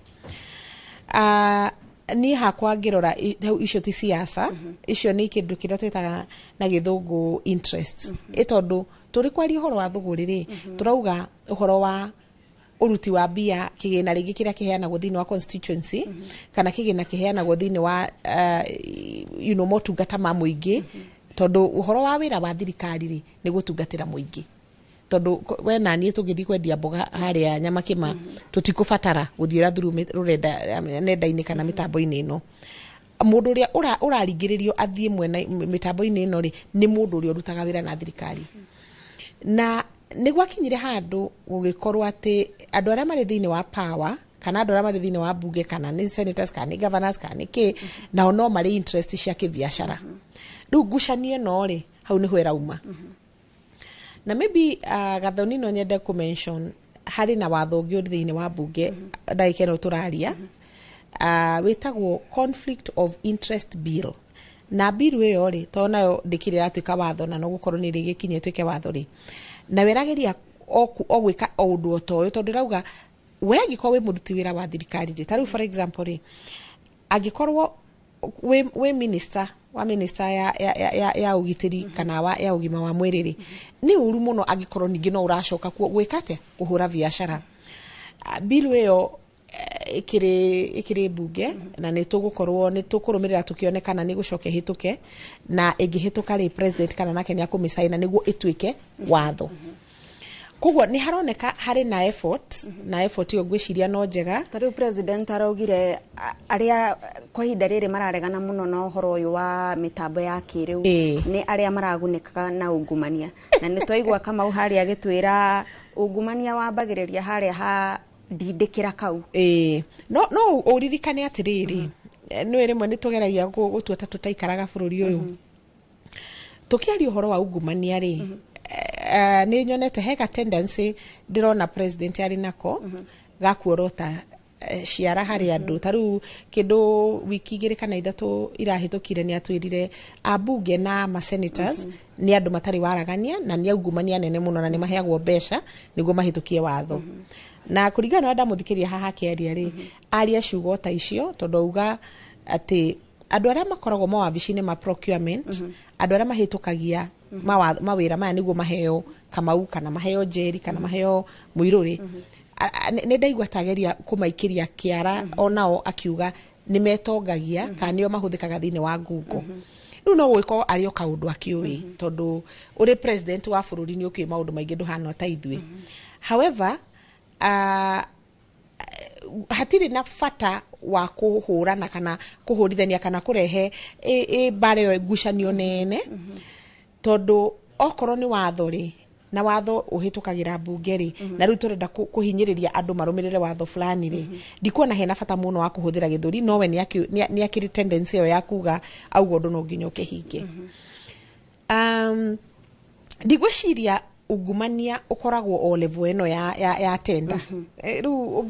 Niĩ hakwa ngĩrora hau icio ti siasa, icio nĩ kĩndũ kĩrĩa twĩtaga na gĩthũngũ interests. Ĩ tondũ tũrĩ kwaria ũhoro wa thũgũrĩ rĩ, tũrauga ũhoro wa ũruti wa mbia, kĩgĩna rĩngĩ kĩrĩa kĩheanagwo thĩinĩ wa constituency kana kĩgĩna kĩheanagwo thĩinĩ wa motungata ma mũingĩ, tondũ ũhoro wa wĩra wa thirikari rĩ, nĩ gũtungatĩra mũingĩ. Tondũ we na niĩ tũngĩthiĩ kwendia mboga harĩa Nyamakĩma, tũtikũbatara gũthiĩra through rũrenda nenda-inĩ kana mĩtambo-inĩ ĩno. Mũndũ ũrĩa ũraringĩrĩrio athiĩ mwena mĩtambo-inĩ ĩno rĩ, nĩ mũndũ ũrĩa ũrutaga wĩra na thirikari. Na nĩ gwakinyire handũ gũgĩkorwo atĩ andũ arĩa marĩ thĩinĩ wa power kana andũ arĩa marĩ thĩinĩ wa mbunge, kana nĩ senators kana nĩ governors kana nĩ kĩ, nao no marĩ interest cia kĩbiacara. Rĩu ngucanio ĩno rĩ, hau nĩho ĩrauma. Na maybe Gathoni, no nyende kũ mention harĩ na watho ũngĩ ũrĩ thĩinĩ wa mbunge ndagĩka ĩno tũraria, wĩtagwo Conflict of Interest Bill. Na bill ĩyo rĩ, tondũ nayo ndĩkĩrĩ ĩratuĩka watho na no gũkorwo nĩ ĩrĩgĩkinya ĩtuĩke watho rĩ, nayo ĩrageria o gwĩka o ũndũ o ta ũyũ, tondũ ĩrauga we angĩkorwo wĩ mũruti wĩra wa thirikari rĩ, ta rĩu for example rĩ, angĩkorwo wĩ minister wa minister ya ũgitĩri kana ya ũgima wa mwĩrĩ rĩ, nĩ ũru mũno angĩkorwo ningĩ no ũracoka kuo gwĩka atĩa, kũhũra biacara. Bill ĩyo ĩkĩrĩ mbunge na nĩ tũgũkorwo nĩ tũkũrũmĩrĩra tũkĩone kana nĩ gũcoka ĩhĩtũke, na ĩngĩhĩtũka rĩ, president kana nake nĩ akũmĩcaina nĩguo ĩtuĩke watho. Koguo nĩ haroneka harĩ na effort, na effort ĩyo ngwĩciria no njega. Ta rĩu president araugire arĩa kwa ihinda rĩrĩ mararegana mũno na ũhoro ũyũ wa mĩtambo ya kĩrĩu nĩ arĩa maragunĩkaga na ungumania, na nĩ twaigua Kamau harĩa agĩtwĩra ungumania wambagĩrĩria harĩa ha ndindĩkĩra kau. Ĩĩ, no ũririkane atĩrĩrĩ, nĩ rĩmwe nĩ tũgeragia gũtua ta tũtaikaraga bũrũri ũyũ. Tũkĩaria ũhoro wa ungumania rĩ, nĩ nyonete hega tendency ndĩrona president arĩ nako ga kuorota ciara harĩ andũ. Ta rĩu kĩndũ wiki 2 kana 3 irahĩtũkire nĩ atwĩrire ambunge na ma senators nĩ andũ matarĩ waragania na nĩ aungumania nene mũno na nĩ maheagwo mbeca nĩguo mahĩtũkie watho. Na kũringana na ũrĩa ndamũthikĩrĩria haha akĩaria rĩ, aria ciugo ta icio tondũ auga atĩ andũ arĩa makoragwo mawabici-inĩ ma procurement, andũ arĩa mahĩtũkagia mawĩra maya nĩguo maheo Kamau kana maheo Njeri kana maheo Mũirũrĩ, nĩ ndaigua tageria kũmaikĩria kĩara onao akiuga nĩ metongagia kana nĩo mahũthĩkaga thĩinĩ wa ngungo. Rĩu no gũgĩkorwo arĩ o kaũndũ akĩũĩ tondũ ũrĩ president wa bũrũri nĩ ũkĩũĩ maũndũ maingĩ ndũhana ta ithuĩ. However, hatirĩ na bata wa kũhũrana kana kũhũrithania kana kũrehe mbara ĩyo ngucanio nene, tondũ okorwo nĩ watho rĩ, na watho ũhĩtũkagĩra mbunge rĩ, na rĩu tũrenda kũhinyĩrĩria andũ marũmĩrĩre watho fulani rĩ, ndikuona hena bata mũno wa kũhũthĩra gĩthũri, no we nĩ akĩrĩ tendency ĩyo ya kuga auga ũndũ no nginya ũkĩhinge. Ndigwĩciria ungumania ũkoragwo o level ĩno ya tenda. Rĩu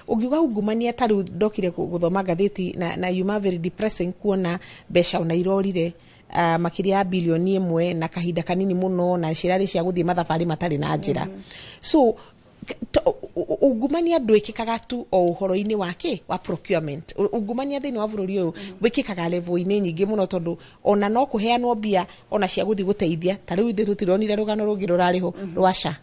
ũngiuga ungumania ta rĩu ndokire gũthoma ngathĩti na yuma very depressing kuona mbeca ona irorire makĩria ya bilioni 1 na kahinda kanini mũno na cirarĩ cia gũthiĩ mathabarĩ matarĩ na njĩra. So ungumania ndwĩkĩkaga tu o ũhoro-inĩ wa kĩ wa procurement. Ungumania thĩinĩ wa bũrũri ũyũ wĩkĩkaga level-inĩ nyingĩ mũno tondũ ona no kũheanwo mbia ona cia gũthiĩ gũteithia. Ta rĩu ithuĩ tũtironire rũgano rũngĩ rũrarĩ ho rwa SHA,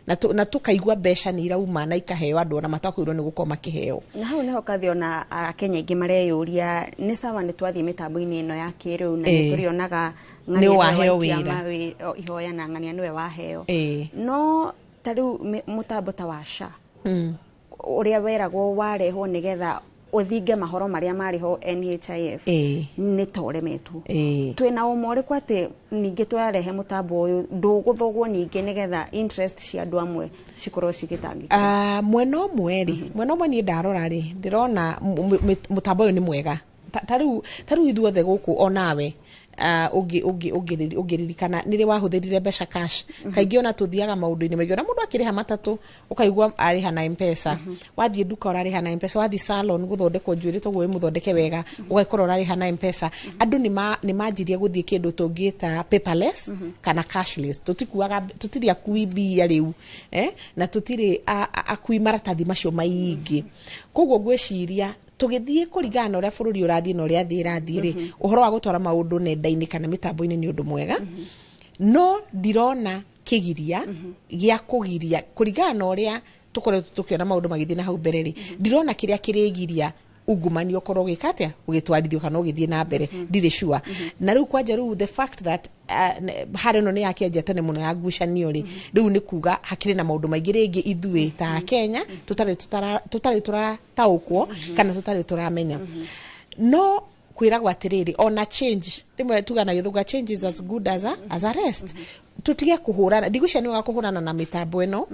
na tũkaigua mbeca nĩ irauma na ikaheo andũ ona matakwĩrwo nĩ gũkorwo makĩheo. Na hau nĩho kathi ona Akenya aingĩ mareyũria nĩ sawa nĩ twathiĩ mĩtambo-inĩ ĩno ya kĩrĩu na nĩ tũrĩonaga nĩ waheo wĩra ihoya na ng'ania nĩwe waheo, no ta rĩu mũtambo ta wa SHA ũrĩa weragwo warehwo nĩgetha ũthinge mahoro marĩa marĩ ho NHIF nĩ ta ũremetwo. Twĩna ũma ũrĩkũ atĩ ningĩ twarehe mũtambo ũyũ ndũgũthogwo ningĩ nĩgetha interest cia andũ amwe cikorwo cigĩtangĩka? Mwena ũmwe rĩ, mwena ũmwe niĩ ndarora rĩ, ndĩrona mũtambo ũyũ nĩ mwega. Ta rĩu ithuothe gũkũ onawe ũngĩririkana nĩrĩ wahũthĩrire mbeca cash, kaingĩ ona tũthiaga maũndũ-inĩ maingĩ ona mũndũ akĩrĩha matatũ ũkaigua arĩha na M-Pesa, wathiĩ nduka ũrarĩha na M-Pesa, wathiĩ salon gũthondekwo njuĩrĩ toguo wĩ mũthondeke wega ũgakorwo ũrarĩha na M-Pesa. Andũ nĩ manjirie gũthiĩ kĩndũ tũngĩta paperless kana cashless. Tũtikuaga, tũtirĩ akui mbia rĩu, na tũtirĩ akui maratathi macio maingĩ. Koguo ngwĩciria tũgĩthiĩ kũringana na ũrĩa bũrũri ũrathiĩ na ũrĩa thĩ ĩrathiĩ rĩ, ũhoro wa gũtwara maũndũ nenda-inĩ kana mĩtambo-inĩ nĩ ũndũ mwega, no ndirona kĩgiria gĩa kũgiria kũringana na ũrĩa tũkoretwo tũkĩona maũndũ magĩthiĩ na hau mbere rĩ, ndirona kĩrĩa kĩrĩgiria ungumania ũkorwo ũgĩka atĩa, ũgĩtwarithio kana ũgĩthiĩ na mbere, ndirĩ sure. Na rĩu kwanja rĩu the fact that harĩa ĩno nĩ yakĩanjia tene mũno ya ngucanio rĩ, rĩu nĩ kuga hakĩrĩ na maũndũ maingĩ rĩngĩ ithuĩ ta Kenya tũtarĩ tũrataũkwo kana tũtarĩ tũramenya. No kwĩragwo atĩrĩrĩ, ona change rĩmwe tuga na gĩthũngũ change is as good as a rest. Tũtige kũhũrana, ndigwĩciria nĩ wega kũhũrana na mĩtambo ĩno.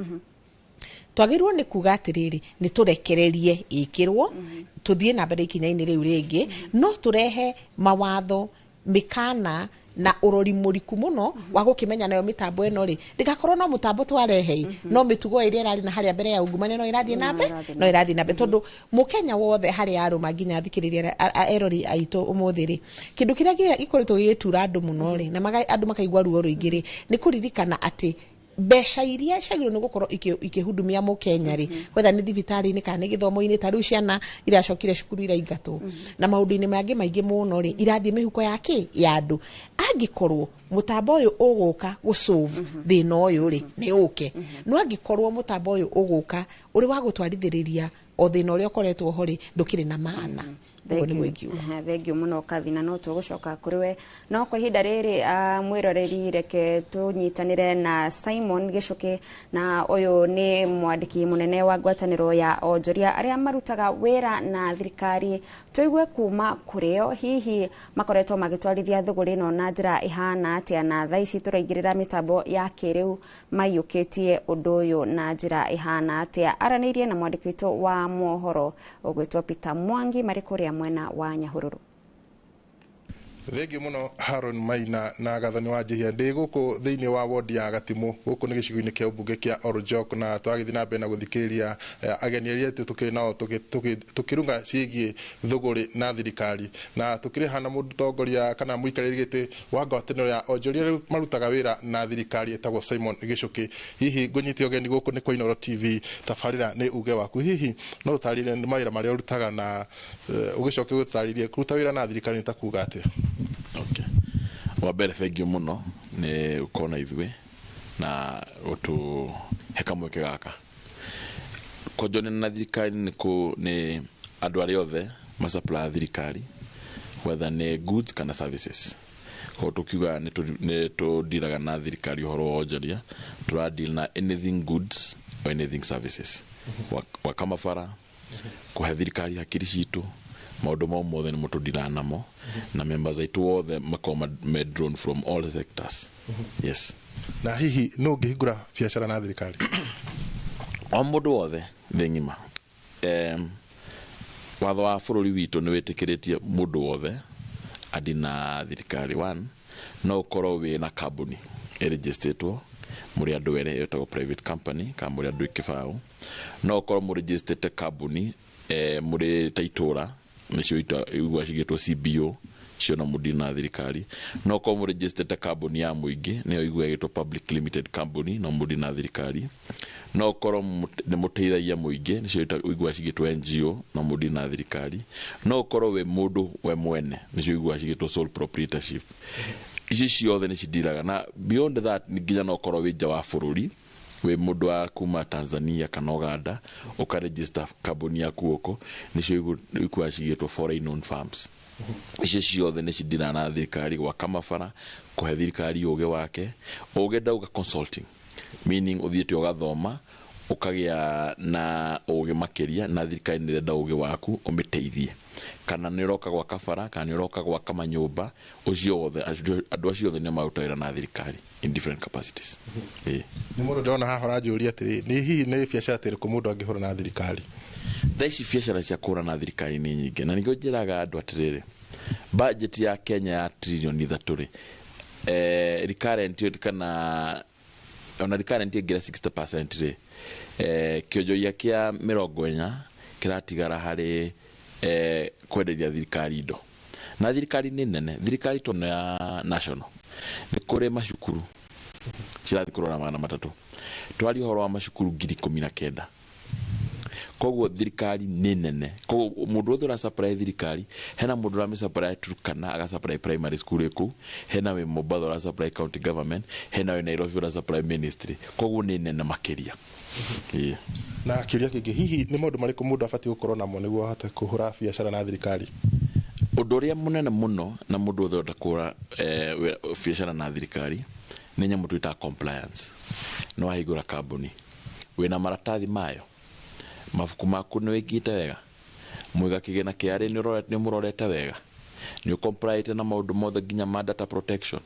Twagĩrĩirwo nĩ kuga atĩrĩrĩ, nĩ tũrekererie ĩkĩrwo tũthiĩ na mbere ikinya-inĩ rĩu rĩngĩ, no tũrehe mawatho, mĩkana na ũrori mũriku mũno wa gũkĩmenya nayo mĩtambo ĩno rĩ, ndĩgakorwo no mũtambo twarehe, no mĩtugo ĩrĩa ĩrarĩ na harĩa mbere ya ungumania no ĩrathiĩ na mbere, no ĩrathiĩ na mbere, tondũ mũkenya wothe harĩa arũma nginya athikĩrĩria erori aitũ ũmũthĩ rĩ, kĩndũ kĩrĩa gĩkoretwo gĩgĩtura andũ mũno rĩ, na andũ makaigua ruo rũingĩ rĩ, nĩ kũririkana atĩ mbeca iria ciagĩrĩirwo nĩ gũkorwo ikĩhudumia mũkenya rĩ, whether nĩ thibitarĩ-inĩ kana nĩ gĩthomo-inĩ, ta rĩu ciana iracokire cukuru iraingatwo na maũndũ-inĩ mangĩ maingĩ mũno rĩ, irathiĩ mĩhuko ya kĩ ya andũ. Angĩkorwo mũtambo ũyũ ũgũka gũsolve thĩna ũyũ rĩ, nĩ ũke, no angĩkorwo mũtambo ũyũ ũgũka ũrĩ wa gũtwarithĩrĩria o thĩna ũrĩa ũkoretwo ho rĩ, ndũkĩrĩ na maana. Ũguo nĩguo ingiuga. Thengiũ mũno Kathi, na no tũgũcoka kũrĩ we, no kwa ihinda rĩrĩ mwĩroreri, reke tũnyitanĩre na Simon Gĩcũkĩ, na ũyũ nĩ mwandĩki mũnene wa ngwatanĩro ya onjoria arĩa marutaga wĩra na thirikari, tũigue kuma kũrĩo hihi makoretwo magĩtwarithia thũgũrĩ ĩno na njĩra ĩhana atĩa, na thaa ici tũraingĩrĩra mĩtambo ya kĩrĩu maiyũkĩtie ũndũ ũyũ na njĩra ĩhana atĩa. Aranĩirie na mwandĩki witũ wa mohoro ũgwĩtwo Peter Mwangi marĩ kũrĩa mwena wa Nyahururu. Thengiũ mũno Haron Maina na Gathoni wa Njihia. Ndĩ gũkũ thĩinĩ wa wodi ya Gatimu, gũkũ nĩ gĩcigo-inĩ kĩa ũmbunge kĩa Orjok, na twagĩthiĩ na mbere na gũthikĩrĩria ageni arĩa itũ tũkĩrĩ nao tũkĩrunga ciĩgiĩ thũgũrĩ na thirikari, na tũkĩrĩ hana mũtongoria kana mũikarĩri gĩtĩ wa ngwatanĩro ya onjoria rĩu marutaga wĩra na thirikari ĩtagwo Simon Gĩcũkĩ. Hihi ngũnyite ũgeni gũkũ nĩ kwa Inooro TV, tabarĩra nĩ uge waku. Hihi no ũtarĩrie nĩ mawĩra marĩa ũrutaga na ũgĩcoke ũtarĩrie kũruta wĩra na thirikari nĩ ta kuga atĩa? Wa mbere, thengiũ mũno nĩ gũkorwo na ithuĩ na gũtũhe kamweke gaka. Kũnjonia na thirikari nĩ andũ arĩa othe masupply thirikari, whether nĩ goods kana services. Koguo tũkiuga nĩ tũndiraga na thirikari ũhoro wa onjoria, tũradeal na anything goods or anything services. Gwaka mabara, kũhe thirikari hakiri citũ, maũndũ mau mothe nĩmo tũndiraga namo, na members aitũ othe makoragwo me drawn from all the sectors. Yes. Na hihi nũ ũngĩhingũra biacara na thirikari? O mũndũ wothe thĩ ng'ima. Watho wa bũrũri witũ nĩ wĩtĩkĩrĩtie mũndũ wothe andi na thirikari. One, no ũkorwo wĩ na kambuni ĩrĩgistĩtwo mũrĩ andũ erĩ, ĩtagwo private company, kana mũrĩ andũ kĩbaũ. No ũkorwo mũrĩgistĩte kambuni mũrĩ ta itũra, nĩcio igua cigĩtwo CBO, cio no mũndini na thirikari. No ũkorwo mũrĩgistĩte kambuni ya mũingĩ, nĩyo igua ĩgĩtwo public limited company, no mũndini na thirikari. No ũkorwo nĩ mũteithagia mũingĩ, nĩcio igua cigĩtwo NGO, no mũndini na thirikari. No ũkorwo wĩ mũndũ we mwene, nĩcio igua cigĩtwo sole proprietorship. Ici ciothe nĩ cindiraga, na beyond that nginya no ũkorwo wĩ nja wa bũrũri, wĩ mũndũ wa kuma Tanzania kana Uganda, ũkaregister kambuni yaku gũkũ, nĩcio igua cigĩtwo foreign owned firms. Icio ciothe nĩ cindiraga na thirikari gwaka mabara, kũhe thirikari ũgĩ wake. Ũgĩ ndauga consulting, meaning ũthiĩte ũgathoma ũkagĩa na ũgĩ makĩria, na thirikari nĩ ĩrenda ũgĩ waku ũmĩteithie, kana nĩ ũroka gwaka bara, kana nĩ ũroka gwaka manyũmba, ũcio wothe andũ acio othe nĩ maruta wĩra na thirikari in different capacities. Nĩ mũndũ ndĩrona haha ũranjũria atĩrĩ, nĩ hihi nĩ biacara ta ĩrĩkũ mũndũ angĩhũra na thirikari? Thaa ici biacara cia kũhũra na thirikari nĩ nyingĩ, na nĩkĩo njĩraga andũ atĩrĩrĩ, budget ya Kenya ya 3 trillion rĩ, recurrent kana ona recurrent ĩngĩra 60% rĩ, kĩonjoria kĩa 40 kĩratigara harĩ kwenderia thirikari indo. Na thirikari nĩ nene, thirikari tono ya national nĩ kũrĩ macukuru cirathiĩ kũrora 300, twaria ũhoro wa macukuru 19,000. Koguo thirikari nĩ nene, koguo mũndũ wothe ũrasupply thirikari, hena mũndũ ũramĩsupply Turkana, agasupply primary school ĩ kũu, hena wĩ Mombatha ũrasupply county government, hena wĩ Nairobi ũrasupply ministry. Koguo nĩ nene makĩria. Ĩĩ. Na kĩũria kĩngĩ, hihi nĩ maũndũ marĩkũ mũndũ abatiĩ gũkorwo namo nĩguo ahote kũhũra biacara na thirikari? Ũndũ ũrĩa mũnene mũno na mũndũ wothe ũrenda kũhũra biacara na thirikari nĩ nyamũ twĩtaga compliance. Nĩ wahingũra kambuni, wĩna maratathi mayo, mabuku maku nĩ wĩkĩte wega, mwĩga kĩgĩna kĩa nĩ mũrorete wega, nĩ ũcomplyĩte na maũndũ mothe nginya ma data protection,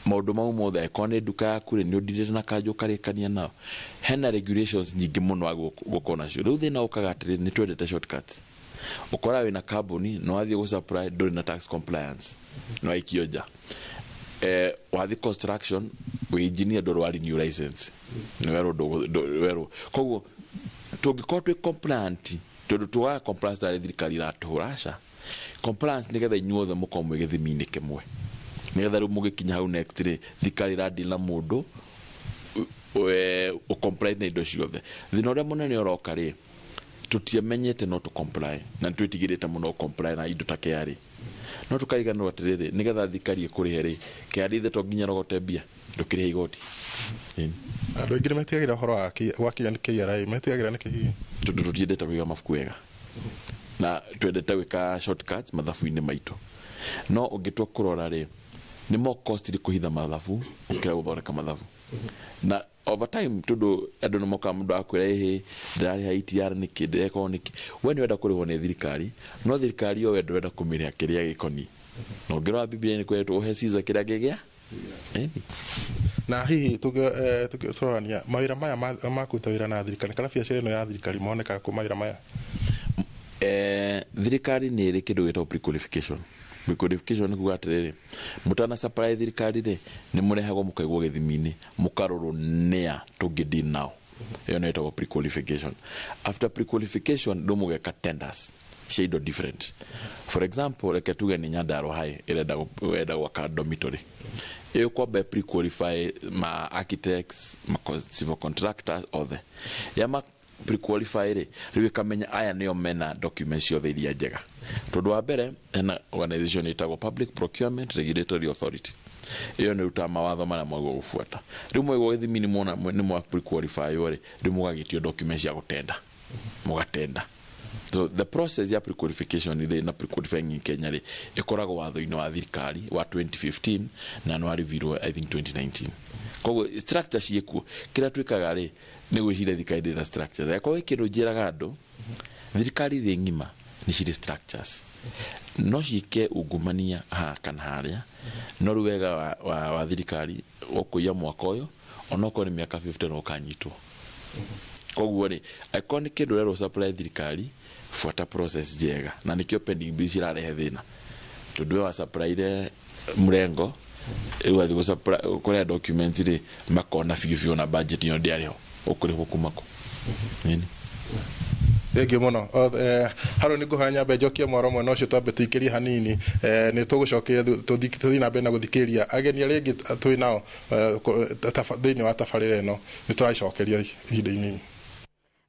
maũndũ mau mothe. Angĩkorwo nĩ nduka yaku rĩ, nĩ ũndirĩte na kanjũ ũkarĩkania nao. Hena regulations nyingĩ mũno gũkorwo nacio. Rĩu thĩna ũkaga atĩrĩ, nĩ twendete shortcuts. Ũkora wĩna kambuni, nĩ wathiĩ gũsupply, ndũrĩ na tax compliance, nĩ waikio nja. Wathiĩ construction, wĩ engineer, ndũrĩ wa renew license, nĩ werwo werwo. Koguo tũngĩkorwo twĩ compliant, tondũ tugaga compliance tarĩ thirikari iratũhũra, aca. Compliance nĩgetha inyuothe mũkorwo mwĩ gĩthimi-inĩ kĩmwe, nĩgetha rĩu mũgĩkinya hau next rĩ, thirikari ĩradeal na mũndũ ũcomply na indo ciothe. Thĩna ũrĩa mũnene ũroka rĩ, tũtiamenyete no tũ comply, na nĩtwĩtigĩrĩte mũno comply na indo ta KRA, no tũkariganĩrwo atĩrĩrĩ, nĩgetha thirikari ĩkũrĩhe rĩ, KRA ithe to nginya rogote mbia, ndũkĩrĩhe igoti. Andũ aingĩ nĩ metigagĩra ũhoro wa gwakinya nĩ KRA, metigagĩra nĩkĩ hihi? Tondũ tũtiendete kũiga mabuku wega, na twendete gwĩka shortcuts mathabu-inĩ maitũ. No ũngĩtua kũrora rĩ, nĩ more costly kũhitha mathabu gũkĩra gũthondeka mathabu. Na over time, tondũ andũ nĩ mokaga, mũndũ akwĩra, ĩhĩ, ndĩrarĩha ETR nĩkĩ, ndĩreka nĩkĩ? We nĩ wenda kũrĩhwo nĩ thirikari, no thirikari yo we ndũrenda kũmĩrĩha kĩrĩa gĩkoniĩ. Na ũngĩrora Biblia nĩ kwĩrĩtwo ũhe Caesar kĩrĩa kĩgĩa. Na hihi tũkĩrorania mawĩra maya ma kũruta wĩra na thirikari kana biacara ĩno ya thirikari, monekaga kũ mawĩra maya? Thirikari nĩ ĩrĩ kĩndũ gĩtagwo pre-qualification. Pre-qualification nĩ kuga atĩrĩrĩ, mũtana supply thirikari rĩ, nĩ mũrehagwo mũkaigwo gĩthimi-inĩ, mũkarorwo nĩa tũngĩ deal nao. Ĩyo nĩyo ĩtagwo pre-qualification. After pre-qualification rĩu mũgeka tenders cia indo different. For example, reke tuge nĩ Nyandarua High ĩrenda gwaka dormitory. Ĩyo kwamba pre-qualify ma architects, ma civil contractors othe. Ya ma pre-qualify rĩ, rĩu ĩkamenya aya nĩo mena documents ciothe iria njega. Tondũ wa mbere hena organization ĩtagwo Public Procurement Regulatory Authority. Ĩyo nĩ ĩrutaga mawatho marĩa mwagĩrĩirwo gũbuata. Rĩu mwaigwo gĩthimi-inĩ mwona nĩ mwa pre-qualify rĩ, rĩu mũgagĩtio documents cia gũtenda, mũgatenda. So the process ya pre-qualification rĩ na pre-qualifying in Kenya rĩ, ĩkoragwo watho-inĩ wa thirikari wa 2015 na nĩ wareviewirwo I think 2019. Koguo structure ciĩkuo. Kĩrĩa twĩkaga rĩ, nĩ gwĩciria thirikari ndĩrĩ na structures. Angĩkorwo gwĩ kĩndũ njĩraga andũ, thirikari thĩ ng'ima nĩ cirĩ structures. No ciĩke ungumania haha kana harĩa, no rĩu wega wa thirikari ũkũiya mwaka ũyũ, onokorwo nĩ mĩaka 50 no ũkanyitwo. Koguo rĩ, angĩkorwo nĩ kĩndũ ũrerwo supply thirikari, buata process njega. Na nĩkĩo pending bills cirarehe thĩna. Tondũ we wa-supplyire mũrengo, rĩu wathiĩ kũrehe documents rĩ, makona biũ biũ na budget ĩyo ndĩarĩ ho. Ũkũrĩhwo kuma kũ? Nini? Thengiũ mũno. Harũ nĩ ngũhoya nyambe njokie mwaro mwena ũcio, twambe tũikĩrie hanini, nĩ tũgũcokia tũthiĩ na mbere na gũthikĩrĩria ageni arĩa angĩ twĩ nao thĩinĩ wa tabarĩra ĩno. Nĩ tũracokeria ihinda inini.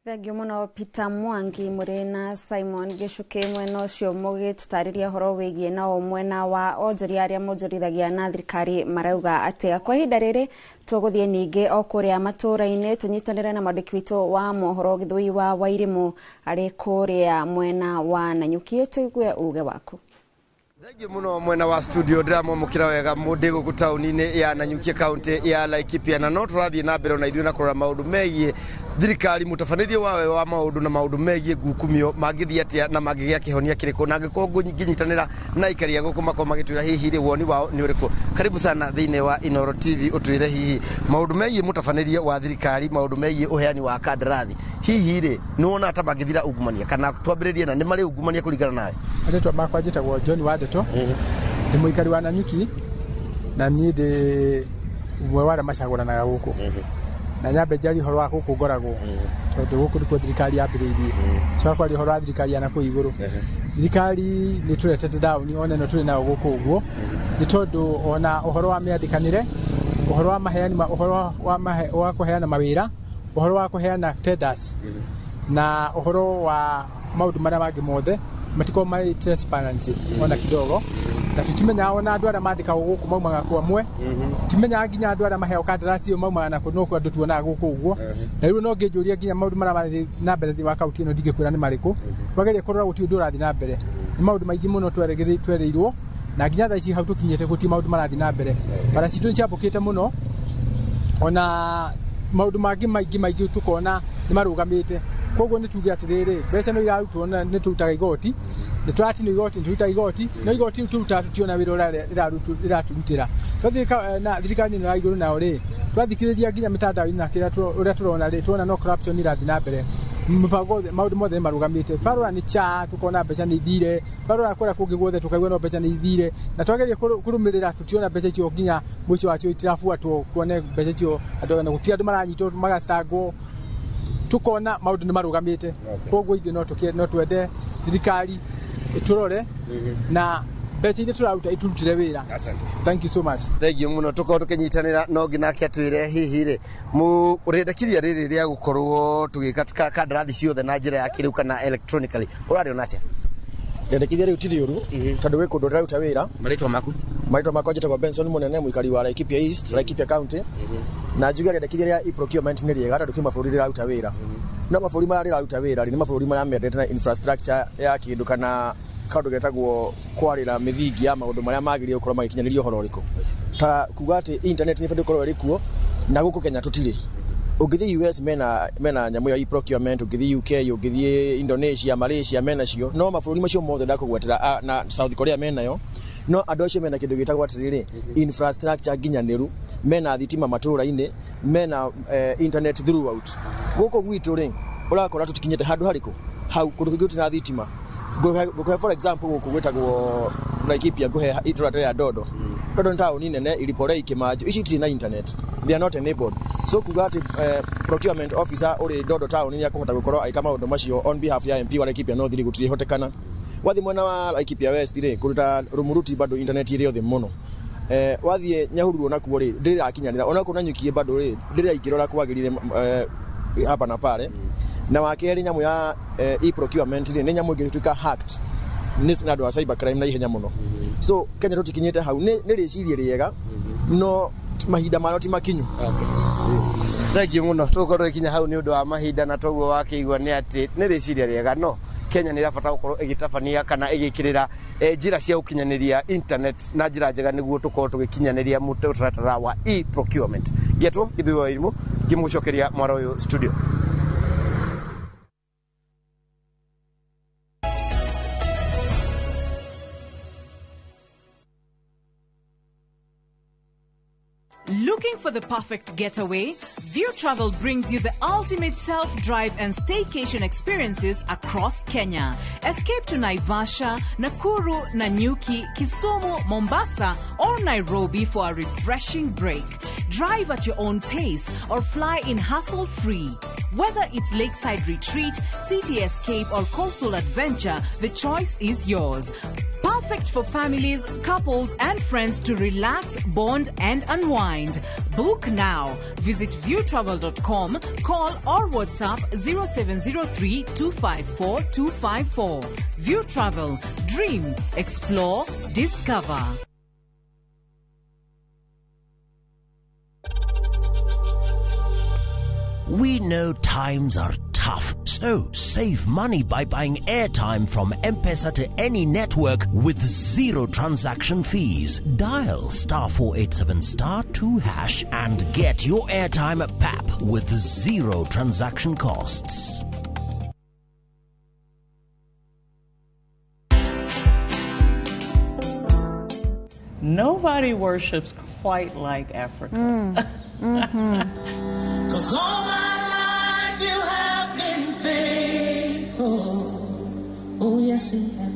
Thengiũ mũno Peter Mwangi mũrĩ na Simon Gĩcukĩ mwena ũcio mũgĩtũtarĩria ũhoro wĩgiĩ nao mwena wa onjoria arĩa monjorithagia na thirikari marauga atĩa. Kwa ihinda rĩrĩ tũgũthiĩ ningĩ o kũrĩa matũũra-inĩ tũnyitanĩre na mwandĩki witũ wa mohoro Gĩthũi wa Wairimũ arĩ kũrĩa mwena wa Nanyuki, tũigue uge waku. Thengiũ mũno mwena wa studio, ndĩramwamũkĩra wega ndĩ gũkũ taũni-inĩ ya Nanyuki, kaunti ya Laikipia, na no tũrathiĩ na mbere ona ithuĩ na kũrora maũndũ megiĩ thirikari, mũtabanĩrie wawe wa maũndũ na maũndũ megiĩ ngukumio mangĩthiĩ atĩa na mangĩgĩa kĩhonia kĩrĩkũ, na angĩkorwo ngĩnyitanĩra na aikari a gũkũ makorwo magĩtwĩra hihi rĩ woni wao nĩ ũrĩkũ. Karibu sana thĩinĩ wa Inooro TV, ũtwĩre hihi maũndũ megiĩ mũtabanĩrie wa thirikari, maũndũ megiĩ ũheani wa kandarathi, hihi rĩ nĩ wonaga ta mangĩthira ungumania, kana twambĩrĩrie na nĩ marĩ ungumania kũringana nawe? Marĩtwa makwa njĩtagwo John Wandeto, ndĩ mũikari wa Nanyuki na niĩ ndĩ ũmwe wa arĩa macagũranaga gũkũ, na nyambe njarie ũhoro wa gũkũ ngoragwo, tondũ gũkũ nĩkuo thirikari yambĩrĩirie. Coka kwaria ũhoro wa thirikari ya nakũu igũrũ. Thirikari nĩ tũretete down ona ĩno tũrĩ nayo gũkũ ũguo, nĩ tondũ ona ũhoro wa mĩandĩkanĩre, ũhoro wa maheani, ũhoro wa kũheana mawĩra, ũhoro wa kũheana tenders na ũhoro wa maũndũ marĩa mangĩ mothe matikoragwo marĩ transparency ona kidogo, na tũtimenyaga ona andũ arĩa mandĩkagwo gũkũ maumaga kwa amwe, timenyaga nginya andũ arĩa maheagwo kandarathi ĩyo maumaga nakũ, no andũ tuonaga gũkũ ũguo. Na rĩu no ngĩnjũria nginya maũndũ marĩa marathiĩ na mbere thĩinĩ wa kaunti ĩno, ndingĩkwĩra nĩ marĩkũ. Twageria kũrora gũtirĩ ũndũ ũrathiĩ na mbere, nĩ maũndũ maingĩ mũno twerĩirwo, na nginya thaa ici hau tũkinyĩte gũtirĩ maũndũ marathiĩ na mbere. Bara citũ nĩ ciambũkĩte mũno, ona maũndũ mangĩ maingĩ maingĩ tũkona nĩ marũgamĩte. Koguo nĩ tuge atĩrĩrĩ, mbeca no irarutwo na nĩ tũrutaga igoti, nĩ tũratinio igoti, nĩ tũrutaga igoti, no igoti rĩu tũrutaga tũtiona wĩra ũrĩa rĩratũrutĩra. Twathiĩ na thirikari ĩno ya igũrũ nayo rĩ, twathikĩrĩria nginya mĩtandao-inĩ na kĩrĩa ũrĩa tũrona rĩ, tuona no corruption ĩrathiĩ na mbere. Mũbango wothe, maũndũ mothe nĩ marũgamĩte. Twarora nĩ cha tũkona mbeca nĩ ithire, twarora kũrĩa kũngĩ guothe tũkaigua no mbeca nĩ ithire, na twageria kũrũmĩrĩra tũtiona mbeca icio nginya mũico wacio itirabuatwo, kuone mbeca icio andũ na gũtirĩ andũ maranyitwo magacangwo, tukona maũndũ nĩ marũgamĩte. Koguo ithuĩ no twende thirikari ĩtũrore na mbeca iria tũraruta iturutĩre wĩra. Thank you so much. Thengiũ mũno, tũkorwo tũkĩnyitanĩra no ngi nake atwĩre hihi rĩ rĩendekithia rĩrĩ rĩa gũkorwo tũgĩka kandarathi ciothe na njĩra ya kĩrĩu kana electronically, ũrarĩona atĩa? Rĩendekithia rĩu ti rĩũru tondũ gwĩ kũndũ ndĩraruta wĩra. Marĩtwa maku? Marĩtwa makwa njĩtagwo Benson Mũnene, mũikari wa Laikipia East, Laikipia County. Na njuge rĩendekithia rĩa e-procurement nĩ rĩega tondũ kwĩ mabũrũri rĩraruta wĩra, no mabũrũri marĩa rĩraruta wĩra rĩ, nĩ mabũrũri marĩa mendete na infrastructure ya kĩndũ kana kaũndũ getagwo kwarĩra mĩthingi ya maũndũ marĩa magĩrĩire gũkorwo magĩkinyanĩria ũhoro ũrĩkũ, ta kuga atĩ internet nĩ ĩbatiĩ gũkorwo ĩrĩ kuo, na gũkũ Kenya tũtirĩ. Ũngĩthiĩ US mena nyamũ ya e-procurement, ũngĩthiĩ UK, ũngĩthiĩ Indonesia, Malaysia mena cio, no mabũrũri macio mothe ndakũgwetera na South Korea menayo, no andũ acio mena kĩndũ gĩtagwo atĩrĩrĩ infrastructure nginyanĩru, mena thitima matũũra-inĩ, mena internet throughout. Gũkũ gwitũ rĩ, ũrakora tũtikinyĩte handũ harĩkũ hau, kũndũ kũngĩ gũtirĩ na thitima. Ngũkũhe for example gũkũ gwĩtagwo Laikipia, ngũhe itũra rĩa Dodo. Dodo nĩ taũni nene, Iriporei, Kĩmanjũ, ici itirĩ na internet, they are not enabled. So kuga atĩ procurement officer ũrĩ Dodo taũni nĩ akũhota gũkorwo agĩka maũndũ macio on behalf ya MP wa Laikipia North rĩ, gũtirĩhotekana. Wathiĩ mwena wa Laikipia West rĩ, kũndũ ta Rumuruti bado internet ĩrĩ o thĩ mũno. Wathiĩ Nyahururu onakuo rĩ, ndĩrakinyanĩra onakuo Nanyuki bado rĩ, ndĩraingĩra ũrĩa kwagĩrĩire hapa na pale. Na wa kerĩ, nyamũ ya e-procurement rĩ, nĩ nyamũ ĩngĩtuĩka hacked nĩ na andũ a cyber crime na ihenya mũno. So Kenya tũtikinyĩte hau. Nĩ rĩciria rĩega, no mahinda marĩa ti makinyu. Thengiũ mũno, tũgũkorwo tũgĩkinya hau nĩ ũndũ wa mahinda, na toguo wakĩigua nĩ atĩ nĩ rĩciria rĩega, no Kenya nĩ ĩrabatara gũkorwo ĩgĩtabania kana ĩgĩkĩrĩra njĩra cia gũkinyanĩria internet na njĩra njega nĩguo tũkorwo tũgĩkinyanĩria mũtaratara wa e-procurement. Ngetwo Gĩthui wa Irimũ, ngĩmũcokeria mwaro ũyũ studio. Looking for the perfect getaway? View Travel brings you the ultimate self-drive and staycation experiences across Kenya. Escape to Naivasha, Nakuru, Nanyuki, Kisumu, Mombasa, or Nairobi for a refreshing break. Drive at your own pace or fly in hassle-free. Whether it's lakeside retreat, city escape, or coastal adventure, the choice is yours. Perfect for families, couples, and friends to relax, bond, and unwind. Book now. Visit viewtravel.com, call or WhatsApp 0703 254 254. View Travel. Dream, explore, discover. We know times are tough, so save money by buying airtime from M-Pesa to any network with zero transaction fees. Dial *487 *2# and get your airtime at PAP with zero transaction costs. Nobody worships quite like Africa. Mm. 'Cause all my life you have been faithful. Oh, yes, you have.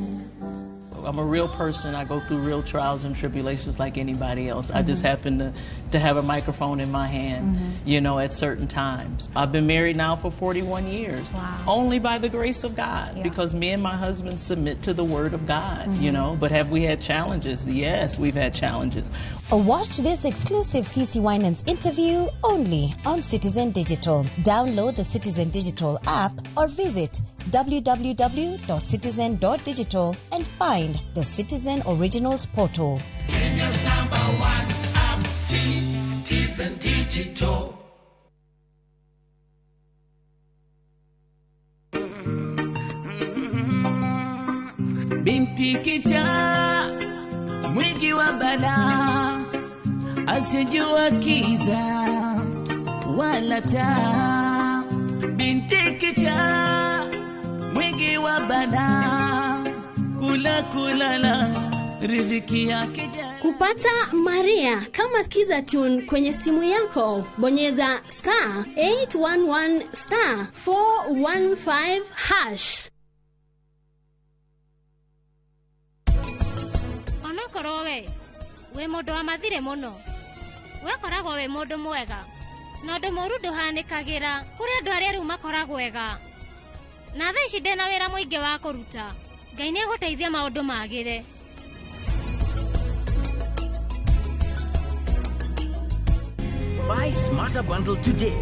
I'm a real person. I go through real trials and tribulations like anybody else. I just happen to have a microphone in my hand, you know, at certain times. I've been married now for 41 years. Wow. Only by the grace of God, because me and my husband submit to the Word of God, you know. But have we had challenges? Yes, we've had challenges. Watch this exclusive CC Winans interview only on Citizen Digital. Download the Citizen Digital app or visit www.citizen.digital and find the Citizen Originals portal. Kenya's number one app, Citizen Digital. Binti kichaa, mwingi wa balaa, asijua kiza wala taa. Binti kichaa, mwingi wa balaa, kula kulala, riziki yake jana. Kupata Maria kama Skiza tune kwenye simu yako, bonyeza *811 *415#. Onokorwo we wĩ mũndũ wa mathirĩ mũno, wekoragwo wĩ mũndũ mwega, na ũndũ mũũru ndũhanĩkagĩra kũrĩ andũ arĩa rĩu makoragwo ega. Na thaa ici ndĩna wĩra mũingĩ wa kũruta. Ngai nĩ egũteithia maũndũ magĩre. Buy Smarter Bundle today.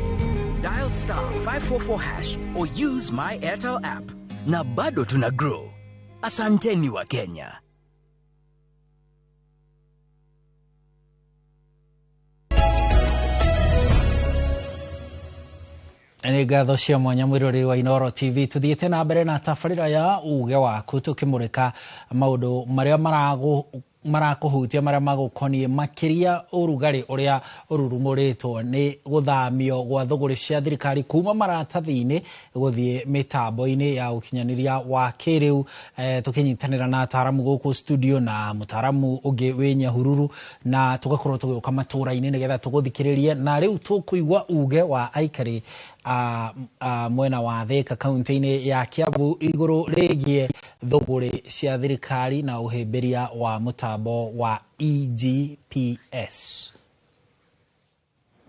Dial *544# or use my Airtel app. Na bado tuna grow. Asanteni wa Kenya. Nĩ ngatho cia mwanya mwĩroreri wa Inooro TV. Tuthiĩte na mbere na tabarĩra ya uge waku, tũkĩmũrĩka maũndũ marĩa marakũhutia, marĩa magũkoniĩ, makĩria ũrugarĩ ũrĩa ũrurumũrĩtwo nĩ gũthamio gwa thũgũrĩ cia thirikari kuma maratathi-inĩ gũthiĩ mĩtambo-inĩ ya ũkinyanĩria wa kĩrĩu. Tũkĩnyitanĩra na ataramu gũkũ studio na mũtaramu ũngĩ wĩ Nyahururu, na tũgakorwo tũgĩũka matũra-inĩ nĩgetha tũgũthikĩrĩrie. Na rĩu tũkũigua uge wa aikari a mwena wa Thika kaunti-inĩ ya Kiambu igũrũ rĩgiĩ thũgũrĩ cia thirikari na ũhĩmbĩria wa mũtambo wa EGPS.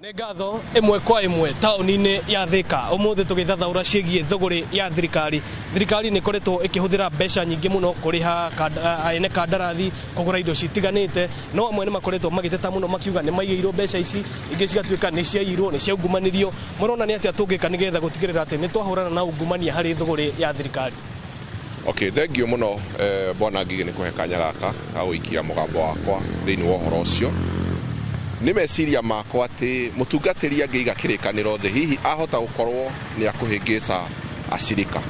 Nĩ ngatho ĩmwe kwa ĩmwe taũni-inĩ ya Thika ũmũthĩ tũgĩthathaũra ciĩgiĩ thũgũrĩ ya thirikari. Thirikari nĩ ĩkoretwo ĩkĩhũthĩra mbeca nyingĩ mũno kũrĩha ene kandarathi kũgũra indo citiganĩte, no amwe nĩ makoretwo magĩteta mũno makiuga nĩ maigĩirwo mbeca ici, ingĩ cigatuĩka nĩ ciaiyirwo, nĩ ciaungumanirio. Mũrona nĩ atĩa tũngĩka nĩgetha gũtigĩrĩra atĩ nĩ twahũrana na ungumania harĩ thũgũrĩ ya thirikari? Okay, thank you mũno bwana Ngigĩ nĩ kũhe kanya gaka ga gũikia mũgambo wakwa thĩinĩ wa ũhoro ũcio. Nĩ meciria makwa atĩ mũtungatĩri angĩiga kĩrĩkanĩro thĩ hihi ahota gũkorwo nĩ akũhĩngĩca acirika.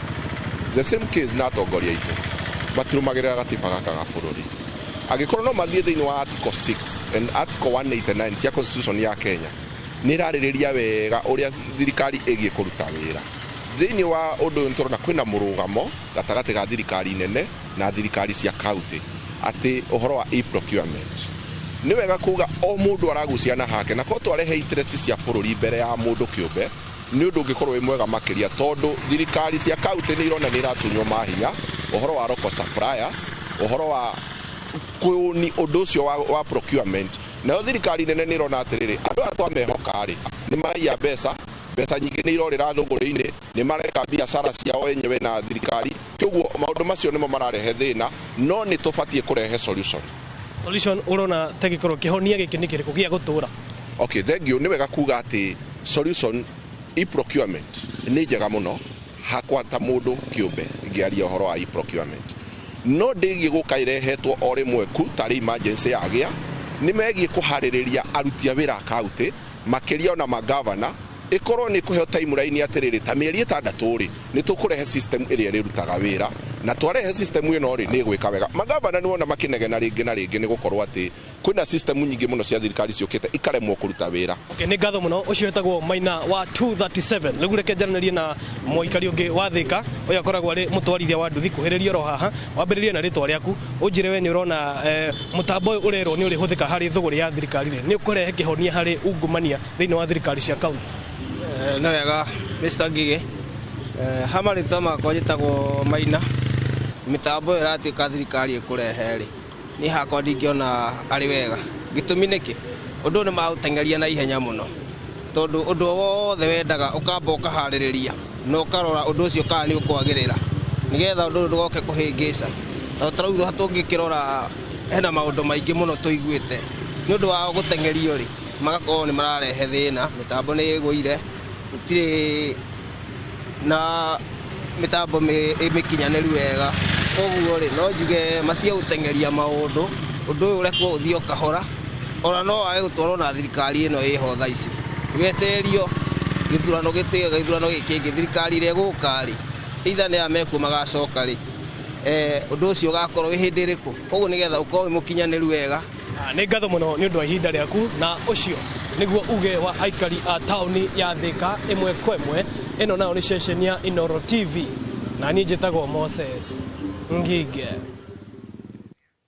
The same case na atongoria aitũ matirũmagĩrĩra gatiba gaka ga bũrũri. Angĩkorwo no mathiĩ thĩinĩ wa Article 6 and Article 189 cia Constitution ya Kenya nĩ ĩrarĩrĩria wega ũrĩa thirikari ĩgiĩ kũruta wĩra. Thĩinĩ wa ũndũ ũyũ nĩtũrona kwĩna mũrũgamo gatagatĩ ga thirikari nene na thirikari cia kaunti atĩ ũhoro wa e-procurement nĩ wega kuga o mũndũ aragucia na hake, na korwo twarehe interest cia bũrũri mbere ya mũndũ kĩũmbe nĩ ũndũ ũngĩkorwo wĩ mwega makĩria, tondũ thirikari cia kaunti nĩ irona nĩ iratunywo mahinya ũhoro wa local suppliers, ũhoro wa kũni ũndũ ũcio wa procurement. Nayo thirikari nene nĩ ĩrona atĩrĩrĩ, andũ aya twamehoka rĩ nĩ maraiya mbeca, mbeca nyingĩ nĩ irorĩra thũgũrĩ-inĩ, nĩ mareka biacara ciao enyewe na thirikari, kwoguo maũndũ macio nĩmo mararehe thĩna, no nĩ tũbatiĩ kũrehe solution. Solution urona tegikorwo kihonia giki ni kiriku gia gutura? Okay, thank you. Nĩ wega kuga atĩ solution e-procurement nĩ njega mũno hakwa ta mũndũ kĩũmbe ngĩaria ũhoro wa e-procurement, no ndĩgiĩ gũka ĩrehetwo o rĩmwe ku tarĩ emergency yagĩa. Nĩ megiĩ kũharĩrĩria aruti a wĩra a kaunti makĩria ona magavana, ĩkorwo nĩ kũheo timeline atĩrĩrĩ, ta mĩeri 6 rĩ nĩ tũkũrehe system ĩrĩa ĩrĩrutaga wĩra, na twarehe system ĩno rĩ nĩ ĩgwĩka wega. Magavana nĩ wona makĩnegena rĩngĩ na rĩngĩ nĩ gũkorwo atĩ kwĩna system nyingĩ mũno cia thirikari ciũkĩte ikaremwo kũruta wĩra. Okay, nĩ ngatho mũno. Ũcio wĩtagwo Maina wa 237. Rĩu reke njaranĩrie na mũikari ũngĩ wa Thika, ũyũ akoragwo arĩ mũtwarithia wa nduthi. Kuhĩrĩria oro haha, wambĩrĩrie na rĩtwa rĩaku, ũnjĩre we nĩ ũrona mũtambo ũyũ ũrerwo nĩ ũrĩhũthĩka harĩ thũgũrĩ ya thirikari rĩ, nĩ ũkũrehe kĩhonia harĩ ungumania thĩinĩ wa thirikari cia kaunti? Nĩ wega Mr. Ngigĩ. Ha marĩtwa makwa njĩtagwo Maina. Mĩtambo ĩyo ĩratuĩka thirikari ĩkũrehe rĩ, niĩ hakwa ndingĩona arĩ wega. Gĩtũmi nĩkĩ? Ũndũ ũyũ nĩ maũteng'eria na ihenya mũno, tondũ ũndũ o wothe wendaga ũkamba ũkaharĩrĩria na ũkarora ũndũ ũcio kana nĩ ũkwagĩrĩra, nĩgetha ũndũ ũyũ ndũgoke kũhĩngĩca. Tondũ ta rĩu tũngĩkĩrora hena maũndũ maingĩ mũno tũiguĩte nĩ ũndũ wa gũteng'erio rĩ, magakorwo nĩ mararehe thĩna, mĩtambo nĩ ĩgũire, gũtirĩ na mĩtambo mĩkinyanĩru wega. Koguo rĩ, no njuge matige gũteng'eria maũndũ, ũndũ ũyũ ũrekwo ũthiĩ o kahora, ona no wage gũtwarwo na thirikari ĩno ĩho thaa ici. Wetererio gĩthurano gĩtĩe, gĩthurano gĩkĩ kĩngĩ, thirikari ĩrĩa ĩgũka rĩ, either nĩ aya mekuo magacoka rĩ, ũndũ ũcio ũgakorwo wĩ hĩndĩ ĩrĩkũ? Koguo nĩgetha ũkorwo wĩ mũkinyanĩru wega. Nĩ ngatho mũno nĩ ũndũ wa ihinda rĩaku, na ũcio nĩguo uge wa aikari a taũni ya Thika ĩmwe kwa ĩmwe. Ĩno nayo nĩ ceceni ya Inooro TV, na niĩ njĩtagwo Moses Ngige.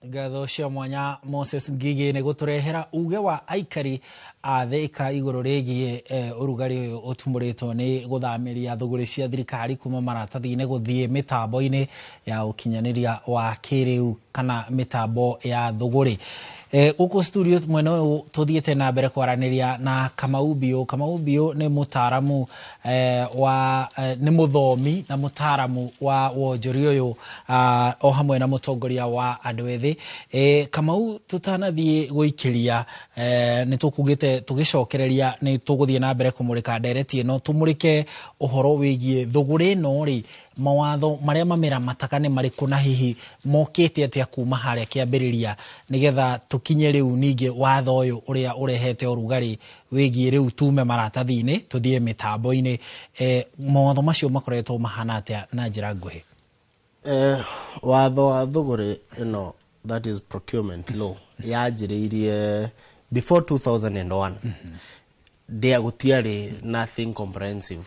Ngatho cia mwanya Moses Ngige nĩ gũtũrehera uge wa aikari a Thika igũrũ rĩgiĩ ũrugarĩ ũyũ ũtumũrĩtwo nĩ gũthamĩria thũgũrĩ cia thirikari kuma maratathi-inĩ gũthiĩ mĩtambo-inĩ ya ũkinyanĩria wa kĩrĩu kana mĩtambo ya thũgũrĩ. Gũkũ studio mwena ũyũ tũthiĩte na mbere kwaranĩria na Kamau Biũ. Kamau Biũ nĩ mũtaaramu wa nĩ mũthomi na mũtaaramu wa wonjoria ũyũ, o hamwe na mũtongoria wa andũ ethĩ. Kamau, tũtanathiĩ gũikĩria, nĩ tũkugĩte tũgĩcokereria nĩ tũgũthiĩ na mbere kũmũrĩka ndereti ĩno, tũmũrĩke ũhoro wĩgiĩ thũgũrĩ ĩno rĩ, mawatho marĩa mamĩramataga nĩ marĩkũ na hihi mokĩte atĩa kuma harĩa kĩambĩrĩria, nĩgetha tũkinye rĩu ningĩ watho ũyũ ũrĩa ũrehete ũrugarĩ wĩgiĩ rĩu tume maratathi-inĩ tũthiĩ mĩtambo-inĩ. Mawatho macio makoretwo mahana atĩa na njĩra nguhĩ? Watho wa thũgũrĩ ĩno, that is procurement law, yanjĩrĩirie before 2001. Ndĩa gũtiarĩ nothing comprehensive.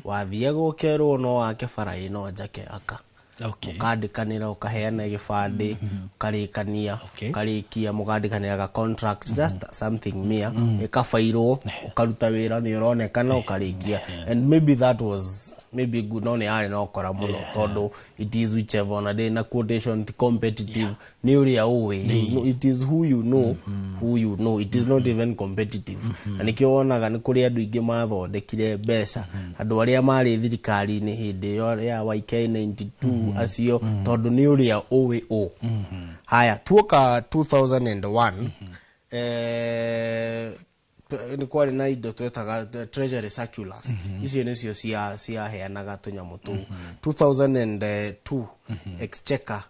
Wathiaga ũkerwo no wake bara ĩ no njake aka. Mũkandĩkanĩra, ũkaheana gĩbandĩ, ũkarĩkania, ũkarĩkia, mũkandĩkanĩra ga contract, just something mere, ĩkabairwo, ũkaruta wĩra, nĩ ũronekana, ũkarĩkia. And maybe that was maybe good, no nĩ yarĩ na ũkora mũno, tondũ it is whichever, ona ndĩ na quotation, ti competitive, nĩ ũrĩa ũĩ. It is who you know, who you know. It is not even competitive. Na nĩkĩo wonaga nĩ kũrĩ andũ aingĩ mathondekire mbeca, andũ arĩa marĩ thirikari-inĩ hĩndĩ ĩyo ya YK 92 acio, tondũ nĩ ũrĩa ũĩ ũ. Haya, tuoka 2001, nĩ kwarĩ na indo twetaga the treasury circulars. Icio nĩcio ciaheanaga tũnyamũ tũu. 2002, Exchequer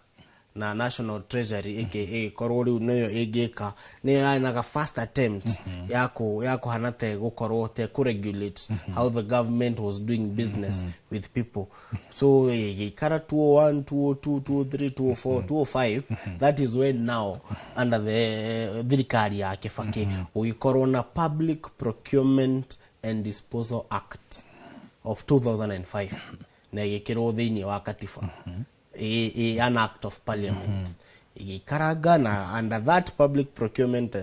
na National Treasury ĩgĩkorwo rĩu nĩyo ĩngĩka, nĩyo yarĩ na first attempt ya kũhana te gũkorwo te kũ-regulate how the government was doing business with people. So ĩgĩikara 201, 202, 203, 204, 205. That is when now, under the thirikari ya Kibaki, gũgĩkorwo na Public Procurement and Disposal Act of 2005, na ĩgĩkĩrwo thĩinĩ wa katiba, an act of parliament. Ĩgĩikaranga na under that Public Procurement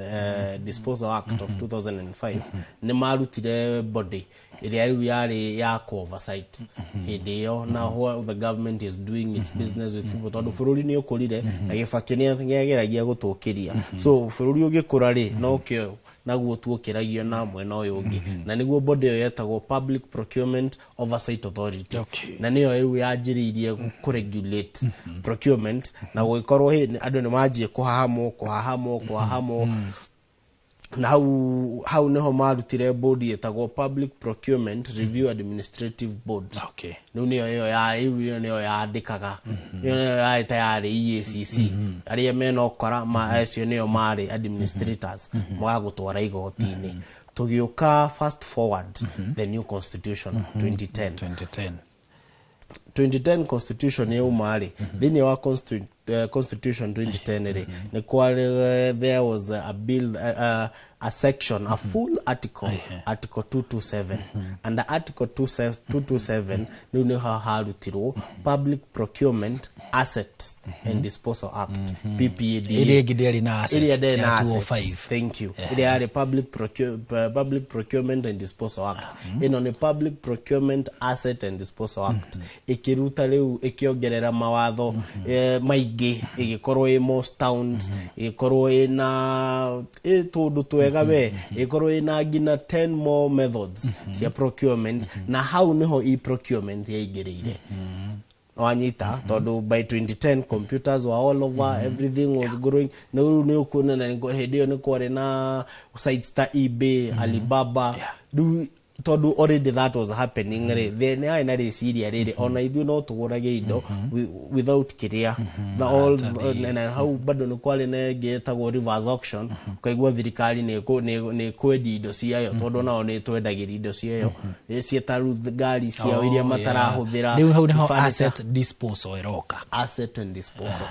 Disposal Act of 2005, nĩ marutire body ĩrĩa rĩu yarĩ ya ku-oversight hĩndĩ ĩyo na what the government is doing its business with people, tondũ bũrũri nĩ ũkũrire na Gĩbakĩ nĩ ageragia gũtũkĩria. So bũrũri ũgĩkũra rĩ, nokĩo naguo tuokĩragio na mwena ũyũ ũngĩ, na nĩguo body ĩyo yetagwo Public Procurement Oversight Authority, na nĩyo rĩu yanjĩrĩirie kũregulate procurement, na gũgĩkorwo andũ nĩ manjie kũhahamwo, kũhahamwo, kũhahamwo. Na hau nĩho marutire board ĩtagwo Public Procurement Review Administrative Board. Rĩu nĩyo ĩyo ya rĩu ĩyo nĩyo yandĩkaga, ĩyo nĩyo yarĩ ta yarĩ EACC, arĩa mena ũkora ma acio nĩyo marĩ administrators magagũtwara igoti-inĩ. Tũgĩũka fast forward, the new constitution, 2010. 2010. 2010 constitution yauma rĩ, thĩinĩ wa constitution 2010 rĩ, nĩ kwarĩ, there was a bill, a section, a full article, article 227. Under article 227 rĩu nĩho harutirwo Public Procurement Asset and Disposal Act, PPADA. Ĩrĩa ĩngĩ ndĩarĩ na asset, Ĩrĩa ndĩarĩ ya na asset. 205. Thank you. Ĩrĩa yarĩ Public Procurement and Disposal Act, ĩno nĩ Public Procurement Asset and Disposal Act. Ĩkĩruta rĩu, ĩkĩongerera mawatho maingĩ, ĩgĩkorwo ĩ more sound, ĩgĩkorwo ĩna tũndũ twega we, ĩgĩkorwo ĩna nginya 10 more methods cia procurement. Na hau nĩho e-procurement yaingĩrĩire, wanyita? Tondũ by 2010 computers were all over, everything was growing. Na rĩu nĩ ũkuona na hĩndĩ ĩyo nĩ kwarĩ na sites ta eBay, Alibaba. Rĩu tondũ already that was happening rĩ, nĩ yarĩ na rĩciria rĩrĩ, ona ithuĩ no tũgũrage indo without kĩrĩa na all. Na hau bado nĩ kwarĩ na ĩngĩ ĩtagwo reverse auction. Ũkaigua thirikari nĩ ĩkwendia indo ciayo, tondũ nao nĩ ĩtwendagĩria indo ciayo cieta rĩu ngari ciao iria matarahũthĩra, Rĩu hau nĩho furniture. asset disposal ĩroka. Asset and disposal,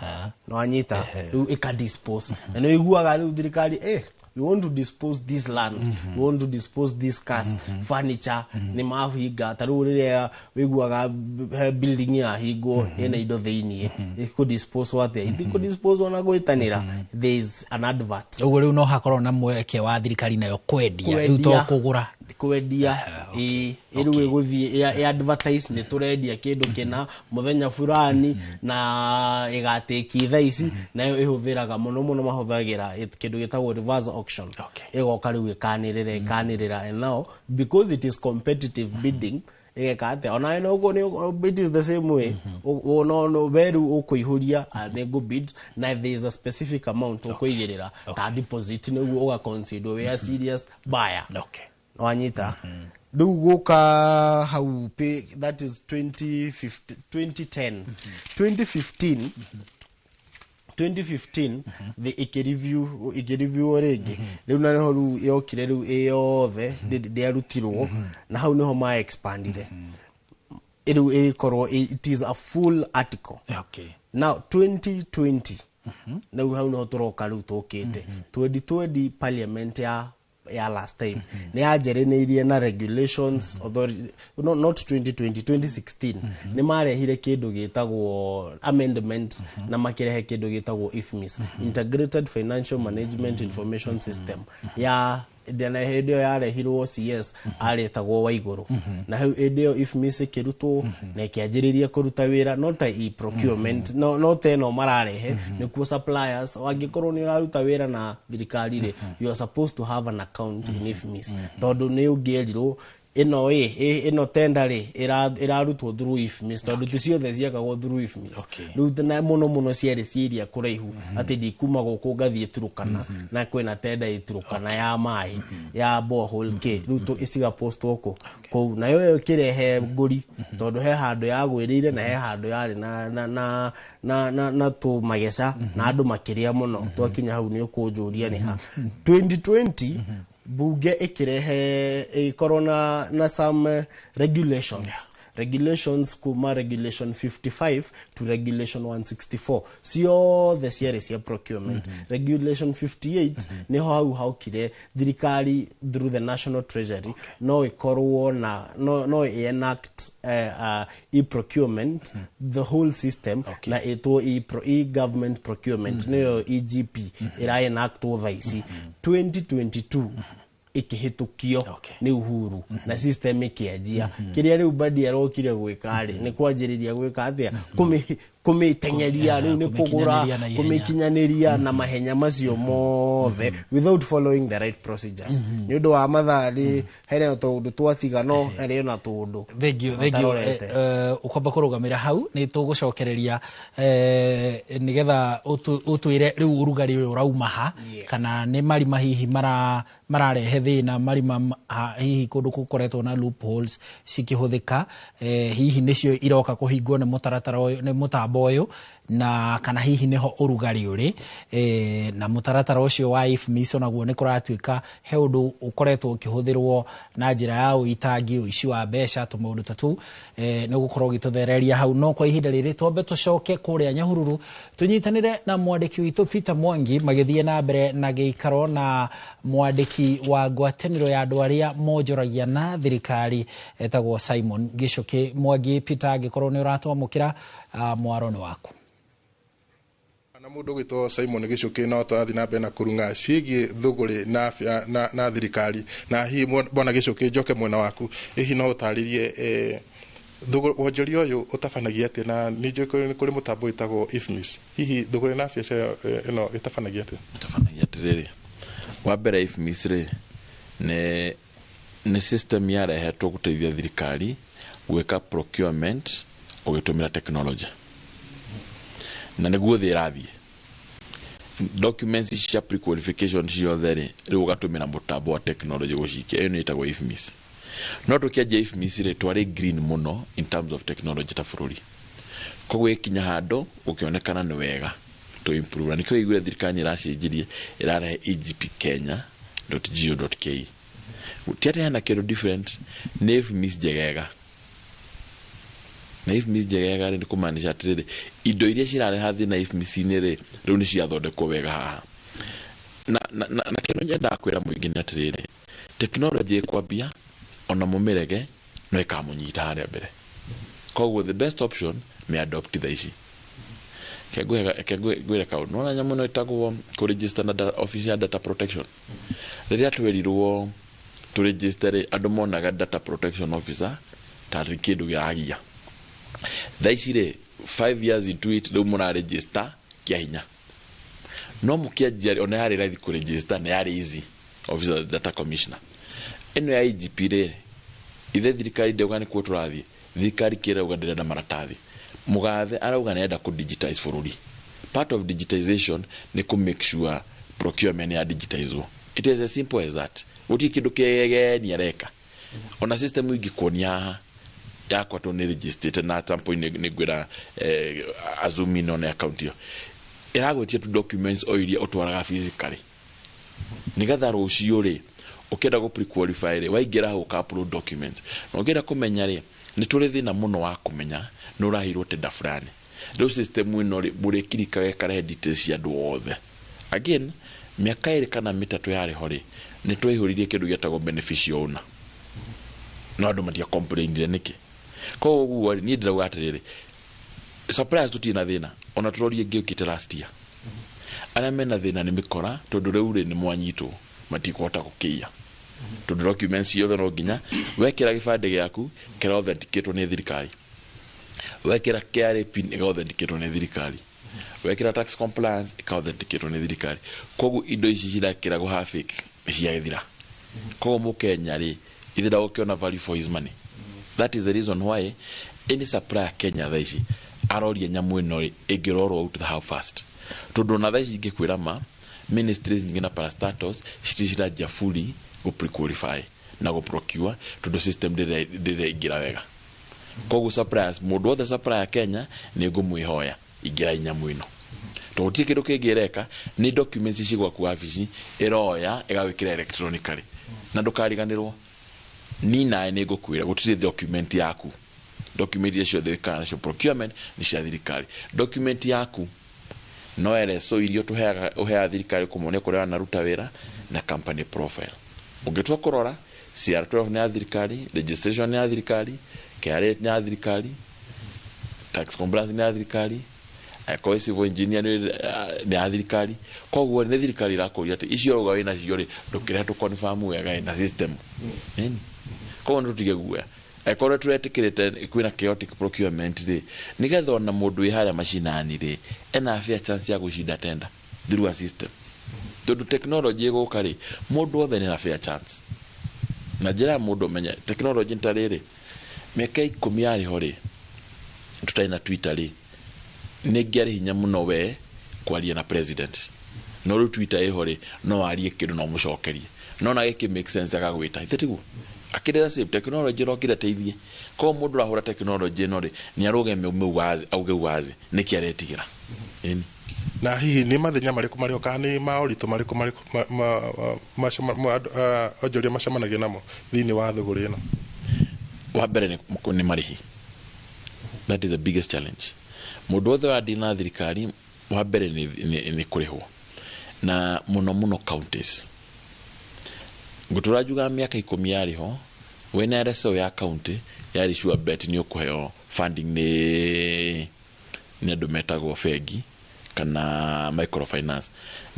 no anyita rĩu ĩka dispose, na nĩ ũiguaga rĩu thirikari, we want to dispose this land, we want to dispose this cars, furniture, nĩ mahinga. Ta rĩu rĩrĩa ũiguaga he building yahingwo ĩna indo thĩiniĩ, ĩkũ dispose atĩa? Itikũ dispose ona gwĩtanĩra, there is an advert. Ũguo rĩu no hakorwo na mweke wa thirikari nayo kwendia rĩu, to Kwendia. kũgũra. Kwendia, ĩĩ. Rĩu ĩgũthiĩ ĩ advertise nĩ tũrendia kĩndũ kĩna mũthenya fulani na ĩgatĩki thaa ici. Nayo ĩhũthĩraga mũno mũno, mahũthagĩra kĩndũ gĩtagwo reverse auction. Ĩgoka rĩu ĩkanĩrĩra, ĩkanĩrĩra, and now because it is competitive bidding, ĩgeka atĩa? Onawe noguo it is the same way. No we rĩu ũkũihũria, nĩ ngũ bid, na there is a specific amount ũkũigĩrĩra ta deposit nĩguo ũga consider we a serious buyer. Wanyita? Rĩu gũka hau that is 2015, 2010, 2015, 2015 the ĩkĩreview rĩngĩ rĩu, na nĩho rĩu yokire rĩu ĩ yothe ndĩarutirwo, na hau nĩho ma expandire rĩu ĩgĩkorwo it is a full article. Now 2020, rĩu hau nĩho tũroka rĩu tũkĩte 2020, parliament ya Ya last time nĩ yanjĩrĩnĩirie na regulations authority, no, not 2020, 2016 nĩ marehire kĩndũ gĩtagwo amendment na makĩrehe kĩndũ gĩtagwo IFMIS, Integrated Financial Management Information System, ya na hĩndĩ ĩyo yarehirwo CS aretagwo Waigũrũ, na hau hĩndĩ ĩyo IFMIS ĩkĩrutwo na ĩkĩanjĩrĩria kũruta wĩra, no ta e-procurement, no ta ĩno mararehe nĩkuo suppliers, angĩkorwo nĩ ũraruta wĩra na thirikari rĩ, you are supposed to have an account in IFMIS, tondũ nĩ ũngĩerirwo ĩno ĩ ĩno tenda rĩ ĩrarutwo through IFMIS, tondũ ti ciothe ciakagwo through IFMIS. Rĩu na mũno mũno ciarĩ ciĩria kũraihu atĩ ndikuma gũkũ ngathiĩ Turukana na kwĩna tenda ĩ Turukana ya maĩ ya borehole kĩ rĩu ĩcigapostwo kũ kũu, nayo ĩyo ĩkĩrehe ngũri, tondũ he handũ yagwĩrĩire na he handũ yarĩ na tũmageca na andũ makĩrĩa mũno. Twakinya hau nĩ ũkũnjũria nĩ ha 2020 bunge ĩkĩrehe ĩgĩkorwo na some regulations kuma regulation 55 to regulation 164, ciothe ciarĩ cia procurement. Regulation 58 niho hau haukire thirikari through the National Treasury no ĩkorwo na no enact e-procurement, the whole system, na ĩtwo e-government procurement, nĩyo EGP ĩra enactwo thaa ici. 2022 ĩkĩhĩtũkio nĩ Uhuru na system ĩkĩanjia. Kĩrĩa rĩu Mbadi arokire gwĩka rĩ, nĩ kwanjĩrĩria gwĩka atĩa kũmĩteng'eria rĩu nĩ kũgũra. Kũmĩkinyanĩria na ihenya. Kũmĩkinyanĩria na mahenya macio mothe without following the right procedures. Nĩ ũndũ wa mathaa rĩ, hena tũũndũ twatiga, no harĩ ona tũũndũ Thank you, thank you. matarorete. Ũkwamba kũrũgamĩra hau, nĩ tũgũcokereria nĩgetha ũtwĩre rĩu ũrugarĩ ũyũ ũrauma ha, kana nĩ marima hihi mararehe thĩna, marima hihi kũndũ gũkoretwo na loopholes cikĩhũthĩka, hihi nĩcio iroka kũhingwo nĩ mũtaratara ũyũ, nĩ mũtambo ũyũ, na kana hihi nĩho ũrugarĩ ũrĩ, na mũtaratara ũcio wa IFMIS onaguo nĩ kũratuĩka he ũndũ ũkoretwo ũkĩhũthĩrwo na njĩra ya ũitangi, ũici wa mbeca, tũmaũndũ ta tũu. Nĩ ũgũkorwo ũgĩtũthereria hau, no kwa ihinda rĩrĩ twambe tũcoke kũrĩa Nyahururu tũnyitanĩre na mwandĩki witũ Peter Mwangi magĩthiĩ na mbere na gĩikaro na mwandĩki wa ngwatanĩro ya andũ arĩa monjoragia na thirikari etagwo Simon Gichuki Mwangi. Peter, angĩkorwo nĩ ũratwamũkĩra, mwaro nĩ waku. Na mũndũ ũgwĩtwo Simon Gichuki, no tũrathiĩ na mbere na kũrung'a ciĩgiĩ thũgũrĩ na thirikari, na hihi bwana Gichuki, njoke mwena waku, hihi no ũtarĩrie wonjoria ũyũ ũtabanagia atĩa, na nĩ njũĩ nĩ kũrĩ mũtambo wĩtagwo IFMIS, hihi thũgũrĩ na biacara ĩno ĩtabanagia atĩa? Tabanagia atĩrĩrĩ, wa mbere IFMIS rĩ nĩ system yarehetwo gũteithia thirikari gwĩka procurement ũgĩtũmĩra technology, na nĩguo thĩ ĩrathiĩ. Documents cia pre-qualification ciothe rĩ, rĩu ũgatũmĩra mũtambo wa technology gũcikia, ĩyo nĩ ĩtagwo IFMIS. No tũkĩanjia IFMIS rĩ, twarĩ green mũno in terms of technology ta bũrũri, koguo ĩkinya handũ gũkĩonekana nĩ wega to improve, na nĩkĩo iguire thirikari nĩ ĩracenjirie, ĩrarehe egpkenya.go.ke. Ti atĩ hena kĩndũ different, nĩ IFMIS njegega, na IFMIS njegega rĩ, nĩ kũmaanisha atĩrĩrĩ, indo iria cirareha thĩna IFMIS-inĩ rĩ, rĩu nĩ ciathondekwo wega haha. Na kĩndũ nyendaga kwĩra mũingĩ nĩ atĩrĩrĩ, technology ĩkwambia ona mũmĩrege no ĩkamũnyita harĩa mbere, koguo the best option mĩ adopt thaa ici. Reke ngwĩre kaũndũ, nĩwona nyamũ ĩno ĩtagwo kũregister na office ya data protection, rĩrĩa twerirwo tũregister rĩ, andũ monaga data protection officer tarĩ kĩndũ kĩragia. Thaa ici rĩ, 5 years into it, rĩu mũraregister kĩa hinya, no mũkĩanjia rĩ, ona yarĩ raithi kũregister na yarĩ easy, office of data commissioner. Ĩno ya IGP rĩ, ithe thirikari ndauga nĩkuo tũrathiĩ, thirikari kĩrauga ndĩrenda maratathi. Mũgathe arauga nĩarenda kũ digitize bũrũri. Part of digitization nĩ kũ make sure procurement ya digitizwo. It is as simple as that, gũtirĩ kĩndũ kĩgeni areka. Ona system ingĩkuonia haha yakwa to nĩ registered na at some point nĩ ngwĩra azumi no nĩ account ĩyo ĩragwĩtia tu documents o iria ũtwaraga physically, nigetha rũciũ rĩ, ũkĩenda gũ pre-qualify rĩ, waingĩra hau ũka upload documents. Na ũngĩenda kũmenya rĩ, nĩ tũrĩ thĩna mũno wa kũmenya nĩ ũraheirwo tender fulani. Rĩu system ĩno rĩ, mũrĩkirikaga ĩkarehe details cia andũ othe. Again, Mĩaka 2 kana 3 yarĩ ho rĩ, nĩ twaihũririe kĩndũ gĩetagwo beneficial owner, no andũ matia complainire nĩkĩ. Koguo ũguo rĩ, niĩ ndĩrauga atĩrĩrĩ, suppliers tũtirĩ na thĩna, ona tũrorie ngĩũkĩte last year. Arĩa mena thĩna nĩ mĩkora, tondũ rĩu rĩ, nĩ mwanyitwo, matikũhota gũkĩiya, tondũ documents ciothe no nginya wekĩra gĩbandĩ gĩaku kĩra authenticatwo nĩ thirikari, wekĩra KRA PIN ĩga authenticatwo nĩ thirikari, wekĩra tax compliance ĩka authenticatwo nĩ thirikari. Koguo indo ici cirakĩragwo ha fake nĩ ciagĩthira. Koguo mũkenya rĩ, ithe ndagũkĩona value for his money. That is the reason why any supplier Kenya thaa ici aroria nyamũ ĩno rĩ, ĩngĩrorwo out how fast, tondũ ona thaa ici ingĩkwĩra ma ministries nyingĩ na parastatals citirĩ ciranjia fully gũ pre-qualify na gũ procure, tondũ system ndĩraingĩra wega. Koguo suppliers, mũndũ wothe supplier Kenya, nĩ ngũmwĩhoya ingĩra nyamũ ĩno, tondũ gũtirĩ kĩndũ kĩngĩ ĩreka, nĩ documents ici gwaku wabici ĩroya ĩgagwĩkĩra electronically. Na ndũkariganĩrwo, ni nawe nĩ ngũkwĩra gũtirĩ document yaku, document iria ciothe wĩkaga nacio procurement nĩ cia thirikari. Document yaku no RSO iria tũheaga, ũheaga thirikari kũmonia kũrĩa wanaruta wĩra na company profile. Ũngĩtua kũrora, CR12 nĩ ya thirikari, registration nĩ ya thirikari, KRA nĩ ya thirikari, tax compliance nĩ ya thirikari, angĩkorwo wĩ civil engineer nĩ ya thirikari. Koguo nĩ thirikari ĩrakũria atĩ icio ũrauga wĩna cio rĩ, ndũkĩrehe tũ confirm wega na system. Ĩni koguo nĩ tũtige guoya. Angĩkorwo tũretĩkĩrĩte kwĩna chaotic procurement rĩ, nĩgetha ona mũndũ wĩ harĩa macinani rĩ, ena fair chance ya gũcinda tender through a system, tondũ technology ĩgũka rĩ, mũndũ wothe nĩ na fair chance. Na njĩra ya mũndũ ũmenye technology nĩ ta rĩrĩ, mĩaka 10 yarĩ ho rĩ, tũtarĩ na Twitter rĩ, nĩ ngĩarĩ hinya mũno we kwaria na president. No rĩu Twitter ĩho rĩ, no warie kĩndũ no mũcokerie, no na gĩkĩ make sense agagwĩta ithe tiguo akĩrĩ the same technology ĩrokire teithie. Koguo mũndũ ũrahũra technology ĩno rĩ, nĩ arũgame wazi, auge wazi nĩkĩ aretigĩra. Ĩni. Na hihi nĩ mathĩna marĩkũ marĩ ho, kana nĩ maũritũ marĩkũ onjoria macemanagia namo thĩinĩ wa thũgũrĩ ĩno? Wa mbere nĩ marĩhi. That is the biggest challenge. Mũndũ wothe ũrathiĩ na thirikari, wa mbere nĩ kũrĩhwo, na mũno mũno counties. Ngũtũra njugaga mĩaka 10 yarĩ ho, wĩna RSO ya county yarĩ sure bet nĩ ũkũheo funding nĩ andũ metagwo bengi kana microfinance.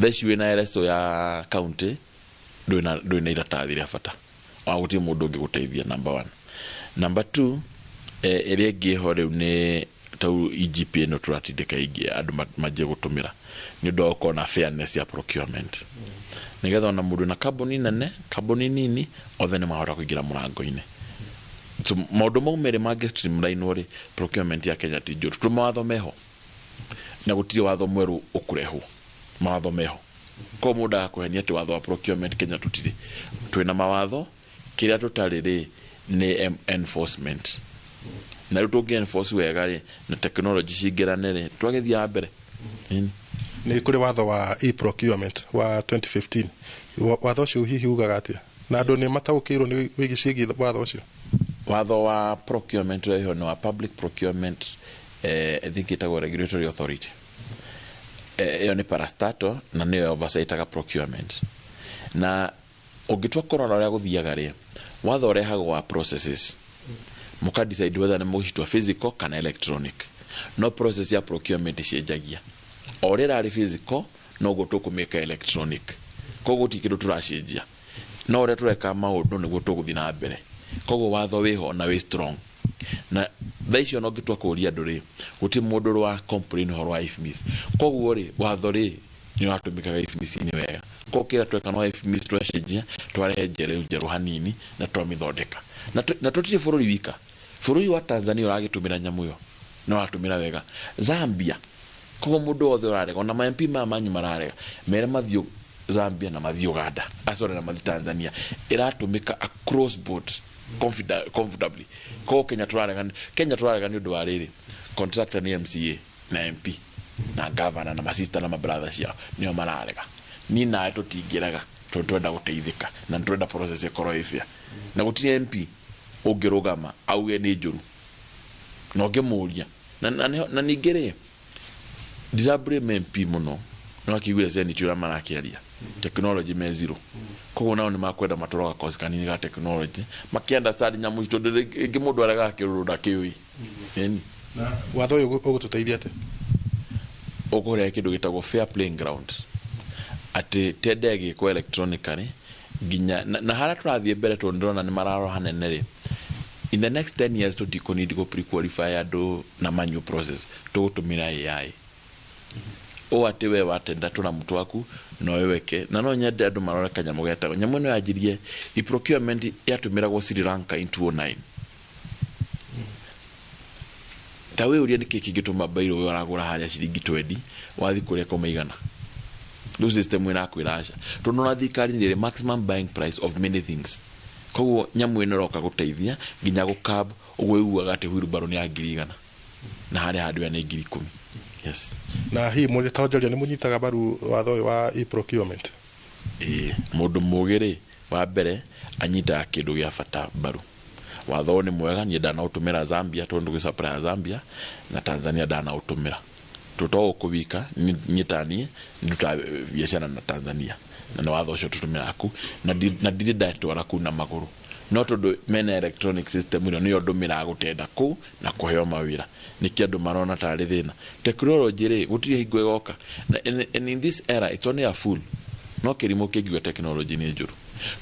Thaa ici wĩna RSO ya county ndũrĩ na iratathi rĩa bata, ona gũtirĩ mũndũ ũngĩgũteithia, number one. Number two, ĩrĩa ĩngĩ ĩho rĩu nĩ tau EGP ĩno tũratindĩka ingĩ andũ manjie gũtũmĩra nĩ ũndũ wa gũkorwo na fairness ya procurement, nĩgetha ona mũndũ na kambuni nene, kambuni nini, othe nĩ mahota kũingĩra mũrango-inĩ. So maũndũ mau merĩ mangĩ streamline rĩ, procurement ya Kenya ti njũru, tondũ mawatho meho na gũtirĩ watho mwerũ ũkũrehwo, mawatho meho. Koguo mũndũ agakũhenia atĩ watho wa procurement Kenya tũtirĩ, twĩna mawatho. Kĩrĩa tũtarĩ rĩ, nĩ enforcement, na rĩu tũngĩ enforce wega rĩ, na technology cingĩrane rĩ, twagĩthiĩ na mbere. Ĩni. Nĩ kũrĩ watho wa e-procurement wa 2015. Watho ũcio hihi ugaga atĩa, na andũ nĩ mataũkĩirwo nĩ wĩgiĩ ciĩgiĩ watho ũcio? Watho wa procurement ũrĩa nĩ wa public procurement, I think ĩtagwo regulatory authority. Ĩyo nĩ parastatal na nĩyo oversightaga procurement. Na ũngĩtua kũrora ũrĩa gũthiaga rĩ, watho ũrehagwo wa processes, mũka decide whether nĩ mũgũcitua physical kana electronic, no process ya procurement ĩcenjagia. O ũrĩa ĩrarĩ physical noguo tũkũmĩka electronic. Koguo gũtirĩ kĩndũ tũracenjia, no ũrĩa tũreka maũndũ nĩguo tũgũthiĩ na mbere. Koguo watho wĩho na wĩ strong, na thaa icio ona ũngĩtua kũũria andũ rĩ, gũtirĩ mũndũ wa complain ũhoro wa IFMIS. Koguo rĩ, watho rĩ, nĩ ũratũmĩkaga IFMIS-inĩ wega. Koguo kĩrĩa tweka no IFMIS twacenjia, twarehe njerũ njerũ hanini na twamĩthondeka. Na tũtirĩ bũrũri wika, bũrũri wa Tanzania ũragĩtũmĩra nyamũ ĩyo na ũratũmĩra wega, Zambia. Koguo mũndũ wothe ũrarega, ona ma MP maya manyu mararega, mere mathiĩ Zambia na mathiĩ Uganda, sorry, na mathiĩ Tanzania, ĩratũmĩka across board comfortably. Koguo Kenya tũrarega nĩ ũndũ wa rĩrĩ, contractor nĩ MCA na MP na governor na masista na mabrother ciao nĩo mararega. Ni nawe tũtingĩrega, tondũ twenda gũteithĩka na nĩ twenda process ĩkorwo ĩ fair, na gũtirĩ MP ũngĩrũgama auge nĩ njũru na ũngĩmũria na ningĩ rĩ, ndira blame MP mũno, nĩ wakĩiguire Senate ũrĩa marakĩaria. Technology me zero. Koguo nao nĩ makwenda matũroga course kanini ga technology maki understand nyamũ ici, tondũ rĩngĩ mũndũ arega akĩrũrũ ndakĩũĩ. Ĩni. Na watho ũyũ ũgũtũteithia atĩa? Ũkũrehe kĩndũ gĩtagwo fair playing ground, atĩ tender ĩgĩkwo electronically nginya na harĩa tũrathiĩ mbere, tondũ ndĩrona nĩ mararora hanene rĩ, in the next 10 years tũtikũ go pre-qualify andũ na manual process, tũgũtũmĩra AI ũũ atĩ we watenda tũramu twaku no wĩweke. Na no nyende andũ marore kanyamũ getagwo nyamũ ĩno yanjirie e-procurement yatũmĩragwo Sri Lanka in 2009. Ta wĩ ũria nĩkĩ kĩngĩtũma bairo we ũragũra harĩa ciringi 20 wathi kũrĩa koma igana? Rĩu system ĩrakwĩra aca, tondũ ona thirikari nĩ ĩrĩ maximum buying price of many things. Koguo nyamũ ĩno ĩroka gũteithia nginya gũkab ũguo ĩugaga atĩ wheelbarrow nĩ ya 100,000 na harĩa handũ ya nĩ 10,000. Yes. Na hihi mũrĩ ta onjoria nĩ mũnyitaga mbaru watho ũyũ wa e-procurement? Ĩĩ, mũndũ mũgĩ rĩ, wa mbere anyitaga kĩndũ gĩa bata mbaru. Watho ũyũ nĩ mwega, niĩ ndanaũtũmĩra Zambia, tondũ tũgĩ supply Zambia na Tanzania ndanaũtũmĩra. Tũto gũkũ wika niĩ ta niĩ ndutaga biacara na Tanzania na nĩ watho ũcio tũtũmĩraga kũu na ndirĩ ndatwara kũu na magũrũ, no tondũ mena electronic system ĩno nĩyo ndũmĩraga gũtenda kũu na kũheo mawĩra, nĩkĩ andũ marona tarĩ thĩna? Technology rĩ, gũtirĩ hingo ĩgoka na and in this era it's only a fool, no kĩrimũ kĩngiuga technology nĩ njũru,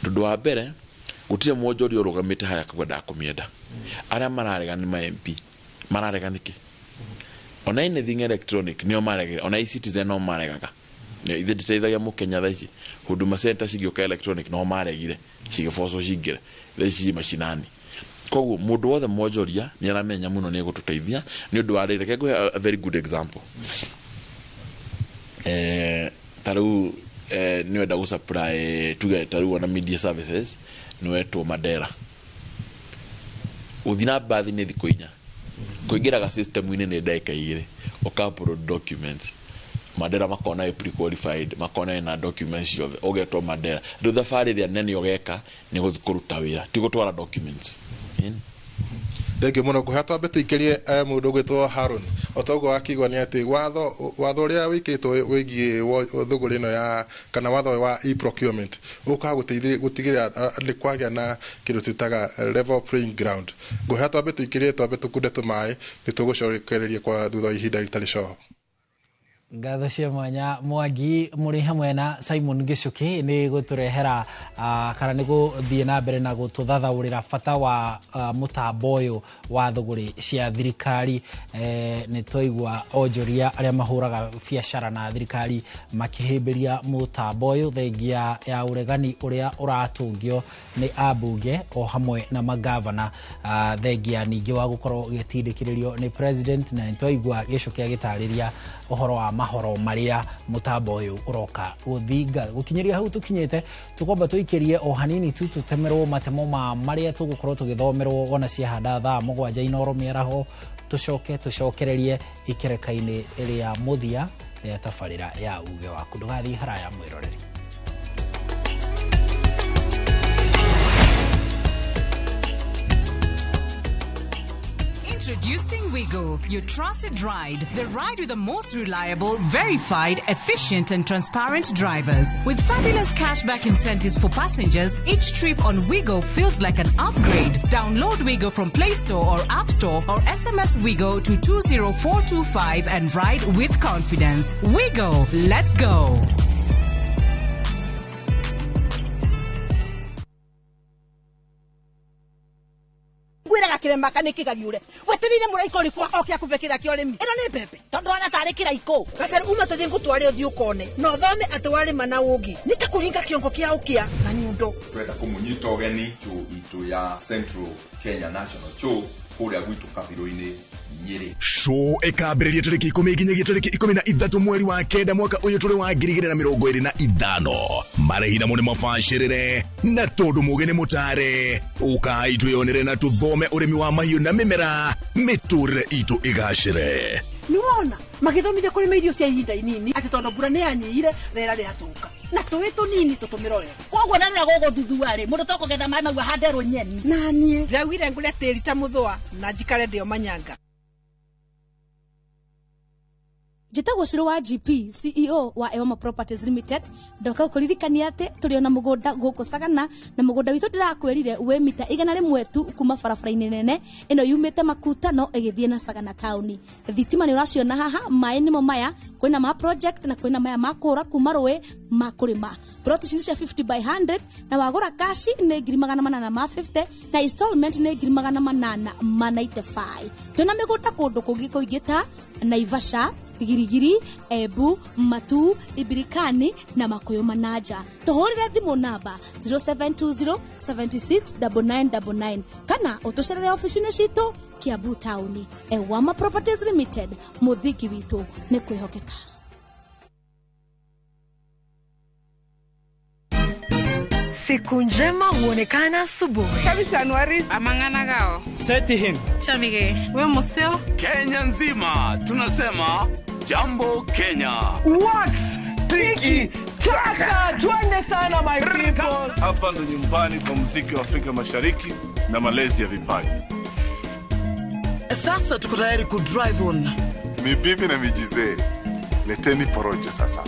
tondũ wa mbere gũtirĩ mwonjoria ũrũgamĩte harĩa akauga ndakũmĩenda. Arĩa mararega nĩ ma MP. Mararega nĩkĩ? Ona anything electronic nĩo maregire, ona e-Citizen no maregaga. Ithe ndĩteithagia mũkenya thaa ici. Huduma Center cigĩũka electronic no maregire, cigĩbocwo cingĩre thaa ici macinani. Koguo mũndũ wothe mwonjoria nĩ aramenya mũno nĩ egũtũteithia nĩ ũndũ wa rĩrĩ. Reke ngũhe a very good example. Ta rĩu nĩ wenda gũ supply, tuge ta rĩu ona media services, nĩ wetwo Mandera, gũthiĩ na mbathi nĩ thikũ 4, kũingĩraga system-inĩ nĩ ndagĩka 2, ũka upload documents, Mandera makona wĩ pre-qualified, makona wĩna documents ciothe, ũgetwo Mandera. Rĩu thabarĩ ĩrĩa nene ũgeka nĩ gũthiĩ kũruta wĩra, ti gũtwara documents. Ĩni. Thengiũ mũno. Ngũhea twambe tũikĩrie mũndũ ũgwĩtwo Haron. O ta ũguo wakĩigua nĩ atĩ watho ũrĩa wĩkĩtwo wĩgiĩ thũgũrĩ ĩno ya kana watho ũyũ wa e-procurement ũkaga gũteithĩrĩria gũtigĩrĩra nĩ kwagĩa na kĩndũ twĩtaga level playing ground. Ngũhea twambe tũikĩrie, twambe tũkunde tũmaĩ, nĩ tũgũcokereria kwa thutha wa ihinda rĩtarĩ coho. Ngatho cia mwanya Mwangi mũrĩ hamwe na Simon Gĩcuki nĩ gũtũrehera kana nĩ gũthiĩ na mbere na gũtũthathaũrĩra bata wa mũtambo ũyũ wa thũgũrĩ cia thirikari. Nĩ twaigua onjoria arĩa mahũraga biacara na thirikari makĩhĩmbĩria mũtambo ũyũ, thengia ya ũregani ũrĩa ũratũngio nĩ ambunge o hamwe na magavana, thengia ningĩ wa gũkorwo ũgĩtindĩkĩrĩrio nĩ president. Na nĩ twaigua Gĩcuki agĩtarĩria ũhoro wa mahoro marĩa mũtambo ũyũ ũroka gũthinga. Gũkinyĩria hau tũkinyĩte, tũkwamba tũikĩrie o hanini tu tũtemerwo matemo ma marĩa tũgũkorwo tũgĩthomerwo ona ciahanda thaa 7 Inoro mĩaraho, tũcoke tũcokererie ikereka-inĩ rĩa mũthia rĩa tabarĩra ya uge waku. Ndũgathiĩ haraya, mwĩroreri. Introducing Wigo, your trusted ride. The ride with the most reliable, verified, efficient, and transparent drivers. With fabulous cashback incentives for passengers, each trip on Wigo feels like an upgrade. Download Wigo from Play Store or App Store or SMS Wigo to 20425 and ride with confidence. Wigo, let's go. Ngwĩraga kĩrema nĩ kĩgariũre wetereire mũraika ũrĩkũ oke akũbe kĩrĩa kĩa ũrĩmi ĩno nĩ mbembe tondũ wana tarĩ kĩraikũ. Gacaru uma tũthiĩ ngũtware ũthiĩ ũkone na ũthome atĩ warĩma na ũngĩ nĩ ta kũringa kĩongo kĩa ũkĩa na nyundo. Twenda kũmũnyita ũgeni show itũ ya Central Kenya National Show kũrĩa gwitũ kabirũ-inĩ Nyĩrĩ. Show ĩkambĩrĩria tarĩki 10 nginyagia tarĩki 13 mweri wa 9 mwaka ũyũ tũrĩ wa 2025. Marĩhi namo nĩ mabacĩrĩre na tondũ mũgĩ nĩ mũtare, ũkai twĩyonere na tũthome ũrĩmi wa mahiũ na mĩmera, mĩtũrĩre itũ ĩgacĩre. Nĩwona magĩthomithia kũrĩma irio cia ihinda inini atĩ tondũ mbura nĩ yanyihire rĩera rĩathũka na tũĩ tũnini tũtũmĩre wega. Koguo na rĩrĩa gũgũthuthua rĩ, mũndũ tokũgetha maĩ mau ahanderwo nyeni. Na niĩ ndĩraugire ngũre tĩri ta mũthũa na njikare ndĩo manyanga. Njĩtagwo Cũrũ wa GP, CEO wa Ewama Properties Limited. Ndoka gũkũririkania atĩ tũrĩ ona mũgũnda gũkũ Sagana, na mũgũnda witũ ndĩrakwĩrire wĩ mita 100 tu kuma barabara-inĩ nene ĩno yumĩte Makuta no ĩgĩthiĩ na Sagana taũni. Thitima nĩ ũraciona haha, maĩ nĩmo maya, kwĩna ma project na kwĩna maya ma kũũra kuma rũĩ ma kũrĩma. Plot ici nĩ cia 50 by 100 na wagũra kashi nĩ 850,000 na installment nĩ 895. Twĩna mĩgũnda kũndũ kũngĩ kũingĩ ta Naivasha, Girigiri, Embu, Matu, Ibirikani na Makuyu Manaja. Tũhũrĩre thimũ namba 0720 76 9999 kana ũtũcerere ofici-inĩ citũ Kiambu taũni. Ewama Properties Limited, mũthingi witũ nĩ kwĩhokeka. Siku njema huonekana asubuhi. Kabisa Anuari amangana gao. Seti him. Chamige. We museo. Kenya nzima tunasema Jambo Kenya. Wax tiki taka, twende sana my people. Hapa ndo nyumbani kwa muziki wa Afrika Mashariki na malezi ya vipaji. Sasa tuko tayari ku drive on. Mibibi na mijizee, leteni porojo sasa.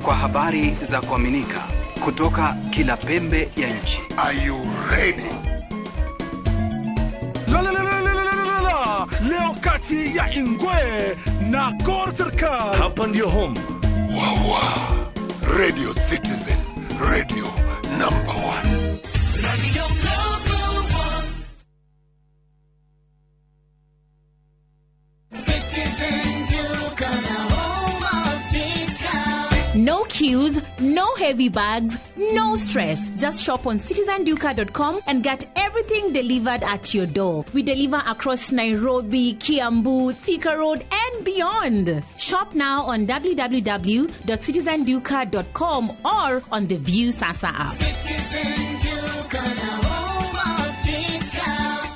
Kwa habari za kuaminika kutoka kila pembe ya nchi. Are you ready? La la la la la la la. Leo kati ya Ingwe na Gor Serikal. Hapa ndio home. Wawa. Radio Citizen, radio number 1. Radio number 1. Citizen Duka, the home of discount. No queues, no heavy bags, no stress. Just shop on citizenduka.com and get everything delivered at your door. We deliver across Nairobi, Kiambu, Thika Road, and beyond. Shop now on www.citizenduka.com or on the View Sasa app. Citizen Duka, the home of discount.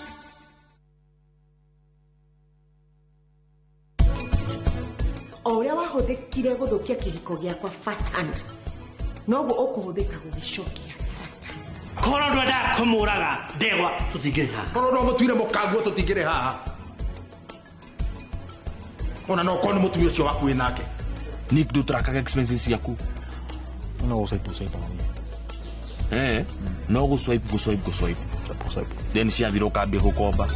O ũrĩa wahũthĩkire gũthũkia kĩhiko gĩakwa first hand, noguo ũkũhũthĩka gũgĩcokia first hand. Korwo ndwendaga kũmũraga ndegwa tũtingĩrĩ haha. Korwo no mũtuire mũkanguo tũtingĩrĩ haha. Ona no korwo nĩ mũtumia ũcio waku wĩ nake. Nick, ndũtrakaga expenses ciaku. No gũswipe swipe. No gũswipe gũswipe gũswipe. Then ciathira ũkambia gũkomba.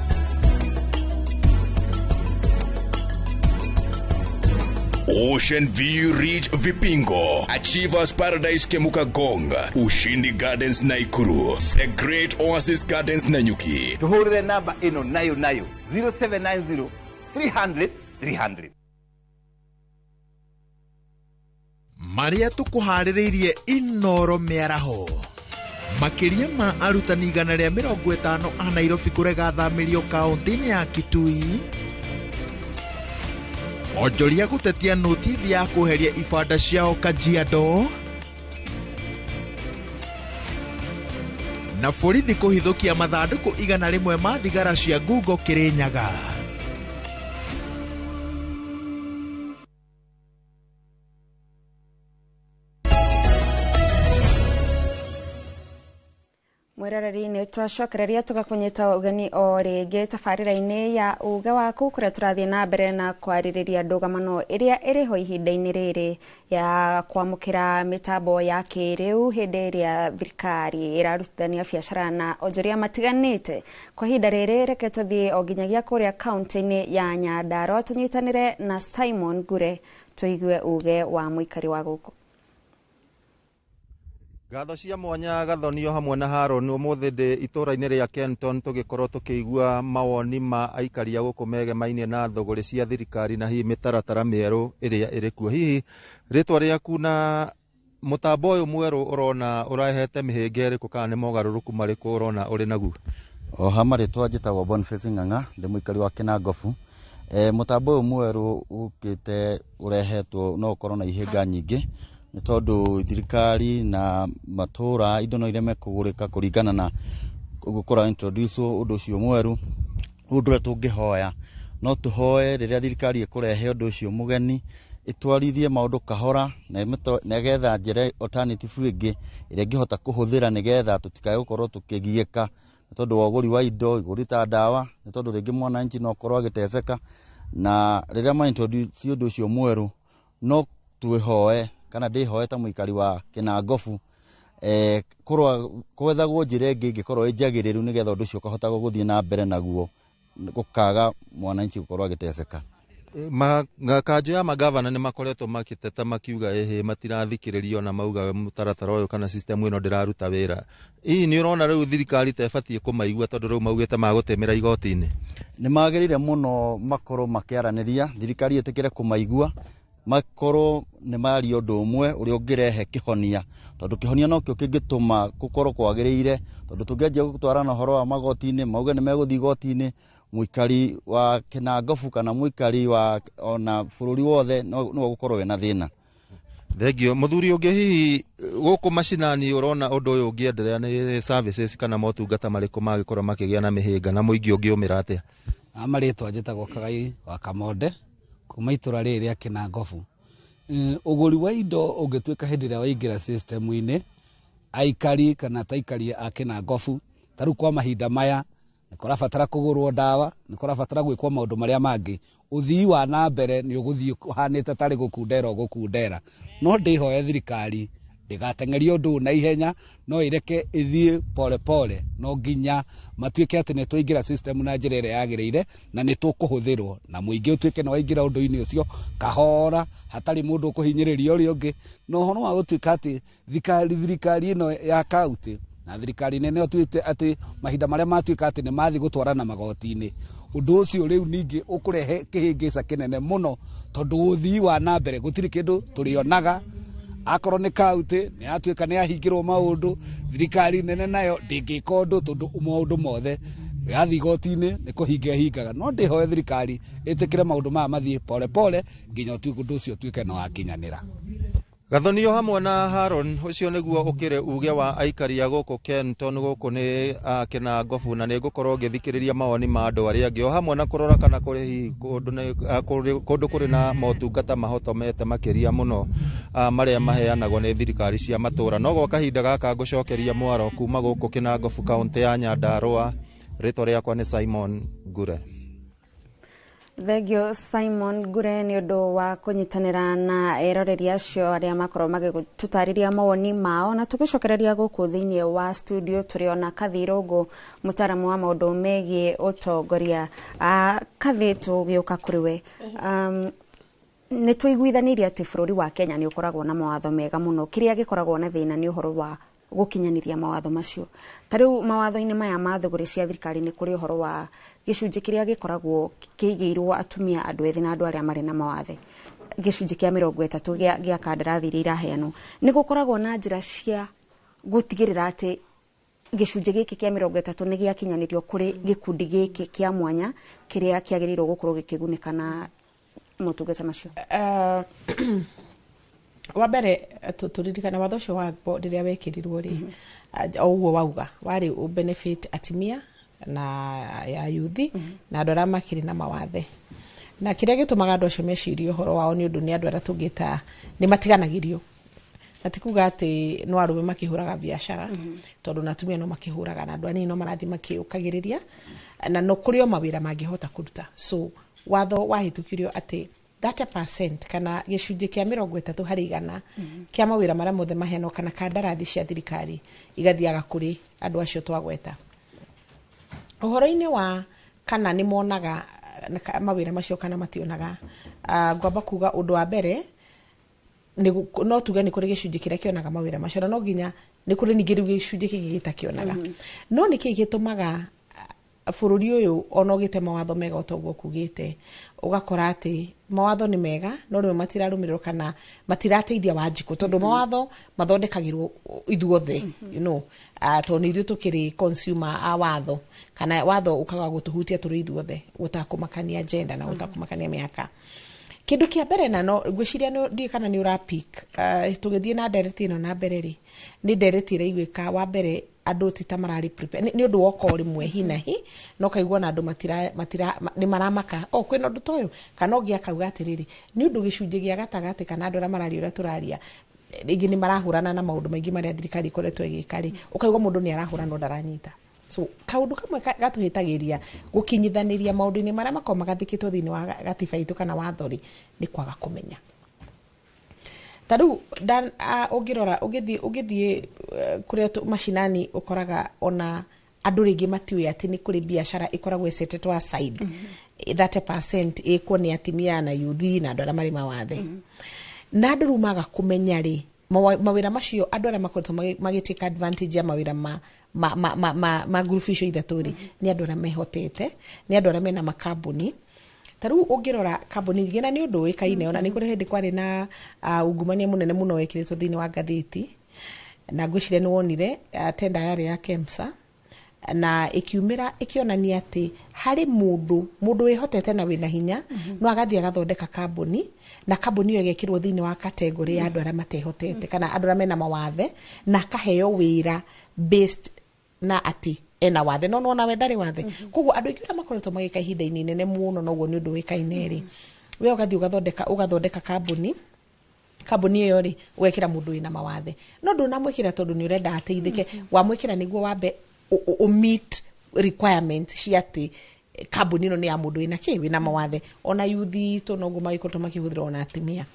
Ocean View Ridge Vipingo, Achievers Paradise Kemuka Gong, Ushindi Gardens Naikuru, The Great Oasis Gardens Nanyuki. Tuhurire namba ino nayo nayo 0790 300 300. Maria tukuharĩrĩirie Inoro mĩaraho. Makĩria ma arutani 150 a Nairobi kũrega thamĩrio kaunti-inĩ ya Kitui. Onjoria gũtetia notithi ya kweheria ibanda ciao Kajiado. Na borithi kũhithũkia mathandũkũ 100 ma thigara cia ngungo Kirinyaga. Mwiroreri-inĩ twacokereria tũgakunyita ũgeni o rĩngĩ tabarĩra-inĩ ya uge waku kũrĩa tũrathiĩ na mbere na kwarĩrĩria ndũgamano ĩrĩa ĩrĩho ihinda-inĩ rĩrĩ ya kwamũkĩra mĩtambo ya kĩrĩu hĩndĩ ĩrĩa thirikari ĩrarutithania biacara na onjoria matiganĩte. Kwa ihinda rĩrĩ reke tũthiĩ o nginyagia kũrĩa kaunti-inĩ ya Nyandarua tũnyitanĩre na Simon Ngure tũigue uge wa mũikari wa gũkũ. Ngatho cia mwanya gathonio hamwe na Haron umuthi ndi itũra-inĩ rĩa Kenton tũgĩkorwo tũkĩigua mawoni ma aikari a gũkũ megemainie na thũgũrĩ cia thirikari na hihi mĩtaratara mĩerũ ĩrĩa ĩrĩ kuo. Hihi rĩtwa rĩaku na mũtambo ũyũ mwerũ ũrona ũrehete mĩhĩnga ĩrĩkũ kana nĩ mogarũrũku marĩkũ ũrona ũrĩ naguo? O ha marĩtwa njĩtagwo Boniface Ng'ang'a, ndĩ mũikari wa Kĩnangobu. Mũtambo ũyũ mwerũ ũkĩte ũrehetwo no ũkorwo na ihĩnga nyingĩ nĩ tondũ thirikari na matũra indo no ireme kũgũrĩka kũringana na gũkorwo introduce ũndũ ũcio mwerũ. Ũndũ ũrĩa tũngĩhoya no tũhoe rĩrĩa thirikari ĩkũrehe ũndũ ũcio mũgeni ĩtwarithie maũndũ kahora na nĩgetha njĩra alternative ĩngĩ ĩrĩa ĩngĩhota kũhũthĩra nĩgetha tũtikae gũkorwo tũkĩgiĩka nĩ tondũ wa ũgũri wa indo, ũgũri ta ndawa, nĩ tondũ rĩngĩ mwananchi no akorwo agĩteceka Na rĩrĩa ma introduce ũndũ ũcio mwerũ, no twĩhoe kana ndĩhoe ta mũikari wa Kĩnangobu kwethagwo njĩra ĩngĩ ĩngĩkorwo ĩ njagĩrĩru nĩgetha ũndũ ũcio ũkahota gũthiĩ na mbere naguo, gũkaga mwananchi gũkorwo agĩteceka. Kanjũ ya magavana nĩ makoretwo makĩteta makiuga ĩhĩ matirathikĩrĩrio na mauga mũtaratara ũyũ kana system ĩno ndĩraruta wĩra. Hihi nĩ ũrona rĩu thirikari ta ĩbatiĩ kũmaigua tondũ rĩu maugĩte magũtĩmĩra igoti-inĩ? Nĩ magĩrĩire mũno makorwo makĩaranĩria, thirikari ĩtĩkĩre kũmaigua, makorwo nĩ maria ũndũ ũmwe ũrĩa ũngĩrehe kĩhonia, tondũ kĩhonia nokĩo kĩngĩtũma gũkorwo kwagĩrĩire, tondũ tũngĩanjia gũtwarana ũhoro wa magoti-inĩ, mauge nĩ megũthiĩ igoti-inĩ, mũikari wa Kĩnangobu kana mũikari wa ona bũrũri wothe no ũgũkorwo wĩna thĩna. Thengio. Mũthuri ũngĩ, hihi gũkũ macinani ũrona ũndũ ũyũ ũngĩenderea nĩ services kana motungata marĩkũ magĩkorwo makĩgĩa na mĩhĩnga na mũingĩ ũngĩũmĩra atĩa? Marĩtwa njĩtagwo Kagai wa Kamonde kuma itũra rĩrĩ rĩa Kĩnangobu. Ũgũri wa indo ũngĩtuĩka hĩndĩ ĩrĩa waingĩra system-inĩ, aikari kana taikari a Kĩnangobu, ta rĩu kwa mahinda maya nĩ kũrabatara kũgũrwo ndawa, nĩ kũrabatara gwĩkwo maũndũ marĩa mangĩ, ũthii wa na mbere nĩ ũgũthiĩ ũhanĩte tarĩ gũkundera ũgũkundera. No ndĩhoe thirikari ndĩgateng'erie ũndũ na ihenya, no ĩreke ĩthiĩ pole pole, no nginya matuĩke atĩ nĩ twaingĩra system na njĩra ĩrĩa yagĩrĩire na nĩ tũkũhũthĩrwo na mũingĩ ũtuĩke nĩ waingĩra ũndũ-inĩ ũcio kahora, hatarĩ mũndũ ũkũhinyĩrĩria ũrĩa ũngĩ. Na ũhoro wa gũtuĩka atĩ thirikari ĩno ya kaunti na thirikari nene ũtuĩte atĩ mahinda marĩa matuĩka atĩ nĩ mathiĩ gũtwarana magoti-inĩ, ũndũ ũcio rĩu ningĩ ũkũrehe kĩhĩngĩca kĩnene mũno, tondũ ũthii wa na mbere gũtirĩ kĩndũ tũrĩonaga. Akorwo nĩ kaunti nĩ yatuĩka nĩ yahingĩrwo maũndũ, thirikari nene nayo ndĩngĩka ũndũ tondũ maũndũ mothe yathiĩ igoti-inĩ nĩ kũhinga ĩhingaga. No ndĩhoe thirikari ĩtĩkĩre maũndũ maya mathiĩ pole pole nginya ũndũ ũcio ũtuĩke nĩ wakinyanĩra. Gathonio hamwe na Haron, ũcio nĩguo ũkĩrĩ uge wa aikari a gũkũ Kenton, gũkũ nĩ Kĩnangobu, na nĩ ngũkorwo ngĩthikĩrĩria mawoni ma andũ arĩa angĩ o hamwe na kũrora kana kũrĩ hihi kũndũ kũrĩ na motungata mahotomete makĩria mũno marĩa maheanagwo nĩ thirikari cia matũra. No gwa kahinda gaka ngũcokeria mwaro kuma gũkũ Kĩnangobu, kaũntĩ ya Nyandarũa. Rĩtwa rĩakwa nĩ Simon Ngure. Thengio Simon Ngure nĩ ũndũ wa kũnyitanĩra na eroreri acio arĩa makorwo magĩtũtarĩria mawoni mao. Na tũgĩcokereria gũkũ thĩinĩ wa studio tũrĩ ona Kathi Irũngũ, mũtaaramu wa maũndũ megiĩ ũtongoria. Kathi, tũgĩũka kũrĩ we, nĩ tũiguithanĩirie atĩ bũrũri wa Kenya nĩ ũkoragwo na mawatho mega mũno. Kĩrĩa gĩkoragwo na thĩna nĩ ũhoro wa gũkinyanĩria mawatho macio. Ta rĩu mawatho-inĩ maya ma thũgũrĩ cia thirikari nĩ kũrĩ ũhoro wa gĩcunjĩ kĩrĩa gĩkoragwo kĩigĩirwo atumia, andũ ethĩ na andũ arĩa marĩ na mawathe, gĩcunjĩ kĩa 30 gĩa kandarathi iria iraheanwo. Nĩ gũkoragwo na njĩra cia gũtigĩrĩra atĩ gĩcunjĩ gĩkĩ kĩa 30 nĩ gĩakinyanĩrio kũrĩ gĩkundi gĩkĩ kĩa mwanya kĩrĩa kĩagĩrĩirwo gũkorwo gĩkĩgunĩka na motungata macio? Wa mbere, tũririkane watho ũcio wa rĩrĩa wekĩrirwo rĩ, o ũguo wauga warĩ benefit atimia na ya yuthi na andũ arĩa makĩrĩ na mawathe. Na kĩrĩa gĩtũmaga andũ acio mecirie ũhoro wao nĩ ũndũ nĩ andũ arĩa tũngĩta nĩ matiganagĩrio, na ti kuga atĩ no arũme makĩhũraga biacara, tondũ na atumia no makĩhũraga, na andũ anini no marathiĩ makĩũkagĩrĩria, na no kũrĩ o mawĩra mangĩhota kũruta. So watho wahĩtũkirio atĩ 30% kana gĩcunjĩ kĩa 30 harĩ igana kĩa mawĩra marĩa mothe maheanwo kana kandarathi cia thirikari igathiaga kũrĩ andũ acio twagweta. Ũhoro-inĩ wa kana nĩ monaga mawĩra macio kana mationaga, ngwamba kuga ũndũ wa mbere no tuge nĩ kũrĩ gĩcunjĩ kĩrĩa kĩonaga mawĩra macio, na no nginya nĩ kũrĩ ningĩ rĩu gĩcunjĩ kĩngĩ gĩtakĩonaga. No nĩ kĩĩ gĩtũmaga bũrũri ũyũ ona ũgĩte mawatho mega o ta ũguo kugĩte, ũgakora atĩ mawatho nĩ mega no rĩmwe matirarũmĩrĩrwo kana matirateithia Wanjikũ, tondũ mawatho mathondekagĩrwo ithuothe, tondũ nĩ ithuĩ tũkĩrĩ consumer a watho, kana watho ũkaga gũtũhutia tũrĩ ithuothe gũtakũmakania gender na gũtakũmakania mĩaka. Kĩndũ kĩa mbere, na no ngwĩciria ndiũĩ kana nĩ ũra pick, tũgĩthiĩ na ndereti ĩno na mbere rĩ, nĩ ndereti ĩraiguĩka. Wa mbere, andũ ti ta mararĩ prepare nĩ ũndũ woka o rĩmwe hi na hi, no kaigua na andũ matira matira nĩ maramaka o kwĩna ũndũ ta ũyũ, kana ũngĩ akauga atĩrĩrĩ, nĩ ũndũ gĩcunjĩ gĩa gatagatĩ kana andũ arĩa mararia ũrĩa tũraria rĩngĩ nĩ marahũrana na maũndũ maingĩ marĩa thirikari ĩkoretwo ĩgĩka rĩ, ũkaigua mũndũ nĩ arahũra no ndaranyita. So kaundu kamwe gatuhĩtagĩria gũkinyithanĩria maũndũ-inĩ marĩa makoragwo magathĩkĩtwo thĩinĩ wa gatiba itũ kana watho rĩ, nĩ kwaga kũmenya. Ta rĩu ũngĩrora ũgĩthiĩ kũrĩa macinani, ũkoraga ona andũ rĩngĩ matiũĩ atĩ nĩ kũrĩ biacara ĩkoragwo ĩsetetwo aside 30% ĩkwo nĩ atimia na yuthi na andũ arĩa marĩ mawathe. Na andũ rĩu maga kũmenya rĩ, mawĩra macio andũ arĩa makoretwo magĩtake advantage ya mawĩra ma ngurubu icio ithatũ rĩ, nĩ andũ arĩa mehotete, nĩ andũ arĩa mena makambuni. Ta rĩu ũngĩrora kambuni ingĩ, na nĩ ũndũ ũĩkaine, ona nĩ kũrĩ hĩndĩ kwarĩ na ungumania mũnene mũno wekĩrĩtwo thĩinĩ wa ngathĩti, na ngwĩciria nĩ wonire tenda yarĩ ya KEMSA, na ĩkiumĩra ĩkĩonania atĩ harĩ mũndũ wĩhotete na wĩna hinya, no agathiĩ agathondeka kambuni, na kambuni ĩyo ĩgekĩrwo thĩinĩ wa category ya andũ arĩa matehotete kana andũ arĩa mena mawathe, na akaheo wĩra based na atĩ ena wathe, no nona we ndarĩ wathe. Koguo andũ aingĩ arĩa makoretwo magĩka ihinda-inĩ inene mũno, noguo nĩ ũndũ ũĩkaine rĩ, we ũgathiĩ ũgathondeka kambuni ĩyo rĩ, ũgekĩra mũndũ wĩna mawathe, no ndũnamwĩkĩra tondũ nĩ ũrenda ateithĩke, wamwĩkĩra nĩguo wambe meet requirements cia atĩ kambuni ĩno nĩ ya mũndũ wĩna kĩ, wĩna mawathe. Ona yuthi itũ noguo magĩkoretwo makĩhũthĩra, ona atumia.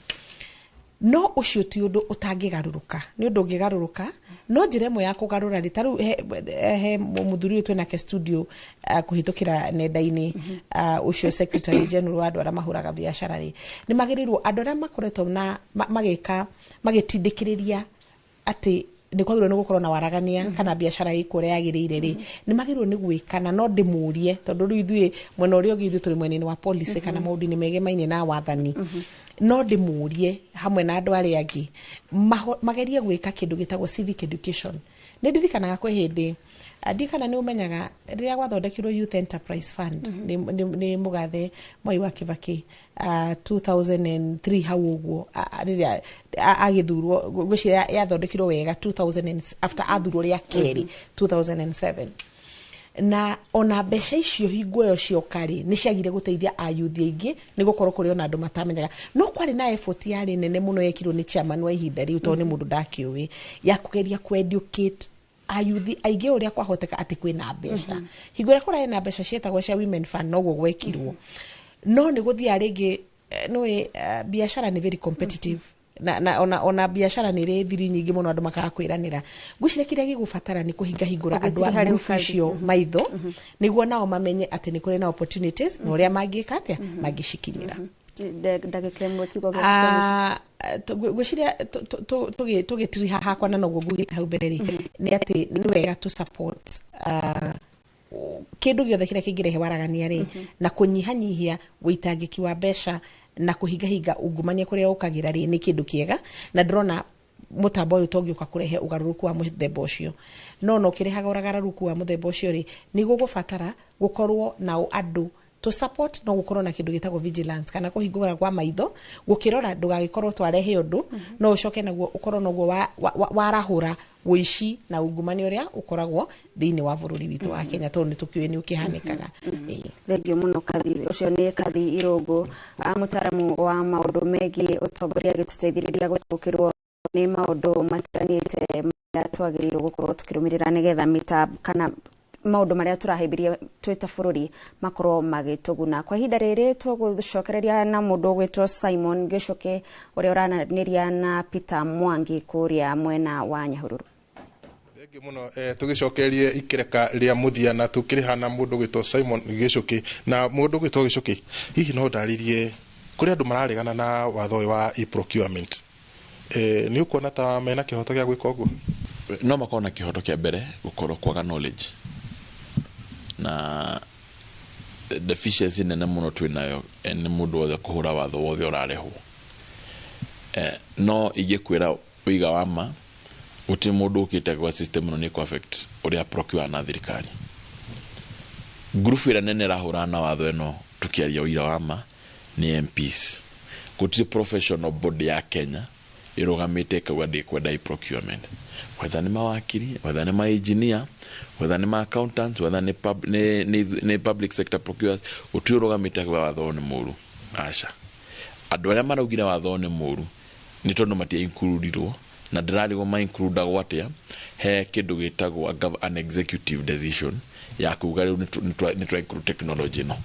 No ũcio ti ũndũ ũtangĩgarũrũka, nĩ ũndũ ũngĩgarũrũka. No njĩra ĩmwe ya kũgarũra rĩ, ta rĩu he mũthuri ũyũ twĩnake studio kũhĩtũkĩra nenda-inĩ, ũcio secretary general wa andũ arĩa mahũraga biacara rĩ, nĩ magĩrĩirwo andũ arĩa makoretwo na magĩka magĩtindĩkĩrĩria atĩ nĩ kwagĩrĩirwo nĩ gũkorwo na waragania kana biacara ĩkwo ũrĩa yagĩrĩire rĩ, nĩ magĩrĩirwo nĩ gwĩka. Na no ndĩmũrie, tondũ rĩu ithuĩ mwena ũrĩa ũngĩ ithuĩ tũrĩ mwena-inĩ wa policy kana maũndũ-inĩ megemainie na wathani, no ndĩmũrie hamwe na andũ arĩa angĩ magerie gwĩka kĩndũ gĩtagwo civic education. Nĩ ndirikanaga kwĩ hĩndĩ, ndirikana nĩ ũmenyaga rĩrĩa gwathondekirwo Youth Enterprise Fund nĩ mũgathe Mwai wa Kibaki 2003 hau ũguo, rĩrĩa agĩthurwo, ngwĩciria yathondekirwo wega 2000 after athurwo rĩa kerĩ 2007. Na ona mbeca icio hingo ĩyo cioka rĩ, nĩ ciagire gũteithia ayuthi aingĩ, nĩ gũkorwo kũrĩ ona andũ matamenyaga. No kwarĩ na effort yarĩ nene mũno yekirwo nĩ chairman wa ihinda rĩu, tondũ nĩ mũndũ ndakĩũĩ, ya kũgeria kũ-educate ayuthi aingĩ ũrĩa kwahoteka atĩ kwĩna mbeca. Hingo ĩrĩa kũrarĩ na mbeca cietagwo cia Women Fund, noguo gwekirwo. No nĩ gũthiaga rĩngĩ, nĩũĩ biacara nĩ very competitive, na ona biacara nĩ ĩrĩ thiri nyingĩ mũno andũ makaga kwĩranĩra. Ngwĩciria kĩrĩa gĩgũbatara nĩ kũhingahingũra andũ a ngurubu icio maitho, nĩguo nao mamenye atĩ nĩ kũrĩ na opportunities na ũrĩa mangĩka atĩa mangĩcikinyĩra. Ndagĩka ĩmwe kiugo gĩaku. Ngwĩciria tũgĩtiriha hakwa na noguo ngugĩte hau mbere rĩ, nĩ atĩ nĩ wega tũ support kĩndũ gĩothe kĩrĩa kĩngĩrehe waragania rĩ, na kũnyihanyihia wĩitangĩki wa mbeca na kũhingahinga ungumania kũrĩa ũkagĩra rĩ, nĩ kĩndũ kĩega. Na ndĩrona mũtambo ũyũ tongĩũka kũrehe ũgarũrũku wa mũthemba ũcio, no ũkĩrehaga ũgarũrũku wa mũthemba ũcio rĩ, nĩ gũgũbatara gũkorwo nao andũ to support, no gũkorwo na kĩndũ gĩtagwo vigilance kana kũhingũra kwa maitho gũkĩrora ndũgagĩkorwo twarehe ũndũ, no ũcoke naguo ũkorwo noguo warahũra ũici na ungumania ũrĩa ũkoragwo thĩinĩ wa bũrũri witũ wa Kenya, tondũ nĩ tũkĩũĩ nĩ ũkĩhanĩkaga. Thengiũ mũno Kathi. Ũcio nĩ Kathi Irũngũ, mũtaaramu wa maũndũ megiĩ ũtongoria, agĩtũteithĩrĩria gũtaũkĩrwo nĩ maũndũ matiganĩte marĩa twagĩrĩirwo gũkorwo tũkĩrũmĩrĩra nĩgetha kana maũndũ marĩa tũrahĩmbĩria twĩ ta bũrũri makorwo magĩtũguna. Kwa ihinda rĩrĩ tũgũcokereria na mũndũ ũgwĩtwo Simon Gĩcuki ũrĩa ũranĩria na Peter Mwangi kũrĩa mwena wa Nyahururu. Thengiũ mũno. Tũgĩcokerie ikĩreka rĩa mũthia na tũkĩrĩha na mũndũ ũgwĩtwo Simon Gĩcuki. Na mũndũ ũgwĩtwo Gĩcuki, hihi no ndarĩrie kũrĩ andũ mararegana na watho ũyũ wa e-procurement, nĩ ũkuona ta mena kĩhoto gĩa gwĩka ũguo? No makorwo na kĩhoto kĩa mbere gũkorwo kwaga knowledge na deficiency nene mũno twĩnayo nĩ mũndũ wothe kũhũra watho wothe ũrarehwo. No ingĩkwĩra ũiga wa ma, gũtirĩ mũndũ ũkĩte gwa system ĩno nĩ kũ affect ũrĩa procure na thirikari. Ngurubu ĩrĩa nene ĩrahũrana na watho ĩno tũkĩaria ũira wa ma nĩ MPs. Gũtirĩ professional body ya Kenya ĩrũgamĩte ĩkauga ndĩkwenda e-procurement, whether nĩ mawakiri, whether nĩ ma engineer, whether nĩ ma accountants, whether nĩ public sector procurers, gũtirĩ ũrũgamĩte akauga watho nĩ mũru. Aca, andũ arĩa maraugire watho nĩ mũru nĩ tondũ matia includirwo Na ndĩrarigwo ma include-agwo atĩa he kĩndũ gĩtagwo an executive decision ya kuga rĩu nĩ twa include technology ĩno.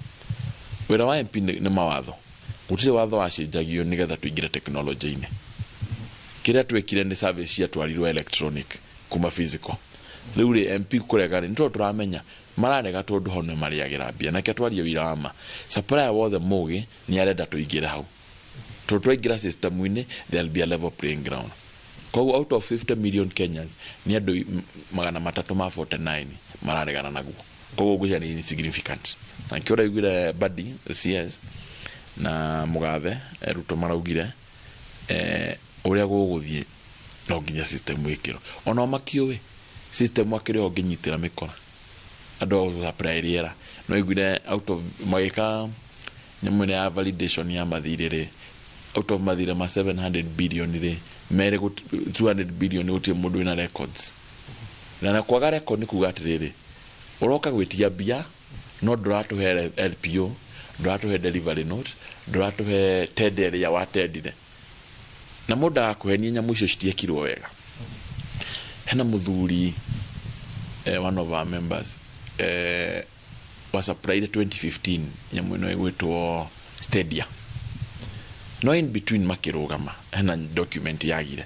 Wĩra wa MP nĩ mawatho, gũtirĩ watho wacenjagio nĩgetha tũingĩre technology-inĩ. Kĩrĩa twekire nĩ service ciatwarirwo electronic kuma physical. Rĩu rĩ, MP kũrega rĩ, nĩ tondũ tũramenya mararega, tondũ hau nĩ marĩagĩra mbia. Nake twarie wĩra wa ma, supplier wothe mũgĩ nĩ arenda tũingĩre hau, tondũ twaingĩra system-inĩ there will be a level playing ground. Koguo out of 50 million Kenyans, nĩ andũ 349 mararegana naguo. Koguo ngwĩciria nĩ insignificant. Na nkĩo ũraiguire Badi CS na Mũgathe Ruto maraugire ũrĩa gũgũthiĩ no nginya system ĩkĩrwo. Ona o makiũĩ system akĩrĩ ho ngĩnyitĩra mĩkora andũ a gũ supply rĩera. No iguire out of magĩka nyamũ ĩno ya validation ya mathirĩ rĩ, out of mathirĩ ma 700 billion rĩ, merĩ 200 billion gũtirĩ mũndũ wĩna records. Na kwaga record nĩ kuga atĩrĩrĩ, ũroka gwĩtia mbia no ndũratũhe LPO, ndũratũhe delivery note, ndũratũhe tender ĩrĩa watendire. Na mũndũ agakũhenia, nyamũ icio citiekirwo wega. Hena mũthuri, one of our members, wa supplied 2015 nyamũ ĩno ĩgwĩtwo Stadia, no in between makĩrũgama, hena document yagire,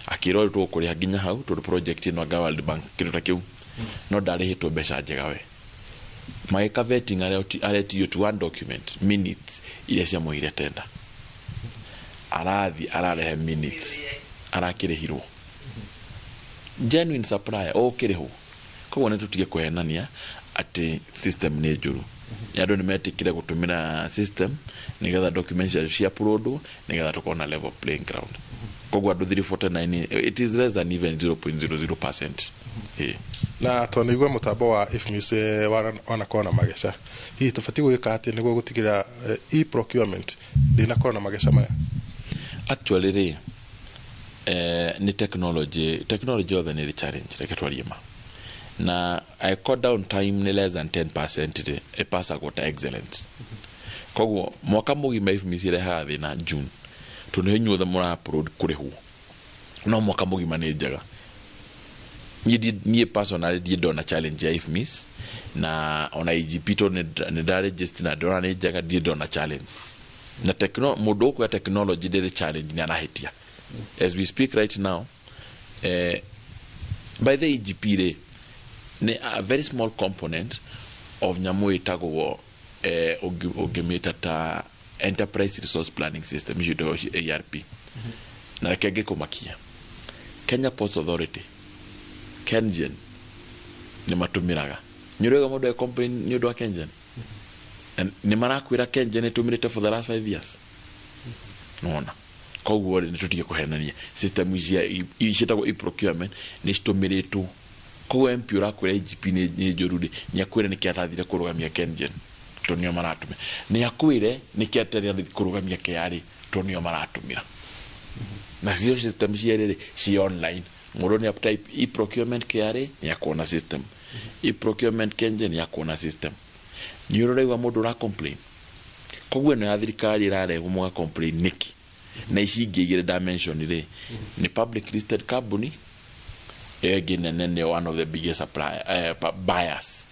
akĩrwo rĩu tũgũkũrĩha nginya hau tondũ project ĩno anga World Bank, kĩndũ ta kĩu, no ndarĩhĩtwo mbeca njega. We magĩka vetting, aretio to one document, minutes iria ciamũheire tender. Arathi ararehe minutes, arakĩrĩhirwo genuine supplier ũkĩrĩhwo. Koguo nĩ tũtige kũhenania atĩ system nĩ njũru. Nĩ andũ nĩ metĩkire gũtũmĩra system nĩgetha documents ciao cia upload, nĩgetha tũkorwo na level playing ground. Koguo andũ 349, it is less than even 0.00%. Eh. Na twanaigua mũtambo wa IFMIS wanakorwo na mageca, hihi tũbatiĩ gwĩka atĩa nĩguo gũtigĩrĩra e-procurement ndĩnakorwo na mageca maya? Actually rĩ, nĩ technology yothe nĩ ĩrĩ challenge. Reke twarie ma, na I cut down time nĩ less than 10% rĩ, ĩpasagwo ta excellent. Koguo mwaka mũgima IFMIS ĩrehaga thĩna June, tondũ nĩ inyuothe mũra upload kũrĩhwo, no mwaka mũgima nĩ njega. Niĩ personally ndirĩ ndona challenge ya IFMIS na ona EGP, tondũ nĩ ndaregister na ndĩrona nĩ njega. Ndirĩ ndona challenge na mũndũ ũkuoya technology ndĩrĩ challenge nĩ arahĩtia. As we speak right now, by the EGP rĩ, nĩ a very small component of nyamũ ĩtagwo ũngĩmĩta ta enterprise resource planning system, icio ĩtagwo ERP. Na reke ngĩkũmakia, Kenya Ports Authority, KenGen nĩ matũmĩraga. Nĩ ũrauga mũndũ e complain nĩ ũndũ wa KenGen. Na nĩ marakwĩra KenGen ĩtũmĩrĩte for the last 5 years. Nona koguo rĩ, nĩ tũtige kũhenania. System ici ciĩtagwo e-procurement nĩ citũmĩrĩtwo. Koguo MP ũrakwĩra EGP nĩ njũru rĩ, nĩ akwĩre nĩkĩ atathire kũrũgamia KenGen, tondũ nĩo maratũmĩra. Nĩ akwĩre nĩkĩ atathire kũrũgamia KRA, tondũ nĩo maratũmĩra. Nacio system cierĩ rĩ, ci online. Mũndũ nĩ type e-procurement KRA, nĩ akuona system, e-procurement KenGen, nĩ akuona system. Nĩ ũraigua mũndũ ũra complain? Koguo ĩno ya thirikari ĩrarehwo mũga complain nĩkĩ? Na ici ingĩ igĩrĩ dimension rĩ, nĩ public listed company, ĩyo ĩngĩ nene nĩ one of the biggest supplier, buyers,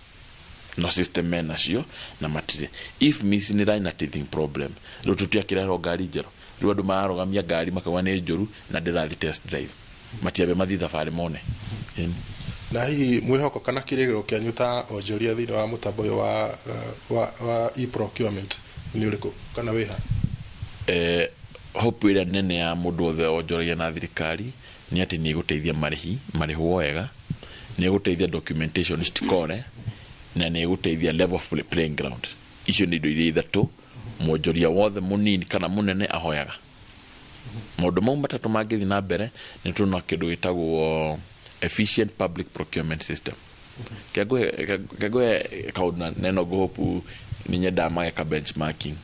no system menacio na matirĩ. IFMIS nĩ ĩrarĩ na teething problem. Rĩu tũtiakĩrehwo ngari njerũ, rĩu andũ mararũgamia ngari makauga nĩ njũru na ndĩrathiĩ test drive, matiambe mathiĩ thabarĩ mone. Ĩni. Na hihi mwĩhoko kana kĩrĩgĩrĩro kĩanyu ta onjoria thĩinĩ wa mũtambo ũyũ wa e-procurement nĩ ũrĩkũ kana wĩha? Hope ĩrĩa nene ya mũndũ wothe wonjoragia na thirikari nĩ atĩ nĩ ĩgũteithia marĩhi marĩhwo wega, nĩ ĩgũteithia documentation citikore, na nĩ ĩgũteithia level playing ground. Icio nĩ indo iria ithatũ mwonjoria wothe mũnini kana mũnene ahoyaga. Maũndũ mau matatũ mangĩthiĩ na mbere, nĩ tuona kĩndũ gĩtagwo efficient public procurement system. Kengũhe kaũndũ na neno ngũhopu nĩ nyendaga mageka benchmarking.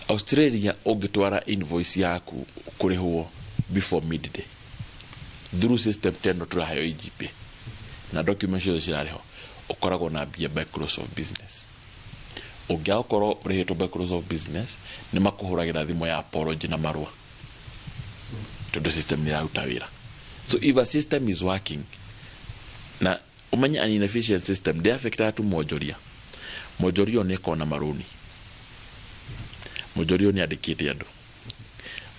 Australia, ũngĩtwara invoice yaku kũrĩhwo before midday through system teno tũraheo EGP na document ciothe cirarĩho, ũkoragwo na mbia by close of business. Ũngĩaga gũkorwo ũrĩhĩtwo by close of business, nĩ makũhũragĩra thimũ ya apology na marũa, tondũ system nĩ ĩraruta wĩra. So if a system is working na umenye an inefficient system ndĩ affectaga tu mwonjoria. Mwonjoria ũyũ nĩ akoragwo na marũni, mwonjoria ũyũ nĩ andĩkĩte andũ,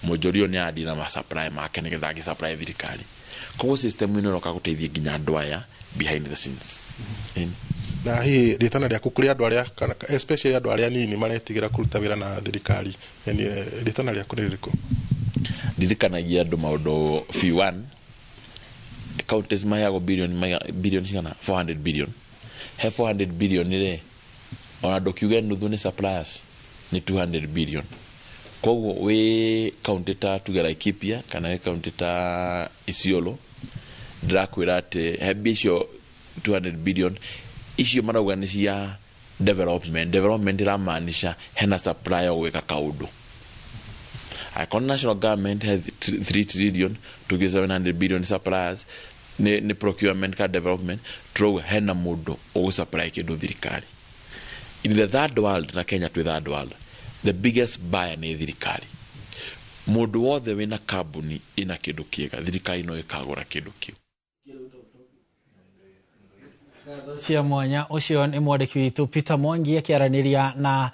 mwonjoria ũyũ nĩ andi na masupply make nĩgetha agĩsupply thirikari. Koguo system ĩno ĩroka gũteithia nginya andũ aya behind the scenes. Na hihi rĩtana rĩaku kũrĩ andũ arĩa kana especially andũ arĩa anini maretigĩra kũruta wĩra na thirikari, yani rĩtana rĩaku nĩ rĩrĩkũ? Ndirikanagia andũ maũndũ fee one, counties maheagwo billion, billion cigana? 400 billion. He 400 billion rĩ, ona ndũkiuge nuthu nĩ suppliers, nĩ 200 billion. Koguo wĩ county ta tuge Laikipia kana wĩ county ta Isiolo, ndĩrakwĩra atĩ he mbia icio 200 billion icio marauga nĩ cia development. Development ĩramaanisha hena supplier ũgwĩka kaũndũ. Angĩkorwo national government has 3 trillion, tuge 700 billion suppliers nĩ procurement ka development, turauga hena mũndũ ũgũsupply kĩndũ thirikari. In the third world, na Kenya twĩ third world, the biggest buyer nĩ thirikari. Mũndũ wothe wĩna kambuni ĩna kĩndũ kĩega, thirikari no ĩkagũra kĩndũ kĩu. Cia mwanya, ũcio nĩ mwandĩki witũ Peter Mwangi akĩaranĩria na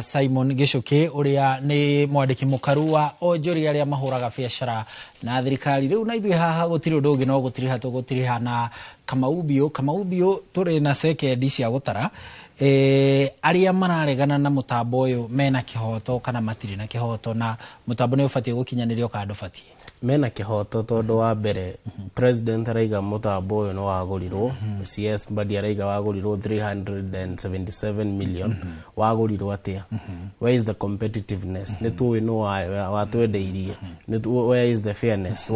Simon Gichuki ũrĩa nĩ mwandĩki mũkaru wa onjoria arĩa mahũraga biacara na thirikari. Rĩu na ithuĩ haha gũtirĩ ũndũ ũngĩ no gũtiriha tũgũtiriha na Kamau Biũ. Tũrĩ na sekendi cia gũtara arĩa mararegana na mũtambo ũyũ mena kĩhoto kana matirĩ na kĩhoto, na mũtambo nĩ ũbatiĩ gũkinyanĩrio kana ndũbatiĩ? Mena kĩhoto tondũ wa mbere president araiga mũtambo ũyũ nĩ wagũrirwo, CS Mbadi araiga wagũrirwo 377 million. Wagũrirwo atĩa? Where is the competitiveness? Nĩ tũĩ nũ watwendeirie. Where is the fairness?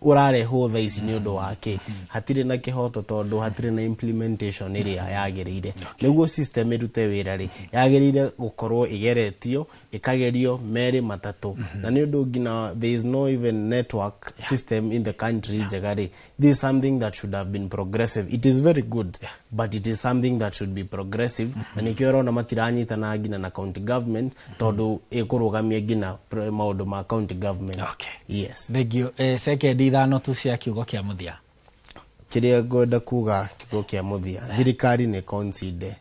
Ũrarehwo thaa ici nĩ ũndũ wa kĩ? Hatirĩ na kĩhoto tondũ hatirĩ na implementation ĩrĩa yagĩrĩire. Nĩguo system ĩrute wĩra rĩ, yagĩrĩire gũkorwo ĩgeretio, ĩkagerio merĩ matatũ, na nĩ ũndũ nginya there is no even network system in the country njega rĩ. This is something that should have been progressive. It is very good, but it is something that should be progressive, na nĩkĩo ũrona matiranyitana nginya na county government tondũ ĩkũrũgamia nginya maũndũ ma county government. Yes. Thengio. Sekendi 5 tu cia kiugo kĩa mũthia. Kĩrĩa ngwenda kuga kiugo kĩa mũthia, thirikari nĩ concede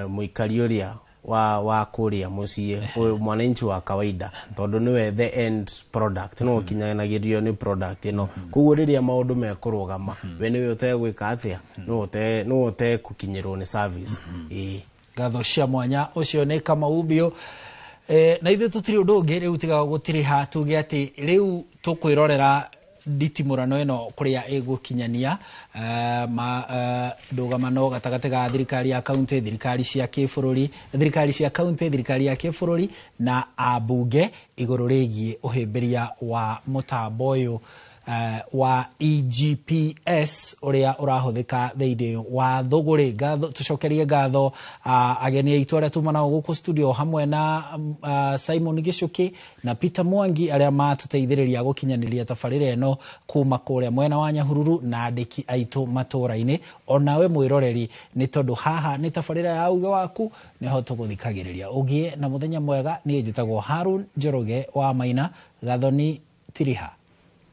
mũikari ũrĩa wa kũrĩa mũciĩ, mwananchi wa kawaida, tondũ nĩwe the end product, no ũkinyanagĩrio nĩ product ĩno. Koguo rĩrĩa maũndũ mekũrũgama, we nĩwe ũtegwĩka atĩa, nĩwe ũtegũkinyĩrwo nĩ service. Ĩĩ. Ngatho cia mwanya, ũcio nĩ Kamau Biũ. Na ithuĩ tũtirĩ ũndũ ũngĩ rĩu tiga gũtiriha, tuge atĩ rĩu tũkwĩrorera nditimũrano ĩno kũrĩa ĩgũkinyania ndũgamano gatagatĩ ga thirikari ya kaunti, thirikari cia kĩbũrũri, thirikari cia kaunti, thirikari ya kĩbũrũri na ambunge igũrũ rĩgiĩ ũhĩmbĩria wa mũtambo ũyũ wa EGPS ũrĩa ũrahũthĩka thĩinĩ wa thũgũrĩ. Ngatho, tũcokerie ngatho ageni aitũ arĩa tuma nao gũkũ studio hamwe na Simon Gichuki na Peter Mwangi arĩa matũteithĩrĩria gũkinyanĩria tabarĩra ĩno kuma kũrĩa mwena wa Nyahururu na andĩki aitũ matũra-inĩ, onawe mwĩroreri, nĩ tondũ haha nĩ tabarĩra ya uge waku nĩho tũgũthikagĩrĩria. Ũgĩe na mũthenya mwega. Niĩ njĩtagwo Harun Njoroge wa Maina. Gathoni Tiriha.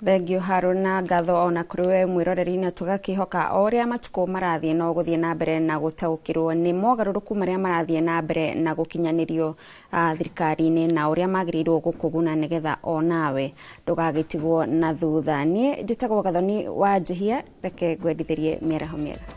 Thengio Harun na ngatho ona kũrĩ we mwĩroreri, na tũgakĩhoka o ũrĩa matukũ marathiĩ no gũthiĩ na mbere na gũtaũkĩrwo nĩ mogarũrũku marĩa marathiĩ na mbere na gũkinyanĩrio thirikari-inĩ na ũrĩa magĩrĩirwo gũkũguna nĩgetha onawe ndũgagĩtigwo na thutha. Niĩ njĩtagwo Gathoni wa Njihia, reke ngwendithĩrie mĩaraho mĩega.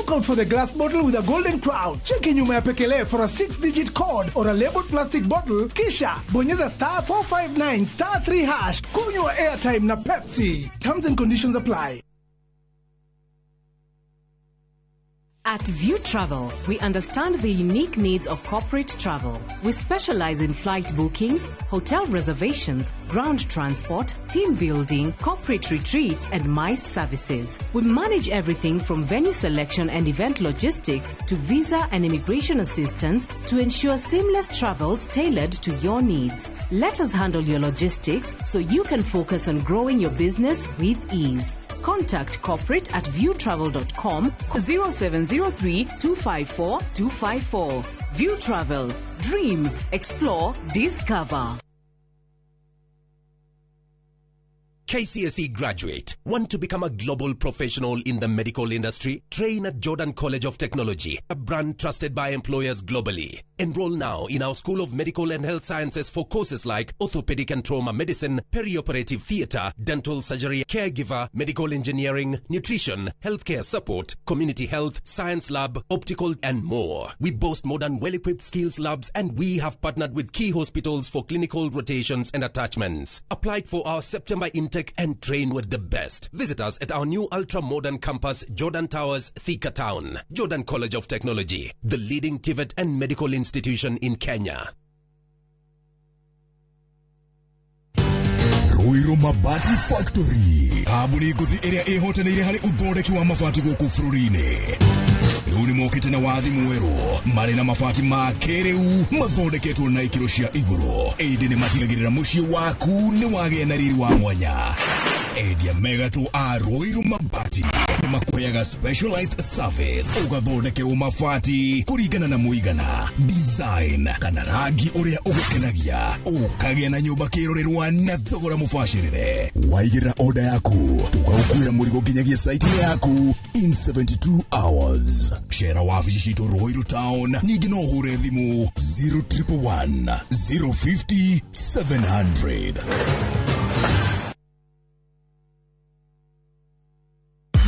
Look out for the glass bottle with a golden crown. Cheki nyuma ya pekele for a 6-digit code or a labeled plastic bottle, kisha bonyeza star 459 star 3 hash. Kunywa airtime na Pepsi. Terms and conditions apply. At View Travel, we understand the unique needs of corporate travel. We specialize in flight bookings, hotel reservations, ground transport, team building, corporate retreats, and MICE services. We manage everything from venue selection and event logistics to visa and immigration assistance to ensure seamless travels tailored to your needs. Let us handle your logistics so you can focus on growing your business with ease. Contact corporate at viewtravel.com 0703 254 254. View Travel. Dream, explore, discover. KCSE graduate. Want to become a global professional in the medical industry? Train at Jordan College of Technology, a brand trusted by employers globally. Enroll now in our School of Medical and Health Sciences for courses like orthopedic and trauma medicine, perioperative theater, dental surgery, caregiver, medical engineering, nutrition, healthcare support, community health, science lab, optical, and more. We boast modern, well-equipped skills labs, and we have partnered with key hospitals for clinical rotations and attachments. Apply for our September intake and train with the best. Visit us at our new ultra-modern campus, Jordan Towers, Thika Town. Jordan College of Technology, the leading TVET and medical institution in Kenya. Ruiru Mabati Factory, kambuni ngũthi ĩrĩa ĩhotanĩire harĩ ũthondeki wa mabati gũkũ bũrũri-inĩ. Rĩu nĩmokĩte na wathi mwerũ marĩ na mabati ma kĩrĩu mathondeketwo na ikĩro cia igũrũ, ĩndĩ nĩmatigagĩrĩra mũciĩ waku nĩ wagĩa na riri wa mwanya. Endia megatũ a Ruiru Mabati nĩmakũheaga specialized service, ũgathondekerwo mabati kũringana na mũigana, design kana rangi ũrĩa ũgũkenagia, ũkagĩa na nyũmba kĩrorerwa na thogora mũbacĩrĩre. Waigĩrĩra order yaku tũgagũkuĩra mũrigo nginyagia site yaku in 72 hours. Cera wabici citũ Ruiru Town, ningĩ no ũhũre thimũ 0111 050 700.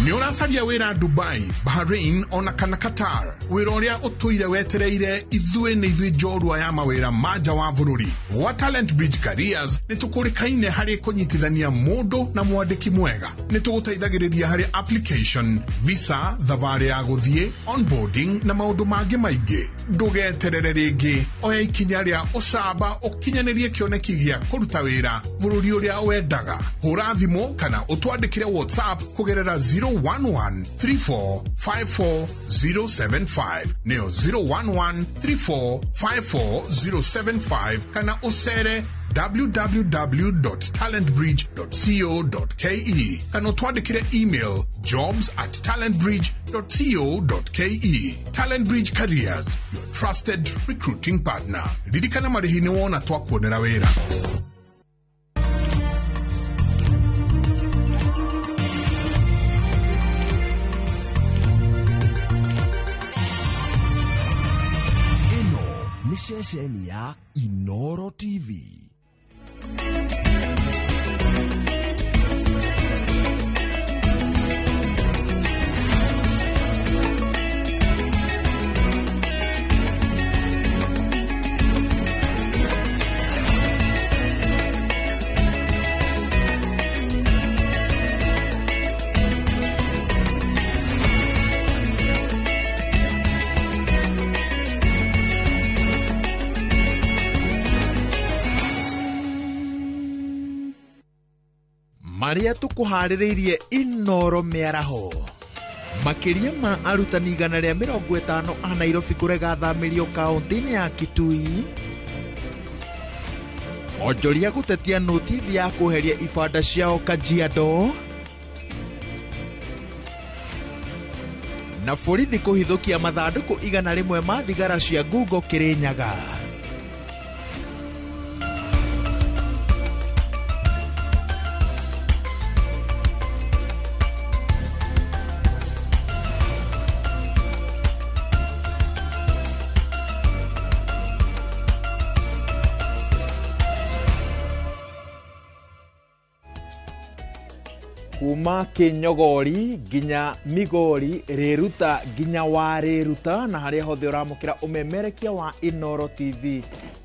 Nĩ ũracaria wĩra Dubai, Bahrain ona kana Qatar, wĩra ũrĩa ũtũire wetereire ithuĩ nĩ ithuĩ njorua ya mawĩra ma nja wa bũrũri. Gwa Talent Bridge Careers nĩ tũkũrĩkaine harĩ kũnyitithania mũndũ na mwandĩki mwega. Nĩ tũgũteithagĩrĩria harĩ application, visa, thabarĩ ya gũthiĩ, onboarding na maũndũ mangĩ maingĩ. Ndũgeterere rĩngĩ, oya ikinya rĩa ũcamba ũkinyanĩrie kĩoneki gĩa kũruta wĩra bũrũri ũrĩa wendaga. Hũra thimũ kana ũtwandĩkĩre WhatsApp kũgerera 011 34 54 075 neo 011 34 54 075 kana ũcere www.talentbridge.co.ke kana ũtwandĩkĩre email jobs@talentbridge.co.ke. Talent Bridge Careers, your trusted recruiting partner. Ririkana marĩhi nĩ wona twakuonera wĩra. Ceceni ya Inoro TV. Maria tukuharĩrĩirie Inoro mĩaraho. Makĩria ma arutani 150 a Nairobi kũrega thamĩrio kaunti-inĩ ya Kitui. Onjoria gũtetia notithi ya kweheria ibanda ciao Kajiado. Na borithi kũhithũkia mathandũkũ 100 ma thigara cia Google Kirinyaga. Kuma Kinyogori nginya Migori Riruta nginya wa Riruta na haria hothe uramukira umemerekia wa Inoro TV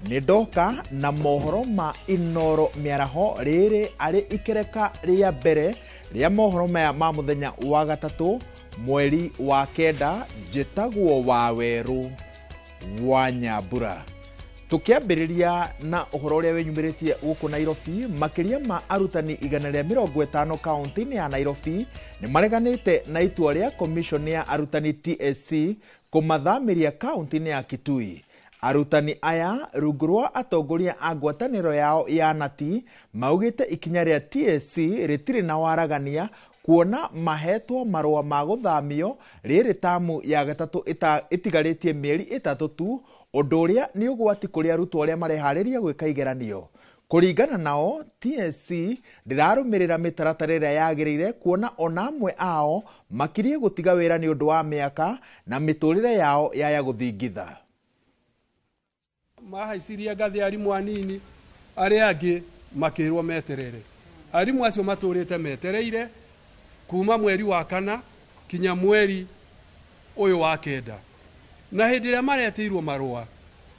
ni ndoka na mohoro ma Inoro miaraho riri ari ikereka ria mbere ria mohoro maya ma muthenya wa gatatu mweri wa kenda njitagwo wa Weru wa Nyambura. Tukiambiriria na uhoro uria winyumiritie guku Nairobi, makiria ma arutani 150 kaunti-ini ya Nairobi ni mareganite na itua ria commission ya arutani TSC kumathamiria kaunti-ini ya Kitui. Arutani aya rungu rwa atongoria a ngwataniro yao ya nati maugite ikinya ria TSC ritiri na waragania kuona mahetwo marua ma guthamio riri tamu ya gatatu itigarĩtie mĩeri 3 tu, ũndũ ũrĩa nĩ ũgwati kũrĩ arutwo arĩa mareharĩria gwĩka igeranio. Kũringana nao, TSC ndĩrarũmĩrĩra mĩtaratara ĩrĩa yagĩrĩire kuona ona amwe ao makirie gũtiga wĩra nĩ ũndũ wa mĩaka na mĩtũrĩre yao yaya gũthingitha. Mahaicirie ngathĩ arimũ anini arĩa angĩ makĩrwo meterere. Arimũ acio matũrĩte metereire kuma mweri wa kana kinya mweri ũyũ wa kenda. Na hĩndĩ ĩrĩa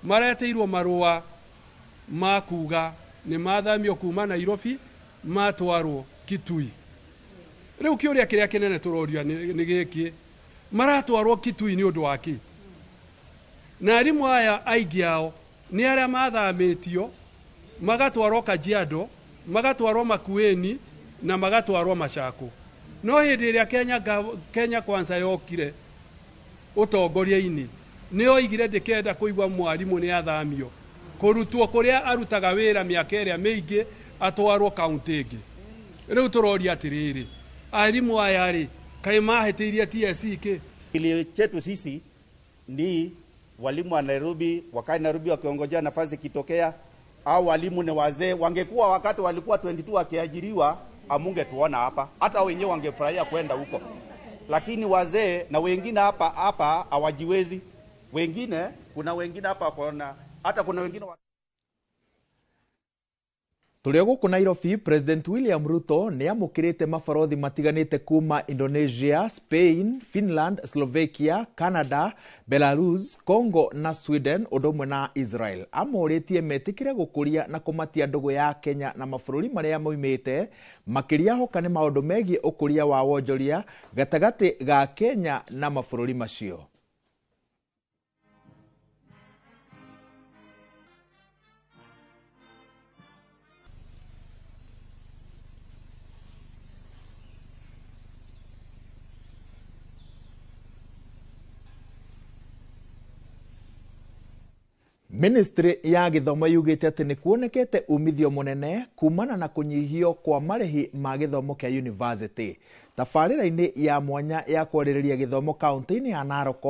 maretĩirwo marũa ma kuga nĩ mathamio kuma Nairobi matwarwo Kitui. Rĩu kĩũria kĩrĩa kĩnene tũroria nĩ gĩkĩ, maratwarwo Kitui nĩ ũndũ wa kĩ? Na arimũ aya aingĩ ao nĩ arĩa mathamĩtio magatwarwo Kajiado, magatwarwo Makueni na magatwarwo Machakos. No hĩndĩ ĩrĩa Kenya Kwanza yokire ũtongoria-inĩ nĩ oigire ndĩkenda kũigua mwarimũ nĩ athamio kũrutwo kũrĩa arutaga wĩra mĩaka ĩrĩa mĩingĩ atwarwo kaunti ĩngĩ. Rĩu tũroria atĩrĩrĩ, arimũ aya rĩ kaĩ mahĩtĩirie TSC kĩ? Kilio chetu sisi ni walimu wa Nairobi wakae Nairobi wakiongojea nafasi kitokea, au walimu ni wazee. Wangekuwa wakati walikuwa 22 wakiajiriwa, amungetuona hapa, hata wenyewe wangefurahia kwenda huko. Lakini wazee na wengine hapa hapa hawajiwezi. Wengine kuna wengine hapa kuna hata kuna wengine Tũrĩ gũkũ Nairobi, President William Ruto nĩ amũkĩrĩte mabarothi matiganĩte kuma Indonesia, Spain, Finland, Slovakia, Canada, Belarus, Congo na Sweden ũndũ ũmwe na Israel. Amorĩtie metĩkĩre gũkũria na kũmatia ndũgũ ya Kenya na mabũrũri marĩa moimĩte, makĩria hoka nĩ maũndũ megiĩ ũkũria wa wonjoria gatagatĩ ga Kenya na mabũrũri macio. Ministry ya gĩthomo yugĩte atĩ nĩ kuonekete umithio mũnene kumana na kũnyihio kwa marĩhi ma gĩthomo kĩa university. Tabarĩra-inĩ ya mwanya ya kwarĩrĩria gĩthomo kaunti-inĩ ya Narok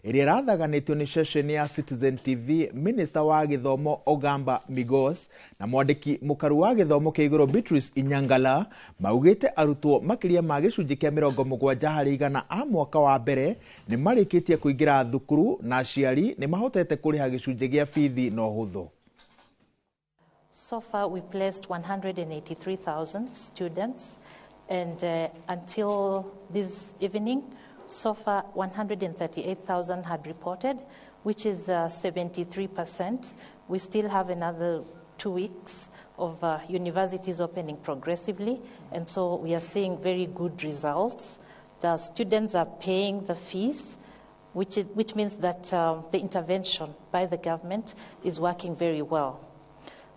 ĩrĩa ĩrathaganĩtio nĩ ceceni ya Citizen TV, Minister wa gĩthomo Ogamba Migos na mwandĩki mũkaru wa gĩthomo kĩa igũrũ Beatrice Inyangala maugĩte arutwo makĩria ma gĩcunjĩ kĩa 70% a mwaka wa mbere nĩ marĩkĩtie kũingĩra thukuru na aciari nĩ mahotete kũrĩha gĩcunjĩ gĩa bithi na ũhũthũ. So far we placed 183,000 students, and until this evening, so far 138,000 had reported, which is 73%. We still have another 2 weeks of universities opening progressively, and so we are seeing very good results. The students are paying the fees, which means that the intervention by the government is working very well.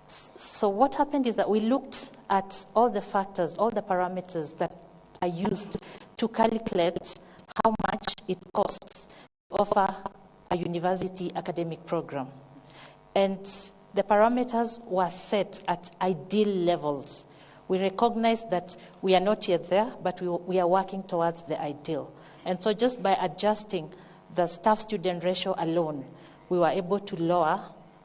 So what happened is that we looked at all the factors, all the parameters that are used to calculate how much it costs to offer a university academic program. And the parameters were set at ideal levels. We recognize that we are not yet there, but we are working towards the ideal. And so just by adjusting the staff-student ratio alone, we were able to lower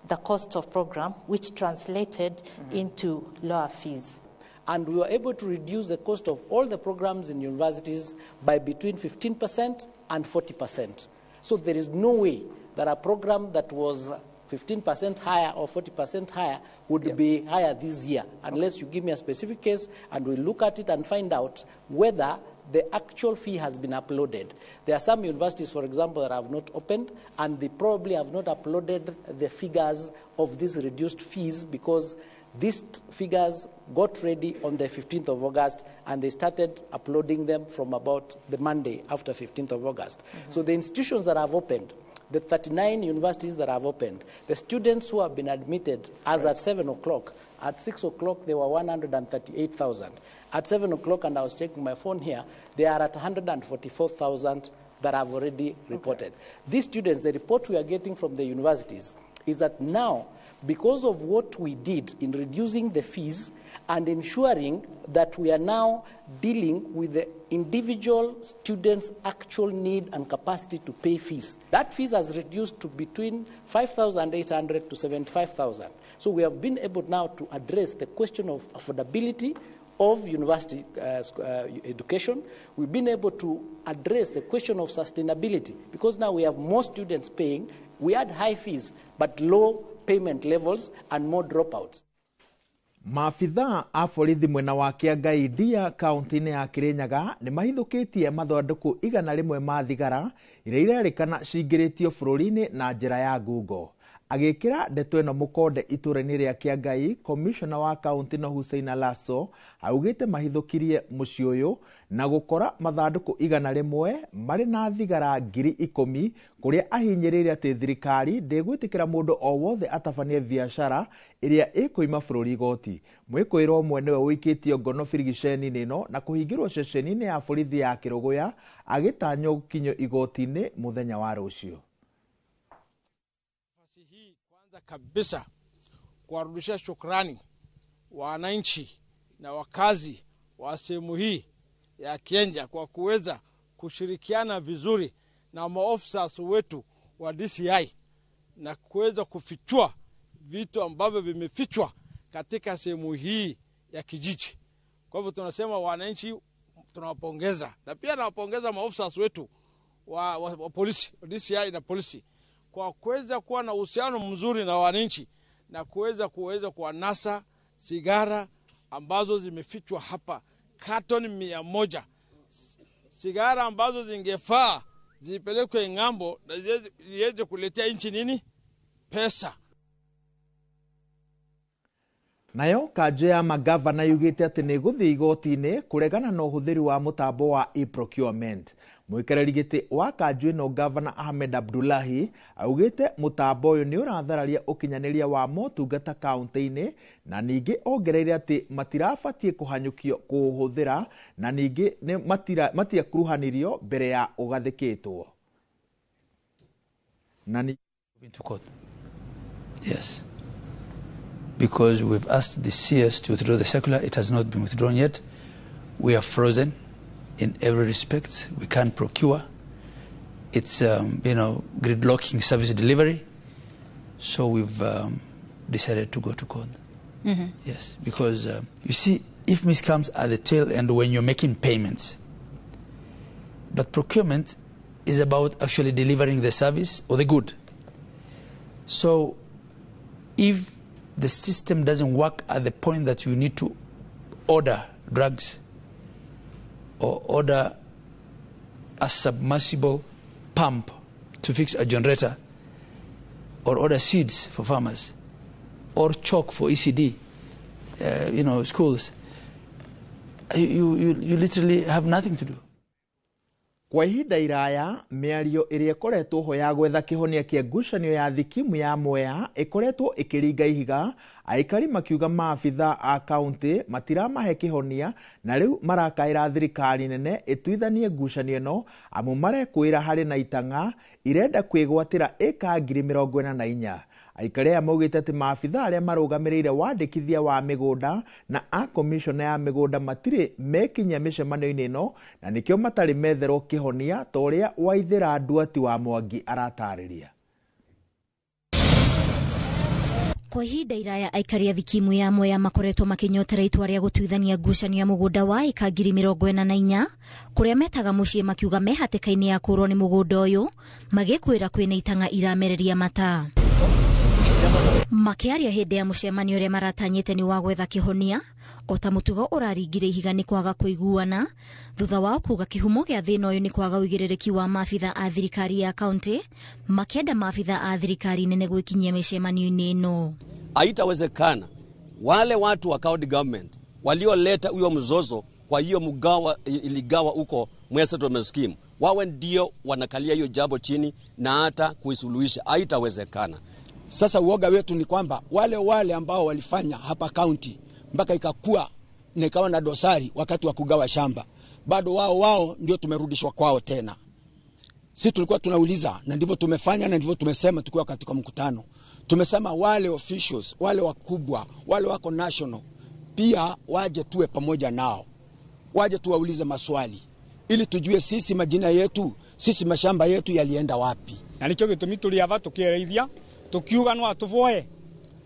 the cost of program, which translated into lower fees. And we were able to reduce the cost of all the programs in universities by between 15% and 40%. So there is no way that a program that was 15% higher or 40% higher would be higher this year, unless you give me a specific case and we look at it and find out whether the actual fee has been uploaded. There are some universities, for example, that have not opened, and they probably have not uploaded the figures of these reduced fees because these figures got ready on the 15th of August, and they started uploading them from about the Monday after 15th of August. So the institutions that have opened, the 39 universities that have opened, the students who have been admitted as at 7 o'clock, at 6 o'clock they were 138,000. At 7 o'clock, and I was checking my phone here, they are at 144,000 that have already reported. These students, the report we are getting from the universities is that now, because of what we did in reducing the fees and ensuring that we are now dealing with the individual students' actual need and capacity to pay fees, that fees has reduced to between 5,800 to 75,000. So we have been able now to address the question of affordability of university education. We've been able to address the question of sustainability because now we have more students paying. We had high fees, but low payment levels and more dropouts. Maabithaa a borithi mwena wa Kĩangai Ndia kaunti-inĩ ya Kĩrĩnyaga nĩ mahithũkĩtie mathandũkũ 100 ma thigara iria irerĩkana cingĩrĩtio bũrũri-inĩ na njĩra ya ngungo. Agĩkĩra ndeto ĩno mũkonde itũũra-inĩ rĩa Kĩangai, komishona wa kaunti no Hussein Alaso augĩte mahithũkirie mũciĩ ũyũ na gũkora mathandũkũ 100 marĩ na thigara 10,000 kũrĩa ahinyĩrĩirie atĩ thirikari ndĩgwĩtĩkĩra mũndũ o wothe atabanie biacara ĩrĩa ĩkũima bũrũri igoti. Mwĩkũĩrwo ũmwe nĩwe ũikĩtio ngono birigiceni-inĩ ĩno na kũhingĩrwo ceceni-inĩ ya borithi ya Kĩrũgũya agĩtanywo gũkinyio igoti-inĩ mũthenya wa rũciũ. Kabisa kuwarudishia shukrani wananchi na wakazi wa sehemu hii ya Kienja kwa kuweza kushirikiana vizuri na maofisa wetu wa DCI na kuweza kufichua vitu ambavyo vimefichwa katika sehemu hii ya kijiji. Kwa hivyo tunasema wananchi tunawapongeza, na pia nawapongeza maofisa wetu wa polisi, wa DCI na polisi kwa kuweza kuwa na uhusiano mzuri na wananchi na kuweza kuwanasa sigara ambazo zimefichwa hapa katoni 100, sigara ambazo zingefaa zipelekwe ng'ambo na ziweze kuletea nchi nini pesa. Nayo kanjũ ya magavana yugĩte atĩ nĩ ĩgũthiĩ igoti-inĩ kũregana na ũhũthĩri wa mũtambo wa e-procurement. Mũikarĩri gĩtĩ wa kanjũ ĩno Gavana Ahmed Abdullahi augĩte mũtambo ũyũ nĩ ũrathararia ũkinyanĩria wa motungata kaunti-inĩ, na ningĩ ongereire atĩ matirabatiĩ kũhanyũkio kũũhũthĩra na ningĩ matiakuruhanirio mbere ya ũgathĩkĩtwo. Yes. Because we've asked the CS to withdraw the circular. It has not been withdrawn yet. We are frozen in every respect. We can't procure. It's, gridlocking service delivery. So we've decided to go to court. Mm-hmm. Yes, because, you see, if miss comes at the tail end when you're making payments, but procurement is about actually delivering the service or the good. So if the system doesn't work at the point that you need to order drugs or order a submersible pump to fix a generator or order seeds for farmers or chalk for ECD, schools, you literally have nothing to do. Kwa ihinda iraya mĩario ĩrĩa ĩkoretwo ho ya gwetha kĩhonia kĩa ngucanio ya thikimu ya Mwea ĩkoretwo ĩkĩringa ihiga, aikari makiuga maabitha a kaunti matiramahe kĩhonia na rĩu marakaĩra thirikari nene ĩtuithanie ngucanio ĩno amu marekwĩra harĩ na itang'a irenda kwĩgwatĩra ĩka 44,000. Aikari aya maugĩte atĩ maabitha arĩa marũgamĩrĩire wandĩkithia wa mĩgũnda na a komishona ya mĩgũnda matirĩ mekinyia mĩcemanio-inĩ ĩno na nĩkĩo matarĩ metherwo kĩhonia ta ũrĩa Waithĩra Nduati wa Mwangi aratarĩria. Kwa ihinda iraya aikari a thikimu ya Mwea makoretwo makinyotera itua rĩa gũtuithania ngucanio ya mũgũnda wa ĩka 44,000 kũrĩa metaga mũciĩ makiuga me hatĩka-inĩ ya kũrwo nĩ mũgũnda ũyũ magĩkwĩra kwĩna itang'a iramereria mata. Makiaria hindi ya mucemanio uria maratanyite ni wa gwetha kihonia o ta mutugo uraringire ihiga ni kwaga kuiguana thutha wao kuga kihumo gia thina uyu ni kwaga uigiririki wa maabitha a thirikari ya kaunti makienda maabitha a thirikari nene gwikinyia micemanio-ini ino. Haitawezekana wale watu wa county government walioleta huyo mzozo kwa hiyo mgawa iligawa huko Mwea Settlement Scheme wawe ndio wanakalia hiyo jambo chini na hata kuisuluhisha. Haitawezekana. Sasa uoga wetu ni kwamba wale wale ambao walifanya hapa county mpaka ikakua na ikawa na dosari wakati wa kugawa shamba, bado wao ndio tumerudishwa kwao tena. Sisi tulikuwa tunauliza, na ndivyo tumefanya na ndivyo tumesema tukiwa katika mkutano. Tumesema wale officials, wale wakubwa, wale wako national pia waje tuwe pamoja nao. Waje tuwaulize maswali ili tujue sisi majina yetu, sisi mashamba yetu yalienda wapi. Na nikio gitumi tuli ava tukireithia tukiuga no atuvoe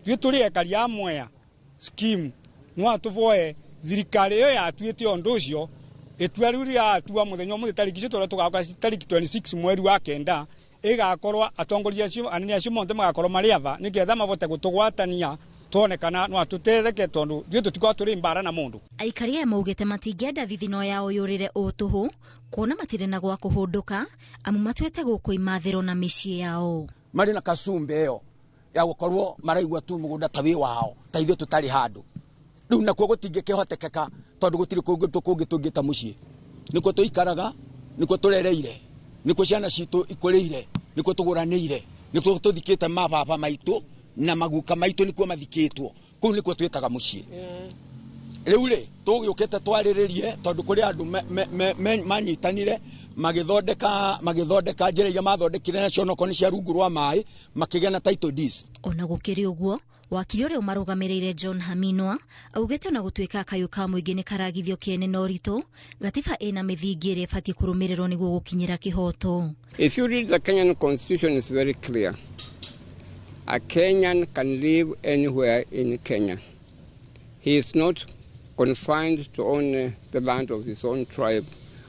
ithuĩ tũrĩ ekari a Mwea scheme no atuvoe thirikari ĩyo yatuĩte ũndũ ũcio ĩtua rĩu rĩatua mũthenya ũmũthĩ tarĩki icio tũrĩa tũgaũka tarĩki 26 mweri wa 9 ĩgakorwo atongoria acio anene acio monthe magakorwo marĩ ava nĩgetha mabote gũtũgwatania tuone kana no atutetheke tondu ithuĩ tũtikoragwo tũrĩ mbara na mũndũ. Aikari aya maugĩte matingĩenda thithino yao yũrĩre ũtũhũ kuona matirĩ na gwa kũhũndũka amu matuĩte gũkũ imathĩro na mĩciĩ yao. Marĩ na kasumbe ĩyo ya gũkorwo maraigua tu mũgũnda ta wĩ wao ta ithuĩ tũtarĩ handũ. Rĩu nakuo gũtingĩkĩhotekeka tondũ gũtirĩ kũngĩ tũngĩta mũciĩ. Nĩkuo tũikaraga, nĩkuo tũrereire, nĩkuo ciana citũ ikũrĩire, nĩkuo tũgũranĩire, nĩkuo tũthikĩte mababa maitũ na maguka maitũ nĩkuo mathikĩtwo. Kũu nĩkuo twĩtaga mũciĩ. Rĩu rĩ tũgĩũkĩte twarĩrĩrie tondũ kũrĩ andũ manyitanire magĩthondeka njĩra iria mathondekire nacio onokorwo nĩ cia rungu rwa maĩ makĩgĩa na title deeds. Ona gũkĩrĩ ũguo wakiri ũrĩa ũmarũgamĩrĩire John Haminwa augĩte ona gũtuĩka kayũ ka mũingĩ nĩ karagithio kĩene na ũritũ gatiba ĩna mĩthingi ĩrĩa ĩbatiĩ kũrũmĩrĩrwo nĩguo gũkinyĩra kĩhoto. If you read the Kenyan constitution, it's very clear. A Kenyan can live anywhere in Kenya. He is not confined to own the land of his own tribe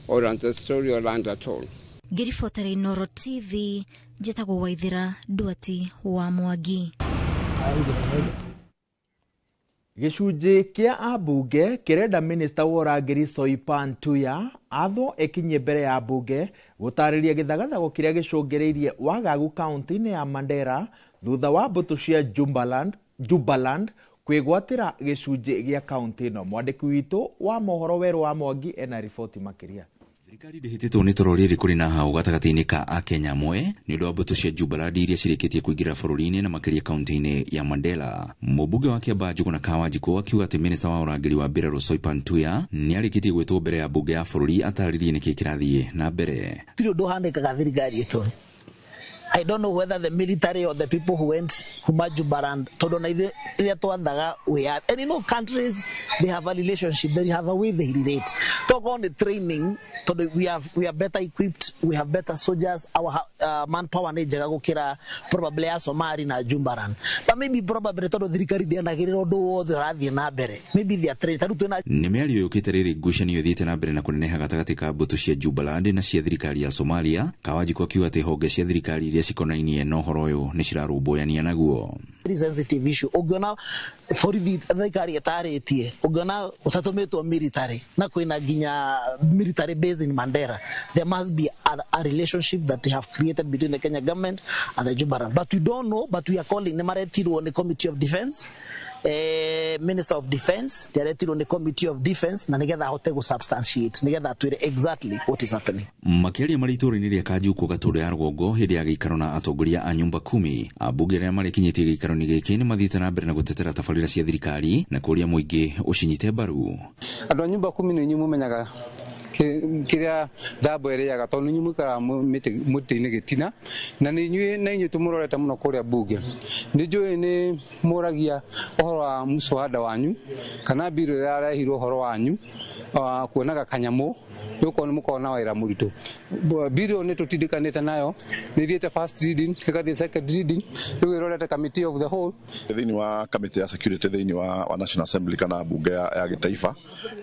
or ancestral land at all. Ngĩribotera Inooro TV, njĩtagwo Waithĩra Nduati wa Mwangi. Gĩcunjĩ kĩa ambunge kĩrenda minista wa ũrangĩri Soipan Tuya athwo ekinyie mbere ya mbunge gũtarĩria gĩthagathago kĩrĩa gĩcũngĩrĩirie wagagu kaunti-inĩ ya Mandera thutha wa mbũtũ cia Jubaland kwĩgwatĩra gĩcunjĩ gĩa kaunti ĩno. Mwandĩki witũ wa mohoro Werũ wa Mwangi ena riboti makĩria. Thirikari ndĩhĩtĩtwo nĩ toro rĩrĩ kũrĩ na hau gatagatĩ-inĩ ka Akenya amwe nĩ ũndũ wa mbũtũ cia Jubaland iria cirĩkĩtie kũingĩra bũrũri-inĩ na makĩria kaunti-inĩ ya Mandera. Mũmbunge wa Kĩambaa Njũgũna Kawanjikũ akiuga atĩ minista wa ũrangĩri wa mbirarũ Soipan Tuya nĩ arĩkĩtie gwĩtwo mbere ya mbunge ya bũrũri atarĩrie nĩkĩĩ kĩrathiĩ na mbere. Gũtirĩ ũndũ ũhanĩkaga thirikari ĩtũ. I don't know whether the military or the people who went kuma Jubaland, tondu na ithuĩ rĩrĩa twathaga we are, and you know countries, they have a relationship, they have a way they relate. Talk on the training, tondu we are better equipped, we have better soldiers, our manpower nĩ njega gũkĩra probably ya Somali na Jubaland. But maybe probably tondu thirikari ndĩanagĩrĩra ũndũ wothe ũrathiĩ na mbere, maybe they are trained. Tarĩu twĩna nĩ mĩario yũkĩte rĩrĩ ngucanio ĩthiĩte na mbere na kũneneha gatagatĩ ka mbũtũ cia Jubaland na cia thirikari ya Somalia. Kawanjikũ akiuga atĩ honge cia thirikari iria cikonainie na ũhoro ũyũ nĩ cirarũmbũyania naguo. Very sensitive issue. Ũngĩona borithi thirikari ĩtarĩtie, ũngĩona gũtatũmĩtwo military na kwĩna nginya military base in Mandera, there must be a relationship that they have created between the Kenya government and the Jubaland. But we don't know, but we are calling nĩ maretirwo nĩ Committee of Defense, Minister of Defense, nĩaretirwo nĩ Committee of Defense na nĩgetha ahote gũ substantiate, nĩgetha atwĩre exactly what is happening. Makĩaria marĩ itũũra-inĩ rĩa Kanjuku Gatũndũ ya rũgongo hĩndĩ ya gĩikaro na atongoria a nyũmba kumi, ambunge arĩa marĩkinyĩtie gĩikaro-inĩ gĩkĩ nĩ mathiĩte na mbere na gũtetera tabarĩra cia thirikari na kũria mũingĩ ũcinyite mbaru. Andũ a nyũmba kumi nĩ inyuĩ mũmenyaga kĩrĩa thambo ĩrĩaga tondũ nĩ inyuĩ mũikaraga mũtĩ-inĩ gĩtina na nĩ inyuĩ na inyuĩ tũmũrorete mũno kũrĩa mbunge. Nĩ njũĩ nĩ mũragia ũhoro wa mũcwada wanyu kana mbirũ ĩrĩa yarehirwo ũhoro wanyu kuonaga kanyamũ nĩgũkorwo nĩ mũkoragwo na wĩra mũritũ. Mbirũ nĩ tũtindĩkanĩte nayo, nĩ ĩthiĩte first reading ĩgathiĩ second reading, rĩu ĩrorete committee of the whole. Thĩinĩ wa committee ya security thĩinĩ wa National Assembly kana mbunge ya gĩtaifa,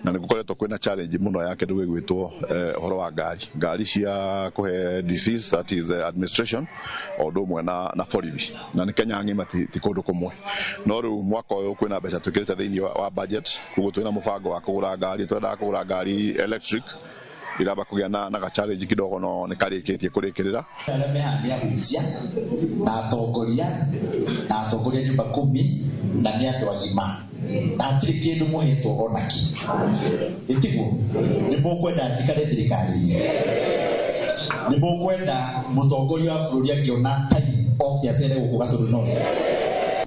na nĩ gũkoretwo kwĩna challenge mũno ya kĩndũ gĩgwĩtwo gwĩtwo ũhoro wa ngari cia kũhe disease, that is administration, o ũndũ ũmwe na borithi, na nĩ Kenya ng'ima, ti kũndũ kũmwe. No rĩu mwaka ũyũ kwĩna mbeca twĩkĩrĩte thĩinĩ wa budget, koguo twĩna mũbango wa kũgũra ngari. Twendaga kũgũra ngari electric, iramba kũgĩa na ga challenge kidogo, no nĩ karĩkĩtie kũrĩkĩrĩra. Arĩa me haha nĩ ahunjia na atongoria nyumba kumi, na nĩ andũ agima, na hatirĩ kĩndũ mũhetwo ona kĩ. Ĩtiguo nĩ mũkwenda njikare thirikari-inĩ, nĩ mũkwenda mũtongoria wa bũrũri angĩona time oke acere gũkũ Gatũndũ North.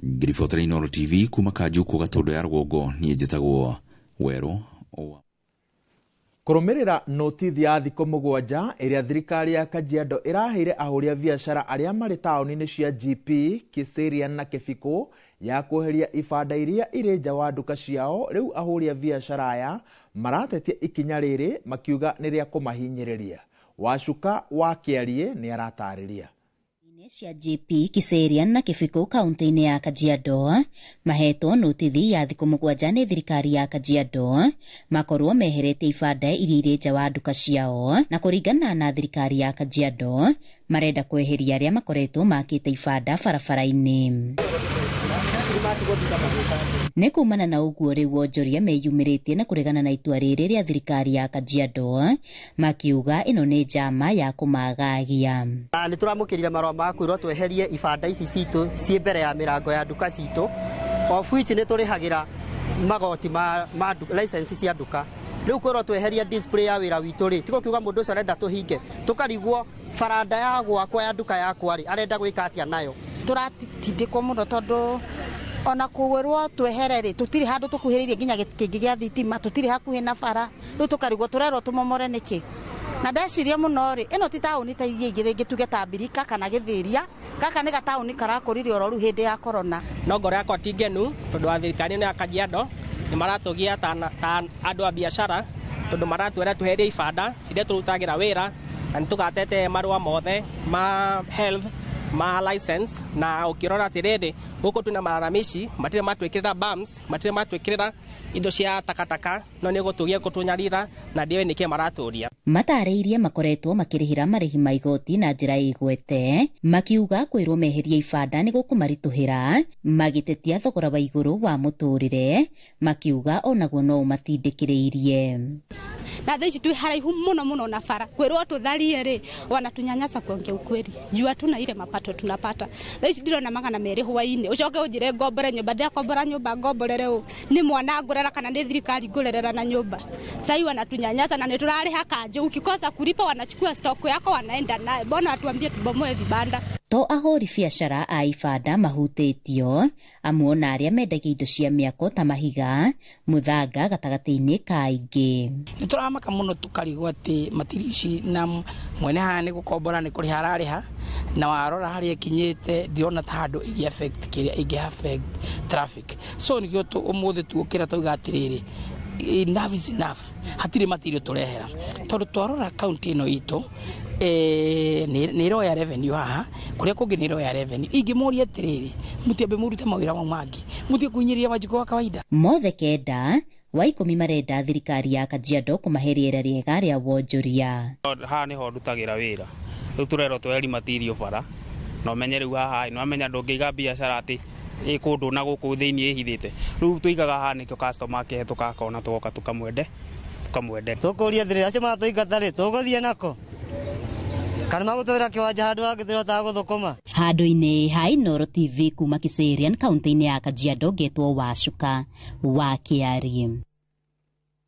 Ngiribotera Inooro TV kuma Kanjuku Gatũndũ ya rũgongo, niĩ njĩtagwo Werũ wa Kũrũmĩrĩra notithi ya thikũ 7 ĩrĩa thirikari ya Kajiado ĩraheire ahũri a biacara arĩa marĩ taũni-inĩ cia GP, Kiserian na Kĩbikũ ya kweheria ibanda iria irĩ nja wa nduka ciao, rĩu ahũri a biacara aya maratetia ikinya rĩrĩ makiuga nĩ rĩa kũmahinyĩrĩria. Wacuka wa Kĩarie nĩ aratarĩria. Cia GP, Kiserian na Kĩbikũ kaunti-inĩ ya Kajiado mahetwo notithi ya thikũ 7 nĩ thirikari ya Kajiado makorwo meheretie ibanda iria irĩ nja wa nduka ciao, na kũringana na thirikari ya Kajiado marenda kweheria arĩa makoretwo makĩte ibanda barabara-inĩ. Nĩ kumana na ũguo rĩu wonjoria meyumĩrĩtie na kũregana na itua rĩrĩ rĩa thirikari ya Kajiado makiuga ĩno nĩ njama ya kũmagagia. Nĩ tũramũkĩrire marũa ma kwĩrwo tweherie ibanda ici citũ ciĩ mbere ya mĩrango ya nduka citũ, of which nĩ tũrĩhagĩra magoti ma license cia nduka. Rĩu kwĩrwo tweherie display ya wĩra witũ rĩ, tigo kiuga mũndũ ũcio arenda tũhinge, tũkarigwo baranda ya gwakwa ya nduka yakwa rĩ, arenda gwĩka atĩa nayo. Tũratindĩkwo mũno tondũ ona kwĩrwo twehere rĩ, tũtirĩ handũ tũkuhĩrĩirie nginya kĩngĩ gĩa thitima, tũtirĩ hakuhĩ na bara, rĩu tũkarigwo tũrerwo tũmomore nĩkĩ. Na ndeciria mũno rĩ, ĩno ti taũni ta iria ingĩ rĩngĩ tuge ta Mbirika kana Gĩthĩria, gaka nĩ gataũni karakũrire oro rĩu hĩndĩ ya korona. No ngoro yakwa ti ngenu tondũ wa thirikari ĩno ya Kajiado nĩ maratũgia ta andũ a biacara, tondũ maratwĩra tweherie ibanda iria tũrutagĩra wĩra, na nĩ tũgatete marũa mothe ma health ma license, na ukirora atiriri guku twina malalamishi, matirĩ matwĩkĩrĩra bumps, matirĩ matwĩkĩrĩra indo cia takataka, no nĩ gũtũgia gũtũnyarira na ndiũĩ nĩkĩ maratũria. Matarĩirie makoretwo makĩrĩhĩra marĩhi ma igoti na njĩra ĩgwete, makiuga kwĩrwo meherie ibanda nĩ gũkũmaritũhĩra, magĩtetia thogora wa igũrũ wa mũtũrĩre, makiuga onaguo no ũmatindĩkĩrĩirie. Na thaa ici twĩ haraihu mũno mũno na bara, kwĩrwo tũtharie rĩ, wanatunyanyasa kuongea ukweli, juu hatuna ile mapato tunapata. Thaa ici ndĩrona 200 hwainĩ, ũcoke ũnjĩre ngombore nyũmba, ndĩrakombora nyũmba ngomborere ũ? Nĩ mwana ngũrera kana nĩ thirikari ngũrerera na nyũmba? Sai wanatunyanyasa na nĩtũrarĩha kanjũ, ukikosa kulipa wanachukua stock yako wanaenda naye. Mbona watuambie tubomoe vibanda? To ahũri biacara a ibanda mahutĩtio, amwe ona arĩa mendagia indo cia mĩako ta mahiga, mũthanga gatagatĩ-inĩ ka aingĩ. Nĩ tũramaka mũno tũkarigwo atĩ matiri ici na mwene haha nĩ gũkombora nĩ kũrĩha ararĩha, na warora harĩa ĩkinyĩte ndirona ta handũ ĩngĩ affect kĩrĩa ĩngĩ affect traffic. So nĩkĩo ũmũthĩ tuokĩra twauga atĩrĩrĩ, enough is enough, hatirĩ matirio tũrehera, tondũ twarora kaunti ĩno itũ nĩ ĩroya revenue haha, kũrĩa kũngĩ nĩ ĩroya revenue. Ingĩmũria atĩrĩrĩ, mũtiambe mũrute mawĩra mau mangĩ, mũtige kũhinyĩrĩria Wanjikũ wa kawaida. Mothe 9 wa 10 marenda thirikari ya Kajiado kũmahe rĩera rĩega rĩa wonjoria. Haha nĩho ndutagĩra wĩra, rĩu tũrerwo tweherie matirio bara, na ũmenye rĩu haha nĩ wamenya ndũngĩiga biacara atĩ ĩ kũndũ na gũkũ thĩinĩ ĩhithĩte. Rĩu tũigaga haha nĩkĩo customer akĩhetũka akona tũgoka tũkamwende. Tũkũria atĩrĩrĩ, acio maratũingata rĩ, tũgũthiĩ nako kana magũtwĩra kĩwanja handũ hangĩ tũrĩhotaga gũthũkũma. Handũ-inĩ ha Inooro TV kuma Kiserian kaunti-inĩ ya Kajiado, ngetwo Wacuka wa Kĩarie.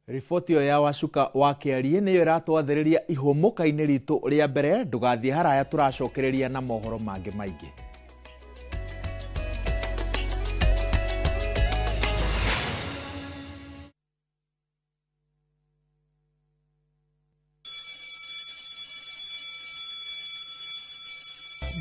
Riboti ĩyo ya Wacuka wa Kĩarie nĩyo ĩratwathĩrĩria ihũmũka-inĩ ritũ rĩa mbere. Ndũgathiĩ haraya, tũracokereria na mohoro mangĩ maingĩ.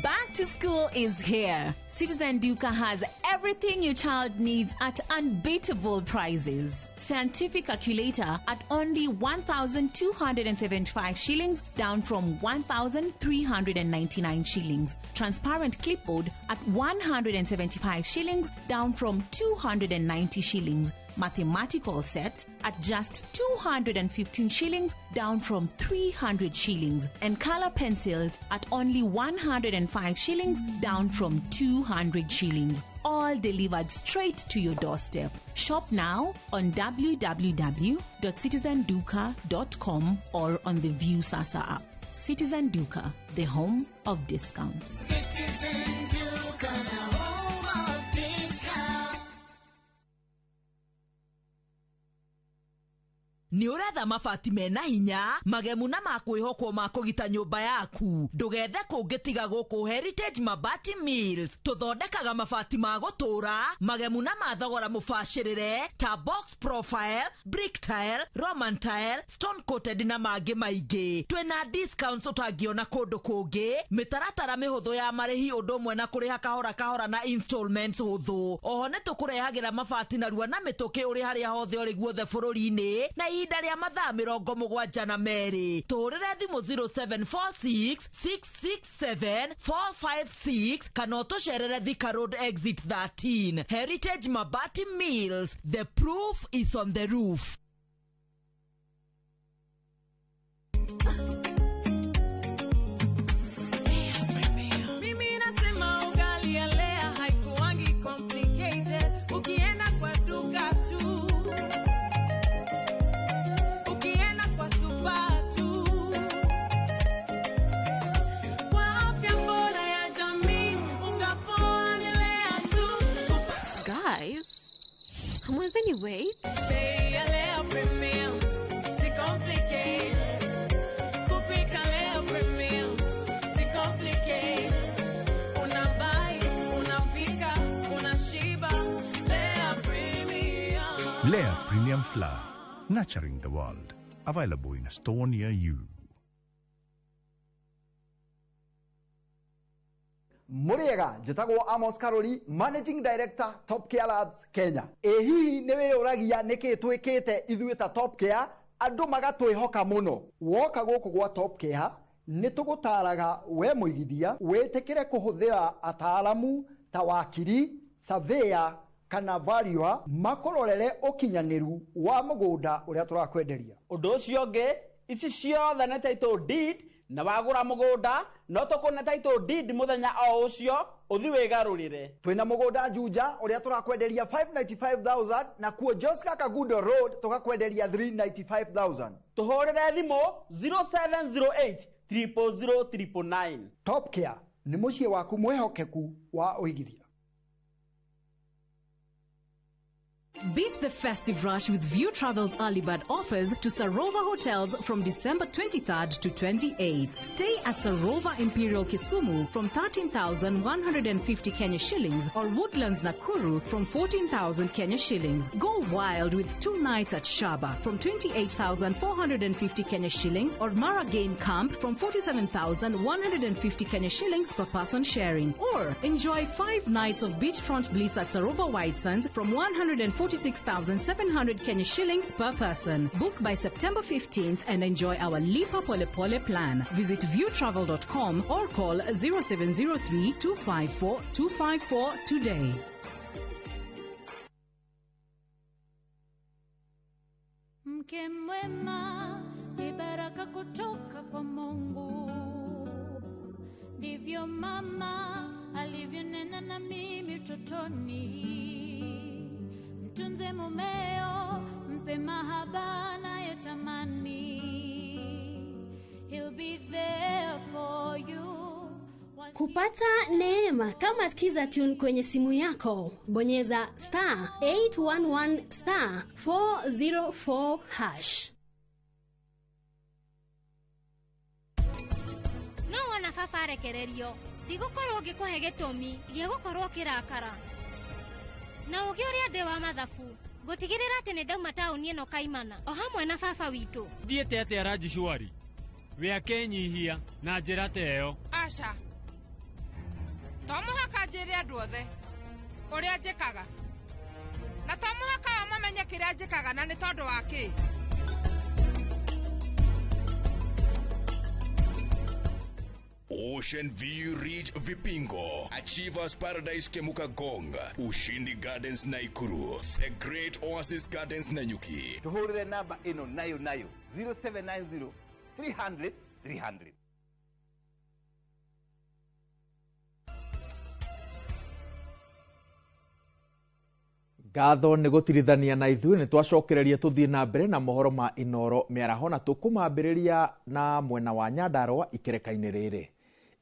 Back to school is here. Citizen Duka has everything your child needs at unbeatable prices. Scientific calculator at only 1,275 shillings, down from 1,399 shillings. Transparent clipboard at 175 shillings, down from 290 shillings. Mathematical set at just 215 shillings, down from 300 shillings, and color pencils at only 105 shillings, down from 200 shillings. All delivered straight to your doorstep. Shop now on www.citizenduka.com or on the Viusasa app. Citizen Duka, the home of discounts. Citizen Duka, the home of discounts. Nĩ ũretha mabati mena hinya, magemu na makwĩhokwo ma kũgita nyũmba yaku? Ndũgethe kũngĩ tiga gũkũ Heritage Mabati Mills. Tũthondekaga mabati ma gũtũũra, magemu na ma thogora mũbacĩrĩre ta box profile, brick tile, roman tile, stone coated na mangĩ maingĩ. Twĩna discounts ũtangĩona kũndũ kũngĩ, mĩtaratara mĩhũthũ ya marĩhi ũndũ ũmwe na kũrĩha kahora kahora na installments hũthũ. Oho nĩ tũkũrehagĩra mabati narua na mĩtũkĩ ũrĩ harĩa hothe ũrĩ guothe bũrũri-inĩ na ihinda rĩa mathaa 72. Tũhũrĩre thimũ 0746 667 456 kana ũtũcerere Thika Road exit 13. Heritage Mabati Mills, the proof is on the roof. Mimi nasema ugali ya Lea haikuangi complicated. Ukienda kwa duka tu, ukienda kwa super tu, kwa afya bora ya jamii, unga poa ni Lea tu. Guys, hamwezi ni wait? Bei ya Lea Premium, si complicated. Kupika Lea Premium, si complicated. Unabuy, unapika, unashiba. Lea Premium. Lea Premium Flour, nurturing the world. Available in a store near you. Mũrĩega, njĩtagwo Amos Karori, Managing Director, Top Care Labs Kenya. Ĩ hihi nĩ wĩyũragia nĩkĩ twĩkĩte ithuĩ ta Top Care andũ magatwĩhoka mũno? Woka gũkũ gwa Top Care nĩ tũgũtaraga we mũigithia wĩtĩkĩre kũhũthĩra ataaramu ta wakiri, surveyor kana valuer makũrorere ũkinyanĩru wa mũgũnda ũrĩa tũrakwenderia. Ũndũ ũcio ũngĩ, ici ciothe nĩ title deed, na wagũra mũgũnda no tũkũne title deed mũthenya o ũcio ũthi wĩgarũrĩre. Twĩna mũgũnda Juja ũrĩa tũrakwenderia 595,000 na kuo Joska Kagundo Road tũgakwenderia 395,000. Tũhũrĩre thimũ 0708 000 999. Top Care nĩ mũciĩ waku mwĩhokeku wa ũigithia. Beat the festive rush with View Travel's early bird offers to Sarova Hotels from December 23rd to 28th. Stay at Sarova Imperial Kisumu from 13,150 Kenya shillings or Woodlands Nakuru from 14,000 Kenya shillings. Go wild with 2 nights at Shaba from 28,450 Kenya shillings or Mara Game Camp from 47,150 Kenya shillings per person sharing. Or enjoy 5 nights of beachfront bliss at Sarova White Sands from 146,700 Kenya shillings per person. Book by September 15th and enjoy our Lipa Pole Pole plan. Visit viewtravel.com or call 0703 254 254 today. Mke mwema ni baraka kutoka kwa Mungu, ndivyo mama alivyonena na mimi utotoni. Mtunze mumeo, mpe mahaba anayotamani. He'll be there for you. Kupata neema kama Skiza Tune kwenye simu yako, bonyeza star 811 star 404 hash. No wona baba arekererio, ndigũkorwo ngĩkũhe gĩtũmi gĩa gũkorwo kĩrakara. Na ũgĩ ũrĩa ndĩ wa mathabu, ngũtigĩrĩra atĩ nĩ ndauma taũni ĩno kaimana, o hamwe na baba witũ. Thiĩte atĩa Raji Shwari? We akenyihia na njĩra ta ĩyo. Aca, to mũhaka njĩre andũ othe ũrĩa njĩkaga, na to mũhaka o mamenye kĩrĩa njĩkaga na nĩ tondũ wa kĩ. Ocean View Ridge Vipingo, Achievers Paradise Kemuka Gong, Ushindi Gardens Naikuru, The Great Oasis Gardens Nanyuki. Tuhurire namba ĩno nayo nayo 0790 300 300. Ngatho nĩ gũtirithania na ithuĩ nĩ twacokereria tũthiĩ na mbere na mohoro ma Inoro mĩaraho na tũkũmambĩrĩria na mwena wa Nyandarũa ikereka-inĩ rĩrĩ.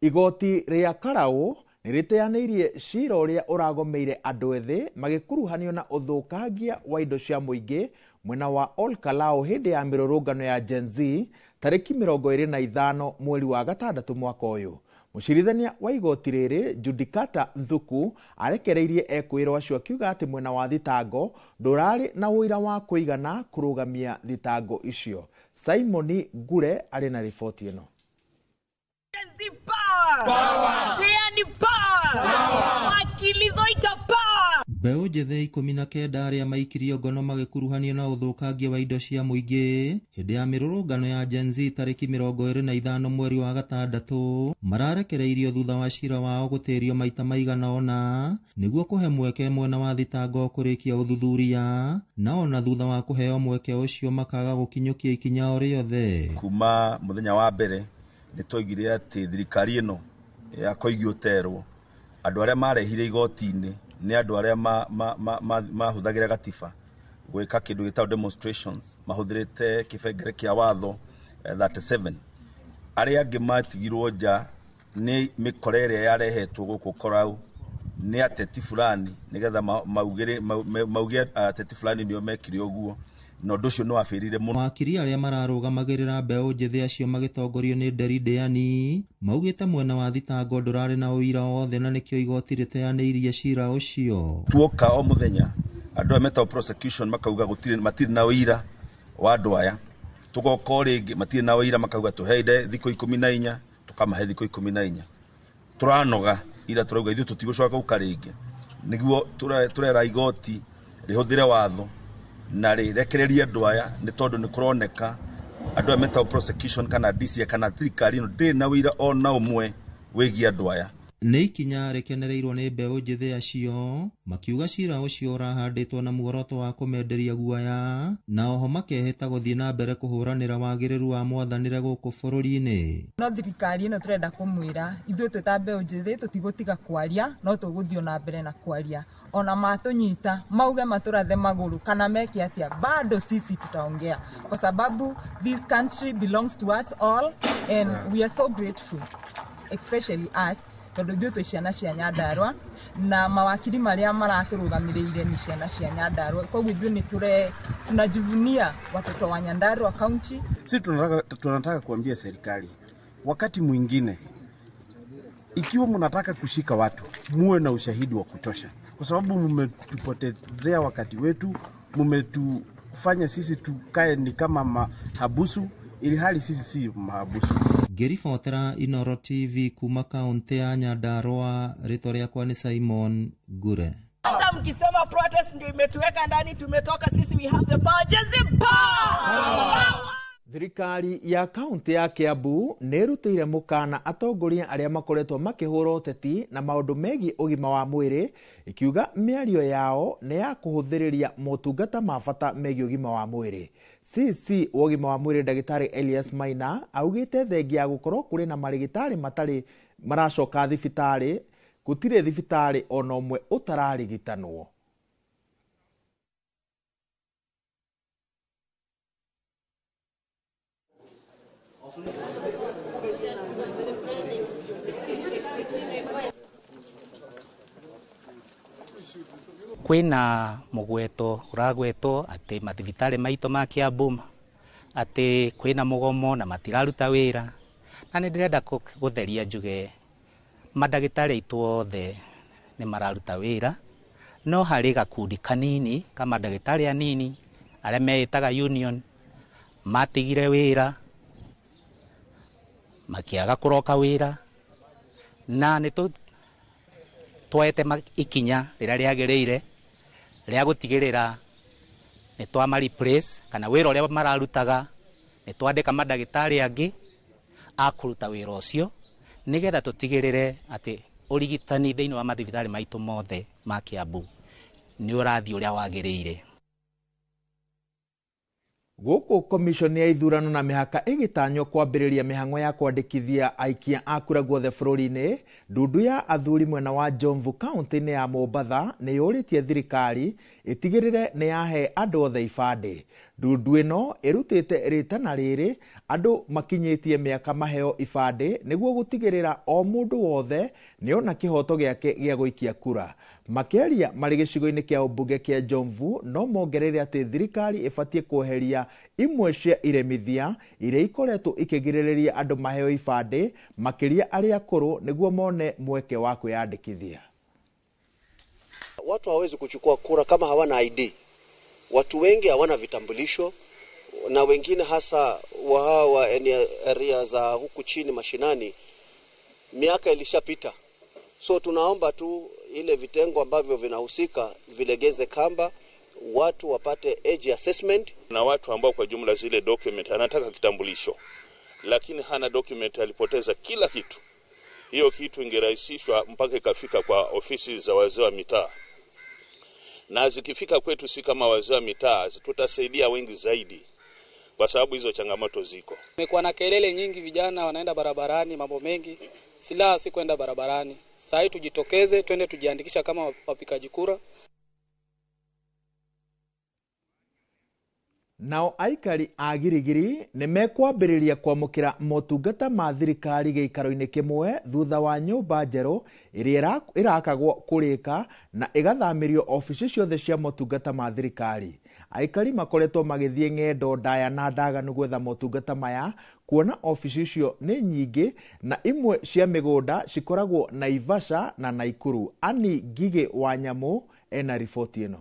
Igoti rĩa Karaũ nĩ rĩteanĩirie cira ũrĩa ũragomeire andũ ethĩ magĩkuruhanio na ũthũkangia wa indo cia mũingĩ mwena wa Ol Kalou hĩndĩ ya mĩrũrũngano ya Gen Z tarĩki 25 mweri wa gatandatũ mwaka ũyũ. Mũcirithania wa igoti rĩrĩ Judicata Thuku arekereirie ekwĩrwo acio akiuga atĩ mwena wa thitango ndũrarĩ na ũira wa kũigana kũrũgamia thitango icio. Simon Ngure arĩ na riboti ĩno. Mbeũ njĩthĩ 19 arĩa maikirio ngono magĩkuruhanio na ũthũkangia wa indo cia mũingĩ hĩndĩ ya mĩrũrũngano ya Gen Z tarĩki 25 mweri wa gatandatũ mararekereirio thutha wa cira wao gũtĩrio maita maigana ũna nĩguo kũhe mweke mwena wa thitango kũrĩkia ũthuthuria na ona thutha wa kũheo mweke ũcio makaga gũkinyũkia ikinya o rĩothe. Kuma mũthenya wa mbere nĩ twaigire atĩ thirikari ĩno ya Koigi Ũterwo andũ arĩa marehire igoti-inĩ nĩ andũ arĩa mahũthagĩra gatiba gwĩka kĩndũ gĩtagwo demonstrations mahũthĩrĩte kĩbengere kĩa watho 37. Arĩa angĩ matigirwo nja nĩ mĩkora ĩrĩa yarehetwo gũkũ Korau nĩ ateti fulani nĩgetha mauge ateti fulani nĩo mekire ũguo na ũndũ ũcio nĩ wabĩrire mũno. Mawakiri arĩa mararũgamagĩrĩra mbeũ njĩthĩ acio magĩtongorio nĩ Nderi Ndĩani maugĩte mwena wa thitango ndũrarĩ na ũira wothe na nĩkĩo igoti rĩteanĩirie cira ũcio. Tuoka o mũthenya andũ aya metagwo prosecution makauga gũtirĩ matirĩ na ũira wa andũ aya, tũgoka o rĩngĩ matirĩ na ũira makauga tũheire thikũ 14, tũkamahe thikũ 14. Tũranoga ira tũrauga ithuĩ tũtigũcoka gũka rĩngĩ, nĩguo tũrera igoti rĩhũthĩre watho na rĩrekererie andũ aya nĩ tondũ nĩ kũroneka andũ aya metagwo prosecution kana DCI kana thirikari ĩno ndĩrĩ na ũira ona ũmwe wĩgiĩ andũ aya. Nĩ ikinya rĩkenereirwo nĩ mbeũ njĩthĩ acio makiuga cira ũcio ũrahandĩtwo na muoroto wa kũmenderia guoya na oho makehĩta gũthiĩ na mbere kũhũranĩra wagĩrĩru wa mwathanĩre gũkũ bũrũri-inĩ. No thirikari ĩno tũrenda kũmwĩra ithuĩ twĩ ta mbeũ njĩthĩ tũtigũtiga kwaria no tũgũthiĩ na mbere na kwaria ona matũnyita mauge matũrathe magũrũ kana meke atĩa bado sisi tutaongea kwa sababu this country belongs to us all and we are so grateful especially us tondũ ithuĩ twĩ ciana cia Nyandarua na mawakiri marĩa maratũrũgamĩrĩire nĩ ciana cia Nyandarua, koguo ithuĩ nĩ tunajivunia watoto wa Nyandarua County. Sisi tunataka kuambia serikali wakati mwingine ikiwa mnataka kushika watu muwe na ushahidi wa kutosha, kwa sababu mmetupotezea wakati wetu, mmetufanya sisi tukae ni kama mahabusu ili hali sisi si mahabusu. Ngĩribotera Inoro TV kuma kaunti ya Nyandarua, rĩtwa rĩakwa nĩ Simon Ngure. Hata mkisema protest ndio imetuweka ndani, tumetoka sisi, we have the power. Gen Z power! Thirikari ya kaunti ya Kiambu nĩ ĩrutĩire mũkana atongoria arĩa makoretwo makĩhũra ũteti na maũndũ megiĩ ũgima wa mwĩrĩ, ikiuga mĩario yao nĩ ya kũhũthĩrĩria motungata ma bata megiĩ ũgima wa mwĩrĩ. CC wa ũgima wa mwĩrĩ Ndagĩtarĩ Elias Maina augĩte thengia ya gũkorwo kũrĩ na marĩgĩtarĩ matarĩ maracoka thibitarĩ, gũtirĩ thibitarĩ ona ũmwe ũtararigitanwo. Kwina mugweto uragwetwo ati mathibitari maitũ ma Kiambu ati kwina mugomo na matiraruta wira, na nĩ ndĩrenda gũtheria njuge mandagĩtarĩ aitũ othe nĩ mararuta wĩra, no harĩ gakundi kanini ka mandagĩtarĩ anini arĩa meĩtaga union matigire wĩra makiaga kũroka wĩra, na nĩ twoete ikinya rĩrĩa rĩagĩrĩire rĩa gũtigĩrĩra nĩ twama replace kana wĩra ũrĩa mararutaga nĩ twandĩka mandagĩtarĩ angĩ a kũruta wĩra ũcio, Nĩgetha tũtigĩrĩre atĩ ũrigitani thĩinĩ wa mathibitarĩ maitũ mothe ma Kiambu nĩ ũrathiĩ ũrĩa wagĩrĩire. Gũkũ komishoni ya ithurano na mĩhaka ĩgĩtanywo kwambĩrĩria mĩhang'o ya kwandĩkithia aikia a kura guothe bũrũri-inĩ, ndundu ya athuri mwena wa Jomvu kaunti-inĩ ya Mombatha nĩ yũrĩtie thirikari ĩtigĩrĩre nĩ yahe andũ othe ibandĩ. Ndundu ĩno ĩrutĩte rĩtana rĩrĩ andũ makinyĩtie mĩaka maheo ibandĩ nĩguo gũtigĩrĩra o mũndũ wothe nĩona kĩhoto gĩake gĩa gũikia kura. Makĩaria marĩ gĩcigo-inĩ kĩa ũmbunge kĩa Jomvu no mongereire atĩ thirikari ĩbatiĩ kweheria imwe cia iremithia iria ikoretwo ikĩgirĩrĩria andũ maheo ibandĩ makĩria arĩa akũrũ nĩguo mone mweke wa kwĩyandĩkithia. Watu hawawezi kuchukua kura kama hawana ID. Watu wengi hawana vitambulisho na wengine hasa wa hawa area za huku chini mashinani, miaka ilishapita. So tunaomba tu ile vitengo ambavyo vinahusika vilegeze kamba, watu wapate age assessment. Na watu ambao kwa jumla zile document anataka kitambulisho lakini hana document, alipoteza kila kitu. Hiyo kitu ingerahisishwa mpaka ikafika kwa ofisi za wazee wa mitaa, na zikifika kwetu si kama wazee wa mitaa tutasaidia wengi zaidi, kwa sababu hizo changamoto ziko. Kumekuwa na kelele nyingi, vijana wanaenda barabarani, mambo mengi, silaha si kwenda barabarani. Sasa tujitokeze, twende tujiandikisha kama wapigaji kura. Nao aikari a Girigiri nĩ mekwambĩrĩria kwamũkĩra motungata ma thirikari gĩikaro-inĩ kĩmwe thutha wa nyũmba njerũ ĩrĩa ĩrakagwo kũrĩka na ĩgathamĩrio obici ciothe cia motungata ma thirikari. Aikari makoretwo magĩthiĩ ng'endo ndaya na ndaganu gwetha motungata maya kuona obici icio nĩ nyingĩ na imwe cia mĩgũnda cikoragwo Naivasha na Naikuru. Ani Ngigĩ wa Nyamũ ena riboti ĩno.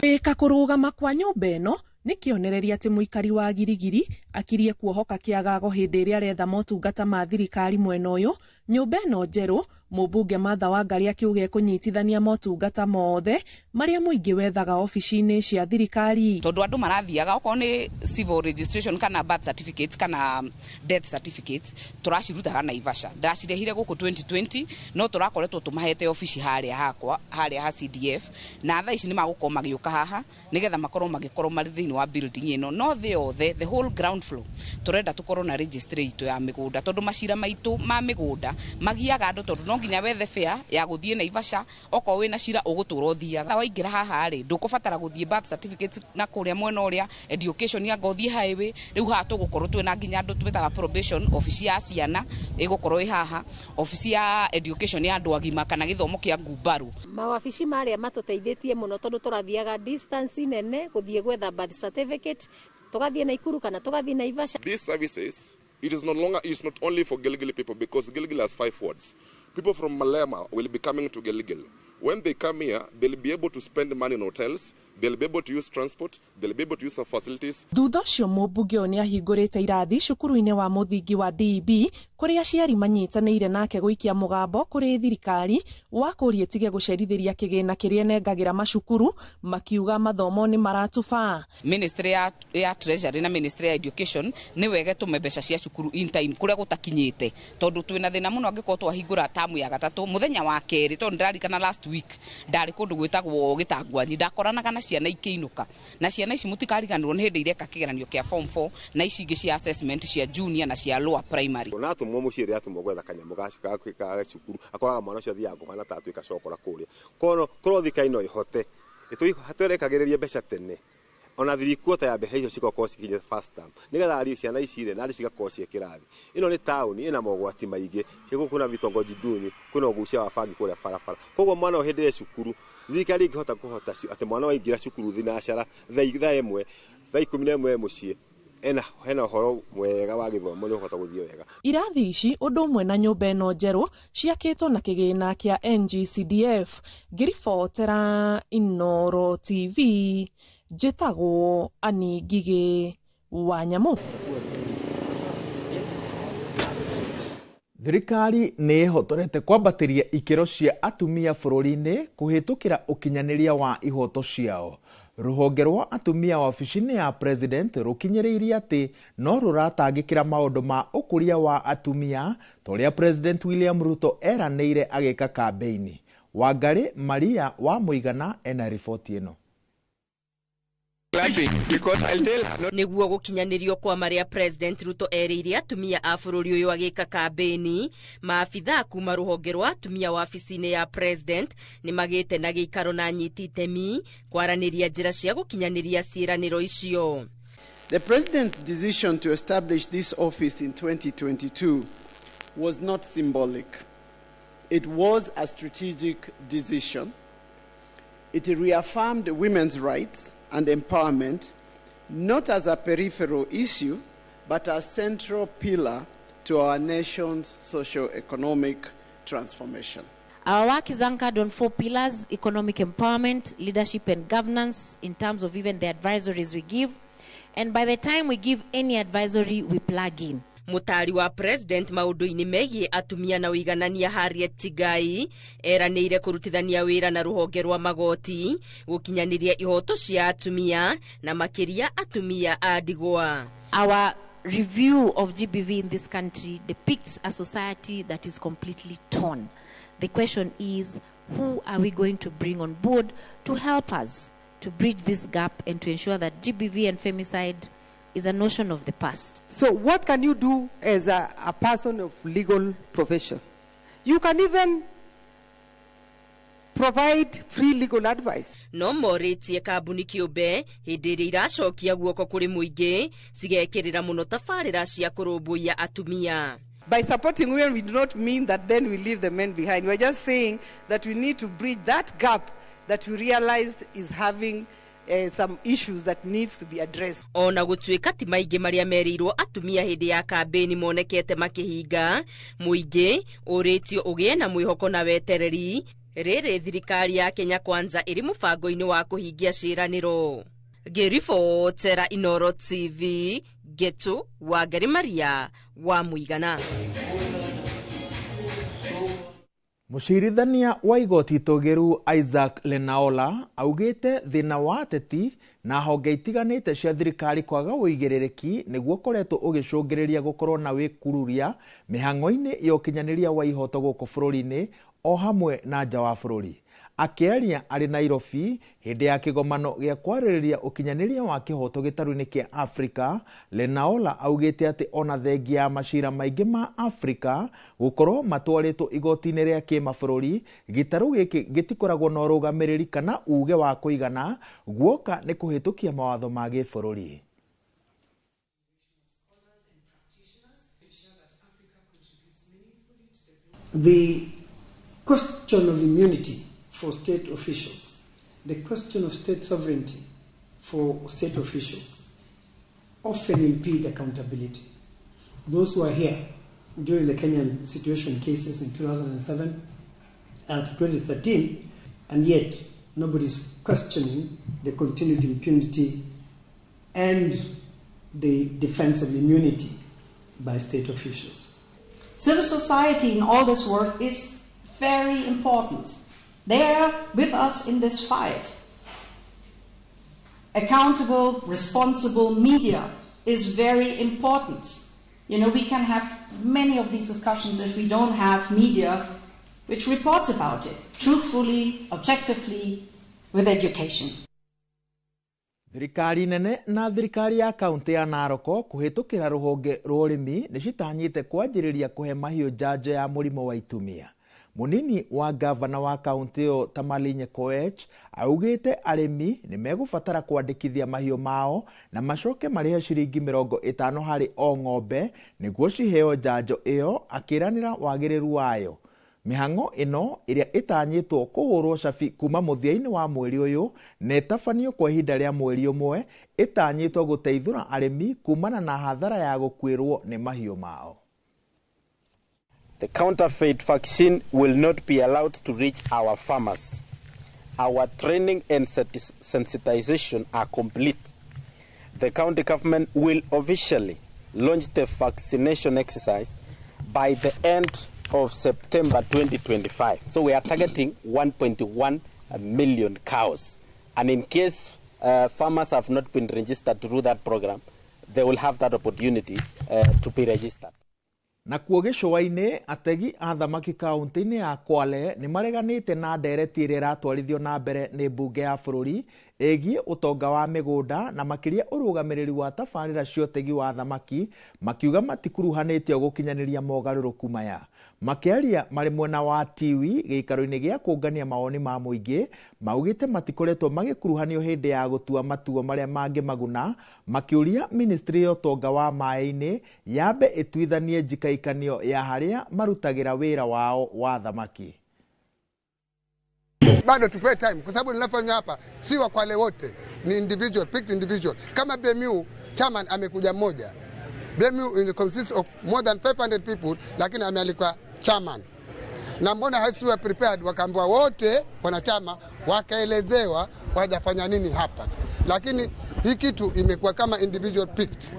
Rĩka kũrũgama kwa nyũmba ĩno nĩ kĩonereria atĩ mũikari wa Girigiri akirie kuohoka kĩagago hĩndĩ ĩrĩa aretha motungata ma thirikari mwena ũyũ. Nyũmba ĩno njerũ mũmbunge Martha Wangari akiuga ekũnyitithania motungata mothe marĩa mũingĩ wethaga obici-inĩ cia thirikari. Tondũ andũ marathiaga okorwo nĩ civil registration kana birth certificates kana death certificates tũracirutaga Naivasha. Ndacirehire gũkũ 2020 no tũrakoretwo tũmahete obici harĩa hakwa harĩa ha CDF, na thaa ici nĩ magũkorwo magĩũka haha nĩgetha makorwo magĩkorwo marĩ thĩinĩ wa building ĩno. No thĩ yothe, the whole ground floor, tũrenda tũkorwo na registry itũ ya mĩgũnda, tondũ macira maitũ ma mĩgũnda magiaga andũ, tondũ no nginya wethe fare ya gũthiĩ Naivasha. Okorwo wĩna cira ũgũtũra ũthiaga. Waingĩra haha rĩ, ndũkũbatara gũthiĩ birth certificates na kũrĩa mwena ũrĩa education anga ũthiĩ highway. Rĩu haha tũgũkorwo twĩna nginya andũ twĩtaga probation, obici ya ciana ĩgũkorwo ĩ haha, obici ya education ya andũ agima kana gĩthomo kĩa ngumbaru. Mawabici marĩa matũteithĩtie mũno tondũ tũrathiaga distance nene gũthiĩ gwetha birth certificate, tũgathiĩ Naikuru kana tũgathiĩ Naivasha. These services, it is no longer, it's not only for Gilgil people, because Gilgil has 5 wards. People from Malema will be coming to Gilgil. When they come here, they'll be able to spend money in hotels, they'll be able to use transport, they'll be able to use our facilities. Thutha ũcio mũmbunge ũyũ nĩahingũrĩte irathi cukuru-inĩ wa mũthingi wa DEB kũrĩa aciari manyitanĩire nake gũikia mũgambo kũrĩ thirikari wa kũria ĩtige gũcerithĩria kĩgĩna kĩrĩa ĩnengagĩra macukuru, makiuga mathomo nĩ maratuba. Ministry ya Treasury na Ministry ya Education nĩ wega tũme mbeca cia cukuru in time kũrĩa gũtakinyĩte, tondũ twĩna thĩna mũno angĩkorwo twahingũra tamu ya gatatũ mũthenya wa kerĩ, tondũ ndĩrarikana last week ndarĩ kũndũ gwĩtagwo Gĩtangwanyi, ndakoranaga na ciana ikĩinũka, na ciana ici mũtikariganĩrwo nĩ hĩndĩ ireka kĩgeranio kĩa form 4 na ici ingĩ cia assessment cia junior na cia lower primary. Na atũmwo mũciĩ rĩrĩa atũmwo gwetha kanyamũ ga cukuru, akoraga mwana ũcio athiaga kũhana ta atuĩka cokora kũrĩa. Korwo thirikari no ĩhote ĩtwerekagĩrĩrie mbeca tene, ona 3/4 ya mbeca icio cigakorwo cikinyĩte first term, nĩgetha ariũ ciana ici rĩ narĩ cigakorwo ciĩ kĩrathi. Ĩno nĩ taũni ĩna mogwati maingĩ, kwĩna vitongoji duni, kwĩna ũgucia wa bangi kũrĩa barabara. Koguo mwana o hĩndĩ ĩrĩa cukuru, thirikari ĩngĩhota kũhota atĩ mwana waingĩra cukuru thinacara thaa 1 thaa 11 mũciĩ, hena ũhoro mwega wa gĩthomo nĩ ũhota gũthiĩ wega. Irathi ici ũndũ ũmwe na nyũmba ĩno njerũ ciakĩtwo na kĩgĩna kĩa NGCDF. Ngĩribotera Inooro TV, njĩtagwo Ani Ngigĩ wa Nyamũ. Thirikari nĩ ĩhotorete kwambatĩria ikĩro cia atumia bũrũri-inĩ kũhĩtũkĩra ũkinyanĩria wa ihoto ciao. Rũhonge rwa atumia wabici-inĩ ya president rũkinyĩrĩirie atĩ no rũratangĩkĩra maũndũ ma ũkũria wa atumia ta ũrĩa President William Ruto eranĩire agĩka kambĩini. Wangari Maria wa Mũigana ena riboti ĩno. Nĩguo gũkinyanĩrio kwa marĩa President Ruto erĩire atumia a bũrũri ũyũ agĩka kambĩini, maabithaa kuma rũhonge rwa atumia wabici-inĩ ya President nĩ magĩte na gĩikaro na anyiti itemi kwaranĩria njĩra cia gũkinyanĩria ciĩranĩro icio. The President's decision to establish this office in 2022 was not symbolic. It was a strategic decision. It reaffirmed women's rights and empowerment, not as a peripheral issue, but a central pillar to our nation's socio-economic transformation. Our work is anchored on 4 pillars: economic empowerment, leadership and governance, in terms of even the advisories we give. And by the time we give any advisory, we plug in. Mũtaari wa President maũndũ-inĩ megiĩ atumia na ũiganania Harriet Chigai eranĩire kũrutithania wĩra na rũhonge rwa magoti gũkinyanĩria ihoto cia atumia na makĩria atumia a ndigwa. Our review of GBV in this country depicts a society that is completely torn. The question is, who are we going to bring on board to help us to bridge this gap and to ensure that GBV and femicide is a notion of the past? So what can you do as a person of legal profession? You can even provide free legal advice. No morĩtie kambuni kĩũmbe hĩndĩ ĩrĩa iracokia guoko kũrĩ mũingĩ cigekĩrĩra mũno tabarĩra cia kũrũmbũiya atumia. By supporting women, we do not mean that then we leave the men behind. We're just saying that we need to bridge that gap that we realized is having some issues that needs to be addressed. Ona gũtuĩka ti maingĩ marĩa merĩirwo atumia hĩndĩ ya kambĩini monekete makĩhinga, mũingĩ ũrĩtio ũgĩe na mwĩhoko na wetereri rĩrĩ thirikari ya Kenya Kwanza ĩrĩ mũbango-inĩ wa kũhingia ciĩranĩro. Ngĩribotera Inoro TV, Getu Wangari Maria wa Mũigana. Mũcirithania wa igoti itũgĩru Isaac Lenaola augĩte thĩna wa ateti na honge itiganĩte cia thirikari kwaga ũigĩrĩrĩki nĩguo ũkoretwo ũgĩcũngĩrĩria gũkorwo na wĩkururia mĩhang'o-inĩ ya ũkinyanĩria wa ihoto gũkũ bũrũri-inĩ o hamwe na nja wa bũrũri. Akĩaria arĩ Nairobi hĩndĩ ya kĩgomano gĩa kwarĩrĩria ũkinyanĩria wa kĩhoto gĩtarũ-inĩ kĩa Afrika, Lenaola augĩte atĩ ona thengia ya macira maingĩ ma Afrika gũkorwo matwarĩtwo igoti-inĩ rĩa kĩmabũrũri, gĩtarũ gĩkĩ gĩtikoragwo na ũrũgamĩrĩri kana uge wa kũigana guoka nĩ kũhĩtũkia mawatho ma gĩbũrũri. The question of immunity for state officials, the question of state sovereignty for state officials often impede accountability. Those who are here during the Kenyan situation cases in 2007 and 2013, and yet nobody's questioning the continued impunity and the defense of immunity by state officials. Civil society in all this work is very important. They are with us in this fight. Accountable, responsible media is very important. You know, we can have many of these discussions if we don't have media which reports about it, truthfully, objectively, with education. Thirikari nene na thirikari ya kaunti ya Narok kũhĩtũkĩra rũhonge rwa ũrĩmi nĩ citanyĩte kwanjĩrĩria kũhe mahiũ njanjo ya mũrimũ wa itumia. Munini wa gavana wa kaunti ĩyo Tamali Koech augĩte arĩmi nĩ megũbatara kwandĩkithia mahiũ mao na macoke marĩhe ciringi 50 harĩ o ng'ombe nĩguo ciheo njanjo ĩyo, akĩranĩra wagĩrĩru wayo. Mĩhang'o ĩno ĩrĩa ĩtanyĩtwo kũhũrwo cabi kuma mũthia-inĩ wa mweri ũyũ na ĩtabanio kwa ihinda rĩa mweri ũmwe, ĩtanyĩtwo gũteithũra arĩmi kumana na hathara ya gũkuĩrwo nĩ mahiũ mao. The counterfeit vaccine will not be allowed to reach our farmers. Our training and sensitization are complete. The county government will officially launch the vaccination exercise by the end of September 2025. So we are targeting 1.1 million cows. And in case farmers have not been registered through that program, they will have that opportunity to be registered. Nakuo gĩcũa-inĩ ategi a thamaki kaunti-inĩ ya Kwale nĩ mareganĩte na ndereti ĩrĩa ĩratwarithio na mbere nĩ mbunge ya bũrũri ĩgiĩ ũtonga wa mĩgũnda na makĩria ũrũgamĩrĩri wa tabarĩra cia ũtegi wa thamaki, makiuga matikuruhanĩtio gũkinyanĩria mogarũrũku maya. Makĩaria marĩ mwena wa Tiwi gĩikaro-inĩ gĩa kũngania mawoni ma mũingĩ, maugĩte matikoretwo magĩkuruhanio hĩndĩ ya gũtua matua marĩa mangĩmaguna, makĩũria ministry ya ũtonga wa maĩ-inĩ yambe ĩtuithanie njikaikanio ya harĩa marutagĩra wĩra wao wa thamaki. Bado tupewe time kwa sababu ninafanya hapa si wa Kwale wote, ni individual, picked individual. Kama BMU chairman amekuja mmoja. BMU consists of more than 500 people, lakini amealikwa chairman. Na mbona hasiwa prepared, wakaambiwa wote wanachama wakaelezewa wajafanya nini hapa. Lakini hii kitu imekuwa kama individual picked.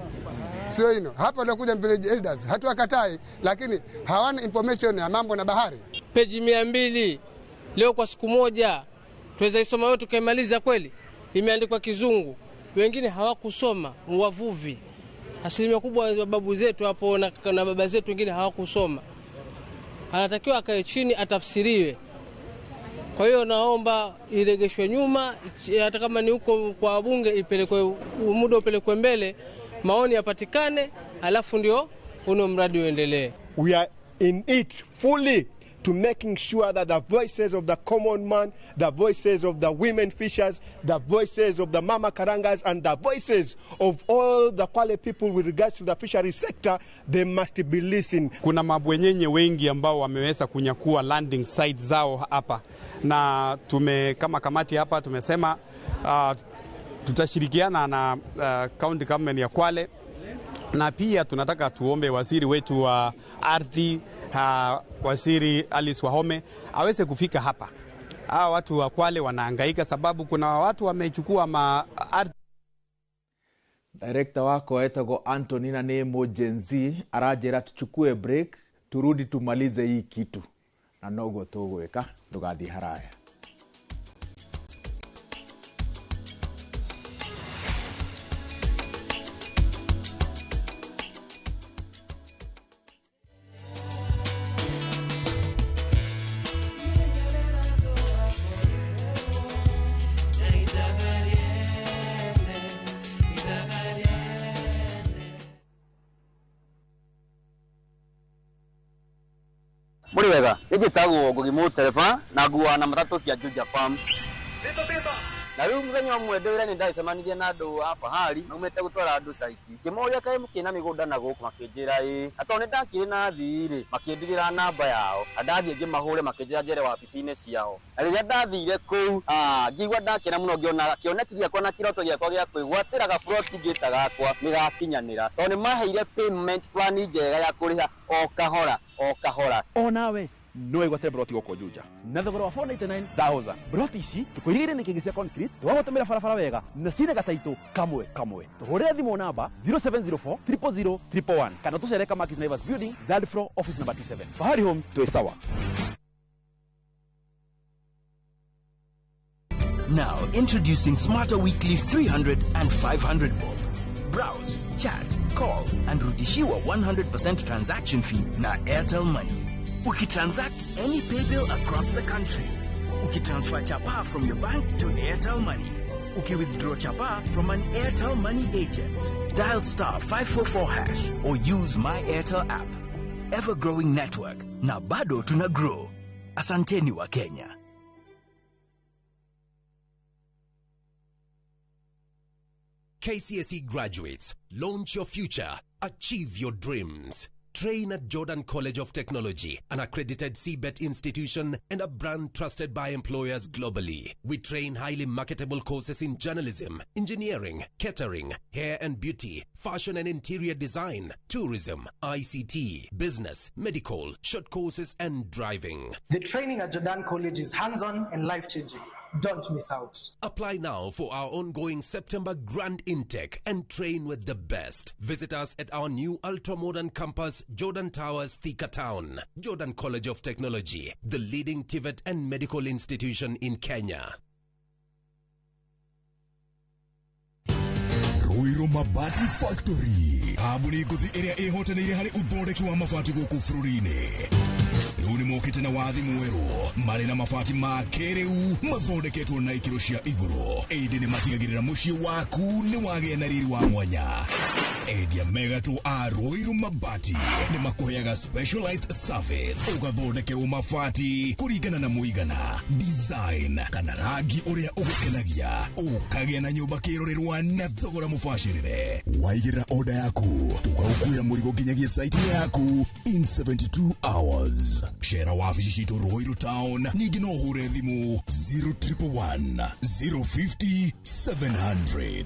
Sio hino. Hapa walikuja village elders, hatuwakatai, lakini hawana information ya mambo na bahari. Peji 200 leo kwa siku moja tuweza isoma yote tukaimaliza kweli? Imeandikwa Kizungu, wengine hawakusoma, wavuvi. Asilimia kubwa babu zetu hapo na baba zetu wengine hawakusoma. Anatakiwa akae chini atafsiriwe. Kwa hiyo naomba iregeshwe nyuma, hata kama ni huko kwa wabunge ipelekwe, muda upelekwe mbele, maoni yapatikane, alafu ndio uno mradi uendelee. We are in it fully to making sure that the voices of the common man, the voices of the women fishers, the voices of the mama karangas, and the voices of all the Kwale people with regards to the fishery sector, they must be listened. Kuna mabwenyenye wengi ambao wameweza kunyakua landing site zao hapa, na tume kama kamati hapa tumesema tutashirikiana na county government ya Kwale, na pia tunataka tuombe waziri wetu wa ardhi, Waziri Alice Wahome, aweze kufika hapa. Hawa watu wa Kwale wanahangaika sababu kuna watu wamechukua ardhi. Director wako etagwo Anthony na nĩ Gen Z aranjĩra tuchukue break turudi tumalize hii kitu, na noguo tũgwĩka, ndũgathiĩ haraya. Muri wega, njĩtagwo Ngugi Mũtereba na nguaga na matatũ cia Juja Farm. Na rĩu mũthenya ũmwe ndĩ wĩra nĩ ndacemanirie na andũ a Fahari maumĩte gũtwara andũ caiti. Ngĩmoria kaĩ mũkĩna mĩgũnda na gũkũ, makĩnjĩra ĩĩ. Na tondũ nĩ ndakĩrĩ na athii rĩ, makĩndigĩra namba yao. Na ndathiĩ ngĩmahũre makĩnjĩra njere wabici-inĩ ciao. Na rĩrĩa ndathire kũu, ngĩigua ndakena mũno ngĩona kĩoneki gĩakwa na kĩroto gĩakwa gĩa kwĩgwatĩra gaburoti ngĩta gakwa nĩ gakinyanĩra. Tondũ nĩ maheire payment plan njega ya kũrĩha o kahora o kahora. Onawe no wĩgwatĩre broti gũkũ Juja na thogora wa 499,000. Broti ici tũkũirigĩire na ikĩngĩ cia concrete, tũgagũtũmĩra barabara wega na cina gataitũ kamwe kamwe. Tũhũrĩre thimũ namba 0704 000 111 kana tũcere Kamakis Naivas Building, third floor, office number T7. Fahari Homes, twĩ sawa. Now introducing Smarter Weekly 300 and 500 bob. Browse, chat, call and rudishiwa 100% transaction fee na Airtel Money. Ukitransact any pay bill across the country. Ukitransfer chapa from your bank to Airtel Money. Ukiwithdraw chapa from an Airtel Money agent. Dial star 544# or use My Airtel app. Ever-growing network. Na bado tuna grow. Asanteni wa Kenya. KCSE graduates, launch your future, achieve your dreams. Train at Jordan College of Technology, an accredited CBET institution and a brand trusted by employers globally. We train highly marketable courses in journalism, engineering, catering, hair and beauty, fashion and interior design, tourism, ICT, business, medical, short courses and driving. The training at Jordan College is hands-on and life-changing. Don't miss out. Apply now for our ongoing September grand intake and train with the best. Visit us at our new ultra-modern campus, Jordan Towers, Thika Town. Jordan College of Technology, the leading TVET and medical institution in Kenya. Ruiru Mabati Factory, kambuni ngũthi ĩrĩa ĩhotanĩire harĩ ũthondeki wa mabati gũkũ bũrũri-inĩ. Rĩu nĩ mokĩte na wathi mwerũ marĩ na mabati ma kĩrĩu mathondeketwo na ikĩro cia igũrũ, ĩndĩ nĩ matigagĩrĩra mũciĩ waku nĩ wagĩa na riri wa mwanya. Endia megatũ a Ruiru Mabati nĩ makũheaga specialized service, ũgathondekerwo mabati kũringana na mũigana, design kana rangi ũrĩa ũgũkenagia, ũkagĩa na nyũmba kĩrorerwa na thogora mũbacĩrĩre. Waigĩrĩra order yaku tũkaũkuĩra mũrigo nginyagia site yaku in 72 hours. Cera wabici citũ Ruiru Town, ningĩ no ũhũre thimũ 0111 050 700.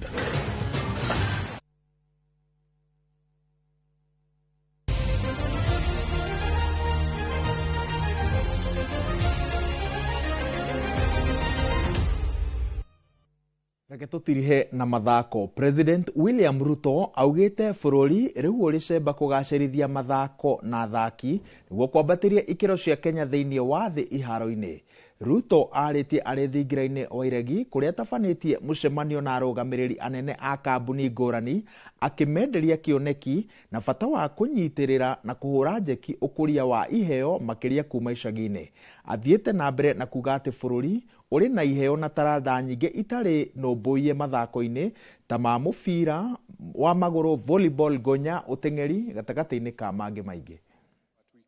Reke tũtirihe na mathako. President William Ruto augĩte bũrũri rĩu ũrĩ cemba kũgacĩrithia mathako na athaki nĩguo kwambatĩria ikĩro cia Kenya thĩinĩ wa thĩ iharo-inĩ. Ruto arĩtie arĩ thingira-inĩ wa Iregi kũrĩa atabanĩtie mũcemanio na arũgamĩrĩri anene a kambuni ngũrani akĩmenderia kĩoneki na bata wa kũnyitĩrĩra na kũhũra njeki ũkũria wa iheo makĩria kuma icagi-inĩ. Athiĩte na mbere na kuga atĩ bũrũri ũrĩ na iheo na taranda nyingĩ itarĩ nũmbũiye mathako-inĩ ta ma mũbira wa magũrũ, volleyball, gonya, ũteng'eri gatagatĩ-inĩ ka mangĩ maingĩ.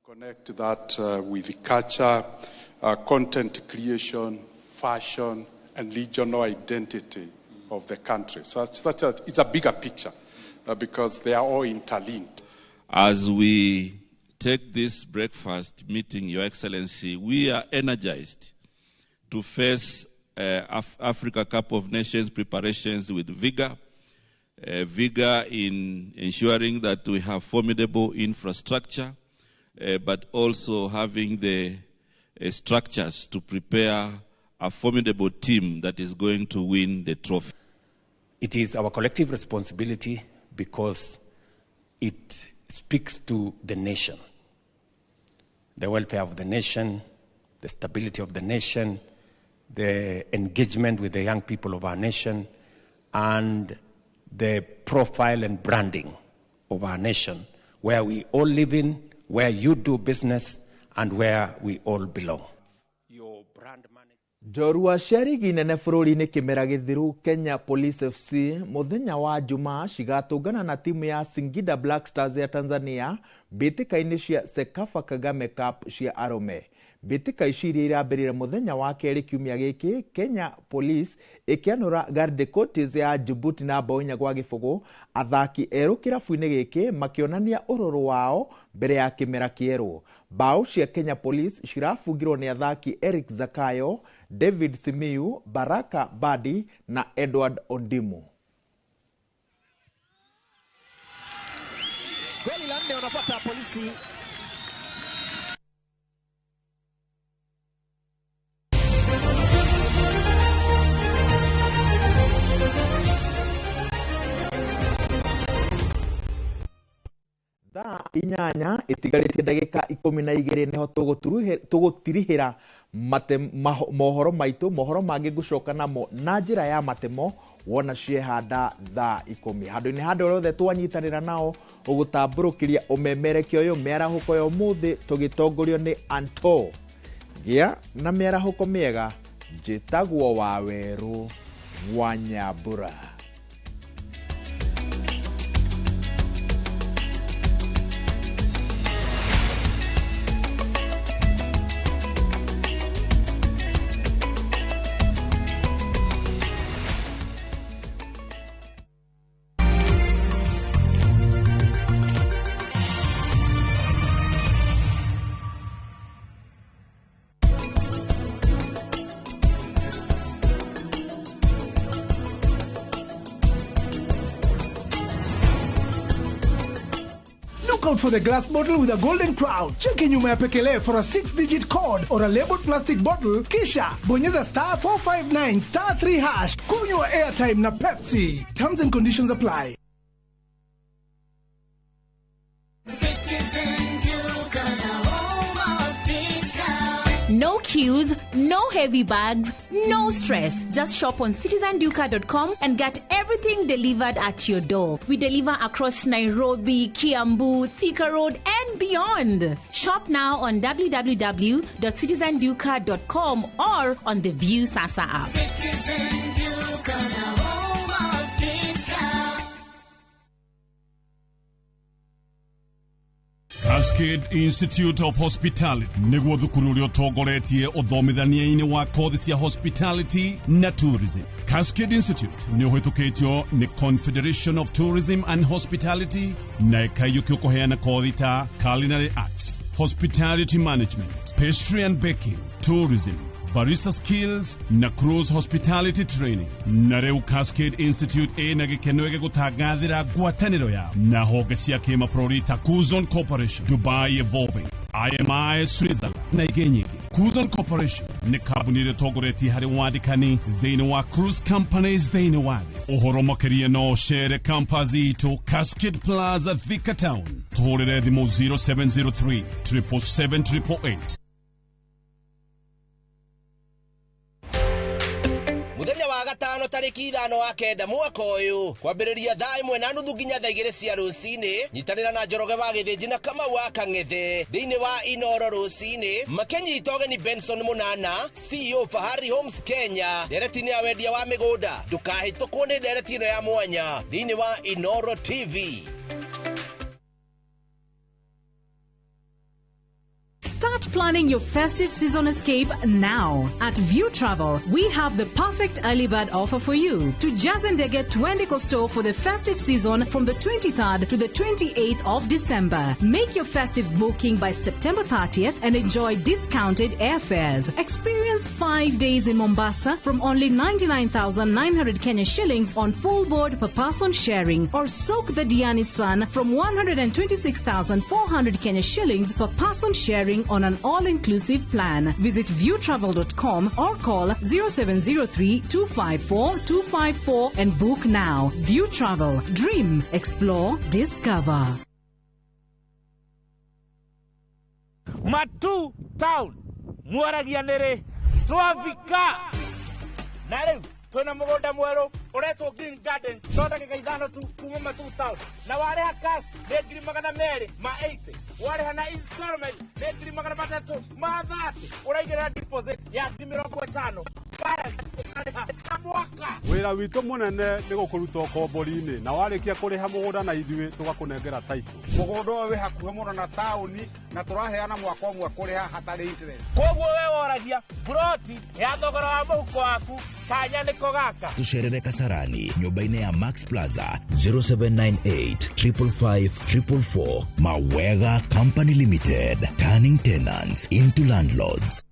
Connect that with culture, content creation, fashion, and regional identity of the country. So it's a bigger picture because they are all interlinked. As we take this breakfast meeting, Your Excellency, we are energized to face Africa Cup of Nations preparations with vigor, vigor in ensuring that we have formidable infrastructure, but also having the structures to prepare a formidable team that is going to win the trophy. It is our collective responsibility because it speaks to the nation, the welfare of the nation, the stability of the nation, the engagement with the young people of our nation, and the profile and branding of our nation, where we all live in, where you do business, and where we all belong. Njorua cia rigi nene bũrũri-inĩ kĩmera gĩthiru Kenya Police FC mũthenya wa Jumaa cigatũngana na timu ya Singida Black Stars ya Tanzania mbĩtĩka-inĩ cia CECAFA Kagame Cup cia arũme. Mbĩtĩka ici iria irambĩrĩire mũthenya wa kerĩ kiumia gĩkĩ, Kenya Police ĩkĩanũra Garde Cotes ya Djibouti na mbaũ 4-0, athaki erũ kĩrabu-inĩ gĩkĩ makĩonania ũrũrũ wao mbere ya kĩmera kĩerũ. Mbaũ cia Kenya Police cirabungirwo nĩ athaki Eric Zakayo, David Simiyu, Baraka Badi na Edward Ondimu. Goli la nne wanapata Polisi. Thaa 8 itigarĩtie ndagĩka 12 nĩho tũgũtirihĩra mohoro maitũ. Mohoro mangĩ ngũcoka namo na njĩra ya matemo wona ciehanda thaa 10. Handũ-inĩ handũ rĩothe twanyitanĩra nao ũgũtambũrũkĩria ũmemerekia ũyũ mĩarahũko ya ũmũthĩ tũgĩtongorio nĩ Anto. Gĩa na mĩarahũko mĩega. Njĩtagwo Wawerũ wa Nyambura. Out for the glass bottle with a golden crown. Cheki nyuma ya pekele for a 6-digit code or a labeled plastic bottle, kisha bonyeza star 459 star 3 hash. Kunywa airtime na Pepsi. Terms and conditions apply. No queues, no heavy bags, no stress. Just shop on citizenduka.com and get everything delivered at your door. We deliver across Nairobi, Kiambu, Thika Road, and beyond. Shop now on www.citizenduka.com or on the View Sasa app. Citizen Duka, the home of discount. Cascade Institute of Hospitality nĩguo thukuru ũrĩa ũtongoretie ũthomithania-inĩ wa kothi cia hospitality na tourism. Cascade Institute nĩ ũhĩtũkĩtio nĩ Confederation of Tourism and Hospitality na ĩkaiyũkio kũheana kothi ta culinary arts, hospitality management, pastry and baking, tourism, barista skills na cruise hospitality training. Na rĩu Cascade Institute ĩna gĩkeno gĩgũtangathĩra ngwatanĩro yao na honge cia kĩmabũrũri ta Kuzon Corporation, Dubai Evolving, IMI Switzerland na ingĩ nyingĩ. Kuzon Corporation nĩ kambuni ĩrĩa ĩtongoretie harĩ wandĩkani thĩinĩ wa cruise companies thĩinĩ wa thĩ. Ũhoro makĩria no ũcere campus itũ Cascade Plaza, Thika Town. Tũhũrĩre thimũ 0703 777 888. Muthenya wa gatano tariki 5 wa 9 mwaka uyu kwambiriria thaa 1:30 nginya thaa 2 cia rucini, nyitanira na Njoroge wa Githinji na Kamau wa Kang'ethe thiini wa Inoro rucini, makinyita ũgeni Benson Munana, CEO Fahari Homes Kenya, ndereti-inĩ ya wendia wa mĩgũnda. Ndũkahĩtũkwo nĩ ndereti ĩno ya mwanya thiini wa Inoro TV. Start planning your festive season escape now. At View Travel, we have the perfect early bird offer for you. To Jazendege Twendiko store for the festive season from the 23rd to the 28th of December. Make your festive booking by September 30th and enjoy discounted airfares. Experience 5 days in Mombasa from only 99,900 Kenya shillings on full board per person sharing, or soak the Diani sun from 126,400 Kenya shillings per person sharing on an all-inclusive plan. Visit viewtravel.com or call 0703 254 254 and book now. View Travel. Dream, explore, discover. Matu Town mwaragia nĩrĩ twavika na rĩu twĩna mũgũnda mwerũ ũretwo Green Gardens no ndagĩka 5 tu kuma Matu Town, na warĩha cash nĩ 280,000, warĩha na installment nĩ 330,000, ũraigĩrĩra deposit ya 50,000 balance ũkarĩha ta mwaka. Wĩra witũ mũnene nĩ gũkũruta ũkombori-inĩ, na warĩkia kũrĩha mũgũnda na ithuĩ tũgakũnengera title. Mũgũnda ũyũ wĩ hakuhĩ mũno na taũni na tũraheana mwaka ũmwe kũrĩha hatarĩ interest. Koguo we woragia broti ya thogora wa mũhuko waku kanya nĩko gaka. Tucerere Kasarani nyũmba-inĩ ya Max Plaza 0798 555 444. Mawega Company Limited, turning tenants into landlords.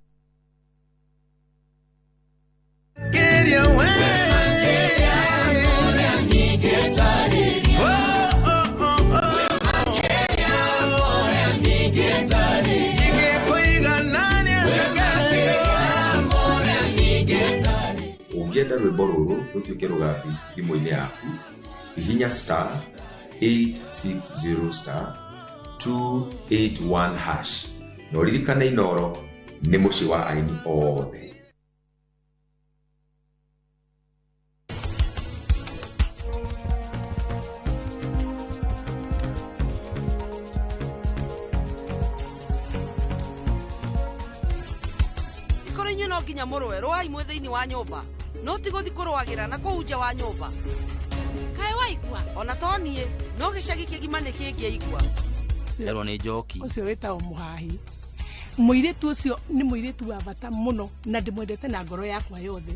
Ũngĩenda rwĩmbo rũrũ rũtuĩke rũgambi thimũ-inĩ yaku, hihinya star 860 star 281 hash na ũririkane Inoro nĩ mũciĩ wa aini othe. Ikorwo inyuĩ no nginya mũrũe rũai mwĩ thĩinĩ wa nyũmba, no ti gũthiĩ kũrũagĩra na kũu nja wa nyũmba. Kaĩ waigua? Ona to niĩ, no gĩcagi kĩgima nĩ kĩngĩaigua. Erwo nĩ njoki. Ũcio wĩtagwo mũhahi. Mũirĩtu ũcio nĩ mũirĩtu wa bata mũno na ndĩmwendete na ngoro yakwa yothe.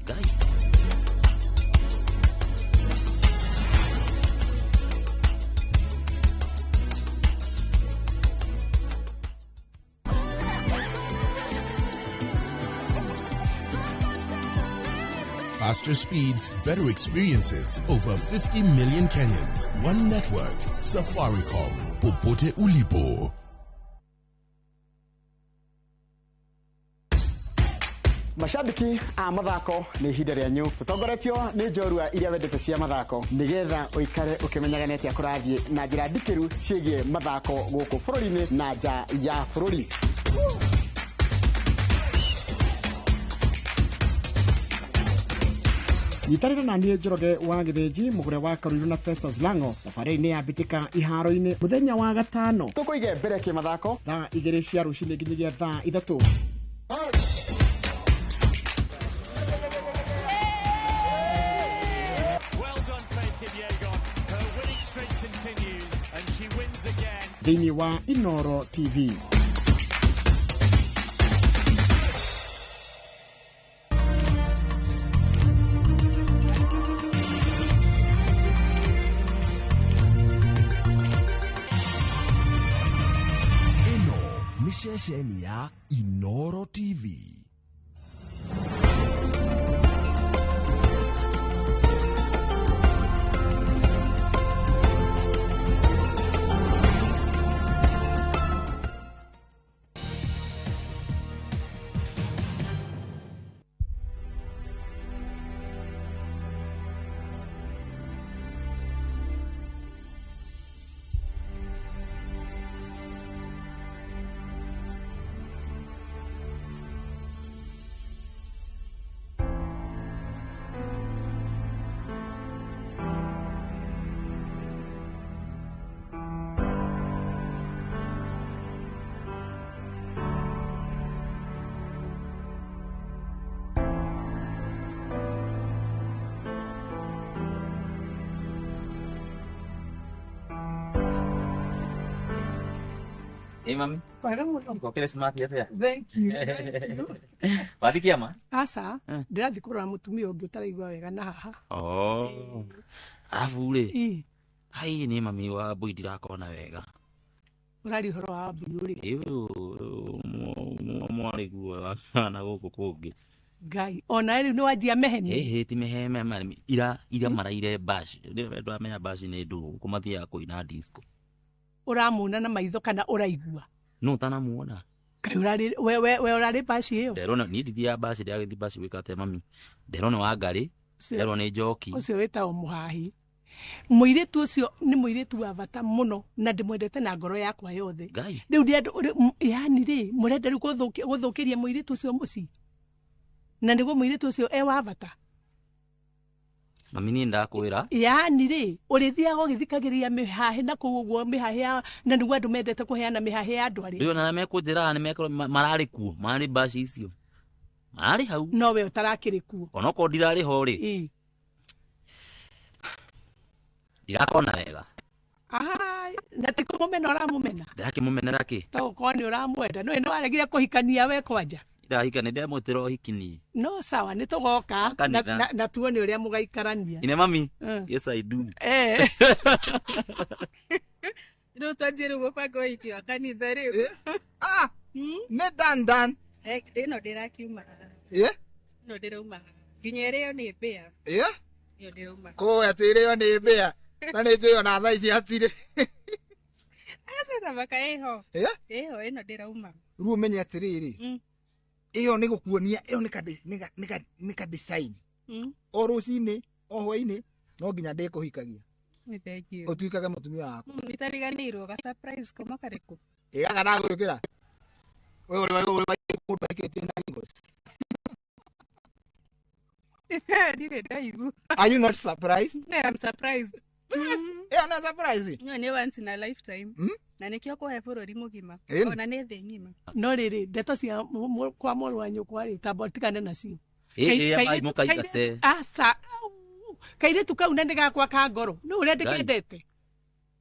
Faster speeds, better experiences. Over 50 million Kenyans. One network. Safaricom. Popote ulipo. Mashabiki a mathako nĩ ihinda rĩanyu tũtongoretio nĩ njorua iria wendete cia mathako nĩgetha ũikare ũkĩmenyaga nĩ atĩa kũrathiĩ na njĩra ndikĩru ciĩgiĩ mathako gũkũ bũrũri-inĩ na nja ya bũrũri. Nyitanĩra na niĩ Njoroge wa Gĩthĩnji, mũgũre wa Karuiru na Festus Lango thabarĩ-inĩ ya mbĩtĩka iharo-inĩ mũthenya wa gatano. Tũkũige mbere kĩmathako thaa 2 cia rũcinĩ nginyagia thaa 3. Thĩinĩ wa Inoro TV. Ĩno nĩ ceceni ya Inoro TV. Hey, mami. Wega mũno. Ngokire smart atĩa? Thank you. Thank you. Wathiĩ kĩama? Aca, ndĩrathiĩ kũrora mũtumia ũngĩ ũtaraigua wega na haha. Oh. Arabu rĩ. Hai ni mami wa mbui ndirakona wega. Ũraria ũhoro wa mbui ũrĩ? Ĩ mwarĩ guo na gũkũ kũngĩ. Ngai, ona rĩu nĩ wanjia meheni. Ĩhĩ ti meheme mami ira maraire bash. Ndĩramenya bash nĩ ndũgũ kũ mathiaga kũina disco. Ũramuona na maitho kana ũraigua? No ũtanamuona. Kaĩ ũrarĩ we ũrarĩ baci ĩyo? Nderona niĩ ndithiaga baci, ndĩragĩthiĩ baci gwĩka atĩa mami? Nderona Wangarĩ, nderona nĩ Njoki. Ũcio wĩtagwo mũhahi. Mũirĩtu ũcio nĩ mũirĩtu wa bata mũno na ndĩmwendete na ngoro yakwa yothe. Rĩu nĩ andũ yani rĩ mũrenda rĩu gũthũkĩria mũirĩtu ũcio mũciĩ? Na nĩguo mũirĩtu ũcio e wa bata. Mami niĩ ndakwĩra. Yani rĩ ũrĩthiaga ũgĩthikagĩrĩria mĩhahĩ na kũu ũguo mĩhahĩ ya na nĩguo andũ mendete kũheana mĩhahĩ ya andũ arĩa. Rĩu ona mekũnjĩra nĩ mekorwo mararĩ kuo, mararĩ baci icio. Mararĩ hau. No we ũtarakĩrĩ kuo. Onokorwo ndirarĩ ho rĩ. Ndirakona wega. Na ti kũmũmena ũramũmena? Ndĩrakĩmũmenera kĩ? To gũkorwo nĩ ũramwenda. No nĩ waregire kũhikania we kwanja. Ndahika nĩ ndemwĩtĩra ũhiki niĩ. No sawa nĩ tũgoka na tuone ũrĩa mũgaikarania. Ine mami. Yes I do. Eh. Rĩu twanjie rĩu gũbanga ũhiki wa kanitha rĩu. Ah, nĩ dan. Ĩno ndĩrakiuma. Ĩno ndĩrauma. Nginya ĩrĩo nĩ mbĩa. Ĩyo ndĩrauma. Kũĩ atĩ ĩrĩo nĩ mbĩa. Na nĩ njũĩ ona thaa ici hatirĩ. Aca thamaka ĩho. Ĩho ĩno ndĩrauma. Rĩu ũmenye atĩrĩrĩ. Ĩyo nĩ gũkuonia ĩyo nĩ ka design. O rũcinĩ o hwainĩ no nginya ndĩkũhikagia. Thank you. Ũtuĩkage mũtumia wakwa. Itariganĩirwo ga surprise kuma karĩkũ? Ĩ gaka ndagwĩkĩra. We ũrĩ mũndũ ahikĩtie na Ringos. Ndirĩ ndaigua. Are you not surprised? Yeah, I'm surprised. Yes. Ĩyo nĩ surprise. No nĩ once in a lifetime. Na nĩkĩo kũhe bũrũri mũgima. Ona nĩ thĩ ng'ima. No rĩrĩ ndeto cia kwa mũrũ wa nyũkwa rĩ tamba ũtigane nacio. Ĩ Aca. Kairĩtu kau na nĩ gakwa ka ngoro. Nĩ ũrĩa ndĩkendete.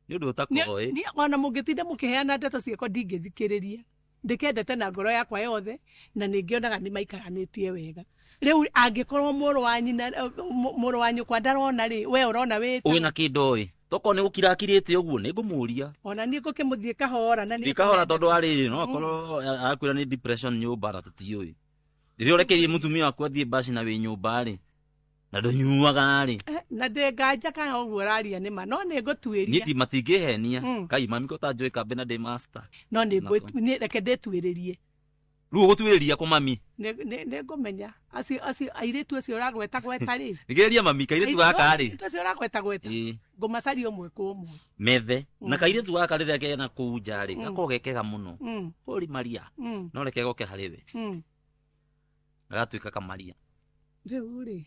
Nĩ ũndũ ũtakoĩ. Niĩ ona mũngĩtinda mũkĩheana ndeto ciakwa ndingĩthikĩrĩria. Ndĩkendete na ngoro yakwa yothe na nĩngĩonaga nĩ maikaranĩtie wega. Rĩu angĩkorwo mũrũ wa nyina mũrũ wa nyũkwa ndarona rĩ we ũrona wĩ wĩna kĩndũ ĩ tokorwo nĩ gũkira akirĩte ũguo nĩ ngũmũria. Ona niĩ ngũkĩmũthiĩ kahora na nĩ kahora tondũ arĩ no akorwo akwĩra nĩ depression nyũmba na tũtiũĩ. Rĩrĩa ũrekereirie mũtumia waku athiĩ baci na wĩ nyũmba rĩ na ndũnyuaga rĩ na ndĩ nganja kana ũguo ũraria nĩ ma no nĩ ngũtuĩria. Niĩ matingĩhenia kai mami ko ta njũĩ kambe na ndĩ master. No nĩ reke ndĩtuĩrĩrie. Rĩu ũgũtuĩrĩria kũ mami? Nĩ ngũmenya acio airĩtu acio ũragweta gweta rĩ. Nĩgeria mami kairĩtu gaka rĩ. Airĩtu acio ũragweta gweta. Ngũmacaria ũmwe kwa ũmwe. Methe na kairĩtu gaka rĩrĩa kena kũu nja rĩ gakoragwo ge kega mũno. Holy Maria. No reke goke harĩ we. Gagatuĩka kamaria. Rĩu rĩ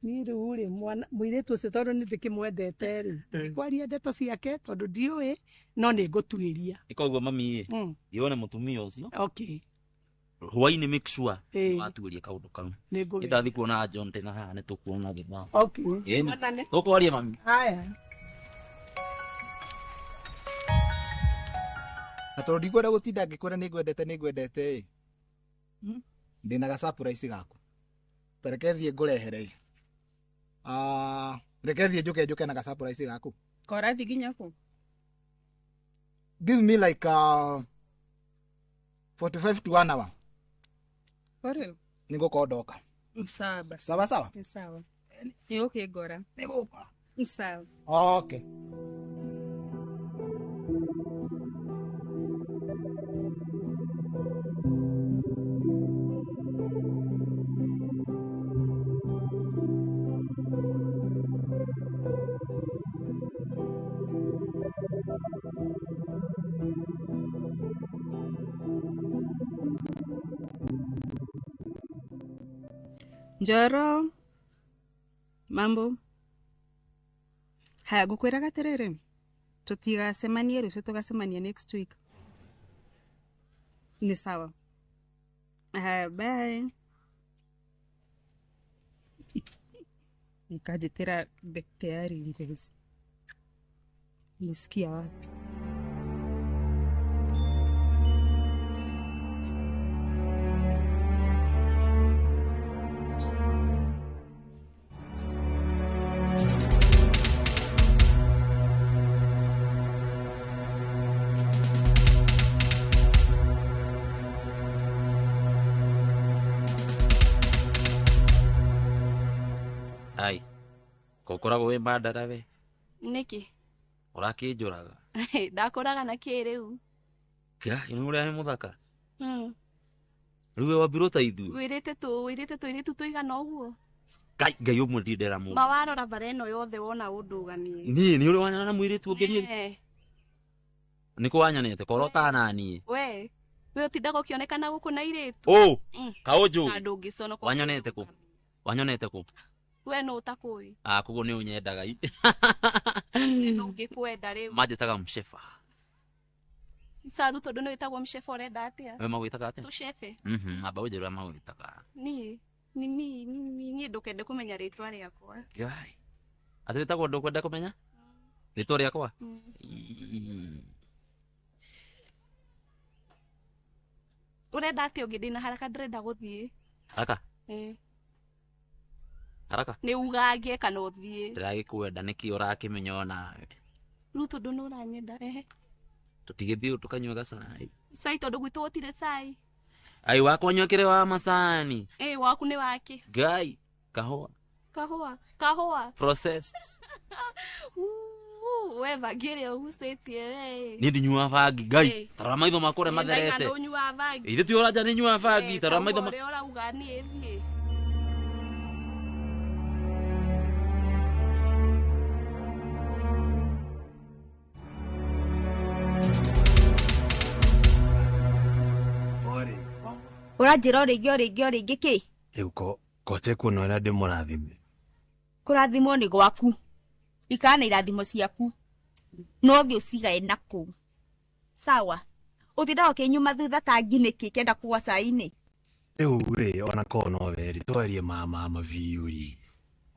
Niĩ rĩu rĩ mwana mũirĩtu ũcio tondũ nĩ ndĩkĩmwendete rĩ ndikwaria ndeto ciake tondũ ndiũĩ no nĩ ngũtuĩria. Ikoguo mami ĩ yone mũtumia ũcio. Okay. Hwainĩ make sure watuĩria kaũndũ kau. Nĩ ndathi kuona John tena haha nĩ tũkuona gĩthaa. Okay. Tũkwaria mami. Haya. Na tondũ ndikwenda gũtinda ngĩkwĩra nĩ ngwendete ĩ. Ndĩna ga surprise gaku. Reke thiĩ ngũrehere ĩ. Reke thiĩ njuke na ga surprise gaku. Korathi nginya kũ? Give me like 45 to 1 hour. For real? Nĩngũkorwo ndoka. Sawa. Sawa sawa? Sawa. Nĩũkĩngora. Nĩngũka. Sawa. Okay. Njoro, mambo. Haya, ngukwĩraga atĩrĩrĩ, tũtigacemanie rũciũ, tũgacemania next week. Ni sawa. Haya, bye. Nikajitera tayari ngozi. Nisikia wapi? Ai, kokoragwo wĩ mandara we. Nĩkĩ? Ũrakĩnjũraga. Ndakũraga na kĩ rĩu? Ngai, nĩ ũrĩa wĩ mũthaka. Rĩu we wambirwo ta ithuĩ. Wĩrĩte tũirĩtu tũigana ũguo. Ngai, Ngai ũmwe ndirĩ ndera mũndũ. Ma warora bara ĩno yothe wona ũndũgamie. Niĩ nĩ ũrĩ wanyona na mũirĩtu ũngĩ niĩ? Nĩ kũ wanyonete korwo ta naniĩ. We, we ũtindaga ũkĩonekana gũkũ na airĩtu. Ũ, kaũnjũĩ. Na ndũngĩconoka. Wanyonete kũ? Wanyonete kũ? We no ũtakũĩ. Ah, koguo nĩ ũnyendaga. Ndũngĩkwenda rĩu. Manjĩtaga mshefa. Saru tondũ nĩ wĩtagwo mshefa ũrenda atĩa? We magwĩtaga atĩa? Tũshefe. Amba ũnjĩre ũrĩa magwĩtaga. Niĩ ni niĩ ndũkende kũmenya rĩtwa rĩakwa. Ngai. Atĩ wĩtagwo ndũkwenda kũmenya? Rĩtwa rĩakwa? Ũrenda atĩa ũngĩ? Ndĩna haraka ndĩrenda gũthiĩ. Haraka? Haraka? Nĩ ugange kana ũthiĩ. Ndĩragĩkwenda nĩkĩ ũrakĩmenya onawe. Rĩu tondũ nĩ ũranyenda ehe. Tũtigĩthiĩ tũkanyue gacai. Cai tondũ gwitũ gũtirĩ cai. Ai wakwa nywekere wa macani. Waku nĩ wake. Ngai, kahũa. Kahũa, kahũa. Processed. We bangi ĩrĩa ũgucĩtie we. Niĩ ndinyuaga bangi, Ngai. Tarora maitho makwa ũrĩa matherete. Nĩ ũnyuaga bangi. Ithuĩ ti ũranja nĩ nyuaga bangi, tarora maitho makwa. Ũrĩa ũrauga niĩ thiĩ. Ũranjĩra o rĩngĩ o rĩngĩ o rĩngĩ kĩ? Rĩu kote kuona ũrĩa ndĩmũrathime. Kũrathimwo nĩ gwaku. Ikara na irathimo ciaku. No ũthiĩ ũcigae na kũu. Sawa. Ũtindaga ũkĩnyuma thutha ta ngi nĩkĩ kĩenda kũgwa cai-inĩ? Rĩu rĩ ona korwo no we rĩ twarie ma biũ rĩ.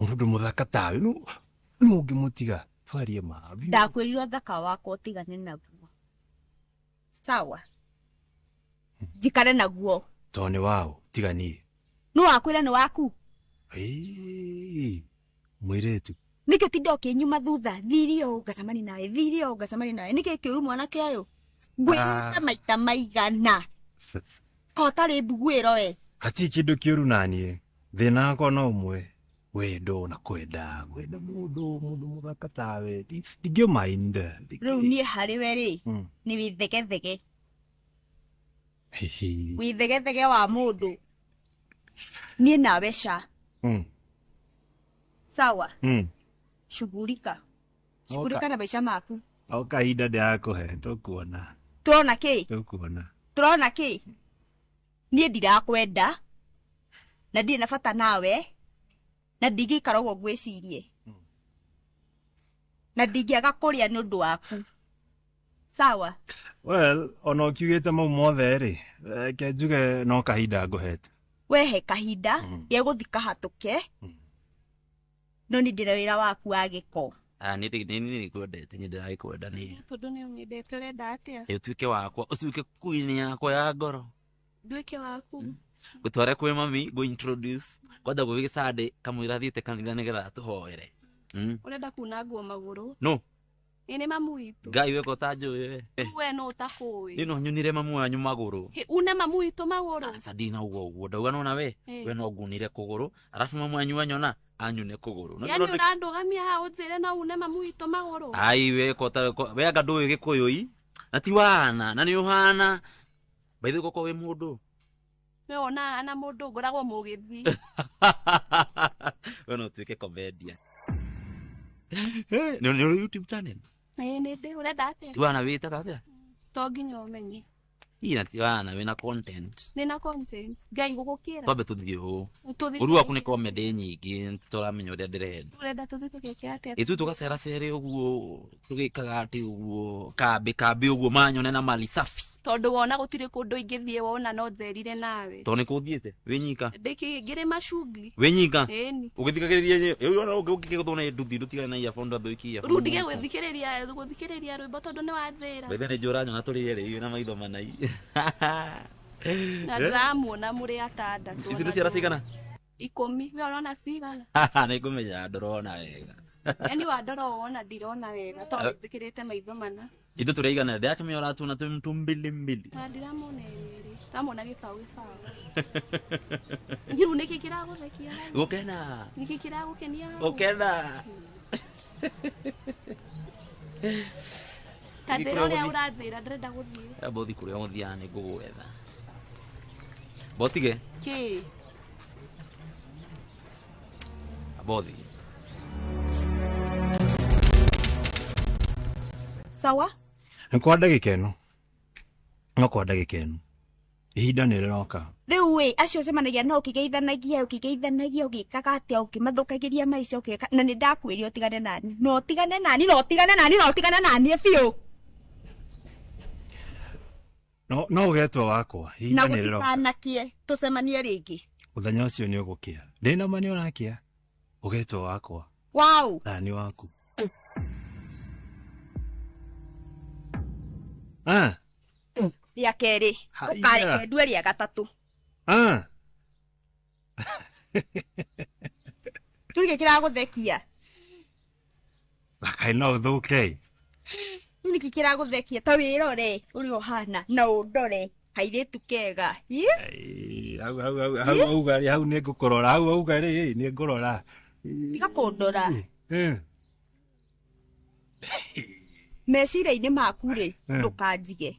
Mũndũ mũthaka tawe nũ ũngĩmũtiga twarie ma biũ. Ndakwĩrire ũthaka wakwa ũtigane naguo. Sawa. Njikare naguo. Tondũ nĩ waũ tiga niĩ. Nũ wakwĩra nĩ waku? Mũirĩtu. Nĩkĩ ũtinda ũkĩnyuma thutha? Thire ũũ ngacemania nawe, thire ũũ ngacemania nawe. Nĩkĩ kĩũru mwanake ũyũ? Ngwĩrĩte maita maigana. Ko ũtarĩ mbuguĩro we. Hatirĩ kĩndũ kĩũru naniĩ. Thĩna wakwa no ũmwe. Wendo na kwenda mũndũ mũthaka tawe. Ndingĩũmainda. Rĩu niĩ harĩ we rĩ, nĩ wĩthegethege. Wĩthegethege wa mũndũ. Niĩ nawe ca. Sawa. Shughulika. Shughulika na maisha maku. O kahinda ndĩrakũhe tũkuona. Tũrona kĩ? Tũkuona. Tũrona kĩ? Niĩ ndirakwenda na ndirĩ na bata nawe Na ndingĩikara ũguo ngwĩcirie. Na ndingĩaga kũrĩa nĩ ũndũ waku. Sawa? Well, ona ũkiugĩte mau mothe rĩ, reke njuge no kahinda ngũhete. Wehe kahinda, gegũthiĩ kahatũke. No nĩ ndĩra wĩra waku wa gĩko. Ah, nĩ nĩ nĩkwendete, nĩ ndĩragĩkwenda nĩ. Tondũ nĩ ũnyendete ũrenda atĩa? Ĩ ũtuĩke wakwa, ũtuĩke queen yakwa ya ngoro. Nduĩke waku. Ngũtware kwĩ mami, ngũ introduce. Kwanja gwĩ Sunday kamũira thiĩte kanitha nĩgetha atũhoere. Ũrenda kuna nguo magũrũ? No. Ĩ nĩ mamu witũ. Ngai weka ũtanjũĩ we. We no ũtakũĩ. Niĩ no nyunire mamu wanyu magũrũ. Hĩ, une mamu witũ magũrũ. Aca ndinauga ũguo, ndauga nona we, we no ngunire kũgũrũ, arabu mamu wanyu anyona anyune kũgũrũ. No Yaani ũrandũgamia haha ũnjĩre no une mamu witũ magũrũ. Ai we kota we anga ndũĩ gĩkũyũ i. Na ti wana, na nĩ ũhana. By the way goko wĩ mũndũ. We wona ana mũndũ ngoragwo mũgĩthi. We no ũtuĩke comedian. Nĩ ũrĩ YouTube channel? Ĩ nĩ ndĩ, ũrenda atĩa? Ti wana wĩtaga atĩa? To nginya ũmenye. Ĩ na ti wana wĩna content. Nĩ na content. Ngai gũgũkĩra. Twambe tũthiĩ ũũ. Tũthiĩ Ũru waku nĩ comedy nyingĩ, tũramenya ũrĩa ndĩrenda. Ũrenda tũthiĩ tũgeke atĩa? Ĩ tu tũgaceracere ũguo, tũgĩkaga atĩ ũguo, kambĩ kambĩ ũguo manyone na mali safi. Tondũ wona gũtirĩ kũndũ ingĩthiĩ wona no njerire nawe. Tondũ nĩ kũ ũthiĩte? Wĩ nyika? Ndĩkĩ ngĩrĩ macungli. Wĩ nyika? Ĩni. Ũgĩthikagĩrĩria rĩu ona ũngĩgũthwo nĩ nduthi ndũtigane na earphone ndwambie wĩkie earphone Rĩu ndige mũhuko. gũthikĩrĩria rwĩmbo tondũ nĩ wanjĩra. By the way nĩ ũranyona tũrĩ erĩ wĩna maitho manai. Na ndĩramuona mũrĩ atandatũ. Ici nĩ ciara cigana? 10. We ũrona cigana? Nĩ ngũmenya ndũrona wega. Yaani wandora wona ndirona wega tondũ njĩkĩrĩte maitho mana. Ithuĩ tũrĩ aigana, ndĩrakĩmenya ũratuona twĩ tũmbili mbili. Na ndĩramuona erĩ. Ndĩramuona gĩbaũ gĩbaũ. Ngiru nĩkĩ kĩragũthekia hau? Gũkena. Nĩkĩ kĩragũkenia hau? Gũkena. Ta ndĩra ũrĩa ũranjĩra ndĩrenda gũthiĩ. Amba ũthiĩ kũrĩa ũgũthiaga nĩ ngũgwetha. Botige? Kĩ? Amba ũthiĩ. Sawa? Nĩ kwa ndagĩka ĩno. No kwa ndagĩka ĩno. Ihinda nĩ rĩroka. Rĩu ĩ, acio ũcemanagia nao ũkĩgeithanagia, ũkĩgeithanagia, ũgĩkaga atĩa, ũkĩmathũkagĩria maica, ũgĩka, na nĩ ndakwĩrire ũtigane nani. No ũtigane nani, no ũtigane nani, no ũtigane nani biũ. No, no ũgetwo wakwa, ihinda Na nĩ rĩroka. gũtikanakie, tũcemanie rĩngĩ. Mũthenya ũcio nĩ ũgũkĩa. Ndĩna ma nĩ ũrakĩa. Ũgetwo wakwa. Wow. Na nĩ waku. Ah. Rĩa kerĩ, Haiya. ũkareke ndue rĩa gatatũ. Ah. Rĩu nĩkĩ kĩragũthekia? Na kaĩ no ũthũke. Rĩu nĩkĩ kĩragũthekia? Ta wĩrore ũrĩa ũhana na ũndore kairĩtu kega. Ĩ? Hau, hau, hau, hau, auga rĩ, hau nĩ ngũkũrora, hau auga rĩ, nĩ ngũrora. Tiga kũndora. Meciria-inĩ maku rĩ, ndũkanjige.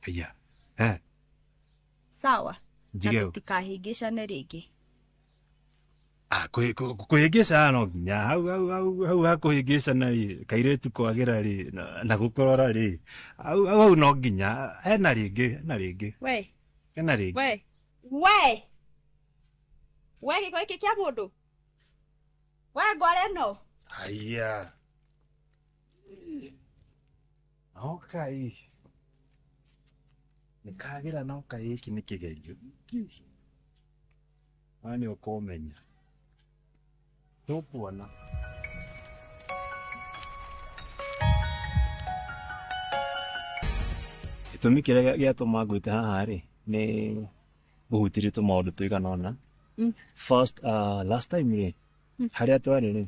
Haiya. Sawa. Njige Na ũ? tũtikahĩngĩcane rĩngĩ. Ah, kũhĩngĩcana no nginya. Hau, hau, hau, hau ha kũhĩngĩcana rĩ, kairĩtu kwagĩra rĩ, na gũkũrora rĩ. Hau, hau, hau no nginya. Hena rĩngĩ, hena rĩngĩ. We. Hena rĩngĩ. We. We. We gĩko gĩkĩ kĩa mũndũ. We ngware ĩno. Haiya. Okay. Nĩ kagĩra no kaĩ gĩkĩ nĩ kĩgerio. Haha nĩ ũkũmenya. Tũkuona. Gĩtũmi kĩrĩa gĩatũma ngwĩte haha rĩ, nĩ ngũhutirie tũmaũndũ tũigana ũna. First, last time rĩ, harĩa twarĩ rĩ,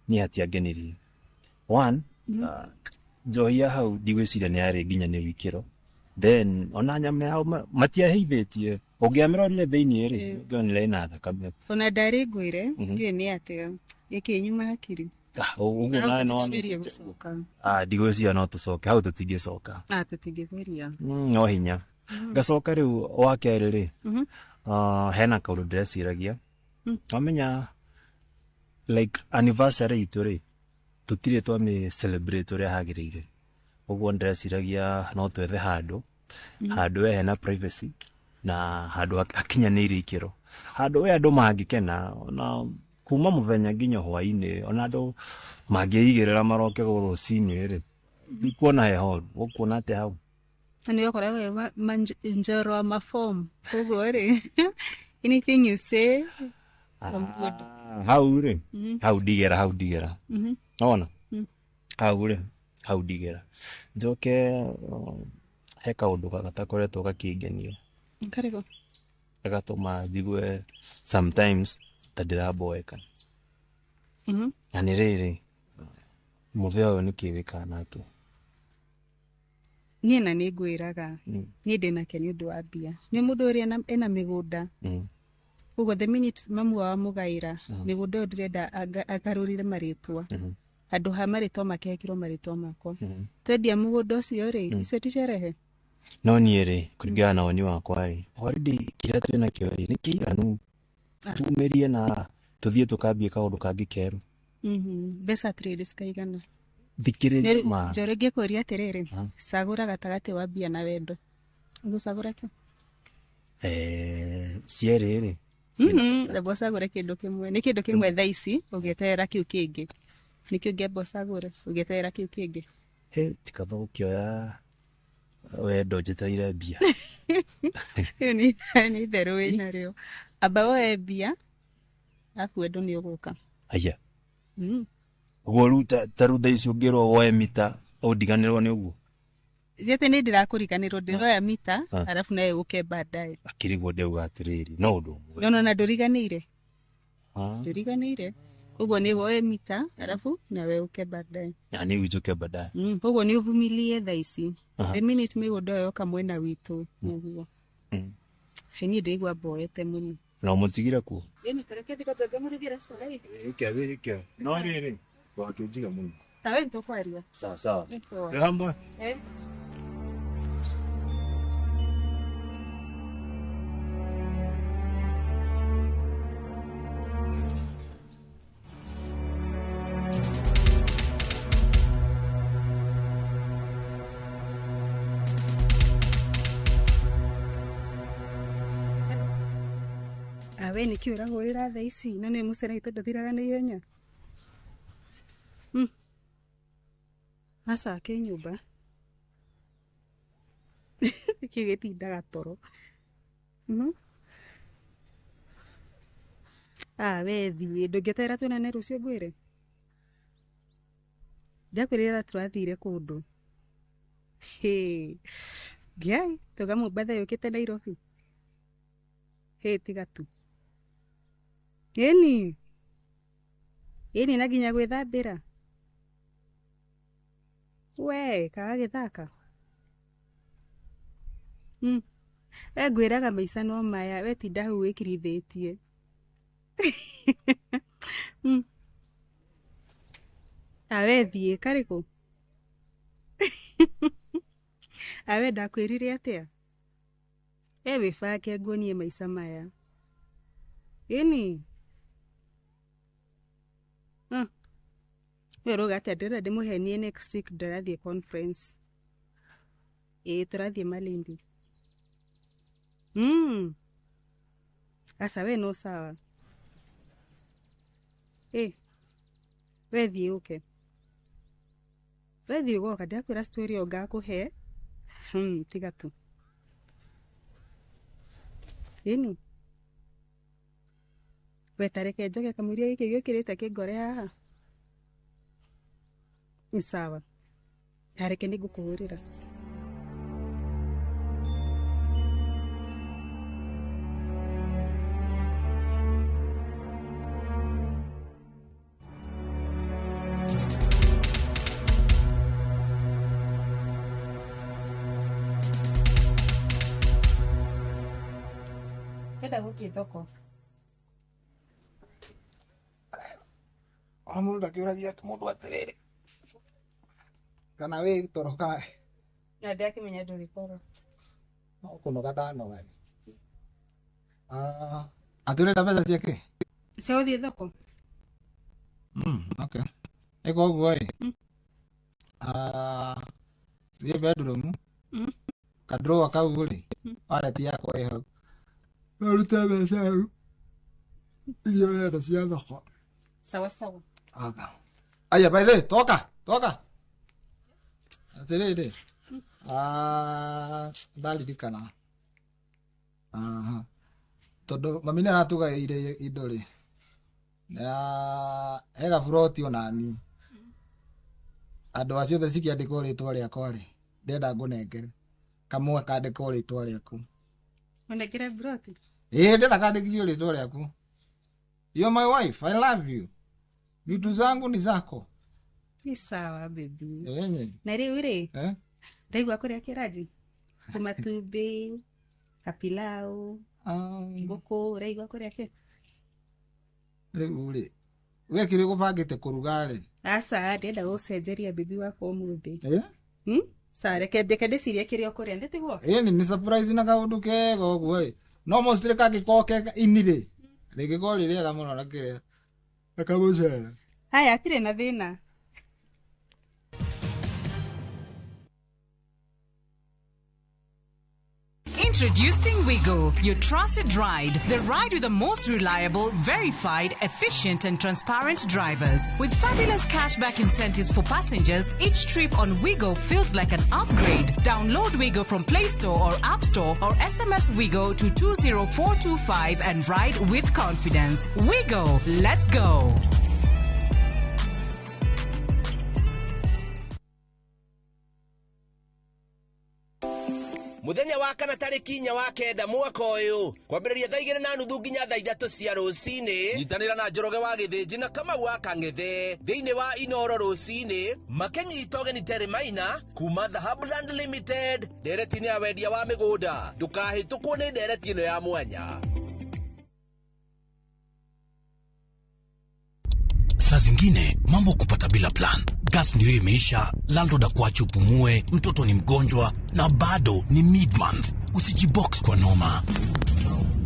niĩ hatiangenirie. One, njohi ya hau ndigwĩciria nĩ yarĩ nginyanĩru ikĩro. Then, ona nyama yao matiaheithĩtie. Ũngĩamĩrorire thĩiniĩ rĩ, ũngĩonire ĩna thakame. Ona ndarĩ ngwĩre, ndiũĩ nĩ atĩa, gĩkĩnyuma hakiri. Ah, ũguo Hau nawe no tũtingĩgeria gũcoka. Ah, ndigwĩciria no tũcoke, hau tũtingĩcoka. Ah, tũtingĩgeria. No hinya. Ngacoka rĩu wa kerĩ rĩ, hena kaũndũ ndĩreciragia. Wamenya like anniversary itũ rĩ, tũtirĩ twamĩ celebrate ũrĩa hagĩrĩire. Ũguo ndĩreciragia no twethe handũ, handũ we hena privacy na handũ hakinyanĩire ikĩro. Handũ we andũ mangĩkena, ona Kuma muthenya nginya hwainĩ ona andũ mangĩigĩrĩra maroke rũcinĩ rĩ ndikuona heho ũkuona atĩa hau? Nĩ ũkoragwo njoro wa maform koguo rĩ anything you say I'm good. Hau rĩ hau ndigera ona hau rĩ hau ndigera njoke he kaũndũ gatakoretwo gakĩngenia karĩkũ gagatũma njigue sometimes ta ndĩraboeka. Na nĩ rĩrĩ mũthenya ũyũ nĩkĩ wĩkaga nake? Niĩ na nĩ ngwĩraga niĩ ndĩnake nĩ ũndũ wa mbia. Nĩ mũndũ ũrĩa ena mĩgũnda koguo the minute mamu wao amũgaĩra mĩgũnda ĩyo ndĩrenda agarũrĩre marĩtwa handũ ha marĩtwa make hekĩrwo marĩtwa makwa. Twendia mũgũnda ũcio rĩ icio ti sherehe. No niĩ rĩ kũringana na woni wakwa rĩ already kĩrĩa twĩ nakĩo rĩ nĩ kĩiganu tumĩrie na tũthiĩ tũkambie kaũndũ kangĩ kerũ. Mbeca atĩrĩrĩ cikaigana. Thikĩrĩria ma Njoro ngĩkũria atĩrĩrĩ cagũra gatagatĩ wa mbia na wendo ũgũcagũra kĩ? Cierĩ rĩ amba ũcagũre kĩndũ kĩmwe. Nĩ kĩndũ kĩmwe thaa ici ũgĩeterera kĩu kĩngĩ. Nĩkĩo ũngĩamba ũcagũre ũgĩeterera kĩu kĩngĩ. He tikaba gũkĩoya wendo njetereire mbia. Ĩyo nĩ itherũ wĩnarĩo. Amba woe mbia arabu wendo nĩ ũgũka. Aya ũguo rĩu ta rĩu thaa ici ũngĩrwo woe mita ũndiganĩrwo nĩ ũguo? Njete nĩ ndĩrakũriganĩrwo ndĩroya mita arabu nawe ũke baadaye. Akĩrigwo ndauga atĩrĩrĩ no ũndũ ũmwe. No na ndũriganĩire. Ndũriganĩire. Koguo nĩ woe mita arabu nawe ũke baadaye. Na nĩ ũnjũke baadaye. Koguo nĩ ũvumilie thaa ici. The minute mĩgũnda ĩyo yoka mwena witũ nĩguo. Niĩ ndĩigua mboete mũno. Na ũmũtigire kuo? Ĩni tareke thikũ tũngĩmũrugĩra cai. Ĩke no rĩrĩ wakĩnjiga mũno. Sawa nĩtũkwaria. Sawa sawa. Twĩ hamwe? We nĩkĩ ũrahũrĩra thaa ici na nĩ mũcere witũ ndũthiraga na ihenya? Aca kĩ nyũmba nĩkĩ gĩtindaga toro? We thiĩ ndũngĩeterera tuonane rũciũ ngwĩre? Ndakwĩrire tũrathire kũndũ. Ngai tauga Mombatha yũkĩte Nairobi. Tiga tu. Ĩni ĩni na nginya gwĩthambĩra we kagagĩthaka. We ngwĩraga maica no maya we tinda hau wĩkirithĩtie. We thiĩ karĩkũ? We ndakwĩrire atĩa? We wĩbange nguonie maica maya. Ĩni we ũrauga atĩa? Ndĩrenda ndĩmũhenie next week ndĩrathiĩ conference. Ĩĩ tũrathiĩ Malindi. Aca we no sawa. We thiĩ ũke. We thiĩ ũgoka ndĩrakwĩra story ĩyo ngakũhe. Tiga tu. Ĩni we tareke njoke kamũiria gĩkĩ gĩũkĩrĩte kĩngore haha. Nĩ sawa. Reke nĩngũkũhũrĩra. Ndĩrenda gũthiĩ thoko. Ona mũndũ ndakĩũragia mũndũ atĩrĩrĩ kana wĩ toro kana Na ndakĩmenya ndũrĩ toro. No kũnoga ndanoga. Atĩ ũrenda mbeca ciake? Cia gũthiĩ thoko. Okay. Ĩ koguo ĩ thiĩ bedroom ka drawer kau rĩ wallet yakwa ĩ hau. No ũrute mbeca hau iria ũrenda cia thoko. Sawa sawa. Aka. Aya, by the way, toka, toka. Atiriri. Ah, ndaririkana. Aha. Tondu mami nĩ aratũgaĩire indo rĩ. Na he gaburoti onani. Andũ acio othe cikĩandĩkwo rĩtwa rĩakwa rĩ. Ndĩrenda ngũnengere. Kamwe kandĩkwo rĩtwa rĩaku. Ũnengere buroti? Ĩĩ, ndĩrenda kandĩkithio rĩtwa rĩaku. You're my wife. I love you. Vitu zangu ni zako. Ni sawa baby. Ĩĩ. Na rĩu rĩ, Eh? ndaigua kũrĩa kĩraji. Matumbĩ, kapilau, ngũkũ, ũraigua kũrĩa kĩ? Rĩu rĩ, we kĩrĩa ũgũbangĩte kũruga rĩ? Aca, ndĩrenda gũcenjeria bibi wakwa ũmũthĩ. Eh? Sawa, reke ndĩcirie kĩrĩa ũkũrĩa, ndĩtiguo? Ĩni nĩ surprise na kaũndũ kega ũguo ĩ. No mostly kangĩkorwo ke ini rĩ, rĩngĩkorwo rĩ rĩega mũno na kĩrĩa. Na kamũcere. Haya, hatirĩ na thĩna. Introducing Wigo, your trusted ride. The ride with the most reliable, verified, efficient, and transparent drivers. With fabulous cashback incentives for passengers, each trip on Wigo feels like an upgrade. Download Wigo from Play Store or App Store or SMS Wigo to 20425 and ride with confidence. Wigo, let's go. Muthenya wa kana tarĩki 4 wa 9 mwaka ũyũ kwambĩrĩria thaa 2:30 nginya thaa 3 cia rũcinĩ. Nyitanĩra na Njoroge wa Gĩthĩnji na Kamau wa Kang'ethe thĩinĩ wa Inoro rũcinĩ makĩnyita ũgeni Terry Maina kuma Dhahabuland Limited ndereti-inĩ ya wendia wa mĩgũnda. Ndũkahĩtũkwo nĩ ndereti ĩno ya mwanya. Saa zingine mambo kupata bila plan. Gas ndio imeisha, landlord akuache upumue, mtoto ni mgonjwa na bado ni mid-month. Usijibox kwa noma.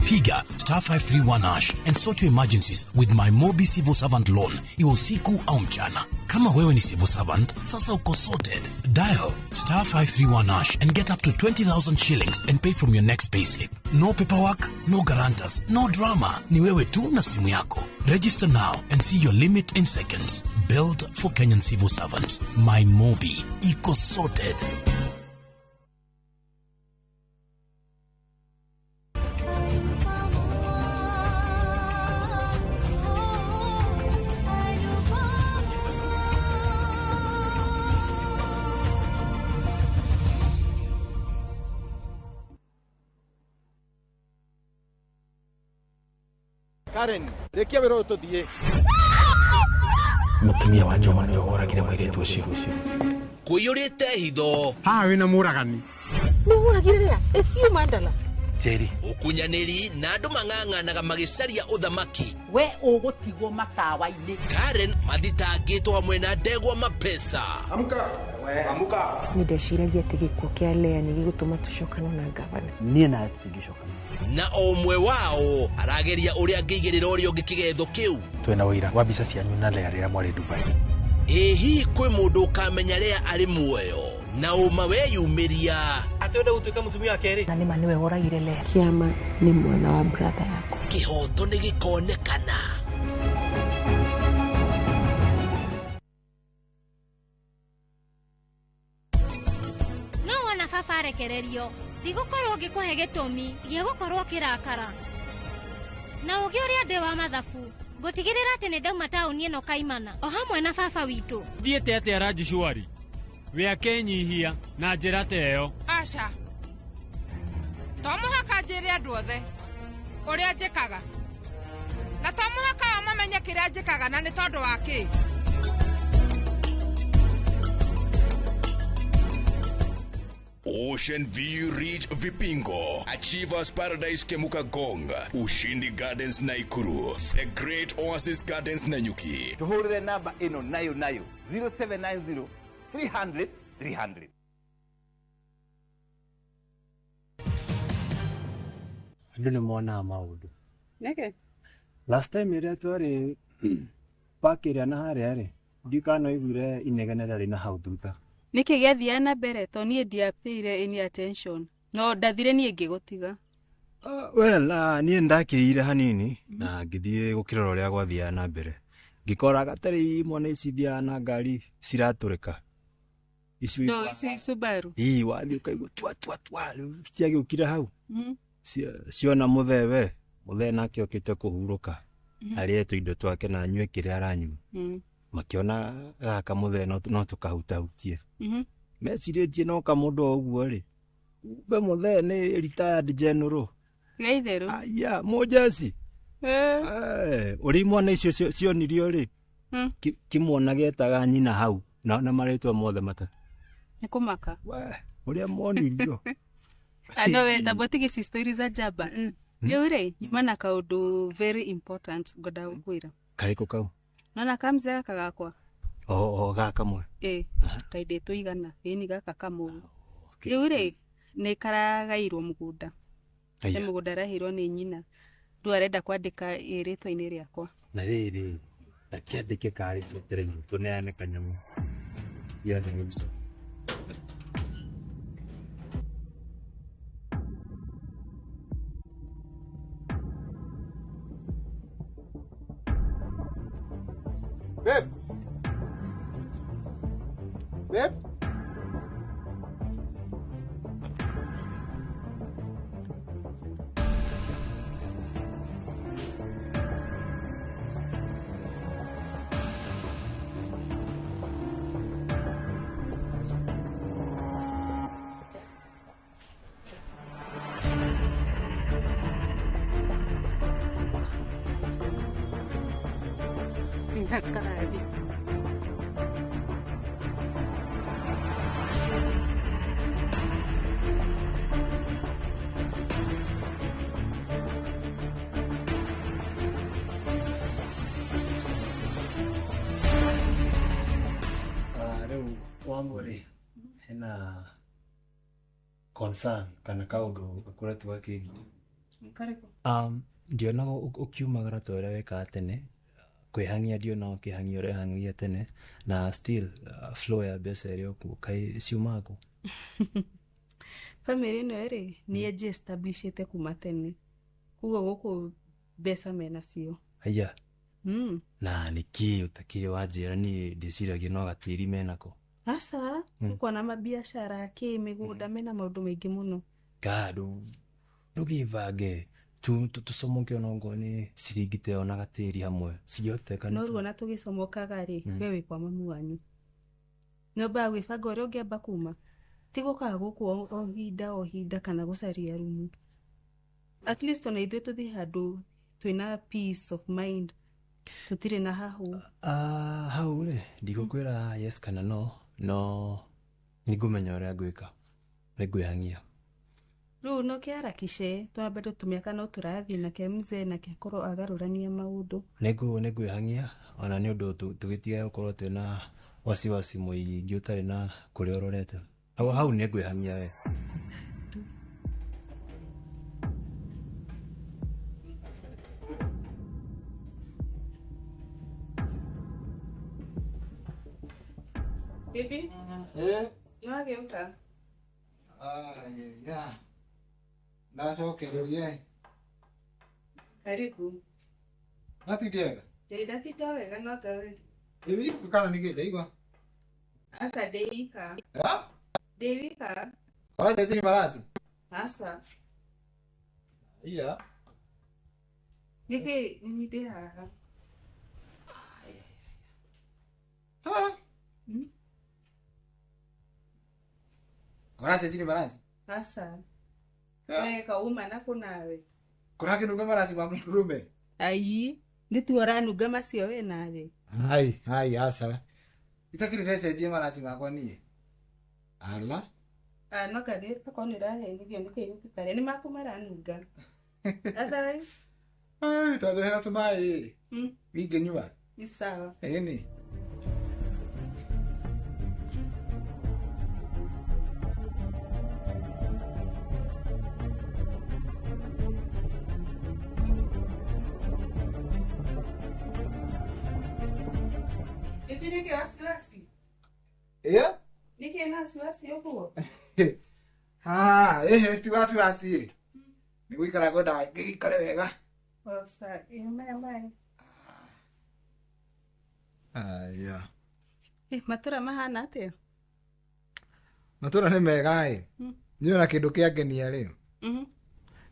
Piga star 531 hash and sort your emergencies with my Mobi Civil Servant Loan, iwe usiku au mchana. Kama wewe ni civil servant, sasa uko sorted. Dial star 531 hash and get up to 20,000 shillings and pay from your next payslip. No paperwork, no guarantors, no drama. Ni wewe tu na simu yako. Register now and see your limit in seconds. Built for Kenyan civil servants. My Mobi. Iko sorted. Karen, rekia wĩra ũyũ tũthiĩ. Mũtumia wa Njoma nĩwe woragire mũirĩtu ũcio. Kũiyũrĩte hitho. Haha wĩna mũragani. Nĩ mũragire rĩa? Ĩcio mandala. Njeri. Ũkunyanĩri na andũ mang'ang'anaga magĩcaria ũthamaki. We ũgũtigwo matawa-inĩ. Karen mathitangĩtwo hamwe na ndegwa mapesa. Amka. Amka. Nĩ ndeciragia atĩ gĩkuũ kĩa Lea nĩ gĩgũtũma tũcokane na ngavana. Niĩ nawe tũtingĩcokana. Na o ũmwe wao arageria ũrĩa angĩigĩrĩra ũrĩa ũngĩ kĩgetho kĩu. Twĩna ũira wa mbica cianyu na Lea rĩrĩa mwarĩ Dubai. Ĩ hihi kwĩ mũndũ ũkamenya Lea arĩ muoyo na ũma weyumĩria. Atĩ wenda gũtuĩka mũtumia wa kerĩ. Na nĩma nĩwe woragire Lea. Kĩama nĩ mwana wa brother yaku. Kĩhoto nĩ gĩkonekana. No wona baba arekererio ndigũkorwo ngĩkũhe gĩtũmi gĩa gũkorwo kĩrakara. Na ũgĩ ũrĩa ndĩ wa mathabu ngũtigĩrĩra atĩ nĩ ndauma taũni ĩno kaimana o hamwe na baba witũ. Thiĩte atĩa Raji Shwari? We akenyihia na njĩra ta ĩyo. Aca, to mũhaka njĩre andũ othe ũrĩa njĩkaga, na to mũhaka o mamenye kĩrĩa njĩkaga na nĩ tondũ wa kĩ. Ocean View Ridge Vipingo, Achievers Paradise Kemuka Gong, Ushindi Gardens Naikuru, The Great Oasis Gardens Nanyuki. Tuhurire namba ĩno nayo nayo 0790 300 300. Andũ nĩ monaga maũndũ. Nĩkĩ? Last time ĩrĩa twarĩ park ĩrĩa na harĩa rĩ, ndikana iguire inegene rĩarĩ na hau thutha. Nĩkĩ gĩathiaga na mbere to niĩ ndiapeire any attention. No ndathire niĩ ngĩgũtiga. Well, niĩ ndakĩire hanini na ngĩthiĩ gũkĩrora ũrĩa gwathiaga na mbere. Ngĩkoraga tarĩ imwana ici ithiaga na ngari ciratũrĩka. Ici No, ici Subaru. Ii, wathiĩ ũkaigua tua tua tua, rĩu ciagĩũkire hau. Ciona mũthee we, mũthee nake okĩte kũhurũka. Arĩe tũindo twake na anyue kĩrĩa aranyua. Makĩona gaka mũthee no tũkahutahutie. Mecirĩtie no kamũndũ o ũguo rĩ. Kumbe mũthee nĩ retired general. Gaitherũ. Aya, mũjeci. Ũrĩa imwana icio cionirio rĩ, kĩmwana getaga nyina hau na marĩtwa mothe matatũ. Nĩ kũmaka. Ũrĩa monirio. No we tamba ũtige ci story za njamba. Rĩu rĩ, nyuma na kaũndũ very important ngwendaga gũkwĩra. Karĩkũ kau? Nona kamzee gaka gakwa. O gaka kamwe. Ĩ, kaindĩ tũigana, ĩni gaka kamwe. Rĩu rĩ, nĩ karagairwo mũgũnda. Nĩ mũgũnda araheirwo nĩ nyina. Rĩu arenda kwandĩka rĩtwa-inĩ rĩakwa. Na rĩrĩ, ndakĩandĩke karĩ tweterere tũneane kanyamũ. Ya nĩ Babe. Babe. Rĩu Wangũrĩ hena concern kana kaũndũ gakoretwo gakĩngia. Ndionaga ũkiumagara ta ũrĩa wekaga tene, kwĩhang'ia ndionaga ũkĩhang'ia ũrĩa wehang'agia tene, na still flow ya mbeca ĩrĩ o kuo, kaĩ ciumaga kũ? Bamĩrĩ ĩno rĩ, nĩ ĩnjĩ-establishĩte kuma tene, koguo gũkũ mbeca menacio. Aya. Na nĩkĩ ũtakĩrĩ wanjĩra niĩ ndĩciragia no gatĩri menako? Aca, ũkona mabiacara kĩ mĩgũnda mena maũndũ maingĩ mũno. Ka ndũgĩbange tũcomoke ona okorwo nĩ ciringi ta ĩyo na gatĩri hamwe cingĩhoteka. No rĩu ona tũgĩcomokaga rĩ, we wĩ kwa mamu wanyu. Nĩ wambaga gwĩbanga ũrĩa ũngĩamba kuma. Ti gũkaga gũkũ o hinda o hinda kana gũcaria rumu. At least ona ithuĩ tũthiĩ handũ twĩna peace of mind. Tũtirĩ na hahũ. Hau rĩ, ndigũkwĩra yes kana no, no nĩngũmenya ũrĩa ngwĩka. Nĩngwĩhang'ia. Rĩu no kĩharakishe twambe tũmĩaka no tũrathiĩ nake mzee nake akorwo agarũrania maũndũ. Nĩngwĩhang'ia ona nĩ ũndũ tũgĩtige gũkorwo twĩna wasiwasi mũingĩ ũtarĩ na kũrĩa ũrorete. Hau nĩngwĩhang'ia we. Bibi? Nĩwagĩũka? Aya. Ndacokereria. Karibu. Natinda wega? Ndatinda wega no tawe. Bibi, kana nĩkĩ ndaigua? Aca ndĩ wika. Ndĩ wika. Ũracenjirie maraci? Aca. Iya. Nĩkĩ niĩ ndĩ haha? Ũracenjirie maraci? Aca. We kauma nakũ nawe? Kũrakĩnunga maraci ma mũndũrũme? Ai, nĩtuo ũranunga macio we nawe. Ai, ai, aca. Itakĩrĩ ndecenjie maraci makwa niĩ. Ala. No kana akorwo nĩ ũrahenirio nĩ kairĩtu karĩa nĩ maku maranunga. Otherwise. Ai, tandehera tũmaĩ. Ingĩnyua. Ni sawa. Ĩni. Bibi nĩkĩ wasiwasi? Ĩa? Nĩkĩ na wasiwasi ũguo? Ti wasiwasi. Nĩ gũikara ngwendaga ngĩikare wega. Oca, ĩ maya maĩ. Aya. Matũra mahana atĩa? Matũra nĩ mega ĩ. Niĩ ona kĩndũ kĩangenia rĩ.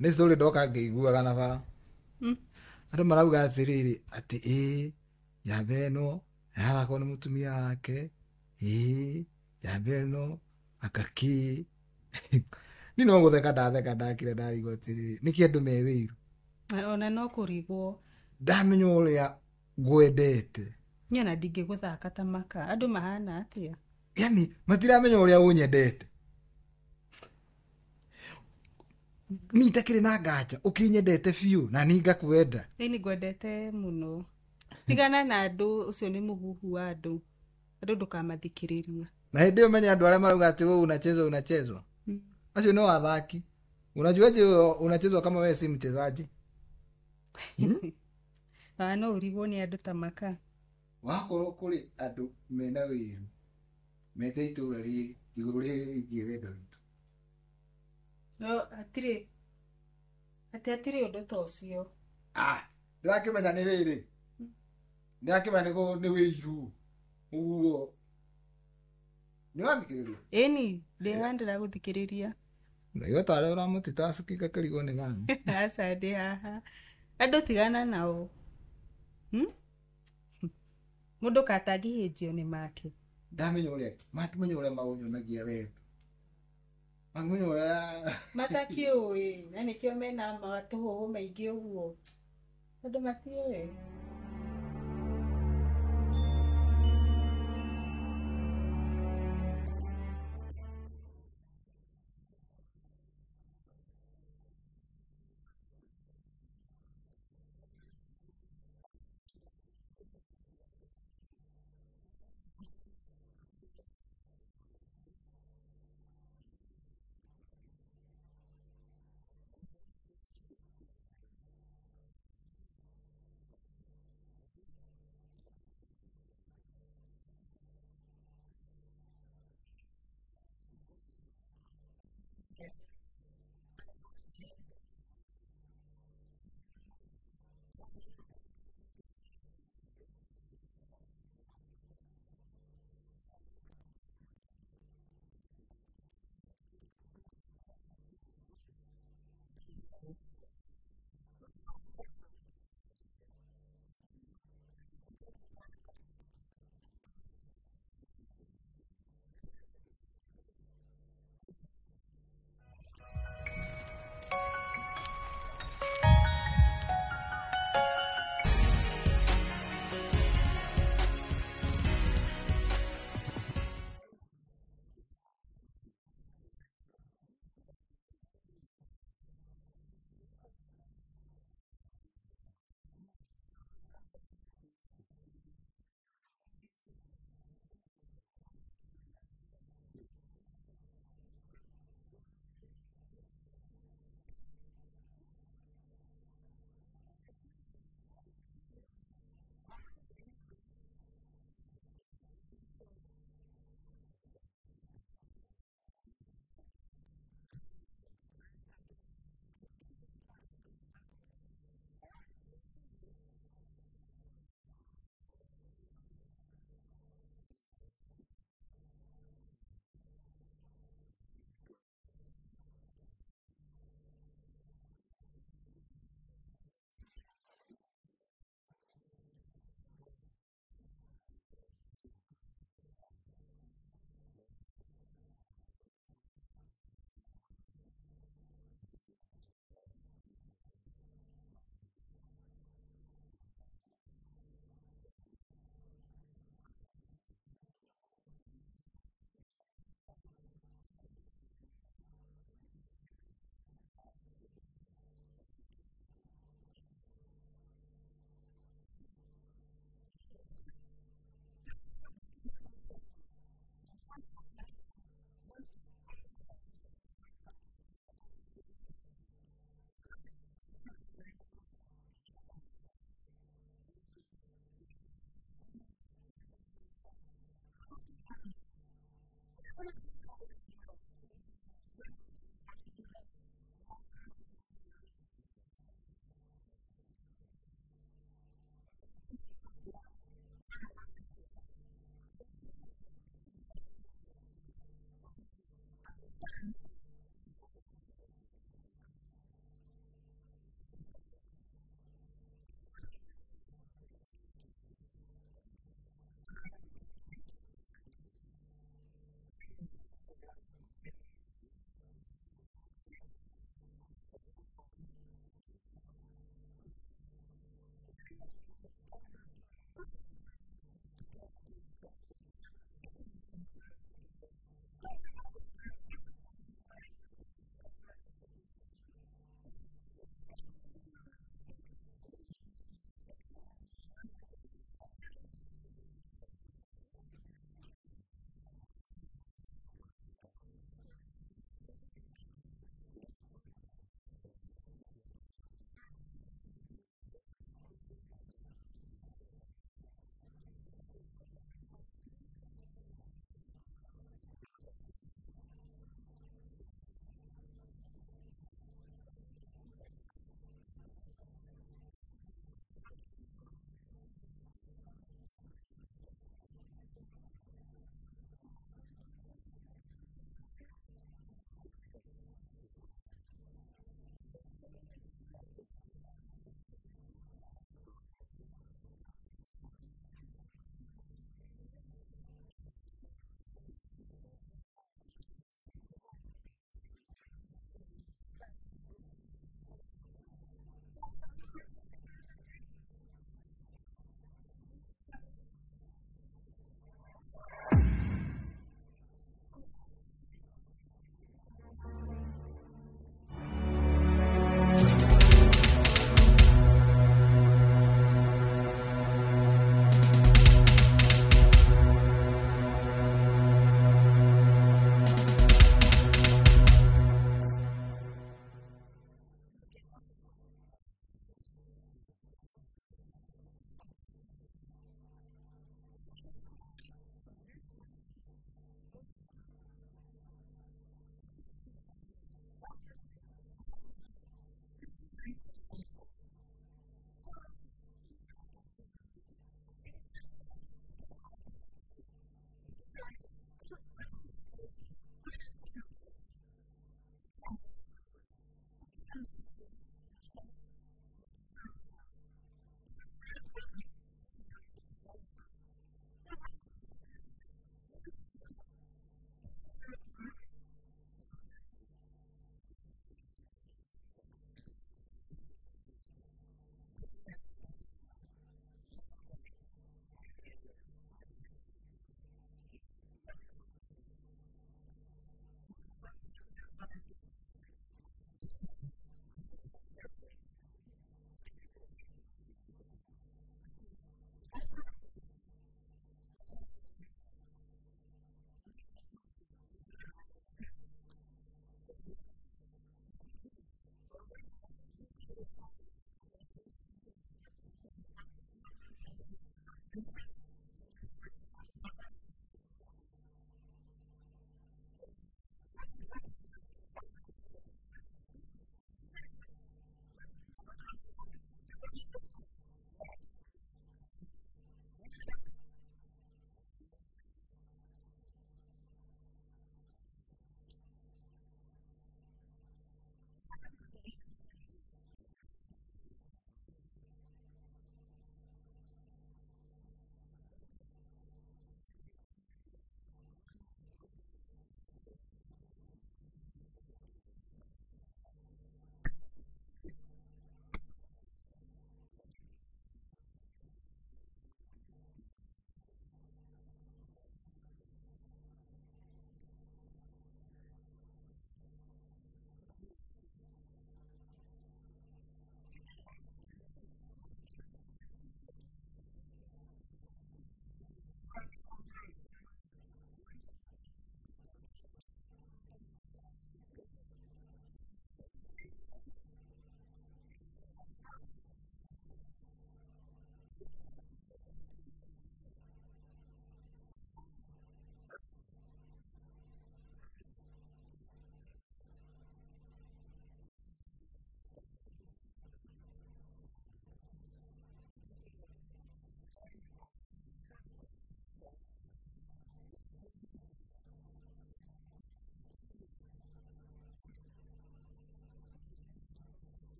Nĩ story ndoka ngĩiguaga na bara. Andũ marauga atĩrĩrĩ atĩ ĩ njamba ĩno yathakwo nĩ mũtumia wake, ĩ njamba ĩno akakĩ. Niĩ no gũtheka ndatheka ndakira ndarigwo atĩrĩrĩ nĩkĩ andũ me wĩiru. Ona no kũrigwo. Ndamenya ũrĩa ngwendete. Niĩ ona ndingĩgũthaka ta maka. Andũ mahana atĩa? Yani matiramenya ũrĩa ũnyendete. Niĩ itakĩrĩ na nganja ũkĩnyendete biũ na niĩ ngakwenda. Niĩ nĩngwendete mũno. Tigana na andũ, ũcio nĩ mũhuhu wa andũ. Andũ ndũkamathikĩrĩrie. Na hĩndĩ ĩyo menya andũ arĩa marauga atĩ wewe unachezwa unachezwa. Acio no athaki. Unajuaje unachezwa kama wewe si mchezaji? No ũrigwo nĩ andũ ta maka. Wakorwo kũrĩ andũ mena wĩiru mete itũra rĩrĩ igũrũ rĩgiĩ wendo witũ. No hatirĩ atĩ hatirĩ ũndũ ta ũcio. Ndĩrakĩmenya nĩ rĩrĩ. Ndĩrakĩmenya nĩ wĩiru. Ũguo. Nĩwathikĩrĩria? Ĩni, ndĩ haha ndĩragũthikĩrĩria. Ndaigua tarĩ ũramũtitacuki ngakĩrigwo nĩ gani. Aca ndĩ haha. Andũ tigana nao. Mũndũ katangĩhĩnjio nĩ make. Ndamenya ũrĩa makĩmenya ũrĩa maũnyonagia wendo. Makĩmenya ũrĩa matakĩũĩ na nĩkĩo mena matũhũhũ maingĩ ũguo. Andũ matiũĩ.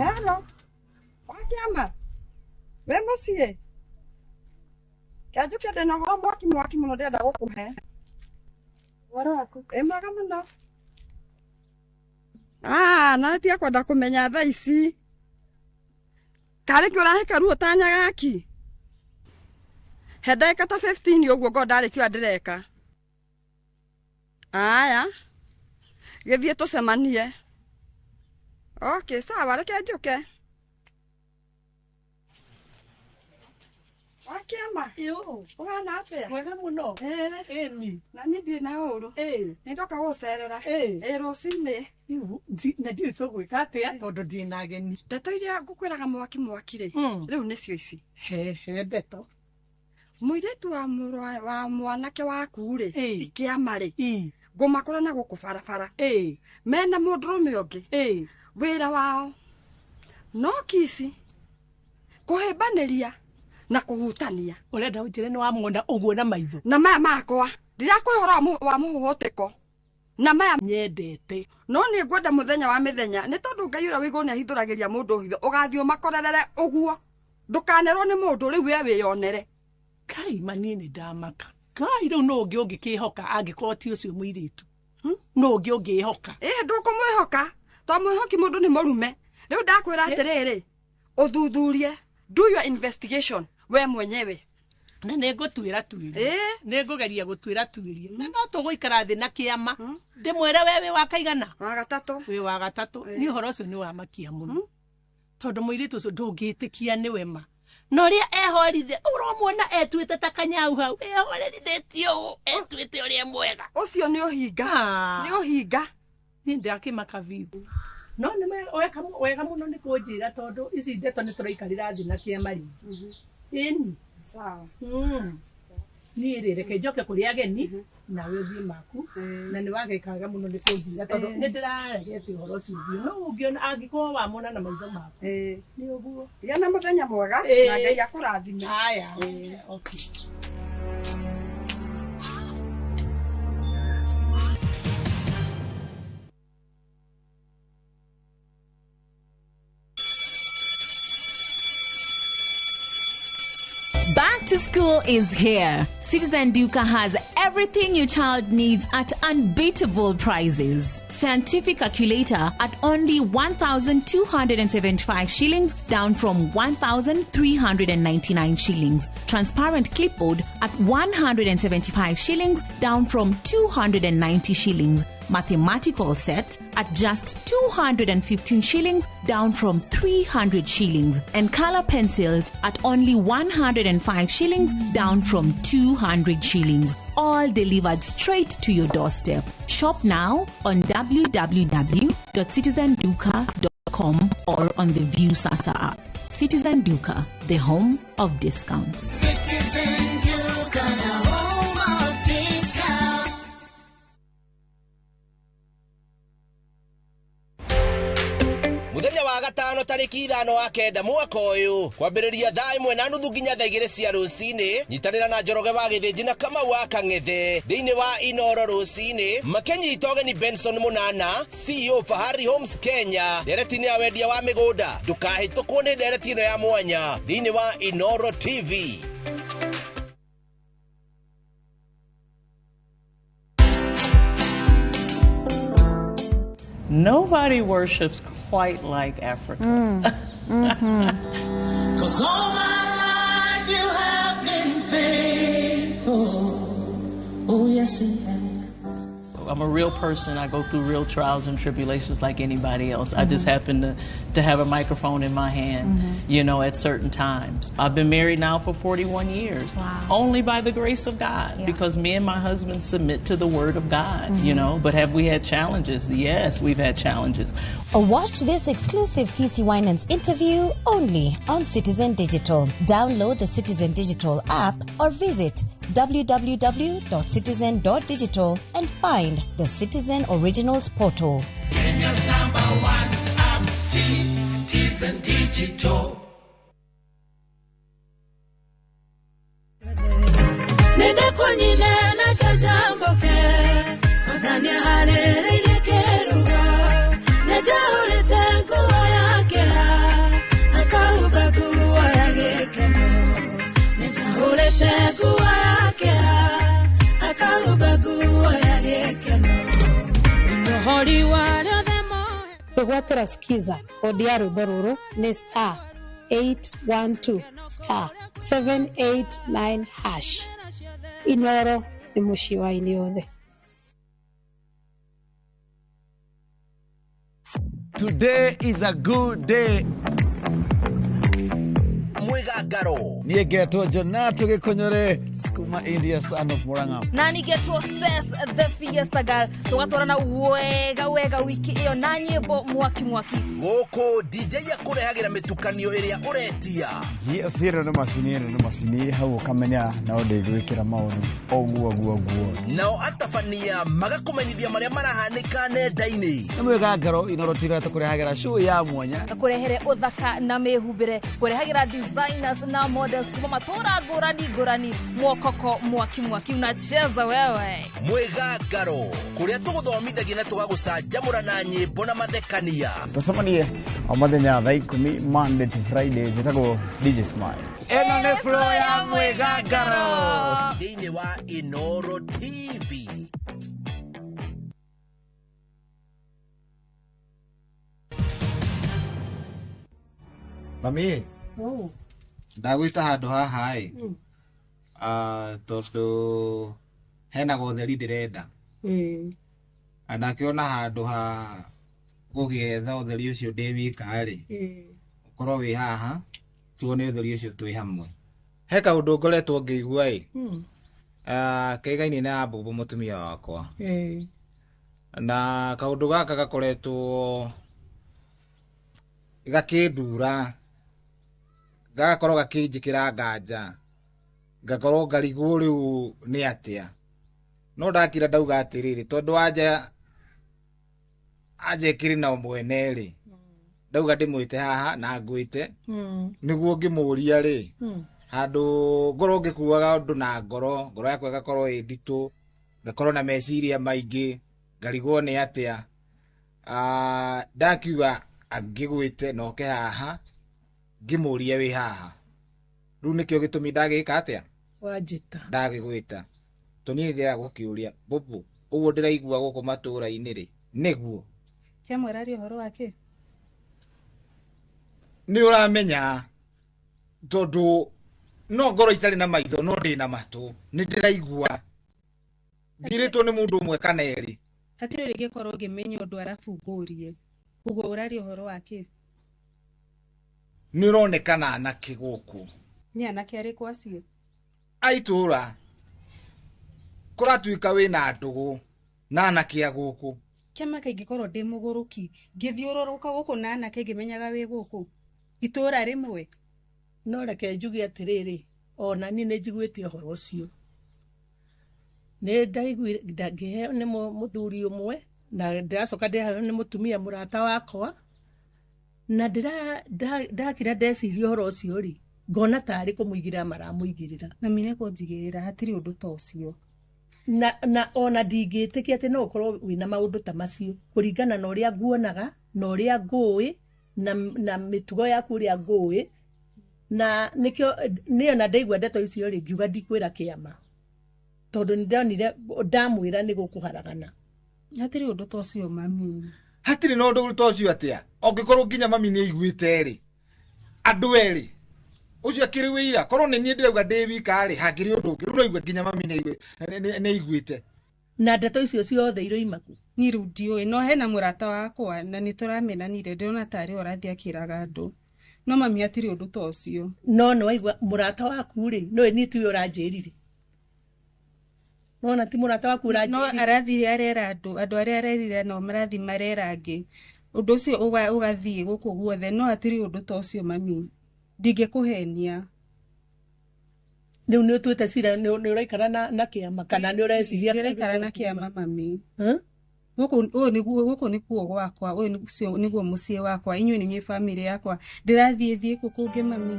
Hello. Wakiama. We muciĩ. Kĩanjũke ndĩna ũhoro mwaki mwaki mũno ndĩrenda gũkũhe. Ũhoro waku? Ĩ mwega mũno. Ah, na tiga kwenda kũmenya thaa ici. Karĩ kĩ ũrahĩka ruo ta nyagaki? He ndagĩka ta 15 ũguo ngorwo ndarĩkia ũrĩa ndĩreka. Aya. Gĩthiĩ tũcemanie. Okay, sawa, reke njũke. Wakiama. Yo. Ũhana atĩa? Mwega mũno. Ĩni. Na niĩ ndirĩ na ũru. Nĩ ndoka gũgũcerera. Ĩ rũcinĩ. Na ndiũĩ tũgwĩka atĩa tondũ ndĩ na ageni. Ndeto iria ngũkwĩraga mwaki mwaki rĩ, rĩu nĩcio ici. He he ndeto. Mũirĩtu wa mũrũ wa mwanake waku rĩ, ti kĩama rĩ, ngũmakora na gũkũ barabara. Mena mũndũrũme ũngĩ. Wĩra wao no kici, kũhĩmbanĩria na kũhutania. Ũrenda ũnjĩre nĩ wamuona ũguo na maitho? Na maya makwa ndirakũhe ũhoro wa mũhũhũtĩko na maya nyendete. No nĩ ngwenda mũthenya wa mĩthenya nĩ tondũ Ngai ũrĩa wĩ igũrũ nĩ ahithũragĩria mũndũ hitho, ũgathiĩ ũmakorerere ũguo, ndũkanerwo nĩ mũndũ rĩu we wĩyonere. Kai ma niĩ nĩ ndamaka. Kai rĩu nũ ũngĩ ũngĩkĩhoka angĩkorwo ti ũcio mũirĩtu? Nũ ũngĩ ũngĩhoka? Ĩ ndũkũmwĩhoka to mwĩhoki mũndũ nĩ mũrume. Rĩu ndakwĩra atĩrĩrĩ, ũthuthurie, do your investigation we mwenyewe. Na nĩ ngũtuĩra tuĩria. Nĩ ngũgeria gũtuĩra tuĩria. Na no tũgũikara thĩ na kĩama. Ndĩmwĩre we wĩ wa kaigana? Wa gatatũ. Wĩ wa gatatũ. Nĩ ũhoro ũcio nĩ wamakia mũno. Tondũ mũirĩtu ũcio ndũngĩtĩkia nĩwe ma. Na ũrĩa ehorithie, ũromuona etuĩte ta kanyau hau, ehorerithĩtie ũũ, etuĩte ũrĩa mwega. Ũcio nĩ ũhinga. Nĩ ũhinga. Niĩ ndakĩmaka biũ. No nĩ wega mũno nĩ kũnjĩra tondũ ici ndeto nĩ tũraikarĩra thĩ na kĩama rĩngĩ. Ĩni. Sawa. Niĩ rĩ, reke njoke kũrĩ ageni nawe ũthiĩ maku, na nĩ wageka wega mũno nĩ kũnjĩra tondũ nĩ ndĩraregete ũhoro ũcio biũ. No ũngĩona angĩkorwo wamona na maitho maku. Nĩ ũguo. Gĩa na mũthenya mwega na Ngai akũrathime. Aya. Okay. Back to school is here. Citizen Duka has everything your child needs at unbeatable prices. Scientific calculator at only 1,275 shillings, down from 1,399 shillings. Transparent clipboard at 175 shillings, down from 290 shillings. Mathematical set at just 215 shillings, down from 300 shillings. And color pencils at only 105 shillings, down from 200 shillings. All delivered straight to your doorstep. Shop now on www.citizenduka.com or on the Viusasa app. Citizen Duka, the home of discounts. Citizen Duka, the home of discounts. Muthenya wa gatano tarĩki 5 wa 9 mwaka ũyũ kwambĩrĩria thaa 1:30 nginya thaa 2 cia rũcinĩ, nyitanĩra na Njoroge wa Gĩthĩnji na Kamau wa Kang'ethe thĩinĩ wa Inoro rũcinĩ makĩnyita ũgeni Benson Munana, CEO Fahari Homes Kenya, ndereti-inĩ ya wendia wa mĩgũnda. Ndũkahĩtũkwo nĩ ndereti ĩno ya mwanya thĩinĩ wa Inoro TV. Nobody worships quite like Africa. 'Cause all my life you have been faithful. Oh, yes, you have. I'm a real person. I go through real trials and tribulations like anybody else. I just happen to have a microphone in my hand, you know, at certain times. I've been married now for 41 years. Wow. Only by the grace of God, because me and my husband submit to the Word of God, you know. But have we had challenges? Yes, we've had challenges. Watch this exclusive CC Winans interview only on Citizen Digital. Download the Citizen Digital app or visit www.citizen.digital and find the Citizen Originals portal. Kenya's number one app, Citizen Digital. Kwĩgwatĩra Skiza kodi ya rwĩmbo rũrũ nĩ star 812 star 789 hash. Inoro nĩ mũciĩ wa aini othe. Today is a good day. Mwigangaro. Niĩ ngetwo Jonato Gĩkũnyũre, Skuma India, son of Murang'a. Na nĩngetwo Ses the Fiesta Girl, tũgatwarana wega wega wiki ĩyo na nyĩmbo mwaki mwaki. Gũkũ DJ akũrehagĩra mĩtukanio ĩrĩa ũretia. Yes, ĩno nĩ macini, ĩno nĩ macini, hau ũkamenya no ndĩgwĩkĩra maũndũ ũguo ũguo ũguo. Nao atabania magakũmenyithia marĩa marahanĩka nenda-inĩ. Nĩ mwĩgangaro Inoro TV tũkũrehagĩra show ya mwanya. Kũrehere ũthaka na mĩhumbĩre, kũrehagĩra designers na models kuma matũra ngũrani ngũrani, mwokoko mwaki mwaki unacheza wewe. Mwĩgangaro kũrĩa tũgũthomithagia na tũgagũcanjamũra na nyĩmbo na mathekania. Tũcemanie o mũthenya thaa 10 Monday to Friday, njĩtagwo DJ Smile. Ĩno nĩ flow ya mwĩgangaro thĩinĩ wa Inoro TV. Mami, ndagwĩta handũ haha ĩ, tondũ hena gotheri ndĩrenda. Na ndakĩona handũ ha gũgĩetha ũtheri ũcio ndĩ wika rĩ, ũkorwo wĩ haha tuone ũtheri ũcio twĩ hamwe. He kaũndũ ngoretwo ngĩigua ĩ, kĩgainĩ na mbũmbũ mũtumia wakwa. Na kaũndũ gaka gakoretwo gakĩndura, gagakorwo gakĩnjĩkĩra nganja, ngakorwo ngarigwo rĩu nĩ atĩa. No ndakira ndauga atĩrĩrĩ, tondũ anja ĩkĩrĩ na mwene rĩ, ndauga ndĩmwĩte haha na ngwĩte nĩguo ngĩmũria rĩ, handũ ngorwo ngĩkuaga ũndũ na ngoro, ngoro yakwa ĩgakorwo ĩ nditũ, ngakorwo na meciria maingĩ, ngarigwo nĩ atĩa. Ndakiuga angĩgwĩte na oke haha ngĩmũrie wĩ haha. Rĩu nĩkĩo gĩtũmi ndagĩka atĩa? Wanjĩta. Ndagĩgwĩta. Tondũ niĩ ndĩrenda gũkĩũria mbũmbũ, ũguo ndĩraigua gũkũ matũũra-inĩ rĩ, nĩguo? Kĩamwe ũraria ũhoro wake? Nĩ ũramenya tondũ no ngoro itarĩ na maitho no ndĩ na matũ, nĩ ndĩraigua. Thirĩtwo nĩ mũndũ ũmwe kana erĩ. Hatirĩ rĩngĩkorwo ngĩmenya ũndũ arabu ngũrie. Ũguo ũraria ũhoro wake? Nĩ ũronekana anake gũkũ. Nĩ anake arĩkũ acio? A itũũra. Kũratuĩka wĩna ndũgũ na anake a gũkũ. Kĩama kĩngĩkorwo ndĩ mũgũrũki, ngĩthiũrũrũka gũkũ na anake ngĩmenyaga wĩ gũkũ itũũra rĩmwe. No reke njuge atĩrĩrĩ, ona niĩ nĩ njiguĩte ũhoro ũcio. Nĩ ndaiguire ngĩheo nĩ mũthuri ũmwe na ndĩracoka ndĩheo nĩ mũtumia mũrata wakwa, na ndakira ndeciria ũhoro ũcio rĩ, ngona tarĩ kũmũigĩrĩra maramũigĩrĩra. Na mine kũnjigĩrĩra hatirĩ ũndũ ta ũcio. Na ona ndingĩtĩkia atĩ no ũkorwo wĩna maũndũ ta macio kũringana na ũrĩa nguonaga na ũrĩa ngũĩ na mĩtugo yaku ũrĩa ngũĩ, na nĩkĩo niĩ ona ndaigua ndeto icio rĩ, ngiuga ndikwĩra kĩama tondũ nĩndonire ndamwĩra nĩ gũkũharagana. Hatirĩ ũndũ ta ũcio mami. Hatirĩ na ũndũ ta ũcio atĩa? Ũngĩkorwo nginya mami nĩ aiguĩte rĩ, andũ erĩ ũcio akĩrĩ wĩira, korwo nĩ niĩ ndĩrauga ndĩ wika rĩ, hangĩrĩ ũndũ ũngĩ. Rĩu no igue nginya mami nĩ aiguĩte. Na ndeto icio ciothe iroima kũ? Niĩ rĩu ndiũĩ, no hena mũrata wakwa na nĩ tũramenanire, ndĩrona tarĩ we ũrathiĩ akĩraga andũ. No mami hatirĩ ũndũ ta ũcio. No nĩ waigua mũrata waku rĩ, nĩwe niĩ tiwe ũranjĩrire. Nona ti mũrata waku ũranjĩrire. No arathire arera andũ, andũ arĩa arerire no marathiĩ marera angĩ. Ũndũ ũcio ũgathiĩ gũkũ guothe, no hatirĩ ũndũ ta ũcio mami. Ndingĩkũhenia. Rĩu nĩ ũtuĩte cira, nĩ ũraikara na kĩama kana nĩ ũreciria? Ndĩraikara na kĩama mami. Gũkũ ũyũ nĩkuo gwakwa, ũyũ nĩguo mũciĩ wakwa, inyuĩ nĩ inyuĩ bamĩrĩ yakwa. Ndĩrathiĩ thiĩ kũ kũngĩ mami?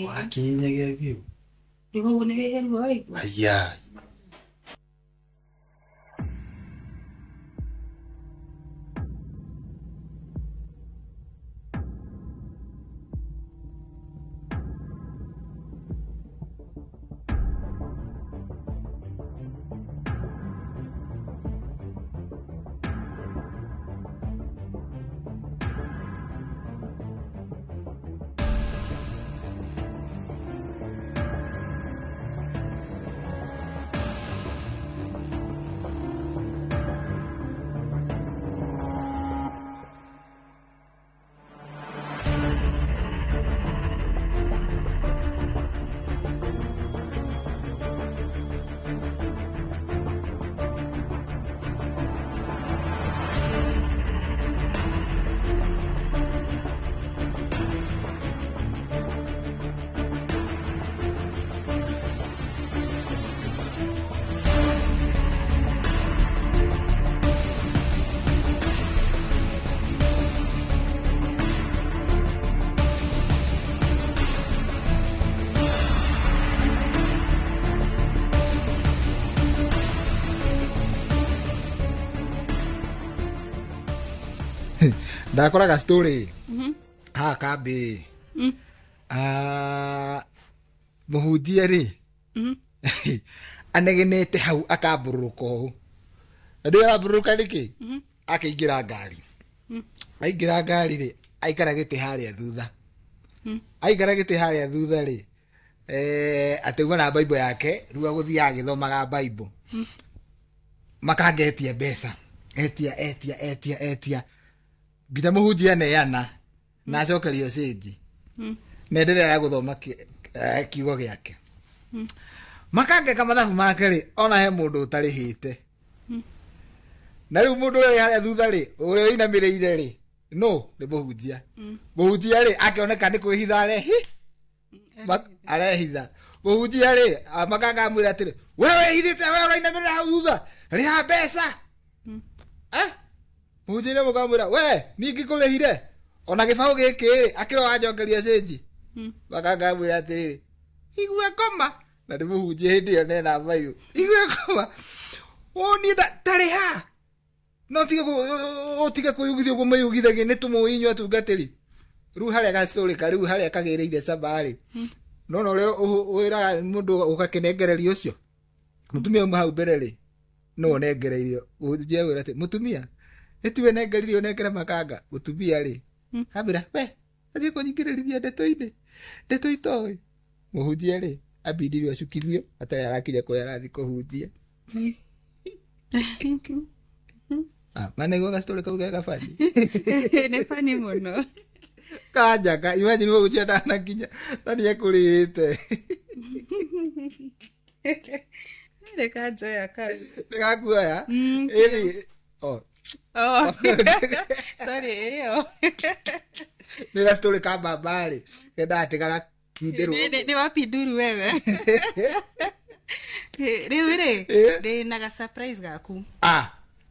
Wakinyagia biũ. Rĩu nĩ wĩheru waigua? Aya. Ndakoraga story haha kambĩ. Mũhunjia rĩ anegenete hau akambũrũrũka ũũ na ndĩ arambũrũrũka nĩkĩ akĩingĩra ngari. Aingĩra ngari rĩ aikara gĩtĩ harĩa thutha. Aikara gĩtĩ harĩa thutha rĩ ategua na Bible yake rĩu agũthiaga agĩthomaga Bible. Makangetia mbeca etia etia etia etia nginya mũhunjia neana na acokerio cĩnji na endelea gũthoma kiugo gĩake. Makangeka mathabu make rĩ ona he mũndũ ũtarĩhĩte. Na rĩu mũndũ ũrĩa harĩa thutha rĩ ũrĩa ũinamĩrĩire rĩ no nĩ mũhunjia. Mũhunjia rĩ akĩoneka nĩ kwĩhitha arehi arehitha. Mũhunjia rĩ makanga amwĩra atĩrĩ we wĩhithĩte we ũrainamĩrĩra hau thutha rĩha mbeca. Mũhunjia nĩ mũkamwĩra we niĩ ngĩkũrĩhire ona gĩbaũ gĩkĩ rĩ akĩro wanjokeria cĩnji. Makanga amwĩra atĩrĩrĩ igua ngoma na nĩ mũhunjia hĩndĩ ĩyo nena mbayũ igua ngoma niĩ tarĩha no tige kwĩyugithia ũguo mwĩyugithagia nĩ tũmũĩ inyuĩ atungatĩri. Rĩu harĩa gacũrĩka rĩu harĩa kagĩrĩire caba rĩ no na ũrĩa wĩraga mũndũ ũgakĩnengereria ũcio mũtumia ũmwe hau mbere rĩ no ũnengereirio mũhunjia wĩra atĩ mũtumia ĩtiwe nengeririo ũnengere makanga mũtumia rĩ ambĩra we athiĩ kũnyingĩrĩrithia ndeto-inĩ ndeto itoĩ. Mũhunjia rĩ ambindirio acukithio atarĩ arakinya kũrĩa arathiĩ kũhunjia. Manĩguo gacitũrĩ kau ge gabani. Nĩ bani mũno. Kanjaka imagine mũhunjia ndanakinya na nĩekũrĩhĩte. Nĩkanjoya kau. Nĩgakuoya? Ĩni oh. Oh. Sorry, ĩyo. Nĩ gacitũrĩ ka mbamba rĩ kendaga atĩ gagakindĩrwo. Nĩ wapinduru wewe. Rĩu rĩ ndĩ na ga surprise gaku.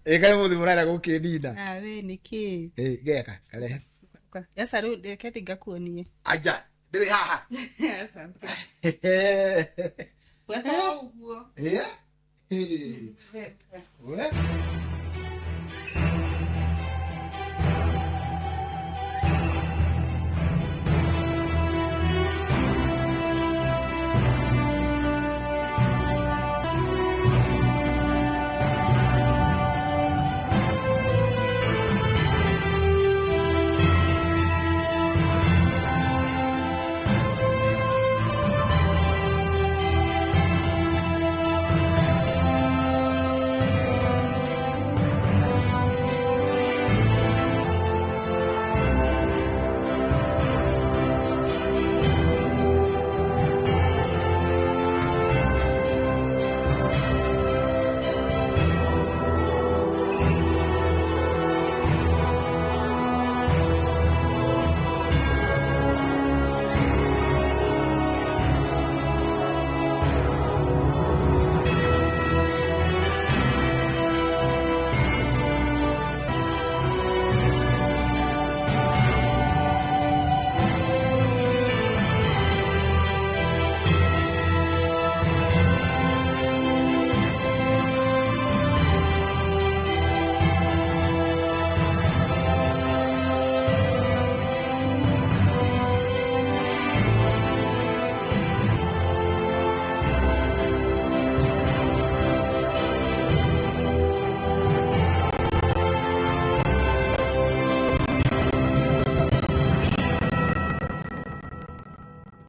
Ĩkaĩ mũthĩ mũrenda gũkĩnina. We nĩkĩ? Geka karehe. Aca rĩu reke thiĩ ngakuonie. Aja ndĩrĩ haha. Aca. Weka ũguo. We.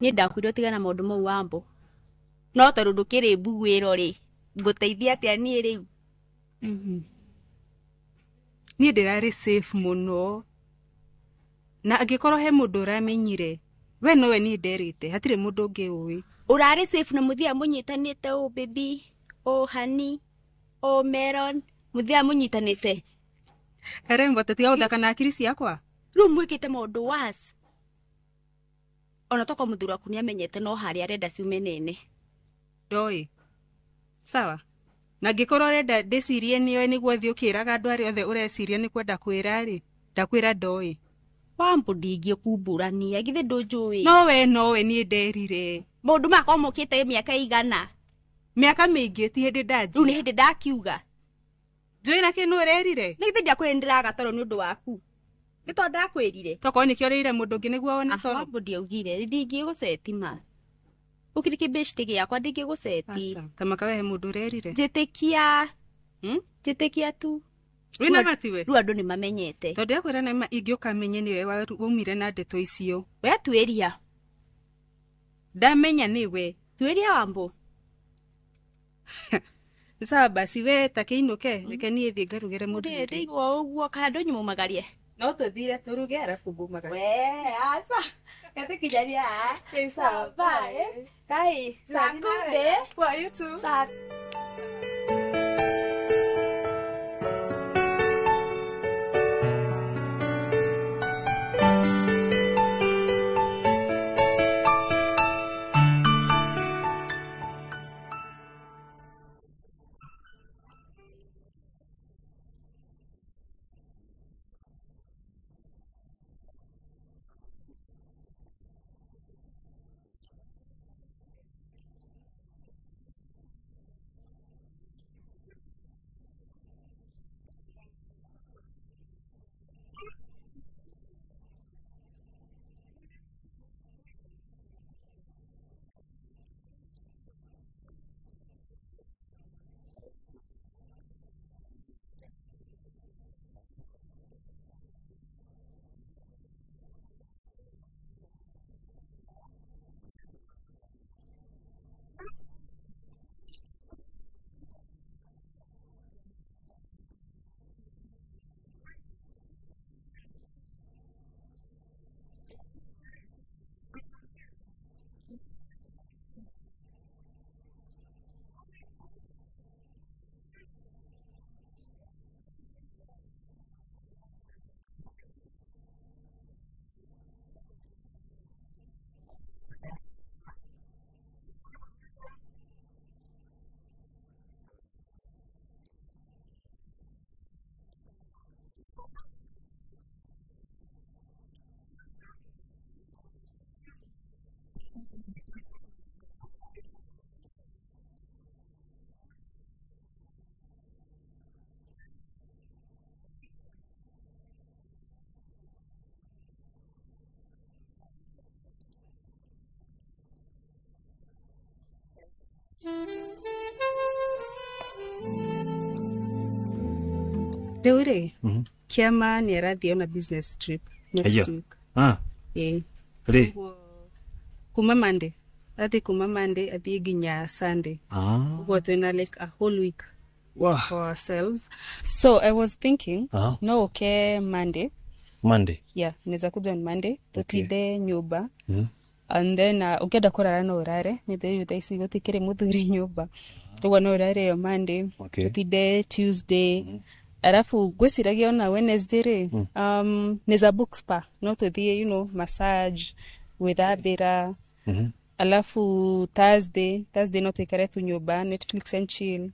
Niĩ ndakwĩrwo tigana na maũndũ mau Wambo. No tondũ ndũkĩrĩ mbuguĩro rĩ, ngũteithia atĩa niĩ rĩu? Niĩ ndĩrarĩ safe mũno. Na angĩkorwo he mũndũ ũramenyire, we nowe niĩ nderĩte, hatirĩ mũndũ ũngĩ ũĩ. Ũrarĩ safe na mũthia mũnyitanĩte ũ baby, ũ honey, ũ melon, mũthia mũnyitanĩte. Karembo, tiga gũthaka na akiri ciakwa. Rĩu mwĩkĩte maũndũ worse. Ona toko mũthuri waku nĩamenyete no harĩa arenda ciume nene. Ndoĩ. Sawa. Na angĩkorwo ũrenda ndĩcirie nĩoĩ nĩguo thiĩ ũkĩraga andũ arĩa othe ũreciria nĩ kwenda kwĩra rĩ, ndakwĩra ndoĩ. Wambo ndingĩkumbũrania, githĩ ndũnjũĩ? Nowe nowe niĩ nderire. Maũndũ makwa mokĩte mĩaka igana. Mĩaka mĩingĩ ti hĩndĩ ndanjia. Rĩu nĩ hĩndĩ ndakiuga. Njũĩ na kĩ nũ ũrerire? Nĩ githĩ ndiakwĩrire nĩndĩragatarwo nĩ ũndũ waku. Nĩ tondũ ndakwĩrire. Tokorwo nĩkĩo ũrĩire mũndũ ũngĩ nĩguo wone toro. Wambo ndiaugire ndingĩgũceti ma. Ũkĩrĩ kĩbĩcitĩ gĩakwa ndingĩgũceti. Aca, ta makawehe mũndũ ũrerire. Njĩtĩkia. Njĩtĩkia tu. Wĩna matiwe? Rĩu andũ nĩ mamenyete. Tondũ ndakwĩra nĩ ma ingĩũka menye nĩwe waumire na ndeto icio. We tuĩria. Ndamenya nĩwe. Tuĩria Wambo. Sawa basi we ta kĩinũke reke niĩ thiĩ ngarugĩre mũndũ. Ndĩigua ũguo kana andũ nyumũmagarie. No tũthire tũruge arabu ngumagarie. We aca. Gatikinyaria. Sawa bye. Kai. Sakunde. Well, you too. Sa. Rĩu rĩ, Kĩama nĩ arathiĩ on a business trip next week. Ah. Ĩĩ. Rĩ? Kuma Monday. Athiĩ kuma Monday athiĩ nginya Sunday. Ah. Ũguo twĩna like a whole week. Wow. For ourselves. So I was thinking, no okay Monday. Monday. Yeah, naweza kuja on Monday tutinde nyũmba. Mm. And then ũngĩenda kũrara no ũrare nĩ thĩ thaa ici gũtikĩrĩ mũthuri nyũmba ũguo no ũrare ĩyo Monday. Okay. Tutinde Tuesday. Alafu ngwĩciragia ona Wednesday rĩ, nĩza book spa no tũthiĩ you know, massage gwĩthambĩra. Alafu Thursday no tũikare tu nyũmba Netflix and chill.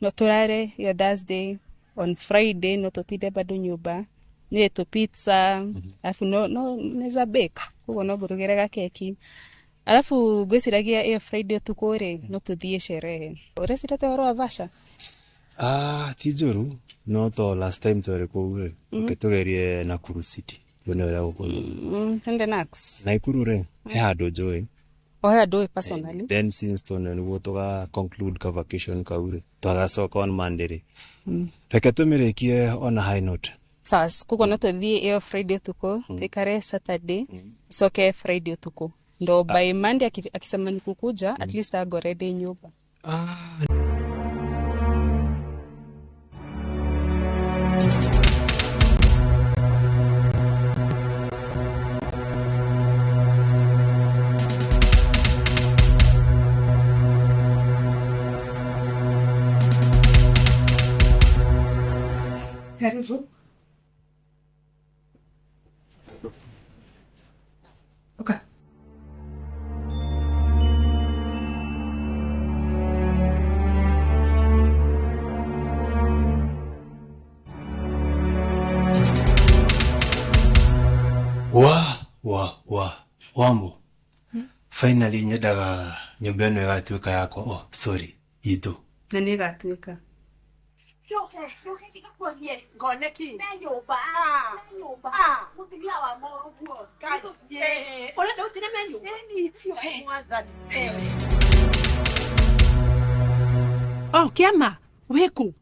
No tũrare ya Thursday. On Friday no tũtinde bado nyũmba nĩ tũ pizza. Alafu no neza bake koguo no ngũrugĩre gakeki. Alafu ngwĩciragia ĩyo Friday ũtukũ rĩ no tũthiĩ sherehe. Ũreciria atĩa ũhoro wa Vasha? Ah, ti njũru no to last time twarĩ kũu rĩ okay, tũgerie Nakuru City tuone ũrĩa gũkũ. Ende Nax. Nakuru rĩ he handũ njũĩ. O he handũ ũĩ personally. Then since tondũ nĩguo tũga conclude ka vacation kau rĩ twagacoka on Monday rĩ reke tũmĩrĩkie on a high note. Sawa, koguo no tũthiĩ ĩyo Friday ũtukũ tũikare Saturday coke Friday ũtukũ ndo by Monday akisema ni kukuja at least angore ndĩ nyũmba. Karibu. Okay. Wa Wambo. Finally nyendaga nyũmba ĩno ĩgatuĩka yakwa. Oh, sorry, itũ. Na nĩ ĩgatuĩka. Njoke, njoke ndigakuonie. Ngone ki? Me nyũmba. Me nyũmba. Mũtumia wa mũrũguo. Ngai. Ũrenda ũtire me nyũmba? Ĩni, biũ. Mwathani. Oh, kĩama, wĩkũ?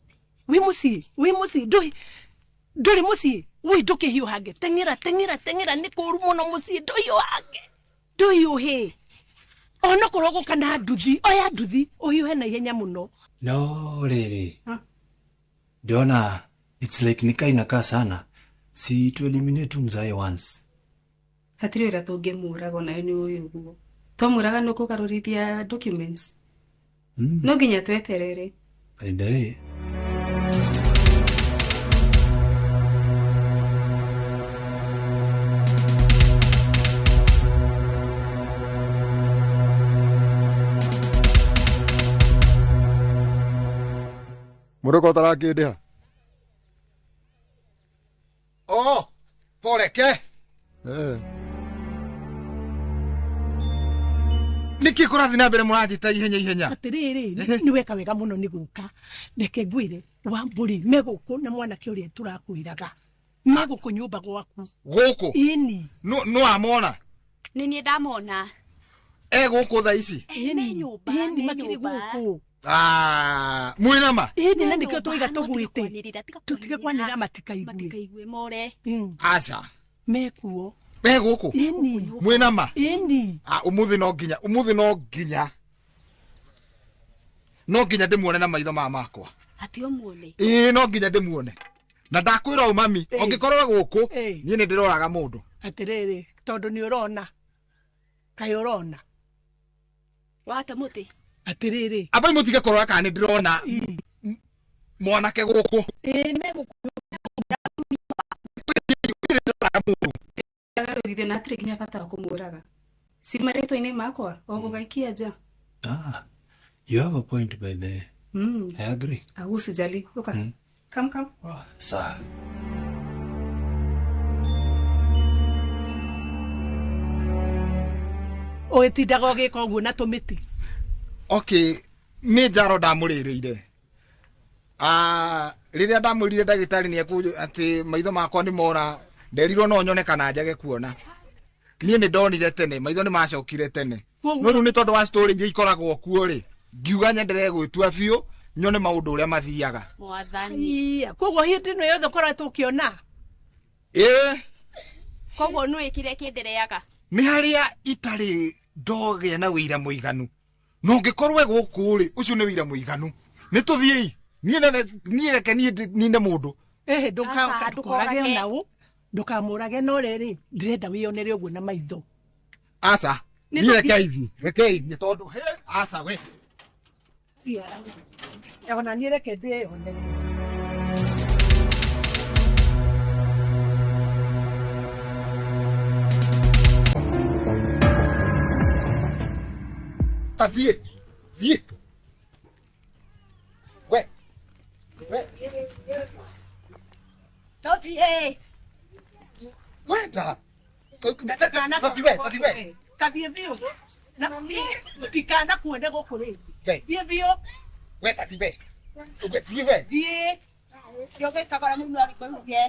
Wĩ mũciĩ? Wĩ mũciĩ? Ndũĩ ndũrĩ mũciĩ? Wĩ ndũkĩhiũhange. Teng'era, teng'era, teng'era nĩ kũũru mũno mũciĩ. Ndũhiũhange. Ndũhiũhe. Onokorwo gũka na nduthi, oya nduthi, ũhiũhe na ihenya mũno. No rĩrĩ. Ndiona it's like nikaa inakaa sana. Si tu eliminate tu mzae once. Hatirĩ wĩra tũngĩmũraga onayo nĩ ũyũ ũguo. Twamũraga nĩ ũkũgarũrithia documents. No nginya tweterere. Endelee. Mũrũko ũtarakĩndĩha. Oh, poreke. Nĩkĩ kũrathiĩ na mbere mũranjĩta ihenya ihenya? Atĩrĩrĩ, nĩ weka wega mũno nĩ gũka. Reke ngwĩre, Wambũri me gũkũ na mwanake ũrĩa tũrakwĩraga. Me gũkũ nyũmba gwaku. Gũkũ? Ĩni. No amona? Nĩ niĩ ndamona. E gũkũ thaa ici? Ĩni, ĩni makĩrĩ gũkũ. Ah, mwĩna ma? Ĩni na nĩkĩo twaiga tũgwĩte. Tũtige kwanĩrĩra matikaigue. Matikaigue more. Aca. Mekuo. Me gũkũ? Ĩni. Mwĩna ma? Ĩni. Ah, ũmũthĩ no nginya, ũmũthĩ no nginya. No nginya ndĩmuone na maitho maya makwa. Atĩ ũmuone. Ĩĩ no nginya ndĩmuone. Na ndakwĩra ũũ mami, ũngĩkorwo gũkũ, niĩ nĩ ndĩroraga mũndũ. Atĩrĩrĩ, tondũ nĩ ũrona. Kaĩ ũrona. Wate mũtĩ. Atĩrĩrĩ. Ambai mũtige kũrora kana nĩ ndĩrona mwanake gũkũ. Ĩĩ me gũkũ. Agarũrithio na hatirĩ nginya bata wa kũmũraga. Si marĩtwa-inĩ makwa, o gũgaikia nja. Ah, you have a point by there. I agree. Usijali. Uka. Come, come. Oh, sawa. Ũgĩtindaga ũgĩka ũguo na tũmĩtĩ. Okay, nĩ njaro ndamũrĩrĩire. Ah, rĩrĩa ndamwĩrire ndagĩtarĩ nĩ ekũ atĩ maitho makwa nĩ mora, nderirwo no nyone kana njage kuona. Niĩ nĩ ndonire tene, maitho nĩ macokire tene. No rĩu nĩ tondũ wa story iria ikoragwo kuo rĩ, ngiuga nyenderee gwĩtua biũ, nyone maũndũ ũrĩa mathiaga. Mwathani. Koguo hĩndĩ ĩno yothe ũkoretwo ũkĩona? Ĩĩ. Koguo nĩũĩ kĩrĩa kĩndereaga? Nĩ harĩa itarĩ ndogĩa na wĩira mũiganu. No ngĩkorwo gũkũ rĩ, ũcio nĩ wĩira mũiganu. Nĩ tũthiĩi. Niĩ reke niĩ nine mũndũ. Ĩhĩ, ndũkorage ona ũ. Ndũkamũrage no rĩrĩ, ndĩrenda wĩyonere ũguo na maitho. Aca, niĩ reke ithiĩ, reke ithiĩ tondũ he, aca we. Ona niĩ reke ndĩyonere. Ta thiĩ, thiĩ. We, we. Tũthiĩ. Wenda. Tũthiĩ we, tũthiĩ we. Kathiĩ biũ. Na tikana kuone gũkũ rĩngĩ. Thiĩ biũ. We tathiĩ we. Thiĩ we. Thiĩ. Ndũgĩkagora mũno arĩkũhurie.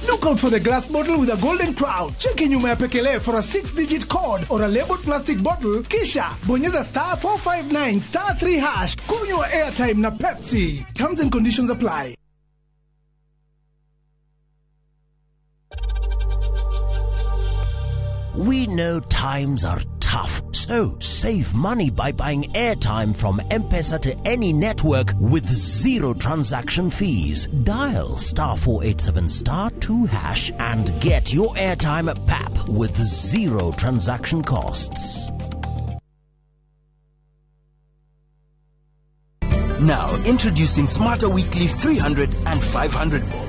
Look out for the glass bottle with a golden crown. Cheki nyuma ya pekele for a 6-digit code or a labeled plastic bottle. Kisha bonyeza star 459 star 3 hash. Kunywa airtime na Pepsi. Terms and conditions apply. We know times are tough. So, save money by buying airtime from M-Pesa to any network with zero transaction fees. Dial star 487 star 2 hash and get your airtime at PAP with zero transaction costs. Now, introducing Smarter Weekly 300 and 500 bob.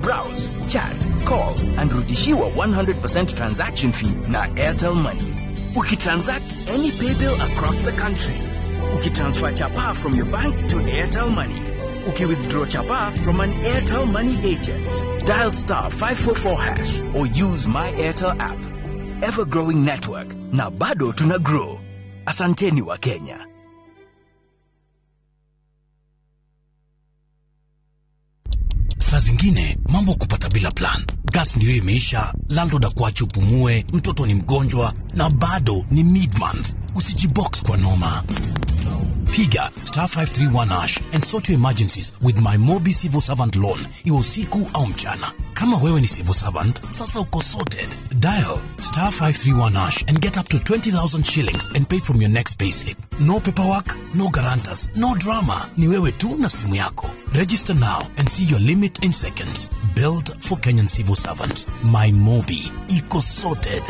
Browse, chat, call, and rudishiwa 100% transaction fee na Airtel Money. Ukitransact any pay bill across the country. Ukitransfer chapa from your bank to Airtel Money. Ukiwithdraw chapa from an Airtel Money agent. Dial star 544 hash or use My Airtel app. Ever-growing network. Na bado tuna grow. Asanteni wa Kenya. Saa zingine mambo kupata bila plan. Gas ndiyo imeisha, landlord akuache upumue, mtoto ni mgonjwa na bado ni mid-month. Usijibox kwa noma. Piga star 531 hash and sort your emergencies with my Mobi Civil Servant Loan, iwe usiku au mchana. Kama wewe ni civil servant, sasa uko sorted. Dial star 531 hash and get up to 20,000 shillings and pay from your next payslip. No paperwork, no guarantors, no drama. Ni wewe tu na simu yako. Register now and see your limit in seconds. Built for Kenyan civil servants. My Mobi. Iko sorted.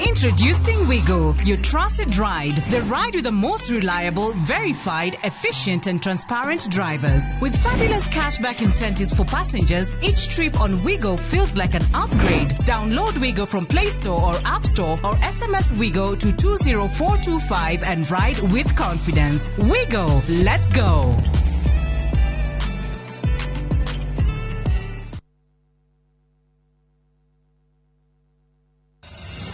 Introducing Wigo, your trusted ride. The ride with the most reliable, verified, efficient, and transparent drivers. With fabulous cashback incentives for passengers, each trip on Wigo feels like an upgrade. Download Wigo from Play Store or App Store or SMS Wigo to 20425 and ride with confidence. Wigo, let's go.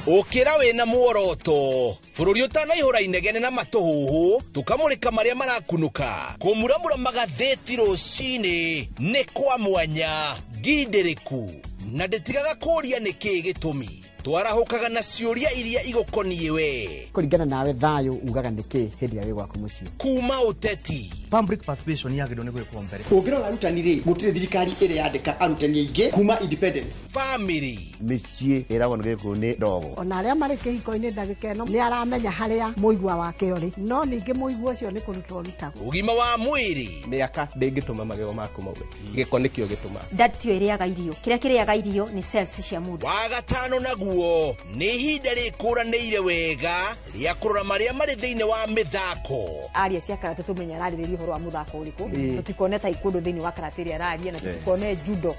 Ukira wina muoroto bururi utanaihura inegene na matuhuhu tukamurika maria marakunuka kumuramura magatheti rucini ni kwa mwanya ngindiriku na nditigaga kuria niki gitumi twarahukaga na ciuria iria igukoniĩ we kũringana nawe thayũ ugaga nĩkĩ hĩndĩ ĩrĩa wĩ gwaku mũciĩ kuma ũteti public participation yagĩrĩirwo nĩ gwĩkwo mbere ũngĩrora arutani rĩ gũtirĩ thirikari ĩrĩ yandĩka arutani aingĩ kuma independence family mĩciĩ ĩragwo nĩ gĩkũyũ nĩ ndogo ona arĩa marĩ kĩhiko-inĩ ndagĩka ĩno nĩ aramenya harĩa mũigua wake ũrĩ no ningĩ mũigua ũcio nĩ kũrutwo ũrutagwo ũgima wa mwĩrĩ mĩaka ndĩngĩtũma magego maku maume gĩko nĩkĩo gĩtũmaga ndatio ĩrĩaga irio kĩrĩa kĩrĩaga irio nĩ cells cia mũndũ wa gatano naguo nĩ ihinda rĩkũranĩire wega rĩa kũrora marĩa marĩ thĩinĩ wa mĩthako aria cia karate tũmenye ararĩrĩria ũhoro wa mũthako ũrĩkũ tũtikone taekwondo thĩinĩ wa karate ĩrĩa araria na tũtikone judo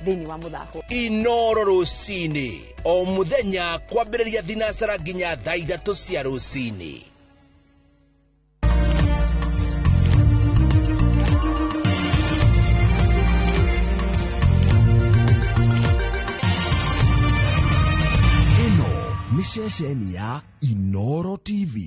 thĩinĩ wa mũthako Inoro rũcinĩ o mũthenya kwambĩrĩria thinacara nginya thaa ithatũ cia rũcinĩ. Nĩ ceceni ya Inoro TV.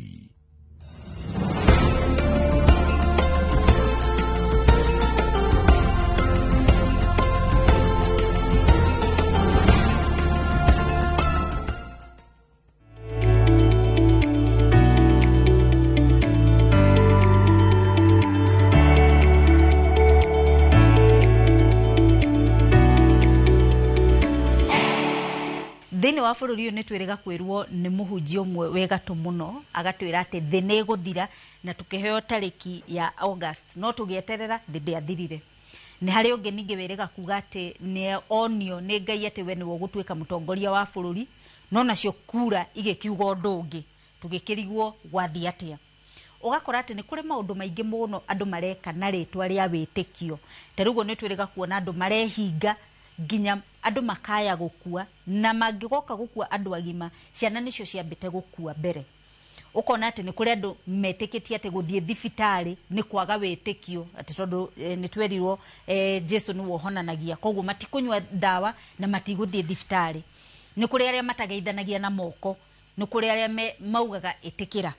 Thĩinĩ wa bũrũri ũyũ nĩ twĩrĩga kwĩrwo nĩ mũhunjia ũmwe wĩ gatũ mũno agatwĩra atĩ thĩ nĩ ĩgũthira na tũkĩheo tarĩki ya August no tũgĩeterera thĩ ndĩathirire. Nĩ harĩ ũngĩ ningĩ wĩrĩga kuga atĩ nĩ onio nĩ Ngai atĩ we nĩwe ũgũtuĩka mũtongoria wa bũrũri no nacio kura igĩkiuga ũndũ ũngĩ tũgĩkĩrigwo gwathiĩ atĩa. Ũgakora atĩ nĩ kũrĩ maũndũ maingĩ mũno andũ mareka na rĩtwa rĩa wĩtĩkio. Ta rĩu ũguo nĩ twĩrĩga kuona andũ marehinga nginya andũ makaya gũkua na mangĩgoka gũkua andũ agima ciana nĩcio ciambĩte gũkua mbere. Ũkona atĩ nĩ kũrĩ andũ metĩkĩtie atĩ gũthiĩ thibitarĩ nĩ kwaga wĩtĩkio atĩ tondũ nĩ twerirwo Jesu nĩwe ũhonanagia koguo matikũnyua ndawa na matigũthiĩ thibitarĩ. Nĩ kũrĩ arĩa matageithanagia na moko, nĩ kũrĩ arĩa maugaga ĩtĩkĩra.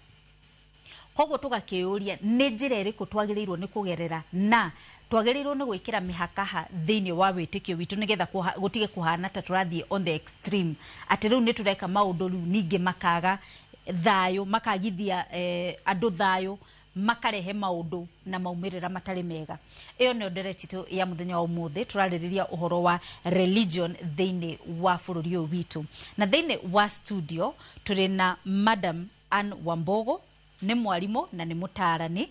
Koguo tũgakĩũria nĩ njĩra ĩrĩkũ twagĩrĩirwo nĩ kũgerera na twagĩrĩirwo nĩ gwĩkĩra mĩhaka ha thĩinĩ wa wĩtĩkio witũ nĩgetha gũtige kũhana ta tũrathiĩ on the extreme atĩ rĩu nĩ tũreka maũndũ rĩu ningĩ makaga thayũ makagithia andũ thayũ Makarehe maũndũ na maumĩrĩra matarĩ mega. Ĩyo nĩyo ndereti itũ ya mũthenya wa ũmũthĩ. Tũrarĩrĩria ũhoro wa religion thĩinĩ wa bũrũri ũyũ witũ, na thĩinĩ wa studio tũrĩ na Madam Ann Wambogo, nĩ mwarimũ na nĩ mũtaarani.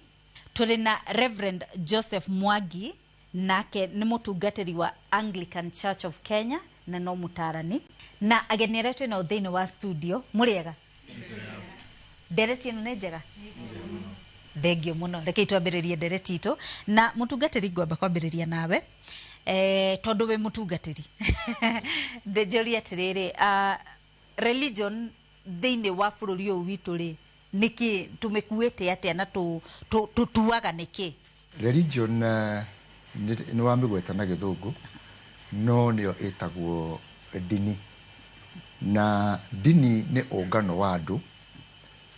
Tũrĩ na Reverend Joseph Mwangi, nake nĩ mũtungatĩri wa Anglican Church of Kenya na no mũtaarani, na ageni arĩa twĩ nao thĩinĩ wa studio. Mũrĩega? Ndereti ĩno nĩ njega, thengio mũno. Rekei twambĩrĩrie ndereti itũ na mũtungatĩri. Ngwamba kwambĩrĩria nawe tondũ wĩ mũtungatĩri. Njũrie atĩrĩrĩ, religion thĩinĩ wa bũrũri ũyũ witũ rĩ, nĩkĩ tũmĩkuĩte atĩa na tũtuaga nĩkĩ? Religion nĩ wamĩgweta na Gĩthũngũ, no nĩyo ĩtagwo ndini, na ndini nĩ ũngano wa andũ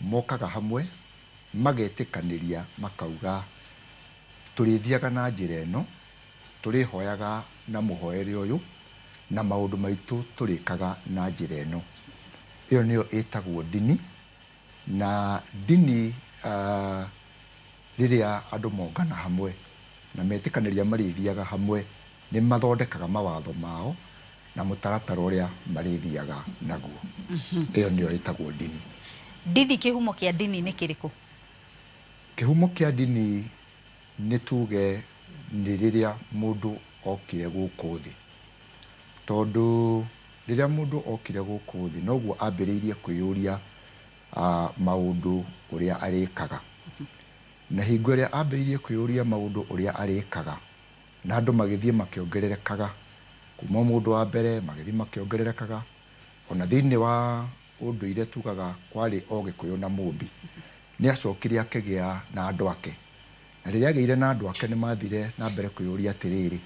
mokaga hamwe magetĩkanĩria, makauga tũrĩthiaga na njĩra ĩno, tũrĩhoyaga na mũhoere ũyũ, na maũndũ maitũ tũrĩkaga na njĩra ĩno. Ĩyo nĩyo ĩtagwo ndini. Na ndini, rĩrĩa andũ mongana hamwe na metĩkanĩria marĩthiaga hamwe, nĩ mathondekaga mawatho mao na mũtaratara ũrĩa marĩthiaga naguo. Ĩyo nĩyo ĩtagwo ndini. Ndini, kĩhumo kĩa ndini nĩ kĩrĩkũ? Kĩhumo kĩa ndini nĩ tuge nĩ rĩrĩa mũndũ okire gũkũ thĩ, tondũ rĩrĩa mũndũ okire gũkũ thĩ noguo ambĩrĩirie kwĩyũria maũndũ ũrĩa arĩkaga, na hingo ĩrĩa ambĩrĩirie kwĩyũria maũndũ ũrĩa arĩkaga, na andũ magĩthiĩ makĩongererekaga, kuma mũndũ wa mbere magĩthiĩ makĩongererekaga, ona thĩinĩ wa ũndũire tugaga kwarĩ o Gĩkũyũ na Mũmbi, nĩ acokire akĩgĩa na andũ ake, na rĩrĩa agĩire na andũ ake nĩ mathire na mbere kwĩyũria atĩrĩrĩ,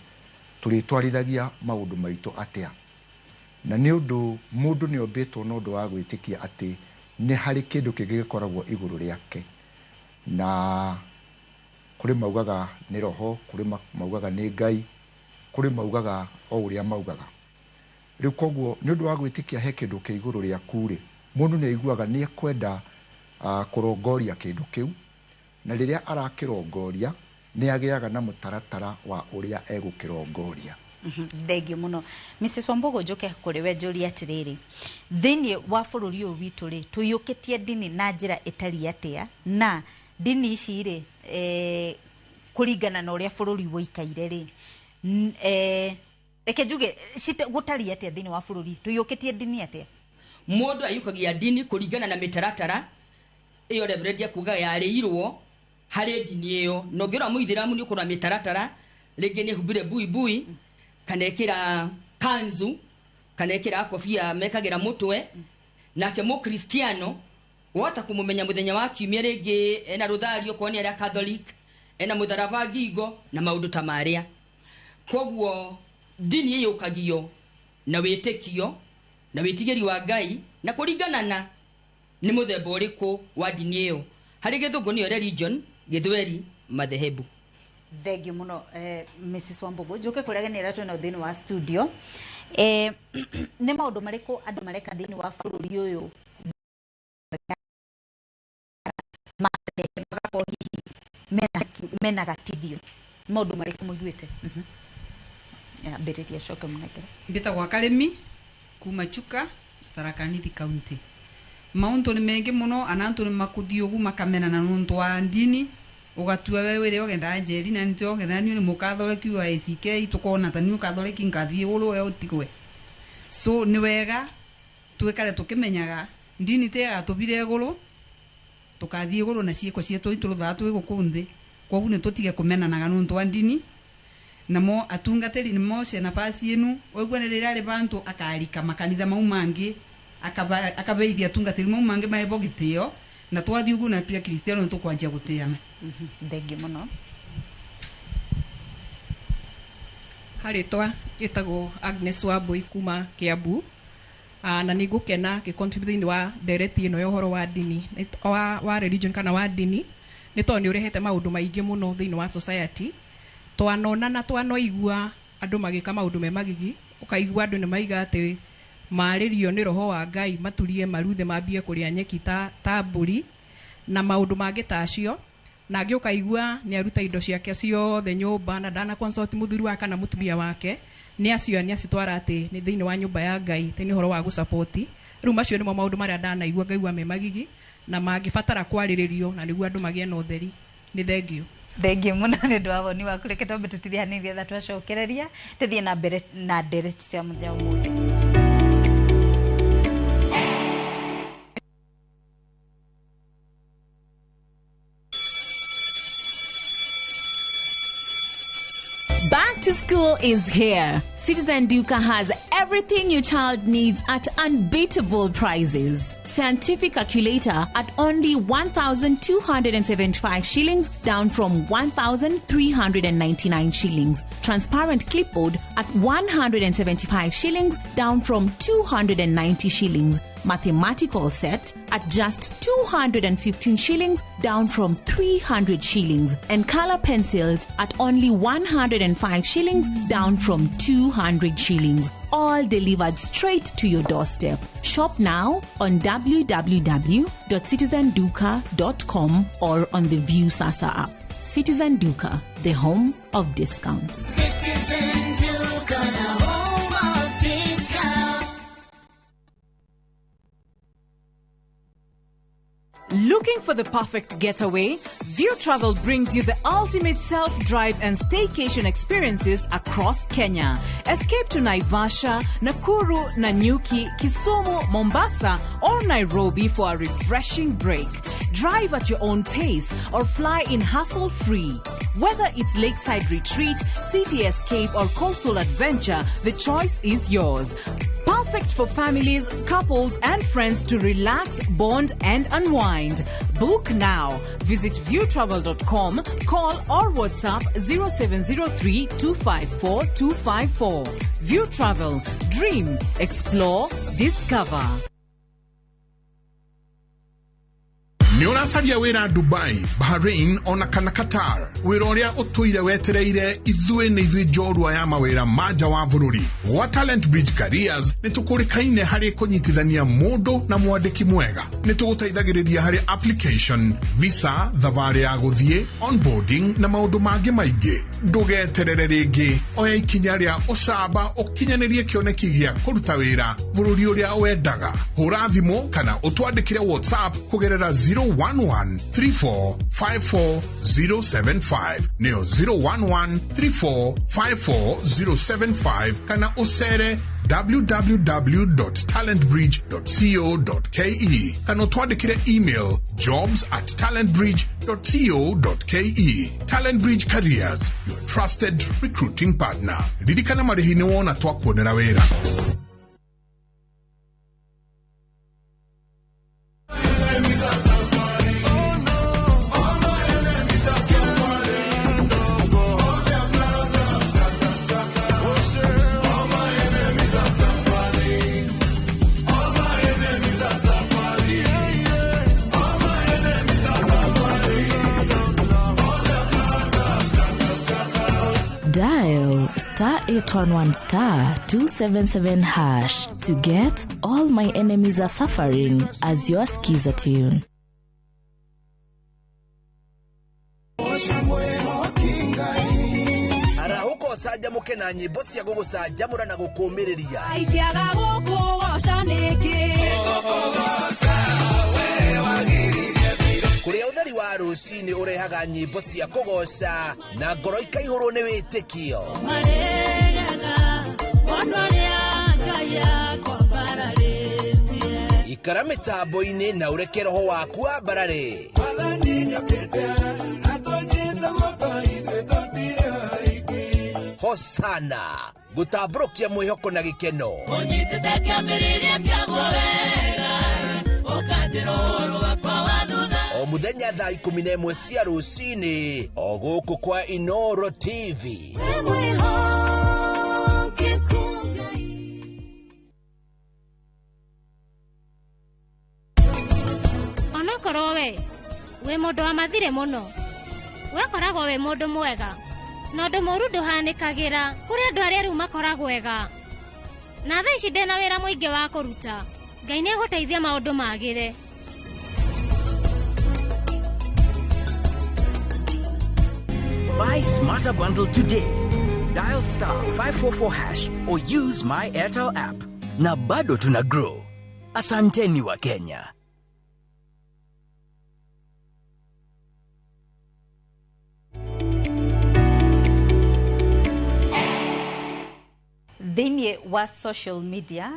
tũrĩtwarithagia maũndũ maitũ atĩa? Na nĩ ũndũ mũndũ nĩ ombĩtwo na ũndũ wa gwĩtĩkia atĩ nĩ harĩ kĩndũ kĩngĩ gĩkoragwo igũrũ rĩake, na kũrĩ maugaga nĩ roho, kũrĩ maugaga nĩ Ngai, kũrĩ maugaga o ũrĩa maugaga. Rĩu koguo nĩ ũndũ wa gwĩtĩkia he kĩndũ kĩ igũrũ rĩaku rĩ, mũndũ nĩ aiguaga nĩ ekwenda kũrongoria kĩndũ kĩu, na rĩrĩa arakĩrongoria nĩ agĩaga na mũtaratara wa ũrĩa egũkĩrongoria. Thengio mũno, Mrs Wambogo. Njoke kũrĩ we njũrie atĩrĩrĩ, thĩinĩ wa bũrũri ũyũ witũ rĩ, tũiyũkĩtie ndini na njĩra ĩtariĩ atĩa, na ndini ici rĩ, kũringana na ũrĩa bũrũri ũikaire rĩ, reke njuge gũtariĩ atĩa thĩinĩ wa bũrũri? Tũiyũkĩtie ndini atĩa? Mũndũ aiyũkagia ndini kũringana na mĩtaratara ĩyo reverend akuga yarĩirwo harĩ ndini ĩyo. Na ũngĩrora mũithĩramu nĩ ũkũrora mĩtaratara, rĩngĩ nĩ humbire buibui, kana ĩkĩra kanzu, kana ĩkĩra kobia mekagĩra mũtwe. Nake mũkristiano wahota kũmũmenya mũthenya wa kiumia, rĩngĩ ena rũthario okorwo nĩ arĩa Catholic, ena mũtharaba ngingo na maũndũ ta marĩa. Koguo ndini ĩyũkagio na wĩtĩkio na wĩtigĩri wa Ngai, na kũringana na nĩ mũthemba ũrĩkũ wa ndini ĩyo. Harĩ Gĩthũngũ nĩyo religion, Gĩthweri madhehebu. Thengio mũno, Mrs Wambogo. Njoke kũrĩa ageni arĩa twĩnao thĩinĩ wa studio. Nĩ maũndũ marĩkũ andũ mareka thĩinĩ wa bũrũri ũyũ magakorwo hihi mena gatithio? Maũndũ marĩkũ mũiguĩte? Ambĩrĩria, coke mũnengere. Mbĩtagwo Karĩmi kuma Chuka, Tharaka Nithi County. Maũndũ nĩ maingĩ mũno, ana antũ nĩ makũthiĩ ũguo makamenana nũndũ wa ndini, ũgatua we wĩrĩ ũgendaa njeri na nĩtwe ũgenda niĩ nĩ mũkathoreki wa ACK, tũkona ta niĩ ũkathoreki ngathiĩ igũrũ we ũtigwe. So nĩ wega twĩkare tũkĩmenyaga ndini ti ĩgatũbire igũrũ, tũkathiĩ igũrũ na ciĩko cietũ itũrũthaa twĩ gũkũ nthĩ. Koguo nĩ tũtige kũmenanaga nũndũ wa ndini, namo atungatĩri nĩ moce nafasi ĩnu ũigua nĩ rĩrĩa arĩ bantu akarika makanitha mau mangĩ, akabeithia atungatĩri mau mangĩ mahebo gĩtĩo, na twathiĩ ũguo na tũĩ Akristiano nĩ tũkwanjia gũtĩana. Thengio mũno. Harĩtwa ĩtagwo Agnes Wambui kuma Kiambu, na nĩ ngũkena ngĩ-contribute thĩinĩ wa ndereti ĩno ya ũhoro wa ndini, wa religion kana wa ndini, nĩ tondũ nĩ ũrehete maũndũ maingĩ mũno thĩinĩ wa society. Twanona na twanoigua andũ magĩka maũndũ me magigi, ũkaigua andũ nĩ maiga atĩ marĩrio nĩ roho wa Ngai maturie maruthe mambie kũrĩa nyeki ta mbũri na maũndũ mangĩ ta acio. Na angĩ ũkaigua nĩ aruta indo ciake ciothe nyũmba na ndana consult mũthuri wake kana mũtumia wake, nĩ acio nĩ acitwara atĩ nĩ thĩinĩ wa nyũmba ya Ngai, atĩ nĩ ũhoro wa gũsapoti. Rĩu macio nĩmo maũndũ marĩa ndanaigua ngaigua me magigi na mangĩbatara kwarĩrĩrio na nĩguo andũ magĩe na ũtheri. Nĩ thengio. Thengio mũno nĩ ũndũ wa woni waku. Reke twambe tũtithie hanini getha twacokereria tũthiĩ na mbere na ndereti cia mũthenya ũmũthĩ. Back to school is here. Citizen Duka has everything your child needs at unbeatable prices. Scientific calculator at only 1,275 shillings, down from 1,399 shillings. Transparent clipboard at 175 shillings, down from 290 shillings. Mathematical set at just 215 shillings, down from 300 shillings. And color pencils at only 105 shillings, down from 200 shillings. All delivered straight to your doorstep. Shop now on www.citizenduka.com or on the Viusasa app. Citizen Duka, the home of discounts. Citizen Duka, the home of discounts. Looking for the perfect getaway? View Travel brings you the ultimate self-drive and staycation experiences across Kenya. Escape to Naivasha, Nakuru, Nanyuki, Kisumu, Mombasa, or Nairobi for a refreshing break. Drive at your own pace or fly in hassle-free. Whether it's lakeside retreat, city escape, or coastal adventure, the choice is yours. Perfect for families, couples, and friends to relax, bond, and unwind. Book now. Visit viewtravel.com, call or WhatsApp 0703 254 254. View Travel. Dream, explore, discover. Nĩ ũracaria wĩra Dubai, Bahrain ona kana Qatar? Wĩra ũrĩa ũtũire wetereire, ithuĩ nĩ ithuĩ njorua ya mawĩra ma nja wa bũrũri. Gwa Talent Bridge Careers nĩ tũkũrĩkaine harĩ kũnyitithania mũndũ na mwandĩki mwega. Nĩ tũgũteithagĩrĩria harĩ application, visa, thabarĩ ya gũthiĩ, onboarding na maũndũ mangĩ maingĩ. Ndũgeterere rĩngĩ, oya ikinya rĩa ũcamba ũkinyanĩrie kĩoneki gĩa kũruta wĩra bũrũri ũrĩa wendaga. Hũra thimũ kana ũtwandĩkĩre WhatsApp kũgerera 011 34 54 075, nĩyo 011 34 54 075, kana ũcere www.talentbridge.co.ke kana ũtwandĩkĩre email jobs@talentbridge.co.ke. Talent Bridge Careers, your trusted recruiting partner. Ririkana marĩhi nĩ wona twakuonera wĩra. Dial star 811 star 277 hash to get All My Enemies Are Suffering as your skiza tune. Arahũka ũcanjamũke na nyĩmbo cia gũgũcanjamũra na gũkũũmĩrĩria. Ingĩaga gũkũgoca nĩkĩ? Kũrĩa ũtheri wa rũcinĩ ũrehaga nyĩmbo cia kũgoca na ngoro ikaihũrwo nĩ wĩtĩkio. Ikara mĩtambo-inĩ na ũreke roho waku wambarare. Hosana gũtambũrũkia mwĩhoko na gĩkeno. Ũnyitĩte kĩambĩrĩria kĩaguo wega, ũkanjĩra ũhoro wakwa wa thutha. O mũthenya thaa 11 cia rũcinĩ o gũkũ kwa Inoro TV. Onokorwo we wĩ mũndũ wa mathirĩ mũno, wekoragwo wĩ mũndũ mwega, na ũndũ mũũru ndũhanĩkagĩra kũrĩ andũ arĩa rĩu makoragwo ega. Na thaa ici ndĩna wĩra mũingĩ wa kũruta, Ngai nĩ egũteithia maũndũ magĩre. Buy smarter bundle today. Dial star 544 hash or use my Airtel app. Na bado tuna grow. Asanteni wa Kenya. Thĩinĩ wa social media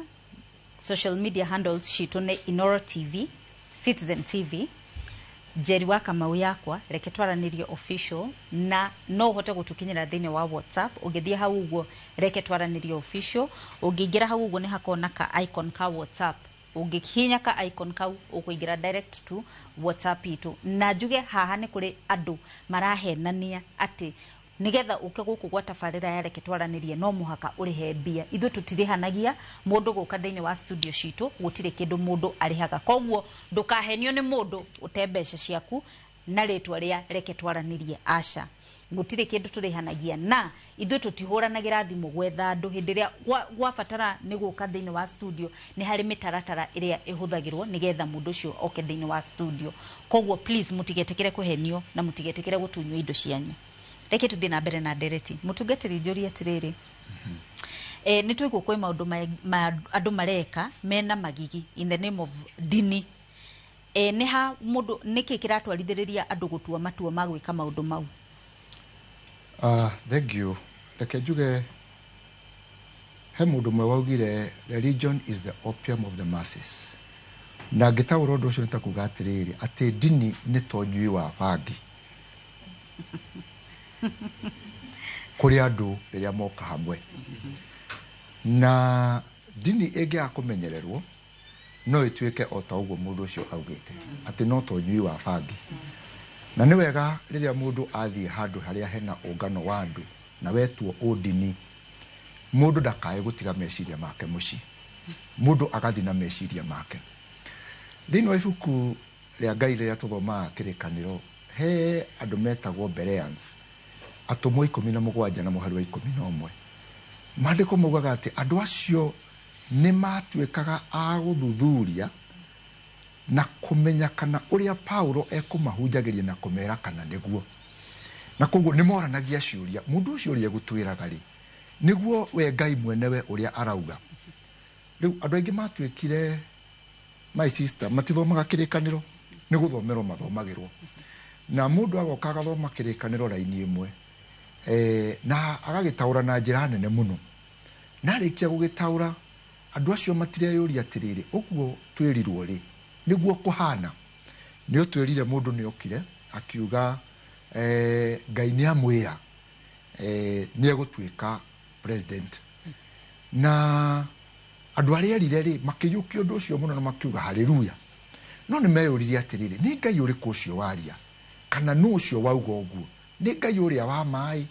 handles citũ nĩ Inoro TV, Citizen TV, Njeri wa Kamau yakwa, Reke Twaranĩrie Official, na no ũhote gũtũkinyĩra thĩinĩ wa WhatsApp. Ũngĩthiĩ hau ũguo Reke Twaranĩrie Official, ũngĩingĩra hau ũguo nĩ hakoragwo na ka icon ka WhatsApp. Ũngĩhihinya ka icon kau, ũkũingĩra direct to WhatsApp itũ. Na njuge haha nĩ kũrĩ andũ marahenania atĩ nigetha ũke gũkũ gwa tabarĩra ya Reke Twaranĩrie no mũhaka ũrĩhe mbia. Ithuĩ tũtirĩhanagia mũndũ gũka thĩinĩ wa studio citũ, gũtirĩ kĩndũ mũndũ arĩhaga. Koguo ndũkahenio nĩ mũndũ ũte mbeca ciaku na rĩtwa rĩa Reke Twaranĩrie. Aca, gũtirĩ kĩndũ tũrĩhanagia, na ithuĩ tũtihũranagĩra thimũ gwetha andũ. Hĩndĩ ĩrĩa gwabatara nĩ gũka thĩinĩ wa studio, nĩ harĩ mĩtaratara ĩrĩa ĩhũthagĩrwo nĩgetha mũndũ ũcio oke thĩinĩ wa studio. Koguo please, mũtigetĩkĩre kũhenio na mũtigetĩkĩre gũtunywo indo cianyu. Reke tũthiĩ na mbere na ndereti. Mũtungatĩri, njũrie atĩrĩrĩ, nĩ twaigua kwĩ maũndũ andũ mareka mena magigi in the name of dini. Nĩ ha mũndũ, nĩkĩ kĩratwarithĩrĩria andũ gũtua matua ma gwĩka maũndũ mau? Thank you. Reke njuge he mũndũ ũmwe waugire, "Religion is the opium of the masses." Na ngĩtaũra ũndũ ũcio nĩ ta kuga atĩrĩrĩ, atĩ ndini nĩ ta ũnyui wa bangi kũrĩ andũ rĩrĩa moka hamwe. Na ndini ĩngĩaga kũmenyererwo no ĩtuĩke o ta ũguo mũndũ ũcio augĩte, atĩ no ta ũnyui wa bangi. Na nĩ wega rĩrĩa mũndũ athiĩ handũ harĩa hena ũngano wa andũ na wetwo ũndini, mũndũ ndakae gũtiga meciria make mũciĩ, mũndũ agathiĩ na meciria make. Thĩinĩ wa ibuku rĩa Ngai rĩrĩa tũthomaga, Kĩrĩkanĩro, he andũ metagwo Bereans, atũmwo 17 na mũhari wa 11. Maandĩko maugaga atĩ andũ acio nĩ matuĩkaga a gũthuthuria na kũmenya kana ũrĩa Paulo ekũmahunjagĩria na kũmera kana nĩguo. Na koguo nĩ moranagia ciũria, mũndũ ũcio ũrĩa egũtwĩraga rĩ, nĩguo we Ngai mwenewe ũrĩa arauga? Rĩu andũ aingĩ matuĩkire, my sister, matithomaga Kĩrĩkanĩro, nĩ gũthomerwo mathomagĩrwo, na mũndũ agoka agathoma Kĩrĩkanĩro raini ĩmwe, na agagĩtaũra na njĩra nene mũno. Na arĩkia gũgĩtaũra, andũ acio matireyũria atĩrĩrĩ, ũguo twĩrirwo rĩ, nĩguo kũhana? Nĩ ũtwĩrire mũndũ nĩ okire akiuga, Ngai nĩ amwĩra, nĩ egũtuĩka president. Na andũ arĩa erire rĩ, makĩiyũkia ũndũ ũcio mũno na makiuga haleluya. No nĩ meyũririe atĩrĩrĩ, nĩ Ngai ũrĩkũ ũcio waria, kana nũ ũcio wauga ũguo? Nĩ Ngai ũrĩa wa maĩ?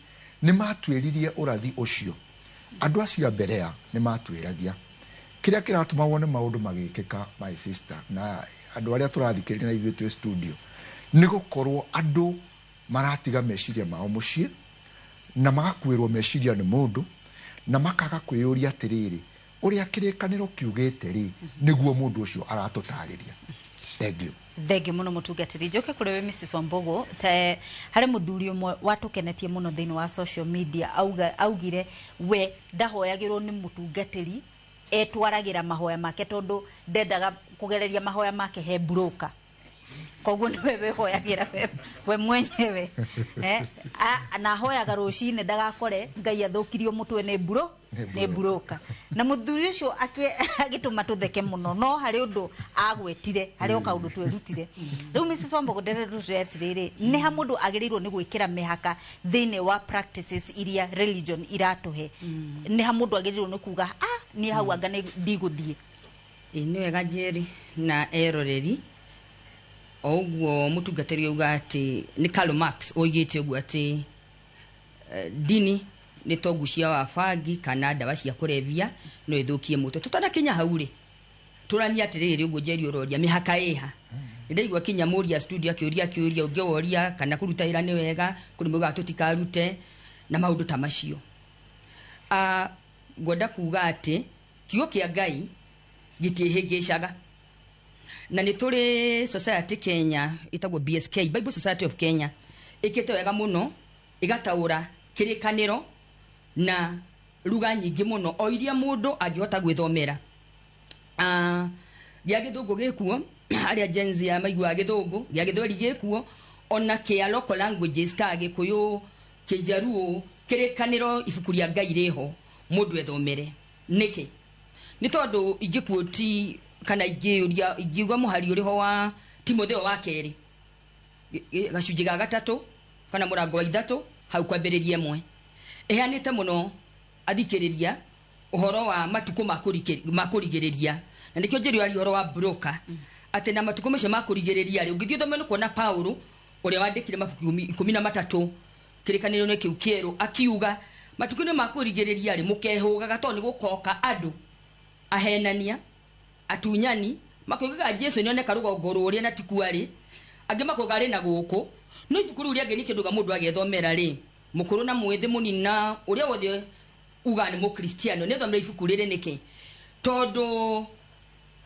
Nĩ matuĩririe ũrathi ũcio. Andũ acio a Berea nĩ matuĩragia kĩrĩa kĩratũma wone maũndũ magĩkĩka, my sister, na andũ arĩa tũrathikĩrĩria na ithuĩ twĩ studio, nĩ gũkorwo andũ maratiga meciria mao mũciĩ na magakuĩrwo meciria nĩ mũndũ, na makaga kwĩyũria atĩrĩrĩ, ũrĩa Kĩrĩkanĩro kiugĩte rĩ, nĩguo mũndũ ũcio aratũtarĩria? Thank you. Thengiũ mũno, mũtungatĩri. Njoke kũrĩ we, Mrs Wambogo. Ta harĩ mũthuri ũmwe watũkenetie mũno thĩinĩ wa social media, augire we ndahoyagĩrwo nĩ mũtungatĩri, etwaragĩra mahoya make tondũ ndendaga kũgereria mahoya make he broker. Koguo nĩwe wĩhoyagĩra we mwenyewe, na ahoyaga rũcinĩ ndagakore Ngai athũkirio mũtwe nĩ broker. Na mũthuri ũcio agĩtũma tũtheke mũno, no harĩ ũndũ agwetire, harĩ o kaũndũ twerutire. Rĩu Mrs Wambogo, ndĩrerutire atĩrĩrĩ, nĩ ha mũndũ agĩrĩirwo nĩ gwĩkĩra mĩhaka thĩinĩ wa practices iria religion iratũhe? Nĩ ha mũndũ agĩrĩirwo nĩ kuga, "Ah, niĩ hau anga nĩ ndigũthiĩ"? Ĩ nĩ wega, Njeri na eroreri, o ũguo mũtungatĩri auga atĩ nĩ Karl Marx oigĩte ũguo atĩ ndini nĩ ta ũgucia wa bangi kana ndawa cia kũrebia, no ĩthũkie mũtwe. Tũtanakinya hau rĩ, tũranie atĩrĩrĩ, ũguo Njeri ũroria, mĩhaka ĩha? Nĩndaigua kinya mũria studio akĩũria akĩũria ũngĩ woria kana kũruta wĩra nĩ wega, kũrĩ maugaga tũtikarute na maũndũ ta macio. Ngwenda kuga atĩ kiugo kĩa Ngai gĩtiĩhĩngĩcaga, na nĩ tũrĩ society Kenya ĩtagwo BSK, Bible Society of Kenya, ĩkĩte wega mũno. Ĩgataũra kĩrĩkanĩro na ruga nyingĩ mũno o iria mũndũ angĩhota gwĩthomera. Gĩa gĩthũngũ gĩkuo, arĩa Gen Z ya maiguaga gĩthũngũ, gĩa gĩthweri gĩkuo, ona kĩa local languages ta Gĩkũyũ, Kĩnjaruo. Kĩrĩkanĩro ibuku rĩa Ngai rĩho mũndũ ethomere. Nĩkĩ? Nĩ tondũ ingĩkuoti kana ingĩũria ingiuga mũhari ũrĩho wa Timotheo wa kerĩ gacunjĩ ga 3 kana mũrango wa 3 hau kwambĩrĩria 1 ĩheanĩte mũno athikĩrĩria ũhoro wa matukũ ma kũrigĩrĩria, na nĩkĩo njĩrĩ aria ũhoro wa broker atĩ na matukũ macio ma kũrigĩrĩria rĩ, ũngĩthiĩ ũthome nĩ kuona Paulo ũrĩa wandĩkire mabuku 13 kĩrĩkanĩro-inĩ kĩu kĩerũ akiuga matukũ-inĩ ma kũrigĩrĩria rĩ, mũkehũgaga tondũ nĩ gũkoka andũ ahenania, atunyani, makoigaga Jesu nĩoneka rũgongo rũrĩa na tikuo arĩ, angĩ makoiga arĩ na gũkũ. No ibuku rĩu rĩangĩ nĩ kĩndũ ga mũndũ agethomera rĩ, mũkũrũ na mwĩthĩ, mũnini na ũrĩa wothe ugaga nĩ mũkristiano nĩathomera ibuku rĩrĩ. Nĩkĩ? Tondũ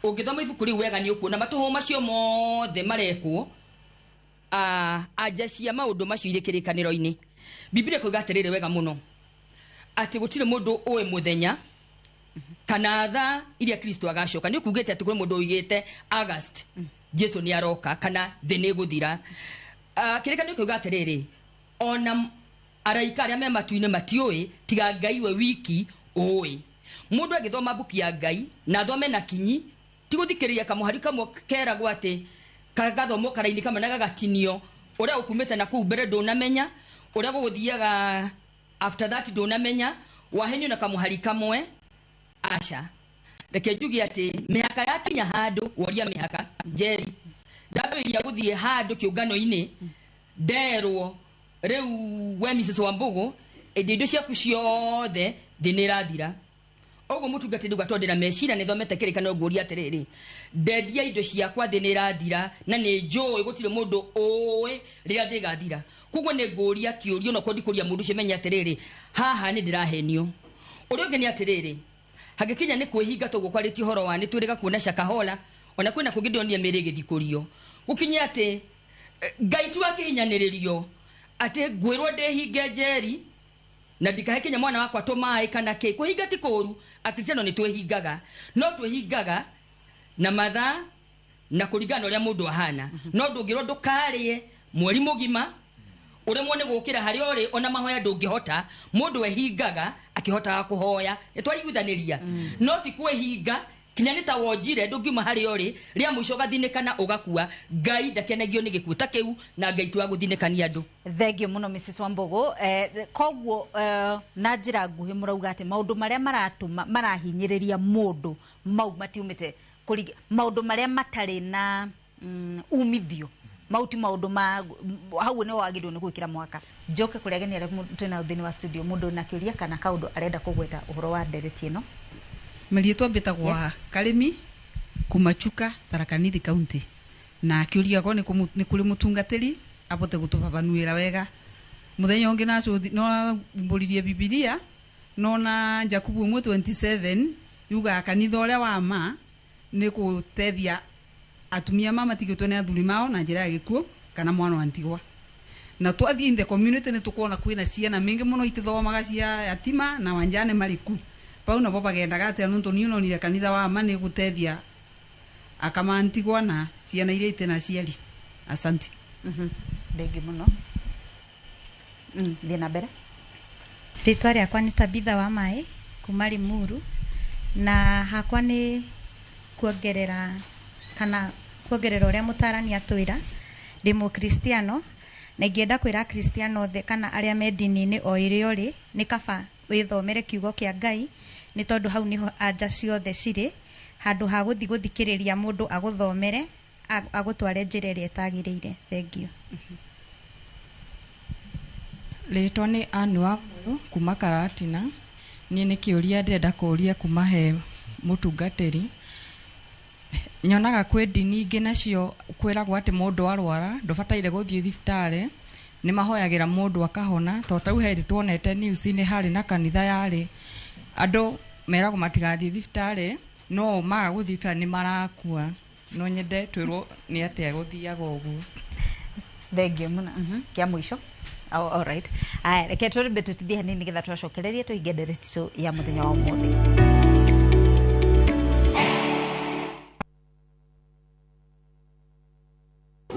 ũngĩthoma ibuku rĩu wega nĩ ũkuona matũhũ macio mothe marekwo, anja cia maũndũ macio irĩ kĩrĩkanĩro-inĩ. Biblia ĩkoiga atĩrĩrĩ wega mũno atĩ gũtirĩ mũndũ ũĩ mũthenya kana thaa iria Kristo agacoka. Nĩ ũkugĩte atĩ kũrĩ mũndũ ũigĩte August Jesu nĩ aroka kana thĩ nĩ ĩgũthira. Kĩrĩkanĩro kĩuga atĩrĩrĩ, ona araika arĩa me matu-inĩ matiũĩ tiga Ngai we wiki ũĩ. Mũndũ agĩthoma mbuku ya Ngai na athome na kinyi, ti gũthikĩrĩria kamũhari kamwe keragwo atĩ kagathomwo karaini kamwe na gagatinio, ũrĩa ũkumĩte na kũu mbere ndũnamenya, ũrĩa gũgũthiaga after that ndũnamenya, wahenio na kamũhari kamwe. Aca, reke njuge atĩ mĩhaka yakinya handũ woria mĩhaka. Njeri ndambĩrĩria gũthiĩ handũ kĩũngano-inĩ, nderwo rĩu we Mrs Wambugu, ĩndĩ indo ciaku ciothe thĩ nĩ ĩrathira. Ũguo mũtungatĩri ndauga tondũ ndĩna meciria nĩthomete kĩrĩkanĩro, ngũria atĩrĩrĩ, ndendia indo ciakwa thĩ nĩ ĩrathira na nĩ njũĩ gũtirĩ mũndũ ũĩ rĩrĩa thĩ ĩgathira. Koguo nĩ ngũria kĩũrio, no korwo ndikũria mũndũ ũcio menye atĩrĩrĩ, haha nĩ ndĩrahenio. Ũrĩa ũngĩ nĩ atĩrĩrĩ, hangĩkinya nĩ kwĩhinga toguo kwarĩtie ũhoro wa nĩ twĩrĩga kuona Shakahola, ona kwĩna kũngĩ ndĩronire mĩĩrĩ ĩgĩthikũrio. Gũkinye atĩ Ngai tu akĩhinyanĩrĩrio atĩ ngwĩrwo ndĩhinge njeri na ndikahe kinya mwana wakwa tũmaĩ kana kĩ. Kwĩhinga ti kũũru, akristiano nĩ twĩhingaga, no twĩhingaga na mathaa na kũringana na ũrĩa mũndũ ahana. No ndũngĩrwo ndũkarĩe mweri mũgima ũremwo nĩ gũkĩra harĩa ũrĩ, ona mahoya ndũngĩhota. Mũndũ ehingaga akĩhotaga kũhoya, nĩ twaiguithanĩria. No ti kwĩhinga kinya nĩ ta wonjire ndũngiuma harĩa ũrĩ, rĩa mũico ũgathinĩkana ũgakua. Ngai ndakenagio nĩ gĩkuũ ta kĩu, na Ngai ti wa gũthinĩkania andũ. Thengiũ mũno Mrs Wambugu. Koguo na njĩra nguhĩ mũrauga atĩ maũndũ marĩa maratũma marahinyĩrĩria mũndũ mau matiumĩte maũndũ marĩa matarĩ na umithio, mau ti maũndũ ma hau nĩ wagĩrĩirwo nĩ gwĩkĩra mwaka. Njoke kũrĩ ageni arĩa twĩnao thĩinĩ wa studio, mũndũ na kĩũria kana kaũndũ arenda kũgweta ũhoro wa ndereti ĩno. Marĩtwa mbĩtagwo Karĩmi kuma Chuka, Tharaka Nithi County, na kĩũria gwa nĩ kũrĩ mũtungatĩri abote gũtũbabanuĩra wega. Mũthenya ũngĩ no mbũririe Bibilia nona Jakubu 1:27 yugaga kanitha ũrĩa wa ma nĩ gũteithia atumia mamatigĩtwo nĩ athuri mao na njĩra ya gĩkuũ kana mwana wa ndigwa. Na twathiĩ in the community nĩ tũkuona kwĩna ciana mĩingĩ mũno itithomaga cia yatima na wanjane marĩ ku. Pau nabo bagendaga atĩa nũndũ niĩ nonire kanitha wa ma nĩ gũteithia akamantigwa na ciana iria itĩ na aciari. Asante. Thengiũ mũno. Thiĩ na mbere. Rĩtwa rĩakwa nĩ Tabitha wa Maĩ kuma Limuru, na hakwa nĩ kuongerera kana kuongerera ũrĩa mũtarani atwĩra. Ndĩ mũkristiano na ingĩenda kwĩra akristiano othe kana arĩa me ndini-inĩ o ĩrĩa ũrĩ, nĩ kaba wĩthomere kiugo kĩa Ngai, nĩ tondũ hau nĩho anja ciothe cirĩ, handũ ha gũthiĩ gũthikĩrĩria mũndũ agũthomere agũtware njĩra ĩrĩa ĩtagĩrĩire. Thengiũ. Rĩtwa nĩ Anne Wambũyũ kuma Karatina. Niĩ nĩ kĩũria ndĩrenda kũũria kuma he mũtungatĩri. Nyonaga kwĩ ndini ingĩ nacio kwĩragwo atĩ mũndũ arwara ndũbataire gũthiĩ thibitarĩ, nĩ mahoyagĩra mũndũ akahona. Tondũ ta rĩu he tuonete news-inĩ harĩ na kanitha yarĩ andũ meragwo matigathiĩ thibitarĩ, no maga gũthiĩ thibitarĩ nĩ marakua. No nyende twĩrwo nĩ atĩa gũthiaga ũguo. Thengiũ mũno. Kĩa mũico Oh, all right. Aya, reke twambe tũtithie hanini nĩgetha twacokererie tũhinge ndereti itũ ya mũthenya wa ũmũthĩ.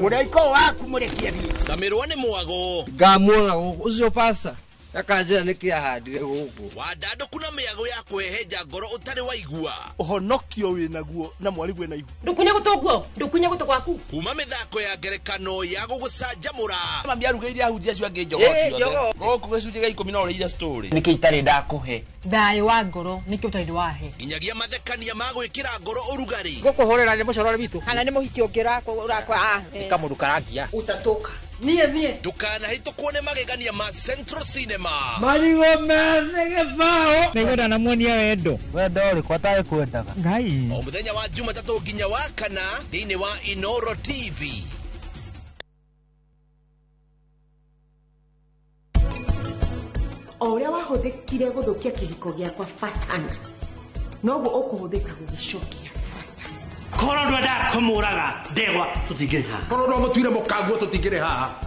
Mũraika waku mũrekie thiĩ. Camirwo nĩ mwago. Ngamuona gũkũ ũcio pasta akanjĩra nĩkĩ ahandire gũkũ. Wandandũku na mĩago ya kwĩhenja ngoro ũtarĩ waigua. Ũhonokio wĩnaguo na mwarigwe na ihu. Ndukunye gũtũ guo, ndukunye gũtũ gwaku. Kuma mĩthako ya ngerekano ya gũgũcanjamũra. Mami arugĩire ahunjia acio angĩ njogoo ciothe. Gũkũ gĩcunjĩ gĩa 10 no ũrĩire story. Nĩkĩ itarĩ ndakũhe? Thayũ wa ngoro nĩkĩo ũtarĩ wahe. Nginyagia mathekania ma gwĩkĩra ngoro ũrugarĩ. Gũkũhũrĩra nĩ mũcorore witũ. Kana nĩ mũhiki ũngĩ ũrakwa. Nĩ kamũndũ karangia. Utatoka. Niĩ niĩ. Ndũkanahĩtũkwo nĩ magegania ma Central Cinema. Marigũ methĩ gĩbaũ. Nĩngwenda namuonia wendo. Wendo ũrĩkũ atarĩ kwendaga? Ngai. O mũthenya wa Jumatatũ nginya wa kana thĩinĩ wa Inoro TV. O ũrĩa wahũthĩkire gũthũkia kĩhiko gĩakwa first hand, noguo ũkũhũthĩka gũgĩcokia first hand. Korwo ndwendaga kũmũraga ndegwa tũtingĩrĩ haha. Korwo no mũtuire mũkanguo tũtingĩrĩ haha.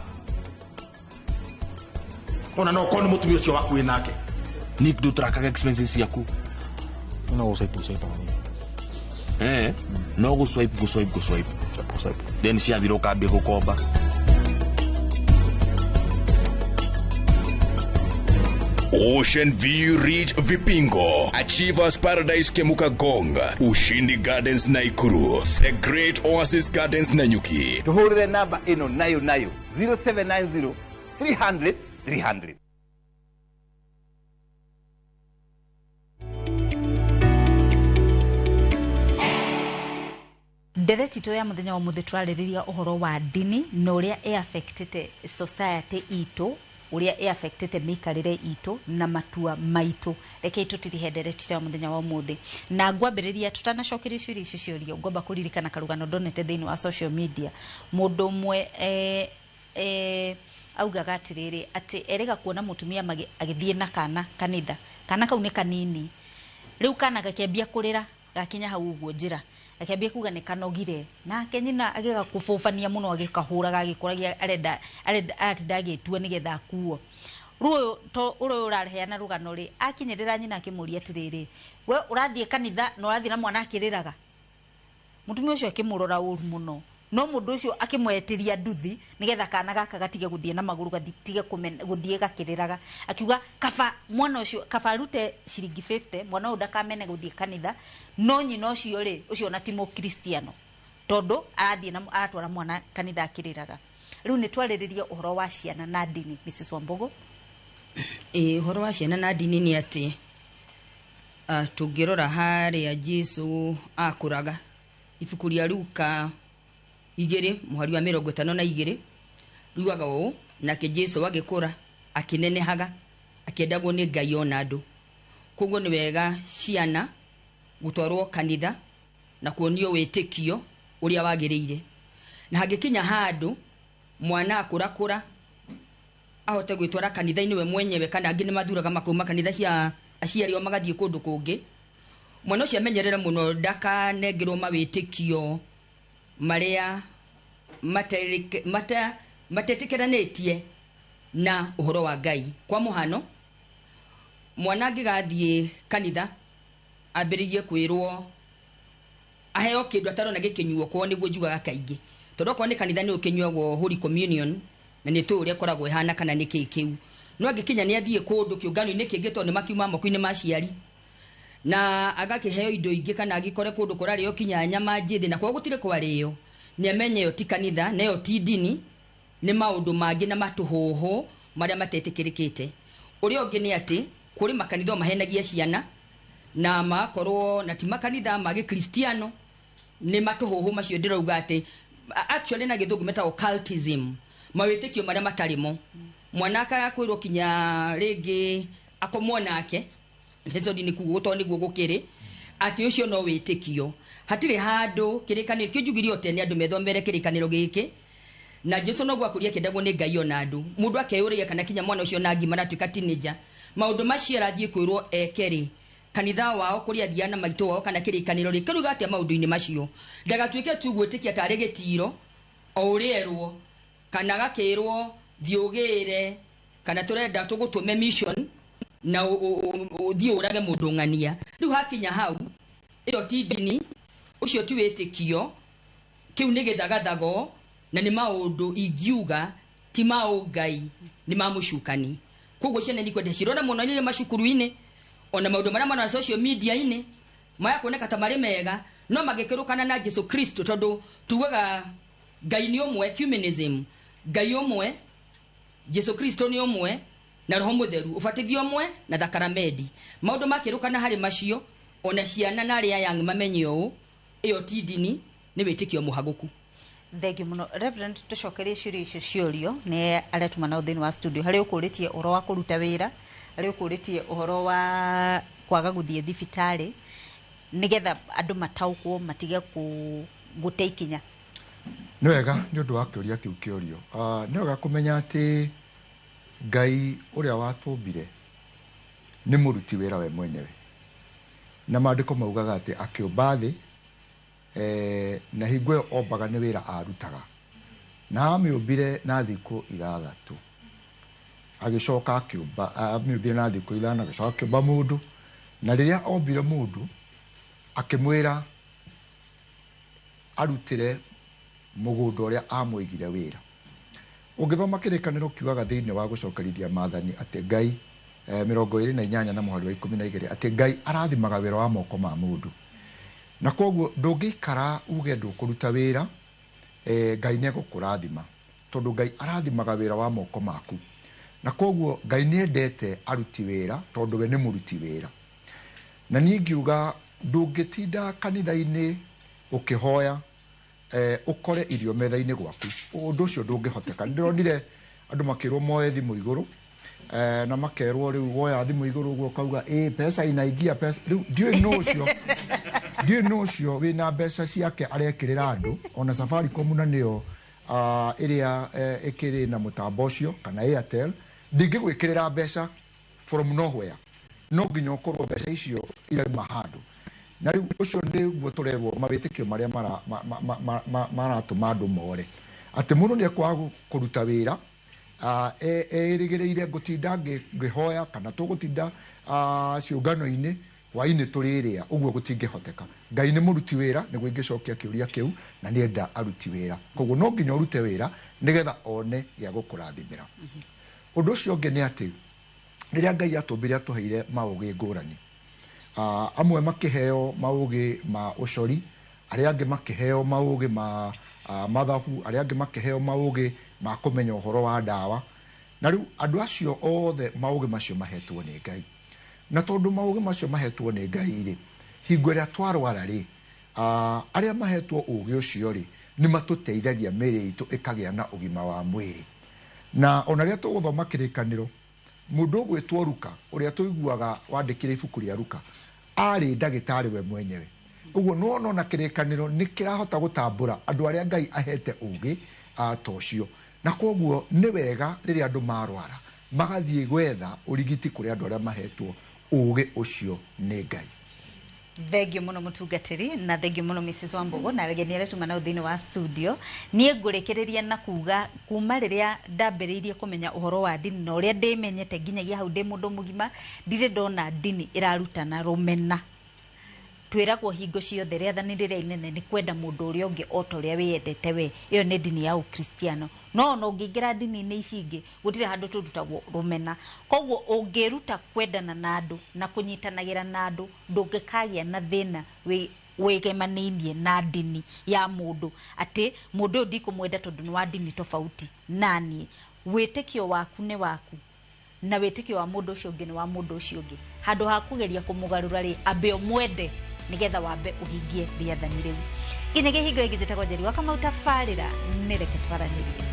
Ona no korwo nĩ mũtumia ũcio waku wĩ nake. Nick ndũtrakaga expenses ciaku. No gũswipe gũswipe. Eh, no gũswipe gũswipe gũswipe. Then ciathira ũkambia gũkomba. Ocean View Ridge Vipingo, Achievers Paradise Kemuka Gong, Ushindi Gardens Naikuru, The Great Oasis Gardens Nanyuki. Tuhurire namba ĩno nayo nayo 0790 300 300. Ndereti itũ ya mũthenya wa mũthĩ tũrarĩrĩria ũhoro wa ndini na ũrĩa ĩ-affectĩte society itũ, ũrĩa ĩ-affectĩte mĩikarĩre itũ na matua maitũ. Rekei tũtirihe ndereti ya mũthenya wa ũmũthĩ. Na ngwambĩrĩria tutanacokeria ciũria icio ciorio, ngwamba kũririkana karũgano ndonete thĩinĩ wa social media. Mũndũ ũmwe augaga atĩrĩrĩ, atĩ erĩga kuona mũtumia agĩthiĩ na kana kanitha. Kana kau nĩ kanini. Rĩu kana gakĩambia kũrĩra, gakinya hau ũguo njĩra. Akĩambia kuga nĩ kanogire. Nake nyina agĩgakũbũbania mũno agĩkahũraga agĩkoragia arenda aratinda agĩtua nĩgetha akuo. Rĩu to ũrĩa ũraheana rũgano rĩ, akinyĩrĩra nyina akĩmũria atĩrĩrĩ, we ũrathiĩ kanitha na ũrathiĩ na mwana akĩrĩraga? Mũtumia ũcio akĩmũrora ũru mũno. No mũndũ ũcio akĩmwetĩria nduthi nĩgetha kana gaka gatige gũthiĩ na magũrũ, gatige gũthiĩ gakĩrĩraga. Akiuga kaba mwana ũcio, kaba arute ciringi 50, mwana ũyũ ndakamene gũthiĩ kanitha, no nyina ũcio rĩ, ũcio ona ti mũkristiano tondũ arathiĩ na aratwara mwana kanitha akĩrĩraga. Rĩu nĩ twarĩrĩria ũhoro wa ciana na ndini, Mrs. Wambogo. Ũhoro wa ciana na ndini nĩ atĩ tũngĩrora harĩa Jesu akũraga, ibuku rĩa Luka 2 mũhari wa 52 riugaga ũũ, nake Jesu agĩkũra akĩnenehaga akĩendagwo nĩ Ngai ona andũ. Koguo nĩ wega ciana gũtwarwo kanitha na kuonio wĩtĩkio ũrĩa wagĩrĩire. Na hangĩkinya handũ mwana akũrakũra ahote gwĩtwara kanitha-inĩ we mwenyewe, kana angĩ nĩ mathuraga makauma kanitha cia aciari ao magathiĩ kũndũ kũngĩ, mwana ũcio amenyerere mũno ndakanengerwo mawĩtĩkio marĩa matetĩkĩranĩtie na ũhoro wa Ngai. Kwa mũhano, mwana angĩgathiĩ kanitha ambĩrĩrie kwĩrwo aheo kĩndũ atarona gĩkĩnyuo, kwao nĩguo njugaga kaingĩ, tondũ okorwo nĩ kanitha nĩ ũkĩnyuagwo Holy Communion na nĩ tũĩ ũrĩa ĩkoragwo ĩhana kana nĩ kĩĩ kĩu, no angĩkinya nĩ athiĩ kũndũ kĩũngano-inĩ kĩngĩ tondũ nĩ makiuma moko-inĩ ma aciari na agakĩheo indo ingĩ, kana agĩkore kũndũ kũrarĩo kinya nyama njĩthĩ na kwao gũtirĩ kwarĩo, nĩ amenye ĩyo ti kanitha na ĩyo ti ndini, nĩ maũndũ mangĩ na matũhũhũ marĩa matetĩkĩrĩkĩte. Ũrĩa ũngĩ nĩ atĩ kũrĩ makanitha mahenagia ciana na makorwo na ti makanitha ma gĩkristiano, nĩ matũhũhũ macio ndĩrauga atĩ actually na gĩthũngũ metagwo cultism, mawĩtĩkio marĩa matarĩ mo. Mwana akakwĩrwo kinya rĩngĩ akomwo nake hezo ndini kuguo tondũ nĩguo gũkĩrĩ atĩ ũcio no wĩtĩkio. Hatirĩ handũ kĩrĩkanĩro kĩu njugirio tene andũ methomere kĩrĩkanĩro gĩkĩ, na Jesu noguo akũria akĩendagwo nĩ Ngai ona andũ. Mũndũ akeyũria kana kinya mwana ũcio na ngima aratuĩka teenager, maũndũ macio arathiĩ kwĩrwo eke rĩ, kanitha wao kũrĩa athiaga na maitũ wao kana kĩrĩkanĩro rĩ kĩruga atĩa maũndũ-inĩ macio, ndagatuĩke tu gwĩtĩkia tarĩ gĩtiro o ũrĩa erwo, kana agakĩrwo thiĩ ũgĩre Kana tũrenda tũgũtũme mission na ũthiĩ ũrage mũndũ ng'ania. Rĩu hakinya hau, ĩyo ti ndini, ũcio ti wĩtĩkio, kĩu nĩ gĩthagathago na nĩ maũndũ ingiuga ti ma ũngai, nĩ ma mũcukani. Koguo ciana nĩ kwenda cirora mũno nĩ macukuru-inĩ, ona maũndũ marĩa marona social media-inĩ maya kuoneka ta marĩ mega, no magĩkĩrũkana na Jesu Kristo, tondũ tugaga Ngai nĩ ũmwe, ecumenism, Ngai ũmwe, Jesu Kristo nĩ ũmwe na Roho Mũtheru, ũbatithio ũmwe na thakramenti. Maũndũ makĩrũkana harĩ macio, ona ciana na arĩa young mamenye ũũ, ĩyo ti ndini, nĩ wĩtĩkio mũhagũku. Thengiũ mũno Reverend, tũcokerie ciũria icio ciorio nĩ arĩa tuma nao thĩinĩ wa studio. Harĩ ũkũrĩtie ũhoro wa kũruta wĩra, harĩ ũkũrĩtie ũhoro wa kwaga gũthiĩ thibitarĩ nĩgetha andũ mataũkwo matige gũte ikinya. Nĩ wega nĩ ũndũ wa kĩũria kĩu kĩorio. Nĩ wega kũmenya atĩ Ngai ũrĩa watũmbire nĩ mũruti wĩra we mwenyewe, na maandĩko maugaga atĩ akĩũmba thĩ, na hingo ĩyo ombaga nĩ wĩra arutaga, na amĩũmbire na thikũ 6, agĩcoka akĩũmba, amĩũmbire na thikũ 5, agĩcoka akĩũmba mũndũ, na rĩrĩa ombire mũndũ akĩmwĩra arutĩre mũgũnda ũrĩa amũigire wĩra. Ũngĩthoma kĩrĩkanĩro kiugaga thĩinĩ wa gũcokerithia maathani atĩ Ngai 28 na mũhari wa 12 atĩ Ngai arathimaga wĩra wa moko ma mũndũ, na koguo ndũngĩikara uge ndũkũruta wĩra, Ngai nĩegũkũrathima, tondũ Ngai arathimaga wĩra wa moko maku, na koguo Ngai nĩendete aruti wĩra tondũ we nĩ mũruti wĩra. Na niĩ ngiuga ndũngĩtinda kanitha-inĩ ũkĩhoya ũkore irio metha-inĩ gwaku, ũndũ ũcio ndũngĩhoteka. Nĩndĩronire andũ makĩrwo moe thimũ igũrũ, na makerwo rĩu woya thimũ igũrũ ũguo ũkauga ĩ pesa inaingia pesa. Rĩu ndiũĩ nũ ũcio, ndiũĩ nũ ũcio wĩna mbeca ciake arekĩrĩra andũ, ona Safaricom na nĩyo ĩrĩa ĩkĩrĩ na mũtambo ũcio kana Airtel, ndingĩgwĩkĩrĩra mbeca from nowhere, no nginya ũkorwo mbeca icio irauma handũ. Na rĩu ũcio nĩguo tũrerwo mawĩtĩkio marĩa maratũma andũ more, atĩ mũndũ nĩ ekwaga kũruta wĩra erĩgĩrĩire ngũtinda ngĩhoya kana tũgũtinda ciũngano-inĩ hwainĩ tũrĩrĩa, ũguo gũtingĩhoteka. Ngai nĩ mũruti wĩra, nĩguo ingĩcokia kĩũria kĩu, na nĩenda aruti wĩra, koguo no nginya ũrute wĩra nĩgetha one gĩa gũkũrathimĩra. Ũndũ ũcio ũngĩ nĩ atĩ rĩrĩa Ngai atũmbire atũheire maũgĩ ngũrani, amwe makĩheo maũgĩ ma ũcori, arĩa angĩ makĩheo maũgĩ ma mathabu, arĩa angĩ makĩheo maũgĩ ma kũmenya ũhoro wa ndawa. Na rĩu andũ acio othe maũgĩ macio mahetwo nĩ Ngai, na tondũ maũgĩ macio mahetwo nĩ Ngai rĩ, hingo ĩrĩa twarwara rĩ, arĩa mahetwo ũgĩ ũcio rĩ, nĩ matũteithagia mĩĩrĩ itũ ĩkagĩa na ũgima wa mwĩrĩ. Na ona rĩrĩa tũgũthoma kĩrĩkanĩro, mũndũ ũgwĩtwo Luka ũrĩa tũiguaga wandĩkire ibuku rĩa Luka arĩ ndagĩtarĩ we mwenyewe. Ũguo nĩwona ona kĩrĩkanĩro nĩ kĩrahota gũtambũra andũ arĩa Ngai ahete ũgĩ ta ũcio. Na koguo nĩ wega rĩrĩa andũ marwara magathiĩ gwetha ũrigiti kũrĩ andũ arĩa mahetwo ũgĩ ũcio nĩ Ngai. Thengio muno mutungatiri na thengio muno Mrs Wambugu na ageni aria tuma nao thiini wa studio. Nie ngurikireria na kuga kuma riria ndambiriirie kumenya uhoro wa ndini na uria ndimenyete nginyagia hau ndi mundu mugima, ndire ndona ndini irarutana rumena. Twiragwo hingo ciothe rĩathani rĩrĩa inene nĩ kwenda mũndũ ũrĩa ũngĩ o ta ũrĩa wĩyendete we. Ĩyo nĩ ndini ya Ũkristiano. No ona ũngĩingĩra ndini-inĩ ici ingĩ gũtirĩ handũ tũrutagwo rũmena. Koguo ũngĩruta kwendana na andũ na kũnyitanagĩra na andũ, ndũngĩkagĩa na thĩna wĩgemanĩinie na ndini ya mũndũ atĩ mũndũ ũyũ ndikũmwenda tondũ nĩ wa ndini tofauti na niĩ. Wĩtĩkio waku nĩ waku na wĩtĩkio wa mũndũ ũcio ũngĩ nĩ wa mũndũ ũcio ũngĩ. Handũ ha kũgeria kũmũgarũra rĩ, ambe ũmwende nigetha wambe uhingie rĩathani rĩu. Nginyagia hingo ĩngĩ njĩtagwo Njeri wa Kamau, tabarĩra nĩ reke twaranĩrie.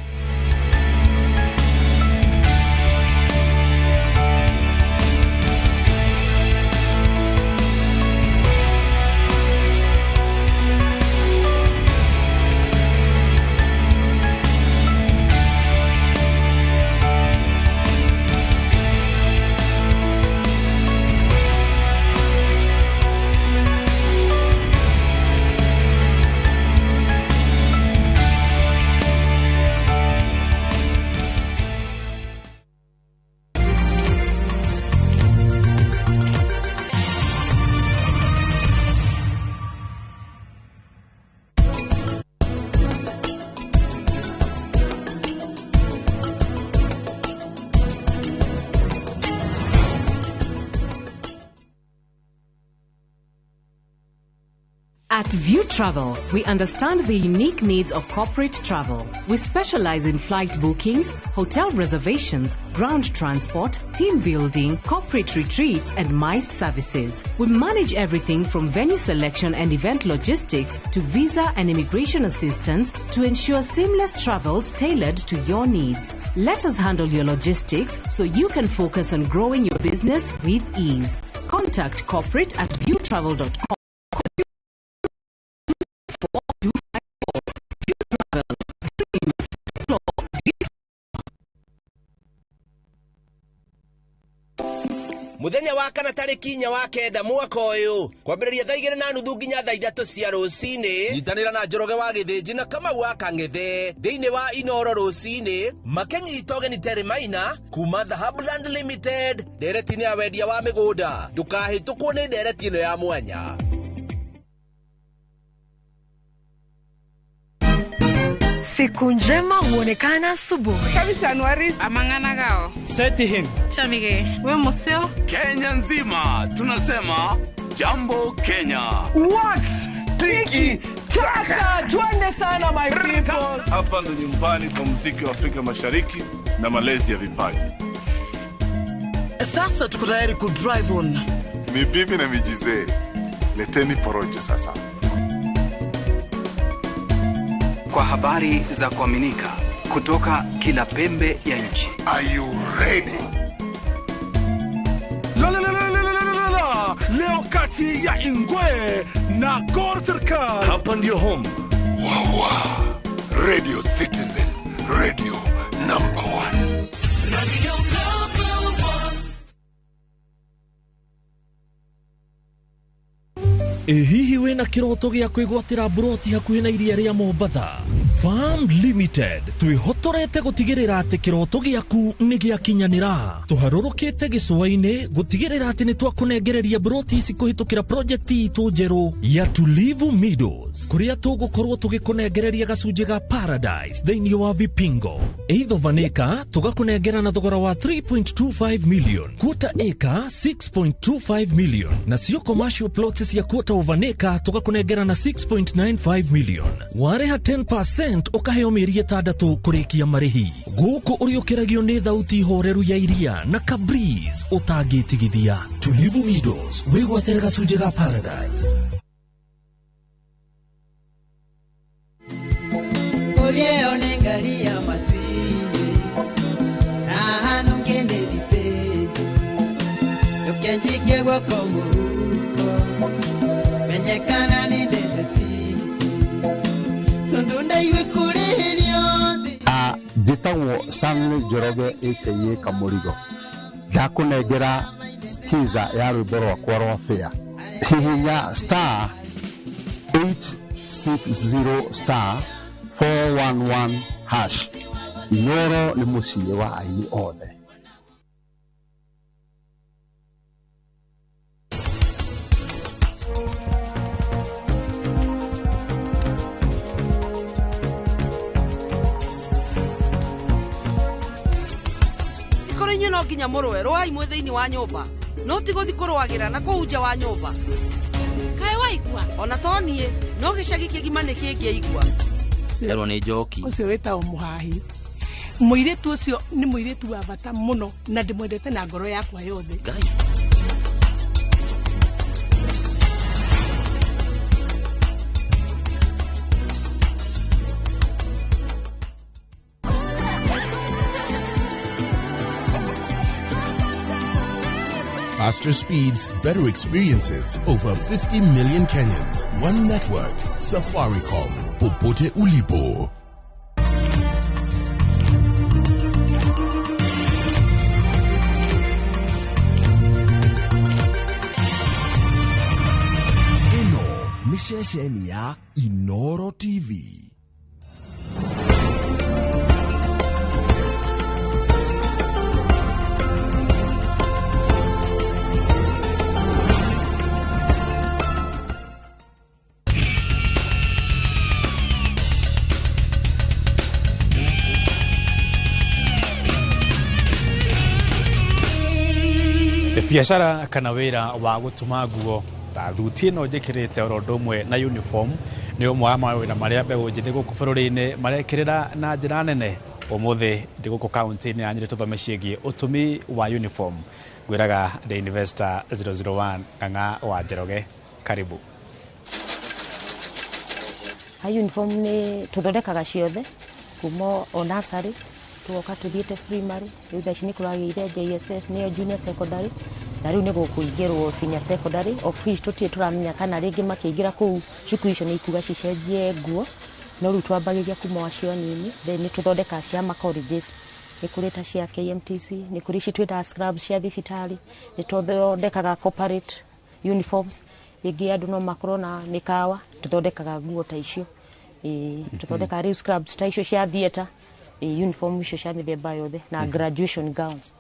At View Travel, we understand the unique needs of corporate travel. We specialize in flight bookings, hotel reservations, ground transport, team building, corporate retreats, and MICE services. We manage everything from venue selection and event logistics to visa and immigration assistance to ensure seamless travels tailored to your needs. Let us handle your logistics so you can focus on growing your business with ease. Contact corporate at viewtravel.com. Muthenya wa kana tarĩki 4 wa 9 mwaka ũyũ kwambĩrĩria thaa 2:30 nginya thaa 3 cia rũcinĩ. Nyitanĩra na Njoroge wa Gĩthĩnji na Kamau wa Kang'ethe thĩinĩ wa Inoro rũcinĩ makĩnyita ũgeni Terry Maina kuma Dhahabuland Limited ndereti-inĩ ya wendia wa mĩgũnda. Ndũkahĩtũkwo nĩ ndereti ĩno ya mwanya. Siku njema huonekana asubuhi. Kabisa Anuari amangana gao. Seti him. Chamige. We museo. Kenya nzima tunasema Jambo Kenya. Wax tiki taka. Twende sana my people. Hapa ndo nyumbani kwa muziki wa Afrika Mashariki na malezi ya vipaji. Sasa tuko tayari ku drive on. Ni bibi na mijizee. Leteni porojo sasa. Kwa habari za kuaminika kutoka kila pembe ya nchi. Are you ready? La la la la la la la. Leo kati ya Ingwe na Gor Serikali. Hapa ndio home. Wawa. Radio Citizen, radio number 1. Radio number 1. Hihi wĩna kĩroto gĩa kwĩgwatĩra mburoti hakuhĩ na iria rĩa Mombatha? Farm Limited twĩhotorete gũtigĩrĩra atĩ kĩroto gĩaku nĩ gĩakinyanĩra. Tũharũrũkĩte gĩcũa-inĩ gũtigĩrĩra atĩ nĩ twakũnengereria mburoti ici kũhĩtũkĩra project itũ njerũ ya Tulivu Meadows, kũrĩa tũgũkorwo tũgĩkũnengereria gacunjĩ ga Paradise thĩinĩ wa Vipingo. Eitho vanĩka tũgakũnengera na thogora wa 3.25 million, quarter acre 6.25 million, nacio commercial plots cia quarter of an acre tũgakũnengera na 6.95 million. Warĩha 10% ũkaheo mĩeri 6 kũrĩkia marĩhi. Gũkũ ũrĩũkĩragio nĩ thauti horeru ya iria na kabreeze ũtangĩtigithia. Tulivu Meadows, wĩgwatĩre gacunjĩ ga Paradise. Kũrĩo nĩ ngari ya matuinĩ, na hanu Kennedy page. Ndũkenjike guoko mũhuko, menyekana nĩ ndete tigiti, tondũ ndaigue kũrĩhĩrio thĩ. Njĩtagwo Stanley Njoroge aka Kamũrigo. Ndakũnengera skiza ya rwĩmbo rwakwa rwa fair. Hihinya star 860 star 411 hash. Inoro nĩ mũciĩ wa aini othe. Ikorwo inyuĩ no nginya mũrũe rũai mwĩ thĩinĩ wa nyũmba, no ti gũthiĩ kũrũagĩra na kũu nja wa nyũmba. Kaĩ waigua? Ona to niĩ, no gĩcagi kĩgima nĩ kĩngĩaigua. Erwo nĩ njoki. Ũcio wĩtagwo mũhahi. Mũirĩtu ũcio nĩ mũirĩtu wa bata mũno na ndĩmwendete na ngoro yakwa yothe. Faster speeds, better experiences. Over 50 million Kenyans. One network. Safaricom. Popote ulipo. Eno ni ceceni ya Inoro TV. Biacara kana wĩra wa gũtuma nguo bata. Thuti ĩno njĩkĩrĩte oro ũndũ ũmwe na uniform nĩ ũmwe wa mawĩra marĩa mbeũ njĩthĩ gũkũ bũrũri-inĩ marekĩrĩra na njĩra nene. Ũmũthĩ ndĩ gũkũ kaunti-inĩ ya Nyĩrĩ tũthome ciĩgiĩ ũtumi wa uniform. Ngwĩraga The Investor 001 Ng'ang'a wa Njoroge, karibu. Ha uniform nĩ tũthondekaga ciothe kuma o nursery tugoka tuthiĩte primary, rĩu thaa ici nĩ kũragĩire JSS nĩyo junior secondary, na rĩu nĩ gũkũingĩrwo senior secondary, of which tũtirĩ tũramenya kana rĩngĩ makĩingĩra kũu cukuru icio nĩ ikuga cicenjie nguo, no rĩu twambagĩria kuma o acio anini. Then nĩ tũthondekaga cia ma colleges, nĩ kũrĩ ta cia KMTC, nĩ kũrĩ ici twĩtaga scrubs cia thibitarĩ, nĩ tũthondekaga corporate uniforms, rĩngĩ andũ no makorwo na mĩkawa, tũthondekaga nguo ta icio. Tũthondekaga rĩu scrubs ta icio cia theatre, uniform icio cia mĩthemba yothe na graduation gowns.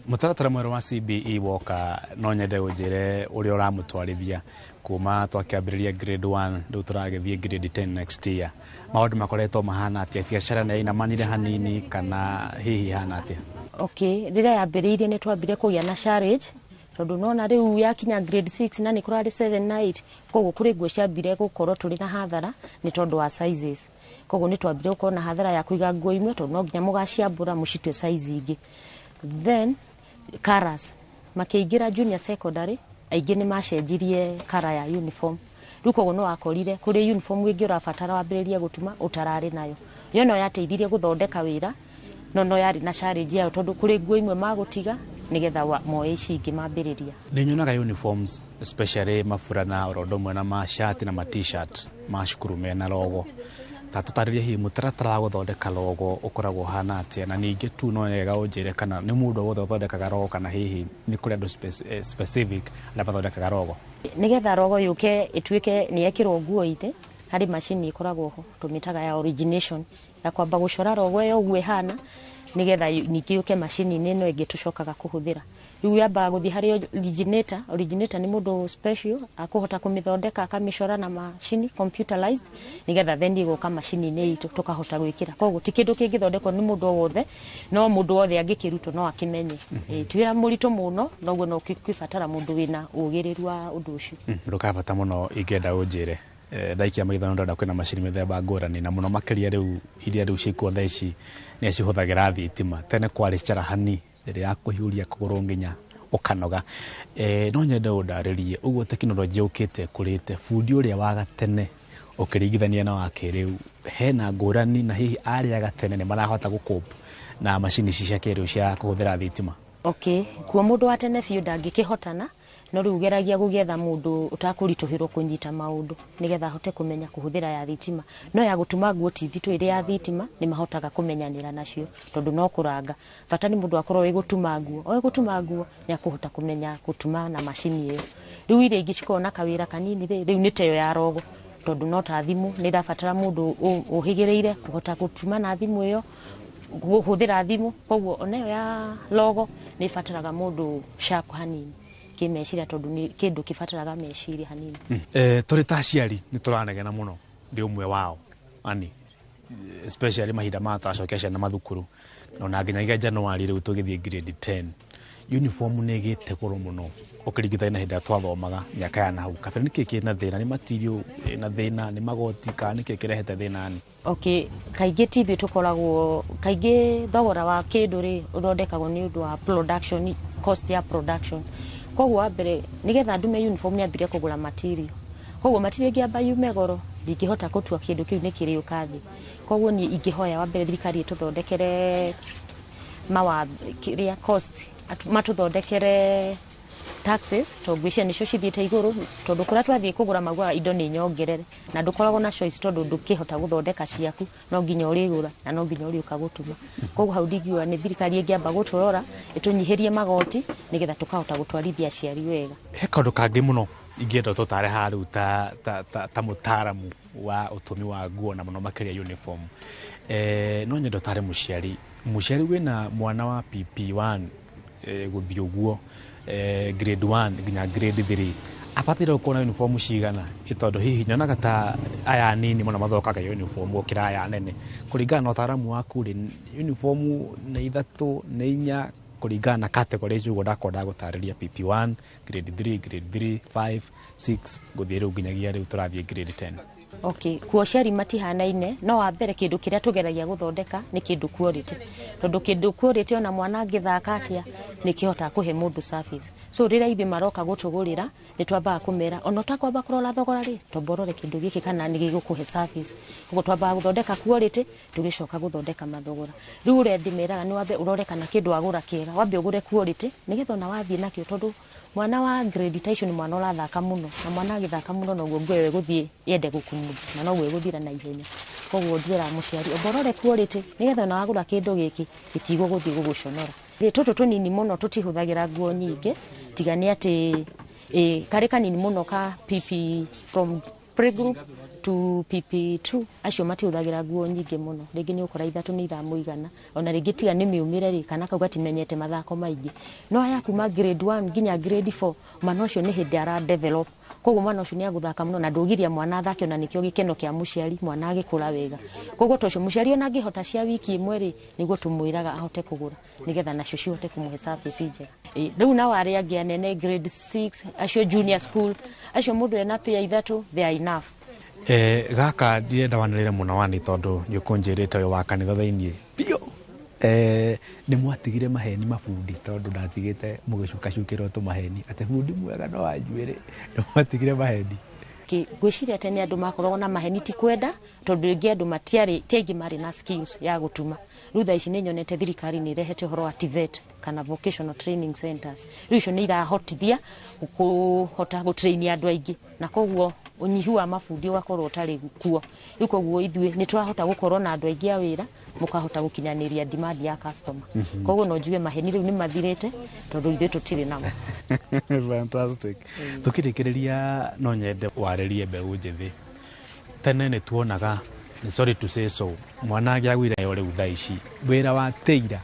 Mũtaratara mwerũ wa CBE woka, no nyende ũnjĩre ũrĩa ũramũtwarithia kuma twakĩambĩrĩria grade 1 rĩu tũragĩthiĩ grade 10 next year. Maũndũ makoretwo mahana atĩa? Biacara nĩ yainamanire hanini kana hihi ihana atĩa? Okay, rĩrĩa yambĩrĩirie nĩ twambire kũgĩa na challenge, tondũ nona rĩu yakinya grade 6 na nĩ kũrarĩ 7 na 8, koguo kũrĩ nguo ciambire gũkorwo tũrĩ na hathara nĩ tondũ wa sizes. Koguo nĩ twambire gũkorwo na hathara ya kũiga nguo imwe tondũ no nginya mũgaciambũra mũcitue size ingĩ. Then colours makĩingĩra junior secondary, aingĩ nĩ macenjirie colour ya uniform. Rĩu koguo no wakorire kũrĩ uniform ĩngĩ ũrabatara wambĩrĩrie gũtuma ũtararĩ nayo. Yo no yateithirie gũthondeka wĩra, no yarĩ na challenge yayo tondũ kũrĩ nguo imwe magũtiga nĩgetha moe ici ingĩ mambĩrĩria. Nĩ nyonaga uniforms especially maburana oro ũndũ ũmwe na mashati na ma t-shirt ma cukuru mena logo. Ta tũtarĩrie hihi mũtaratara wa gũthondeka logo ũkoragwo ũhana atĩa, na ningĩ tu no wega ũnjĩre kana nĩ mũndũ wothe ũthondekaga logo kana hihi nĩ kũrĩ andũ specific arĩa mathondekaga logo. Nĩgetha logo yũke ĩtuĩke nĩ yekĩrwo nguo-inĩ, harĩ macini ĩkoragwo ho tũmĩtaga ya origination, ya kwamba gũcora logo ĩyo ũguo ĩhana nĩgetha ningĩ yũke macini-inĩ ĩno ĩngĩ tũcokaga kũhũthĩra. Rĩu yambaga gũthiĩ harĩ originator. Originator nĩ mũndũ special akũhota kũmĩthondeka akamĩcora na macini computerized, nĩgetha then ĩgoka macini-inĩ itũ tũkahota gwĩkĩra. Koguo ti kĩndũ kĩngĩthondekwo nĩ mũndũ o wothe, no mũndũ wothe angĩkĩrutwo no akĩmenye. Ti wĩra mũritũ mũno, noguo no kwĩbatara mũndũ wĩna ũgĩrĩru wa ũndũ ũcio. Ũndũ ka bata mũno ingĩenda ũnjĩre, ndaikia maitho ndona kwĩna macini mĩthemba ngũrani, na mũno makĩria rĩu iria rĩu ciĩkuo thaa ici nĩ cihũthagĩra thitima. Tene kwarĩ carahani ĩrĩa ya kũhiũria kũgũrũ nginya ũkanoga. No nyende ũndarĩrie ũguo tekinoronjĩ yũkĩte ĩkũrĩte, bundi ũrĩa wa gatene ũkĩringithania na wa kĩrĩu hena ngũrani, na hihi arĩa gatene nĩ marahota gũcope na macini ici cia kĩrĩu cia kũhũthĩra thitima? Okay, kuo mũndũ wa tene biũ ndangĩkĩhotana, no rĩu geragia gũgĩetha mũndũ ũtakũritũhĩrwo kũnyita maũndũ nĩgetha ahote kũmenya kũhũthĩra ya thitima. No ya gũtuma nguo ti nditũ ĩrĩ ya thitima nĩ mahotaga kũmenyanĩra nacio tondũ no kũranga. Bata nĩ mũndũ akorwo oĩ gũtuma nguo, oĩ gũtuma nguo nĩ akũhota kũmenya gũtuma na macini ĩyo. Rĩu iria ingĩ cikoragwo na kawĩra kanini rĩ, rĩu nĩ ta ĩyo ya rogo, tondũ no ta thimũ nĩ ĩrabatara mũndũ ũhĩgĩrĩire kũhota gũtuma na thimũ ĩyo, kũhũthĩra thimũ. Koguo ona ĩyo ya logo nĩ ĩbataraga mũndũ sharp hanini kĩmeciria, tondũ nĩ kĩndũ kĩbataraga meciria hanini. Tũrĩ ta aciari nĩ tũranegena mũno, ndĩ ũmwe wao ani especially mahinda maya tũracokia ciana mathukuru, ona nginyagia January rĩu tũgĩthiĩ grade 10 uniform nĩ ĩgĩte goro mũno ũkĩringithania na hĩndĩ ĩrĩa twathomaga mĩaka ya nahau kabere. Nĩkĩ kĩna thĩna? Nĩ material ĩna thĩna? Nĩ magoti? Kana nĩkĩ kĩrehete thĩna ni? Okay, kaingĩ ti ithuĩ tũkoragwo, kaingĩ thogora wa kĩndũ rĩ ũthondekagwo nĩ ũndũ wa production cost ya production. Koguo wa mbere nĩgetha ndume uniform nyambire kũgũra material, koguo material ĩngĩamba yume goro ndingĩhota gũtua kĩndũ kĩu nĩ kĩrĩũka thĩ. Koguo niĩ ingĩhoya wa mbere thirikari ĩtũthondekere mawatho kĩrĩa cost, matũthondekere taxes, tondũ ngwĩciria nĩcio cithiĩte igũrũ, tondũ kũrĩa twathiĩ kũgũra maugaga indo nĩ nyongerere, na ndũkoragwo na choice tondũ ndũkĩhota gũthondeka ciaku, no nginya ũrĩgũra na no nginya ũrĩũka gũtuma. Koguo hau ndingiuga nĩ thirikari ĩngĩamba gũtũrora ĩtũnyihĩrie magoti nĩgetha tũkahota gũtwarithia aciari wega. He kaũndũ kangĩ mũno ingĩenda tũtare haha rĩu ta mũtaaramu wa ũtumi wa nguo na mũno makĩria uniform. No nyende ũtare mũciari wĩna mwana wa PP1 gũthiĩ ũguo grade 1 nginya grade 3 abataire gũkorwo na uniform cigana? Tondũ hihi nyonaga ta aya anini mũno mathondekaga uniform gũkĩra aya anene. Kũringana na ũtaaramu waku rĩ, uniform nĩ 3 nĩ 4 Kũringana na category icio ũguo ndakorwo ndagũtarĩria, PP1, grade 3, grade 3, 5, 6, gũthiĩ rĩu nginyagia rĩu tũrathiĩ grade 10. Okay, kuo aciari matihanaine. No wa mbere, kĩndũ kĩrĩa tũgeragia gũthondeka nĩ kĩndũ quality, tondũ kĩndũ quality, ona mwana angĩthaka atĩa, nĩ kĩhotaga kũhe mũndũ service. So rĩrĩa ithuĩ maroka gũtũgũrĩra, nĩ twambaga kũmera, ona ũtakwamba kũrora thogora rĩ, twamba ũrore kĩndũ gĩkĩ kana nĩ gĩgũkũhe service. Koguo twambaga gũthondeka quality, tũgĩcoka gũthondeka mathogora. Rĩu ũrĩa ndĩmeraga nĩ wambe ũrore kana kĩndũ wagũra kĩega, wambe ũgũre quality, nĩgetha ona wathiĩ nakĩo, tondũ mwana wa grade ta icio nĩ mwana ũrathaka mũno, na mwana agĩthaka mũno, noguo nguo ĩyo ĩgũthiĩ yende gũkumutha na noguo ĩgũthira na ihenya. Koguo njĩraga mũciari omba ũrore quality, nĩgetha ona wagũra kĩndũ gĩkĩ, gĩtigũgũthiĩ gũgũconora. Tũtũ tũnini mũno tũtihũthagĩra nguo nyingĩ, tiga nĩ atĩ karĩ kanini mũno ka PP, from playgroup to PP2, acio matihũthagĩra nguo nyingĩ mũno. Rĩngĩ nĩ ũkora ithatũ nĩ iramũigana, ona rĩngĩ tiga nĩ mĩumĩre rĩ, kana kau gatimenyete mathako maingĩ. No aya kuma grade 1 nginya grade 4, mwana ũcio nĩ hĩndĩ ara develop, koguo mwana ũcio nĩ agũthaka mũno, na ndũgiria mwana athake, ona nĩkĩo gĩkeno kĩa mũciari mwana agĩkũra wega. Koguo to ũcio mũciari ona angĩhota cia wiki ĩmwe rĩ, nĩguo tũmwĩraga ahote kũgũra, nĩgetha nacio cihote kũmũhe service njega. Rĩu nao arĩa angĩ anene, grade 6, acio junior school, acio mũndũ ena pair ithatũ, they are enough. Gaka ndirenda wanĩrĩre mũno wani, tondũ nĩ ũkũnjĩrĩte ũyũ wa kanitha thĩiniĩ biũ. Nĩ mwatigire maheni mabundi, tondũ ndatigĩte mũgĩcukacukĩrwo tũmaheni atĩ bundi mwega no wa njuĩrĩ. Nĩ mwatigire maheni? Ngwĩciria tene andũ makoragwo na maheni ti kwenda, tondũ rĩngĩ andũ matiarĩ, ti aingĩ marĩ na skills ya gũtuma. Rĩu thaa ici nĩ nyonete thirikari nĩ ĩrehete ũhoro wa TVET kana vocational training centers. Rĩu icio nĩ irahotithia kũhota gũtrain andũ aingĩ, na koguo ũnyihu wa mabundi ũgakorwo ũtarĩ kuo. Rĩu koguo ithuĩ nĩ tũrahota gũkorwo na andũ aingĩ a wĩra, mũkahota gũkinyanĩria demand ya customer. Koguo no njuge maheni rĩu nĩ mathirĩte, tondũ ithuĩ tũtirĩ namo. Fantastic. Tukĩrĩkĩrĩria, no nyende warĩrie mbeũ njĩthĩ. Tene nĩ tuonaga, sorry to say so, mwana angĩagũire yo, rĩu thaa ici wĩra wa tailor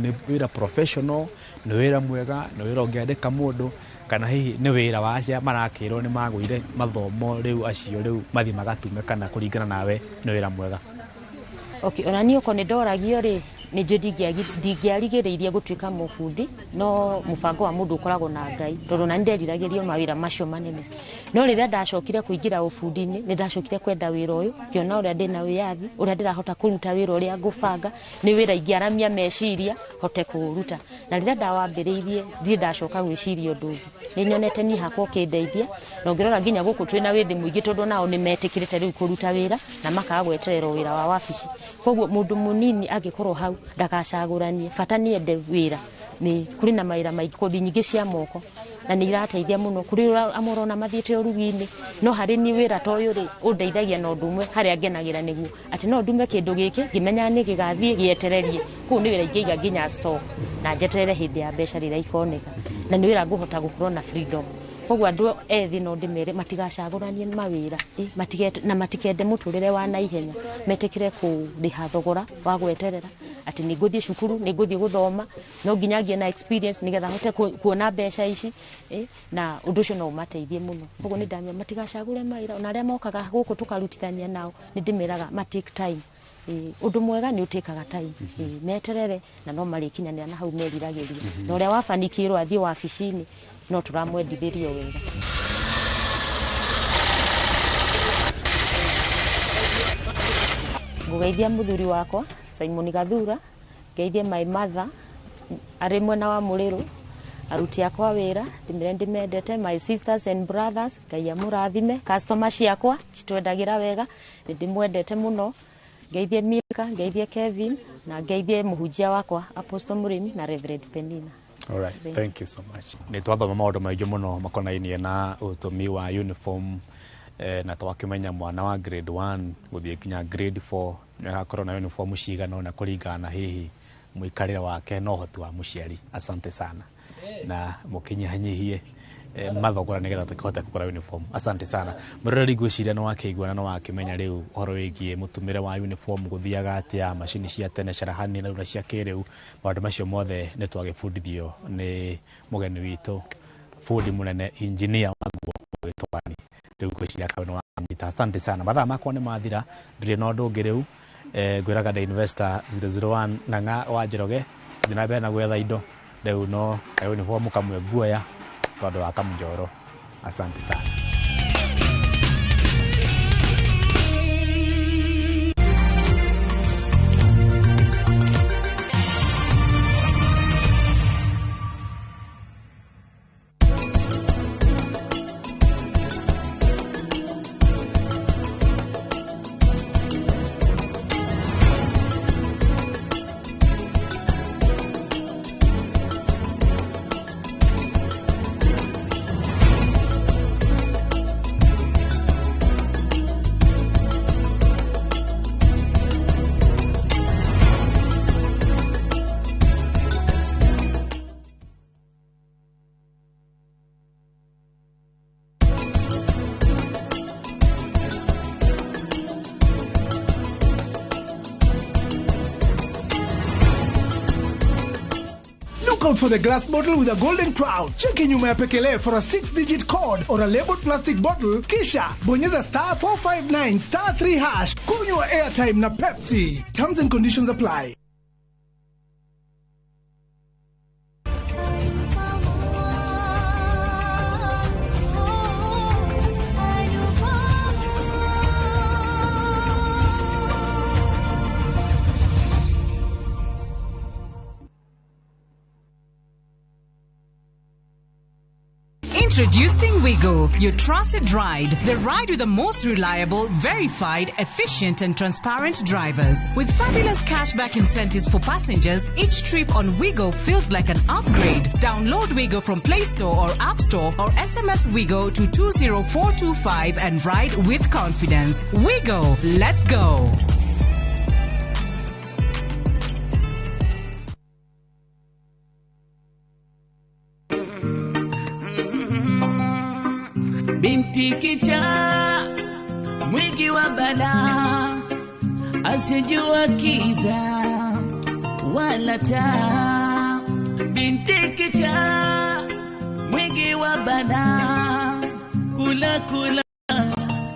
nĩ wĩra professional, nĩ wĩra mwega, nĩ wĩra ũngĩandĩka mũndũ, kana hihi nĩ wĩra wa acia marakĩrwo nĩ magũire mathomo, rĩu acio rĩu mathiĩ magatume, kana kũringana nawe nĩ wĩra mwega? Okay, ona niĩ okorwo nĩ ndoragio rĩ, nĩ njũĩ ndingĩarigĩrĩirie gũtuĩka mũbundi, no mũbango wa mũndũ ũkoragwo na Ngai, tondũ ona nĩ nderiragĩrio mawĩra macio manene. No rĩrĩa ndacokire kũingĩra ũbundi-inĩ, nĩ ndacokire kwenda wĩra ũyũ, ngĩona ũrĩa ndĩna wĩyathi, ũrĩa ndĩrahota kũruta wĩra ũrĩa ngũbanga, nĩ wĩra ingĩaramia meciria hote kũũruta. Na rĩrĩa ndawambĩrĩirie, ndirĩ ndacoka gwĩciria ũndũ ũngĩ. Nĩ nyonete niĩ hakwa ũkĩndeithia, na ũngĩrora nginya gũkũ twĩna wĩthĩ mũingĩ, tondũ nao nĩ metĩkĩrĩte rĩu kũruta wĩra na makaga gweterera wĩra wa wabici. Koguo mũndũ mũnini angĩkorwo hau ndagacagũranie, bata nĩ ende wĩra. Nĩ kũrĩ na mawĩra maingĩ, kothi nyingĩ cia moko, na nĩ irateithia mũno. Kũrĩ amwe ũrona mathiĩte ũrugi-inĩ, no harĩ niĩ wĩra ta ũyũ rĩ, ũndeithagia na ũndũ ũmwe harĩa ngenagĩra, nĩguo atĩ no ndume kĩndũ gĩkĩ ngĩmenyaga nĩ gĩgathiĩ gĩetererie. Kũu nĩ wĩra ingĩiga nginya stock na njeterere hĩndĩ ya mbeca rĩrĩa ikoneka, na nĩ wĩra ngũhota gũkorwo na freedom. Koguo andũ ethĩ no ndĩmere matigacagũranie mawĩra, na matikende mũtũrĩre wa naihenya, metĩkĩre kũrĩha thogora wa gweterera atĩ nĩ ngũthiĩ cukuru, nĩ ngũthiĩ gũthoma, no nginya ngĩe na experience nĩgetha hote kuona mbeca ici, na ũndũ ũcio no ũmateithie mũno. Koguo nĩ ndamera matigacagũre mawĩra, ona arĩa mokaga gũkũ tũkarutithania nao, nĩ ndĩmeraga ma take time. Ũndũ mwega nĩ ũtĩkaga time, meterere na no marĩkinyanĩra na hau meriragĩria. Na ũrĩa wabanikĩrwo athiĩ wabici-inĩ, no tũramwendithĩrio wega. Ngũgeithia mũthuri wakwa Simon Gathura, ngeithie my mother arĩ mwena wa Mũrĩrũ, aruti akwa wĩra ndĩmere ndĩmendete, my sisters and brothers, Ngai amũrathime, customer ciakwa citwendagĩra wega, nĩ ndĩmwendete mũno. Ngeithie Milka, ngeithie Kevin, na ngeithie mũhunjia wakwa Apostle Mũrĩmi na Reverend Penina. All right, thank you so much. Nĩ twathoma maũndũ maingĩ mũno makonainie na ũtũmi wa uniform, na twakĩmenya mwana wa grade 1 gũthiĩ nginya grade 4 nĩ agakorwo na uniform cigana ũna, kũringana na hihi mũikarĩre wake na ũhoti wa mũciari. Asante sana, na mũkĩnyihanyihie mathogora nĩgetha tũkĩhote kũgũra uniform. Asante sana. Mũroreri, ngwĩciria nĩ wakĩigua na nĩ wakĩmenya rĩu ũhoro wĩgiĩ mũtũmĩre wa uniform gũthiaga atĩa, macini cia tene, carahani, na rĩu na cia kĩrĩu. Maũndũ macio mothe nĩ twagĩbundithio nĩ mũgeni witũ, bundi mũnene, engineer wa nguo gwĩtwo. Rĩu ngwĩciria kau nĩ wanyita. Asante sana. Mathaa makwa nĩ mathira, ndirĩ na ũndũ ũngĩ rĩu. Ngwĩraga the investor 001 Ng'ang'a wa Njoroge, thiĩ na mbere na gwetha indo. Rĩu no uniform kamwe nguoya tondũ wa kamũnjoro. Asante sana. Out for the glass bottle with a golden crown. Cheki nyuma ya pekele for a 6-digit code or a labeled plastic bottle, kisha bonyeza star 459 star 3 hash. Kunywa airtime na Pepsi. Terms and conditions apply. Introducing Wigo, your trusted ride. The ride with the most reliable, verified, efficient and transparent drivers. With fabulous cashback incentives for passengers, each trip on Wigo feels like an upgrade. Download Wigo from Play Store or App Store or SMS Wigo to 20425 and ride with confidence. Wigo, let's go. Binti kichaa mwingi wa balaa, asijua kiza wala taa. Binti kichaa mwingi wa balaa, kula kula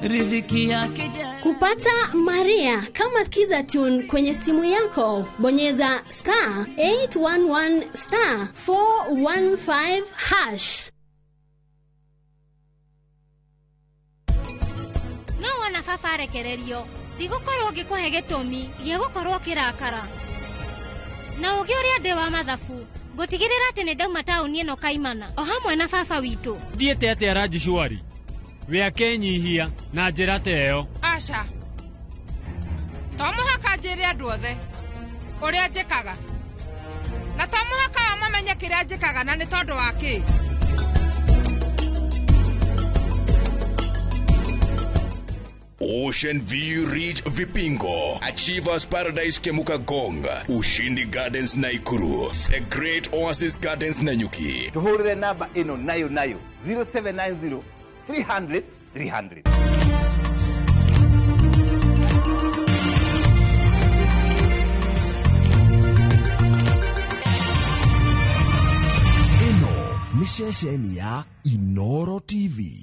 riziki yake. Kupata Maria kama Skiza Tune kwenye simu yako, bonyeza star 811 star 415 hash. No wona baba arekererio ndigũkorwo ngĩkũhe gĩtũmi gĩa gũkorwo kĩrakara na ũgĩ ũrĩa ndĩ wa mathabu ngũtigĩrĩra atĩ nĩ ndauma taũni ĩno kaimana o hamwe na baba witũ. Thiĩte atĩa Raji Shwari? We akenyihia na njĩra ta ĩyo. Aca, to mũhaka njĩre andũ othe ũrĩa njĩkaga, na to mũhaka o mamenye kĩrĩa njĩkaga na nĩ tondũ wa kĩ. Ocean View Ridge Vipingo, Achievers Paradise Kemuka Gong, Ushindi Gardens Naikuru, The Great Oasis Gardens Nanyuki. Tuhurire namba ino nayo nayo 0790 300 300. Ino ni ceceni ya Inoro TV.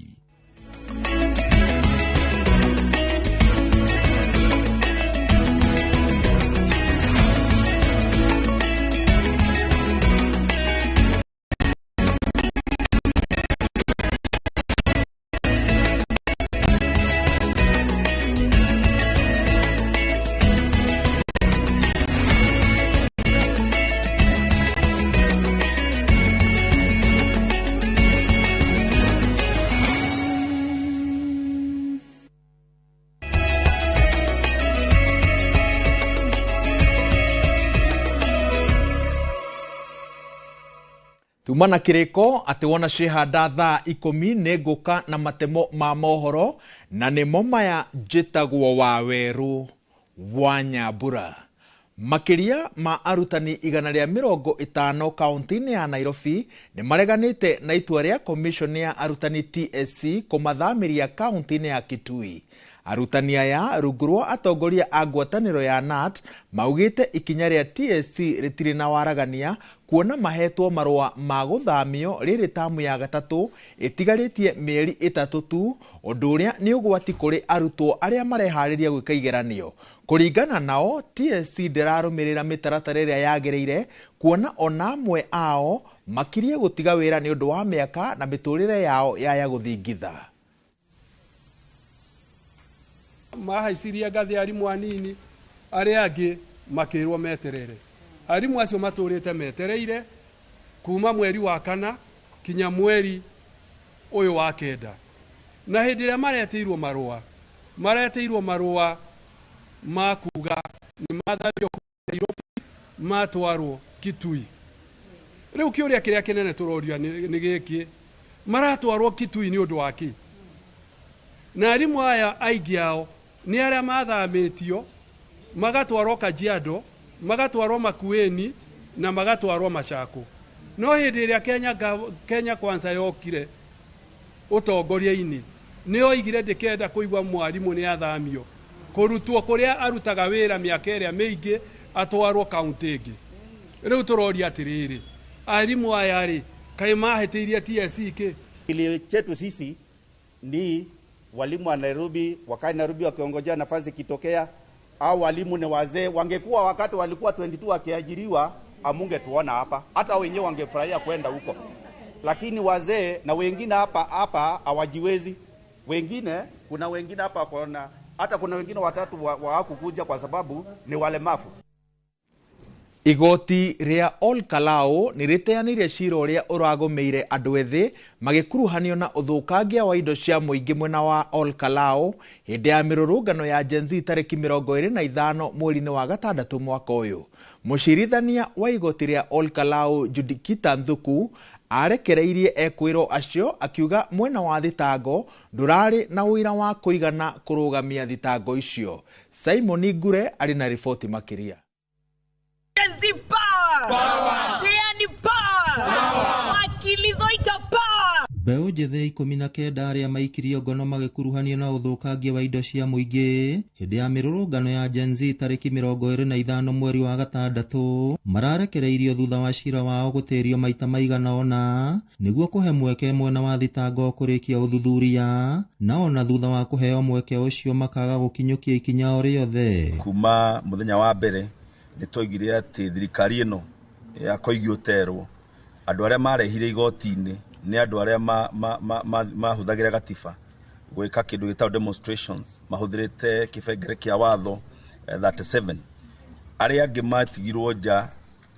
Tuma na kiriko ati wona cihanda thaa 10 nĩ ngũka na matemo ma mohoro na nĩmo maya njĩtagwo Wawerũ wa Nyambura. Makĩria ma arutani 150 kaunti-inĩ ya Nairobi nĩ mareganĩte na itua rĩa commission ya arutani TSC kũmathamĩria kaunti-inĩ ya Kitui. Arutani aya rungu rwa atongoria a ngwatanĩro ya KNUT maugĩte ikinya rĩa TSC rĩtirĩ na waragania kuona mahetwo marũa ma gũthamio rĩrĩ tamu ya gatatũ ĩtigarĩtie mĩeri 3 tu, ũndũ ũrĩa nĩ ũgwati kũrĩ arutwo arĩa mareharĩria gwĩka igeranio. Kũringana nao TSC ndĩrarũmĩrĩra mĩtaratara ĩrĩa yagĩrĩire kuona ona amwe ao makirie gũtiga wĩra nĩ ũndũ wa mĩaka na mĩtũrĩre yao yaya gũthingitha. Mahaicirie ngathĩ arimũ anini arĩa angĩ makĩrwo meterere. Arimũ acio matũrĩte metereire kuma mweri wa kana kinya mweri ũyũ wa kenda. Na hĩndĩ ĩrĩa maretĩirwo marũa ma kuga nĩ mathamio kuma Nairobi matwarwo Kitui. Rĩu kĩũria kĩrĩa kĩnene tũroria nĩ gĩkĩ, maratwarwo Kitui nĩ ũndũ wa kĩ? Na arimũ aya aingĩ ao nĩ arĩa mathamĩtio magatwarwo Kajiado, magatwarwo Makueni na magatwarwo Machakos. No hĩndĩ ĩrĩa Kenya Kwanza yokire ũtongoria-inĩ nĩ oigire ndĩkenda kũigua mwarimũ nĩ athamio kũrutwo kũrĩa arutaga wĩra mĩaka ĩrĩa mĩingĩ atwarwo kaunti ĩngĩ. Rĩu tũroria atĩrĩrĩ, arimũ aya rĩ kaĩ mahĩtĩirie TSC kĩ? Kilio chetu sisi ni walimu wa Nairobi wakae Nairobi wakiongojea nafasi ikitokea, au walimu ni wazee. Wangekuwa wakati walikuwa 22 wakiajiriwa, amungetuona hapa, hata wenyewe wangefurahia kwenda huko. Lakini wazee na wengine hapa hawajiwezi. Wengine kuna wengine hapa kuna hata kuna wengine watatu hawakukuja kwa sababu ni walemavu. Igoti rĩa Ol Kalou nĩ rĩteanĩirie cira ũrĩa ũragũmĩire andũ ethĩ magĩkuruhanio na ũthũkangia wa indo cia mũingĩ mwena wa Ol Kalou hĩndĩ ya mĩrũrũngano ya Gen Z tarĩki 25 mweri-inĩ wa gatandatũ mwaka ũyũ. Mũcirithania wa igoti rĩa Ol Kalou Judikita Nthuku arekereirie ekwĩrwo acio akiuga mwena wa thitango ndũrarĩ na ũira wa kũigana kũrũgamia thitango icio. Simon Ngure arĩ na riboti makĩria. Gen Z power! Power! Diani power! Power! Wakili Zoita power! Mbeũ njĩthĩ 19 arĩa maikirio ngono magĩkuruhanio na ũthũkangia wa indo cia mũingĩ hĩndĩ ya mĩrũrũngano ya Gen Z tarĩki 25 mweri wa gatandatũ mararekereirio thutha wa cira wao gũtĩrio maita maigana ũna nĩguo kũhe mweke mwena wa thitango kũrĩkia ũthuthuria, na ona thutha wa kũheo mweke ũcio makaga gũkinyũkia ikinya o rĩothe. Kuma mũthenya wa mbere nĩ twoigire atĩ thirikari ĩno ya Koigi Oterwo andũ arĩa marehire igoti-inĩ nĩ andũ arĩa mahũthagĩra gatiba gwĩka kĩndũ gĩtagwo demonstrations mahũthĩrĩte kĩbengere kĩa watho 37. Arĩa angĩ matigirwo nja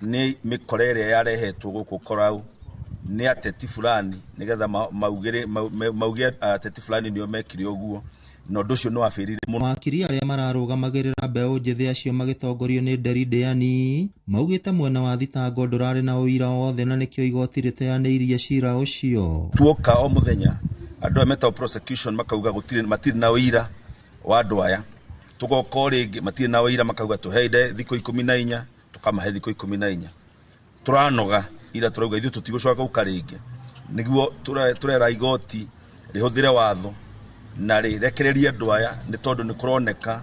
nĩ mĩkora ĩrĩa yarehetwo gũkũ Korau nĩ ateti fulani nĩgetha mauge ateti fulani nĩo mekire ũguo, na ũndũ ũcio nĩ wabĩrire mũno. Mawakiri arĩa mararũgamagĩrĩra mbeũ njĩthĩ acio magĩtongorio nĩ Nderi Ndĩani maugĩte mwena wa thitango ndũrarĩ na ũira wothe na nĩkĩo igoti rĩteanĩirie cira ũcio. Tuoka o mũthenya andũ aya metagwo prosecution makauga gũtirĩ matirĩ na ũira wa andũ aya, tũgoka o rĩngĩ matirĩ na ũira makauga tũheire thikũ 14, tũkamahe thikũ 14. Tũranoga ira tũrauga ithuĩ tũtigũcoka gũka rĩngĩ, nĩguo tũrera igoti rĩhũthĩre watho na rĩrekererie andũ aya nĩ tondũ nĩ kũroneka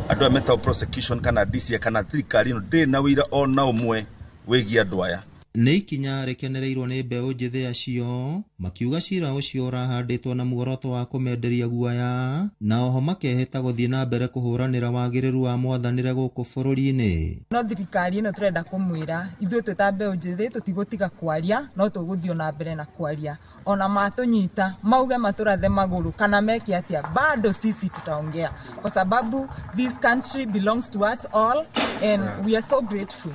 andũ aya metagwo prosecution kana DCI kana thirikari ĩno ndĩrĩ na ũira ona ũmwe wĩgiĩ andũ aya. Nĩ ikinya rĩkenereirwo nĩ mbeũ njĩthĩ acio makiuga cira ũcio ũrahandĩtwo na muoroto wa kũmenderia guoya na oho makehĩta gũthiĩ na mbere kũhũranĩra wagĩrĩru wa mwathanĩre gũkũ bũrũri-inĩ. No thirikari ĩno tũrenda kũmwĩra ithuĩ twĩ ta mbeũ njĩthĩ tũtigũtiga kwaria, no tũgũthiĩ na mbere na kwaria. Ona matũnyita mauge matũrathe magũrũ kana meke atĩa, bado sisi tutaongea kwa sababu this country belongs to us all and we are so grateful,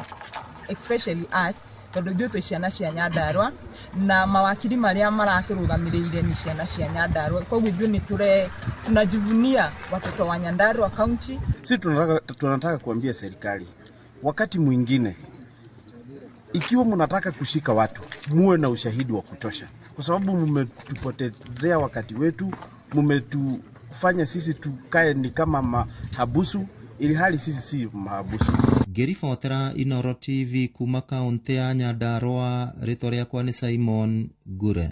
especially us, tondũ ithuĩ twĩ ciana cia Nyandarua na mawakiri marĩa maratũrũgamĩrĩire nĩ ciana cia Nyandarua, koguo ithuĩ nĩ tunajivunia watoto wa Nyandarua County. Sisi tunataka kuambia serikali wakati mwingine ikiwa mnataka kushika watu muwe na ushahidi wa kutosha, kwa sababu mmetupotezea wakati wetu, mmetufanya sisi tukae ni kama mahabusu ili hali sisi si mahabusu. Ngĩribotera Inoro TV kuma kaunti ya Nyandarua, rĩtwa rĩakwa nĩ Simon Ngure.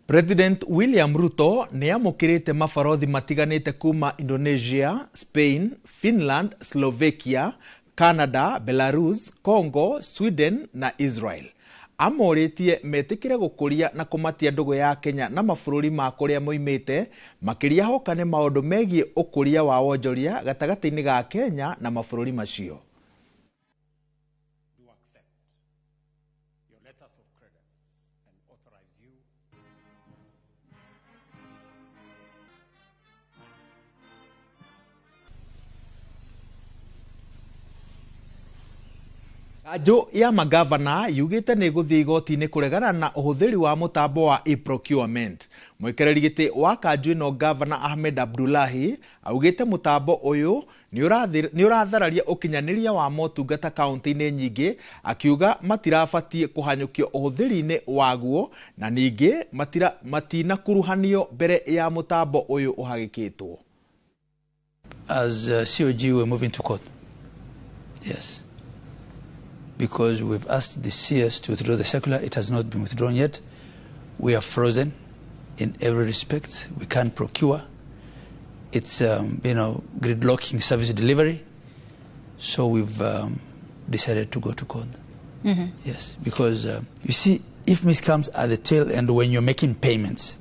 President William Ruto nĩ amũkĩrĩte mabarothi matiganĩte kuma Indonesia, Spain, Finland, Slovakia, Canada, Belarus, Congo, Sweden na Israel. Amorĩtie metĩkĩre gũkũria na kũmatia ndũgũ ya Kenya na mabũrũri ma kũrĩa moimĩte, makĩria hoka nĩ maũndũ megiĩ ũkũria wa wonjoria gatagatĩ-inĩ ga Kenya na mabũrũri macio. Kanjũ ya magavana yugĩte nĩ ĩgũthiĩ igoti-inĩ kũregana na ũhũthĩri wa mũtambo wa e-procurement. Mũikarĩri gĩtĩ wa kanjũ ĩno Gavana Ahmed Abdullahi augĩte mũtambo ũyũ nĩ ũrathararia ũkinyanĩria wa motungata kaunti-inĩ nyingĩ, akiuga matirabatiĩ kũhanyũkio ũhũthĩri-inĩ waguo na ningĩ matinakuruhanio mbere ya mũtambo ũyũ ũhagĩkĩtwo. As COG we're moving to court. Yes. Because we've asked the CS to withdraw the circular. It has not been withdrawn yet. We are frozen in every respect. We can't procure. It's, gridlocking service delivery. So we've decided to go to court. Mm-hmm. Yes, because, you see, if miss comes at the tail end when you're making payments,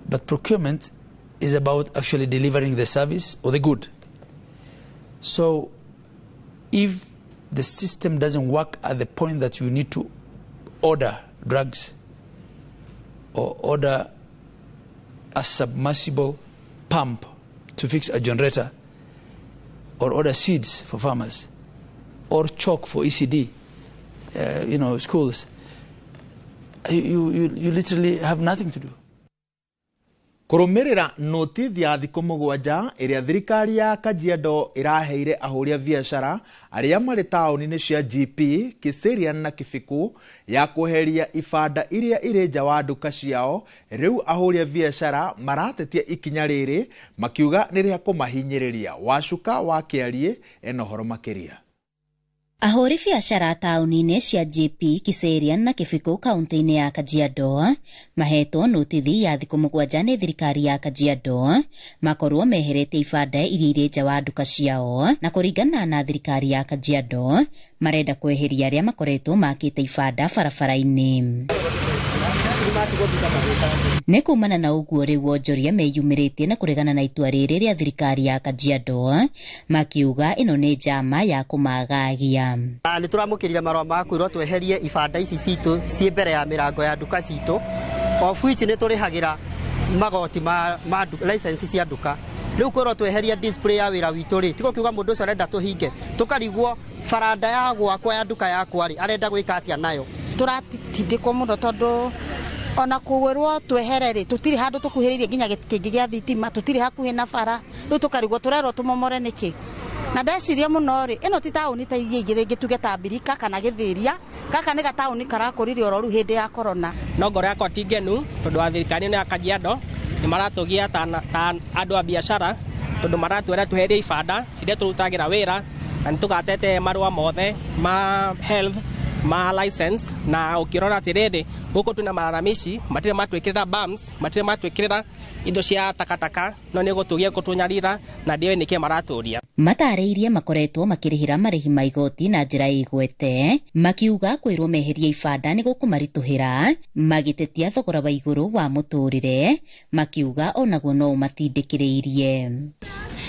but procurement is about actually delivering the service or the good. So if the system doesn't work at the point that you need to order drugs or order a submersible pump to fix a generator or order seeds for farmers or chalk for ECD, schools, you literally have nothing to do. Kũrũmĩrĩra notithi ya thikũ 7 ĩrĩa thirikari ya Kajiado ĩraheire ahũri a biacara arĩa marĩ taũni-inĩ cia GP, Kiserian na Kibiku ya kweheria ibanda iria irĩ nja wa nduka ciao, rĩu ahũri a biacara maratetia ikinya rĩrĩ makiuga nĩ rĩa kũmahinyĩrĩria. Wacuka wa Kĩariĩ ena ũhoro makĩria. Ahũri biacara taũni-inĩ cia GP, Kiserian na Kibiku kaunti-inĩ ya Kajiado mahetwo notithi ya thikũ 7 nĩ thirikari ya Kajiado makorwo meheretie ibanda iria irĩ nja wa nduka ciao, na kũringana na thirikari ya Kajiado marenda kweheria arĩa makoretwo makĩte ibanda barabara-inĩ. Nĩ kumana na ũguo rĩu wonjoria meyumĩrĩtie na kũregana na itua rĩrĩ rĩa thirikari ya Kajiado makiuga ĩno nĩ njama ya kũmagagia. Nĩ tũramũkĩrire marũa ma kwĩrwo tweherie ibanda ici citũ ciĩ mbere ya mĩrango ya nduka citũ, of which nĩ tũrĩhagĩra magoti ma license cia nduka. Rĩu kwĩrwo tweheria display ya wĩra witũ rĩ, tigo kiuga mũndũ ũcio arenda tũhinge, tũkarigwo baranda ya gwakwa ya nduka yakwa rĩ arenda gwĩka atĩa nayo. Tũratindĩkwo mũno tondũ ona kwĩrwo twehere rĩ tũtirĩ handũ tũkuhĩrĩirie nginya gĩkĩngĩ gĩa thitima, tũtirĩ hakuhĩ na bara, rĩu tũkarigwo tũrerwo tũmomore nĩkĩ. Na ndeciria mũno rĩ, ĩno ti taũni ta iria ingĩ rĩngĩ tuge ta Mbirika kana Gĩthĩria, gaka nĩ gataũni karakũrire oro rĩu hĩndĩ ya korona. No ngoro yakwa ti ngenu tondũ wa thirikari ĩno ya Kajiado nĩ maratũgia ta andũ a biacara tondũ maratwĩra tweherie ibanda iria tũrutagĩra wĩra na nĩtũgatete marũa mothe ma health ma license, na ukirora atiriri guku tuna malalamishi matire matwikirira bams, matire matwikirira indo cia takataka, no ni gutugia gutunyarira na ndio niki maraturia. Matarĩirie makoretwo makĩrĩhĩra marĩhi ma igoti na njĩra ĩgwete, makiuga kwĩrwo meherie ibanda nĩ gũkũmaritũhĩra, magĩtetia thogora wa igũrũ wa mũtũrĩre, makiuga onaguo no ũmatindĩkĩrĩirie.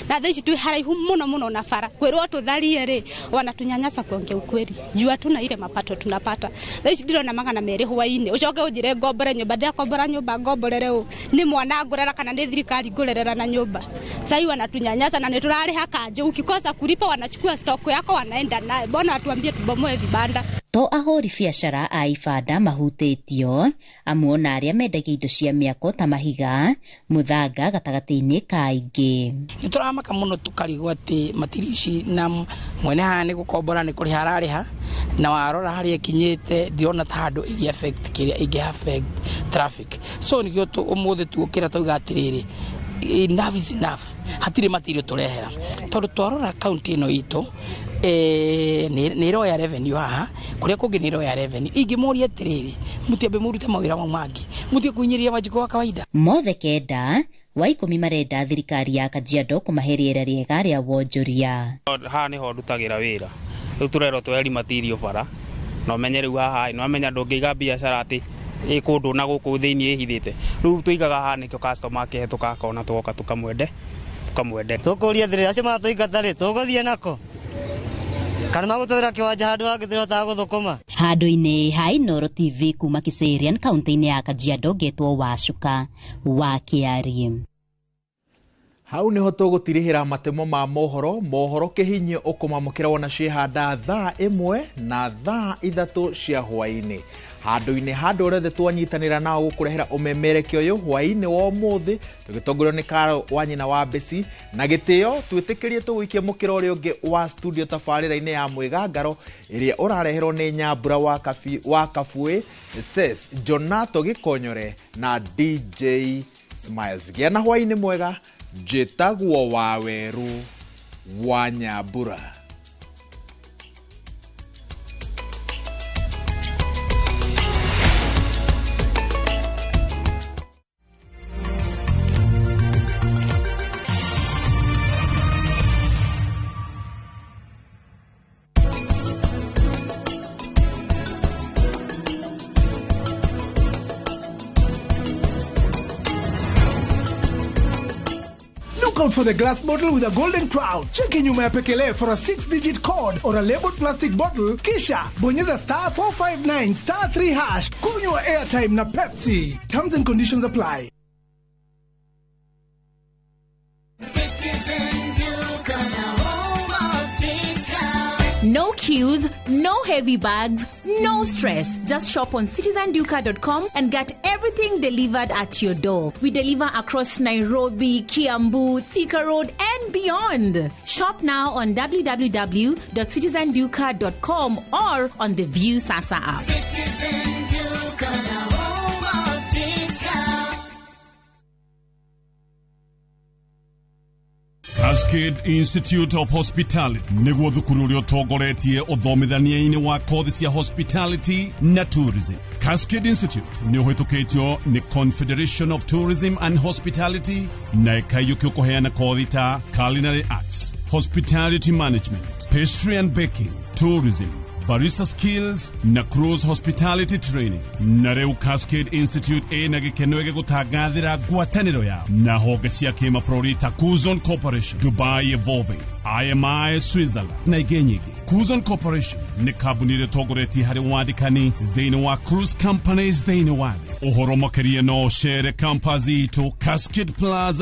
Na thaa ici twĩ haraihu mũno mũno na bara, kwĩrwo tũtharie rĩ wanatunyanyasa kuongea ukweli juu hatuna ile mapato tunapata. Thaa ici ndirona 200 hwainĩ ucoke ũnjĩre ngombore nyũmba, ndĩrakombora nyũmba ngomborere ũ? Nĩ mwana ngũrera kana nĩ thirikari ngũrerera na nyũmba? Sai wanatunyanyasa na nĩtũrarĩha kanjũ, ukikosa kulipa wanachukua stock yako wanaenda naye. Mbona watuambie tubomoe vibanda? To ahũri biacara a ibanda mahutĩtio, amwe ona arĩa mendagia indo cia mĩako ta mahiga, mũthanga gatagatĩ-inĩ ka ingĩ. Nĩ tũramaka mũno tũkarigwo atĩ matirici na mwene haha nĩ gũkombora nĩ kũrĩha ararĩha, na warora harĩa ĩkinyĩte ndirona ta handũ ĩngĩ affect kĩrĩa ĩngĩ affect traffic. So nĩkĩo ũmũthĩ tuokĩra twauga atĩrĩrĩ, enough is enough, hatirĩ matirio tũrehera tondũ twarora kaunti ĩno itũ nĩ ĩroya revenue haha, kũrĩa kũngĩ nĩ ĩroya revenue. Ingĩmũria atĩrĩrĩ, mũtiambe mũrute mawĩra mau mangĩ, mũtige kũhinyĩrĩria Wanjikũ wa kawaida. Mothe 9 wa 10 marenda thirikari ya Kajiado kũmahe rĩera rĩega rĩa wonjoria. Haha nĩho ndutagĩra wĩra, rĩu tũrerwo tweherie matirio bara Na ũmenye rĩu haha nĩ wamenya ndũngĩiga biacara atĩ ĩ kũndũ na gũkũ thĩinĩ ĩhithĩte. Rĩu tũigaga haha nĩkĩo customer akĩhetũka akona tũgoka tũkamwende. Tũkũria atĩrĩrĩ, acio maratũingata rĩ, tũgũthiĩ nako kana magũtwĩra kĩwanja handũ hangĩ tũrĩhotaga gũthũkũma. Handũ-inĩ ha Inooro TV kuma Kiserian kaunti-inĩ ya Kajiado ngetwo Wacuka wa Kĩarie. Hau niho tũgũtirihĩra matemo ma mohoro mohoro kĩhinyio ũkũmamũkĩra wona ciĩhanda thaa 1 na thaa 3 cia hwaĩ-inĩ. Handũ-inĩ handũ rĩothe twanyitanĩra nao gũkũrehera ũmemerekio ũyũ hwaĩ-inĩ wa ũmũthĩ tũgĩtongorio nĩ Karo wa nyina wa Besi na gĩtĩo twĩtĩkĩrie tũgũikie mũkĩra ũrĩa ũngĩ wa studio tabarĩra-inĩ ya Mwĩgangaro ĩrĩa ũrareherwo nĩ Nyambura wa Kabuĩ, Ses Jonato Gĩkonyore na DJ Smiles. Gĩa na hwaĩ-inĩ mwega. Njĩtagwo Wawerũ wa Nyambura. Out for the glass bottle with a golden crown. Cheki nyuma ya pekele for a 6-digit code or a labeled plastic bottle. Kisha bonyeza star 459 star 3 hash. Kunywa airtime na Pepsi. Terms and conditions apply. No queues, no heavy bags, no stress. Just shop on citizenduka.com and get everything delivered at your door. We deliver across Nairobi, Kiambu, Thika Road, and beyond. Shop now on www.citizenduka.com or on the View Sasa app. Citizen Duka, the home of discount. Cascade Institute of Hospitality niguo thukuru uria utongoretie uthomithania-ini wa kothi cia hospitality na tourism. Cascade Institute ni uhitukitio ni Confederation of Tourism and Hospitality na ikaiyukio kuheana kothi ta culinary arts, hospitality management, pastry and baking, tourism, barista skills na cruise hospitality training. Na rĩu Cascade Institute ĩna gĩkeno gĩgũtangathĩra ngwatanĩro yao na honge cia kĩmabũrũri ta Kuzon Corporation, Dubai Evolving, IMI Switzerland na ingĩ nyingĩ. Kuzon Corporation nĩ kambuni ĩrĩa ĩtongoretie harĩ wandĩkani thĩinĩ wa cruise companies thĩinĩ wa thĩ. Ũhoro makĩria no ũcere campus itũ Cascade Plaza.